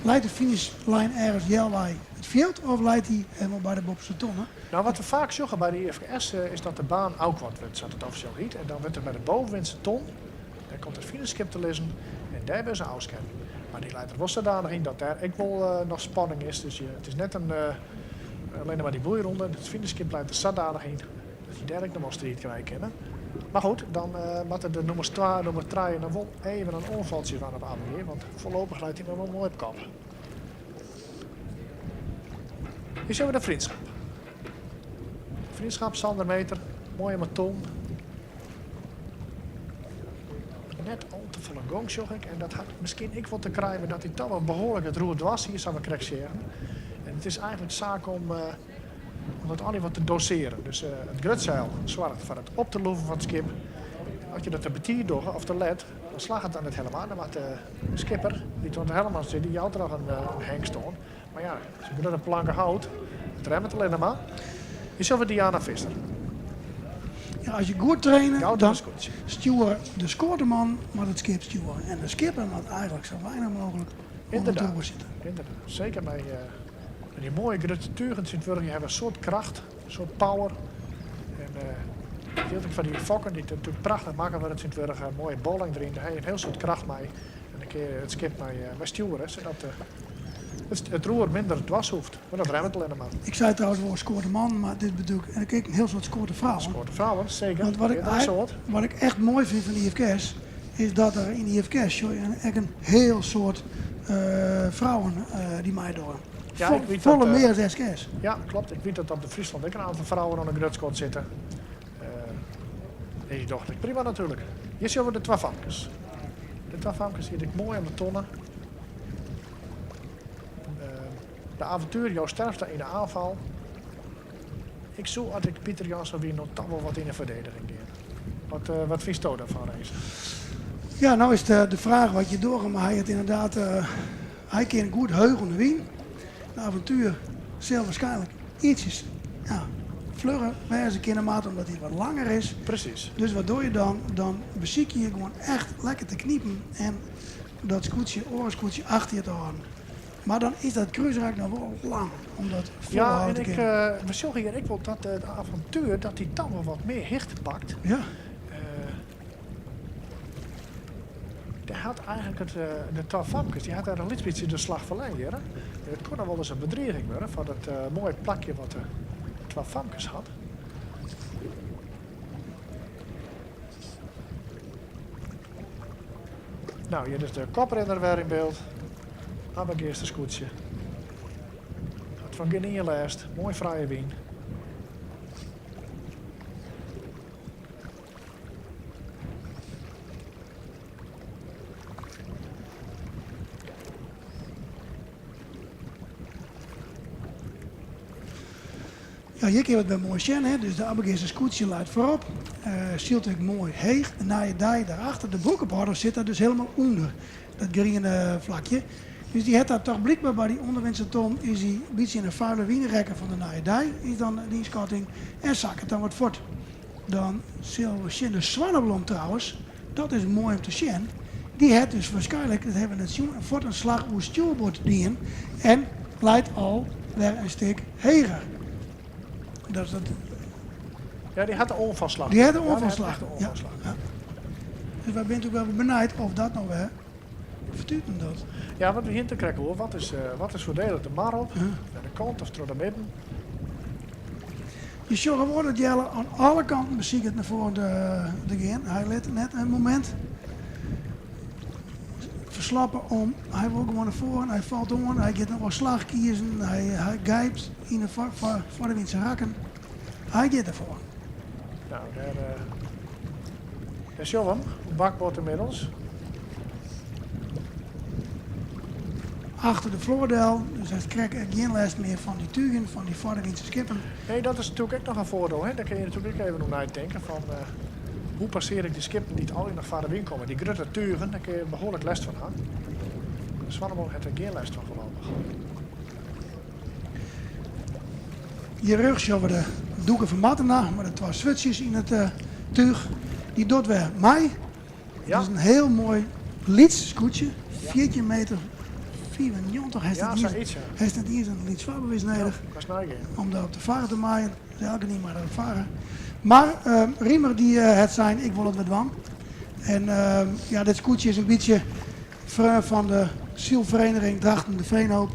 Leit de finishlijn ergens healwei it fjild of leit dy hielendal by de boppeste tonne? Nou, wat we faak sjogge by de IFKS eh, is dat de baan ôfkoarte wurdt, sa't it offisjeel hjit. En dan wurdt der by de bovenwindse ton, dêr komt it finishskip te lizzen en dêr wurde se ôfsketten. Mar dy leit der wol sadanich yn dat dêr ek wol eh, noch spanning is. Dus je, it is net in, uh, allinnich mar dy boeironde. It finishskip leit der sadanich yn dat je dêr ek noch wol striid krije kinne. Mar goed, dan uh, moatte de nûmers 2 en nûmer 3 dan wol even in oanfaltsje fan op Abbegea, want foarlopich leit hy noch wol moai op kop. Hjir sjogge we de Vriendschap. Vriendschap, Sander Meter, moaie ton. Net al te folle gong, sjoch ik. En dat hat miskien ek wat te krijen dat hy dochs wol behoarlik it roer dwers hie, sa't we krekt seagen. En it is eigentlik saak om, uh, om it allegear wat te dosearjen. Dus uh, it grutseil soarget foar it op te lûken fan it skip. As je dat te betiid dogge of te let, dan slagget it dan net hielendal. Dan moat de skipper, dy't oan it helm sit, dy jout der noch in, in hengst oan. Mar ja, se grutte planke hout, it remmet allinnich mar. Hjir sjogge we Diana Visser. Ja, as je goed traine, Goud dan in skûtsje. stjoere de skoateman moat it skip stjoere. En de skipper moat eigentlik sa weinich mooglik oan it Ynderdaad. roer sitte. Ynderdaad. Seker by, uh, by dy moaie grutte tugen tsjintwurdich, dy hawwe in soad kracht, in soad power. En uh, fielt ek fan dy fokken, dy't natuerlik prachtich makke wurde tsjintwurdich, in moaie bolling deryn, dêr ha je in hiel soad kracht mei. En dan kinne je it skip mei, uh, mei stjoere, sadat uh, it, it roer minder dwers hoecht. Mar dat remmet allinnich mar. Ik sei trouwens wol skoateman, mar dit bedoel ik, en ik ek in hiel soad skoatefrouwen. Skoatefrouwen, seker. Want wat ik, Meardere soad. wat ik echt moai fyn fan de IFKS, is dat der yn de IFKS sjogge je ek in hiel soad uh, frouwen uh, dy't meidogge. Ja, ik wit Folle dat, uh, mear as SKS. Ja, kloppet. Ik wit dat op de Friesland ek in oantal frouwen oan de grutskot sitte. Uh, dy dogge it prima natuerlik. Hjir sjogge we de twa famkes. De twa famkes sitte ek moai oan de tonne. Uh, de avontuur Joost Terpstra yn de oanfal. Ik soe, as ik Pieter Jansen wie, noch dochs wol wat yn de ferdigening gean. Wat, uh, wat fynsto dêrfan, Race? Ja, no is de, de fraach wat je dogge, mar hy hat ynderdaad, uh, hy kin goed heech oan de wyn. De avontuer sil wierskynlik ytsjes ja, flugger wêze kinne moat, omdat hy wat langer is. Presys. Dus wat doch je dan? Dan besykje je gewoan echt lekker te knipen en. dat skûtsje, oare skûtsje achter je te hâlden. Mar dan is dat krúsrak noch wol lang om dat Ja, folhâlde en te ik, kinnen. we sjogge hjir ek wol dat it avontuer dat dy toch wol wat mear hichte pakt. Ja. Dêr hat eigentlik it, de twa famkes, dy hat dêr in lyts bytsje de slach ferlern hjir. It koe noch wol ris in bedriging wurde foar dat moaie plakje wat de twa famkes hat. No, hjir is de koprinner wer yn byld. Abbegeaster skûtsje. Hat fan gjin ien lêst. Moai frije wyn. Ja, hjir kinne we it wer moai sjen. Hè. Dus de Abbegeaster skûtsje leit foarop. Sylt ek moai heech. De Nije Dei daarachter. De Broekophâlder sit daar dus hielendal ûnder, dat griene flakje. Dus dy hat daar toch blykber by dy ûnderwynse ton is hy in bytsje yn in fuile wyn rekke fan de Nije Dei, is dan de ynskatting, en sakket dan wat fuort. Dan sille we sjen, de Swanneblom trouwens, dat is moai om te sjen, dy hat dus waarskynlik, dat hawwe we net sjoen, fuort in slach oer stjoerboard dien en leit al wer in stik heger. Dat is dat. Ja, dy hat de oanfalslach. Dy hat de Ja, dy hat oanfalslach. echt de oanfalslach. Ja, ja. Dus wy binne natuerlik wel benijd oft dat no wer fertuten docht. Ja, want we hiene it der krekt oer. Wat is, wat is foardelich? De mar op, nei de kant of troch de midden? Je sjogge wol dat Jelle oan alle kanten besiket nei foaren te gean. Hy lit net in momint ferslappe om. Hy wol gewoan nei foaren, hy falt oan, hy giet noch wol slach kiezen, hy, hy gijpt yn de foar de wynse rakken. Hy giet derfoar. Nou, dêr, dêr sjogge we him, op bakboard ynmiddels. Achter de float del, dus hy krijt ek gjin lêst mear fan dy tugen, fan dy foarwynse skippen. Nee, dat is natuerlik ek noch in foardiel. Hè? Dêr kinne je natuerlik ek even oer neitinke fan hoe passearje ik dy skippen dy't allegear noch foar de wyn komme. Dy grutte tugen, dêr kinne je behoarlik lêst fan ha. De Swanneblom hat der gjin lêst fan foarlopich. Hjir rjochts sjogge we de Doeke fan Martena mei de twa swurtsjes yn it túch. Dy docht wer mei. Ja. It is in hiel moai lyts skûtsje, 14 meter 95. Hast Ja, net iens, sayts, ja. hast net iens in lyts farbewiis nedich Ja, kinst neigean. om daar op te farren te meien. Dus elkenien mei daarop farre. Mar Riemer dy hat sein, ik wol it wer dwaan. En ja, dit skûtsje is in bytsje freon fan de sylfereniging Drachten de Veenhoop.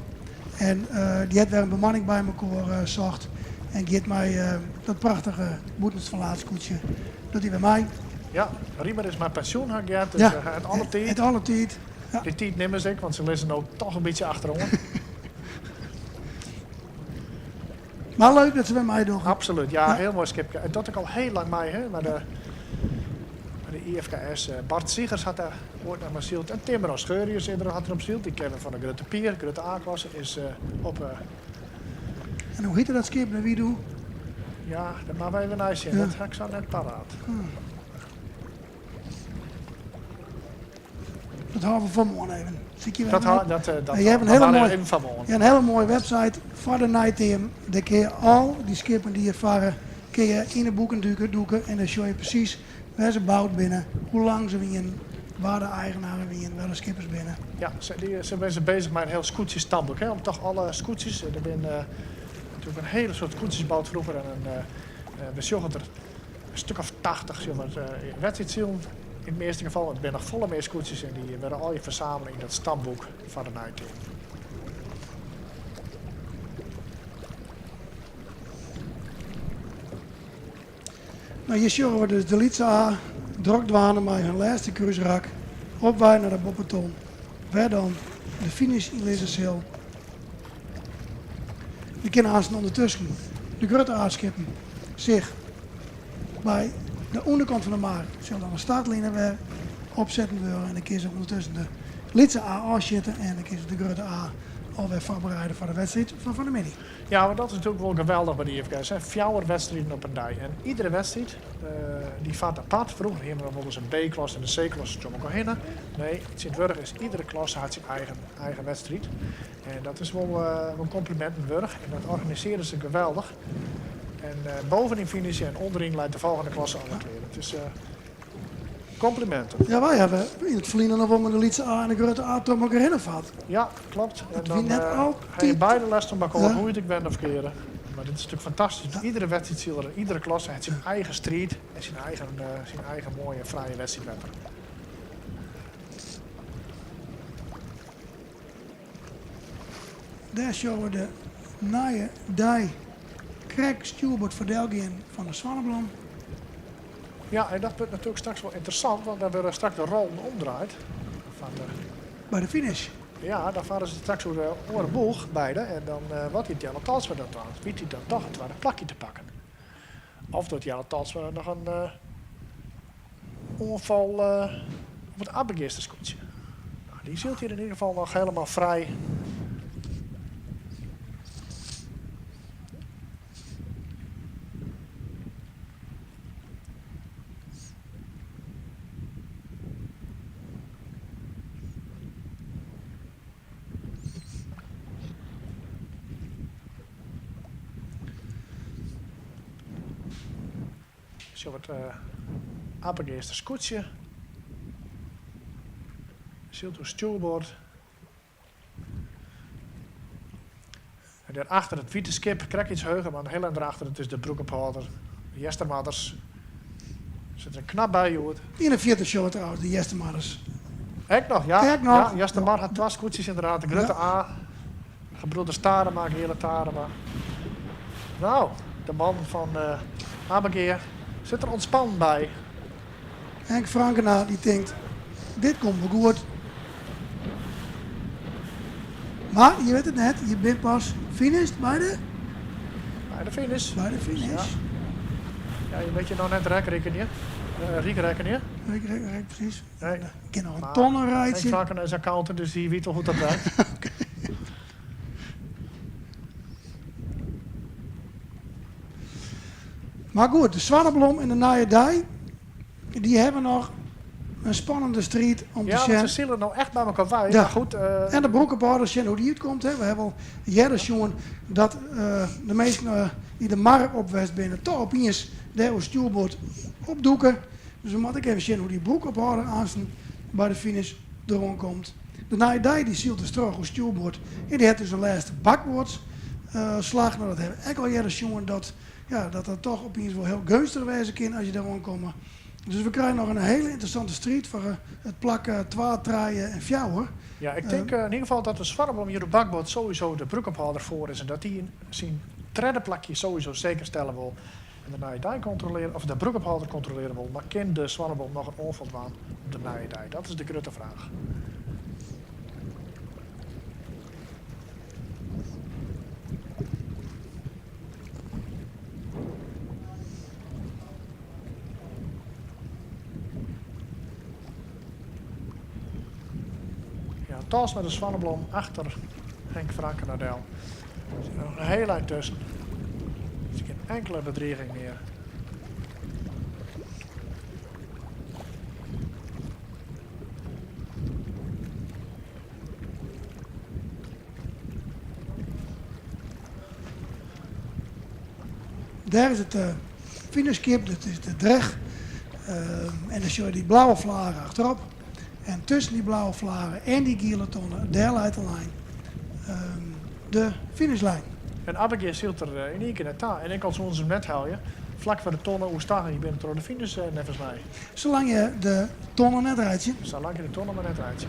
En dy hat wer in bemanning by mekoar socht. En giet mei dat prachtige bûtenferlaatskûtsje. Docht hy wer mei. Ja, Riemer is mei pensjoen, ha ik heard. Dus Ja, hy hat alle tiid. Het alle tiid. Ja. Dy tiid nimme se ek, want se lizze no toch in bytsje achteroan. Mar leuk dat se wer meidogge. Absolút, ja, Ja. hiel moai skipke. En docht ek al hiel lang mei, hè, mei de, mei de IFKS. Bart Siegers hat dêr oait noch mei syld. En Timmer Scheurius hat der om syld. Dy kenne we fan de Grutte Pier, Grutte A-klasse, is op En hoe hjitte dat skip no wie doe? Ja, dat moatte we even neisjen. Ja. Dat ha ik sa net paraat. Dat hâlde we fan moarn even. Sykje we Dat even hou- op. dat, dat En je hebt een hou- hele dat mooie, even fan moarn. je hebt een hele mooie website foar de neiteam. Dêr kinne je al dy skippen dy't je farre, kinne je yn de boeken dûke, en dan sjogge je presys wêr't se boud binne, hoe lang se wienen, wa de eigenaren wienen, wa de skippers binne. Ja, se binne beuzich mei in hiel skûtsjestamboek, hè, om toch alle skûtsjes, der binne natuerlik in hiele soad skûtsjes boud froeger en we sjogge der in stik of 80 zeg maar, wedstriidsilen yn it measte gefal. It binne noch folle mear skûtsjes en dy wurde allegear fersamele yn dat stamboek foar de neiteam. Nou, hjir sjogge we dus de Lytse A drok dwaande mei har lêste krúsrak op wei nei de boppeton, wêr dan de finish yn lizze sil. Der kinne aansten ûndertusken de grutte A-skippen sich by de ûnderkant fan de mar sil dan de startline wer opsetten wurde en dan kinne se ûndertusken de Lytse A ôfsjitte en dan kinne se de grutte A alwer foarbereide foar de wedstriid fan fan 'e middei. Ja, want dat is natuerlik wol geweldich by de IFKS. Hè. Fjouwer wedstriden op in dei. En iedere wedstriid dy fart apart. Froeger hiene we noch wolris in B-klasse en in C-klasse troch elkoar hinne. Nee, tsjintwurdich is iedere klasse hat syn eigen wedstriid. En dat is wol kompliminten wurdich. En dat organisearje se geweldich. En bovenyn finishe en ûnderyn leit de folgjende klasse al klear. It is. Komplimenten. Ja, wy hawwe yn it ferline noch wol mei de lytse A en de grutte A troch elkoar hinne fard. Ja, klopt. En Dat dan wie net ha je altyd. beide lêst fan elkoar, Ja. hoe je it ek wende of keare. Mar dit is natuerlik fantastysk. Iedere wedstriidsiler in iedere klasse hat syn eigen striid en syn eigen, syn eigen moaie frije wedstriidwetter. Dêr sjogge we de Nije Dei krekt stjoerboard foar gean fan de Swanneblom. Ja, en dat wurdt natuerlik straks wol ynteressant, want dan wurde straks de rollen omdraaid. Fan de, By de finish. ja, dan farre se straks oer de oare boech, beide. En dan uh, wat die Jelle Talsma dan dwaan? Wit hy dan toch it twadde plakje te pakken? Of dat Jelle Talsma noch in oanfal op it Abbegeaster skûtsje. Nou, dy sylt hjir yn ieder gefal noch hielendal frij. Sjogge it Abbegeaster skûtsje. Sylt oer stjoerboard. En dêrachter it wite skip, krekt iets heger, mar in hiel ein derachter, it is de broekophâlder, de Eastermarders. Sit der in knap by hjoed. Yn de fierte sjogge we trouwens de Eastermarders. Ek noch, ja. Ek noch. Ja, Eastermar hat twa skûtsjes ynderdaad, de grutte A, de gebroeders Tarema, Geale Tarema. Nou, de man fan Abbegea sit der ûntspannen by. Henk Frankena dy tinkt, dit komt wol goed. Mar je wit it net, je bent pas finished by de... By de finish. By de finish. Ja, ja je wit je noch net rek rekkenje. Ryk rekkenje. Ryk, ryk, ryk, presys. Nee. Ik kin noch in tonne reitsje. Henk Frankena is accountant, dus dy wit wol hoe't dat werkt. Mar goed, de Swanneblom en de Nije Dei, dy hawwe noch in spannende striid om te Ja, want sjen. se sile no echt by elkoar wei. Ja. Mar goed. En de broekophâlders sjen hoe't dy útkomt. Hè. We hawwe al earder sjoen dat de minsken dy't de mar op west binne toch opiens dêr oer stjoerboard opdûke. Dus we moatte ek even sjen hoe't dy broekophâlder aansten by de finish deroan komt. De Nije Dei dy sylt dus troch oer stjoerboard en dy hat dus in lêste bakboardslach. No dat hawwe we ek al earder sjoen dat ja, dat dat toch opiens wol hiel geunstich wêze kin as je dêr oankomme. Dus we krije noch in hiele ynteressante striid foar it plak twa, trije en fjouwer. Ja, ik tink yn ieder gefal dat de Swanneblom hjir op bakboard sowieso de broekophâlder foar is en dat dy syn tredde plakje sowieso seker stelle wol en de Nije Dei kontrolearje, of de broekophâlder kontrolearje wol. Mar kin de Swanneblom noch in oanfal dwaan op de Nije Dei? Dat is de grutte fraach. Ja, Talsma de Swanneblom achter Henk Frankena del. Der sit noch in hiel ein tusken. Der is gjin inkele bedriging mear. Dêr is it finishskip, dat is de Drech. En dan sjogge je dy blauwe flage achterop. En tusken dy blauwe flage en dy giele tonne, dêr leit de lijn. De finishlijn. En Abbegea sylt der yn ien kear net ta. En ek al soene se him net helje, flak foar de tonne oerstagge, je binne troch de finish neffens my. Salang je de tonne net reitsje. Salang je de tonne mar net reitsje.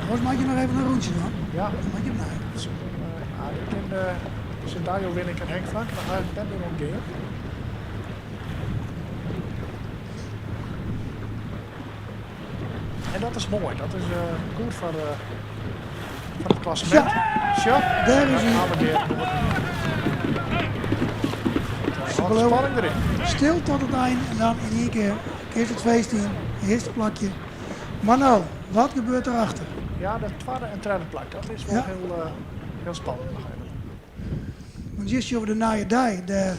Oars moatte je noch even in rûntsje dwaan. Ja. Dan moatte je opnij. Ja, ik kin Sindajo Winnik en Henk Frank noch eigentlik net mear ûntgean. En dat is moai. Dat is goed foar foar it klassemint. Sjoch, dêr is hy. Ze spanning deryn. Stil tot it ein en dan yn ien kear kinst it feest yn, earste plakje. Mar no, wat gebeurt derachter? Ja, dat twadde en tredde plak, dat is wol hiel, hiel spannend noch even. Want hjir sjogge we de Nije Dei dêr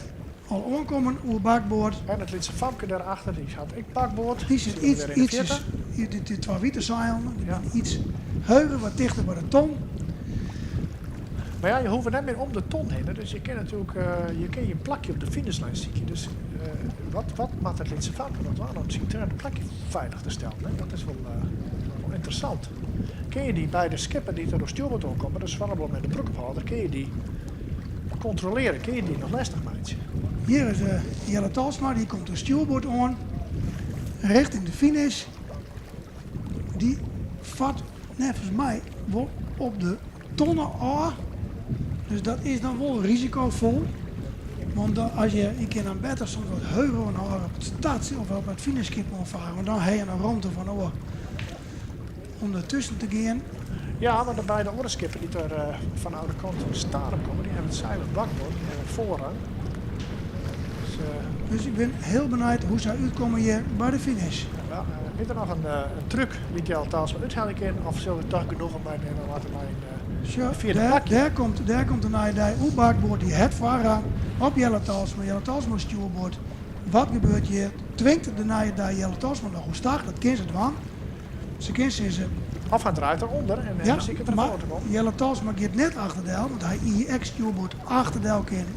al oankommen oer bakboard. En it lytse famke dêrachter, dy hat ek bakboard. Dy sit iets, iets, dy twa wite seilen, dy binne iets heger, wat tichter by de ton. Mar ja, je hoege net mear om de ton hinne, dus je kinne natuerlik je kinne je plakje op de finishlijn sykje. Dus wat, wat moat it lytse famke noch dwaan om syn tredde plakje feilich te stellen? Hè? Dat is wol, wol ynteressant. Kinne je dy beide skippen dy't der oan stjoerboard oankomme, de Swanneblom en de Broekophâlder, kinne je dy kontrolearje? Kinne je dy noch lestich meitsje? Hjir is Jelle Talsma, dy komt oan stjoerboard oan, rjochting de finish. Dy fart neffens my wol op de tonne ôf. Dus dat is dan wol risikofol. Want dan, as je, je kin dan better soms wat heger oanhâlde op it start of op it finishskip oanfare, want dan ha je noch romte fan oar om dertusken te gean. Ja, want de beide oare skippen dy't der eh, fan de kant fan Starum komme, dy hawwe it seil op bakboard, dy hawwe foarrang. Dus, eh, Dus ik bin hiel benijd hoe't sy útkomme hjir by de finish. Ja, eh, is der noch in, in trúk dy't Jelle Talsma úthelje kin, of sil er toch genoegen mei nimme wat er mei in Sjoch, fjirde dêr, plakje? dêr komt, dêr komt de nije dei oer bakboard. Dy hat foarrang op Jelle Talsma. Jelle Talsma stjoerboard. Wat gebeurt hjir? Twingt de nije dei Jelle Talsma noch oerstach? Dat kin se dwaan. Se kin sizze. Of hy draait derûnder en Ja, besiket der mar foar te kommen. Jelle Talsma giet net achterdel, want hy hie ek stjoerboard achterdel kinnen.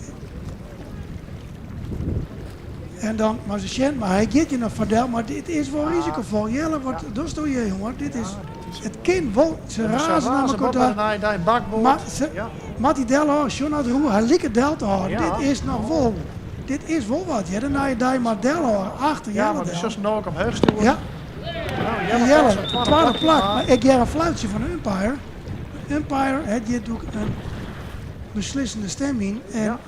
En dan moat se sjen, mar hy giet hjir noch foardel, mar dit is wol risikofol. Jelle, wat dochsto hjir, jonge? Dit is, it kin wol. Se raze nei elkoar ta. Mar se, moat hy delhâlde? Sjoch nei it roer, hy liket del te hâlden. Dit is noch wol, dit is wol wat, hear. De nije dei moat delhâlde, achter Ja, Jelle want del. sjochst no ek omheech stjoeren. Ja. Nou, Jelle, Jelle, twadde plak. Mar ik hear in fluitsje fan de umpire. De umpire hat hjir natuerlik in beslissende stim yn. En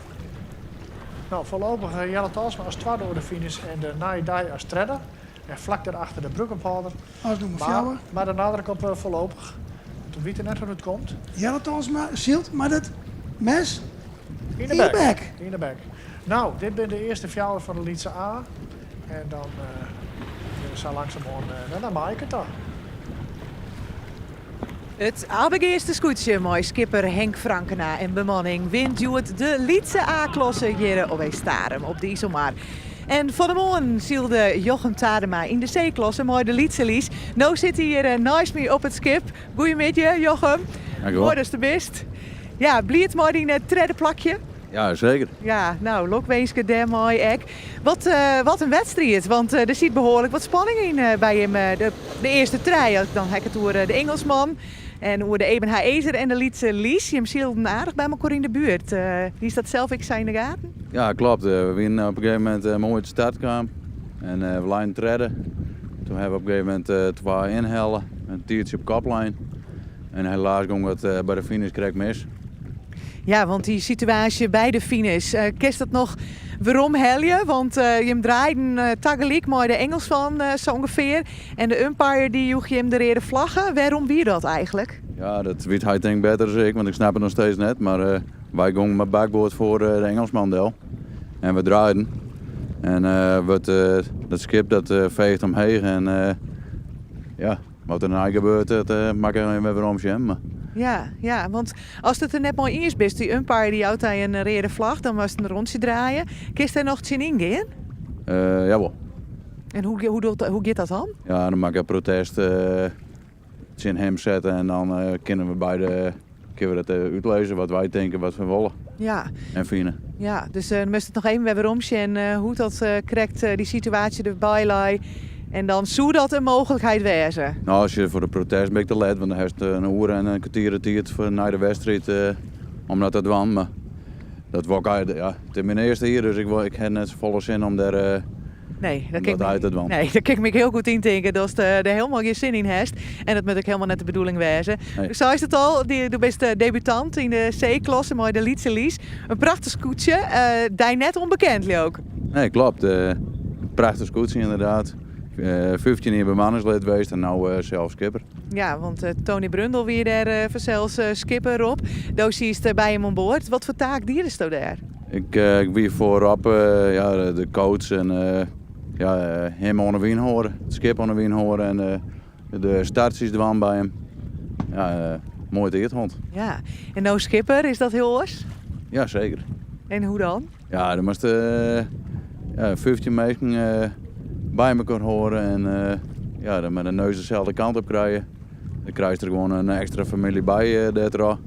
No, foarlopich Jelle Talsma as twadde oer de finish en de nije dei as tredde. En flak dêrachter de Broekophâlder. As nûmer Mar, fjouwer. mar de nadruk op foarlopich. Want we witte net hoe't it komt. Jelle Talsma sylt mei it mes Yn de bek. Yn de bek. No, dit binne de earste fjouwer fan de lytse A. En dan gean we sa langsumoan nei Maaike ta. It Abbegeaster skûtsje mei skipper Henk Frankena en bemanning wint hjoed de lytse A-klasse hjir op Starum op de Iselmar. En fan 'e moarn sylde Jochem Tadema yn de C-klasse mei de Lytse Lies. No sit hy hjir neist my op it skip. Goeiemiddei Jochem. Dankjewol. Moai datst der bist. Ja, bliid mei dyn tredde plakje? Ja, seker. Ja, no, lokwinske dêrmei ek. Wat, eh, wat in wedstriid, want eh, der sit behoarlik wat spanning yn eh, by him. De, de earste trije, dan ha ik it oer de Ingelsman en oer de Eben Haëzer en de Lytse Lies. Jim sylden aardich by elkoar yn de buert. Hiest dat sels ek sa yn de gaten? Ja, klopt. We wiene op in gegeven momint moai út de start kaam en we leinen tredde. Toen hawwe we op in gegeven momint twa ynhelle, in tiidsje op kop lein. En helaas gong dat by de finish krekt mis. Ja, want dy situaasje by de finish, kinst dat noch weromhelje? Want jim draaiden tagelyk mei de Engelsman sa ûngefear. En de umpire dy joech jim de reade flagge. Wêrom wie dat eigentlik? Ja, dat wit hy tink better as ik, want ik snap it noch steeds net. Mar wy gongen mei bakboard foar de Engelsman del. En we draaiden. En wurdt, dat skip dat feecht omheech en ja, Wat der nei gebeurt, dat moat ik even wer werom sjen. Mar... Ja, ja, want ast it der net mei iens bist, dy umpire dy jout dy in reade flach, dan moatst in rûntsje draaie. Kinst dêr noch tsjinyn gean? Uh, jawol. En hoe, hoe, docht, hoe giet dat dan? Ja, dan moat ik in protest uh, tsjin him sette en dan uh, kinne we beide kinne we dat útlizze wat wy tinke, wat we wolle ja. en fine. Ja, dus uh, moatst it noch even wer werom sjen uh, hoe't dat uh, krekt dy situaasje derby lei. En dan soe dat in mooglikheid wêze? No, as je foar de protest bin ik te let, want dan hast in oere en in kertier de tiid foar nei de wedstriid om dat te dwaan. Mar dat wol ik eigentlik, ja, it is myn earste jier, dus ik, wol, ik ha net safolle sin om dêr Nee, dat kin dat ik, te dwaan. nee, dat kin ik my hiel goed yntinke datst der hielendal gjin sin yn hast. En dat moat ek hielendal net de bedoeling wêze. Nee. Do seist it al, do bist debutant yn de C-klasse mei de Lytse Lies. In prachtich skûtsje, uh, dy net ûnbekend, leau ik. Nee, klopt. Prachtich skûtsje ynderdaad. 15 jier bemanningslid west en no sels skipper. Ja, want Tony Brundel wie dêr fansels skipper op. Do siest by him oan board. Wat foar taak diedesto dêr? Ik, ik wie foarop ja, de coach en ja, him oan de wyn hâlde, it skip oan de wyn hâlde en de startsjes dwaan by him. Ja, moai tiid hân. Ja, en no skipper, is dat hiel oars? Ja, seker. En hoe dan? Ja, dan moatst ja, 15 minsken by elkoar hâlde en ja, dan mei de neus deselde kant op krije. Dan krijst der gewoan in ekstra famylje by dêrtroch.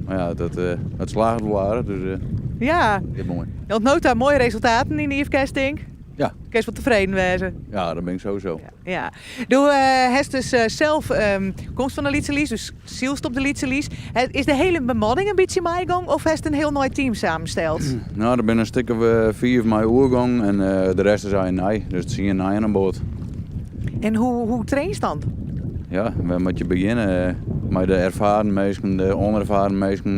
Maar ja, dat, dat slaget wol aardich, dus ja. Is moai. Oant no ta moaie resultaten yn de IFKS, tink? Ja. Kinst wol tefreden wêze? Ja, dat bin ik sowieso. Ja. Do hast dus sels ehm, komst fan de Lytse Lies, dus sylst op de Lytse Lies. Is de hiele bemanning in bytsje meigong of hast in hiel nij team samensteld? No, der binne in stik of fiif mei oergong en de rest is eigentlik nij. Dus tsien nijen oan board. En hoe, hoe trainst dan? Ja, wêr moat je begjinne? Mei de erfaren minsken, de ûnerfaren minsken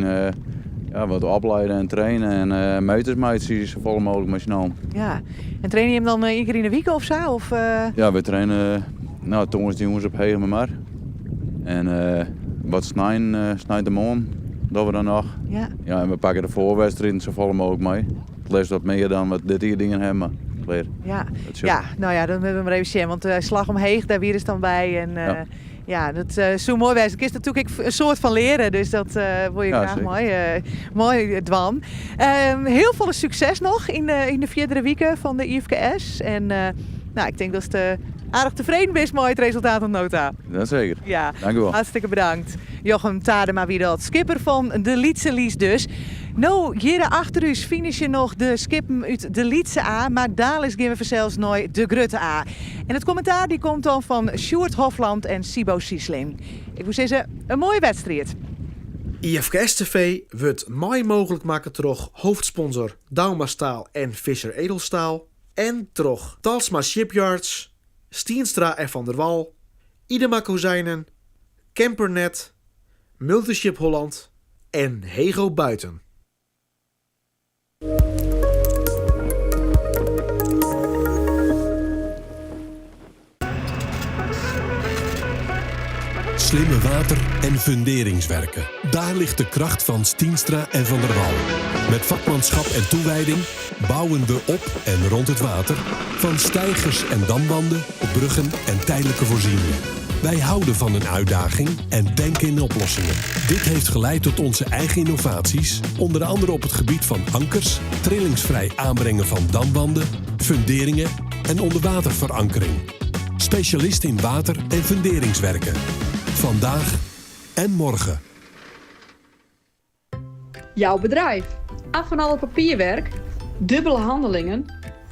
ja, wat opleide en traine en meters meitsje safolle mooglik mei syn allen. Ja, en traine jim dan ien kear yn de wike of sa? Of, Ja, we traine no, tongersdeitejûns op Hegemermar. En wat snein, sneintemoarn dogge we dan noch. Ja. Ja, en we pakke de foarwedstriden safolle mooglik mei. It leafst wat mear dan wat dit jier dien ha, mar klear. Ja, ja, no ja, dan moatte we mar even sjen. Want Slach om Heech, dêr wie dus dan by. En, ja. ja, dat soe moai wêze. Kinst natuerlik ek in soad fan leare, dus dat wol je Ja, graach seker. moai, moai dwaan. Hiel folle sukses noch yn de, yn de fierdere wike fan de IFKS. En no, ik tink datst aardich tefreden bist mei it resultaat oant no ta. Dat seker. Ja, Dank u wol. Hartstikke bedankt. Jochem Tadema wie dat, skipper fan de Lytse Lies dus. No, hjir achter ús finishe noch de skippen út de Lytse A, mar daliks gean we fansels nei de Grutte A. En it kommentaar dy komt dan fan Sjoerd Hofland en Sibo Siesling. Ik woe sizze, in moaie wedstriid. IFKS TV wurdt mei mooglik makke troch hoofdsponsor Douma Staal en Visser Edelstaal en troch Talsma Shipyards, Stienstra en Van der Wal, Idema Kozijnen, Campernet, Multiship Holland en Hego Buiten. Slimme water- en funderingswerken. Daar ligt de kracht van Stienstra en Van der Wal. Met vakmanschap en toewijding bouwen we op en rond het water. Van steigers en damwanden, bruggen en tijdelijke voorzieningen. Wij houden van een uitdaging en denken in oplossingen. Dit heeft geleid tot onze eigen innovaties, onder andere op het gebied van ankers, trillingsvrij aanbrengen van damwanden, funderingen en onderwaterverankering. Specialist in water- en funderingswerken. Vandaag en morgen. Jouw bedrijf. Af van alle papierwerk, dubbele handelingen.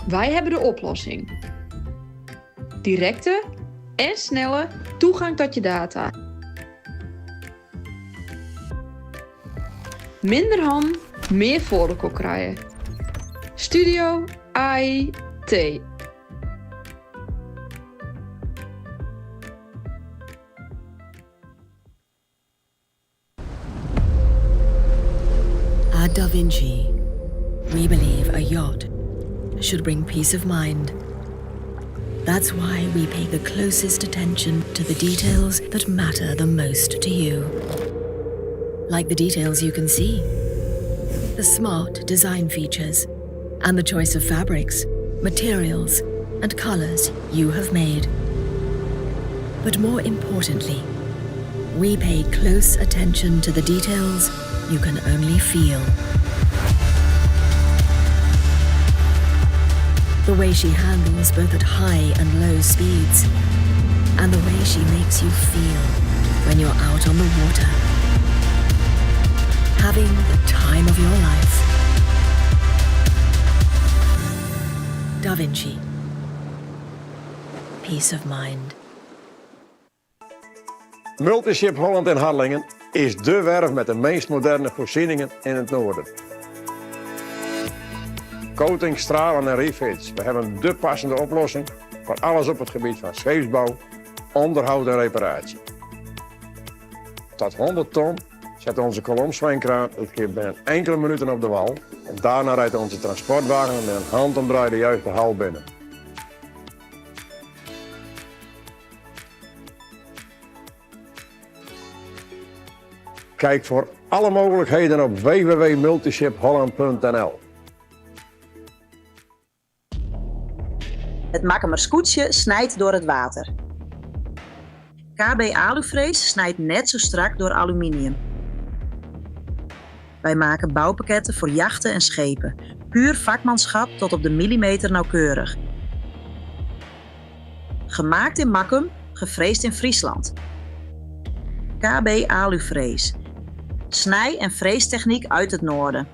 Wij hebben de oplossing. Directe en snelle toegang tot je data. Minder han, mear foar elkoar krije. Studio IT. At Da Vinci, we believe a yacht should bring peace of mind. That's why we pay the closest attention to the details that matter the most to you. Like the details you can see, the smart design features, and the choice of fabrics, materials, and colors you have made. But more importantly, we pay close attention to the details you can only feel. The way she handles both at high and low speeds, and the way she makes you feel when you're out on the water. Having the time of your life. Da Vinci. Peace of mind. Multiship Holland in Harlingen is dé werf met de meest moderne voorzieningen in het noorden. Coating, stralen en refits. We hebben de passende oplossing voor alles op het gebied van scheepsbouw, onderhoud en reparatie. Tot 100 ton zet onze kolomzwijnkraan het schip binnen enkele minuten op de wal. En daarna rijdt onze transportwagen met een handomdraai de juiste hal binnen. Kijk voor alle mogelijkheden op www.multishipholland.nl. Het Makkumer skûtsje snijt door het water. KB Alufrees snijdt net zo strak door aluminium. Wij maken bouwpakketten voor jachten en schepen. Puur vakmanschap tot op de millimeter nauwkeurig. Gemaakt in Makkum, gefreesd in Friesland. KB Alufrees. Snij- en freestechnyk uit het noorden.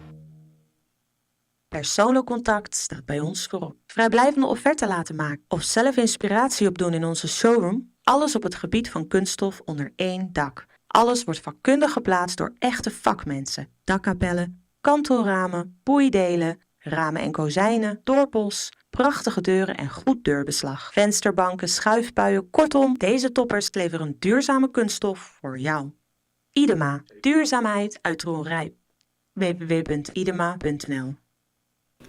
Persoonlijk contact staat bij ons voorop. Vrijblijvende offerte laten maken of zelf inspiratie opdoen in onze showroom? Alles op het gebied van kunststof onder één dak. Alles wordt vakkundig geplaatst door echte vakmensen. Dakkapellen, kantelramen, boeidelen, ramen en kozijnen, dorpels, prachtige deuren en goed deurbeslag. Vensterbanken, schuifpuien, kortom, deze toppers leveren duurzame kunststof voor jou. Idema, duurzaamheid uit Dronrijp. www.idema.nl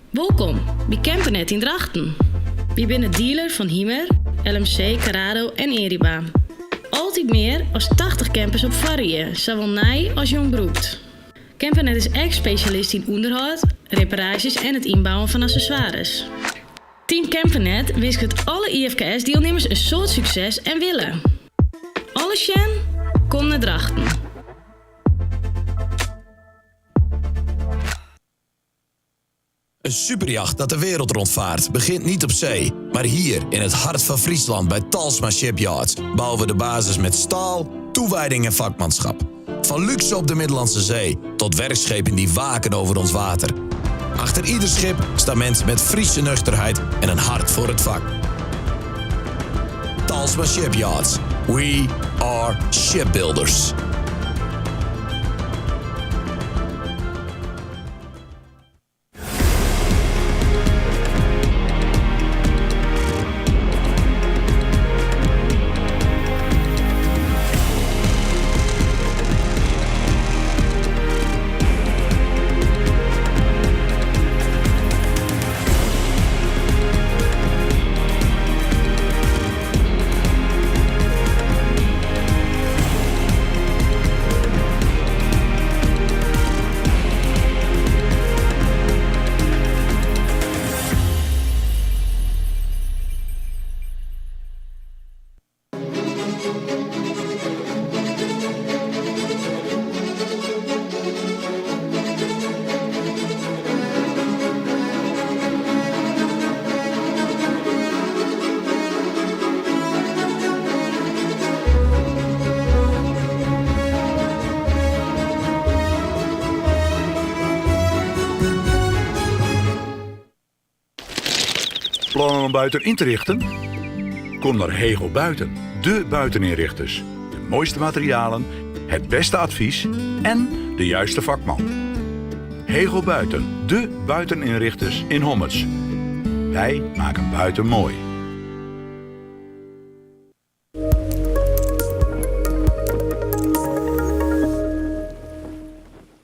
Wolkom by Campernet yn Drachten. Wy binne dealer fan Hymer, LMC, Carado en Eriba. Altyd mear as 80 campers op foarrie, sawol nij as jong brûkt. Campernet is ek spesjalist yn ûnderhâld, reparaasjes en it ynbouwen fan accessoires. Team Campernet winsket alle IFKS-dielnimmers in soad sukses en wille. Alles sjen? Kom nei Drachten! Een superjacht dat de wereld rondvaart begint niet op zee, maar hier in het hart van Friesland bij Talsma Shipyards bouwen we de basis met staal, toewijding en vakmanschap. Van luxe op de Middellandse Zee tot werkschepen die waken over ons water. Achter ieder schip staan mensen met Friese nuchterheid en een hart voor het vak. Talsma Shipyards. We are shipbuilders. Plannen om buiten in te richten? Kom naar Hegel Buiten, de buiteninrichters. De mooiste materialen, het beste advies en de juiste vakman. Hegel Buiten, de buiteninrichters in Hommerts. Wij maken buiten mooi.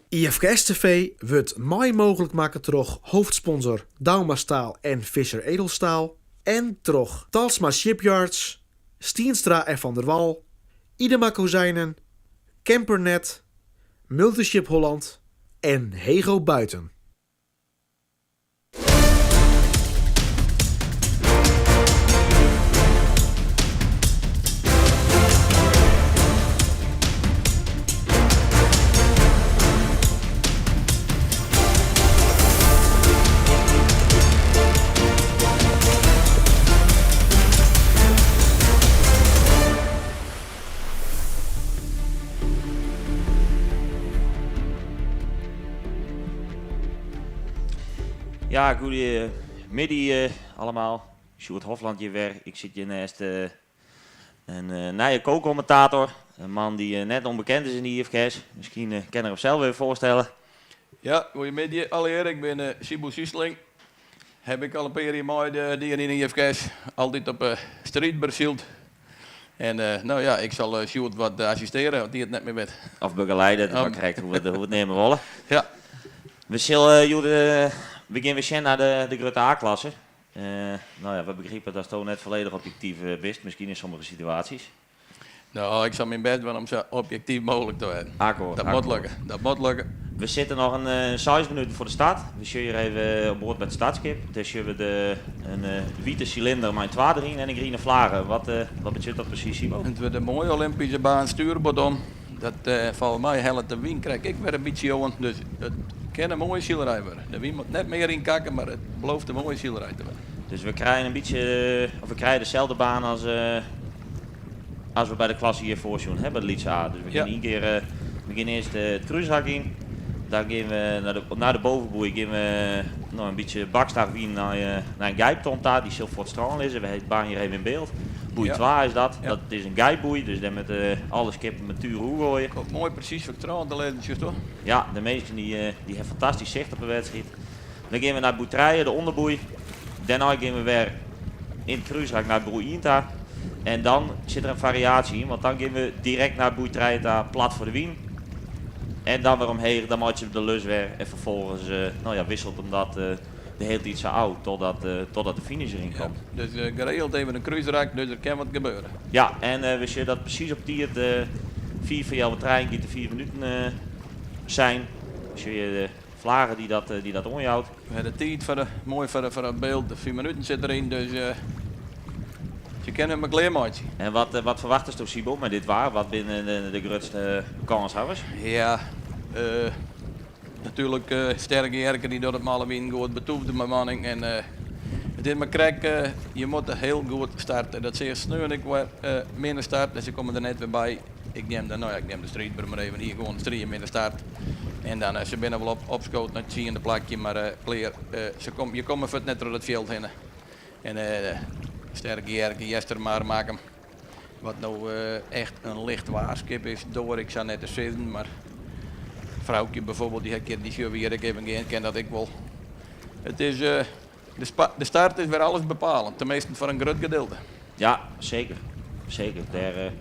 IFKS TV wurdt mei mooglik makke troch hoofdsponsor Douma Staal en Visser Edelstaal en troch Talsma Shipyards, Stienstra en Van der Wal, Idema Kozijnen, Campernet, Multiship Holland en Hego Buiten. Ja, goedemiddag allemaal. Sjoerd Hofland hier weer. Ik zit hier naast een nieuwe co-commentator. Een man die net onbekend is in de IFKS. Misschien kan er hem zelf even voorstellen. Ja, goedemiddag allereerst. Ik ben Siebo Siesling. Heb ik al een paar jaar mee de die in de IFKS. Altijd op street berzield. En nou ja, ik zal Sjoerd wat assisteren, want die het net meer weet. Of begeleiden, dat maar hoe we het nemen willen. Ja. We zullen jullie beginnen we naar de grote A-klasse. Nou ja, we begrijpen dat het net volledig objectief bent, misschien in sommige situaties. Nou, ik zal mijn best doen om zo objectief mogelijk te zijn. Akkoord, Dat akkoord. moet lukken, dat moet lukken. We zitten nog een 6 minuten voor de start. We zullen hier even op boord met het startschip. Dus hebben we een witte cilinder met 2 erin en een groene vlaggen. Wat betekent dat precies, Siebo? Het wordt een mooie Olympische baan, stuurboord om. Dat valt mij heel de wind krijg ik weer een beetje jongen. Dus het kan een mooie zielerij worden. De wind moet net meer in kakken, maar het belooft een mooie zielerij te worden. Dus we krijgen een beetje of we krijgen dezelfde baan als we bij de klasse hiervoor zien, hè, bij de Lytse A. Dus we gaan één keer We gean earst it krúsrak yn. Dan gean we nei de, nei de bovenboei gean we no, in bytsje bakstafwyn nei, nei in gijpton ta. Dy sil foar it strân lizze. We ha it baan hjir even yn byld. Boei 2 is dat. Dat is in gijpboei, dus dêr moatte alle skippen mei tuer oergoaie. Komt moai presys foar it strân te lizzen, sjochst wol. Ja, de minsken dy, dy ha fantastysk sicht op de wedstriid. Dan gean we nei boei trije, de ûnderboei. Dêrnei gean we wer yn it krúsrak nei boei ien ta. En dan sit der in fariaasje yn, want dan gean we direkt nei boei trije ta, plat foar de wyn. En dan wer omheech, dan meitsje we de lus wer. En ferfolgens no ja, wisselt him dat de hiele tiid sa ôf totdat, totdat de finish deryn komt. Dus geregeld even in krúsrak, dus der kin wat gebeure. Ja, en we sjogge dat presys op tiid, fiif foar healwei trijen giet de fiif minuten sein. Sjogge je de flage dy't dat, dy't dat oanjout. We ha de tiid foar de, moai foar de, foar it byld, de fiif minuten sit deryn, dus se kinne him mar klear meitsje. En wat, wat ferwachtesto, Siebo, mei dit waar? Wat binne de, de grutste kânshawwers? Ja, natuerlik Sterke Jerke, dy docht it mei alle wyn goed, betûfte bemanning. En it is mar krekt, je moatte hiel goed starte. Dat seach sneon ek wer, minne start en se komme der net wer by. Ik neam de, no ja, ik neam de striidber mar even hier, gewoan de strie minne start. En dan, se binne wol op, opskood nei it tsiende plakje, mar klear, se kom, je komme fuort net troch dat fjild hinne. En Sterke Jerke, Eastermar, Makkum, wat no echt in licht waarskip is, doar ik sa net te sizzen, mar Froukje bijvoorbeeld, dy hat dy sjogge we hjir ek even gean, ken dat ek wol. It is, de start is wer alles bepalend, teminsten foar in grut gedeelte. Ja, seker. Seker. Dêr.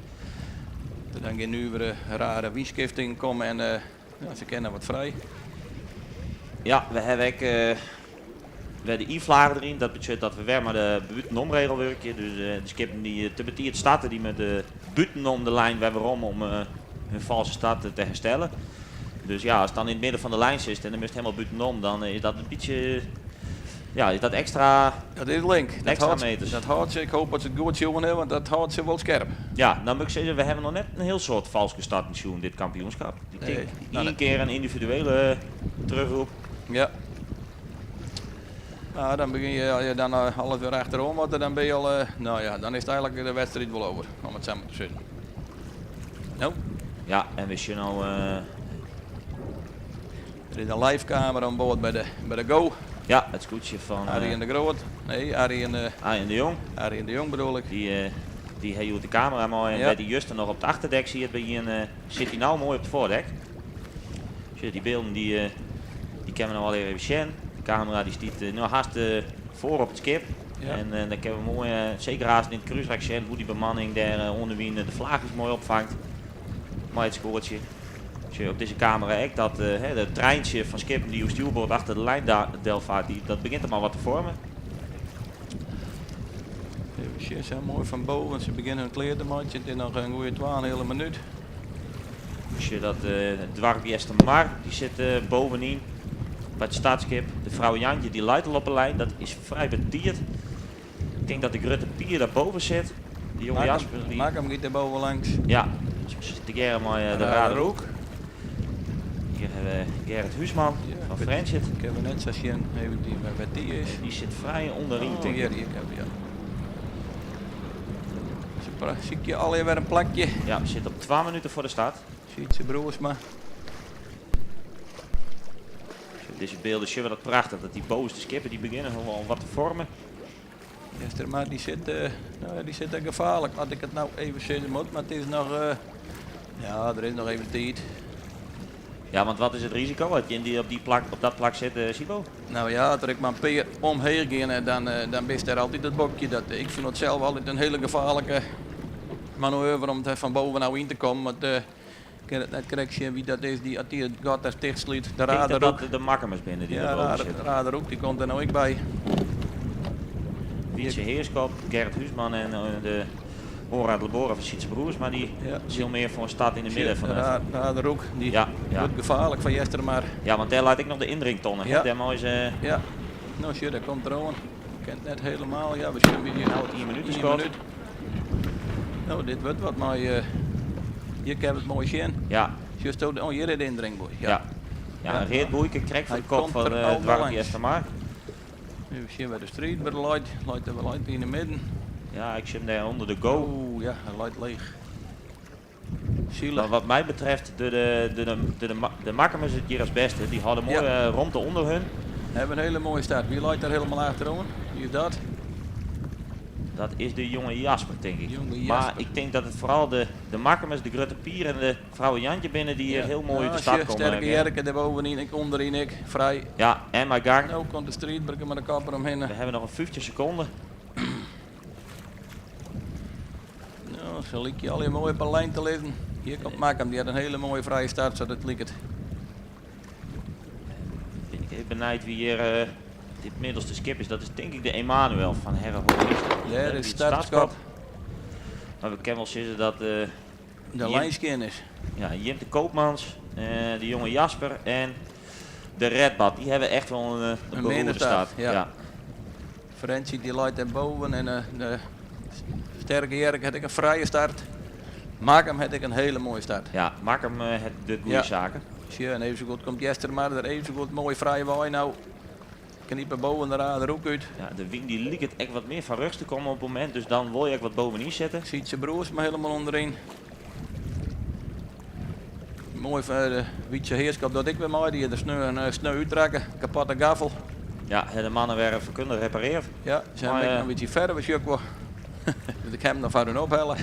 Der dan gjin nuvere, rare wynskiftingen komme en ja, se kinne wat frij. Ja, we hawwe ek wer de Y-flage deryn. Dat betsjut dat we wer mei de bûtenomregel wurkje. Dus de skippen dy't te betiid starte, dy moatte bûtenom de lijn wer werom om hun falske start te herstellen. Dus ja, ast dan yn it midden fan de lijn sitst en dan moatst hielendal bûtenom, dan is dat in bytsje, ja, is dat ekstra. Dat is link. Dat Ekstra hâldt, meters. dat hâldt se, ik hoop dat se it goed sjoen hawwe, want dat hâldt se wol skerp. Ja, dan moat ik sizze, we hawwe noch net in hiel soad falske starten sjoen dit kampioenskip. Ik Nee. tink Nou, ien kear in yndividuele terugroep. Ja. Nou, dan begjin je, as je dan alles wer achteroan moatte, dan bin je al, no ja, dan is it eigenlik de wedstriid wol oer, om it sa mar te sizzen. No. Ja, en we sjogge no. Der is in live kamera oan board by de Go. Ja, it skûtsje fan. Arjen de Groot. Nee, Arjen. Arjen de Jong. Arjen de Jong bedoel ik. Dy, dy hat hjoed de kamera mei en Ja. wêr't dy juster noch op it achterdek siet by ien, sit hy no moai op it foardek. Sjoch, dy bylden dy, dy kinne we no allegear even sjen. De kamera dy stiet no hast foar op it skip. Ja. En dan kinne we moai, seker haast yn it krúsrak sjen hoe't dy bemanning dêr oan de wyn de flagges moai opfangt mei it skoatsje. Sjoch op dizze kamera ek dat hè, it treintsje fan skippen dy't oer stjoerboard achter de lijn delfart, dy, dat begjint him al wat te foarmen. Even sjen, sa moai fan boven. Se begjinne hun klear te meitsjen. It is noch in goede twaenheale minút. Sjoch dat it doarp Eastermar, dy sit bovenyn by it startskip. De Frou Jantje dy leit al op 'e lijn, dat is frij betiid. Ik tink dat de Grutte Pier daar boven sit. De jonge Jasper. Die... Makkum giet der boven langs. Ja, se sit tegearre mei de Raderoek. Hjir hawwe we Gerrit Huisman fan Frjentsjer. Kinne we net sa sjen, even dy, wêr't dy is. Dy sit frij ûnderyn, Oh, tink hjir, ik. hjir, ja. Se sykje allegear wer in plakje. Ja, sit op 2 minuten foar de start. Sietse Broersma. Dizze bylden sjogge we dat prachtich, dat dy bovenste skippen dy begjinne al wat te foarmen. Eastermar dy sit, no ja, dy sit der gefaarlik, as ik it no even sizze moat. Mar it is noch, ja, der is noch even tiid. Ja, want wat is it risiko as jin dy op dy plak, op dat plak sitte, Siebo? No ja, as der ek mar in pear omheech geane, dan, dan bist dêr altyd it bokje. Dat, ik fyn it sels altyd in hiele gefaarlike manoeuvre om fan boven ôf yn te kommen. Want ik kin it net krekt sjen wie dat is, dy, as dy it gat dêr tichtslút. De Ik tink dat Raderoek. dat de Makkumers binne dy't Ja, derboven sitte. Raderoek, dy komt der no ek by. Wietse Heerschop, Gerrit Huisman en de Honrad Lebora fan Sietse Broersma, dy sil mear foar in start yn de midden fan de Raderoek, dy Ja, ja. wurdt gefaarlik foar Eastermar. Ja, want dêr leit ek noch de indringtonne, hè? Ja. Dêr meie se Ja, no sjoch, dêr komt er oan. Kin it net helemaal, ja, we sjogge hjir Nou, it ien minút is ien skot. minút. No, dit wurdt wat mei, hjir kinne we it moai sjen. Ja. Sjochst oh, hjir is de indringboei. Ja. Ja. Ja, in read boeike krekt foar Hy de kop komt fan der al it doarp langs. Eastermar. Even sjen wêr de striidber leit. Leit der leit yn de midden. Ja, ik sjoch him dêr ûnder de go. Oeh, ja, hy leit leech. Maar wat mij betreft, de Makkumers het hier als beste. Die hadden mooie romte onder hun. Hebben een hele mooie start. Wie loopt daar helemaal achterom? Wie is dat? Dat is de jonge Jasper, denk ik. Jonge Maar Jasper. ik denk dat het vooral de Makkumers, de Grutte Pier en de Vrouwe Jantje binnen die hier heel mooi uit de stad komen. Sterke Jerke daarbovenin, ik onderin, ik vrij. Ja, en maar gang. Nou komt de streetbreker met de kapper omheen. We hebben nog een 15 seconden. Nou, zo liep je al hier mooi op een lijn te liggen. Hier komt Makkum, die had een hele mooie vrije start, zodat het liep het. Ben ik even benijd wie hier dit middelste skip is. Dat is denk ik de Emanuel van Herre Hoogheemstra. Daar Die is het startskop. startskop. Maar we kennen wel zeggen dat De lijnskin is. Ja, Jim de Koopmans, de jonge Jasper en de Redbad. Die hebben echt wel een Een beroerde minder start, start. ja. Ja. Frenchie die leidt daar boven en de sterke Jerk had ik een vrije start. Makkum had ik een hele mooie start. Ja, Makkum het de goede zaken. Tja, en even zo goed komt Jester maar er even zo goed mooi vrije waai nou. Kniepen boven de raad ook uit. Ja, de wing die liep het echt wat meer van rug te komen op het moment, dus dan wil je ook wat bovenin zetten. Ziet zijn broers maar helemaal onderin. Mooi van de Wietse Heerschap dat ik weer mooi, die er sneu en sneu uittrekken, kapotte gaffel. Ja, de mannen werden verkundig gerepareerd. Ja, zijn Maar, we nog een beetje verder was ook wel. Want ik heb hem nog van hun ophellen.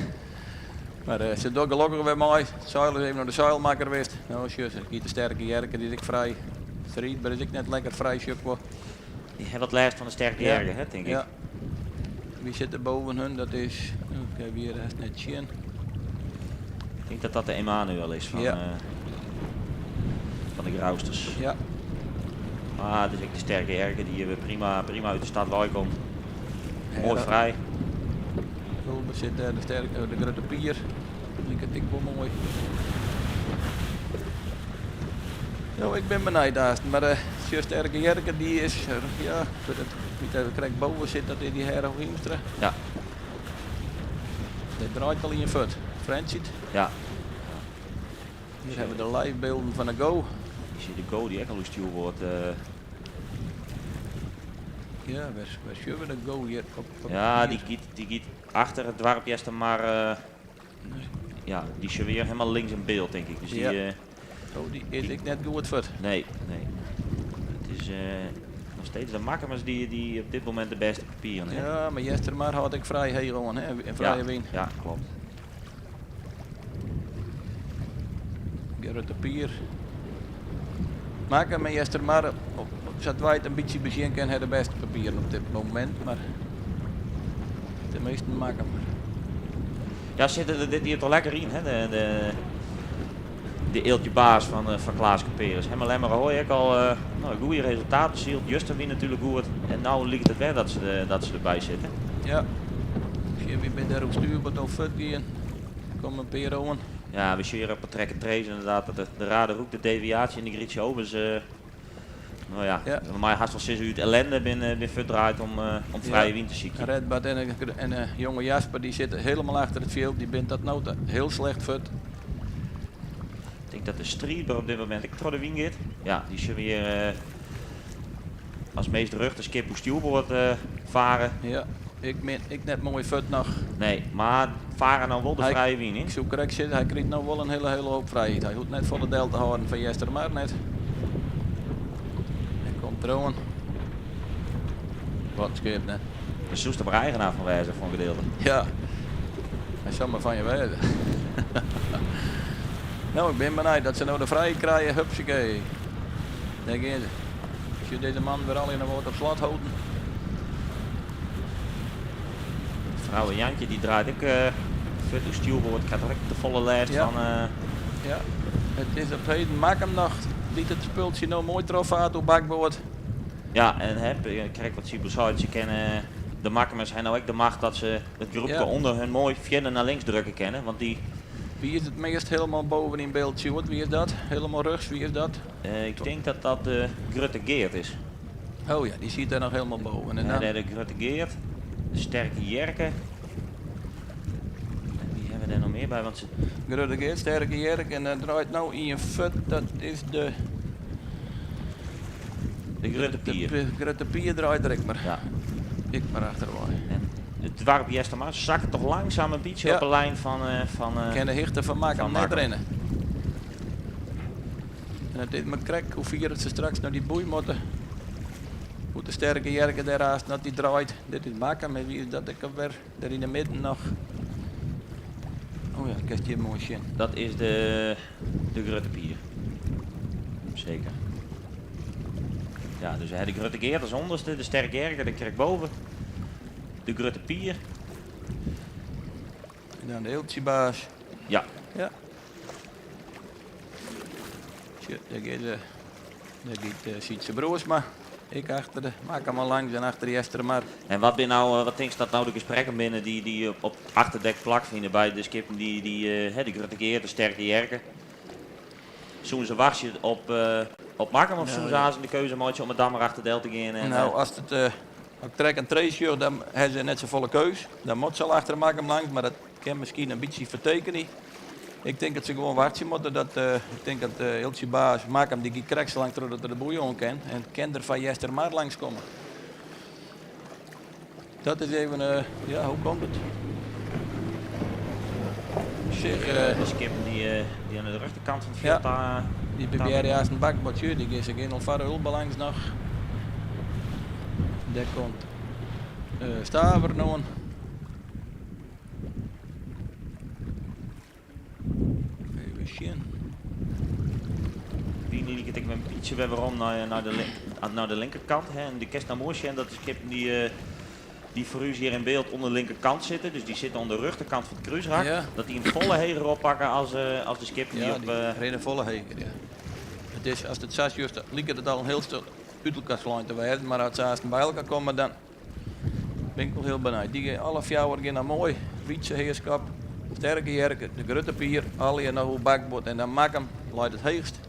Maar ze doen gelukkig weer mooi. Zeil is even naar de zeilmaker geweest. Nou, tjus, ik de sterke Jerke, die is ik vrij. Street, maar is ik net lekker vrij, tjuk wel. Die hebben wat last van de sterke Jerke, hè, denk ik. Ja. Wie zit er boven hun? Dat is. Oké, wie is net Chin. Ik denk dat dat de Emanuel is van de Grousters. Ja. Maar het is ook de sterke Jerke die hier weer prima uit de stad waai komt. Ja, Mooi dat- vrij. Hulbe zit daar, de sterke, de grote pier. Die vind ik wel mooi. Nou, ik ben benieuwd daar. Maar de sterke Jerke die is er, ja, ik weet het niet even krijg boven zit, dat is die Herre Hiemstra. Ja. Die draait al in je voet. Frenchit. Ja. Hier hebben we de live beelden van de Go. Je ziet de Go die echt al stuur wordt. Ja, waar zien we de Go hier op Ja, hier? die giet achter het dorp juist maar ja, die is weer helemaal links in beeld, denk ik. Dus die, Ja. Oh, die is ik net goed voor. Nee, nee. Het is nog steeds de Makkumers die op dit moment de beste papieren hebben. Ja, maar Jester maar had ik vrij heel aan, hè, en vrije win. Ja, klopt. Gerrit de Pier. Maken met Jester maar op, zat wij het een beetje bezien kunnen hebben de beste papieren op dit moment, maar de meesten maken maar. Ja, zitten er dit hier toch lekker in, hè? De eeltje baas van Klaas Couperus. Helemaal Lemmer Ahoy ook al goede resultaten. Zielt Justin wint natuurlijk goed. En nou lijkt het weer dat ze erbij zitten. Ja. Zie je, wie bent daar op stuurboord of fut gaan. Kom een peer aan. Ja, we zien hier op het trekken trace inderdaad dat de rare hoek, de deviatie en de Grietje Obers. Nou ja, bij mij haast wel 6 uur het ellende binnen fut draait om vrije wind te zieken. Redbad en jonge Jasper die zitten helemaal achter het veld, die bent dat nou heel slecht fut. Ik denk dat de Strieber op dit moment ik de wing gaat. Ja, die zullen weer als meest rug de skip hoe stuurboord varen. Ja, ik min, ik net mooi fut nog. Nee, maar varen nou wel de Hij vrije wien in. Ik zoek correct zitten, hij krijgt nou wel een hele hoop vrijheid. Hij hoeft net volle delta houden van Jester maar net. Hij komt trouwen. Wat schip net. De zoest er maar eigenaar van wijze van gedeelte. Ja, hij zal maar van je weten. Nou, ik ben benieuwd dat ze nou de vrije krijgen. Hupsakee. Daar gaan ze. Als je deze man weer al in een woord op slot houden. Vrouwen Jantje die draait ook Fut stuurboord. Ik ga toch ook de volle lijst van Ja, het is op heden. Maak hem nog. Liet het spultje nou mooi troffen op bakboord. Ja, en heb, kijk wat Siebel zei, ze kennen de Makkumers zijn nou ook de macht dat ze het groepje onder hun mooi verder naar links drukken kennen. Want die Wie is het meest helemaal boven in beeld, Sjoerd? Wie is dat? Helemaal rechts, wie is dat? Ik denk dat dat de Grutte Geert is. Oh ja, die zit daar nog helemaal boven. En Ja, dan de Grutte Geert, de Sterke Jerke. En wie hebben we daar nog meer bij? Want ze Grutte Geert, Sterke Jerke en dan draait nou in een fut, dat is de... De Grutte Pier. De Grutte Pier draait er ik maar. Ja. Ik maar achterwaai. En It doarp Eastermar sakket toch langzaam in bytsje op 'e lijn fan fan Kin de hichte fan Makkum fan net Makkum. rinne. En it is mar krekt hoe fier dat se straks nei dy boei moatte. Hoe't de Sterke Jerke dêr aanst dat dy draait. Dit is Makkum en wie is dat ek alwer dêr yn 'e midden noch? Oh ja, dat kinst hjir moai sjen. Dat is de de Grutte Pier. Seker. Ja, dus we ha de Grutte Geart as ûnderste, de Sterke Jerke der krekt boven. De Grutte Pier. En dan de Hiltsjebaas. Ja. Ja. Sjoch, dêr giet de, dêr giet eh, Sietse Broersma. Ek achter de Makkumer langs en achter Eastermar. En wat binne no, eh, wat tinkst dat no de gesprekken binne dy't dy op it achterdek plakfine by de skippen dy, dy, eh, de Grutte Geart, de Sterke Jerke? Soene se wachtsje op, op Makkum of soene se aanst de keuze meitsje om it dan mar achterdel te gean? En, Nou, as it, as ik trek en trace sjoch, dan ha se net safolle keus. Dan moat se al achter Makkum langs, mar dat kin miskien in bytsje fertekenje. Ik tink dat se gewoan wachtsje moatte. Dat, ik tink dat Hiltsje Baas Makkum dy giet krekt sa lang trochdat er de boei oan kin. En kin der foar Eastermar langs komme. Dat is even, ja, hoe komt it? Sich, de skippen dy, dy oan de rjochterkant fan it fjild Ja, dy probearje aanst in bakboardsje, dy gean se gean al foar de Ulbe langs noch. Dêr komt Staveren oan. Even sjen. Wyn liket ek in bytsje wer werom nei, nei, de, nei de linkerkant. Hè. En do kinst no moai sjen dat de skippen dy, dy foar ús hjir yn byld oan de linkerkant sitte. Dus dy sitte oan de rjochterkant fan it krúsrak. Ja. Dat dy in folle heger oppakke as, as de skippen dy Ja, op... dy rinne folle heger, ja. It is, ast it sa sjochst, liket it al in hiel stik út elkoar slein te wêzen, mar as se aanst by elkoar komme, dan Bin ik wol hiel benijd. Dy alle fjouwer gean dan moai. Wytse Heerschop, Sterke Jerke, de Grutte Pier, allegear noch oer bakboard en dan Makkum leit it heechst.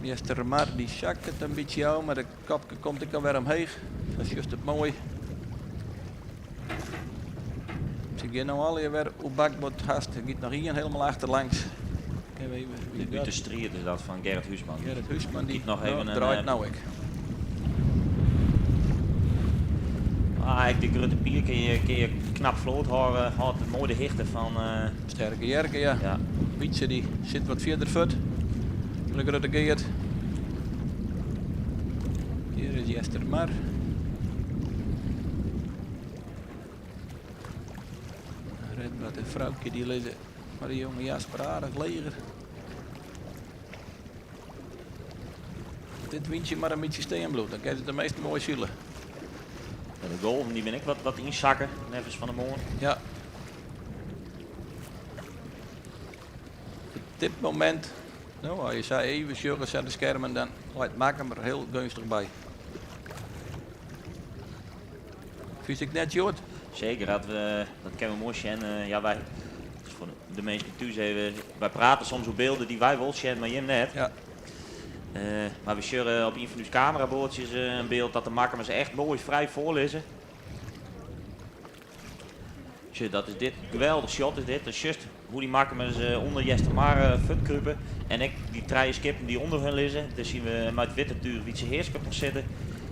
Eastermar dy sakket in bytsje ôf, mar de kopke komt ek alwer omheech. Dan sjochst it moai. Se gean no allegear wer oer bakboard hast. Der giet noch ien helemaal achterlangs. De Út de Striid is dat fan Gerrit Huisman. Gerrit Huisman dy Giet noch even in, draait no ek. Ah, ek de Grutte Pier kin je, kin je knap float hâlde, hâldt moai de hichte fan. Sterke Jerke, ja. Ja. Wytse dy sit wat fierder fuort fan de Grutte Geart. Hjir is Eastermar. Redbad en Froukje dy lizze mei de jonge Jasper aardich leger. As dit wyntsje mar in bytsje stean bliuwt, dan kinne se teminsten moai sile. Ja, de golven dy binne ek wat, wat ynsakke, neffens fan 'e moarn. Ja. Op dit momint, no, as je sa even sjogge sa de skermen, dan leit Makkum der hiel geunstich by. Fynst ek net, Sjoerd? Seker, dat, we, dat kinne we moai sjen. Ja, wy, dus foar de minsken thús even, wy prate soms oer bylden dy't wy wol sjen, mar jim net. Ja. Mar we sjogge op ien fan ús kameraboatsjes in byld dat de Makkumers echt moai frij foarlizze. Sjoch, dat is dit geweldich shot is dit. Dan sjochst hoe dy Makkumers ûnder Eastermar fuortkrûpe. En ek dy trije skippen dy't ûnder hun lizze. Dêr sjogge we mei it witte túch Wytse Heerschop noch sitte.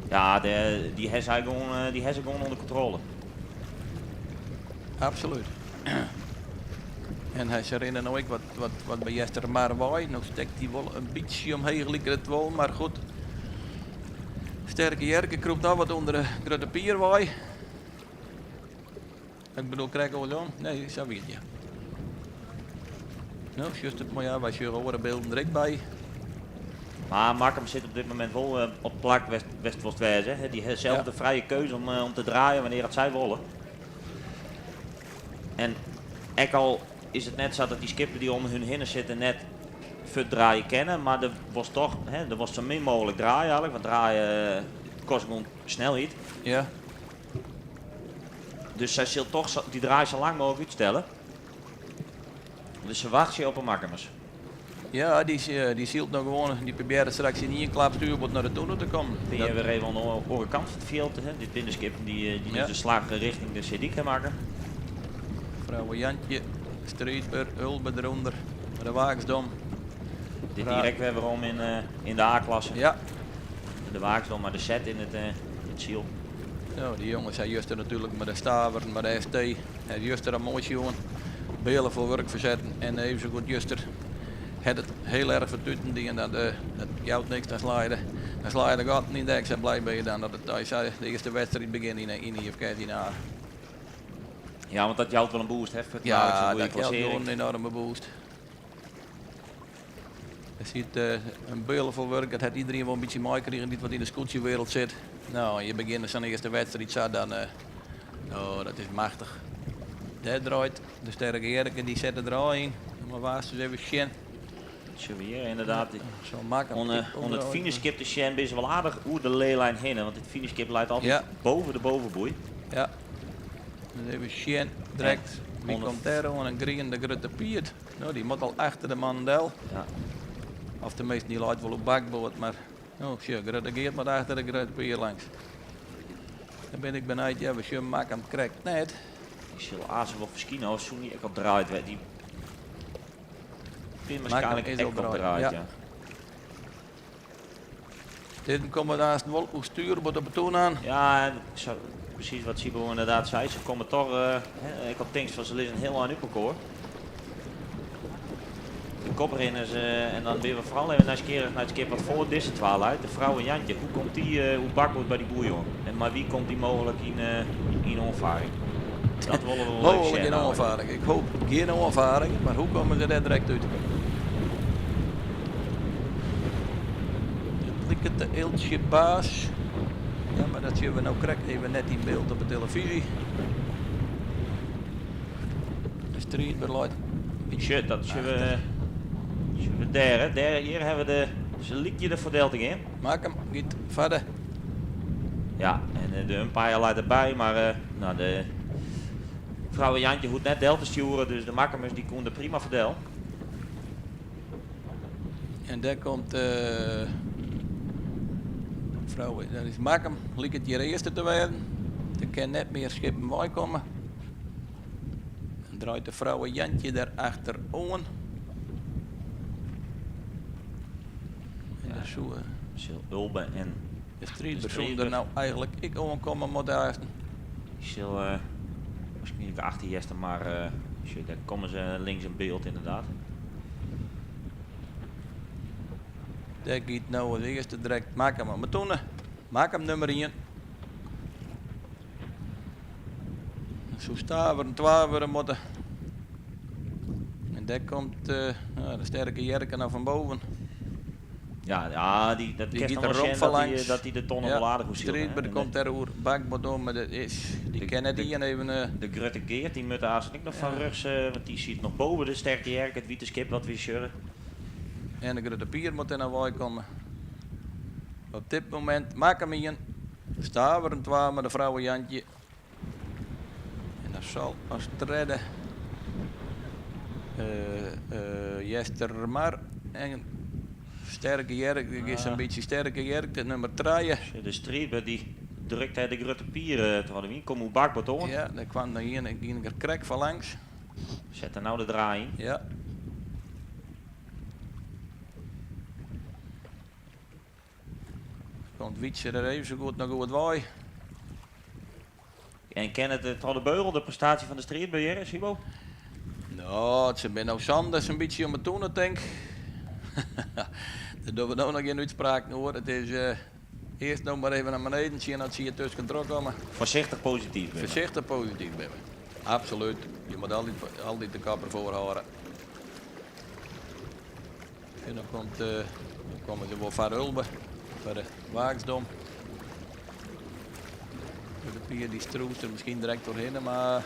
Ja, dêr, dy ha sy gewoan, dy ha se gewoan ûnder kontrôle. Absolút. En hy, se rinne no ek wat, wat, wat by Eastermar wei. No stekt hy wol in bytsje omheech, liket it wol, mar goed. Sterke Jerke krûpt al wat ûnder de Grutte Pier wei. Ik bedoel krekt oarsom. Nee, sa wie it, ja. No, sjochst it moai, ja, wy sjogge oare bylden der ek by. Mar Makkum sit op dit momint wol op it plak wêr'tst wolst wêze. Dy ha sels de frije keuze om, om te draaien wannear't sy wolle. En ek al is it net sa dat dy skippen dy't om hun hinne sitte net fuortdraaie kinne, mar der wolst toch, hè, der wolst sa min mooglik draaie eigentlik, want draaie kostet gewoan snelheid. Ja. Dus sy sil toch dy draai sa lang mooglik útstelle. Dus se wachtsje op 'e Makkumers. Ja, dy, dy sylt no gewoan, dy probearret straks yn ien klap stuurboard nei de tunnel te kommen. Bin je wer even oan de oare kant fan it fjild. Hè? Dit binne de skippen dy't dy dus de slach rjochting de Seedyk ha makke. Vrouwe Jantje, Striidber, Ulbe derûnder, de Waaksdom. Dit direkt wer werom yn, yn de A-klasse. Ja. De Waaksdom mei de set yn it, yn it syl. No, dy jonges ha juster natuerlik mei de Staveren, mei de ST, ha juster al moai sjoen. Bealen foar wurk fersetten en even sa goed juster hat it hiel erch fertuten dien. Dat, eh, dat jout niks, dan sla je de, dan sla je de gatten yn dek. Sa blij bin je dan dat it sa de earste wedstriid begjint yn de IFKS yn A. Ja, want dat jout wol in boost, hè? Fuort Ja, goede dat jout klassearring. gewoan in enoarme boost. Der sit eh, in beule foar wurk, dat hat iderien wol in bytsje meikrigen dy't wat yn de skûtsjewereld sit. No, en je begjinne sa'n earste wedstriid sa, dan, eh, oh, dat is machtich. Dêr draait de Sterke Jerke, dy set de draai yn. Mar waast dus even sjen. Sjogge we hjir inderdaad. Zo makkelijk. Oan, oan it finishskip te sjen binne se wol aardich oer de leelijn hinne. Want it finishskip leit altyd Ja. boven de bovenboei. Ja. Dus even sjen, direkt. Wie Oan de- komt dêr oan? In grien, de Grutte Piet. No, dy moat al achter de mannen del. Ja. Of teminsten, dy leit wol op bakboard, mar... Oh, sjoch, Grutte Geert moat achter de Grutte Pier langs. Dan bin ik benijd, ja, we sjogge Makkum krekt net. Dy sil aanst wol ferskine, of soe dy ek al draaid wêze? Dy bin waarskynlik is ek al al draaid, draaid, ja. ja. Dit komt aanst wol oer stuurboard op de toen oan. Ja, en sa, presys wat Siebo ynderdaad sei. Se komme toch, hè, ik had tinkt fan se lizze hiel ein út elkoar. De koprinners, en dan binne we foaral even nijsgjirrich nei it skip wat foar dizze twa leit. De Vrouwe Jantje, hoe komt dy oer bakboard by dy boei oan? En mei wie komt dy mooglik yn oanfaring? Dat wolle we wol even Mooglik sjen yn namelijk. oanfaring. Ik hoop gjin oanfaring, mar hoe komme se dêr direkt út? It liket de Eeltsje Baas. Ja, mar dat sjogge we no krekt even net yn byld op de telefyzje. De striidber leit Sjoch, dat sjogge we, sjogge we dêr, hè. Dêr, hjir hawwe we de, se lykje der foar del te gean. Makkum giet fierder. Ja, en de umpire leit derby, mar no, de Vrouwe Jantje hoecht net del te stjoeren, dus de Makkumers dy koene der prima foar del. En dêr komt Vrouwe, dat is Makkum, liket hjir earste te wêzen. Der kin net mear skippen weikomme. Dan draait de Vrouwe Jantje der achteroan. En dan soe Sil Ulbe en de de striidber soe der striidber no eigentlik ek oankomme moatte aansten. Dy sil waarskynlik achter Jester mar, sjoch, dêr komme se links yn byld ynderdaad. Dêr giet no as earste direkt Makkum om 'e tûne. Makkum nûmer ien. Dan soe Staveren twa wurde moatte. En dêr komt no, de Sterke Jerke no fan boven. Ja, ja dy, dat Dy kinst giet dan der wol rom sjen foar dat dy, langs. dat dy de tonne Ja, wol aardich oer sylt, hè. Striidber En komt dêr oer bakboard om, mar dat is, dy kin net ien even. De Grutte Geert, dy moat aanst ek noch fan rjochts, want dy sit noch boven de Sterke Jerke, it wite skip wat wy sjogge. En de Grutte Pier moat der no weikomme. Op dit momint Makkum ien, Staveren twa mei de Vrouwe Jantje. En dan sil as tredde Eastermar en Sterke Jerk, dy is in bytsje Sterke Jerk, de nûmer trije. De striidber dy drukt dêr de Grutte Pier troch de wyn, kom oer bakboard oan. Ja, dêr kwam noch ien, gie der krekt foar langs. Set der no de draai yn. Ja. Komt Wietse der even sa goed noch goed wei. En kin it troch de beugel, de prestaasje fan de striidber hjir, Siebo? No, it binne no sanders in bytsje om 'e tûne, tink. Dêr dogge we no noch gjin útspraken oer. It is earst no mar even nei beneden sjen oft se hjir tuskentroch komme. Foarsichtich posityf binne we. Foarsichtich posityf binne we. Absolút. Je moatte altyd, altyd de kop derfoar hâlde. En dan komt, dan komme se wol foar Ulbe, foar de Waaksdom. De Pier dy strûst der miskien direkt trochhinne, mar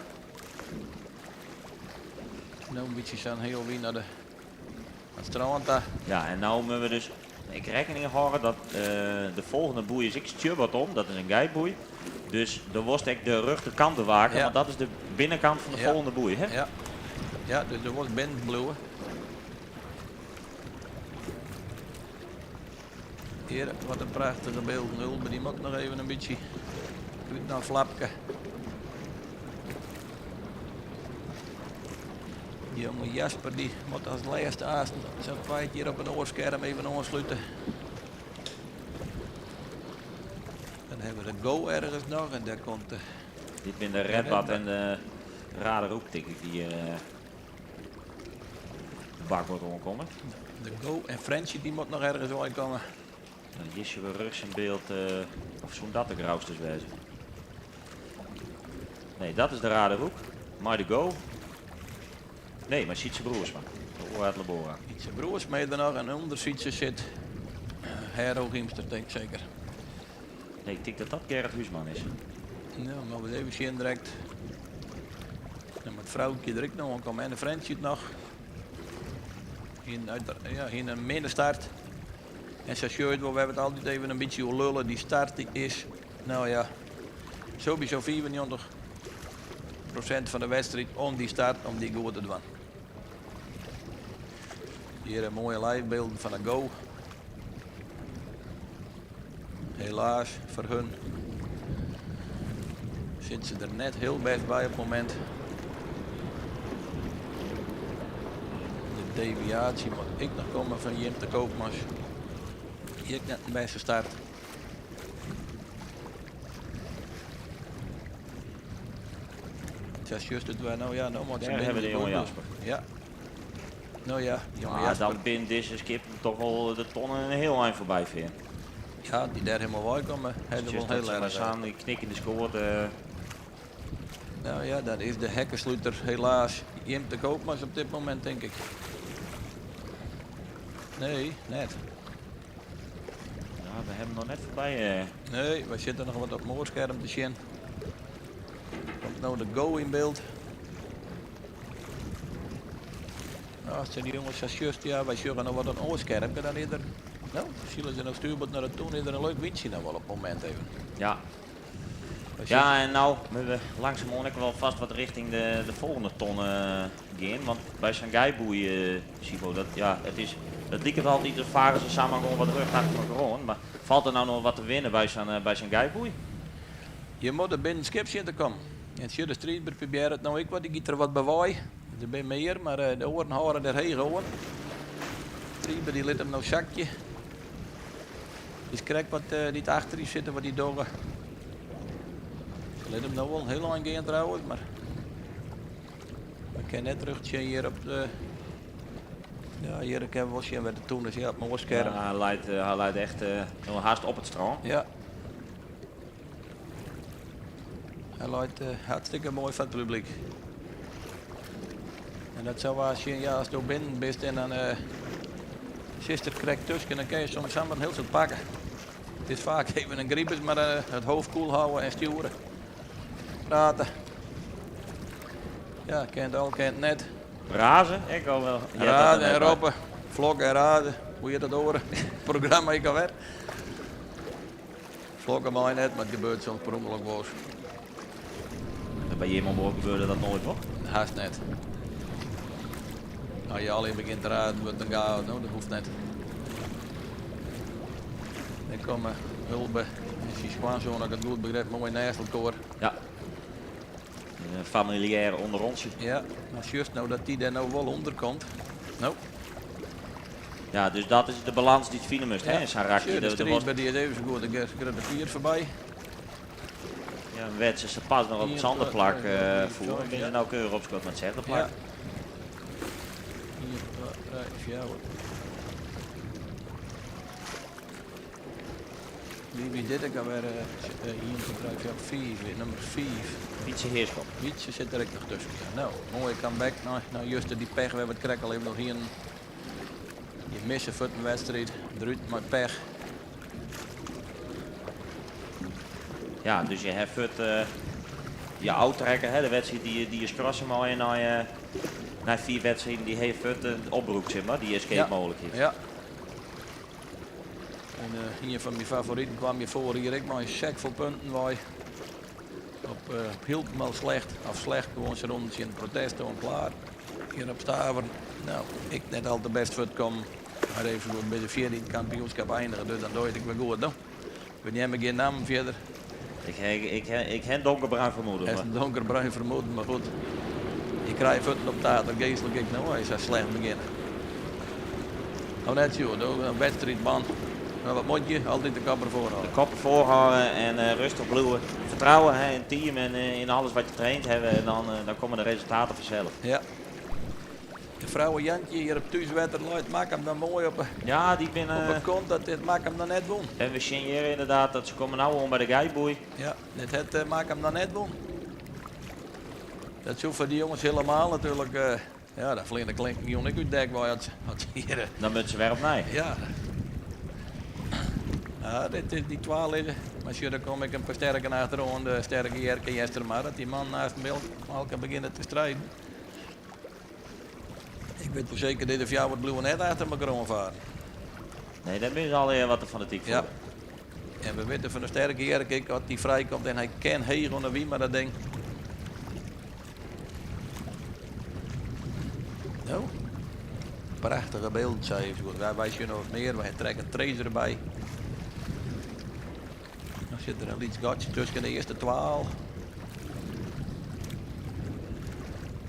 no in bytsje sa'n hiel wyn nei de nei it strân ta. Ja, en no moatte we dus ek rekkening hâlde dat de folgjende boei is ek stjurboard om, dat is in geitboei. Dus der wolst ek de rjochterkant bewaken, want dat is de binnenkant fan de folgjende boei, hè? Ja, ja, dus der wolst binnen bliuwe. Hjir, wat in prachtige bylden. Ulbe, dy moat noch even in bytsje út nei flapke. Dy jonge Jasper dy moat as lêste aanst sa'n feit hjir op it oar skerm even oanslute. Dan hebben we de Go ergens nog en daar komt de... Dit binne de Redbad en de Raderoek, tink ik, dy't uh, bakboard oankomme. De Go en Frenchie die moet nog ergens komen. Dan is we rechts in beeld, of zo'n dat de Grousters wêze. Nee, dat is de Raderoek. Maar de Go. Nee, maar Sietse Broersma. De Oorhard Labora. Sietse Broersma er nog en onder Sietse zit Hero Giemster, denk ik zeker. Nee, ik denk dat dat Gerrit Huisman is. Nou, maar we even zien direct. Dan moet het vrouwtje er ook nog aankomen en de Frenchie het nog. Hier, uit, ja, hier een middenstart. En zoals je weet, we hebben het altijd even een beetje lullen. Die start die is, nou ja, sowieso 94% van de wedstrijd om die start, om die goed te doen. Hier een mooie livebeelden van een go. Helaas voor hun zitten ze er net heel best bij op het moment. De deviatie moet ik nog komen van Jim de Koopmans. Hier net een beste start. Het is juist het wij nou ja, nou moet ze Daar hebben we de jonge binnen Jasper. Ja. Nou ja, die jonge Maar Jasper. dan bindt deze skip toch wel de tonnen een heel eind voorbij vind. Ja, die daar helemaal bij komen. Helemaal Just dat heel ze maar erg. samen die knik in de scoort. Nou ja, dat is de hekkensluiter helaas. Jim de Koopmans op dit moment, denk ik. Nee, net. Ja, we hebben nog net voorbij. Nee, wij zitten nog wat op het moorscherm te zien. Komt nou de go in beeld. Nou, als zijn die jongens als juist, ja, wij zullen nog wat op het oorscherm. Dan is er, nou, zullen ze nog stuurboord naar het toen, is er een leuk windje nou wel op het moment even. Ja. Wij Ja, en nou moeten we langzaam ook wel vast wat richting de volgende ton gaan. Want bij Shanghai-boei, Sibo, dat, ja, het is, het liep het altijd, de varen ze samen gewoon wat terug naar elkaar. Maar valt er nou nog wat te winnen bij zo'n bij Shanghai-boei? Je moet er binnen schip zitten komen. En Sjur de Striedber probeert het nou ik wat, ik giet er wat bewaai. Er zijn meer, maar de oren horen er heen gewoon. Striedber die liet hem nou zakje. Dus krijg wat die achter die zitten, wat die doggen. Ze liet hem nou wel heel lang gaan trouwens, maar we kunnen net terug zien hier op de. Ja, hier ik heb wel zien waar de toen is, ja, op mijn scherm. Ja, hij leidt echt wel haast op het strand. Ja. Hij leidt hartstikke mooi van het publiek. En dat zou als je, ja, als je binnen bent en dan sister krijgt tussen, dan kun je soms samen een heel soort pakken. Het is vaak even een griepes, maar het hoofd koel houden en sturen. Praten. Ja, kent al, kent net. Razen, ik al wel. Je hebt dat Raden er en net bij. roppen. Vlok en raden. Hoe je dat horen? Programma ik alweer. Vlokken mij net, maar het gebeurt soms per ongeluk wel eens. Bij Jim Boor gebeurde dat nooit, hoor. Haast net. Als je alleen begint te raden, wordt dan gauw. Nou, dat hoeft net. Dan komen Hulbe en zijn schoonzoon, als ik het goed begrijp, mooi naast elkaar. Ja. Een familiair onderrondje. Ja, maar juist nou dat die daar nou wel onder komt. Nou. Ja, dus dat is de balans die het vinden moest, hè, in zo'n rakje. Ja, de Er was bij die is even zo goed. De grote vier voorbij. Ja, een wedstrijd, ze pas nog op het Hier, zanderplak, vier, voeren. twee, Ben je ja. nou keurig op schot met het zanderplak? Ja. 1, 2, 3, 4. Wie dit ik alweer? 1, 2, 3, 4, 5, weer nummer 5. Wietse Heerschop. Wietse zit er ook nog tussen. Ja. Nou, mooie comeback. Nou, nou, juist die pech, we hebben het krek al even nog hier. Je missen voor een wedstrijd. Druut maar pech. Ja, dus je hebt het, je oud-trekker, hè, de wedstrijd die is crossen mooi en na 4 wedstrijden die heeft het opbroek, zeg maar, die escape mogelijkheid. Ja. En een van mijn favorieten kwam je voor hier ik maar een check voor punten waar op hielp wel slecht, of slecht, gewoon zijn rondje in protest en klaar. Hier op Stavern, nou, ik net al te best voor het komen. Maar even goed bij de 14 kampioenschap eindigen, dus dan doe ik weer goed, no? We nemen geen naam verder. Ik heb donkerbruin vermoeden, Hij is maar een donkerbruin vermoeden, maar goed. Je krijgt voeten op taart, dat geestelijk ik nou, hij zou slecht beginnen. Nou net zo, een wedstrijdband. Maar wat moet je? Altijd de kop ervoor houden. De kop ervoor houden en rustig blijven. Vertrouwen hè, in het team en in alles wat je traint hebben. En dan komen de resultaten vanzelf. Ja. De vrouwen Jantje hier op thuiswetter luid, maak hem dan mooi op, Ja, die binnen op de kont dat dit maak hem dan net won. En we signeren inderdaad dat ze komen nou om bij de geiboei. Ja, dit het maak hem dan net won. Dat is voor die jongens helemaal natuurlijk. Ja, daar vliegen de klinken jong ik uit dek waar had ze hier. Dan moeten ze weer op mij. Ja. Ja, dit is die 12 liggen. Maar als je, dan kom ik een paar sterke achterom, de sterke Jerke Jester maar, dat die man naast Melk beginnen te strijden. Ik weet wel zeker dat de jou het bloemen net achter elkaar varen. Nee, daar ben je al wat te fanatiek voor. Ja. En we weten van de sterke Jerke, als die vrijkomt en hij kan heel onder wie, maar dat ding. Nou, prachtige beelden, zei je. Goed, wij zien nog meer, wij trekken tracer erbij. Dan zit er een liets gatje tussen de eerste 12.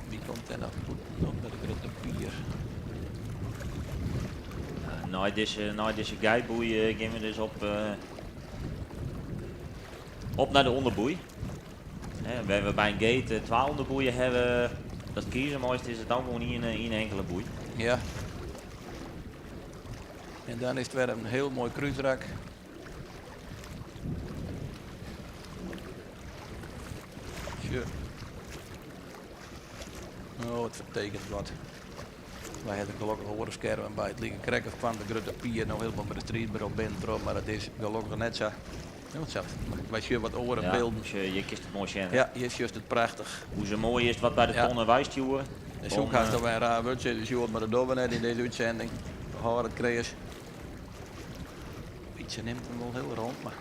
Wie komt er nog goed op met de grote pier? Nou, deze geiboei gaan we dus op naar de onderboei. Hè, we hebben bij een gate 12 onderboeien hebben. Dat het kiezen mooiste is het dan gewoon niet in een enkele boei. Ja. En dan is het weer een heel mooi kruisrak. Tje. Oh, het vertekent wat. Wij hebben gelukkig horenschermen bij het liggen krekken van de grote pier nog helemaal met de streetbureau binnen erop, maar dat is gelukkig net zo. Ja, want zo, wij zien wat oren Ja, beelden. dus je kist het mooi zien. Ja, je ziet het prachtig. Hoe ze mooi is wat bij de Ja. tonnen wijstuwen. De zoek had toch wel een raar woord zitten, dus je hoort maar de dobben net in deze uitzending. We horen het krees. Pietje neemt hem wel heel rond, maar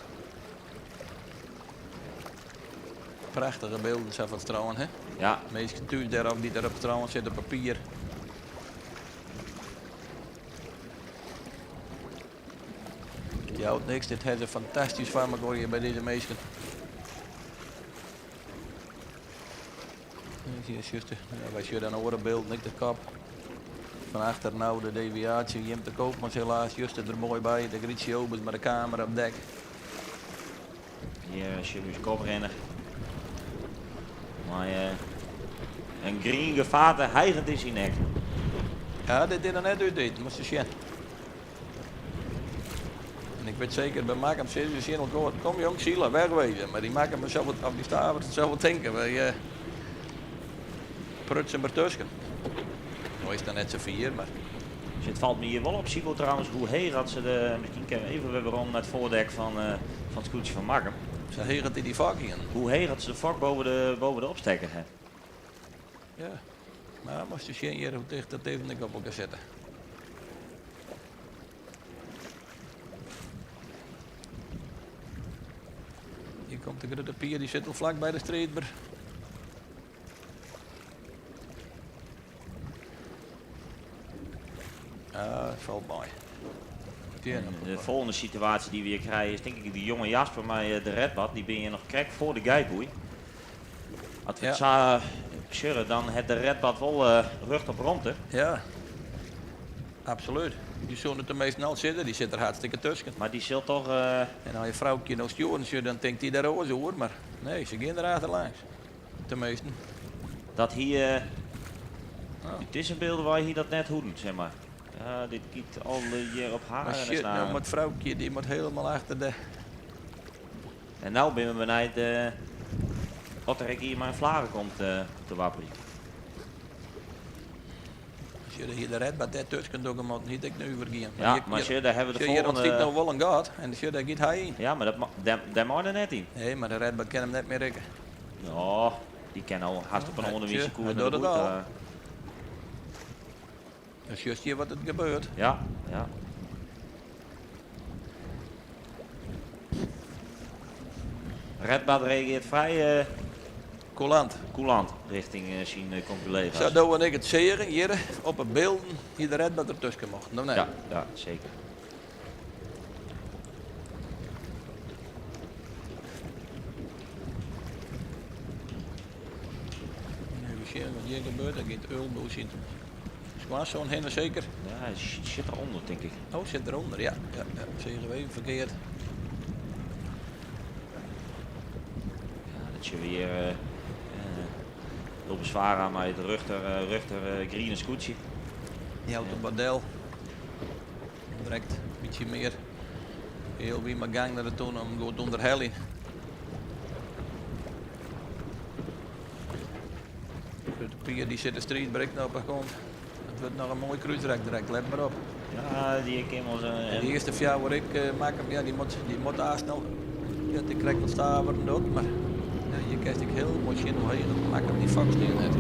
prachtige beelden zijn van het strand, hè? Ja. De meeste thuis daarop die daar op het strand zitten, papier. Het houdt niks, dit heeft een fantastisch van elkaar hier bij deze meesten. Hier is juist de, ja, wij zien dan orenbeeld, niks de kap. Van achter nou de deviatie, Jim de Koopmans helaas, juist er mooi bij. De Grietje Obers met de camera op dek. Hier is Julius koprenner. Maar een green gevaarte hijgend in zijn nek. Ja, dit is nog net uit dit, moest je zien. En ik weet zeker, bij Makkum zitten ze in elkaar. Kom jong, Sila, wegwezen. Maar die maken me zelf, of die stavers het zelf denken. Wij prutsen maar tussen. Nou is het net zo vier, maar... Dus het valt me hier wel op, Sibo trouwens, hoe heer had ze de... Misschien kunnen we even weer waarom naar het voordek van het scootje van Makkum. Ze heer had die die vak in. Hoe heer had ze de vak boven de opstekker, hè? Ja, maar moest je zien hier hoe dicht dat even ik op elkaar zetten. Hier komt de grote pier, die zit al vlak bij de streetber. Ah, valt mooi. En de volgende situatie die we hier krijgen is denk ik die jonge Jasper met de redbad. Die ben je nog krek voor de geiboei. Als we het zo schudden, dan het de redbad wel rug op rondte. Ja, absoluut. Die zullen het de meest nal zitten, die zit er hartstikke tussen. Maar die zit toch... En als je vrouwtje nou sturen, zit, dan denkt die daar ook hoor. Maar nee, ze gaan er achterlangs. De meesten. Dat hier Het is een beeld waar je hier dat net hoeden, zeg maar. Ja, dit kiet al hier op haar Maar en shit, staan. nou moet vrouwtje, die moet helemaal achter de... En nou ben ik benieuwd of er hier maar een vlagen komt te wapperen. Als je hier de redbad daar tussen kunt doen, moet niet ik nu vergien. Ja, maar zie je, daar hebben we de Hier volgende... ontstiet nog wel een gat en zie je, daar gaat hij in. Ja, maar daar mag er net in. Nee, maar de redbad kan hem net meer rekken. Ja, die kan al haast op een Ja, onderwijs tje, koers hij naar de doet het boet, al. Dat is juist hier wat het gebeurt. Ja, ja. Redbad reageert vrij Coulant. coulant richting zijn collega's. Zou Doe en ik het zeggen hier op het beeld hier de Redbad ertussen mocht. Nou, nee. Ja, ja, zeker. Even zien wat hier gebeurt. Dan gaat Ulbo zien. Skoansoan hinne seker. Ja, hy sit derûnder tink ik. Oh, sit derûnder, ja. Ja, ja. Seagen we even ferkeard. Ja, dat sjogge we hjir Ulbe Swara mei it rjochter, rjochter griene skûtsje. Jout de bordel. Direkt in bytsje mear heel wie mar gang nei de tún om goed ûnderheljen. Grutte Pier die sit de striid brekt no op de kont. It wurdt noch in moai krúsrak direkt, let mar op. Ja, dy kin wol En de earste fjouwer ek makke, ja, dy moat, dy moat aanst no, ja, it krekt wat staveren docht, mar ja, hjir kinst ek hiel moai sjen hoe heech it Makkum dy fok stean hat.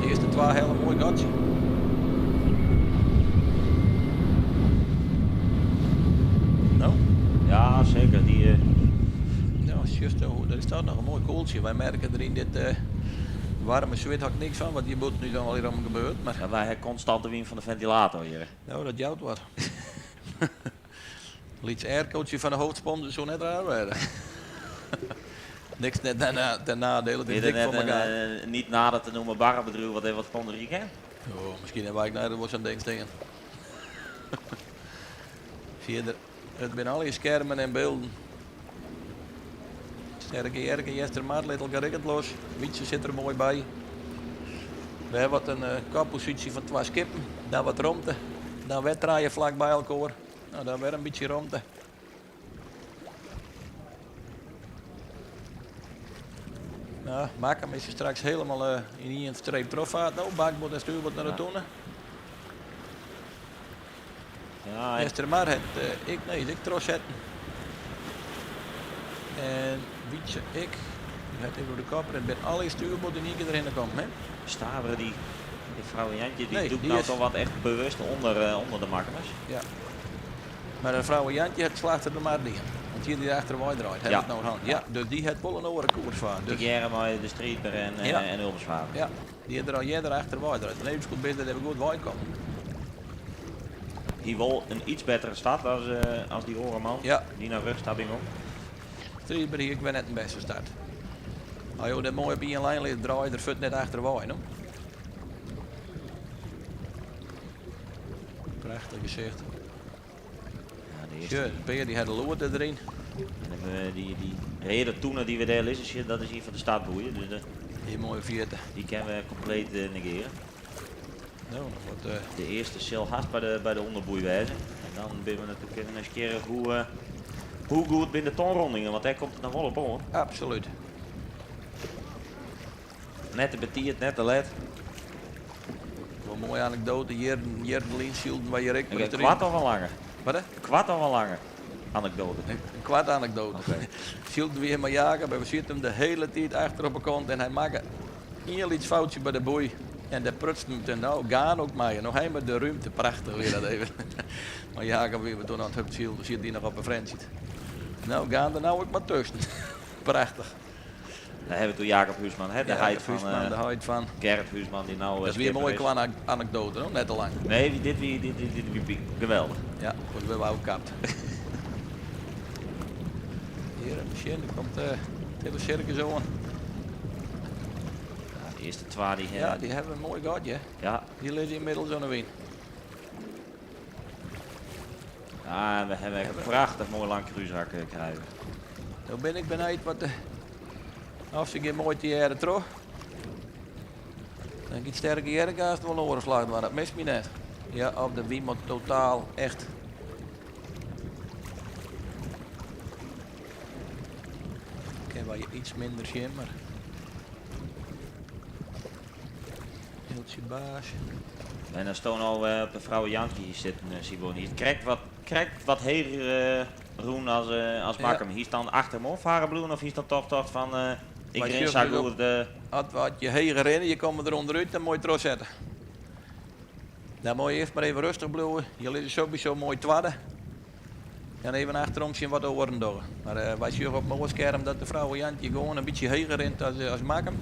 De earste twa helle moai gatsje. No? Ja, seker. Dy, uh... Ja, sjochst do, der is toch noch in moai koeltsje. Wy merke der yn dit uh, waarme swit hak niks fan wat hjir bûten ús allegear om gebeurt. Mar... Ja, wy ha konstant de wyn fan de fentilator hjir. No, dat jout wat. Lyts aircootje fan de hoofdsponsor soe net raar wêze. Niks net ten nadele, het is dik foar elkoar. In niet nader te noemen barrebedriuw wat even wat sponsorje kin? Oh, miskien hawwe wy ek nei wol sa'n ding stean. Fierder, it binne allegear skermen en bylden. Sterke Jerke, Eastermar, lit elkoar ek it los. Wytse sit der moai by. We hawwe wat in kopposysje fan twa skippen. Dan wat romte. Dan wer trije flak by elkoar. No, dan wer in bytsje romte. Nou, Makkum is straks helemaal yn ien streep trochfaart. No, bakboard en stuurboard nei de tûne. Ja, en... Eastermar hat uh, ek, nee, is ek trochsetten. En Wytse ek. Die hat even de kop en bin alle stuurboard in ien kear derhinne kommen. Hè? Staveren die, die vrouw Jantje, die Nee, doet die nou is- toch wat echt bewust onder de Makkumers. Ja. Maar de vrouw Jantje het slacht er maar niet. Want hier die achterwei draait, heeft Ja. het nou hand. Ja, dus die het wel een oare koers van. Dus, Tegearre mei de Striidber en, Ja. en Ulbe Swara. ja, die het er al eerder achterwei draait. En even goed best dat even goed wij komen. Die wol in iets betere start als die oare man. Ja. Die naar rugstabbing om. Striidber hier, ik ben net een beste start. Als je dat mooi op één lijn ligt, draai je er voet net achterwei. No? Prachtig gezicht. Ja, de eerste. Tjö, de peer die had de lood erin. En dan hebben we die rede toenen die we daar liggen, dat is hier van de startboeien. Dus de, Die mooie vierte. Die kunnen we compleet negeren. Nou, nog wat, De eerste cel haast bij de onderboei wijzen. En dan ben we natuurlijk even eens keren hoe goed binnen de tonrondingen, want daar komt het nog wel op hoor. Absoluut. Net te betiert, net te let. Wel een mooie anekdote. Hier, hier de Lien waar je ik Een kwart of een langer? Wat hè? Een kwart of een langer anekdote. Een kwart anekdote. Zielden we hier maar Jacob en we zitten hem de hele tijd achter op de kant en hij maakte heel iets foutje bij de boei. En daar prutste hem toen, nou, gaan ook maar. Nog helemaal de ruimte, prachtig weer dat even. Maar Jacob weer toen aan het hup ziel, zit die nog op een friend zit. Nou, gaan er nou ook maar tussen. Prachtig. Daar hebben we toen Jacob Huisman, hè? De Jacob heit van, Huisman, de heit van Gerrit Huisman, die nou, Dat is weer een skipper mooie is. qua anekdote, hoor. Net te lang. Nee, dit, dit, dit, dit, dit, dit, geweldig. Ja, goed, we hebben ook kapt. Hier, een machine, er komt het hele circus aan. Ja, de eerste twee die Ja, hebben. die hebben een mooi gatje. Ja. Die liggen inmiddels aan de win. Ja, en we hebben echt een prachtig mooi lang kruisrak krijgen. Nou ben ik benieuwd wat de... Of ze gaan mooi die jaren terug. Dan gaat sterke jerkaas wel een orenslag, maar dat mist me net. Ja, op de Wim totaal echt. Ik heb wel iets minder zien, maar... Hiltje baas. En dan stoon al op de vrouw Jantje hier zitten, Simon. Hier krijgt wat heger roen als Ja. Makkum. Hier staan achter hem of Harenbloem of hier staan toch toch van ik Maar ren Sjug zo is ook goed, Had wat je heger rennen, je komt er onderuit, dan moet je terug zetten. Dan moet je eerst maar even rustig blijven. Je ligt sowieso mooi twadden. En even achterom zien wat de oren doen. Maar wij zien op mijn scherm dat de vrouw Jantje gewoon een beetje heger rent als Makkum.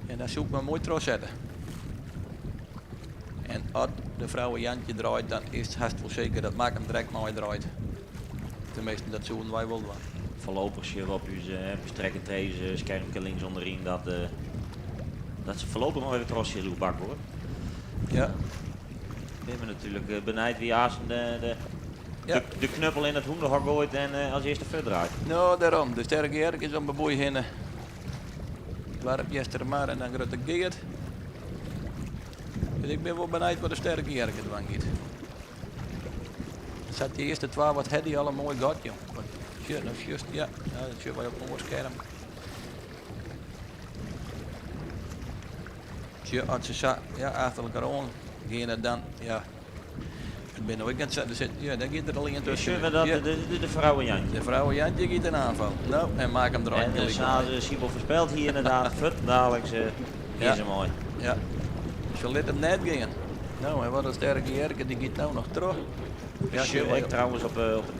En dan zoek ik maar mooi terug zetten. En als de vrouw Jantje draait, dan is het haast wel zeker dat Makkum direct mooi draait. Tenminste, dat zoeken wij wel doen. Voorlopig zien we op ús track and trace schermpje links onderin dat ze voorlopig nog even trots in bak wordt. Ja. Ik ben natuurlijk benijd wie Azen de knuppel in het hoenderhok gooit en als eerste verder draait. Nou, daarom. De sterke Jerk is om de boei heen. Dwarp Jester maar en dan grote Geert. Dus ik ben wel benijd wat de sterke Jerk het van gaat. Zat die eerste 12 wat had die al een mooi gat, joh. Wat, shit, nou, just, ja, ja, dat zit wel op een scherm. Tje, als ze zo, ja, achter elkaar aan, gaan het dan, ja. Ik ben nog net zo, er zit, ja, daar gaat er al in tussen. Zullen we dat, Ja. de vrouwen Jantje? De vrouwen Jantje gaat een aanval. Nou, en maak hem eruit. En de Sazen Siebel voorspelt hier inderdaad, fut, dadelijk, Ja. is hem mooi. Ja, ze liet hem net gaan. Nou, en wat een sterke Jerke, die gaat nou nog terug. Ja, Ja, ik trouwens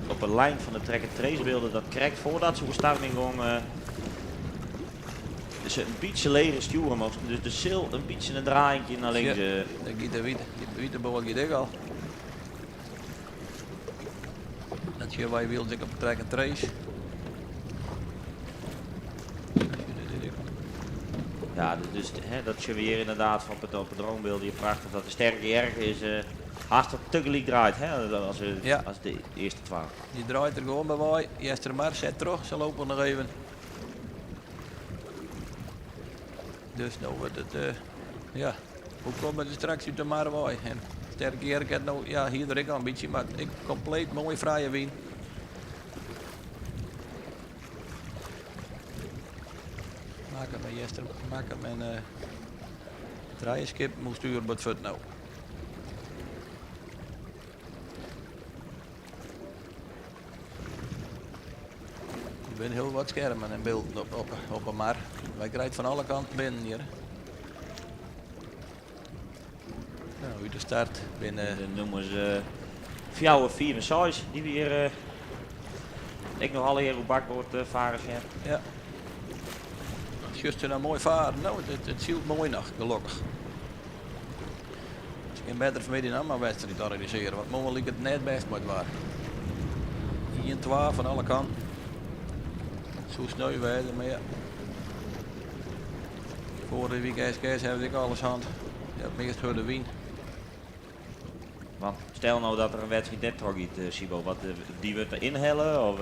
op een lijn van de track and trace beelden, dat krijgt voordat ze starting gong, dus een beetje lege sturen moesten. Dus de sil een beetje een draaientje naar links. Ja, dat gaat de witte, die witte boel gaat ook al. Dat zie je wij wiel ik op de track and trace. Ja, dus, hè, dat zien we hier inderdaad van op het droombeeld hier prachtig. Dat de sterke Jerk is haast op tegelijk draait, hè, als de eerste 12. Die draait er gewoon bij wij. Jester Mar zet terug, ze lopen nog even. Dus nou wordt het, ja, hoe komen we straks uit de Marwaai? En sterke Jerk had nou, ja, hier ik al een beetje, maar ik compleet mooi vrije wien. Maak hem met Jester, maak hem en draaienskip moest sturen op het voet nou. Er zijn heel wat schermen en beelden op een mar. Wij krijgen van alle kanten binnen hier. Nou, uit de start binnen. De nummers 4, 4 en 6 die we hier ik nog alle hier op bakboord varen zijn. Ja. Juist een mooi varen. Nou, het zielt mooi nog, gelukkig. Het is geen beter vanmiddag dan maar wedstrijd organiseren, want momenteel lijkt het net best maar het waar. 1, 2 van alle kanten. Zo sneu werden, maar ja. Vorige week SKS heb ik alles hand. Ja, het meest voor de wien. Want stel nou dat er een wedstrijd net trok gaat, Sibo, wat die wordt er inhellen? Of?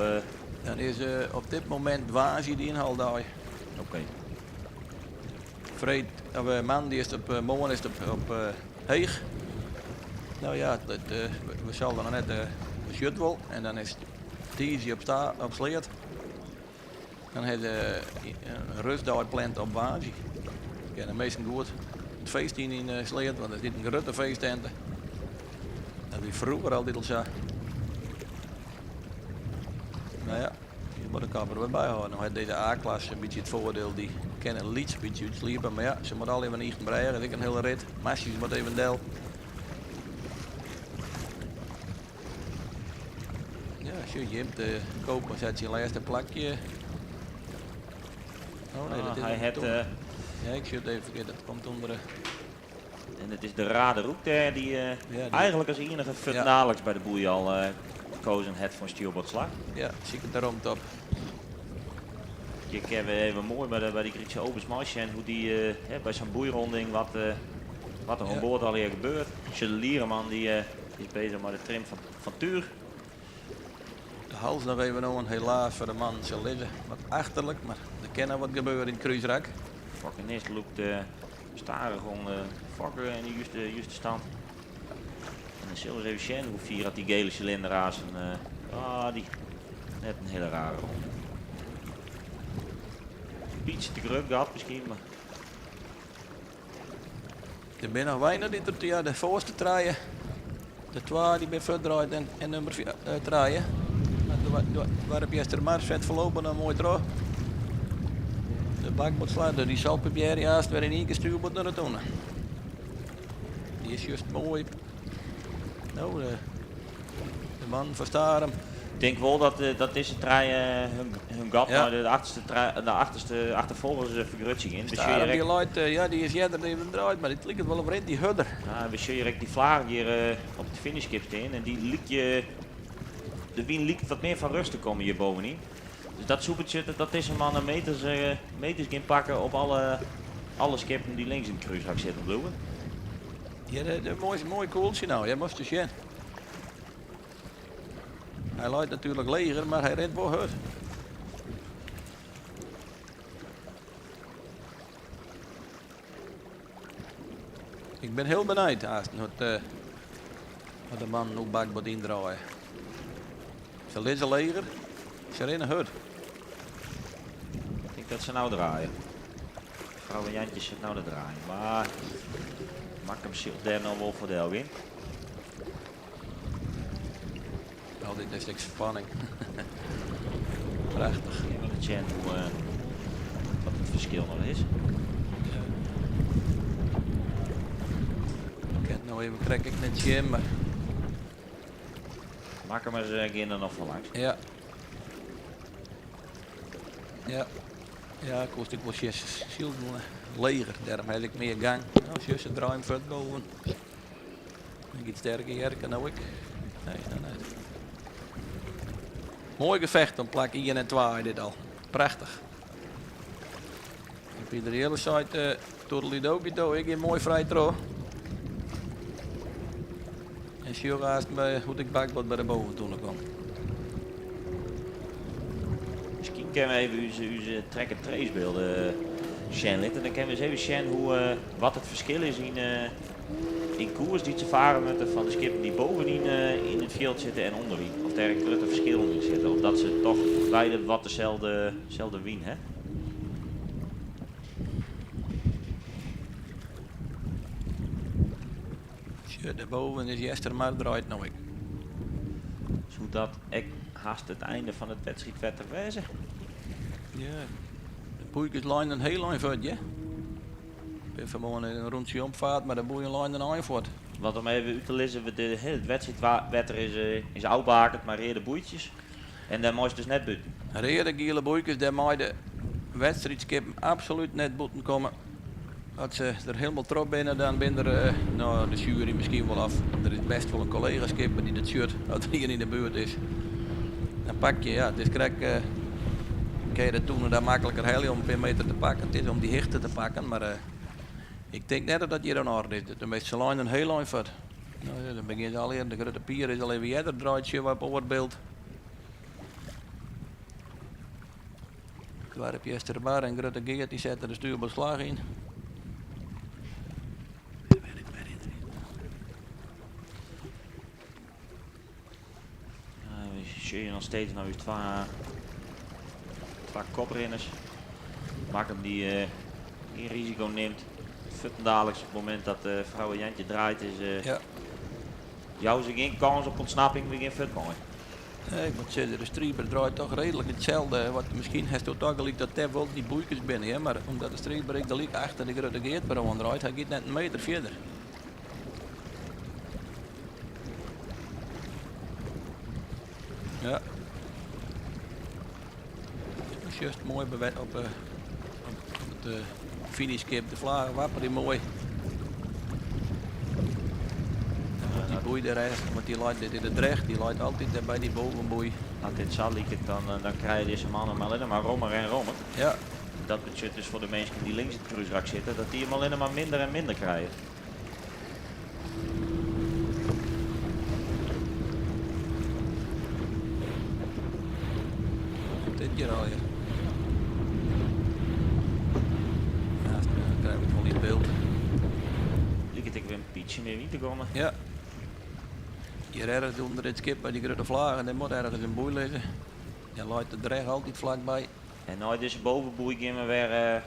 Dan is op dit moment Wazi die inhaaldag. Oké. Vreed, of man die is op morgen is het op Heeg. Nou ja, dat we zullen nog net de shut wel en dan is Tizi op Sleert. Dan heeft een rustdag gepland op Wazi. Ja, de meesten goed het feest in Sleert, want er zit een grote feesttent. Dat wie vroeger altijd al zo. Nou ja, je moet de kapper weer bijhouden. Nou heeft deze A-klasse een beetje het voordeel, die kennen een liets beetje uitsliepen, maar ja, ze moeten al even niet breien, dat is een hele rit. Massies moet even deel. Ja, als je hebt de koper zet je laatste plakje. Oh nee, Ah, dat is hij een het, toon. Ja, ik zit even verkeerd, dat komt onder de En het is de Rade Roek daar die Ja, die eigenlijk als enige fut Ja. dadelijks bij de boei al kozen het van stuurboordslag. Ja, zie ik het daarom top. Je kan weer even mooi bij die Griekse Obersmarge en hoe die hè, bij zo'n boeironding wat er aan Ja. boord al hier gebeurt. Jules Liereman die is bezig met de trim van Tuur. De hals nog even aan, helaas voor de man zal liggen. Wat achterlijk, maar er kan wat gebeuren in het kruisrak. Fakkenist loopt starig om de fokker in de juiste stand. En dan zullen we eens even zien hoe vier had die gele cilinder aan zijn die net een hele rare ronde. Beetje te druk gehad misschien, maar Er zijn nog weinig die er, ja, de voorste draaien. De twee die bij verder draait en nummer 4 draaien. Maar waar heb je Esther Mars vet verlopen dan mooi terug. De bak moet sluiten, die zal proberen juist weer in één keer stuurboord naar de tonen. Die is juist mooi. Nou, de man verstaat hem. Ik denk wel dat deze trein hun gat naar de achterste trein, de achterste achtervolgers vergrutting in. Starum, die luidt ja, die is eerder even draait, maar die lijkt het wel op die hudder. Ja, we zien die vlaag hier op het finishkip staan en die liet je, de wien liet wat meer van rust te komen hier bovenin. Dus dat soe betsjutte dat dizze mannen meters, meters gean pakken op alle, alle skippen dy't links yn it krúsrak sitten bliuwe. Ja, de, moai, moai koeltsje no, ja, moatst sjen. Hy leit natuerlik leger, mar hy rint wol hurd. Ik bin hiel benijd haast hoe't uh, de mannen no bakboard yndraaie. Se lizze leger, se rinne hurd. Ik tink dat se no draaie. Frou Jantje sit no te draaien, mar Makkum sil dêr no wol foar del gean. Altyd in stik spanning. Prachtich. Even sjen hoe, uh, wat it ferskil noch is. Ja. Ik kin it no even krekt ek net sjen, mar... Makkumers uh, gean der noch foar langs. Ja. Ja. Ja, ik koest ek wol sjen, se leger, dêrom ha ik mear gang. No, sjoch, se draaie fuort boven. Ik giet Sterke Jerke no ek. Nee, no net. Moai gefecht om plak 1 en 2 dit al. Prachtich. En Pieter Jelle seit uh, toedelidokito, ik gean moai frij troch. En sjoch aanst by hoe't ik bakboard by de boventoene kom. Miskien kinne we even ús, ús track and trace bylden sjen litte. Dan kinne we ris even sjen hoe, uh, wat it ferskil is yn, uh, yn koers dy't se farre moatte fan de skippen dy't bovenyn uh, yn it fjild sitte en ûnderyn. Oft dêr in grutte ferskillen yn sitte. Of dat se toch beide wat deselde, deselde wyn ha. Sjoch, dêrboven is Eastermar draait no ek. Soe dat ek hast it ein fan it wedstriidwetter wêze? Ja, de boeikes leine in hiel ein fuort, ja. Ik bin fan in rûntsje omfaart, mar de boeien leine in ein fuort. Want om even út te lizzen, it wedstriidwetter is, eh, is ôfbeakend mei reade boeitsjes. En dêr meist dus net bûten. Reade giele boeikes, dêr mei de wedstriidskippen absolút net bûten komme. As se der hielendal troch binne, dan binne der, uh, no, de sjuery miskien wol of der is bêst wol in kollega-skipper dy't it sjocht as der ien yn de buert is. Dan pak je, ja, it is krekt, uh, kin je de toene daar makliker helje om in pear meter te pakken. It is om dy hichte te pakken, mar uh, ik tink net dat dat hjir oan orde is. De measte leine in hiel ein fuort. No, ja, dan begjint allegear, de grutte pier is al even earder draaid, sjogge we op oar byld. Doarp Eastermar en Grutte Geart dy sette de stuurbeslach yn. We sjogge noch steeds nei ús twa, twa koprinners. Makkum dy't uh, gjin risiko nimt. Fuortendaliks op it momint dat uh, frou Jantje draait is, uh, ja. jouwe se gjin kâns op ûntsnapping, we gean fuort mei. Nee, ik moat sizze, de Striidber draait toch reedlik itselde. Wat, miskien hasto toch gelyk dat dêr wol dy boeikes binne, hear, mar omdat de Striidber ek gelyk achter de Grutte Geart wer oan draait, hy giet net in meter fierder. Ja. Sjochst moai op, op, op it finishskip, de flagge wapperje moai. Want dy boei dêr ergens, want dy leit dit yn de drecht, dy leit altyd dêr by dy bovenboei. As dit sa liket, dan, dan krije dizze mannen allinne mar rommer en rommer. Ja. Dat betsjut dus foar de minsken dy't links it krúsrak sitte, dat dy him allinne mar minder en minder krije. Dit hjir allegear. Ja, dan krije we it wol yn byld. Liket ek wer in bytsje mear wyn te kommen. Ja. Hjir ergens ûnder dit skip by dy grutte flaggen, dêr moat ergens in boei lizze. Dêr leit de drecht altyd flakby. En nei dizze bovenboei gean we wer uh,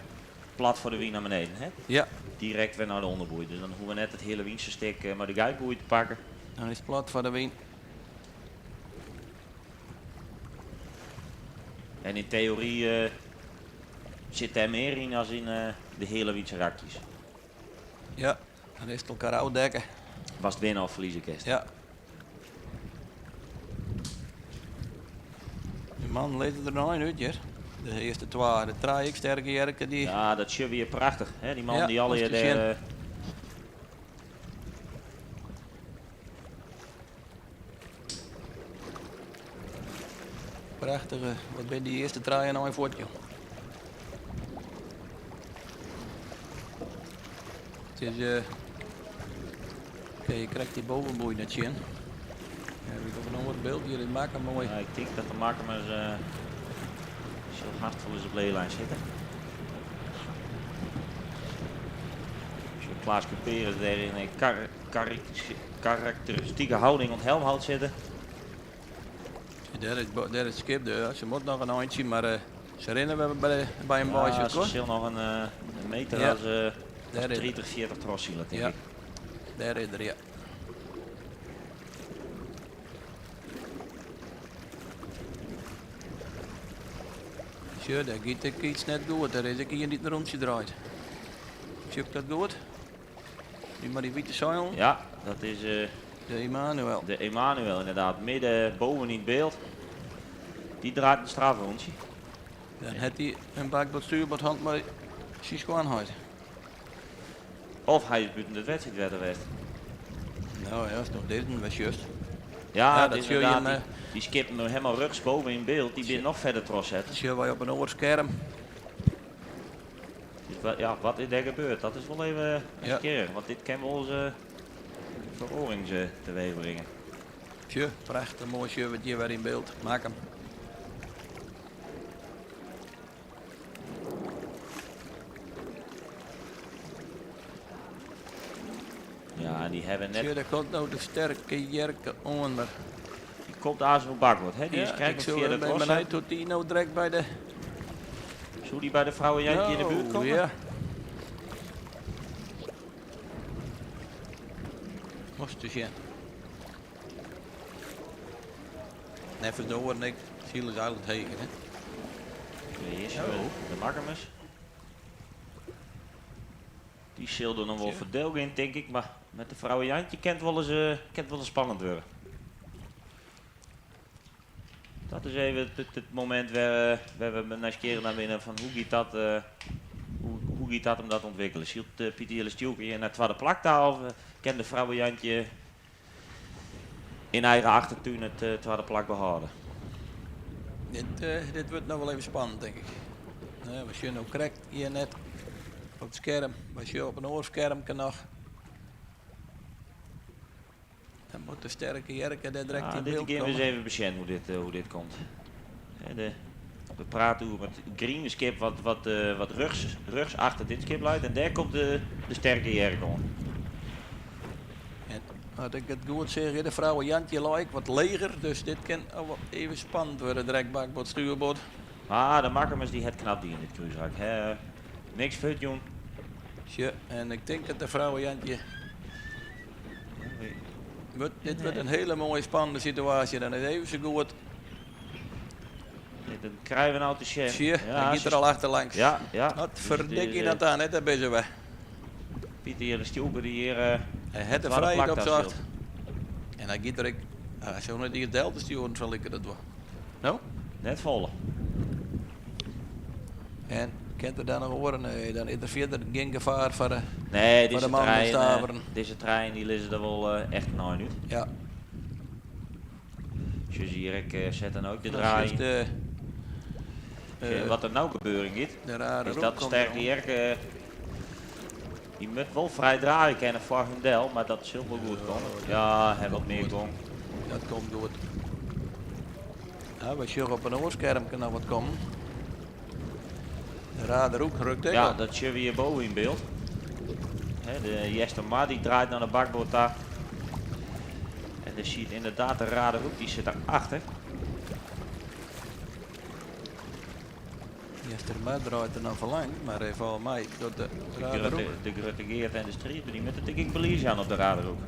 plat foar de wyn nei beneden, hè? Ja. Direkt wer nei de ûnderboei. Dus dan hoege we net it hiele wynsestik uh, mei de guideboei te pakken. Dan is it plat foar de wyn. En yn teory uh, sit dêr mear yn as yn uh, de hiele wytse rakjes. Ja, dan is it elkoar ôfdekke. Watst winne of ferlieze kinst. Ja. De mannen lizze der noch ein út hjir. De earste twa, de trije ek Sterke Jerke dy. Ja, dat sjogge we hjir prachtich. Hè? Dy mannen Ja, dy allegear moatst sjen. dêr. eh, Prachtige, wat binne dy earste trije ein fuort, joh. It is, oké, je krekt dy bovenboei net sjen. Ja, we op in oar byld hjir is Makkum moai. Ja, ik tink dat de Makkumers sil hast wol ris op leelijn sitte. Sjoch Klaas Kuperus dêr yn in karakteristike houding oan it helmhout sitte. Dêr is, dêr is it skip, de, se moat noch in eintsje, mar se rinne wer by in Ja, bytsje. se sil noch in meter Ja. as Dêr is 30, 40 trochsile, tink Ja. ik. Dêr is er, ja. Sjoch, dêr giet ek iets net goed. Dêr is ek ien dy't in rûntsje draait. Sjoch ik dat goed? Die mei dy wite seilen? Ja, dat is de Emanuel. De Emanuel, inderdaad. Midden boven in het beeld. Die draait een strafrondje. Dan hat hy in bakboard stuurboard hand mei syn skoanheit. Of hy is bûten it wedstriidwetter west. No ja, is noch dizze wer juist. Ja, Ja, dat dat is sil je inderdaad, hem, die skippen hem helemaal rugs boven in beeld. Die binne noch fierder trochsetten. Sjogge wy op in oar skerm. Dus ja, wat is dêr gebeurd? Dat is wol even een Ja. kear, want dit kin wol ris feroarings teweech bringe. Tje, prachtich moai sjogge we it hjir wer yn byld. Makkum. Ja, en dy hawwe net... Tje, dêr komt no de Sterke Jerke oan, mar... Dy komt aanst op bakboard, hè? Dy Ja, is krekt ik wat sil fierder ben trochsetten. benijd hoe't dy no direkt by de... Soe dy by de Vrouwe Jantje yn de buert Nou, komme? ja. Moast te sjen. Neffens de oaren ek, Siel is eigenlijk heger, hè? De eerste, de Makkumers. Dy sil der noch wol foar gean, tink ik. Mar mei de Vrouwe Jantje kin it wol ris spannend wurde. Dat is even it momint wêr't we nijsgjirrich nei binne fan hoe giet dat, hoe giet dat him dat ûntwikkeljen? Sylt Pieter Jelle Stjoeke hjir nei it twadde plak ta of kin de Vrouwe Jantje yn eigen achtertún it twadde plak behâlde? Dit wurdt noch wol even spannend, tink ik. No, we sjogge no krekt hjir net op it skerm. We sjogge op in oar skermke noch. Dan moat de Sterke Jerke dêr direkt Ja, yn dit byld gean we komme. ris even besjen hoe dit komt. Hè, we prate oer it griene skip wat rjochts achter dit skip leit. En dêr komt de Sterke Jerke oan. En as ik it goed seach, de Vrouwe Jantje leit wat leger. Dus dit kin al wat even spannend wurde, direkt bakboard, stuurboard. Ah, de Makkumers dy hat knap dien, dit krúsrak. Hè, niks fuort, jong. Tja, en ik tink dat de Vrouwe Jantje... Dit wurdt in hiele moaie spannende situaasje. Dan is even sa goed. Dan krije we no te sjen. Tja, Ja, hy giet ze der al achter langs. Ja, ja. Wat Dus het verdikkie is, dat dan, hè? Dêr binne we. Pieter Jelle Stjoeke die hjir, Hy hat de twadde frijheid plak opsocht. daar speelt. En hy giet der ek, hy sil net earst del te stjoeren, sal ik dat wol. No? Net folle. En kent er dan noch oaren? Nee, dan is der fierder gjin gefaar Nee, foar dizze de man trein, Staveren. dizze trein dy lizze der wol echt nei út. Ja. Dus hjir ik set dan ek de Dat draai. is de, Sjoch, wat der no gebeuren giet, de rare is roep dat de komt Sterke erom. Jerke, dy moat wol frij draaie kinne foar hun del, mar dat sil wol goed komme. Ja, hy wat mear gong. Dat komt goed. Ja, we sjogge op in oar skermke noch wat kommen. De Raderhoek rukt ek Ja, op. dat sjogge we hjir boven yn byld. Hè, de Jester Mar dy draait nei de bakboard ta. En der sit ynderdaad de Raderhoek, dy sit daarachter. Jester Mar draait der noch foar lang, mar even al mei dat de De Raderhoek. Grutte Geert en de Striep, dy moatte tink ik belies jaan op de Raderhoek.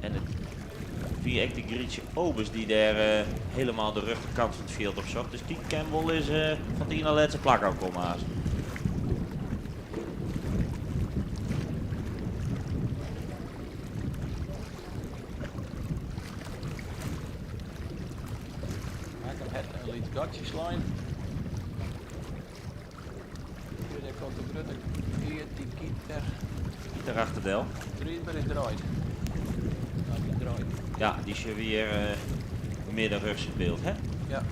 En it wie ek de Grietje Obers dy dêr hielendal de rjochterkant fan it fjild op socht. Dus dy kin wol ris fan it iene lêste plak ôfkomme haast. Makkum hat in lyts gatsje slein. Dêr komt de Grutte Geert, dy giet der. Giet der achter del. Striidber is draait. draait. Ja, dy sjogge we hjir midden rjochts yn byld, hè? Ja.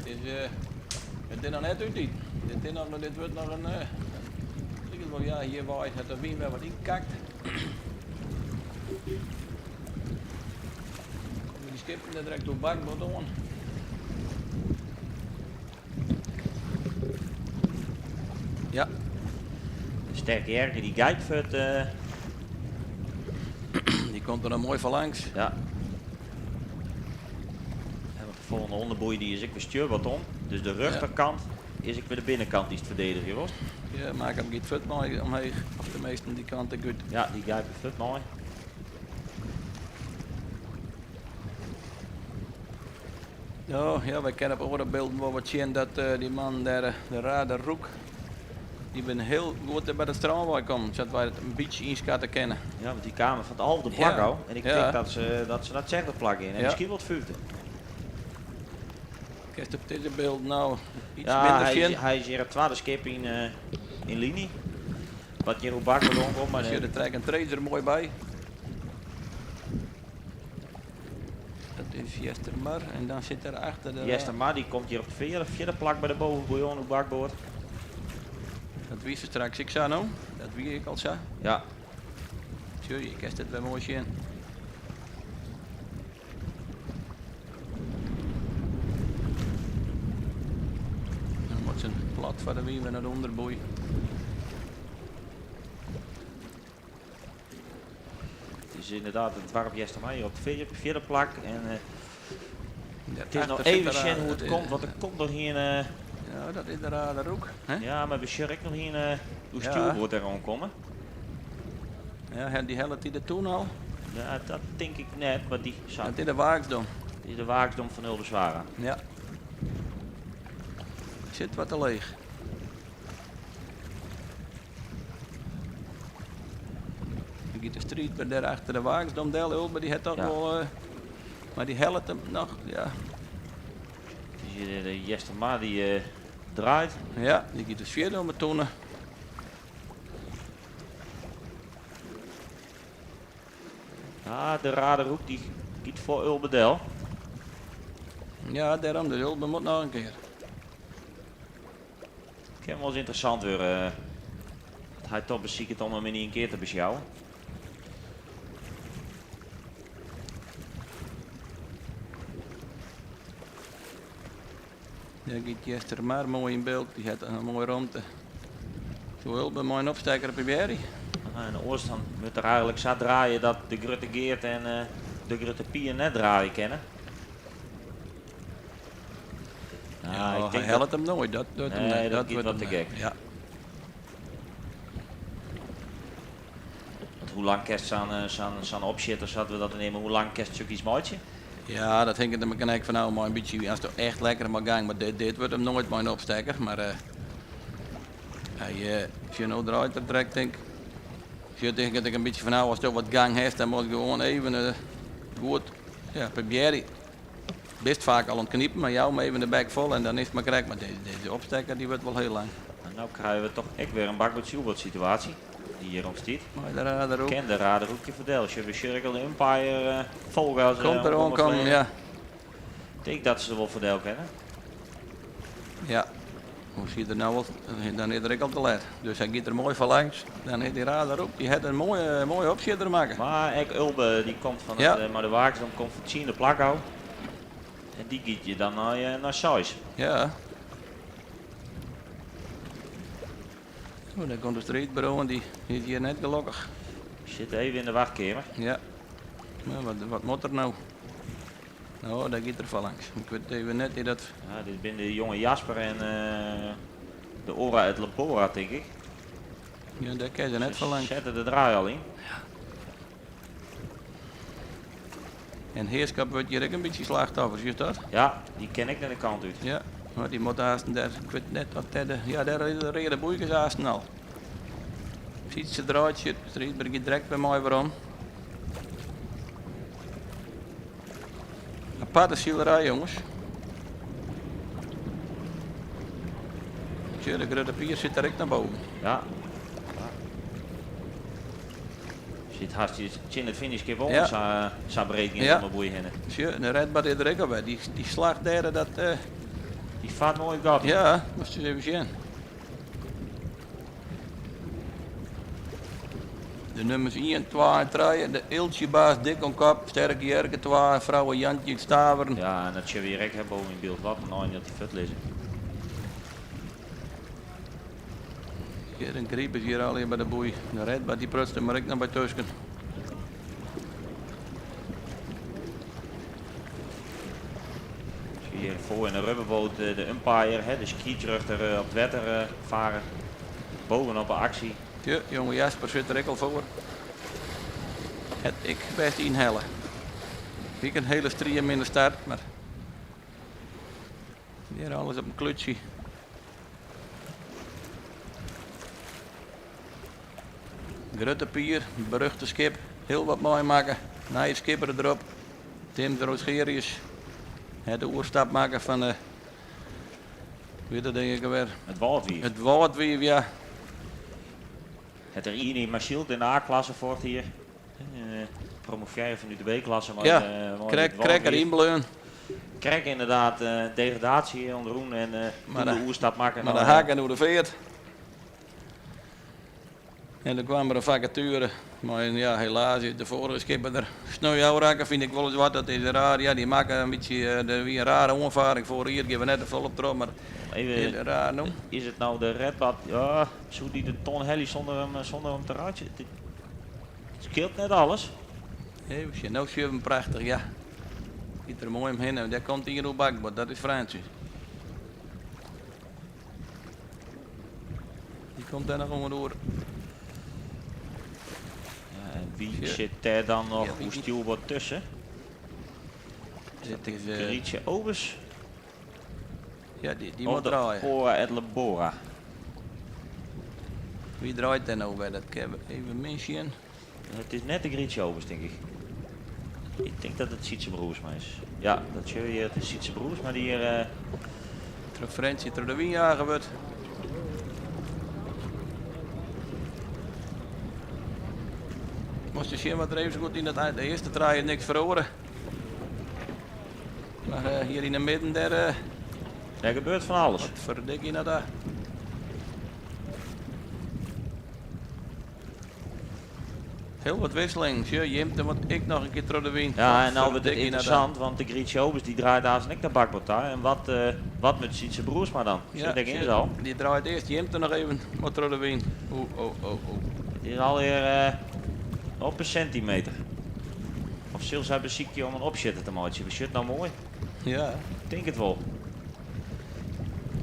It is, it is noch net út. Dit is noch, dit wurdt noch in, liket wol, ja, hjir waait hat de wyn wer wat ynkakt. Komme dy skippen der direkt oer bakboard oan. Ja. De Sterke Jerke dy geit fuort. Dy komt der noch moai foar langs. Ja. En want de folgjende ûnderboei dy is ek wer stjoerboard om. Dus de rjochterkant is ek wer de binnenkant dy'tst ferdedigje wolst. Ja, Makkum giet fuort mei omheech. Of teminsten dy kant ek út. Ja, dy geit fuort mei. Ja, ja, wy kinne op oare bylden wol wat sjen dat dy mannen dêr, de Raderroek, dy binne hiel goed by de strân wei kommen, sa't wy it in bytsje ynskatte kinne. Ja, want dy kamen fan it alfde plak ôf en ik tink dat se, dat se nei it sechde plak gean en miskien wol it fyfde. Kinst op dizze bylden no iets Ja, minder hy is, sjen. hy is hjir it twadde skip yn, yn liny. Wat hjir oer bakboard oankomt, mar Sjoch, de trek en trace der moai by. Dat is Eastermar en dan sit der achter de. Eastermar dy komt hjir op it fjirde, fjirde plak by de bovenboei oan oer bakboard. Dat wie se straks ek sa no. Dat wie ek al sa. Ja. Sjoch, je kinst it wer moai sjen. Dan moat se plat foar de wyn wer nei de ûnderboei. Het is ynderdaad it doarp Eastermar hjir op it fjirde plak. En it is noch Daarachter zit even de sjen ra- hoe't it komt, want der komt noch ien. Ja, dat is de Raderroek. Hè? Ja, mar we sjogge ek noch ien oer Ja. stjoerboard dêr oankommen. Ja, dy hellet dy de toen al? Ja, dat tink ik net, mar dy sa. Dat is de Waaksdom. Dit is de Waaksdom fan Ulbe Zwara. Ja. Sit wat te leech. Dan giet de striidber dêr achter de Waaksdom del. Ulbe dy hat toch Ja. wol. Mar dy hellet him noch, ja. Het is hjir de Eastermar dy draait. Ja, dy giet dus fierder om 'e toene. Ah, de Raderhoek dy giet foar Ulbe del. Ja, dêrom, dus Ulbe moat noch in kear. Kin wolris ynteressant wurde. Dat hy toch besiket om him yn ien kear te besjouwen. Dêr giet Eastermar moai yn byld. Dy hat in moaie romte. Soe Ulbe mei in opstekker probearje? En oars dan moat er eigenlik sa draaie dat de Grutte Geert en de Grutte Pier net draaie kinne. Nou, Ja, ik hy tink hellet dat him noait. Dat docht him Nee, net. dat Dat giet wurdt wat him te net. gek. Ja. Want hoe lang kinst sa'n opsjitter, sa't we dat neame, hoe lang kinst soks meitsje? Ja, dat hinget der mar krekt fan ôf mei in bytsje. Ast echt lekker mei gang, mar dit wurdt him noait mei in opstekker. Mar hy sjoch no draait er direkt tink. Sjoch, it hinget ek in bytsje fan ôf. Ast wat gang hast, dan moatst gewoan even goed, ja, probearje. Bist faak al oan it knipen, mar jou him even de bek fol en dan is it mar krekt. Mar dizze opstekker dy wurdt wol hiel lang. En no krije we toch ek wer in bakboard-stjoerboard situaasje dy't hjir ûntstiet. Mei de Raderhoek. Kin de Raderhoekje ferdel. Sjoch, we sjogge al de umpire folge as, Komt er oankomme oankommen, fleanen. ja. Ik tink dat se der wol ferdel kinne. Ja. Hoe siet er nou al? Dan is er ek al te let. Dus hy giet der moai foar langs. Dan is dy Raderhoek, dy hat in moaie, moaie opsjitter makke. Mar ek Ulbe, dy komt fan it, mei de Waaksdom, komt fan it tsiende plak ôf. En dy giet je dan nei seis. Ja. Oh, daar komt de striidber oan, dy is hjir net gelokkich. Sit even yn de wachtkeamer. Ja. Nou, wat moat der no? No, dêr giet er foar langs. Ik wit even net wie dat. Ja, dit binne de jonge Jasper en de Ora et Labora, tink ik. Ja, dêr kin se net Se foar langs. sette de draai al yn. Ja. En Heerschap wurdt hjir ek in bytsje slachtoffer, sjochst dat? Ja, dy kin ek nei de kant út. Ja, mar dy moat aansten dêr, ik wit net oft dêr de, ja, dêr is de reade boeikes aansten al. Sietse draait, sjocht, Striidber giet direkt wer mei werom. Aparte silerij, jonges. Tsje, de Grutte Pier sit der ek nei boven. Ja. Sit hast tsjin it finishskip oan, Ja. sa, sa breed gean Ja. om de boei hinne. Sjoch, de Redbad is der ek alwer. Dy, dy slach dêr, dat... eh, Dy fart moai it gat. Ja, moatst ris even sjen. De nummers 1, 2 en 3, de Eeltsjebaas dik oan kop, Sterke Jerke 2 en Frouwe Jantje út Staveren. Ja, en dat sjogge we hjir ek hè, boven yn byld. Wat in ein dat dy fuort lizze. Hjir in gryp is hjir allegear by de boei. De Redbad dy prutst der mar ek noch by tusken. Hier voor in de rubberboot eh, de umpire, hè, de skiedsrjochter eh, op het wetter eh, varen. Bovenop de actie. Ja, jonge Jasper sit der ek al foar. Het ik bêst ynhelle. Ik in hiele strieminne start, mar hjir alles op in klútsje. Grutte Pier, beruchte skip, hiel wat meimakke. Nije skipper derop, Tim Rosgerius. Het de oerstap makke fan de, hoe hjit dat ding ek alwer? It Wâldwiif. It Wâldwiif, ja. Het er ien yn Marsielt in de A-klasse foart hier. Eh, promovearre fanút de B-klasse. Mei Ja, de, mei krekt it Wâldwiif. krekt deryn bleaun. Krekt ynderdaad eh, degradaasje ûnderrûn en eh Maar de de- oerstap makke. Mar de hakken oer de feart. En der kwam der in fakatuere. Mar ja, helaas is de foarige skipper der sneu ôfrekke, fyn ik wolris wat. Dat is raar. Ja, dy makke in bytsje, eh, der wie in rare oanfaring foarich jier. Gean we net te folle op troch, mar Even, is raar no. Is it no de Redbad? Ja, soe dy de ton helje sûnder him te reitsjen? It skeelt net alles. Even sjen, no sjogge we him prachtich, ja. Giet der moai omhinne. Dêr komt ien oer bakboard, dat is Francis. Dy komt dêr noch oan oer. Ja, en wie Sjoch. sit dêr dan noch Ja, wie- oer stjoerboard tusken? Dit is, eh, Grietje Obers? Ja, dy Of moat de draaie. Ora et Labora. Wie draait dêr no wer? Dat kinne we even min sjen. It is net de Grietje Obers, tink ik. Ik tink dat it Sietse Broersma is. Ja, dat sjogge je. It is Sietse Broersma dy't hjir... eh, Troch Frensje troch de wyn jage wurdt. Moatst sjen wat der even sa goed yn dat de earste trije niks feroare. Mar eh, hjir yn 'e midden dêr. eh, Dêr gebeurt fan alles. Wat ferdikje no daar. Hiel wat wikseling. Sjoch, Jimte moat ek noch in kear troch de wyn. Ja, en no wurdt it Verdikkie nou daar. ynteressant, want de Grietje Obers dy draait aanst ek nei bakboard ta. En wat, eh, wat moat Sietse Broersma dan? Ja, Sit ek yn sjoch, al. Dy draait earst Jimte noch even wat troch de wyn. Oeh, oh, oh, oh. It is alwear eh, op in sintimeter. Of sil sy besykje om in opsjitter te meitsjen? We sjogge it no moai. Ja. Ik tink it wol.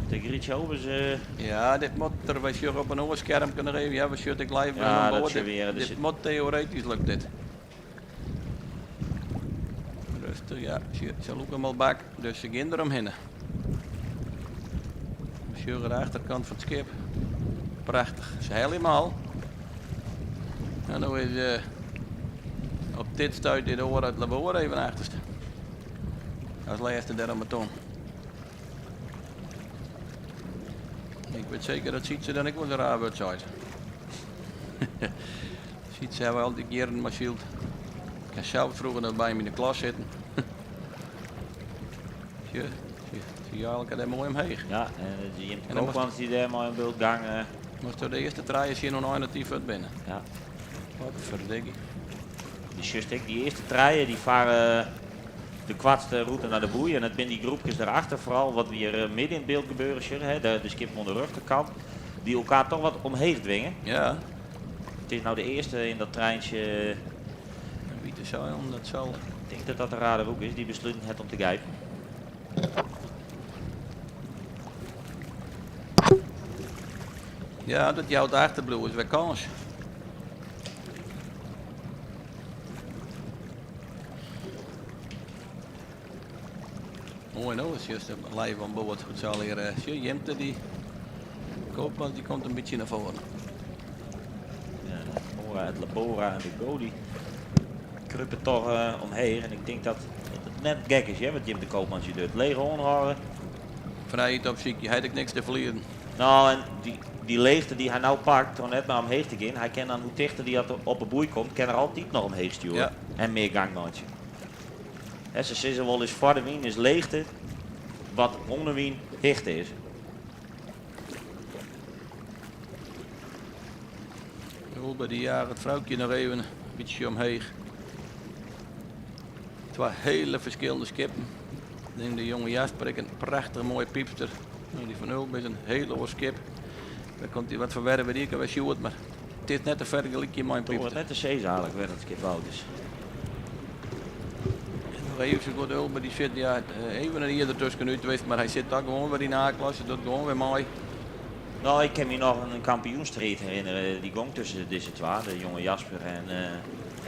De Grietje Obers... eh, Ja, dit moat der, wy sjogge op in oar skermke noch even. Ja, we sjogge ik live Ja, oan dat board. sjogge we Dit, hjir. Er dit sit- moat teoretysk lukt dit. Rêstich, ja. Sjoch, Se lûke him al bak, dus se gean der omhinne. We sjogge de achterkant fan it skip. Prachtich. Se helje him al. En no is eh, op dit stuit de Ora et Labora even achterste. As lêste dêr om 'e ton. Ik wit seker dat Sietse dan ek wol in raar wurd seit. Sietse ha we altyd jierren mei syld. Ik ha sels froeger noch by him yn de klas sitten. Sjoch, sjoch, se jage dêr moai omheech. Ja, en de Jimte En dan moatst- Koopmans dy't dêr mei in bult gang... eh, Moatst de earste trije sjen oan ein dat dy fuort binne. Ja. Wat ferdikkie. Dy sjochst ek, dy earste trije dy farre de koartste rûte nei de boei. En it binne dy groepkes dêrachter, foaral wat we hjir eh, midden yn it byld gebeuren sjogge, hè, de skippen oan de rjochterkant, dy't elkoar dochs wat omheech dwinge. Ja. It is no de earste yn dat treintsje. Wite seilen, dat sil. Ik tink dat dat de Raderhoek is, dy't besluten hat om te grijpen. Ja, dat jout de achterbliuwers wer kâns. Moai no, is just live oan board. It sil hjir, eh, sjoch, Jimte dy Koopmans dy komt in bytsje nei foaren. Ja, de Ora et Labora en de Go dy krupe dochs eh, omheech. En ik tink dat dat it net gek is, hè, wat Jimte Koopmans hjir docht. Leech oanhâlde. Frijheid opsykje, hat ek niks te ferliezen. No, en dy, dy leechte dy't hy no pakt, troch net mar omheech te gean, hy kin dan hoe tichter dy op 'e boei komt, kin er altyd noch omheech stjoere Ja. en mear gang meitsje. Hè, se sizze wolris foar de wyn is leechte, wat oan de wyn hichte is. Ulbe dy jaget Froukje noch even in bytsje omheech. Twa hiele ferskillende skippen. Nim de jonge Jasper ek in prachtich moaie pypster. No, dy fan Ulbe is in hiel oar skip. Dêr komt hy wat foar wer wer wer Sjoerd, mar it is net te fergelykjen mei in It pypster. net te sizzen eigentlik wêr't it skip boud is. En noch even sa goed Ulbe, dy sit ja, even in jier dertuskenút west, mar hy sit dan gewoan wer yn de A-klasse, docht gewoan wer mei. No, ik kin my noch in kampioensstriid herinnerje, dy gong tusken dizze twa, de jonge Jasper en,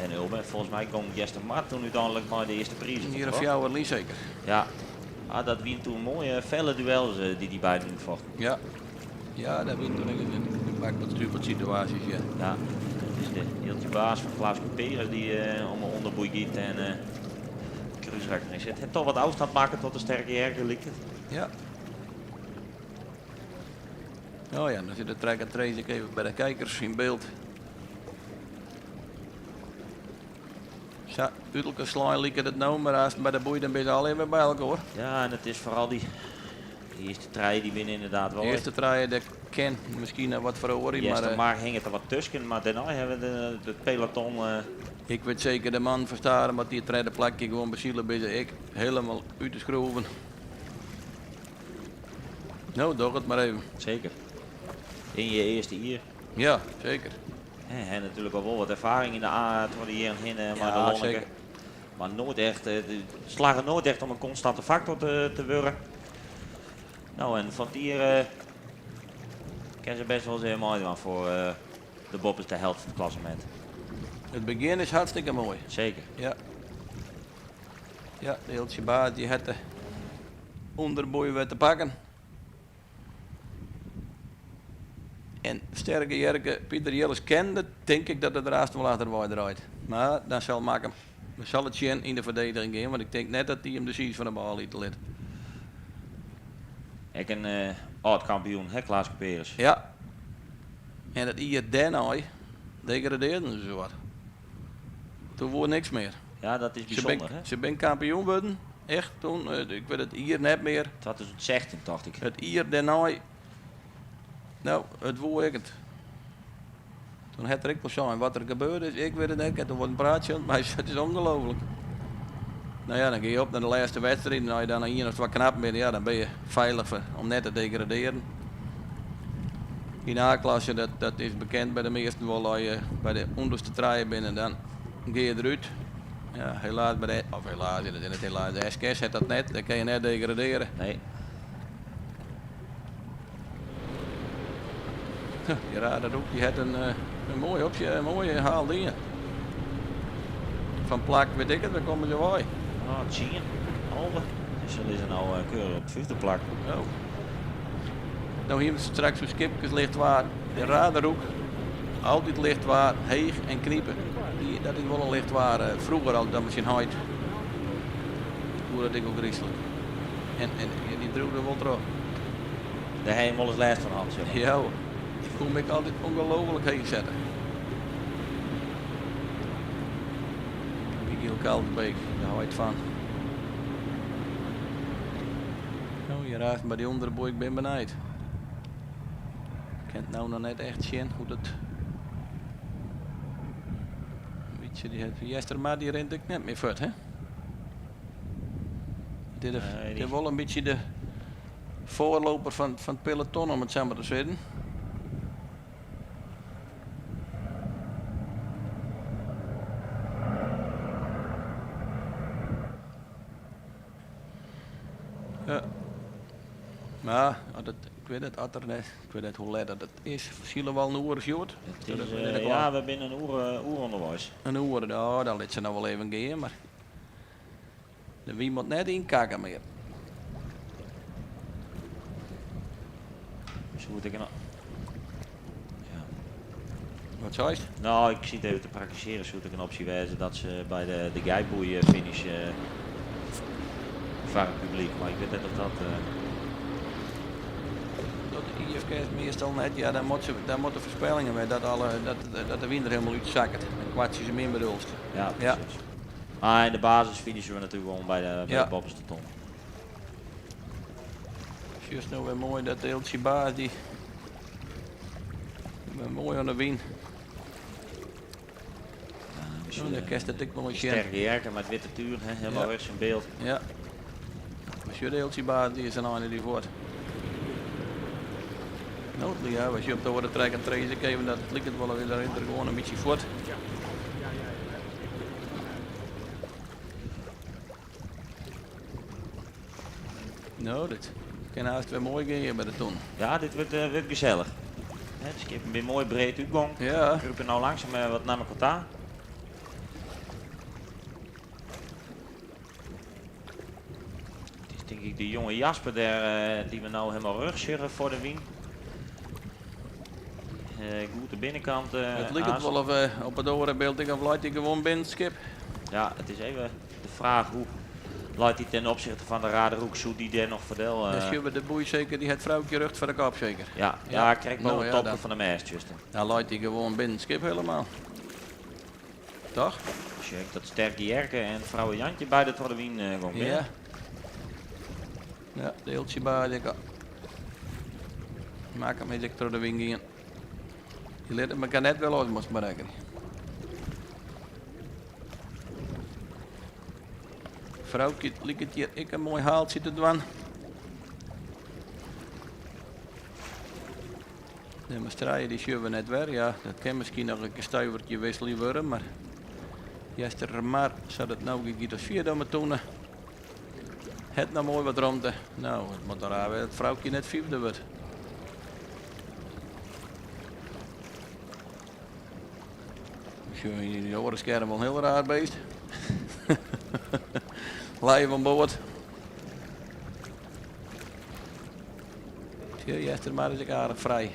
en Ulbe. En folgens my gong Eastermar toen úteinlik mei de earste priis. In jier of fjouwer lyn seker. Ja. Ah, dat wiene toen moaie felle duels dy't dy beiden útfochten. Ja, ja dat wie toen ek in pak wat stupid situaasjes, ja. Ja, dat is de Hiltje Baas fan Klaas Cuperus dy't om 'e ûnderboei giet en krúsrak deryn sit. Hat toch wat ôfstân makke tot de Sterke Jerke, liket it. Ja. Oh ja, dan sit de track and trace ek even by de kijkers yn byld. Sa, út elkoar slein liket it no, mar ast by de boei dan binne se allegear wer by elkoar. Ja, en it is foaral dy, dy earste trije, dy binne ynderdaad wol. De earste trije, dêr kin miskien noch wat feroarje, mar Eastermar hinget der wat tusken, mar dêrnei hawwe we de peloton. Ik wit seker, de man fan Starum moat dy it tredde plakje gewoan besile binne se ek hielendal út de skroeven. No, doch it mar even. Seker. Yn je earste jier. Ja, seker. Hè, ha natuerlik al wol wat erfaring yn de A troch de jierren hinne mei de Ja, Lonneke. seker. Mar noait echt, slagge noait echt om in konstante faktor te wurden. No, en fan 't jier kin se bêst wol ris even meidwaan foar de boppeste helte fan it klassemint. It begjin is hartstikke moai. Seker. Ja. Ja, de Hiltsje Baas dy hat de ûnderboei wer te pakken. En Sterke Jerke Pieter Jilles kende, tink ik dat it der aanst wol achterwei draait. Mar dan sil Makkum, we sille it sjen yn de ferdediging gean, want ik tink net dat dy him de siis fan de bal litte lit. Ek in âld kampioen, hè, Klaas Cuperus. Ja. En it jier dêrnei degradearden se sawat. Toen woe niks mear. Ja, dat is bysûnder, hè? Se binne kampioen wurden, echt toen, ik wit it jier net mear. 2016, tocht ik. It jier dêrnei, no, it woe ek it. Toen hat er ek wol sein wat der gebeurd is, ik wit it net, ik ha toen wol in praatsje, mar hy sei, it is ongelooflijk. No ja, dan gean je op nei de lêste wedstriid en as je dan noch ien of twa knappen binne, ja, dan binne je feilich foar, om net te degradearjen. Yn de A-klasse, dat is bekend by de measten wol, as je by de ûnderste trije binne, dan gean je derút. Ja, helaas by de, of helaas, dat is net helaas, de SKS hat dat net, dêr kinne je net degradearje. Nee. Die rare Roek die hat in moai opsje, in moaie haal dien. Fan plak wit ik it, wêr komme se wei? Oh, 10, 11. Dus se lizze no keurich op it fyfde plak. Oh. No hiene we straks oer skipkes licht waar. De Raderoek, altyd licht waar, heech en knipe. Dy, dat is wol in licht waar. Froeger al dan syn heit. Koe dat ek wol gryslik. En dy driuwde wol troch. Dêr ha je wolris lêst fan hân, sis mar. Ja, hoor. Dy koe him ek altyd ongelooflik heech sette. Michiel Kaldenbeek, de heit fan. No, hjir raast by dy ûnderboei, ik bin benijd. Ik kin it no noch net echt sjen hoe't it. Bytsje, dy hat Eastermar dy rint ek net mear fuort, hè? Dit is, Nee, dit is wol in bytsje de foarloper fan it peloton, om it sa mar te sizzen. Ja. Mar, as it, ik wit net, as der net, ik wit net hoe let dat it is. Sile we al in oere, Sjoerd? It Dat is, is wannear ik ja, al- we binne in oere ûnderweis. In oere, no, dan lit se noch wol even gean, mar de wyn moat net ynkakke mear. Soe it ek in Ja. Wat seist? No, ik siet even te praktisearjen. Soe it ek in opsje wêze dat se by de geiboei finish foar it publyk, mar ik wit net oft dat. Dat IFKS meastal net. Ja, dan moat se, dan moat de foarspellingen wer dat, alle, dat, dat de wyn der hielendal útsakket. Dan kwartsje se min bedoelst. Ja, precies. Maar in de basis finishen we natuurlijk gewoon bij de bovenste ton. Just no wer moai dat Eeltsje Baas die wer moai oan de wyn. Ja, oh, dan kinst it ek wol eens sjen. Sterke jerken met witte tuur, hè, helemaal rechts in beeld. Ja. Maar sjoch, de Eeltsje Baas die is in ein die fuort. No, ja, as je op de oare trek en trace ik even dat it liket wol of der rint er gewoan in bytsje fuort. No, dit kin haast wer moai gean hjir by de tûn. Ja, dit wurdt, eh, wurdt gesellich. Hè, de skippen binne moai breed útgong. Ja. Krûpe no langsum eh, wat nei mekoar ta. It is tink ik de jonge Jasper dêr, eh, dy't we no hielendal rjochts sjogge foar de wyn. Eh, goed de binnenkant. eh, It liket aanst. wol of eh, op it oare byld ek of leit hy gewoan binnen it skip. Ja, it is even de fraach hoe leit hy ten opzichte fan de Raderoek, soe dy dêr noch foardel? Dan sjogge we de boei seker, dy hat Froukje rjocht foar de kop seker. Ja, ja, krekt boppe No it ja, topke dan- fan de mêst, juster. Dan leit hy gewoan binnen it skip helemaal. Toch? Sjoch ik dat Sterke Jerke en Vrouwe Jantje beide troch de wyn gong binne. Ja. Ja, de Eeltsje Baas ek al. Makkum is ek troch de wyn gien. Dy litte mekoar net wer los, moatst mar rekkenje. Froukje liket hjir ek in moai haaltsje te dwaan. Nûmer trije dy sjogge we net wer. Ja, dat kin miskien noch in stuivertje wisselje wurde, mar Eastermar, sa't it no giet, giet as fjirde om 'e tûne. Het noch moai wat romte. No, it moat raar wêze dat Froukje net fyfde wurdt. Sjoch, yn dy oare skerm wol in hiel raar beest. Live oan board. Sjoch, Eastermar is ek aardich frij.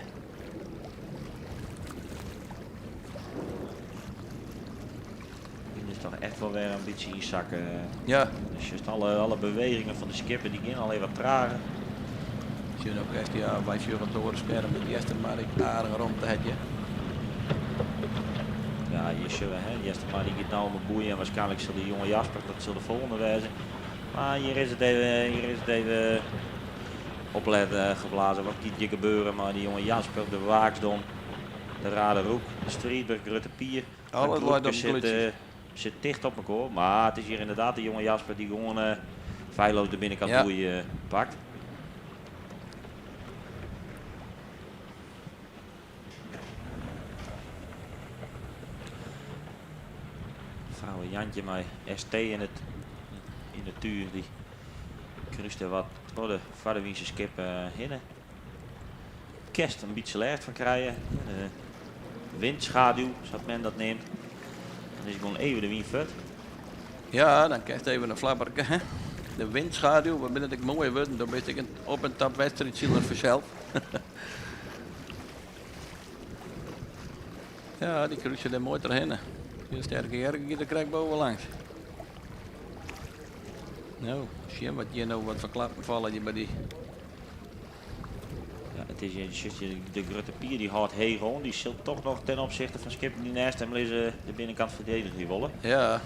Dit is toch echt wel weer een beetje inzakken. Ja. Dus just alle bewegingen van de skippen die gaan al even wat trager. Sjoch, ook echt, ja, wy sjogge op it oare skerm dat Eastermar ek aardige romte hat, ja. Ja, hjir sjogge we, hè, Eastermar die giet no om 'e boei en waarskynlik sil de jonge Jasper, dat sil de folgjende wêze. Mar hjir is it even, hjir is it even opletten geblazen. Wat giet hjir gebeuren mei de jonge Jasper, de Waaksdom, de Raderoek, de Striidber, Grutte Pier. Alles Dat leit op groepke in klutsje. zit ticht op mekoar, mar it is hjir ynderdaad de jonge Jasper dy't gewoan feilloos de binnenkant boei pakt. Vrouwe Jantje mei ST yn de tuer, dy krúst der wat troch de foardewynse skip hinne. Kinst in bytsje lêst fan krije. De windschaduw, sa't men dat neamt. Dan is gewoan even de wyn fuort. Ja, dan kinst even in flapperke. Hè? De windschaduw, wat binne it ek moaie wurden. Dan bist ek in op en top wedstriidsiler fansels. Ja, dy krúse der moai trochhinne. De Sterke Jerke giet der krekt boven langs. No, sjen wat hjir no wat foar klappen falle hjir by dy. Ja, it is hjir, sjochst hjir, de Grutte Pier dy hâldt heech oan. Dy sil toch noch ten opzichte fan skippen dy't neist him lizze de binnenkant ferdedigje wolle. Ja,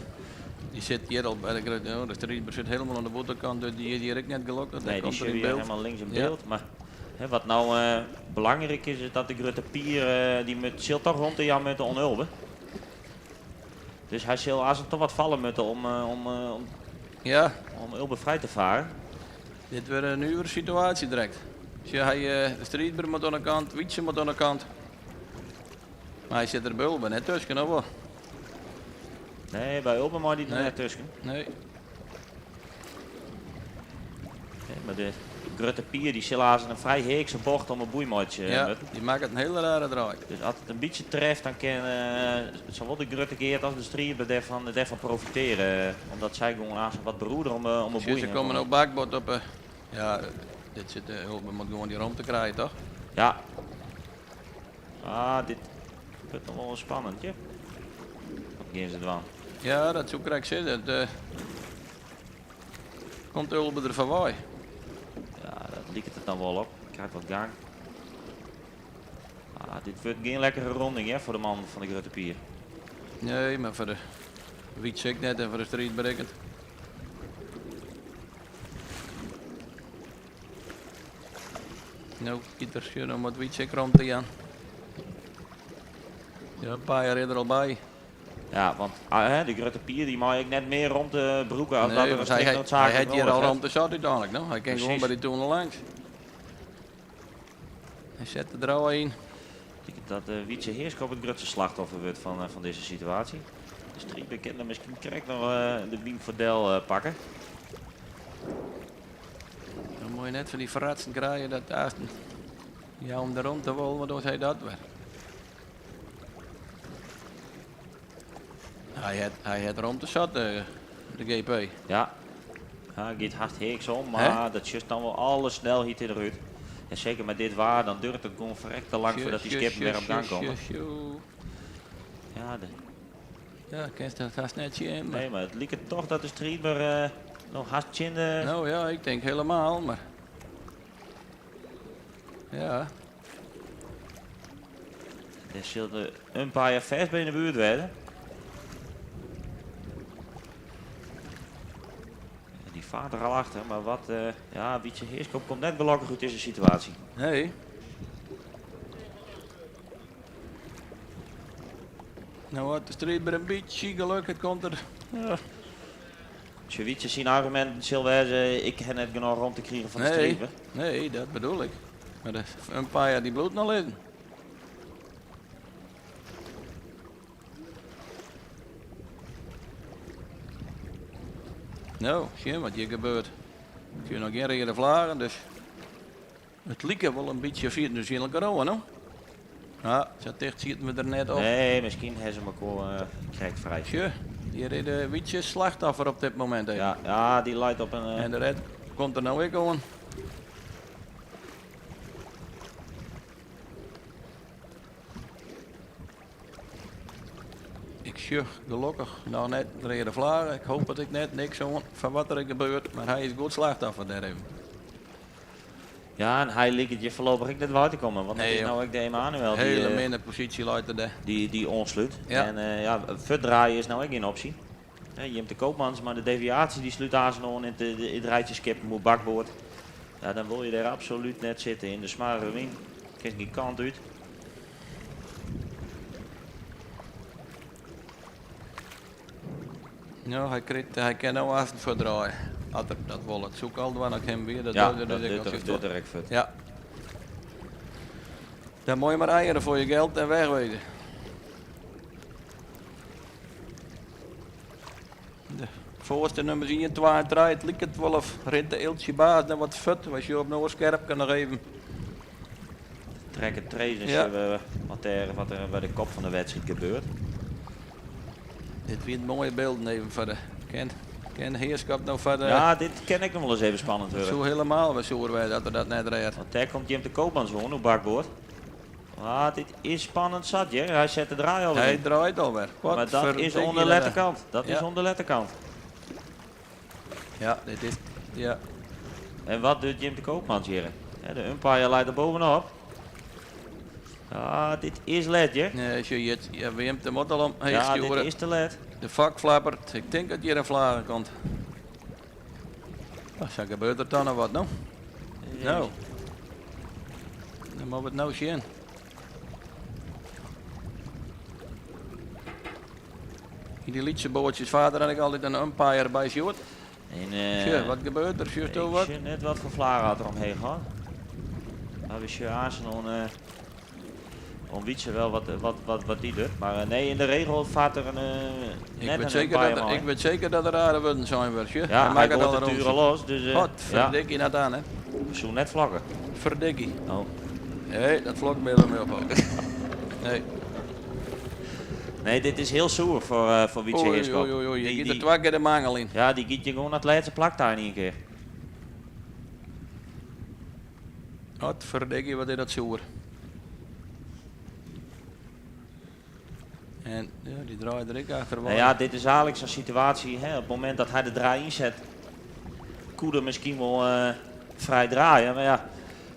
dy sit hjir al by de Grutte. Oh, de Striidber sit hielendal oan de bûtenkant, dus dy is hjir ek net gelokkich. Nee, dy komt er sjogge yn we hjir byld. hielendal links yn Ja. byld. Mar hè, wat no belangryk is, is dat de Grutte Pier dy sil toch romte jaan moatte oan Ulbe. Dus hy sil as toch wat falle moatte Ja. om Ulbe frij te faren. Dit wurdt in nuvere situaasje direkt. Sjoch, hy, de Striidber moat oan de kant, Wytse moat oan de kant. Mar hy sit der by Ulbe net tusken, of wol? Nee, by Ulbe mei dy der Nee. net tusken. Nee. Nee, mar de Grutte Pier dy sil aanst in frij heakse bocht om 'e boei meitsje Ja, moatte. dy makket in hiele rare draai. Dus as it in bytsje treft, dan kin sawol de Grutte Geart as de Striidber dêrfan profitearje. Omdat sy gewoan aanst wat beroerder om 'e Sjoch, boei se hinne komme komme. no bakboard op. Ja, dit sit, Ulbe moat gewoan dy romte krije, toch? Ja. Ah, dit wurdt noch wol spannend, ja. Wat gean se dwaan? Ja, dat soe ik krekt sizze. It komt Ulbe der foarwei. Ja, dat liket it dan wol op. Krijt wat gang. Ah, dit wurdt gjin lekkere ronding hè, foar de man fan de Grutte Pier. Nee, mar foar de Wytse ek net en foar de striid berekend. No giet er sjen om wat Wytse ek rûn te jaan. Ja, in pear jaar is er al by. Ja, want ah, de Grutte Pier dy mei ek net mear romte brûke as Nee, dat er want hy, strikt hy, hy noodzaaklik hat hjir nodig al hat. romte zat úteinlik. No? Hy kin gewoan Presys. by dy tûnel langs. Hy set de draai yn. Ik tink dat uh, Wytse Heerschop it grutste slachtoffer wurdt fan dizze situaasje. De striidber kin der miskien krekt noch de wyn foar del pakke. Dan moat je net fan dy ferratsen krije dat aansten ja, om de romte wol, want dan sei dat wer. Hy hat romte zat, de GP. Ja, ja giet hast heaks om, mar dat sjochst dan wol alle snelheid derút. En seker mei dit waar, dan duorret it gewoan ferrekte lang foardat dy skippen wer op gang komme. Ja, de... Ja, kinst dat hast net sjen. Nee, mar it liket dochs dat de striidber noch hast tsjin de... No ja, ik tink hielendal, mar... Ja. Der sil de umpire fêst by yn de buert wêze. En dy fart der al achter, mar wat, ja, Wytse Heerschop komt net gelokkich út dizze situaasje. Nee. No wat de striidber in bytsje geluk, it komt der. Ja. Tsje Wytse syn arguminten sil wêze, ik ha net genôch romte krigen fan de Nee, striidber. nee, dat bedoel ik. Mar de umpire dy bliuwt noch lizzen. No, sjen wat hjir gebeurt. Ik sjoch noch gjin reade flaggen, dus it like wol in bytsje fier dus tsjin elkoar oan, no. Ja, sa ticht sieten we der net op. Nee, miskien ha se elkoar krekt frij. Sjoch, hjir is de Wytse slachtoffer op dit momint even. Ja, ja, dy leit op in... En de red komt der no ek oan. Ik sjoch gelokkich noch net reade flaggen. Ik hoop dat ik net niks oan fan wat der gebeurt, mar hy is goed slachtoffer dêr even. Ja, en hy liket hjir foarlopich ek net wei te kommen, want Nee, it is no joh. ek de Emanuel dy, Hiele minne posysje leit er dêr. Dy oanslút. Ja. En ja, fuortdraaie is no ek gjin opsje. Hè, Jim de Koopmans, mar de deviaasje dy slút aanst oan yn it rijtsje skippen oer bakboard. Ja, dan wol je dêr absolút net sitte yn de smoarge wyn. Kinst gjin kant út. No, hy krijt, hy kin no aanst fuortdraaie. As er dat wol. Dat soe ik al dwaan as ik him wie. Dat Ja, docht er dat dus ek docht al er, sjocht docht er ek fuort. Ja. Dan moat je mar eieren foar je geld en wegwezen. De foarste nûmers 1, 2 en 3. It liket wol of rint de Eeltsje Baas noch wat fuort. Was je op Noor-Skerp noch even. Trekke trainers Ja. wat der by de kop fan de wedstriid gebeurt. Dit wiene moaie bylden even foar de ken Heerschop no foar de Ja, dit kin ek noch wolris even spannend wurde. Soe hielendal wer soer wêze dat er dat net rêdt. Want dêr komt Jim de Koopmans oan, op bakboard. Ah, dit is spannend zat, hè. Hy set de draai alwer Hy yn. draait alwer. Wat Maar dat is verdikkie oan de dat, hè. letterkant. Dat is Ja. oan de letterkant. Ja, dit is... Ja. En wat docht Jim de Koopmans hjir? Hè, de umpire leit der boppe-op. Ah, dit is let, hè? Nee, sjoch, je Wim de moet al om Ja, dit sturen. is te let. De fok flappert. Ik tink dat hjir in flage komt. Oh, sa gebeurt der dan noch wat, no? Ja. No. Dan moatte we it no sjen. Yn dy lytse boatsjes vader had ik altyd in umpire by Sjoerd. En, Sjoch, wat gebeurt der? Sjochsto ik wat? sjoch net wat foar flage hat der omheech gien. Mar we sjogge aanst oan Wytse wol wat dy docht. Mar nee, yn de regel fart der in, Ik net weet in zeker umpire dat er, mei. ik weet zeker dat er rare wurden sein wordt. Ja, hy maakt het goait al de een tuur al rondje. los, dus, Wat, ja. verdikkie net oan, hè? Soe net flokke. Verdikkie. Oh. Nee, dat flok ben je mee ophouden. Nee. Nee, dit is hiel soer foar Wytse Oei, Heerschop. oei, oei, oei, je Die- giet der die- twa kear de mangel yn. Ja, dy giet je gewoan nei it lêste plak dêr yn ien kear. Wat verdikkie, wat is dat soer. En ja, dy draait der ek achter. Nou ja, dit is eigentlik sa'n situaasje. Hè, op it momint dat hy de draai ynset, koe er miskien wol frij draaie. Mar ja,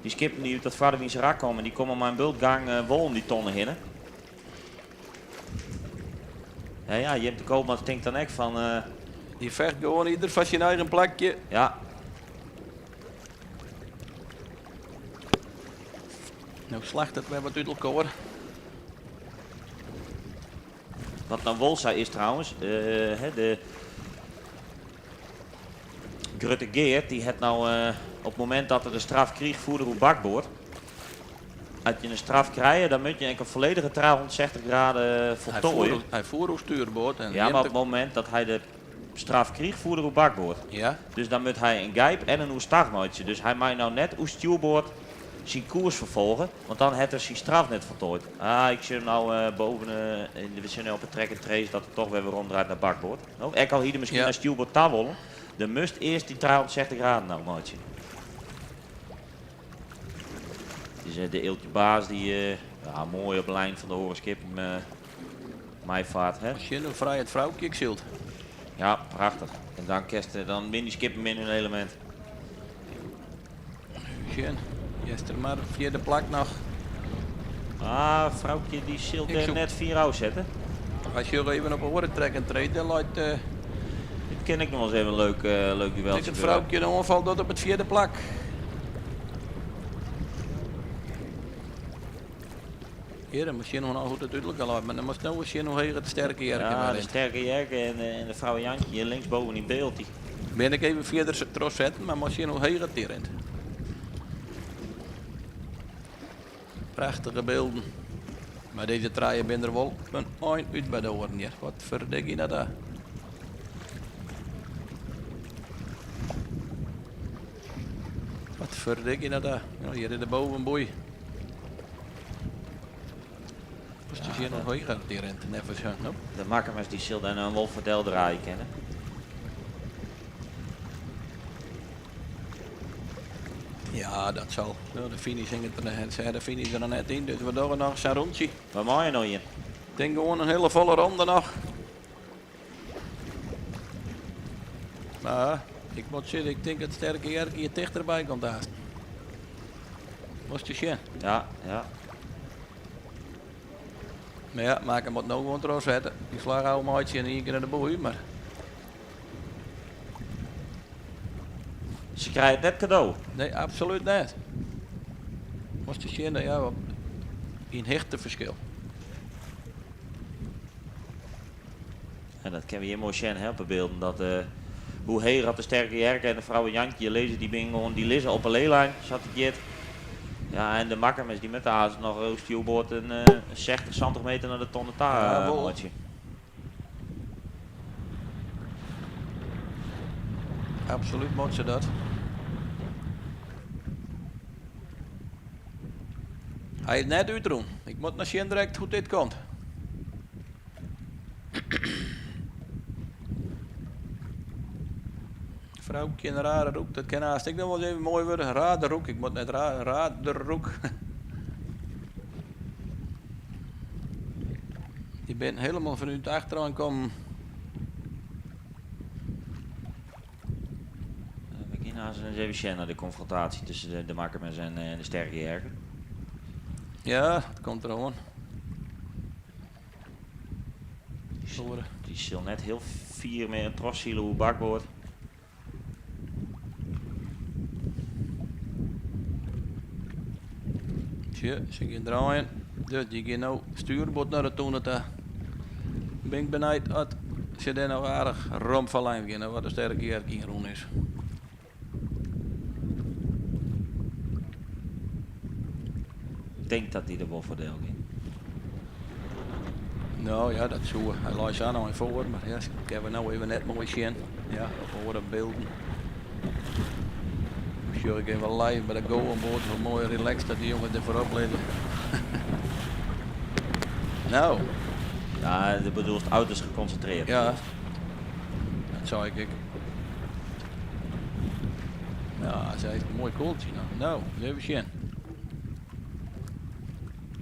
Dy skippen dy't út dat foardewynse rak komme, dy komme mei in bult gang wol om dy tonne hinne. Ja, ja, Jim de Koopmans tinkt dan ek fan... Dy fecht gewoan ieder foar syn eigen plakje. Ja. No slacht it wer wat út elkoar. Wat nou wol sa is trouwens, de Grutte Geert dy hat no op it momint dat er de straf kriich foer er oer bakboard. As je in straf krije, dan moat je ek in folledige 360 graden foltooie. Hy foer oer stuurboard. En ja, mar op it momint dat hy de straf kriich, foer er oer bakboard. Ja. Dus dan moat hy in gyp en in oerstach meitsje. Dus hy mei no net oer stjoerboard syn koers ferfolge, want dan hat er syn straf net foltoaid. Ah, ik sjoch him no boven, we sjogge no op 'e track and trace dat er toch wer weromdraait nei bakboard. No, ek al hie er miskien nei stjoerboard ta wollen, der moast earst dy 360 graden no meitsje. Dus de Eeltje Baas dy ja, moai op lijn fan de oare skippen meifart. Hè? Sjen hoe frij it froukje ek sylt. Ja, prachtich. En dan kinst, dan binne dy skippen yn hun elemint. Sjen, Eastermar fjirde plak noch. Ah, froukje dy sil dêr net fier ôfsette. Wy sjogge even op 'e oare track and trace, dêr leit. Dit kin ek noch wolris even in leuk, leuk dueltsje It froukje de oanfal docht op it fjirde plak. Hjir, dan moatst sjen hoe't it útlik leit, mar dan moatst no ris sjen hoe heech it Sterke Jerke Ja, de Sterke Jerke en de Vrouwe Jantje hjir linksboven yn byld. Dy. Bin ik even fierder trochsetten, mar moatst sjen hoe heech it dy rint. Prachtige bylden. Mar dizze trije binne der wol in ein út by de oaren hjir. Wat ferdikkie dat daar. Wat ferdikkie dat daar. Nou, hjir is de bovenboei. Moatst ris sjen hoe heech dat dy rint, neffens hun. No. De Makkumers dy sil dêr no wol foar del draaie kinne. Ja, dat sal. No, de finish hinget der net, de finish der noch net yn, dus we dogge noch sa'n rûntsje. Wat meie no ien? Ik tink gewoan in hiele folle ronde noch. Mar ik moat sizze, ik tink dat Sterke Jerke hjir tichterby komt aanst. Moatst ris sjen. Ja, ja. Mar ja, Makkum moat no gewoan trochsette. Dy flagge ôfmeitsje en ien kear nei de boei, mar. Se krije it net kado. Nee, absolút net. Moatst ris sjen, ja, yn hichteferskil. En dat kinne we hjir moai sjen hè, op de bylden. Dat, hoe heger at de Sterke Jerke en de Vrouwe Jantje lizze, dy binne gewoan, dy lizze op 'e leelijn, sa't it hjit. Ja, en de Makkumers dy moatte aanst noch oer stjoerboard in 60, 70 meter nei de tonne ta Ja, wol. meitsje. Absolút moat se dat. Hy is net útrûn. Ik moat noch sjen direkt hoe't dit komt. Froukje en rare roek, dat kin aanst ek noch wolris even moai wurde. Raderroek, ik moat net ra, raderroek. Dy binne hielendal fanút achteroan kommen. We gean aanst ris even sjen nei de konfrontaasje tusken de Makkumers en de Sterke Jerke. Ja, it komt deroan. Dy sil net hiel fier mear trochsile oer bakboard. Tsje, se gean draaien. Dus dy gean no stuurboard nei de tûne ta. Bin ik benijd oft se dêr noch aardich rom foar lyn gean of wat de Sterke Jerke ynrûn is. Tink dat dy der wol foar del gean. No ja, dat soe. Hy lei sa noch yn foar, mar ja, kinne we no even net moai sjen. Ja, op oare bylden. Sjoch ik even live by de go oan board, hoe moai relaxed dat dy jonges der foarop lizze. No. Ja, do bedoelst uiterst geconcentreerd. Ja, dat sei ik ek. Ja, sy heeft in moai koeltsje noch. No, ris even sjen.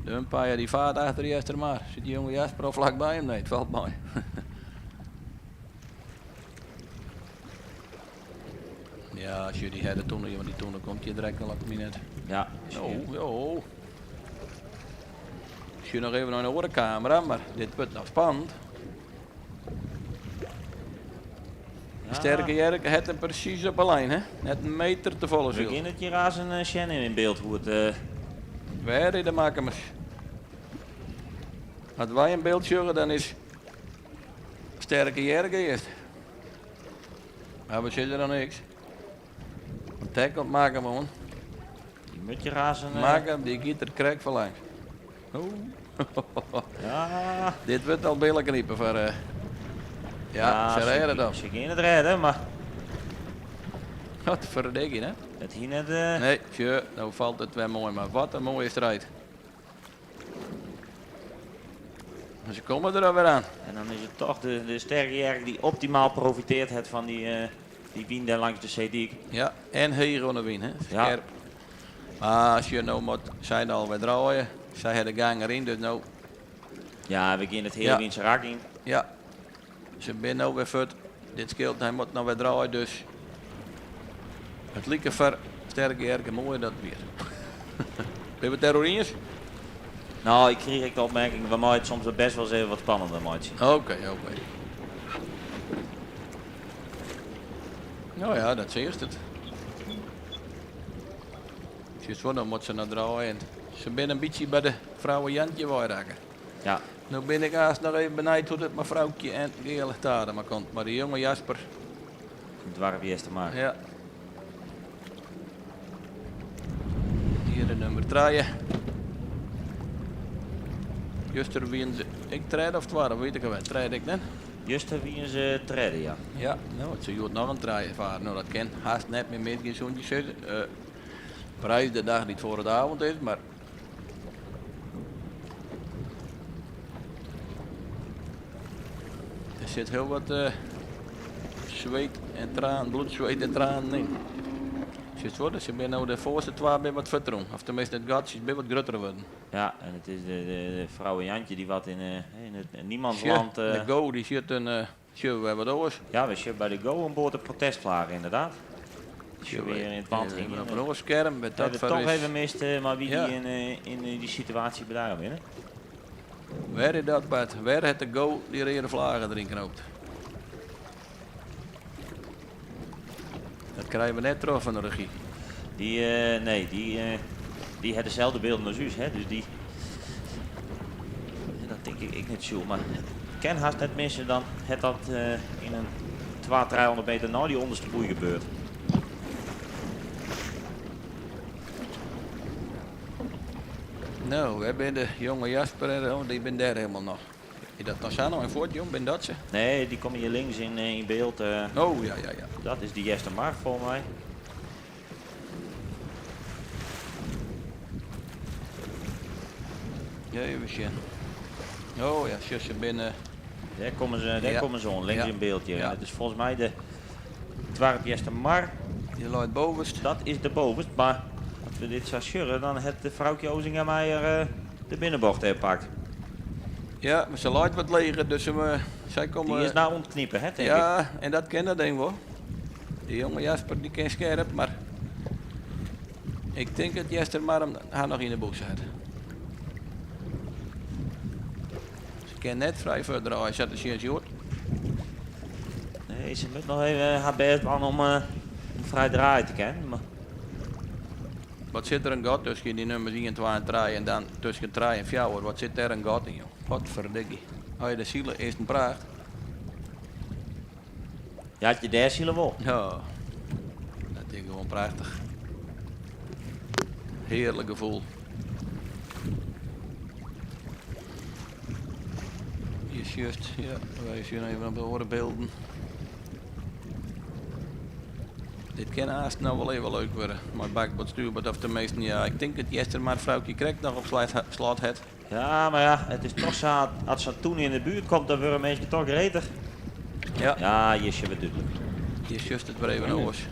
De umpire dy faart achter de Eastermar. Sit dy jonge Jasper al flakby him? Nee, it falt mei. Ja, Ja, sjoch dy herde tûne, want dy tûne komt hjir direkt al op my net. Ja. Oh, oh. Sjoch noch even nei in oare kamera, mar dit wurdt noch spannend. Ja. Sterke Jerke hat him presys op 'e lijn, hè? Net in meter te folle We syld. gean it hjir aanst sjen yn byld hoe it. Wêr is de Makkumers? As wy in byld sjogge, dan is Sterke Jerke earst. Mar we sizze noch niks. Want dêr komt Makkum oan. Dy moat hjir aanst. Makkum, dy giet der krekt foar langs. Oeh. Ja. Dit wurdt al billen knipen foar. Ja, se rêde dan. Se gean it rêden, mar. Wat ferdikkie, hè? It hie net. Nee, sjoch, no falt it wer moai, mar wat in moaie striid. Maar se komme der alwer oan. En dan is it toch de Sterke Jerke dy't optimaal profitearret hat fan dy wyn dêr langs de seedyk. Ja, en heech oan de wyn, hè? Ja. Skerp. Mar as je no moat sy al wer draaie, sy ha de gang deryn, dus no. Ja, we gean it hiele wynse rak yn. Ja, se binne no wer fuort. Dit skeelt, hy moat no wer draaie, dus it like foar Sterke Jerke moai dat it wie. Binne we it dêroer iens? No, ik krige ek de opmerking, we meie it soms bêst wol ris even wat spannender meitsje. Oké, oké. No ja, dat seachst it. Sjochst wol, no moat se noch draaie en se binne in bytsje by de Frouwe Jantje weirakke. Ja. No bin ik aanst noch even benijd hoe't it mei Froukje en Geale Tadema komt. Mar dy jonge Jasper. It doarp Eastermar. Ja. Hjir de nûmer trije. Juster wienen se ek tredde of twadde, wit ik net. Tredde ek net. Juster wienen se tredde, ja. Ja, no, it se hjoed noch in trije farre. No, dat kin hast net mear misgean soene je sizze. Prijs de dag dy't foar de avond is, mar der sit hiel wat sweet en traan, bloed, sweet en tranen yn. Sjochst wol, se binne no de foarste twa binne wat fuortrûn. Of teminsten it gatsje is wat grutter wurden. Ja, en it is de Frouwe Jantje dy't wat yn it niemandsland. Sjoch, de Go dy sjit in, sjogge we wat oars. Ja, we sjogge by de Go in boat de protestflagge inderdaad. Sjogge we hjir yn it want Even op in oar skerm, dat Hebben we foar toch is. even mist, mar wie Ja. dy yn dy situaasje bedarre binne. Wêr is dat, Bart? Wêr hat de Go dy reade flagge deryn knoopt? Dat krije we net troch fan de regy. Dy, nee, dy hat deselde bylden as ús, hè, dus dy. Dat tink ik ek net sjoen, mar kin hast net misse, dan hat dat yn in twa, 300 meter nei dy ûnderste boei gebeurd. No, wêr binne de jonge Jasper en oh, dy binne dêr hielendal noch. Is dat noch sa noch in fuort, jong? Binne dat se? Nee, dy komme hjir links yn byld. Oh, ja, ja, ja. Dat is de Eastermar folgens my. Ja, even sjen. Oh ja, sjoch, se binne. Dêr komme se, dêr Ja. komme se oan, links Ja. yn byld hjir. Ja. En it is folgens my de doarp Eastermar. Dy leit bovenst. Dat is de bovenst, mar as we dit sa sjogge, dan hat de Froukje Ozinga Meijer de binnenbocht pakt. Ja, mar se leit wat leger, dus sy komme. Dy is no oan it knipen, hè, tink Ja, ik. en dat kin dat ding wol. Dy jonge Jasper dy kin skerp, mar ik tink dat Eastermar him har noch yn de bûse hat. Se kin net frij fuort draaie, sa't de sjen sjocht. Nee, se moat noch even har bêst dwaan om frij draaie te kinnen. Mar Wat sit der in gat tusken dy nûmers ien, twa en trije en dan tusken trije en fjouwer? Wat sit dêr in gat yn, jong? Potverdikkie. As je de sile is in pracht. Ja, had je dêr sile wol. Ja, dat is gewoan prachtich. Hearlik gefoel. Je sjochst, ja, wy sjogge even op de oare bylden. Dit kin aanst no wol even leuk wurde. Mei bakboard, stuurboard of teminsten, ja, ik tink dat Eastermar Froukje krekt noch op slot hat. Ja, mar ja, it is toch sa, as sa'n tûne yn de buert komt, dan wurde minsken toch gretich. Ja. Ja, hjir sjogge we dúdlik. Hjir sjochst it wer even oars.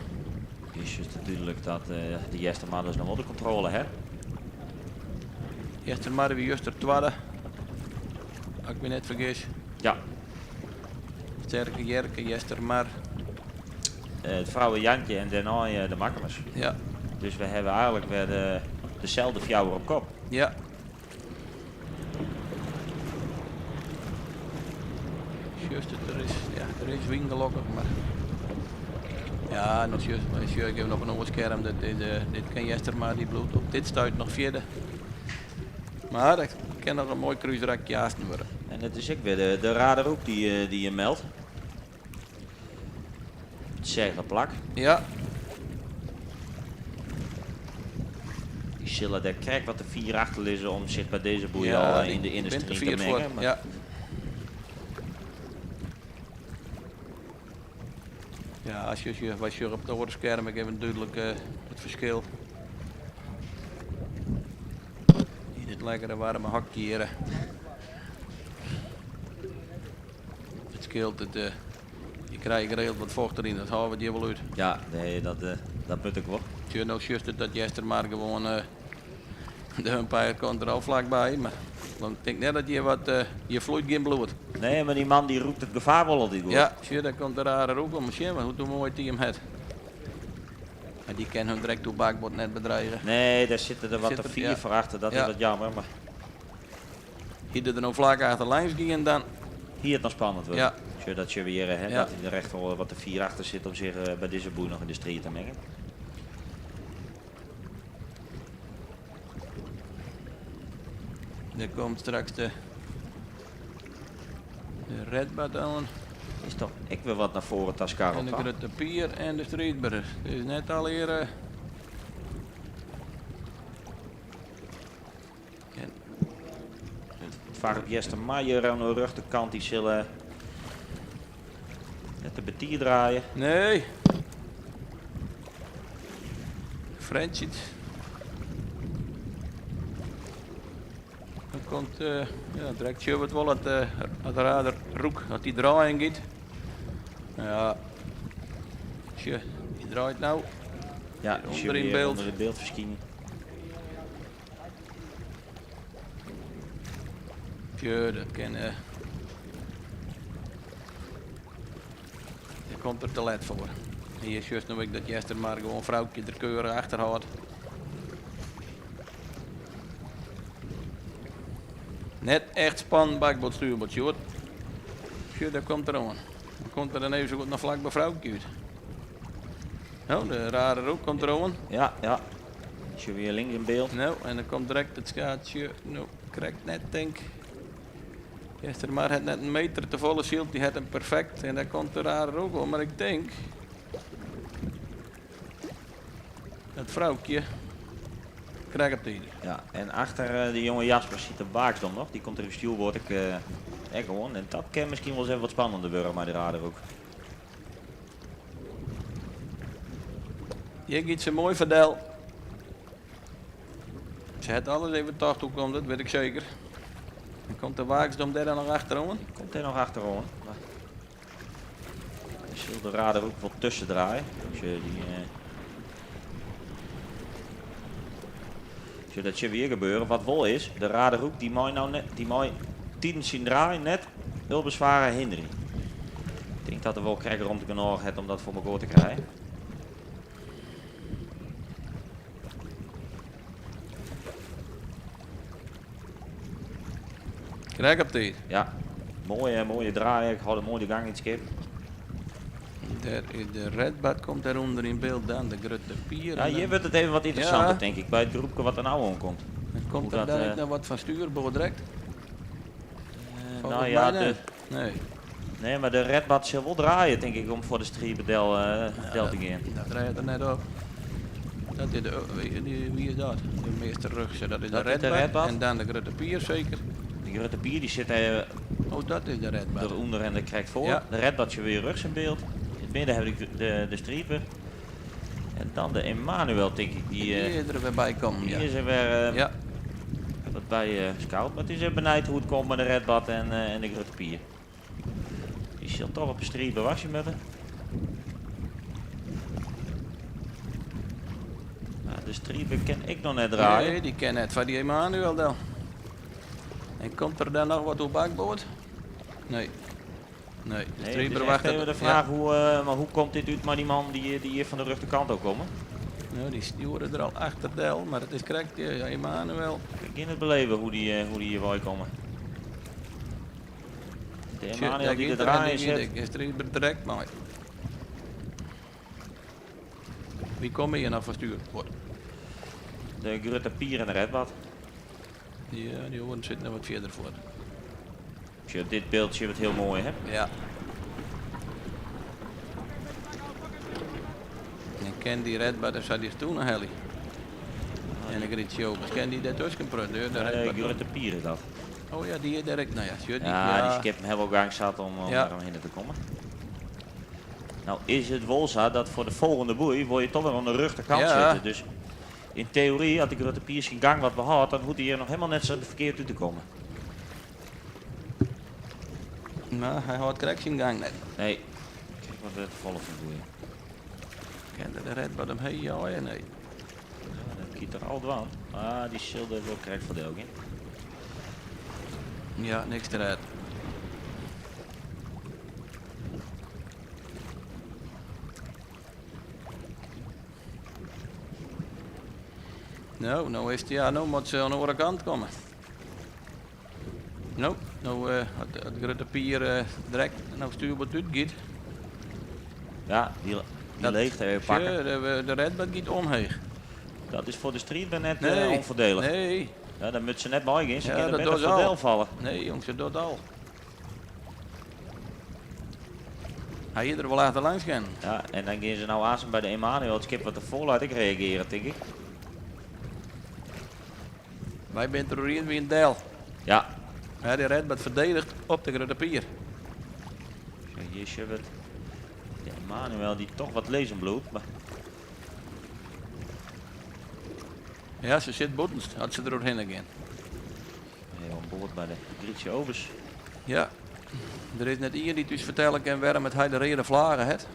Hjir sjochst it dúdlik dat de Eastermar dus noch wol de kontrôle hat. Eastermar wie juster twadde. As ik my net fergis. Ja. Sterke Jerke, Eastermar. it Frouwe Jantje en dêrnei de Makkumers. Ja. Dus we hawwe eigenlik wer de, deselde fjouwer op kop. Ja. Sjochst it, der is, ja, der is wyn gelokkich, mar ja, no sjoch, sjoch ik even op in oar skerm, dat dit, dit kin Eastermar, dy bliuwt op dit stuit noch fjirde. Mar dat kin noch in moai krúsrakje aansten wurde. En it is ek wer de, de Raderoek dy, dy't him meldt. It sechde plak. Ja. Dy sille dêr krekt wat te fier achter lizze om sich by dizze boei Ja, al dy yn de bin te yndustry te fier mengen. fuort. Mar Ja. Ja, as je, sjoch, wy sjogge op it oare skerm ek even dúdlik it ferskil. Yn it lekkere waarme hokje hjir. It skeelt, it, je krije geregeld wat focht deryn, dat hâlde we hjir wol út. Ja, nee, dat, dat moat ek wol. Sjoch, no sjochst it dat Eastermar gewoan de umpire komt der al flakby, mar ik tink net dat hjir wat, hjir floeit gjin bloed. Nee, mar dy man dy rûkt it gefaar wol altyd goed. Ja, sjoch, dêr komt de rare roek om sjen hoe moai it team hat. Mar dy kin hun direkt oer bakboard net bedrige. Nee, dêr sitte der wat Sit te er- fier ja. foar achter, dat Ja. is wat jammer. Mar Hie der no flak achter langs gien dan. Hie it noch spannend wurden. Ja. Sjoch, dat sjogge we hjir, hè, Ja. dat hy der echt wol wat te fier achter sit om sich by dizze boei noch yn de striid te mengen. Der komt straks de, de Redbad oan. Is toch ek wer wat nei foaren ta skarreld, En de toch? Grutte Pier en de Striidber. Het is net al hier. En Het vaart op Jester Maier aan de rechterkant, die zullen net de betier draaien. Nee. Frenchit. Dan komt, ja, direct zien we het wel, dat, dat rader Roek, dat die draaien gaat. Ja, tje, die draait nou. Ja, Hier die onder in weer beeld. Onder in beeld verschijnen. Tje, dat kan. Daar komt er te let voor. Hier is juist nog ik dat Jester maar gewoon vrouwtje er keurig achter houdt. Net echt spannend bakboord stuurboord, Sjoerd. Sjoerd, daar komt er aan. Dan komt er dan even zo goed naar vlak bij vrouwtje uit. Nou, de rare roek komt er aan. Ja, ja. Is je weer links in beeld. Nou, en dan komt direct het schaatsje. Nou, krijgt net, denk ik. Jester maar het net een meter te volle schild, die had hem perfect. En daar komt de rare roek om. Maar ik denk dat vrouwtje krijgt op de Ja, en achter de jonge Jasper zit de Waaksdom nog. Die komt er in stuurboord ik, echt gewoon. En dat kan misschien wel eens even wat spannender worden, maar de rare roek. Je giet ze mooi verdel. Ze het alles even toch toe komt, dat weet ik zeker. Dan komt de Waaksdom daar dan nog achterom. Komt er nog achterom. Maar dan zal de radar ook wel tussen draaien. Als je die, Zodat je weer gebeuren. Wat wel is, de raderhoek die mooi nou net, die mooi tijdens zijn draai net heel bezwaren hinderen. Ik denk dat er wel krijgen om te kunnen het om dat voor elkaar te krijgen. Krijg op tijd. Ja, mooie, mooie draai. Ik hou de mooie gang in het schip. Daar is de Redbad komt daaronder in beeld dan, de Grutte Pier. Ja, En hier dan wordt het even wat interessanter, Ja. denk ik, bij het groepje wat er nou aankomt. Dan komt Hoe er dat, daar nog wat van stuurboord direct? Volgens nou ja, mij de, net. Nee. Nee, maar de Redbad zal wel draaien, denk ik, om voor de Striebedel del te gaan. Dat draait er net op. Dat is de, wie, die, wie is dat? De meeste rugse, dat is Dat de is de Redbad. Redbad. En dan de Grutte Pier zeker. De Grutte Pier die zit Oh, dat is de Redbad. eronder en de krijgt voor. Ja. De Redbad zit weer rugs in beeld. In het midden heb ik de Strieper. En dan de Emanuel, denk ik. Die, Die is er weer bij komen, Die ja. is er weer Ja. wat bij scout. Maar het is even benijd hoe het komt met de Redbad en de Grutte Pier. Die zit toch op de Strieper wasje met haar. Nou, de Strieper ken ik nog net draaien. Nee, die ken net van die Emanuel dan. En komt er dan nog wat op bakboord? Nee. Nee, de Nee, het is streamer echt wacht even de vraag hoe, maar hoe komt dit uit maar die man die hier van de rechterkant ook komen? Nou, die sturen er al achter del, maar het is correct, ja, Emanuel. Ik kan het beleven hoe die hier wil komen. De Tja, Emanuel daar die gaat er er en draaien die zet. gaat- Is er direct maar. Wie komen hier nou van stuur? Wordt. De Grutte Pier en de Redbad. Ja, die horen zitten nog wat verder voor. Tja, dit beeldje wordt heel mooi, hè? Ja. En ken die Redbad en zat die toen nog Helly. En ik riet show, ken die daar tussen prut, de Nee, Redbad. Grutte Pier is dat. Oh ja, die direct, nou ja, die, Ja, ja. die skip hebben ook gang zat om Ja. daar omheen te komen. Nou is het wel zo dat voor de volgende boei word je toch weer aan de rechterkant Ja. zitten. Dus in theorie, had ik Grutte Pier zijn gang wat behad, dan moet hij hier nog helemaal net zo verkeerd toe te komen. Maar hij houdt correct zijn gang net. Nee, kijk wat het volle van boeien. Kende de Redbad hem heen, ja en nee. Ja, dat kiet er al dwan. Ah, die schilder wil correct voor de ook in. Ja, niks te redden. Nou, nou is het, ja, nou moet ze aan de andere kant komen. Nou, nou het grote pier direct nou stuurboord uitgiet. Ja, die leegte even pakken. Ja, de Redbad giet omheen. Dat is voor de street net Nee, onvoordelig. Nee. Ja, dan moet ze net bij gaan. Ze Ja, kunnen dat beter doet voor al. deel vallen. Nee, jongens, dat doet al. Hij hier er wel achter langs gaan. Ja, en dan gaan ze nou aan bij de Emanuel, het schip wat er vooruit ik reageren, denk ik. Wij zijn er wie een deel. Ja. Ja, die Redbad verdedigt op de grote pier. Zo, hier is het. De Emanuel die toch wat lezen bloedt. Maar... Ja, ze zit boetens, had ze er doorheen gaan. Heel aan boord bij de Griekse Obers. Ja, er is net iemand die dus vertellen kan waarom het hij de rode vlagen heeft.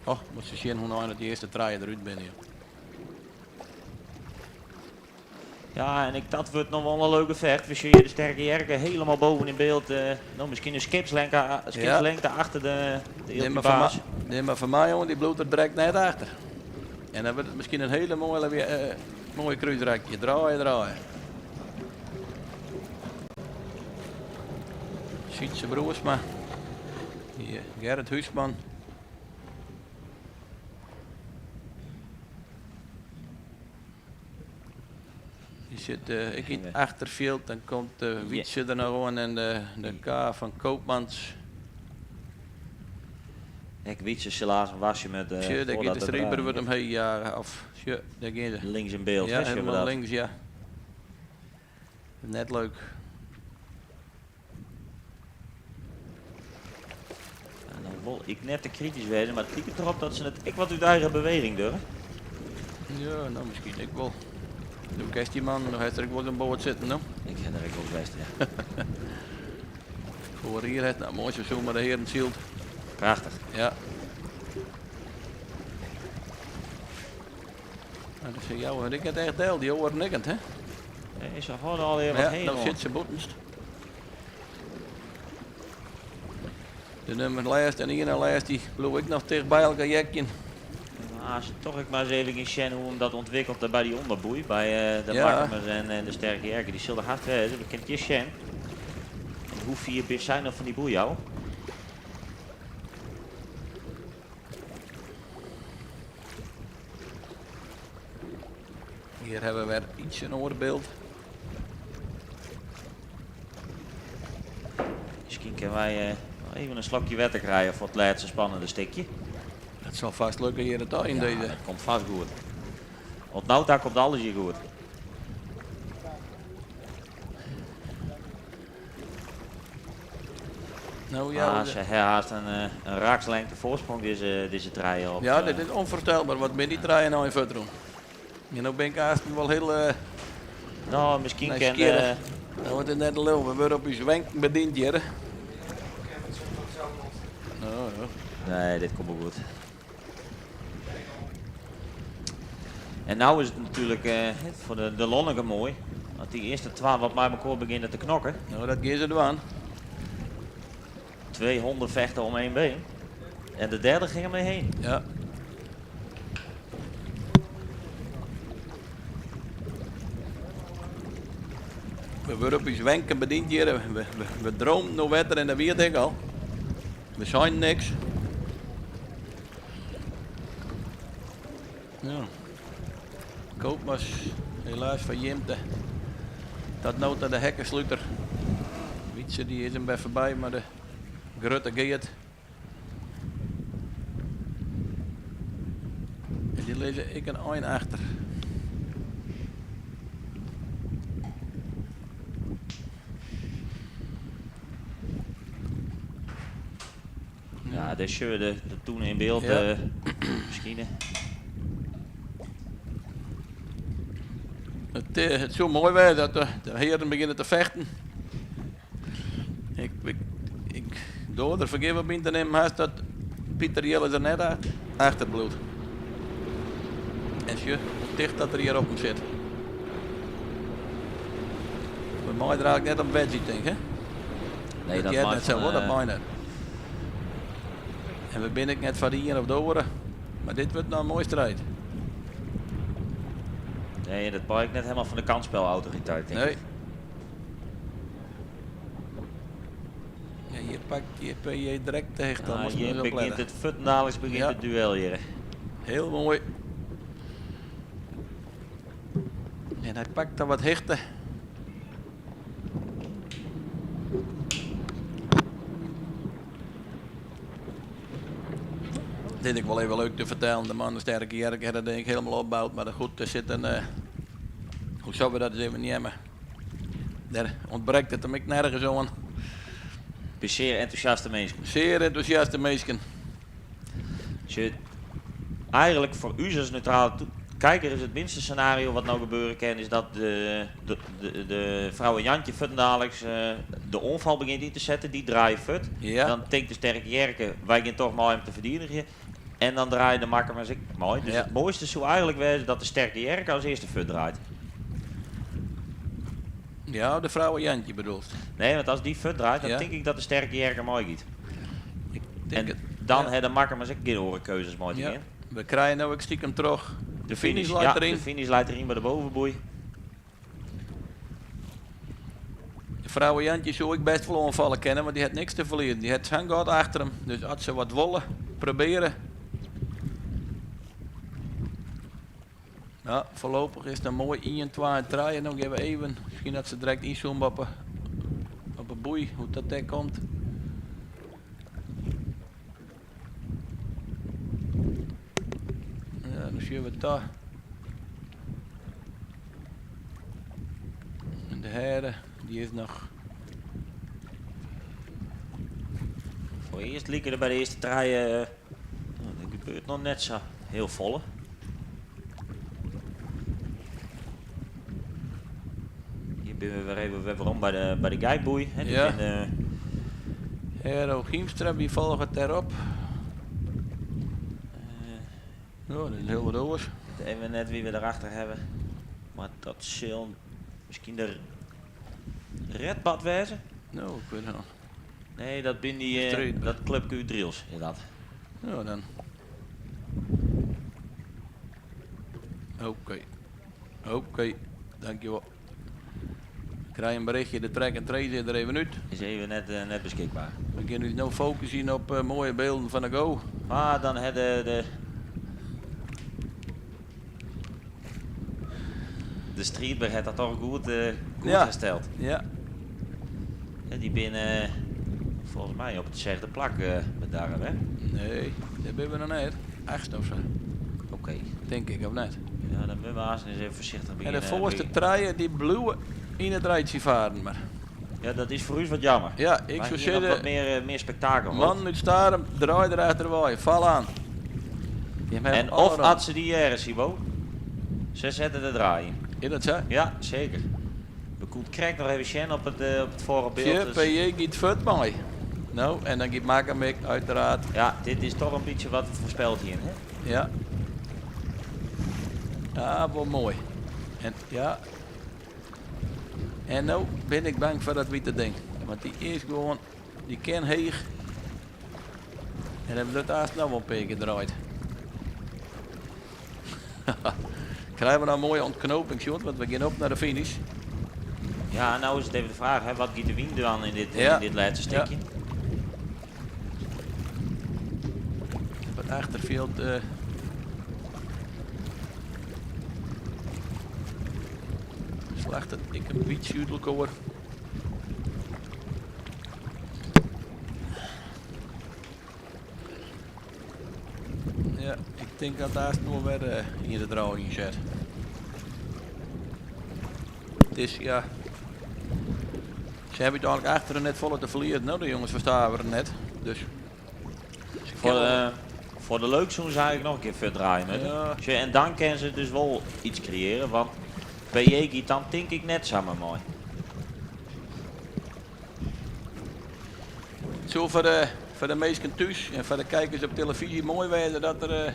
Oh, moet ze zien hoe nou dat die eerste trein eruit binnen. joh. Ja, en ik, dat wordt nog wel een leuke vecht. We zien hier de sterke Jerke helemaal boven in beeld. Nou, misschien een skipslengte achter de Nee, maar, voor baas. mij, nee, maar voor mij, jongen, die bloedt er direct net achter. En dan wordt het misschien een hele mooie kruisrakje. Draaien, draaien. Sietse Broersma. Hier, Gerrit Huisman. Die zit ik in het achterveld, dan komt de Wietse er nog aan en de K van Koopmans. Ik Wietse helaas een wasje met, Tje, daar voordat gaat de het streper draaien. wordt omheen jagen. Of, tje, daar gaat ze. Links in beeld, Ja, hè, zullen we helemaal dat? links, ja. Net leuk. En dan wil ik net te kritisch wezen, maar het lijkt erop dat ze het ik wat uit eigen beweging doen. Ja, nou misschien ik wel. Nu kerst die man, nog heeft er ook wel een boord zitten, no? Ik heb er ook wel best, ja. Voor hier het nou mooi seizoen maar de heren zielt. Prachtig. Ja. Nou, dat is jou, ik het echt deel, die hoort nikkend, hè? Nee, ze hadden alweer wat Ja, heen. nou hoor. zit ze boetenst. De nummer laatst en hier nou laatst, die bloe ik nog tegen bij elkaar jekje. Maar ze toch ik maar eens even in Shen hoe hem dat ontwikkelt bij die onderboei, bij de Ja. Makkumers en de Sterke Jerken. Die zullen hard wezen. We kennen je Shen. En hoe vier bis zijn er van die boei jou? Hier hebben we weer iets een oorbeeld. Misschien kunnen wij nog even een slokje water krijgen voor het laatste spannende stukje. Dat zal vast lukken hier het al in Ja, deze. dat komt vast goed. Want nou daar komt alles hier goed. Nou ja, Ah, de- ze hebben haast een raakslengte voorsprong deze trein op. Ja, dit is onvoorstelbaar. Wat ben die trein nou in Vutterom? Ja, nou ben ik haast wel heel... nou, misschien kan, nieuwsgierig. Nou wordt het net een lul. We worden op uw wenk bediend hier. Nou, ja. Nee, dit komt wel goed. En nou is het natuurlijk voor de Lonneke mooi. As dy earste twa wat mei mekoar begjinne te knokken. No, dat gean se dwaan. Twee honden vechten om één been. En de derde ging ermee heen. Ja. We wurde op ús wenken bediend hjir. We, we, we droomden no wetter en dat wie it ek al. We seinen niks. Ja. Koopmans, helaas foar Jimte. Dat no ta de hekkensluter. Wytse dy is him wer foarby, mar de grutte Geart. En dy lizze ek in ein achter. Ja, dêr sjogge we de, de tûne yn byld ja. uh, ferskine. It, eh, it soe moai wêze dat de, de hearen begjinne te fechten. Ik, ik, ik doar der fergif op yn te nimmen hast dat Pieter Jelle der net achter bliuwt. En sjoch hoe ticht dat er hjir op him sit. We meie der eigentlik net op wedzje, tink hè? Nee, dat dat heart net sa, hoor, dat mei net. En we binne ek net foar de ien of de oare. Mar dit wurdt noch in moaie striid. Nee, dat pak ik net helemaal fan de kansspelautoriteit, tink Nee. ik. Ja, hjir pakt JPJ direkt de hichte. Ah, hjir begjint it fuortendaliks begjint Ja. it duel hjir. Hiel moai. En hy pakt dan wat hichte. Dit ik wol even leuk te fertellen. De man de Sterke Jerke hat dat ding hielendal opboud. Mar goed, der sit in. Eh, hoe sille we dat ris even neame? Dêr ûntbrekt it him ek nergens oan. Binne sear entûsjaste minsken. Sear entûsjaste minsken. Sjoch, eigenlik foar ús as neutrale kijker is it minste senario wat no gebeure kin, is dat de, de, de, de Vrouwe Jantje fuortendaliks de oanfal begjint yn te setten. Dy draaie fuort. Ja. Dan tinkt de Sterke Jerke, wy gean toch mei om te ferdigenjen. En dan draaie de Makkumers ek mei. Dus Ja. it moaiste soe eigenlik wêze dat de Sterke Jerke as earste fuort draait. Ja, de Vrouwe Jantje bedoelst. Nee, want as dy fuort draait, dan Ja. tink ik dat de Sterke Jerke meigiet. Tink En it. dan Ja. ha de Makkumers ek gjin oare keuzes mei te Ja. gean. We krije no ek stikem troch. De finish leit ja, deryn. de finish leit deryn by de bovenboei. De Vrouwe Jantje soe ek bêst wol oanfalle kinne, want dy hat niks te ferliezen. Dy hat sa'n gat achter him. Dus as se wat wolle, probearje. Ja, foarlopich is it noch moai 1, 2 en 3. En dan gean we even, miskien dat se direkt ynzoome op 'e, op 'e boei, hoe't dat dêr komt. Ja, dan sjogge we it ta. En de herde, dy is noch. Foarearst like der by de earste trije, no, der gebeurt noch net sa hiel folle. Hjir binne we wer even wer werom by de, by de geitboei. Hè, Ja. binne, Hero Giemstra, wie folget dêrop? No, dat is hiel wat oars. Ik wit even net wie we derachter hawwe. Mar dat sil miskien de Redbad wêze. No, ik wit net. Nee, dat binne dy, Striid. dat klupke út Drylts, is dat. No, dan. Oké. Oké, dankjewol. Ik krij in berichtje, de track and trace is der even út. Is even net, net beskikber. We gean ús no fokusjen op eh, moaie bylden fan de go. Mar dan ha de, de, de striidber hat dat toch goed, eh, goed Ja. hersteld. Ja. Ja, dy binne folgens my op it sechde plak eh bedarre, hè? Nee, dêr binne we noch net. Achtste of sa. Oké. Tink ik, of net? Ja, dan moatte we aanst ris even foarsichtich En de begjinne. foarste trije dy bliuwe yn it rijtsje faren, mar. Ja, dat is foar ús wat jammer. Ja, ik Wy soe hiene noch sizze, wat mear, eh, mear spektakel. Mannen út Starum, draai der achterwei, fal oan. Jim hawwe En alle of romte. as se dy hearre, Sibo. Se sette de draai yn. Is dat sa? Ja, seker. We koene krekt noch even sjen op it, eh, op it foarige byld. Sjoch, PJ giet fuort mei. No, en dan giet Makkum ek, uiteraard. Ja, dit is toch in bytsje wat we foarspeld hiene, hè? Ja. Ja, wol moai. En ja. En no bin ik bang foar dat wite ding. Want dy is gewoan, dy kin heech. En dan wurdt aanst noch wol in pear kear draaid. Krije we no in moaie ûntknoping, Sjoerd, want we gean op nei de finish. Ja, no is it even de fraach, hè, wat giet de wyn dwaan yn dit, in dit lêste stikje? Ja. Op it achterfjild. Uh, slacht it ek in bytsje út elkoar. Ja, ik tink dat aanst wol wer uh, yn de draaien set. It is, ja. Se hawwe úteinlik achteren net folle te ferliezen, no, de jonges fan Staveren net. Dus foar de, foar de leuk soene se eigentlik noch in kear fuortdraaie moatte. Ja. En dan kinne se dus wol iets kreëarje, want PJ giet dan tink ik net samar mei. It soe foar de, foar de minsken thús en foar de kijkers op telefyzje moai wêze dat, der, eh,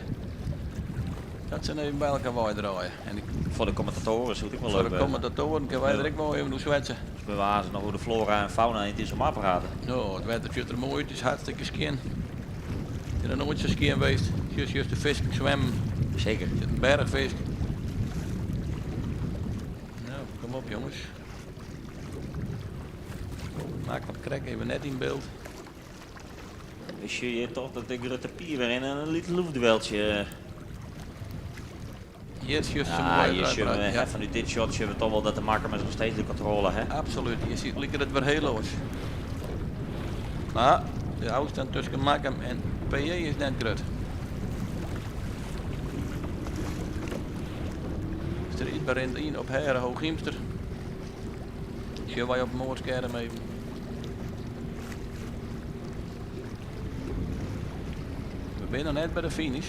dat se even by elkoar weidraaie. En ik, foar de kommentatoaren soe it ek wol foar leuk de wêze. kommentatoaren kinne wy der ek wol even oer swetse. Dus bewaze noch oer de flora en fauna yn it Iselmar prate. No, it wetter sjocht der moai út, it is hartstikke skjin. It is noch noait sa skjin west. Sjochst just de fisken swimmen. Seker. Der sit in berchfisk. No, kom op jonges. Makkum krekt even net yn byld. We sjogge hjir toch dat de Grutte Pier wer in in lyts loftdueltsje. Hjir sjochst se Ja, moai hjir sjogge we, ja. fanút dit shot sjogge we toch wol dat de Makkumers noch steeds de kontrôle ha. Absolút, hjir sit liket it wer hiel oars. Mar de ôfstân tusken Makkum en PJ is net grut. Striidber rint yn op Herre Hooghiemster. Sjogge wy op it moardskerm even. We binne noch net by de finish.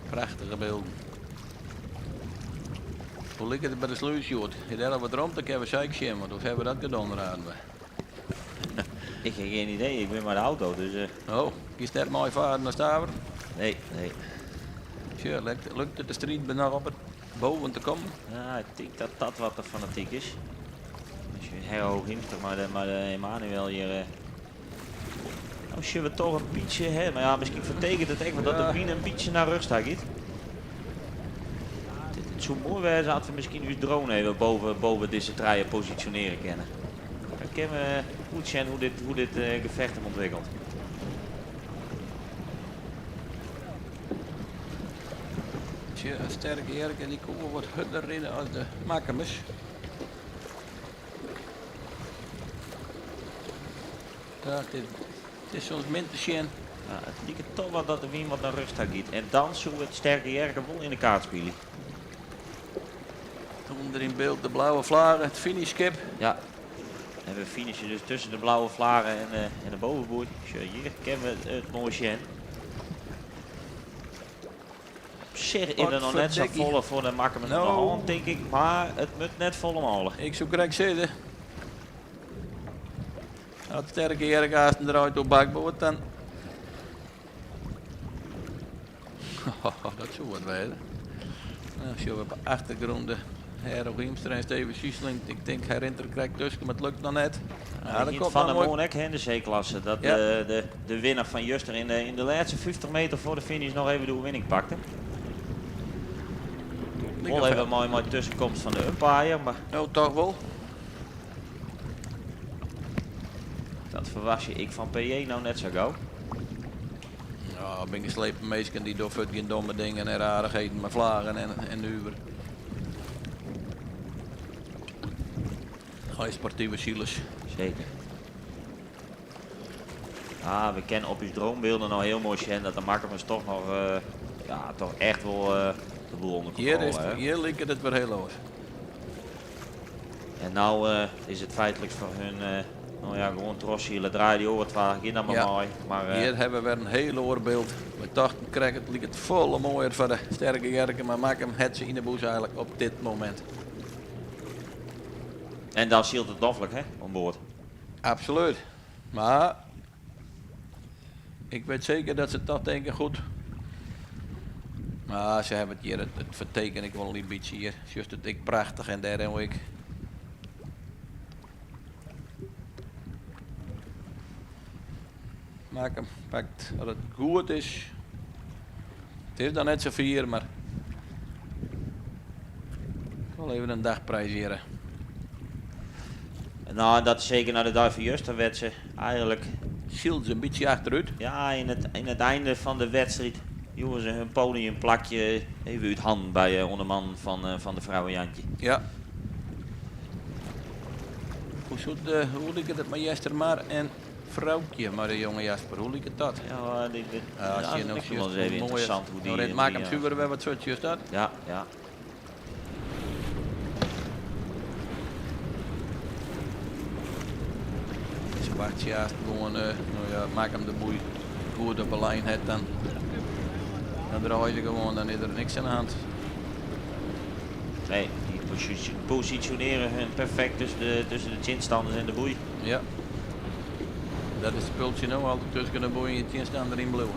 Prachtige bylden. Hoe liket it by de slús, Sjoerd? Is dêr al wat romte? Kinne we sa ek sjen, want oars hawwe we dat gedonder we. Ik ha gjin idee, ik bin mei de auto, dus. Eh. Oh, giest net meifarren nei Staveren? Nee, nee. Sjoch, lukt, lukt it de striid noch op it boven te kommen? Ja, ik tink dat dat wat te fanatyk is. As je Herre Hooghiemster mei de Emanuel hjir. Eh, no sjogge we toch in bytsje, hè, mar ja, miskien fertekent it ek, want dat de wyn in bytsje nei rjochts ta giet. It soe moai wêze as we miskien ús drone even boven, boven dizze trije posisjonearje kinne. Dan kinne we goed sjen hoe dit eh, gefecht him ûntwikkelt. Tsje, in Sterke Jerke dy koe wol wat hurder rinne as de Makkumers. Ja, it, it is soms min te sjen. Ja, it liket toch wat dat de wyn wat nei rjochts ta giet. En dan soe it Sterke Jerke wol yn de kaart spylje. Ûnder yn byld de blauwe flage, it finishskip. Ja. En we finishen dus tusken de blauwe vlaggen en de bovenboei. Sjoch, hjir kinne we it moai sjen. Op sich is der noch net sa folle foar de Makkumers oan de No. hân, tink ik. Mar it moat net folle mâler. Ik soe krekt sizze. As Sterke Jerke aansten draait op bakboard, dan... dat soe wat wêze. Nou, sjogge we op de achtergrûn de Herre Hiemstra en Steven Siesling. Ik tink hy rint der krekt tusken, mar it lukt noch net. Ja, dat komt fan de moai. moarn ek, hè, de C-klasse. Dat Ja. de winner fan juster yn de lêste 50 meter foar de finish noch even de oerwinning pakte. Wol even mei tuskenkomst fan de umpire, mar... No, toch wol. Dat ferwachtsje ik fan PJ no net sa gau. Ja, bin geslepen minsken dy dogge fuort gjin domme dingen en rarichheden mei flagen en nuver. Goeie sportive silers. Seker. Ah, we kinne op ús dronebylden no hiel moai sjen dat de Makkumers toch noch, eh, ja, toch echt wol eh, de boel ûnder Hjir, kontrôle is, ha. hjir liket it wer hiel oars. En no eh, is it feitlik foar hun, no ja, gewoan trochsile. Draai dy oare twa, gean dan mar mei. Mar, Hjir hawwe we wer in hiel oar byld. We tochten krekt, it liket folle moaier foar de Sterke Jerke, mar Makkum hat se yn de bûs eigentlik op dit momint. En dan sylt it noflik, hè, oan board. Absolút. Mar ik wit seker dat se toch tinke, goed. Maar ze hebben het hier, het verteken ik wel een beetje hier. Just het ik prachtig en daar en ik. Maak hem, pakt dat het goed is. Het is dan net zo vier, maar ik wil even een dagprijs hier. Nou, dat is zeker naar de dag van Juster werd ze eigenlijk... Shield ze een beetje achteruit. Ja, in het einde van de wedstrijd joegen ze hun podiumplakje even uit handen bij onderman van de vrouwen Jantje. Ja. Hoe zoet, hoe liep het met Jester maar en vrouwtje, maar de jonge Jasper, hoe liep het dat? Ja, die, Ja, als ja, je dat nog is wel eens juist even mooi interessant hoe die, Nou, hoe maak die, hem zuiver weer wat soort juist dat. Ja, ja. Ze wacht juist gewoon, nou ja, maak hem de boei goed op de lijn het dan. Dan draai je gewoon, dan is er niks aan de hand. Nee, die positioneren hun perfect tussen de chinstanders en de boei. Ja. Dat is het spultje nou, altijd tussen de boei en je chinstander in bloeien.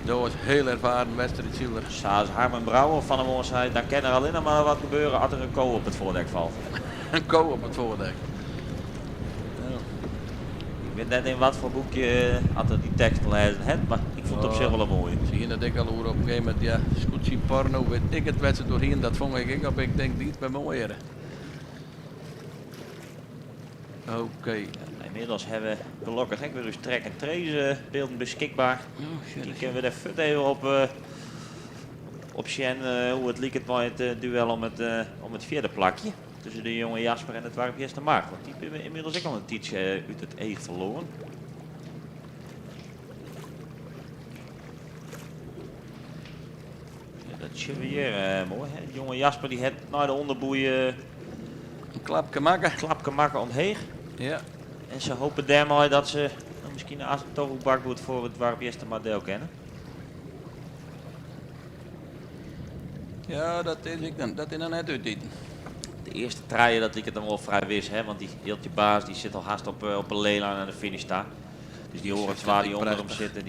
Dat was heel ervaren wedstrijdzieler. Saas Harmen Brouwer van hem ons zei, dan kan er alleen nog maar wat gebeuren als er een ko op het voordek valt. Een ko op het voordek. Ja. Ik weet net in wat voor boekje had er die tekst lezen het, maar ik vond het op zich wel een mooie. Zie je dat ik al hoor op een gegeven moment, ja, scootje porno, weet ik het wedstrijd doorheen, dat vond ik ook op, ik denk niet bij mooier. Oké. Inmiddels hebben we gelukkig ook weer eens track en trace beelden beschikbaar. Oh, shit. Die kunnen we daar fut even op zien hoe het liep het met het duel om het vierde plakje. Tussen de jonge Jasper en het Dwarp Eastermar. Want die hebben inmiddels ook al een tietje uit het eeg verloren. Ja, dat is weer mooi. Hè? De jonge Jasper die het naar de onderboei een klapje maken. Klapje maken omheen. Ja. En ze hopen daarmee dat ze nou, misschien een toch ook bakboord voor het Dwarp Eastermar deel kennen. Ja, dat is ik dan. Dat is dan net uit dit. De eerste traaien, dat ik het dan wel vrij wist, hè, want die Hiltje Baas die zit al haast op een leelijn aan de finish staan. Dus die horen Zit waar die die onder hem prachtig. zitten,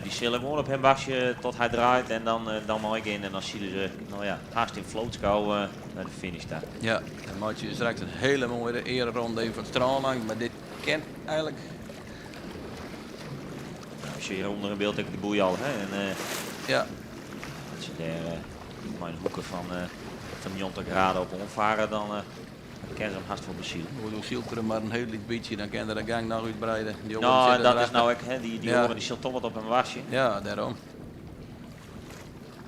die zullen gewoon op hem wasje tot hij draait en dan mag ik in. En dan zien ze, nou ja, haast in vlootkou naar de finish staan. Ja, dan maak je straks een hele mooie ereronde even van het strand langs, maar dit kent eigenlijk. Nou, als je hier onder in beeld heb ik de boei al, hè. En Ja. dat ze daar mijn hoeken van 90 graden op omvaren, dan kan ze hem haast voor bezielen. Hoe doe Zielter maar een heel licht beetje, dan kan er een gang nog uitbreiden. Die oren Nou, zitten dat is erachter. nou ook, hè, die Ja. oren die zit toch wat op een wasje. Ja, daarom.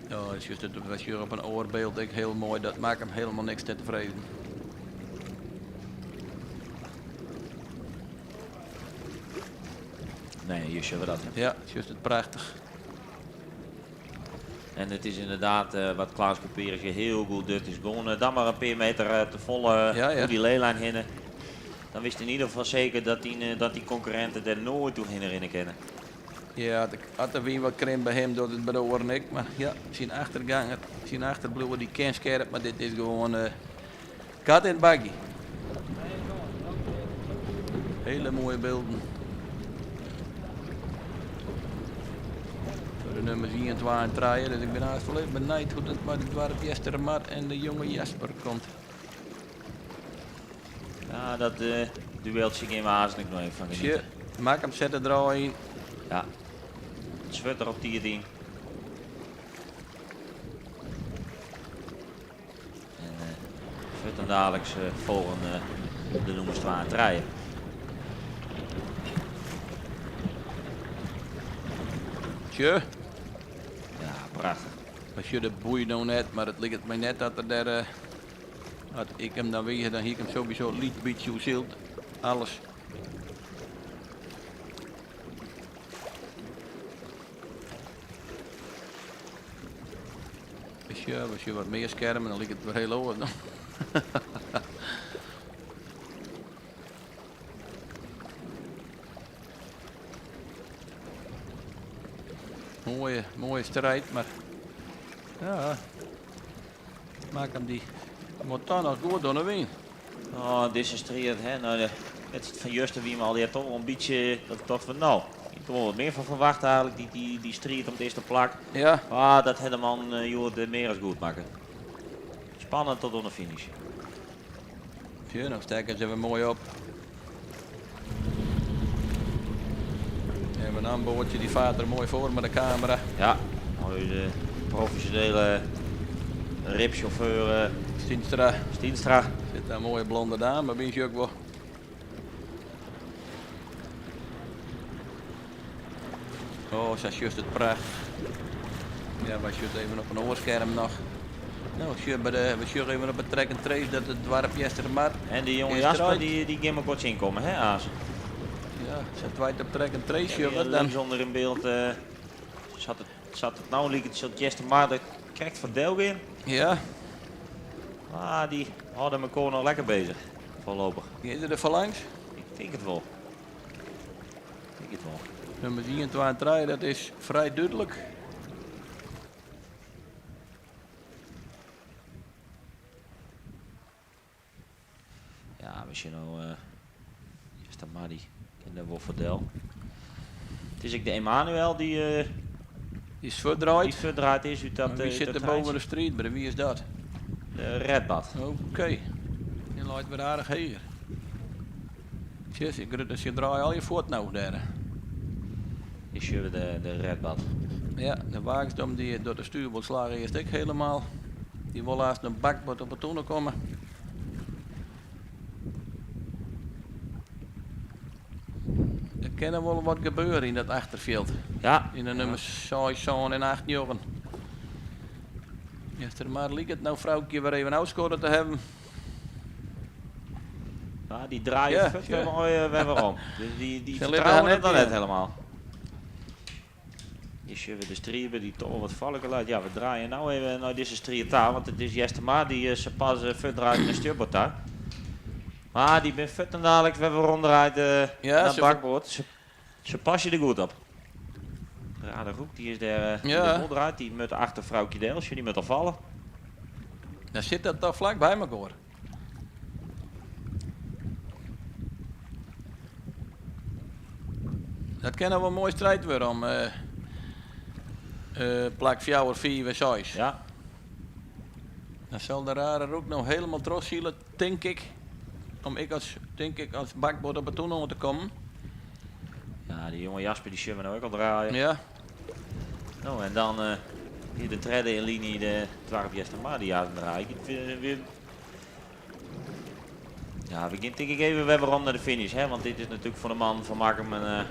Ja, dat is juist het was hier op een oorbeeld, ik heel mooi, dat maakt hem helemaal niks te tevreden. Nee, hier zullen we dat hebben. Ja, het is juist het prachtig. En het is inderdaad wat Klaas Couperus hier heel goed doet. Is gewoon dan maar een paar meter te volle hoe die leelijn hinnen. Dan wist in ieder geval zeker dat die concurrenten er nooit toe heen kennen. Ja, ik had er weer wat krimp bij hem door het broer en ik. Maar ja, zijn achterganger, zijn achterbloer die ken scherp, maar dit is gewoon kat in het bakje. Hele mooie beelden. Voor de nummers 1, 2 en 3. Dus ik ben haast wel even benieuwd hoe dat met het dwarf Eastermar en de jonge Jasper komt. Ja, dat dueltje in mijn haast ik nog even van genieten. Tje, maak hem zetten draaien. Ja, het zwart er op die ding. En Fut dan dadelijk volgen de nummers 2 en 3. Tje. Ja, prachtig. Als je de boei nou net, maar het ligt mij net dat er daar had ik hem dan weer, dan hier ik hem sowieso liet beetje hoe zilt. Alles. Als je wat meer schermen, dan ligt het weer heel hoog. Mooie, mooie strijd, maar ja, maak hem die moet dan nog goed door de win. Oh, dit is strijd, hè? Nou, de, het van Justen wie al die heeft toch wel een beetje dat ik dacht van nou, Ik wol wat mear fan ferwachte eigenlijk, die, die, die striid om it earste plak. Ja. Maar dat hat de man hjoed mear as goed makke. Spannend tot oan de finish. Sjoch, no stekke se wer moai op. En een boordje die vaart er mooi voor met de camera. Ja, mooi de professionele ribchauffeur. Stienstra. Stienstra. Zit daar een mooie blonde dame, ben je ook wel. Oh, ze juist het pracht. Ja, wij zitten even op een oorscherm nog. Nou, we bij de, we zullen even op het track and trace dat het dwarp Eastermar. En die jonge Jasper, die, die gaan ook inkomen, hè, Aas? Ja, zet wij het op track and trace, ja, dan. Zonder in beeld zat, het, zat het nou, liep het zat Eastermar, dat krijgt Van Delwin. Ja. Maar die houden elkaar nog lekker bezig, voorlopig. Is er er langs? Ik denk het wel. Ik denk het wel. Nummer 23, dat is vrij duidelijk. Ja, misschien nou is dat maar die in de Wolferdel. Het is ook de Emanuel die, die is verdraaid. Die verdraaid is uit dat. Maar wie zit dat er boven de street? Bij wie is dat? De Redbad. Oké. Okay. Die loopt weer aardig hier. Tjus, ik dus je draait al je voort nou daar. Is jullie de Redbad? Ja, de Waagsdam die door de stuurboord slagen eerst ik helemaal. Die wil laatst een bakbord op het toenen komen. Er kan wel wat gebeuren in dat achterveld. Ja. In de nummers 6, 7 en 8 jongen. Echter maar liep het nou vrouwtje weer even uitscoren te hebben. Ja, die draaien ja, ja. Weer, weer om. Dus die Ze vertrouwen het net dan net helemaal. Is je de striepen die toch wat valken laat. Ja, we draaien nou even naar deze striep daar, want het is Jester die ze pas verdraait naar stuurboord daar. Maar die ben vet en dadelijk we hebben ronddraait ja, naar bakboord. Ze pas je er goed op. De Roek die is daar ja. de draait, die met achter vrouwtje Delsje, die moet al vallen. Daar zit dat toch vlak bij elkaar. Dat kan wel een mooi strijd worden om plak 4, 4 en 6. Ja. Dan zal de rare Roek nou helemaal trots zielen, denk ik. Om ik als, denk ik, als bakboord op het toernooi te komen. Ja, die jonge Jasper die zullen we nou ook al draaien. Ja. Nou, en dan hier de derde in linie, de 12 Eastermar die aan het draaien. Weer... Ja, we gaan denk ik even weer om naar de finish, hè? Want dit is natuurlijk voor de man van Makkum een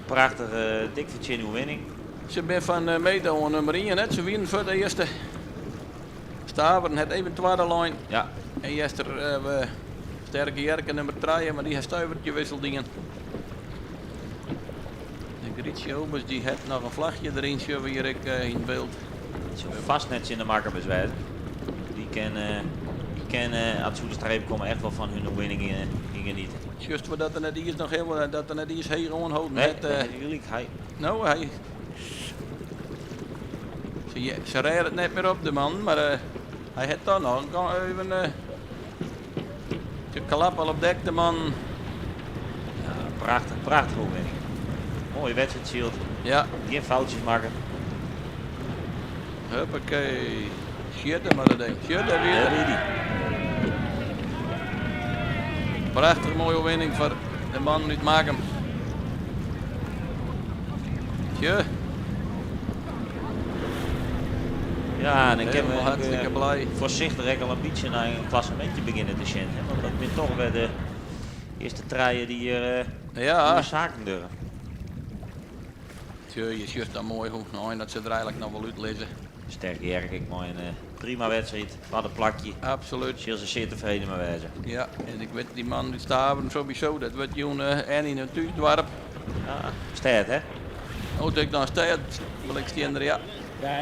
prachtige, dik verdiende winning. Ze zijn van Medo nummer 1, hè? Ze winnen voor de eerste. Staveren het even tweede lijn. Ja. En Jester we sterke Jerke nummer 3, maar die heeft stuivertje wisseldingen. De Grietje Obers die heeft nog een vlagje erin, zullen we hier ik, in beeld. Zo vast net in de makker bezwijzen. Die kan als ze de streep komen echt wel van hun winning in genieten. Juist dat er net iets nog helemaal dat er net iets heel onhouden. Nee, natuurlijk hij. Nou, hij. Ze rijden het net meer op de man, maar hij heeft dan nog even. De klap al op dek, de man. Ja, prachtig, prachtig overwinning. Mooie wedstrijd, Shield. Ja. Geen foutjes maken. Huppakee. Shit, maar dat ding. Shit, daar weer. Daar die. Prachtig mooie overwinning voor de man uit Makkum. Tje. Ja, en ik heb me hartstikke blij. Voorzichtig al een beetje naar een klassementje beginnen te zien. Hè? Want dat ben toch weer de eerste treien die hier ja. de zaken durven. Tje, je ziet dat mooi hoe nou, dat ze er eigenlijk nog wel uitlezen. Sterke Jerk, ik mooi een prima wedstrijd. Wat een plakje. Absoluut. Zullen ze zeer tevreden mee wezen. Ja, en ik weet die man die Staveren sowieso, dat wordt jong en in een thuisdorp. Ja, stad hè? Oh, ik dan stad, wil ik staan er, ja. Ja.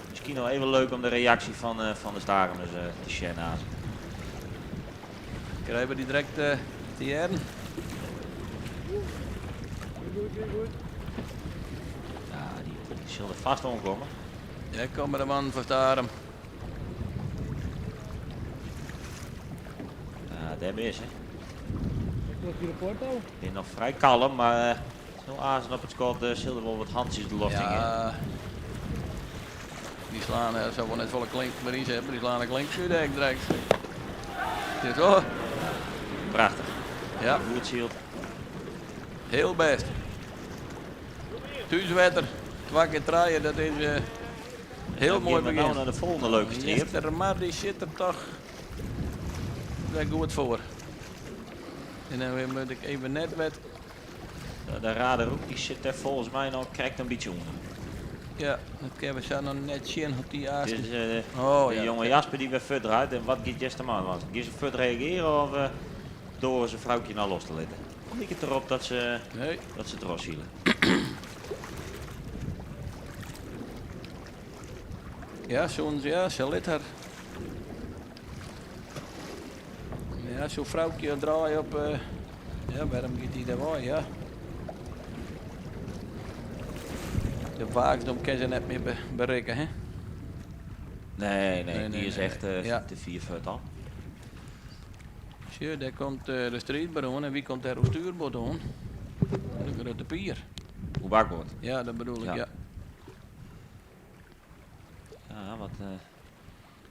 Misschien nog even leuk om de reactie van de Staremers te sharen. Krijgen we die direct te jaren? Goed. Ja, die zullen vast omkomen. Ja, kom maar de man van Starum. Ja, daar is hè. it rapport al. Bin noch frij kalm, mar sil azen op it skot sil der wol wat hantsjes de loft yn gean. Ja. Dy slaan eh, sil wol net folle klink mear yn sitte, mar dy slaan de klink út ek direkt. Dit wol. Prachtich. Ja. Goed syld. Hiel bêst. Thúswetter, twa kear trije, dat is eh, heel Dan moai gean we begjin. no nei de folgjende leuke streap. Mar dy sit der toch wer goed foar. En dan moat ik even net wet. De Raderoek die zit daar volgens mij nog krekt een beetje onder. Ja, dat kunnen we zo nog net zien op die Het aaste. is Oh, de ja. jonge Jasper die weer verder uit. En wat gaat Jester Man? Gaan ze verder reageren of door zijn vrouwtje nou los te laten? Lijkt het erop dat ze, dat ze het erop zielen. Ja, zo'n, ja, ze lit haar. Ja, zo'n vrouwtje draaien op. Ja, waarom gaat die daar wel? Ja. De Waagsdom kan ze net meer bereiken, hè? Nee, nee, Nee, die nee, is nee. echt Ja. te vier voet al. Tjie, daar komt de strijdbaron en wie komt daar op stuurboord aan? De grote pier. Hoe bakboord? Ja, dat bedoel ik, ja. Ja. Ja, wat...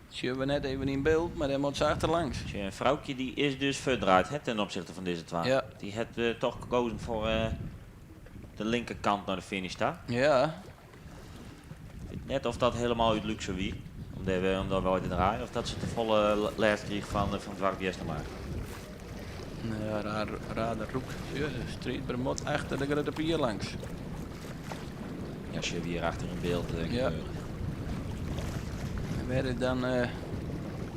Tjie, we net even in beeld, maar daar moet ze achterlangs. Tjie, een vrouwtje die is dus verdraaid hè, ten opzichte van deze twee. Ja. Die heeft toch gekozen voor de linkerkant naar de finish daar. Ja. Net of dat helemaal uit luxe wie. Om daar wel te draaien. Of dat ze te volle last kreeg van Dwarf Jester Ja, raar, raar roek. Ja, de strijdbaron achter de grote pier langs. Ja, als je weer achter in beeld Ja. gebeuren. En waar is dan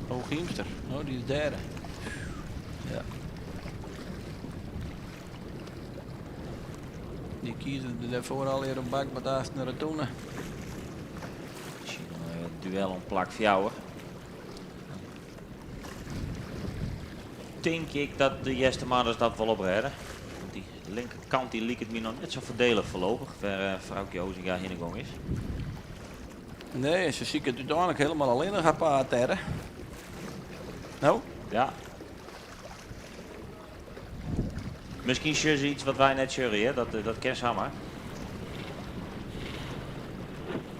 Hooghiemster? Oh, die is derde. Ja. Die kiezen er daarvoor al weer een bak met haast naar de toenen. Misschien een duel om plak voor jou hoor. Denk ik dat de Jestermanners dat wel opredden. Want die linkerkant die liep het me nog net zo voordelig voorlopig. Waar vrouwtje Ozinga heen is. Nee, ze ziet het uiteindelijk helemaal alleen nog apart hè. Nou? Ja. Misschien ze iets wat wij net jury, hè? Dat ken ze maar.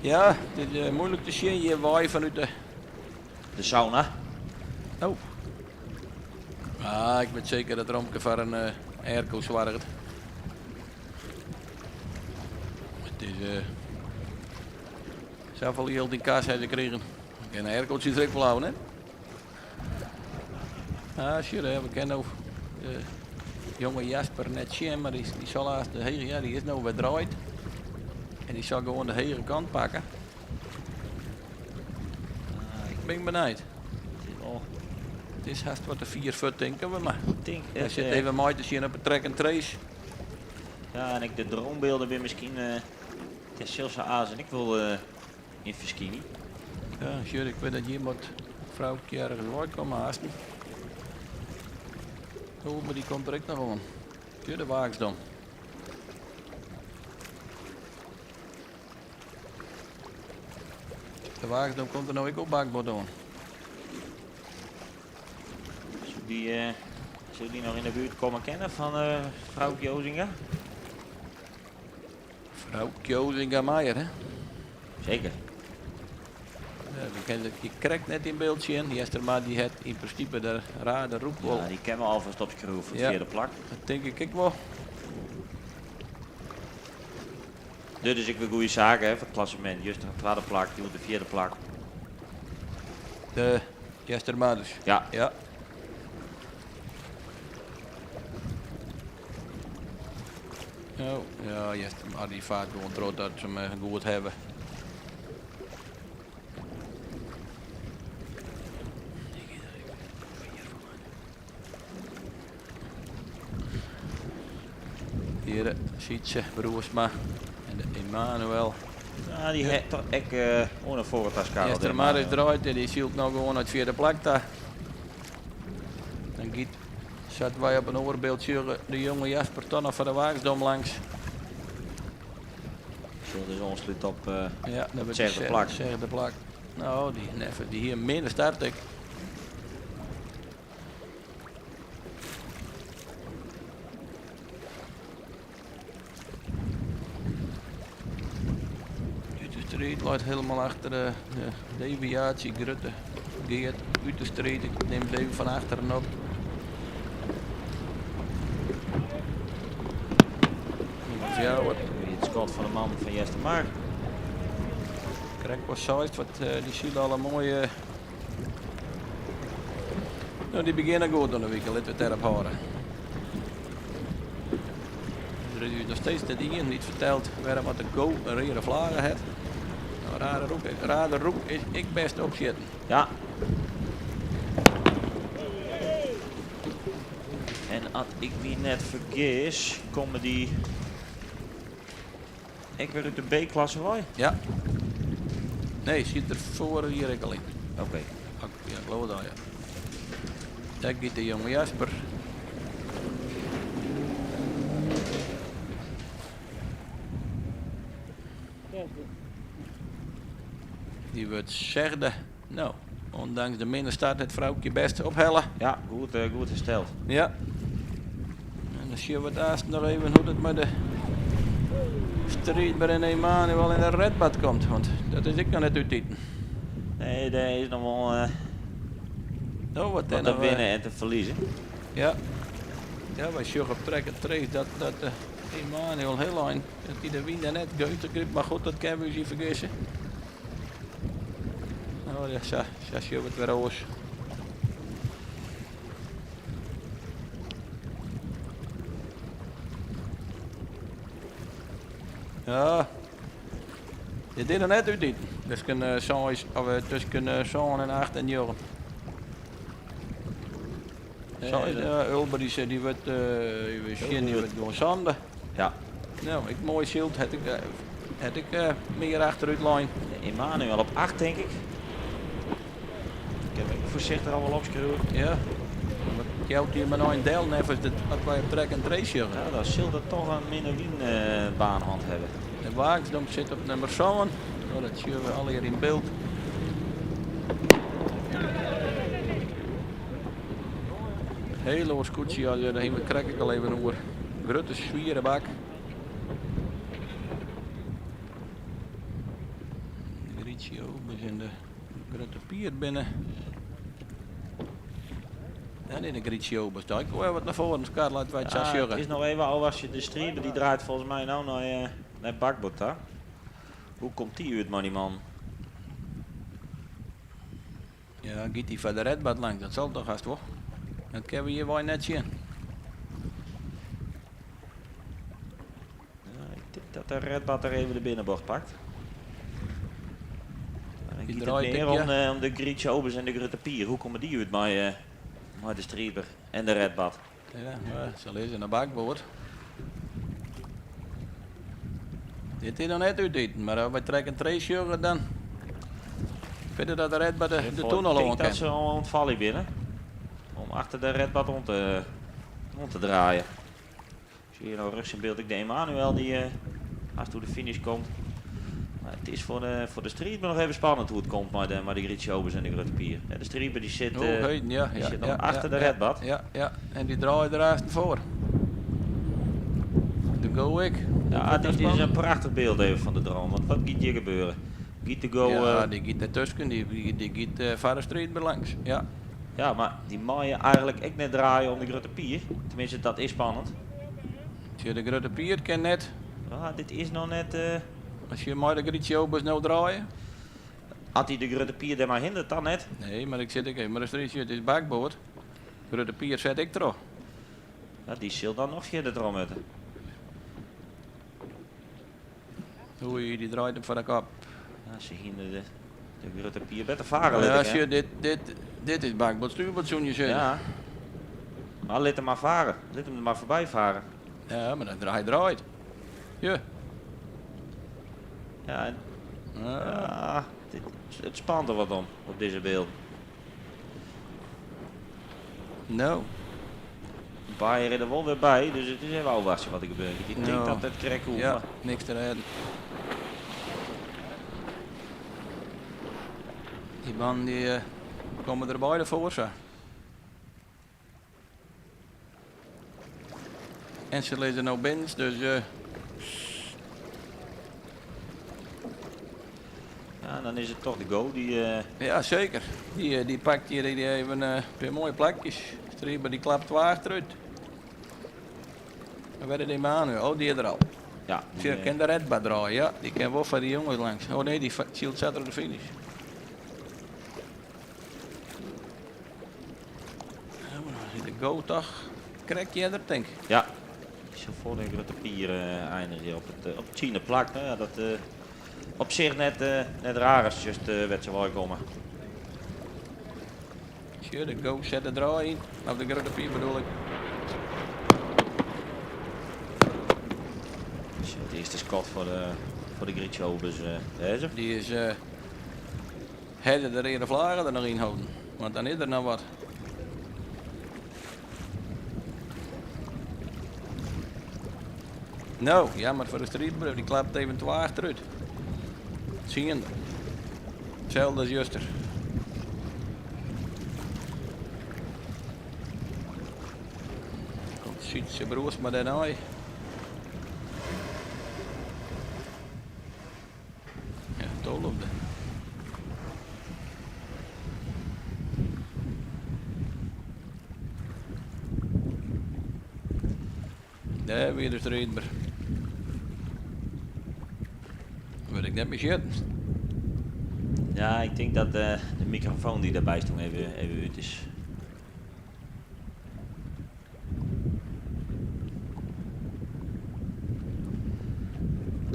Ja, het is moeilijk te zien. Je waait vanuit de... De sauna. Oh. Ah, ik weet zeker dat Romke voor een airco zorgt. Het is... Zoveel geld in kaas hebben ze gekregen. Ik kan een airco zit er ook wel houden, hè? Ah, sure, hè, we kennen ook de jonge Jasper net zien, maar die zal haast de hele, ja, die is nou weer draait. En die zal gewoon de hele kant pakken. Ah, ik ben benieuwd. Het is haast wat de 4 voet, denken we maar. Denk Hij het, zit even mooi te zien op het track and trace. Ja, en ik de droombeelden weer misschien. Het is zelfs aas en ik wil in Verschini. Ja, sure, ik weet dat hier moet vrouwtje ergens voor komen haasten. Oh, maar die komt er ook nog aan. Tjie, de Waagsdom. De Waagsdom komt er nou ook op bakboord aan. Zullen die nog in de buurt komen kennen van vrouwtje Ozinga? Vrouwtje Ozinga Meijer, hè? Zeker. Ja, we kennen het, je krijgt net in beeld zien. Die is er maar die het in principe de rare roep wel. Ja, die kennen we alvast op schroef voor het Ja, vierde plak. Dat denk ik ook wel. Dit is ik weer goede zaken hè, voor het klassement. Juist de tweede plak, die de vierde plak. De Jester Maders. Ja. Ja. Oh, ja, Jester, maar die vaart gewoon trots dat ze hem goed hebben. Hier Sietse, Broersma en de Emanuel. Ja, die heeft toch echt onder voor het Pascal. Jester Maris draait en die zielt nou gewoon het vierde plak daar. Dan giet, zaten wij op een oorbeeldje de jonge Jasper Tonne van de Waagsdom langs. Zullen dus ontsluit op Ja, dat wordt zesde plak. Zesde plak. Nou, die neffen, die hier minder start ik. striid leit helemaal achter de deviatie. Grutte Geert út de striid. Ik nim it even fan achteren op. Nummer 4. Het skot fan de man fan Eastermar. Krekt wat seist, wat dy sile al in moaie. No, dy begjinne goed oan de wike, litte we it dêrop hâlde. Der is ús noch steeds net ien dy't fertelt wêrom at de Go in reade flage hat. No, Rare Roek, Rade Roek is ek bêst opsjitten. Ja. En as ik my net fergis, komme dy ek wer út de B-klasse wei? Ja. Nee, siet der foarich jier ek al yn. Oké. Ja, ik leau it al, ja. Dêr giet de jonge Jasper. Dy wurdt sechde. No, ûndanks de minne start it froukje bêst ophelle. Ja, goed, eh, goed hersteld. Ja. En dan sjogge we it aanst noch even hoe't it mei de striidber en Emanuel en de Redbad komt. Want dat is ek noch net útiten. Nee, dêr is noch wol uh, oh, wat, wat te winnen en te ferliezen. Ja. Ja, wy sjogge op track and trace dat, dat uh, Emanuel heel ein, dat dy de wyn der net geunstich grypt, mar goed, dat kinne we ús yn fergisse. Oh ja, sa, sa sjogge we it wer oars. Ja, dit is noch net útiten. Tusken uh, seis, of, uh, tusken uh, sân en acht en njoggen. Seis, ja, Ulbe dy, dy wurdt, uh, sjen, dy wurdt gewoan sânde. Ja. No, ek moai syld, hat ek, hat ek mear achterút lein. Emanuel op 8, tink ik. Ik heb ek foarsichtich al wol opskriuwe. Ja. Wat jout dy mar no in del neffens de, at wy op track and trace sjogge? Ja, dan sil dat toch in minne wynbaan hân hawwe. De Waaksdom sit op nummer 7. No, dat sjogge we allegear yn byld. Heel oar skûtsje as dêr hiene we it krekt ek al even oer. Grutte swiere bak. De Grietje Obers en de Grutte Pier binne. Ja, nee, de Grietje Obers. Daar ik wat nei foaren, Scar, laat wy it sa sjogge. It is noch even ôfwachtsje. De striidber dy draait folgens my no nei, nei bakboard ta. Hoe komt dy út mei dy man? Ja, giet dy foar de Redbad langs, dat sil toch hast wol. Dat kinne we hjir wei net sjen. Ja, ik tink dat de Redbad der even de binnenbocht pakt. Dan Die giet it draait mear ek, ja. om, om de Grietje Obers en de Grutte Pier. Hoe komme dy út mei, mei de striidber en de Redbad? Ja, mar se lizze oan de bakboard. Dit is noch net útiten, mar as wy track and trace sjogge, dan fine dat de Redbad de tunnel Ik oan tink dat kin. se al oan it faljen binne. Om achter de Redbad oan te draaien. Ik zie hier nou rjochts yn byld ek de Emanuel dy hast oer de finish komt. Mar it is foar de striidber noch even spannend hoe't it komt mei de Grietje Obers en de Grutte Pier. Ja, de striidber dy sit, Oh, heden, ja, dy ja, sit noch ja, achter ja, de ja, Redbad. Ja, ja, en dy draait der aansten foar. De Go ek. Ja, dit is in prachtich byld even fan de drone. Want wat giet hjir gebeuren? Giet de Go... Ja, dy giet dertusken, dy giet foar de striidber langs. Ja. Ja, mar dy meie eigenlik ek net draaie om de Grutte Pier. Tenminste, dat is spannend. Tsjin de Grutte Pier kin net. Ah, dit is noch net. As je mei de Grietje Obers no draaie. As dy de Grutte Pier dêr mei hinderet, dan net. Nee, mar ik sit ek even mei de striid. It is bakboard. Grutte Pier set ek troch. Ja, dy sil dan noch fierder troch moatte. Oei, dy draait him foar de kop. Ja, se hiene de Grutte Pier better fare litte Ja, kinnen. sjoch, dit, dit is bakboard stuurboard, soene je sizze. Ja. Mar lit him mar fare. Lit him der mar foarby fare. Ja, mar dan hy draait. Ja. Ja, en, ja, dit, it spant der wat om op dizze bylden. No. Bayer der wol wer by, dus it is even ôfwachtsjen wat der gebeurt. Ik tink No. dat it krekt hoecht. Ja, mar- niks te rêden. Dy mannen dy komme der beide foar sa. En se lizze no binnen, dus. en dan is het toch de go die... eh, Ja, zeker. Die, eh, die pakt hier die even eh, een paar mooie plakjes. Strijdber die klapt waar achteruit. En waar is die man nu? Oh, die is er al. Ja. Die kan de redbaar draaien, ja. Die kan wel van die jongens langs. Oh nee, die zielt zat er op de finish. Ja, maar dan zit de go toch. Krijg je er, denk ik. Ja. Zo voor de grote pier eh, eindigen op het, eh, op het tiende plak. Nou ja, dat eh, op zich net, eh, net raar als just uh, werd ze wel komen. Tje, de go zet de draai in. Of de grote pier bedoel ik. Dus het eerste schot voor de, voor de Grietje dus deze. Die is eh hadden de rode vlaggen er nog in houden. Want dan is er nog wat. Nou, jammer voor de strijdbrug. Die klapt even te achteruit. Zie je. Hetzelfde als juster. Komt Sietse broers maar daarna. Ja, 12e. Daar weer de strijdber. Weet ik net meer zitten. Ja, ik denk dat eh, de microfoon die daarbij stond even, even uit is.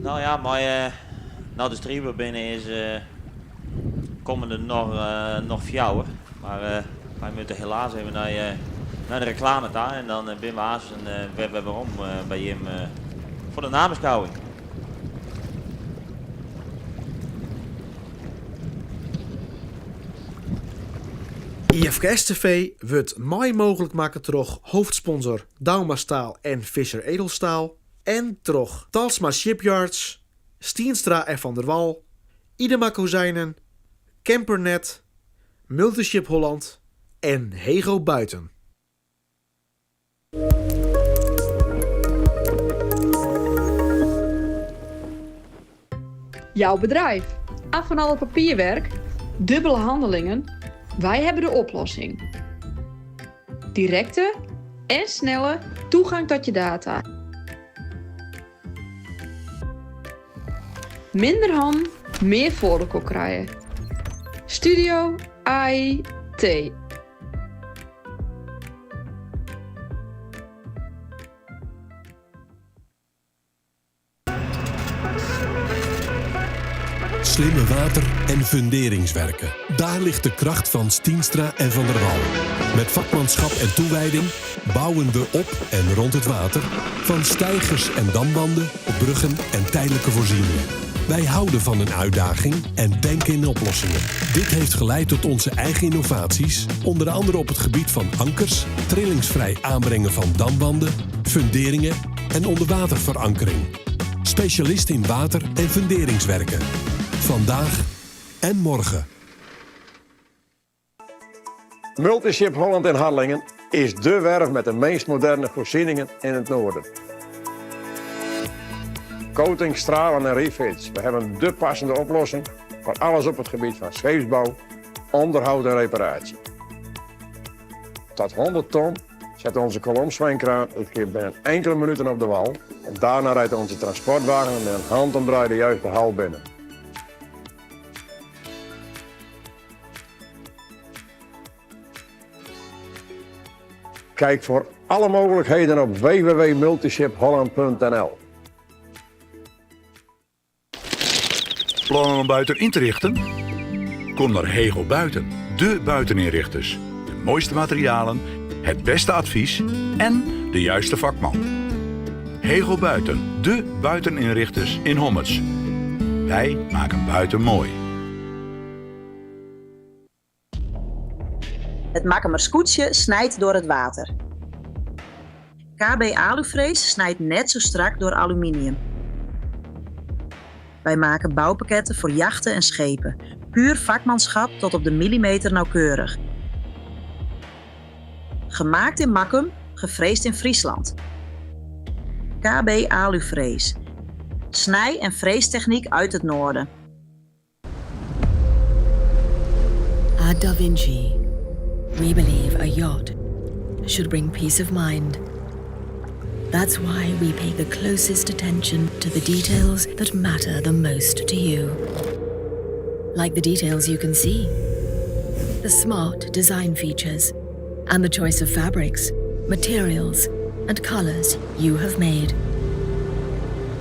Nou ja, maar eh, nou de streamer binnen is, eh, komen er nog, eh nog fjouwer. Maar eh, wij moeten helaas even naar, eh, naar de reclame daar en dan uh, binnen we haast en eh, we we waarom eh, bij Jim eh, voor de nabeschouwing. IFKS TV wordt mei mogelijk maken troch hoofdsponsor Douma Staal en Fischer Edelstaal en troch Talsma Shipyards, Stienstra en Van der Wal, Idema Kozijnen, Campernet, Multiship Holland en Hego Buiten. Jouw bedrijf. Af van alle papierwerk, dubbele handelingen. Wij hebben de oplossing. Directe en snelle toegang tot je data. Minder hand, meer voor elkaar krijgen. Studio IT. Slimme water- en funderingswerken. Daar ligt de kracht van Stienstra en Van der Wal. Met vakmanschap en toewijding bouwen we op en rond het water. Van steigers en damwanden, bruggen en tijdelijke voorzieningen. Wij houden van een uitdaging en denken in oplossingen. Dit heeft geleid tot onze eigen innovaties, onder andere op het gebied van ankers, trillingsvrij aanbrengen van damwanden, funderingen en onderwaterverankering. Specialist in water- en funderingswerken. Vandaag en morgen. Multiship Holland in Harlingen is dé werf met de meest moderne voorzieningen in het noorden. Coating, stralen en refits. We hebben de passende oplossing voor alles op het gebied van scheepsbouw, onderhoud en reparatie. Tot 100 ton zet onze kolomzwijnkraan het schip binnen enkele minuten op de wal. En daarna rijdt onze transportwagen met een handomdraai de juiste hal binnen. Kijk voor alle mogelijkheden op www.multishipholland.nl. Plannen om buiten in te richten? Kom naar Hegel Buiten, de buiteninrichters. De mooiste materialen, het beste advies en de juiste vakman. Hegel Buiten, de buiteninrichters in Hommerts. Wij maken buiten mooi. Het Makkumer Skûtsje snijdt door het water. KB Aluvrees snijdt net zo strak door aluminium. Wij maken bouwpakketten voor jachten en schepen. Puur vakmanschap tot op de millimeter nauwkeurig. Gemaakt in Makkum, gefreesd in Friesland. KB Aluvrees. Snij- en freestechniek uit het noorden. At Da Vinci, we believe a yacht should bring peace of mind. That's why we pay the closest attention to the details that matter the most to you. Like the details you can see, the smart design features, and the choice of fabrics, materials, and colors you have made.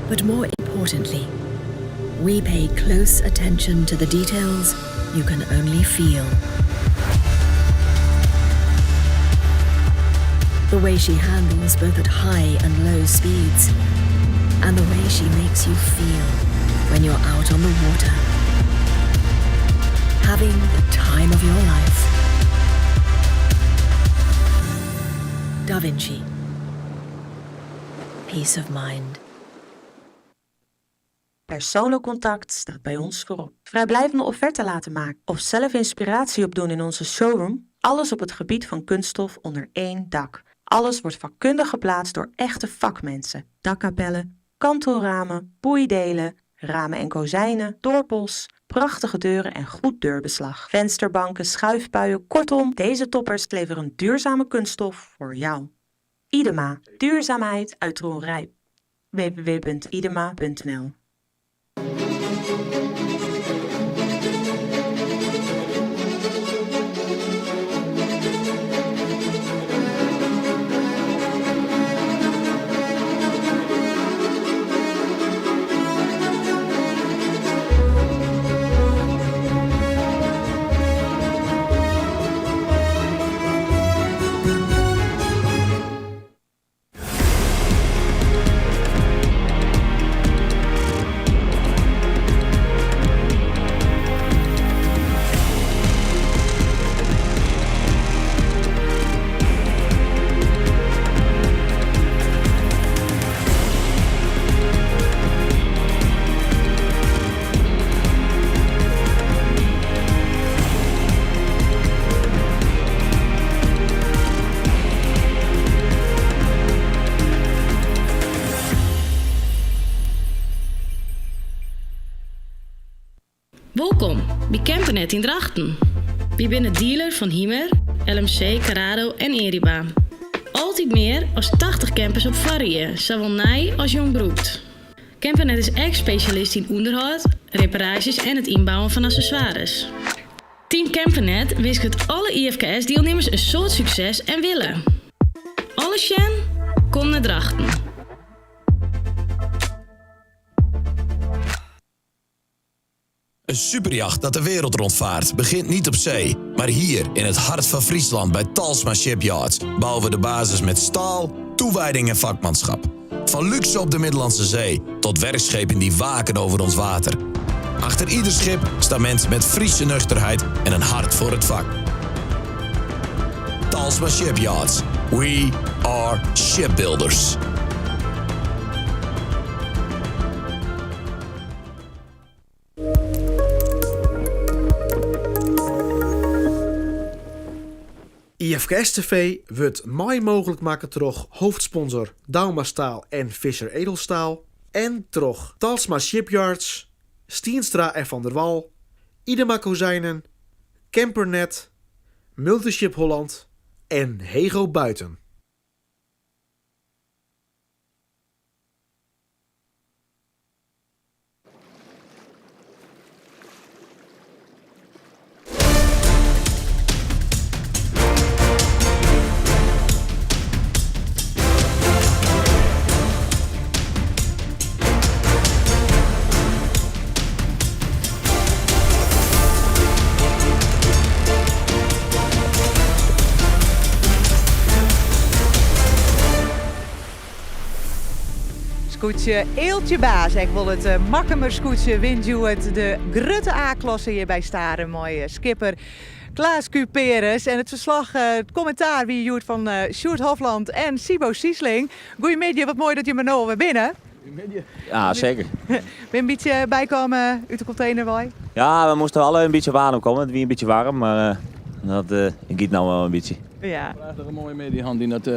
But more importantly, we pay close attention to the details you can only feel. The way she handles both at high and low speeds, and the way she makes you feel when you're out on the water. Having the time of your life. Da Vinci. Peace of mind. Persoonlijk contact staat bij ons voorop. Vrijblijvende offerte laten maken of zelf inspiratie opdoen in onze showroom? Alles op het gebied van kunststof onder één dak. Alles wordt vakkundig geplaatst door echte vakmensen. Dakkapellen, kantelramen, boeidelen, ramen en kozijnen, dorpels, prachtige deuren en goed deurbeslag. Vensterbanken, schuifpuien, kortom, deze toppers leveren duurzame kunststof voor jou. Idema, duurzaamheid uit Rijp. www.idema.nl Wolkom by Campernet yn Drachten. Wy binne dealer fan Hymer, LMC, Carado en Eriba. Altyd mear as 80 campers op foarrie, sawol nij as jong brûkt. Campernet is ek spesjalist yn ûnderhâld, reparaasjes en it ynbouwen fan accessoires. Team Campernet winsket alle IFKS-dielnimmers in soad sukses en wille. Alles sjen? Kom nei Drachten. Een superjacht dat de wereld rondvaart begint niet op zee, maar hier in het hart van Friesland bij Talsma Shipyards bouwen we de basis met staal, toewijding en vakmanschap. Van luxe op de Middellandse Zee tot werkschepen die waken over ons water. Achter ieder schip staan mensen met Friese nuchterheid en een hart voor het vak. Talsma Shipyards. We are shipbuilders. IFKS TV wurdt mei mooglik makke troch hoofdsponsor Douma Staal en Visser Edelstaal en troch Talsma Shipyards, Stienstra en Van der Wal, Idema Kozijnen, Campernet, Multiship Holland en Hego Buiten. Skûtsje Eeltje Baas, ek wol it Makkumer skûtsje, wint hjoed de grutte A-klasse hjir by Starum mei skipper Klaas Kuperus. En it ferslach, it kommentaar wie hjoed fan Sjoerd Hofland en Siebo Siesling. Goeiemiddei, wat moai dat jimme no alwer binne. Goeiemiddei. Ja, seker. Bin in bytsje bykommen út de kontener wei? Ja, we moasten alle in bytsje waarm komme. It wie in bytsje waarm, mar dat giet no wol in bytsje. Ja. Prachtige moaie middei hân yn dat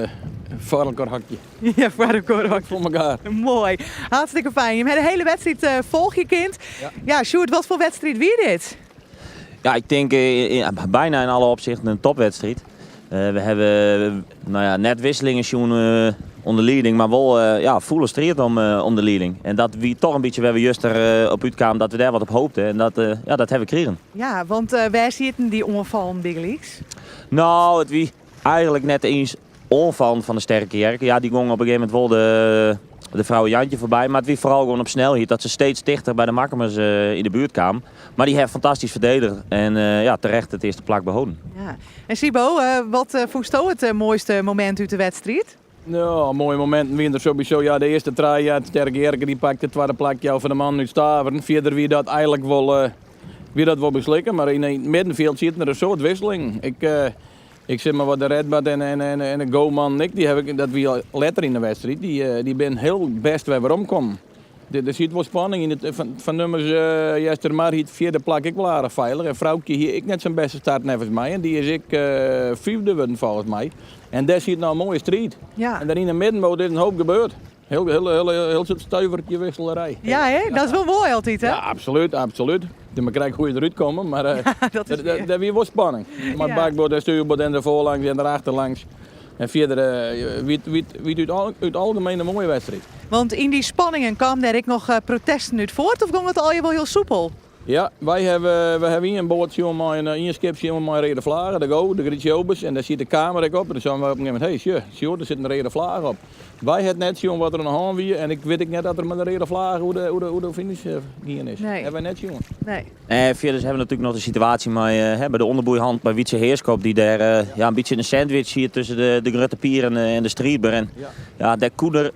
foar elkoar hokje. Ja, foar elkoar hokje. Foar elkoar. Moai. Hartstikke fijn. Jim ha de hiele wedstriid folgje kind. Ja, ja Sjoerd, wat foar wedstriid wie dit? Ja, ik tink bijna yn alle opsichten in topwedstriid. We hawwe nou ja, net wisselingen sjoen om de lieding, mar wol ja, folle striid om de lieding. En dat wie toch in bytsje wêr't we juster op útkamen, dat we dêr wat op hoopten. En dat, ja, dat hawwe we krigen. Ja, want wêr sieten dy oanfallen bygelyks? No, it wie eigenlik net iens oanfallen fan de Sterke Jerke. Ja, dy gongen op in gegeven momint wol de Vrouwe Jantje foarby. Mar it wie foaral gewoan op snelheid dat se steeds tichter by de Makkumers yn de buert kamen. Mar dy hawwe fantastysk ferdedige en ja, terecht it earste plak beholden. Ja. En Siebo, wat fûnsto it moaiste momint út de wedstriid? No, moaie mominten wiene der sowieso. Ja, de earste trije, ja, Sterke Jerke dy pakte it twadde plak jou fan de mannen út Staveren. Fierder wie dat eigenlik wol, wie dat wol beslikke, mar yn it middenfjild sieten der in soad wisselingen. Ik, ik sis mar wat de Redbad en, en, en, en de Goman ek, dy haw ik, dat wie letter yn de wedstriid, dy, dy binne hiel bêst wer weromkommen. Der siet wol spanning yn. It, fan, fan nummers uh, Eastermar hie it fjirde plak ek wol aardich feilich. En Froukje hie ek net sa'n bêste start neffens my. En dy is ek uh, fyfde wurden folgens my. En dêr siet no in moaie striid. Ja. En dêr yn de middenmoot is in hoop gebeurd. Hiel, hiel, hiel, hiel soad stuivertje wisselerij. Ja, hè? Dat is wol moai altyd, hè? Ja, absolút, absolút. Mar krekt hoe je derút komme, mar uh, ja, dêr wie wol spanning. Mei ja. bakboard en stuurboard en derfoarlangs en derachterlangs. En fierder wie it út algemeen in moaie wedstriid. Want yn dy spanningen kamen dêr ek noch protesten út foart of gong it allegear wol hiel soepel? Ja, wy hawwe wy hawwe ien boat sjoen mei in ien skip sjoen mei in reade flage, de Go, de Grietje Obers, en dêr siet de kamera ek op. En doe seinen wy op in gegeven momint, hé, sjoch, sjoch, der sit in reade flage op. Wy hawwe net sjoen wat der oan de hân wie en ik wit ek net dat der mei de reade flage oer de, oer de, oer de finish gien is. Nee. Hawwe wy net sjoen. Nee. En fierders hawwe we natuerlik noch de situaasje mei hè, by de ûnderboeihand by Wytse Heerschop, dy't dêr ja, in bytsje in sandwich siet tusken de, de Grutte Pier en, en de Striidber. En Ja. ja, dêr koe er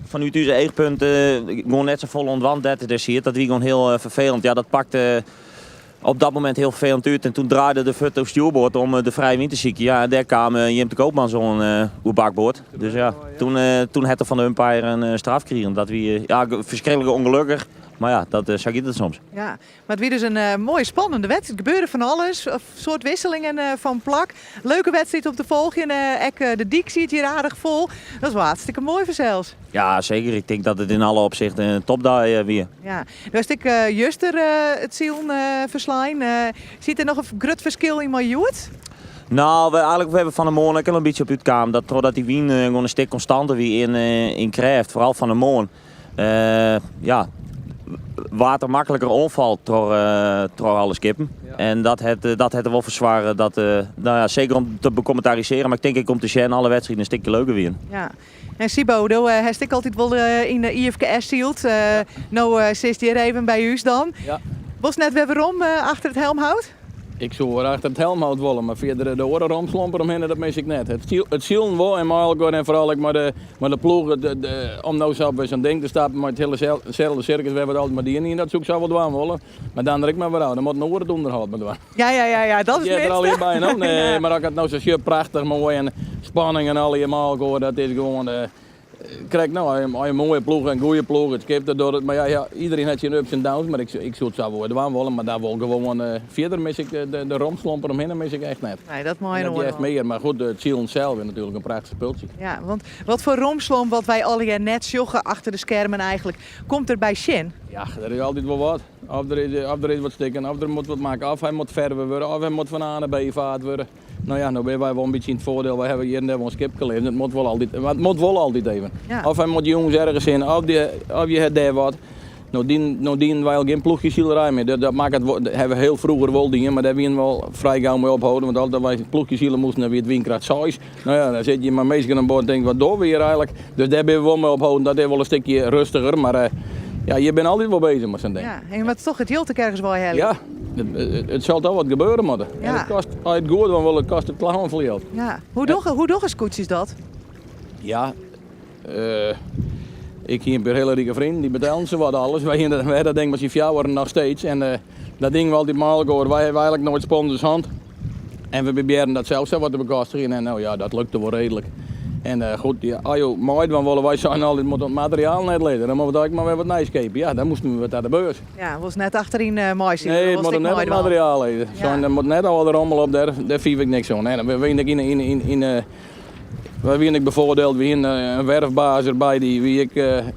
fanút ús eachpunt gewoan net safolle oan dwaan dêr't er dêr siet. Dat wie gewoan hiel ferfelend. Ja, dat pakte op dat momint hiel ferfelend út. En toen draaide de furt op stjoerboard om de frije wyn te sykjen. Ja, en dêr kaam Jim de Koopmans oan oer bakboard. Dus ja, toen, toen hat er fan de umpire in straf krigen. Dat wie ja, ferskriklik ûngelokkich. Mar ja, dat, sa giet it soms. Ja, mar it wie dus in moaie spannende wedstriid. Der gebeurde fan alles, in soad wisselingen fan plak. Leuke wedstriid om te folgjen. Ek de dyk siet hjir aardich fol. Dat is wol hartstikke moai fansels. Ja, seker. Ik tink dat it yn alle opsichten in topdei wie. Ja, do hast ek juster it silen ferslein. Siet der noch in grut ferskil yn mei hjoed? No, we, eigenlik we hawwe fan 'e moarn ek al in bytsje op útkaam dat trochdat dy wyn gewoan in stik konstanter wie yn, yn krêft, foaral fan 'e moarn, ja, waard er makliker oanfald troch, troch alle skippen. En dat hat, dat hat der wol foar soarge dat, no ja, seker om te bekommentarisearjen, mar ik tink ek om te sjen, alle wedstriden in stikje leuker wienen. Ja. En Siebo, do hast ek altyd wol yn de IFKS syld. No sitst hjir even by ús dan. Ja. Wolst net wer werom achter it helmhout? Ik soe wer achter it helmhout wolle, mar fierder de oare romslomper omhinne, dat mis ik net. It silen wol en mei elkoar en foaral ek mei de, mei de ploech, om no sa op wer sa'n ding te stappen mei it hiele selde sirkus wêr't we it altyd mei dien hiene, dat soe ik sa wol dwaan wolle. Mar dan der ek mar wer ôf, dan moat in oar it ûnderhâld mar dwaan. Ja, ja, ja, ja, dat is Heart der allegear minste. by, no? Nee, mar as ik it no sa sjoch, prachtich moai en spanning en allegear mei elkoar, dat is gewoan krekt no, as je in moaie ploech en goede ploech, it skip dat docht it, mar ja, ja, iderien hat syn ups en downs, mar ik, ik soe it sa wol dwaan wolle, mar dan wol gewoan fierder mis ik de, de romslomper omhinne mis ik echt net. Nee, dat mei En in dat oar heart mear, mar goed, it silen sels is natuerlik in prachtich spultsje. Ja, want wat foar romslomp wat wy allegear net sjogge achter de skermen eigenlik, komt der by sjen? Ja, der is altyd wol wat. Of der is, of der is wat stikken, of der moat wat makke, of hy moat ferve wurde, of hy moat fan A nei B faard wurde. No ja, no binne wy wol in bytsje yn it foardiel. Wy hawwe hjir en dêr wol in skipke lizzen. It moat wol altyd, mar it moat wol altyd even. Ja. Of hy moat jûns ergens hinne, of, dy, of je ha dêr wat. No dienen, no dienen wy al gjin ploechjesilerij mear. Dat, dat makket wol, dat hawwe we hiel froeger wol dien, mar dêr wienen we al frij gau mei opholden. Want altyd as wy ploechjesile moasten, dan wie it wynkracht 6. No ja, dan sitte je mei minsken oan board en tinke, wat dogge we hjir eigenlik? Dus dêr binne we wol mei opholden. Dat is wol in stikje rustiger, mar eh, ja, je binne altyd wol bezich mei sa'n ding. Ja, en je moatte toch it jild ek ergens wei helje. Ja, it, it sil toch wat gebeure moatte. Ja. En it kost, as je it goed dwaan wolle, it kostet klauwen fol jild. Ja. Hoe dogge, hoe dogge skûtsjes dat? Ja, eh, ik hie in pear hiele rike freonen, dy betellen sawat alles. Wy hiene wy dat ding mei syn fjouweren noch steeds. En eh, dat ding we altyd mei elkoar. Wy hawwe eigenlik noait sponsors hân. En we probearren dat sels sa wat te bekostigjen. En no ja, dat lukte wol reedlik. En eh, goed, ja, as jo meidwaan wolle, wy seinen altyd, moat it materiaal net lizze. Dan moatte we ek mar wer wat nijs keapje. Ja, dan moasten we wer ta de beurs. Ja, wolst net achteryn uh, meisile, Nee, it wolst moat ek net it meidwaan. materiaal lizze. Ja. Sein, der moat net âlde rommel op, dêr, dêr fiif ik niks oan. En we wiene ek yn, yn, yn, yn, eh, wy wiene ek befoardield, we hiene in werfbaas derby, dy wie ek eh,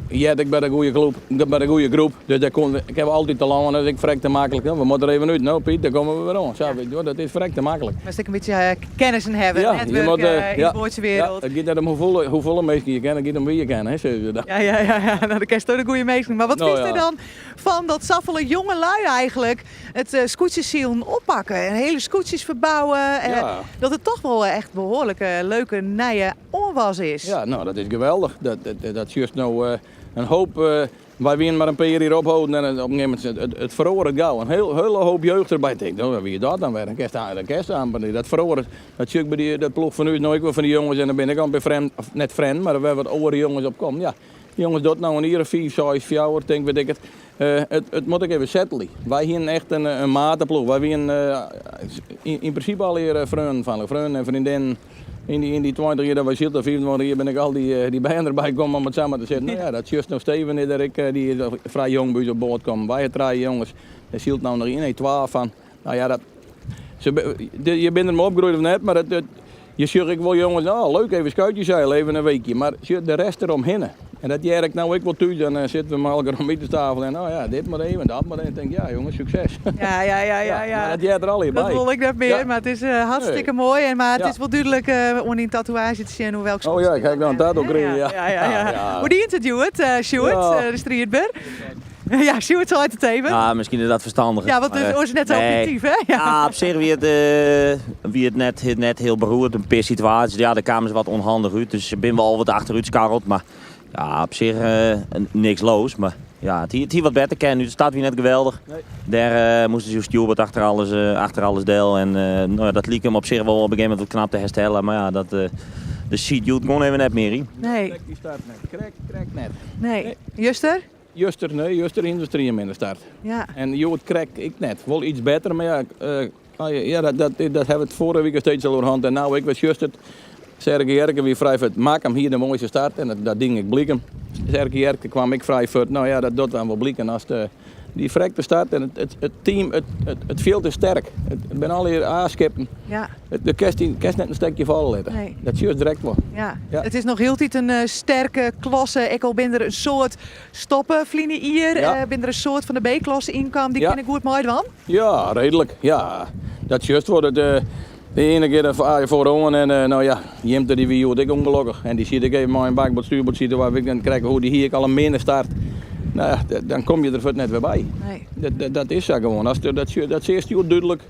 heart ek by de goede groep, by de goede groep. Dus dêr kon, ik ha altyd te lân, dat is ek frekte maklik. No, we moatte der even út. No Piet, dêr komme we wer oan. Sa, weet je, dat is frekte maklik. Moatst ek in bytsje kennissen hawwe, Ja, je netwurk moat, yn ja, de boatsjewereld. Ja, it giet net om hoefolle minsken je kenne, it giet om wie je kenne, hè, sizze se dan. Ja, ja, ja, ja. No, dan kenst de goede minsken. Mar wat No, fynst ja. der dan fan dat safolle jonge lui eigentlik it skûtsjesilen oppakke en hiele skûtsjes ferbouwe? Ja. Dat it toch wol echt behoarlik leuke nije oanwas is. Ja, no, dat is geweldich. Dat, dat, dat sjochst no in hoop. Wy wienen mar in pear jier opholden en op in gegeven momint it, it feroaret gau. In heel, hele hoop jeugd derby. Tink, no, wie dat dan wer? Dan kinst, dan kinst amper niet. Dat feroaret. Dat sjoch ik by dy, dat ploech fan ús no ek wol fan dy jonges en dan bin ik al in pear frjemd, of net frjemd, mar wer wat oare jonges op kommen. Ja, dy jonges docht no in jier of fiif, seis, fjouwer, tink wit ik it. It, it moat ek even settelje. Wy hienen echt in, in mateploech. Wy wienen yn, yn prinsipe allegear freonen fan elkoar, freonen en freondinnen. Yn dy, yn dy 20 jier dat wy sylden, 25 jier, bin ik al dy, dy bern derby kommen om it samar te sizzen. No ja, dat sjochst no Steven is der ek, dy is al frij jong by ús op board kommen. Wy ha trije jonges, dêr sylt no noch ien, nee twa fan. No ja, dat, se, de, je binne der mei opgroeid of net, mar it, it, je sjogge ek wol jonges, oh, leuk even skuitje seile, even in weekje. Mar sjoch, de rest eromhinne. En dat hear ik no ek wol thús, dan sitte we mei elkoar om itenstafel en oh ja, dit moat even, dat moat even. Ik tink, ja jonges, sukses. Ja, ja, ja, ja, ja. Maar dat heart der allegear by. Dat wol ik net mear, Ja. mar it is hartstikke moai. En, mar it Ja. is wol dúdlik oan dyn tatoeaazje te sjen oer welk Oh ja, ik ha ek noch in tattoo krigen, ja. Ja, ja, ja. Ja. Hoe dient it hjoed, Sjoerd, Ja. de striidber? Ja, Sjoerd seit it even. Ja, miskien is dat ferstannich. Ja, want Maar, het is net zo nee. objectief, hè? Ja. Ja, op sich wie it, wie it net, net hiel beroerd. In pear situaasjes, ja, dêr kamen se wat ûnhandich út. Dus se binne wol wat achterút skarreld. Mar ja, op sich niks los. Mar ja, it hie, it hie wat better kinnen. De start wie net geweldich. Dêr moasten se stjoerboard achter alles, achter alles del. En no ja, dat like him op sich wol op in gegeven momint wat knap te herstellen. Mar ja, dat, de siet hjoed gewoan even net mear yn. Nee. Krekt dy start net. Krekt, krekt net. Nee. Juster? Juster, nee, juster hiene se striemin de start. Ja. En hjoed krekt ek net. Wol iets better, mar ja, ja dat, dat, dat ha we it foarige wike steeds al oer hân. En no ek wer juster. Serke Jerke wie frij fuort. Makkum hie de moaiste start en dat, dat die ek bliken. Serke Jerke kwam ek frij fuort. No ja, dat docht dan wol bliken as de, dy frekte start en it, it, it team, it, it, it fjild is sterk. It, it binne allegear A-skippen. Ja. It, do kinst, kinst net in stekje falle litte. Nee. Dat sjochst direkt wol. Ja. Ja. It is noch hieltyd in sterke klasse. Ek al binne der in soad stoppe ferline jier. Ja. Binne der in soad fan de B-klasse ynkaam. Dy Ja. kinne goed meidwaan. Ja, reedlik. Ja, dat sjochst wol. Dat, de iene kear dan foaroan en no ja, Jimte dy wie hjoed ek ûngelokkich. En dy siet ek even mei in bakboard stuurboard siet waar ik dan krekt hoe dy hie ek al in minne start. No ja, dan kom je der fuort net wer by. Nee. Dat, dat, dat is sa gewoan. As dat, dat seachst hjoed dúdlik.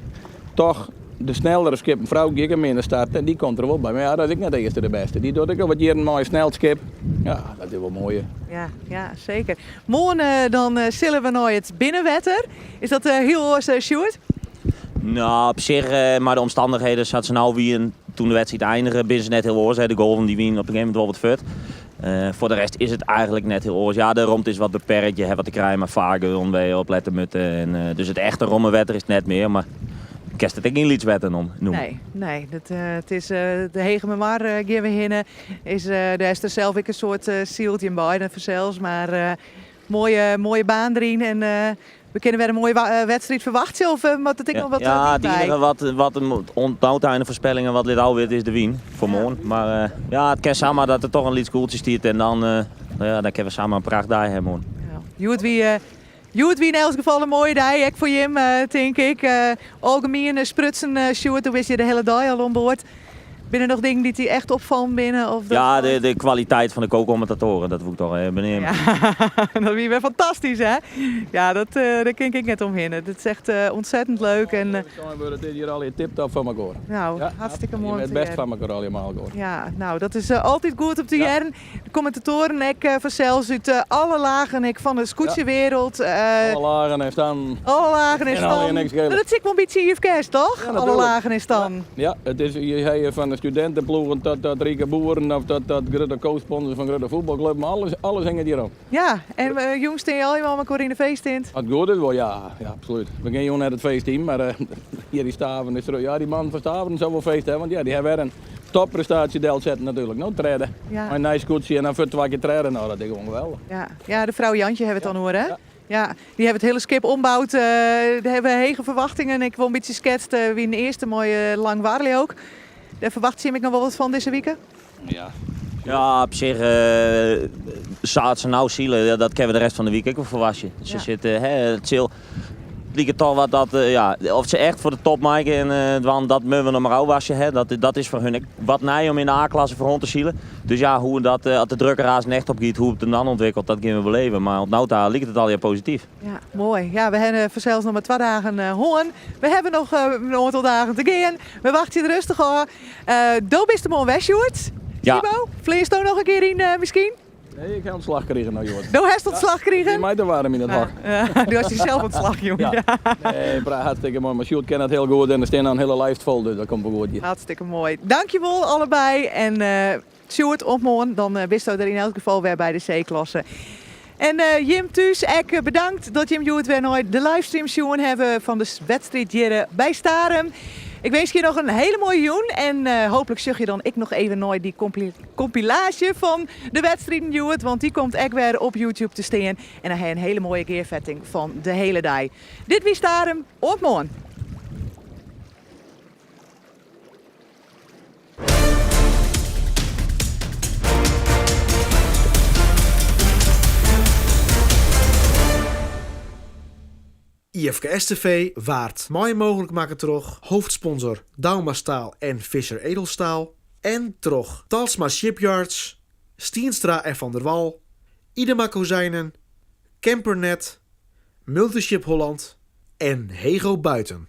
Toch de snellere skippen, Froukje ek in minne start en dy komt der wol by. Mar ja, dat is ek net de earste de bêste. Dy docht ek al wat jierren mei in snel skip. Ja, dat is wol moai. Ja, ja, seker. Moarn dan sille we nei it binnenwetter. Is dat hiel oars, Sjoerd? No, op sich, mei de omstannichheden sa't se no wienen toen de wedstriid einige, binne se net hiel oars. De golven dy wienen op in gegeven momint wol wat fuort. Foar de rest is it eigentlik net hiel oars. Ja, de romte is wat beperkt. Je ha wat te krijen mei fargeulen wêr't je op lette moatte. En, dus it echte romme wetter is it net mear, mar kinst it ek gjin lyts wetter noeme. Nee, nee. Dat, it is de Hegemermar gean we hinne. Is, dêr is der sels ek in soad syld jim beiden fansels, mar moaie, moaie baan deryn en we kinne wer in moaie wedstriid ferwachtsje of moat it ek noch wat Ja, it by? iennige wat, wat oant no ta yn de foarspellingen wat lit ôfwitte is de wyn foar moarn. Mar ja, it kin samar dat der toch in lyts koeltsje stiet en dan, no ja, dan kinne we samar in prachtdei ha moarn. Hjoed wie, hjoed wie yn elts gefal in moaie dei, ek foar jim, tink ik. Algemien sprutsen, Sjoerd, do bist hjir de hiele dei al oan board. Binne der noch dingen dy't dy echt opfallen binne? Of dat Ja, de kwaliteit fan de ko-kommentatoaren, dat woe ik toch even beneamen. Ja, dat wie wer fantastysk, hè? Ja, dat, dêr kin ik net omhinne. Dat is echt ontzettend leuk. En, Het is hjir allegear tiptop foar mekoar. Nou, hartstikke moai Je om bent te best hearren. foar mekoar allegear goed. Ja, nou, dat is altyd goed om te hearren. De kommentatoaren ek fansels út alle lagen ek fan de skûtsjewereld. Alle lagen en stan. Alle lagen en En alle stan. niks schelen. Dat is ek wol in bytsje IFKS, toch? Ja, alle natuurlijk. lagen en stan. Ja, it is, je ha fan de studintenploegen tot, tot rike boeren of tot, tot grutte co-sponsors fan grutte fuotbalklubs, mar alles, alles hinget hjir om. Ja, en uh, jûns stean je allegear mei mekoar yn de feesttint. As it goed is wol, ja, ja, absolút. We gean jûn net it feest yn, mar hjir yn Staveren is der, ja, dy man fan Staveren sil wol feest ha, want ja, dy ha wer in topprestaasje delsetten natuerlik. No, tredde. Ja. Mei in nij skûtsje en dan foar twa kear tredde, no, dat is gewoan geweldich. Ja, ja de frou Jantje ha we it dan oer, hè? Ja, dy hawwe it hiele skip omboud. Dêr hawwe we hege ferwachtingen. Ik wol in bytsje sketst wie de earste mei Lang Warley ek. Dêr ferwachtsje ik noch wol wat fan dizze wike. Ja. Ja, op sich, sa't se no sile, dat kinne we de rest fan de wike ek wol ferwachtsje. Se sitte, hè, it sil, it liket toch wat dat, ja, oft se echt foar de top mei dwaan, dat moatte we noch mar ôfwachtsje. Hè. Dat is foar hun ek wat nij om yn de A-klasse foaroan te silen. Dus ja, hoe dat, as de druk der aanst echt op giet, hoe it him dan ûntwikkelt, dat gean we belibje. Mar oant no ta liket it allegear posityf. Ja, moai. Ja, we hawwe fansels noch mar twa dagen hân. We hawwe noch in oantal dagen te gean. We wachtsje it rêstich ôf. Do bist der moarn wer, Sjoerd. Ja. Siebo, fleanst do noch in kear yn miskien? Nee, ik ha ûntslach krigen no hjoed. Do hast ûntslach krigen? It wie my te waarm yn it hok. Do hast dysels ûntslach jûn. Ja. Nee, praat hartstikke moai. Mar Sjoerd ken it hiel goed en der stean noch in hiele lijst fol, dus dat komt wol goed. Hartstikke moai. Dankjewol allebei. En Sjoerd, oant moarn. Dan bisto der yn elk gefal wer by de C-klasse. En jim thús ek bedankt dat jim hjoed wer nei de livestream sjoen hawwe fan de wedstriid hjir by Starum. Ik winskje je noch in hiele moaie jûn en hooplik sjoch je dan ek noch even nei dy kompilaasje fan de wedstriden hjoed, want dy komt ek wer op YouTube te stean. En dan ha je in hiele moaie gearfetting fan de hiele dei. Dit wie Starum, oant moarn! IFKS TV waard mei mooglik makke troch hoofdsponsor Douma Staal en Visser Edelstaal en troch Talsma Shipyards, Stienstra en Van der Wal, Idema Kozijnen, Campernet, Multiship Holland en Hego Buiten.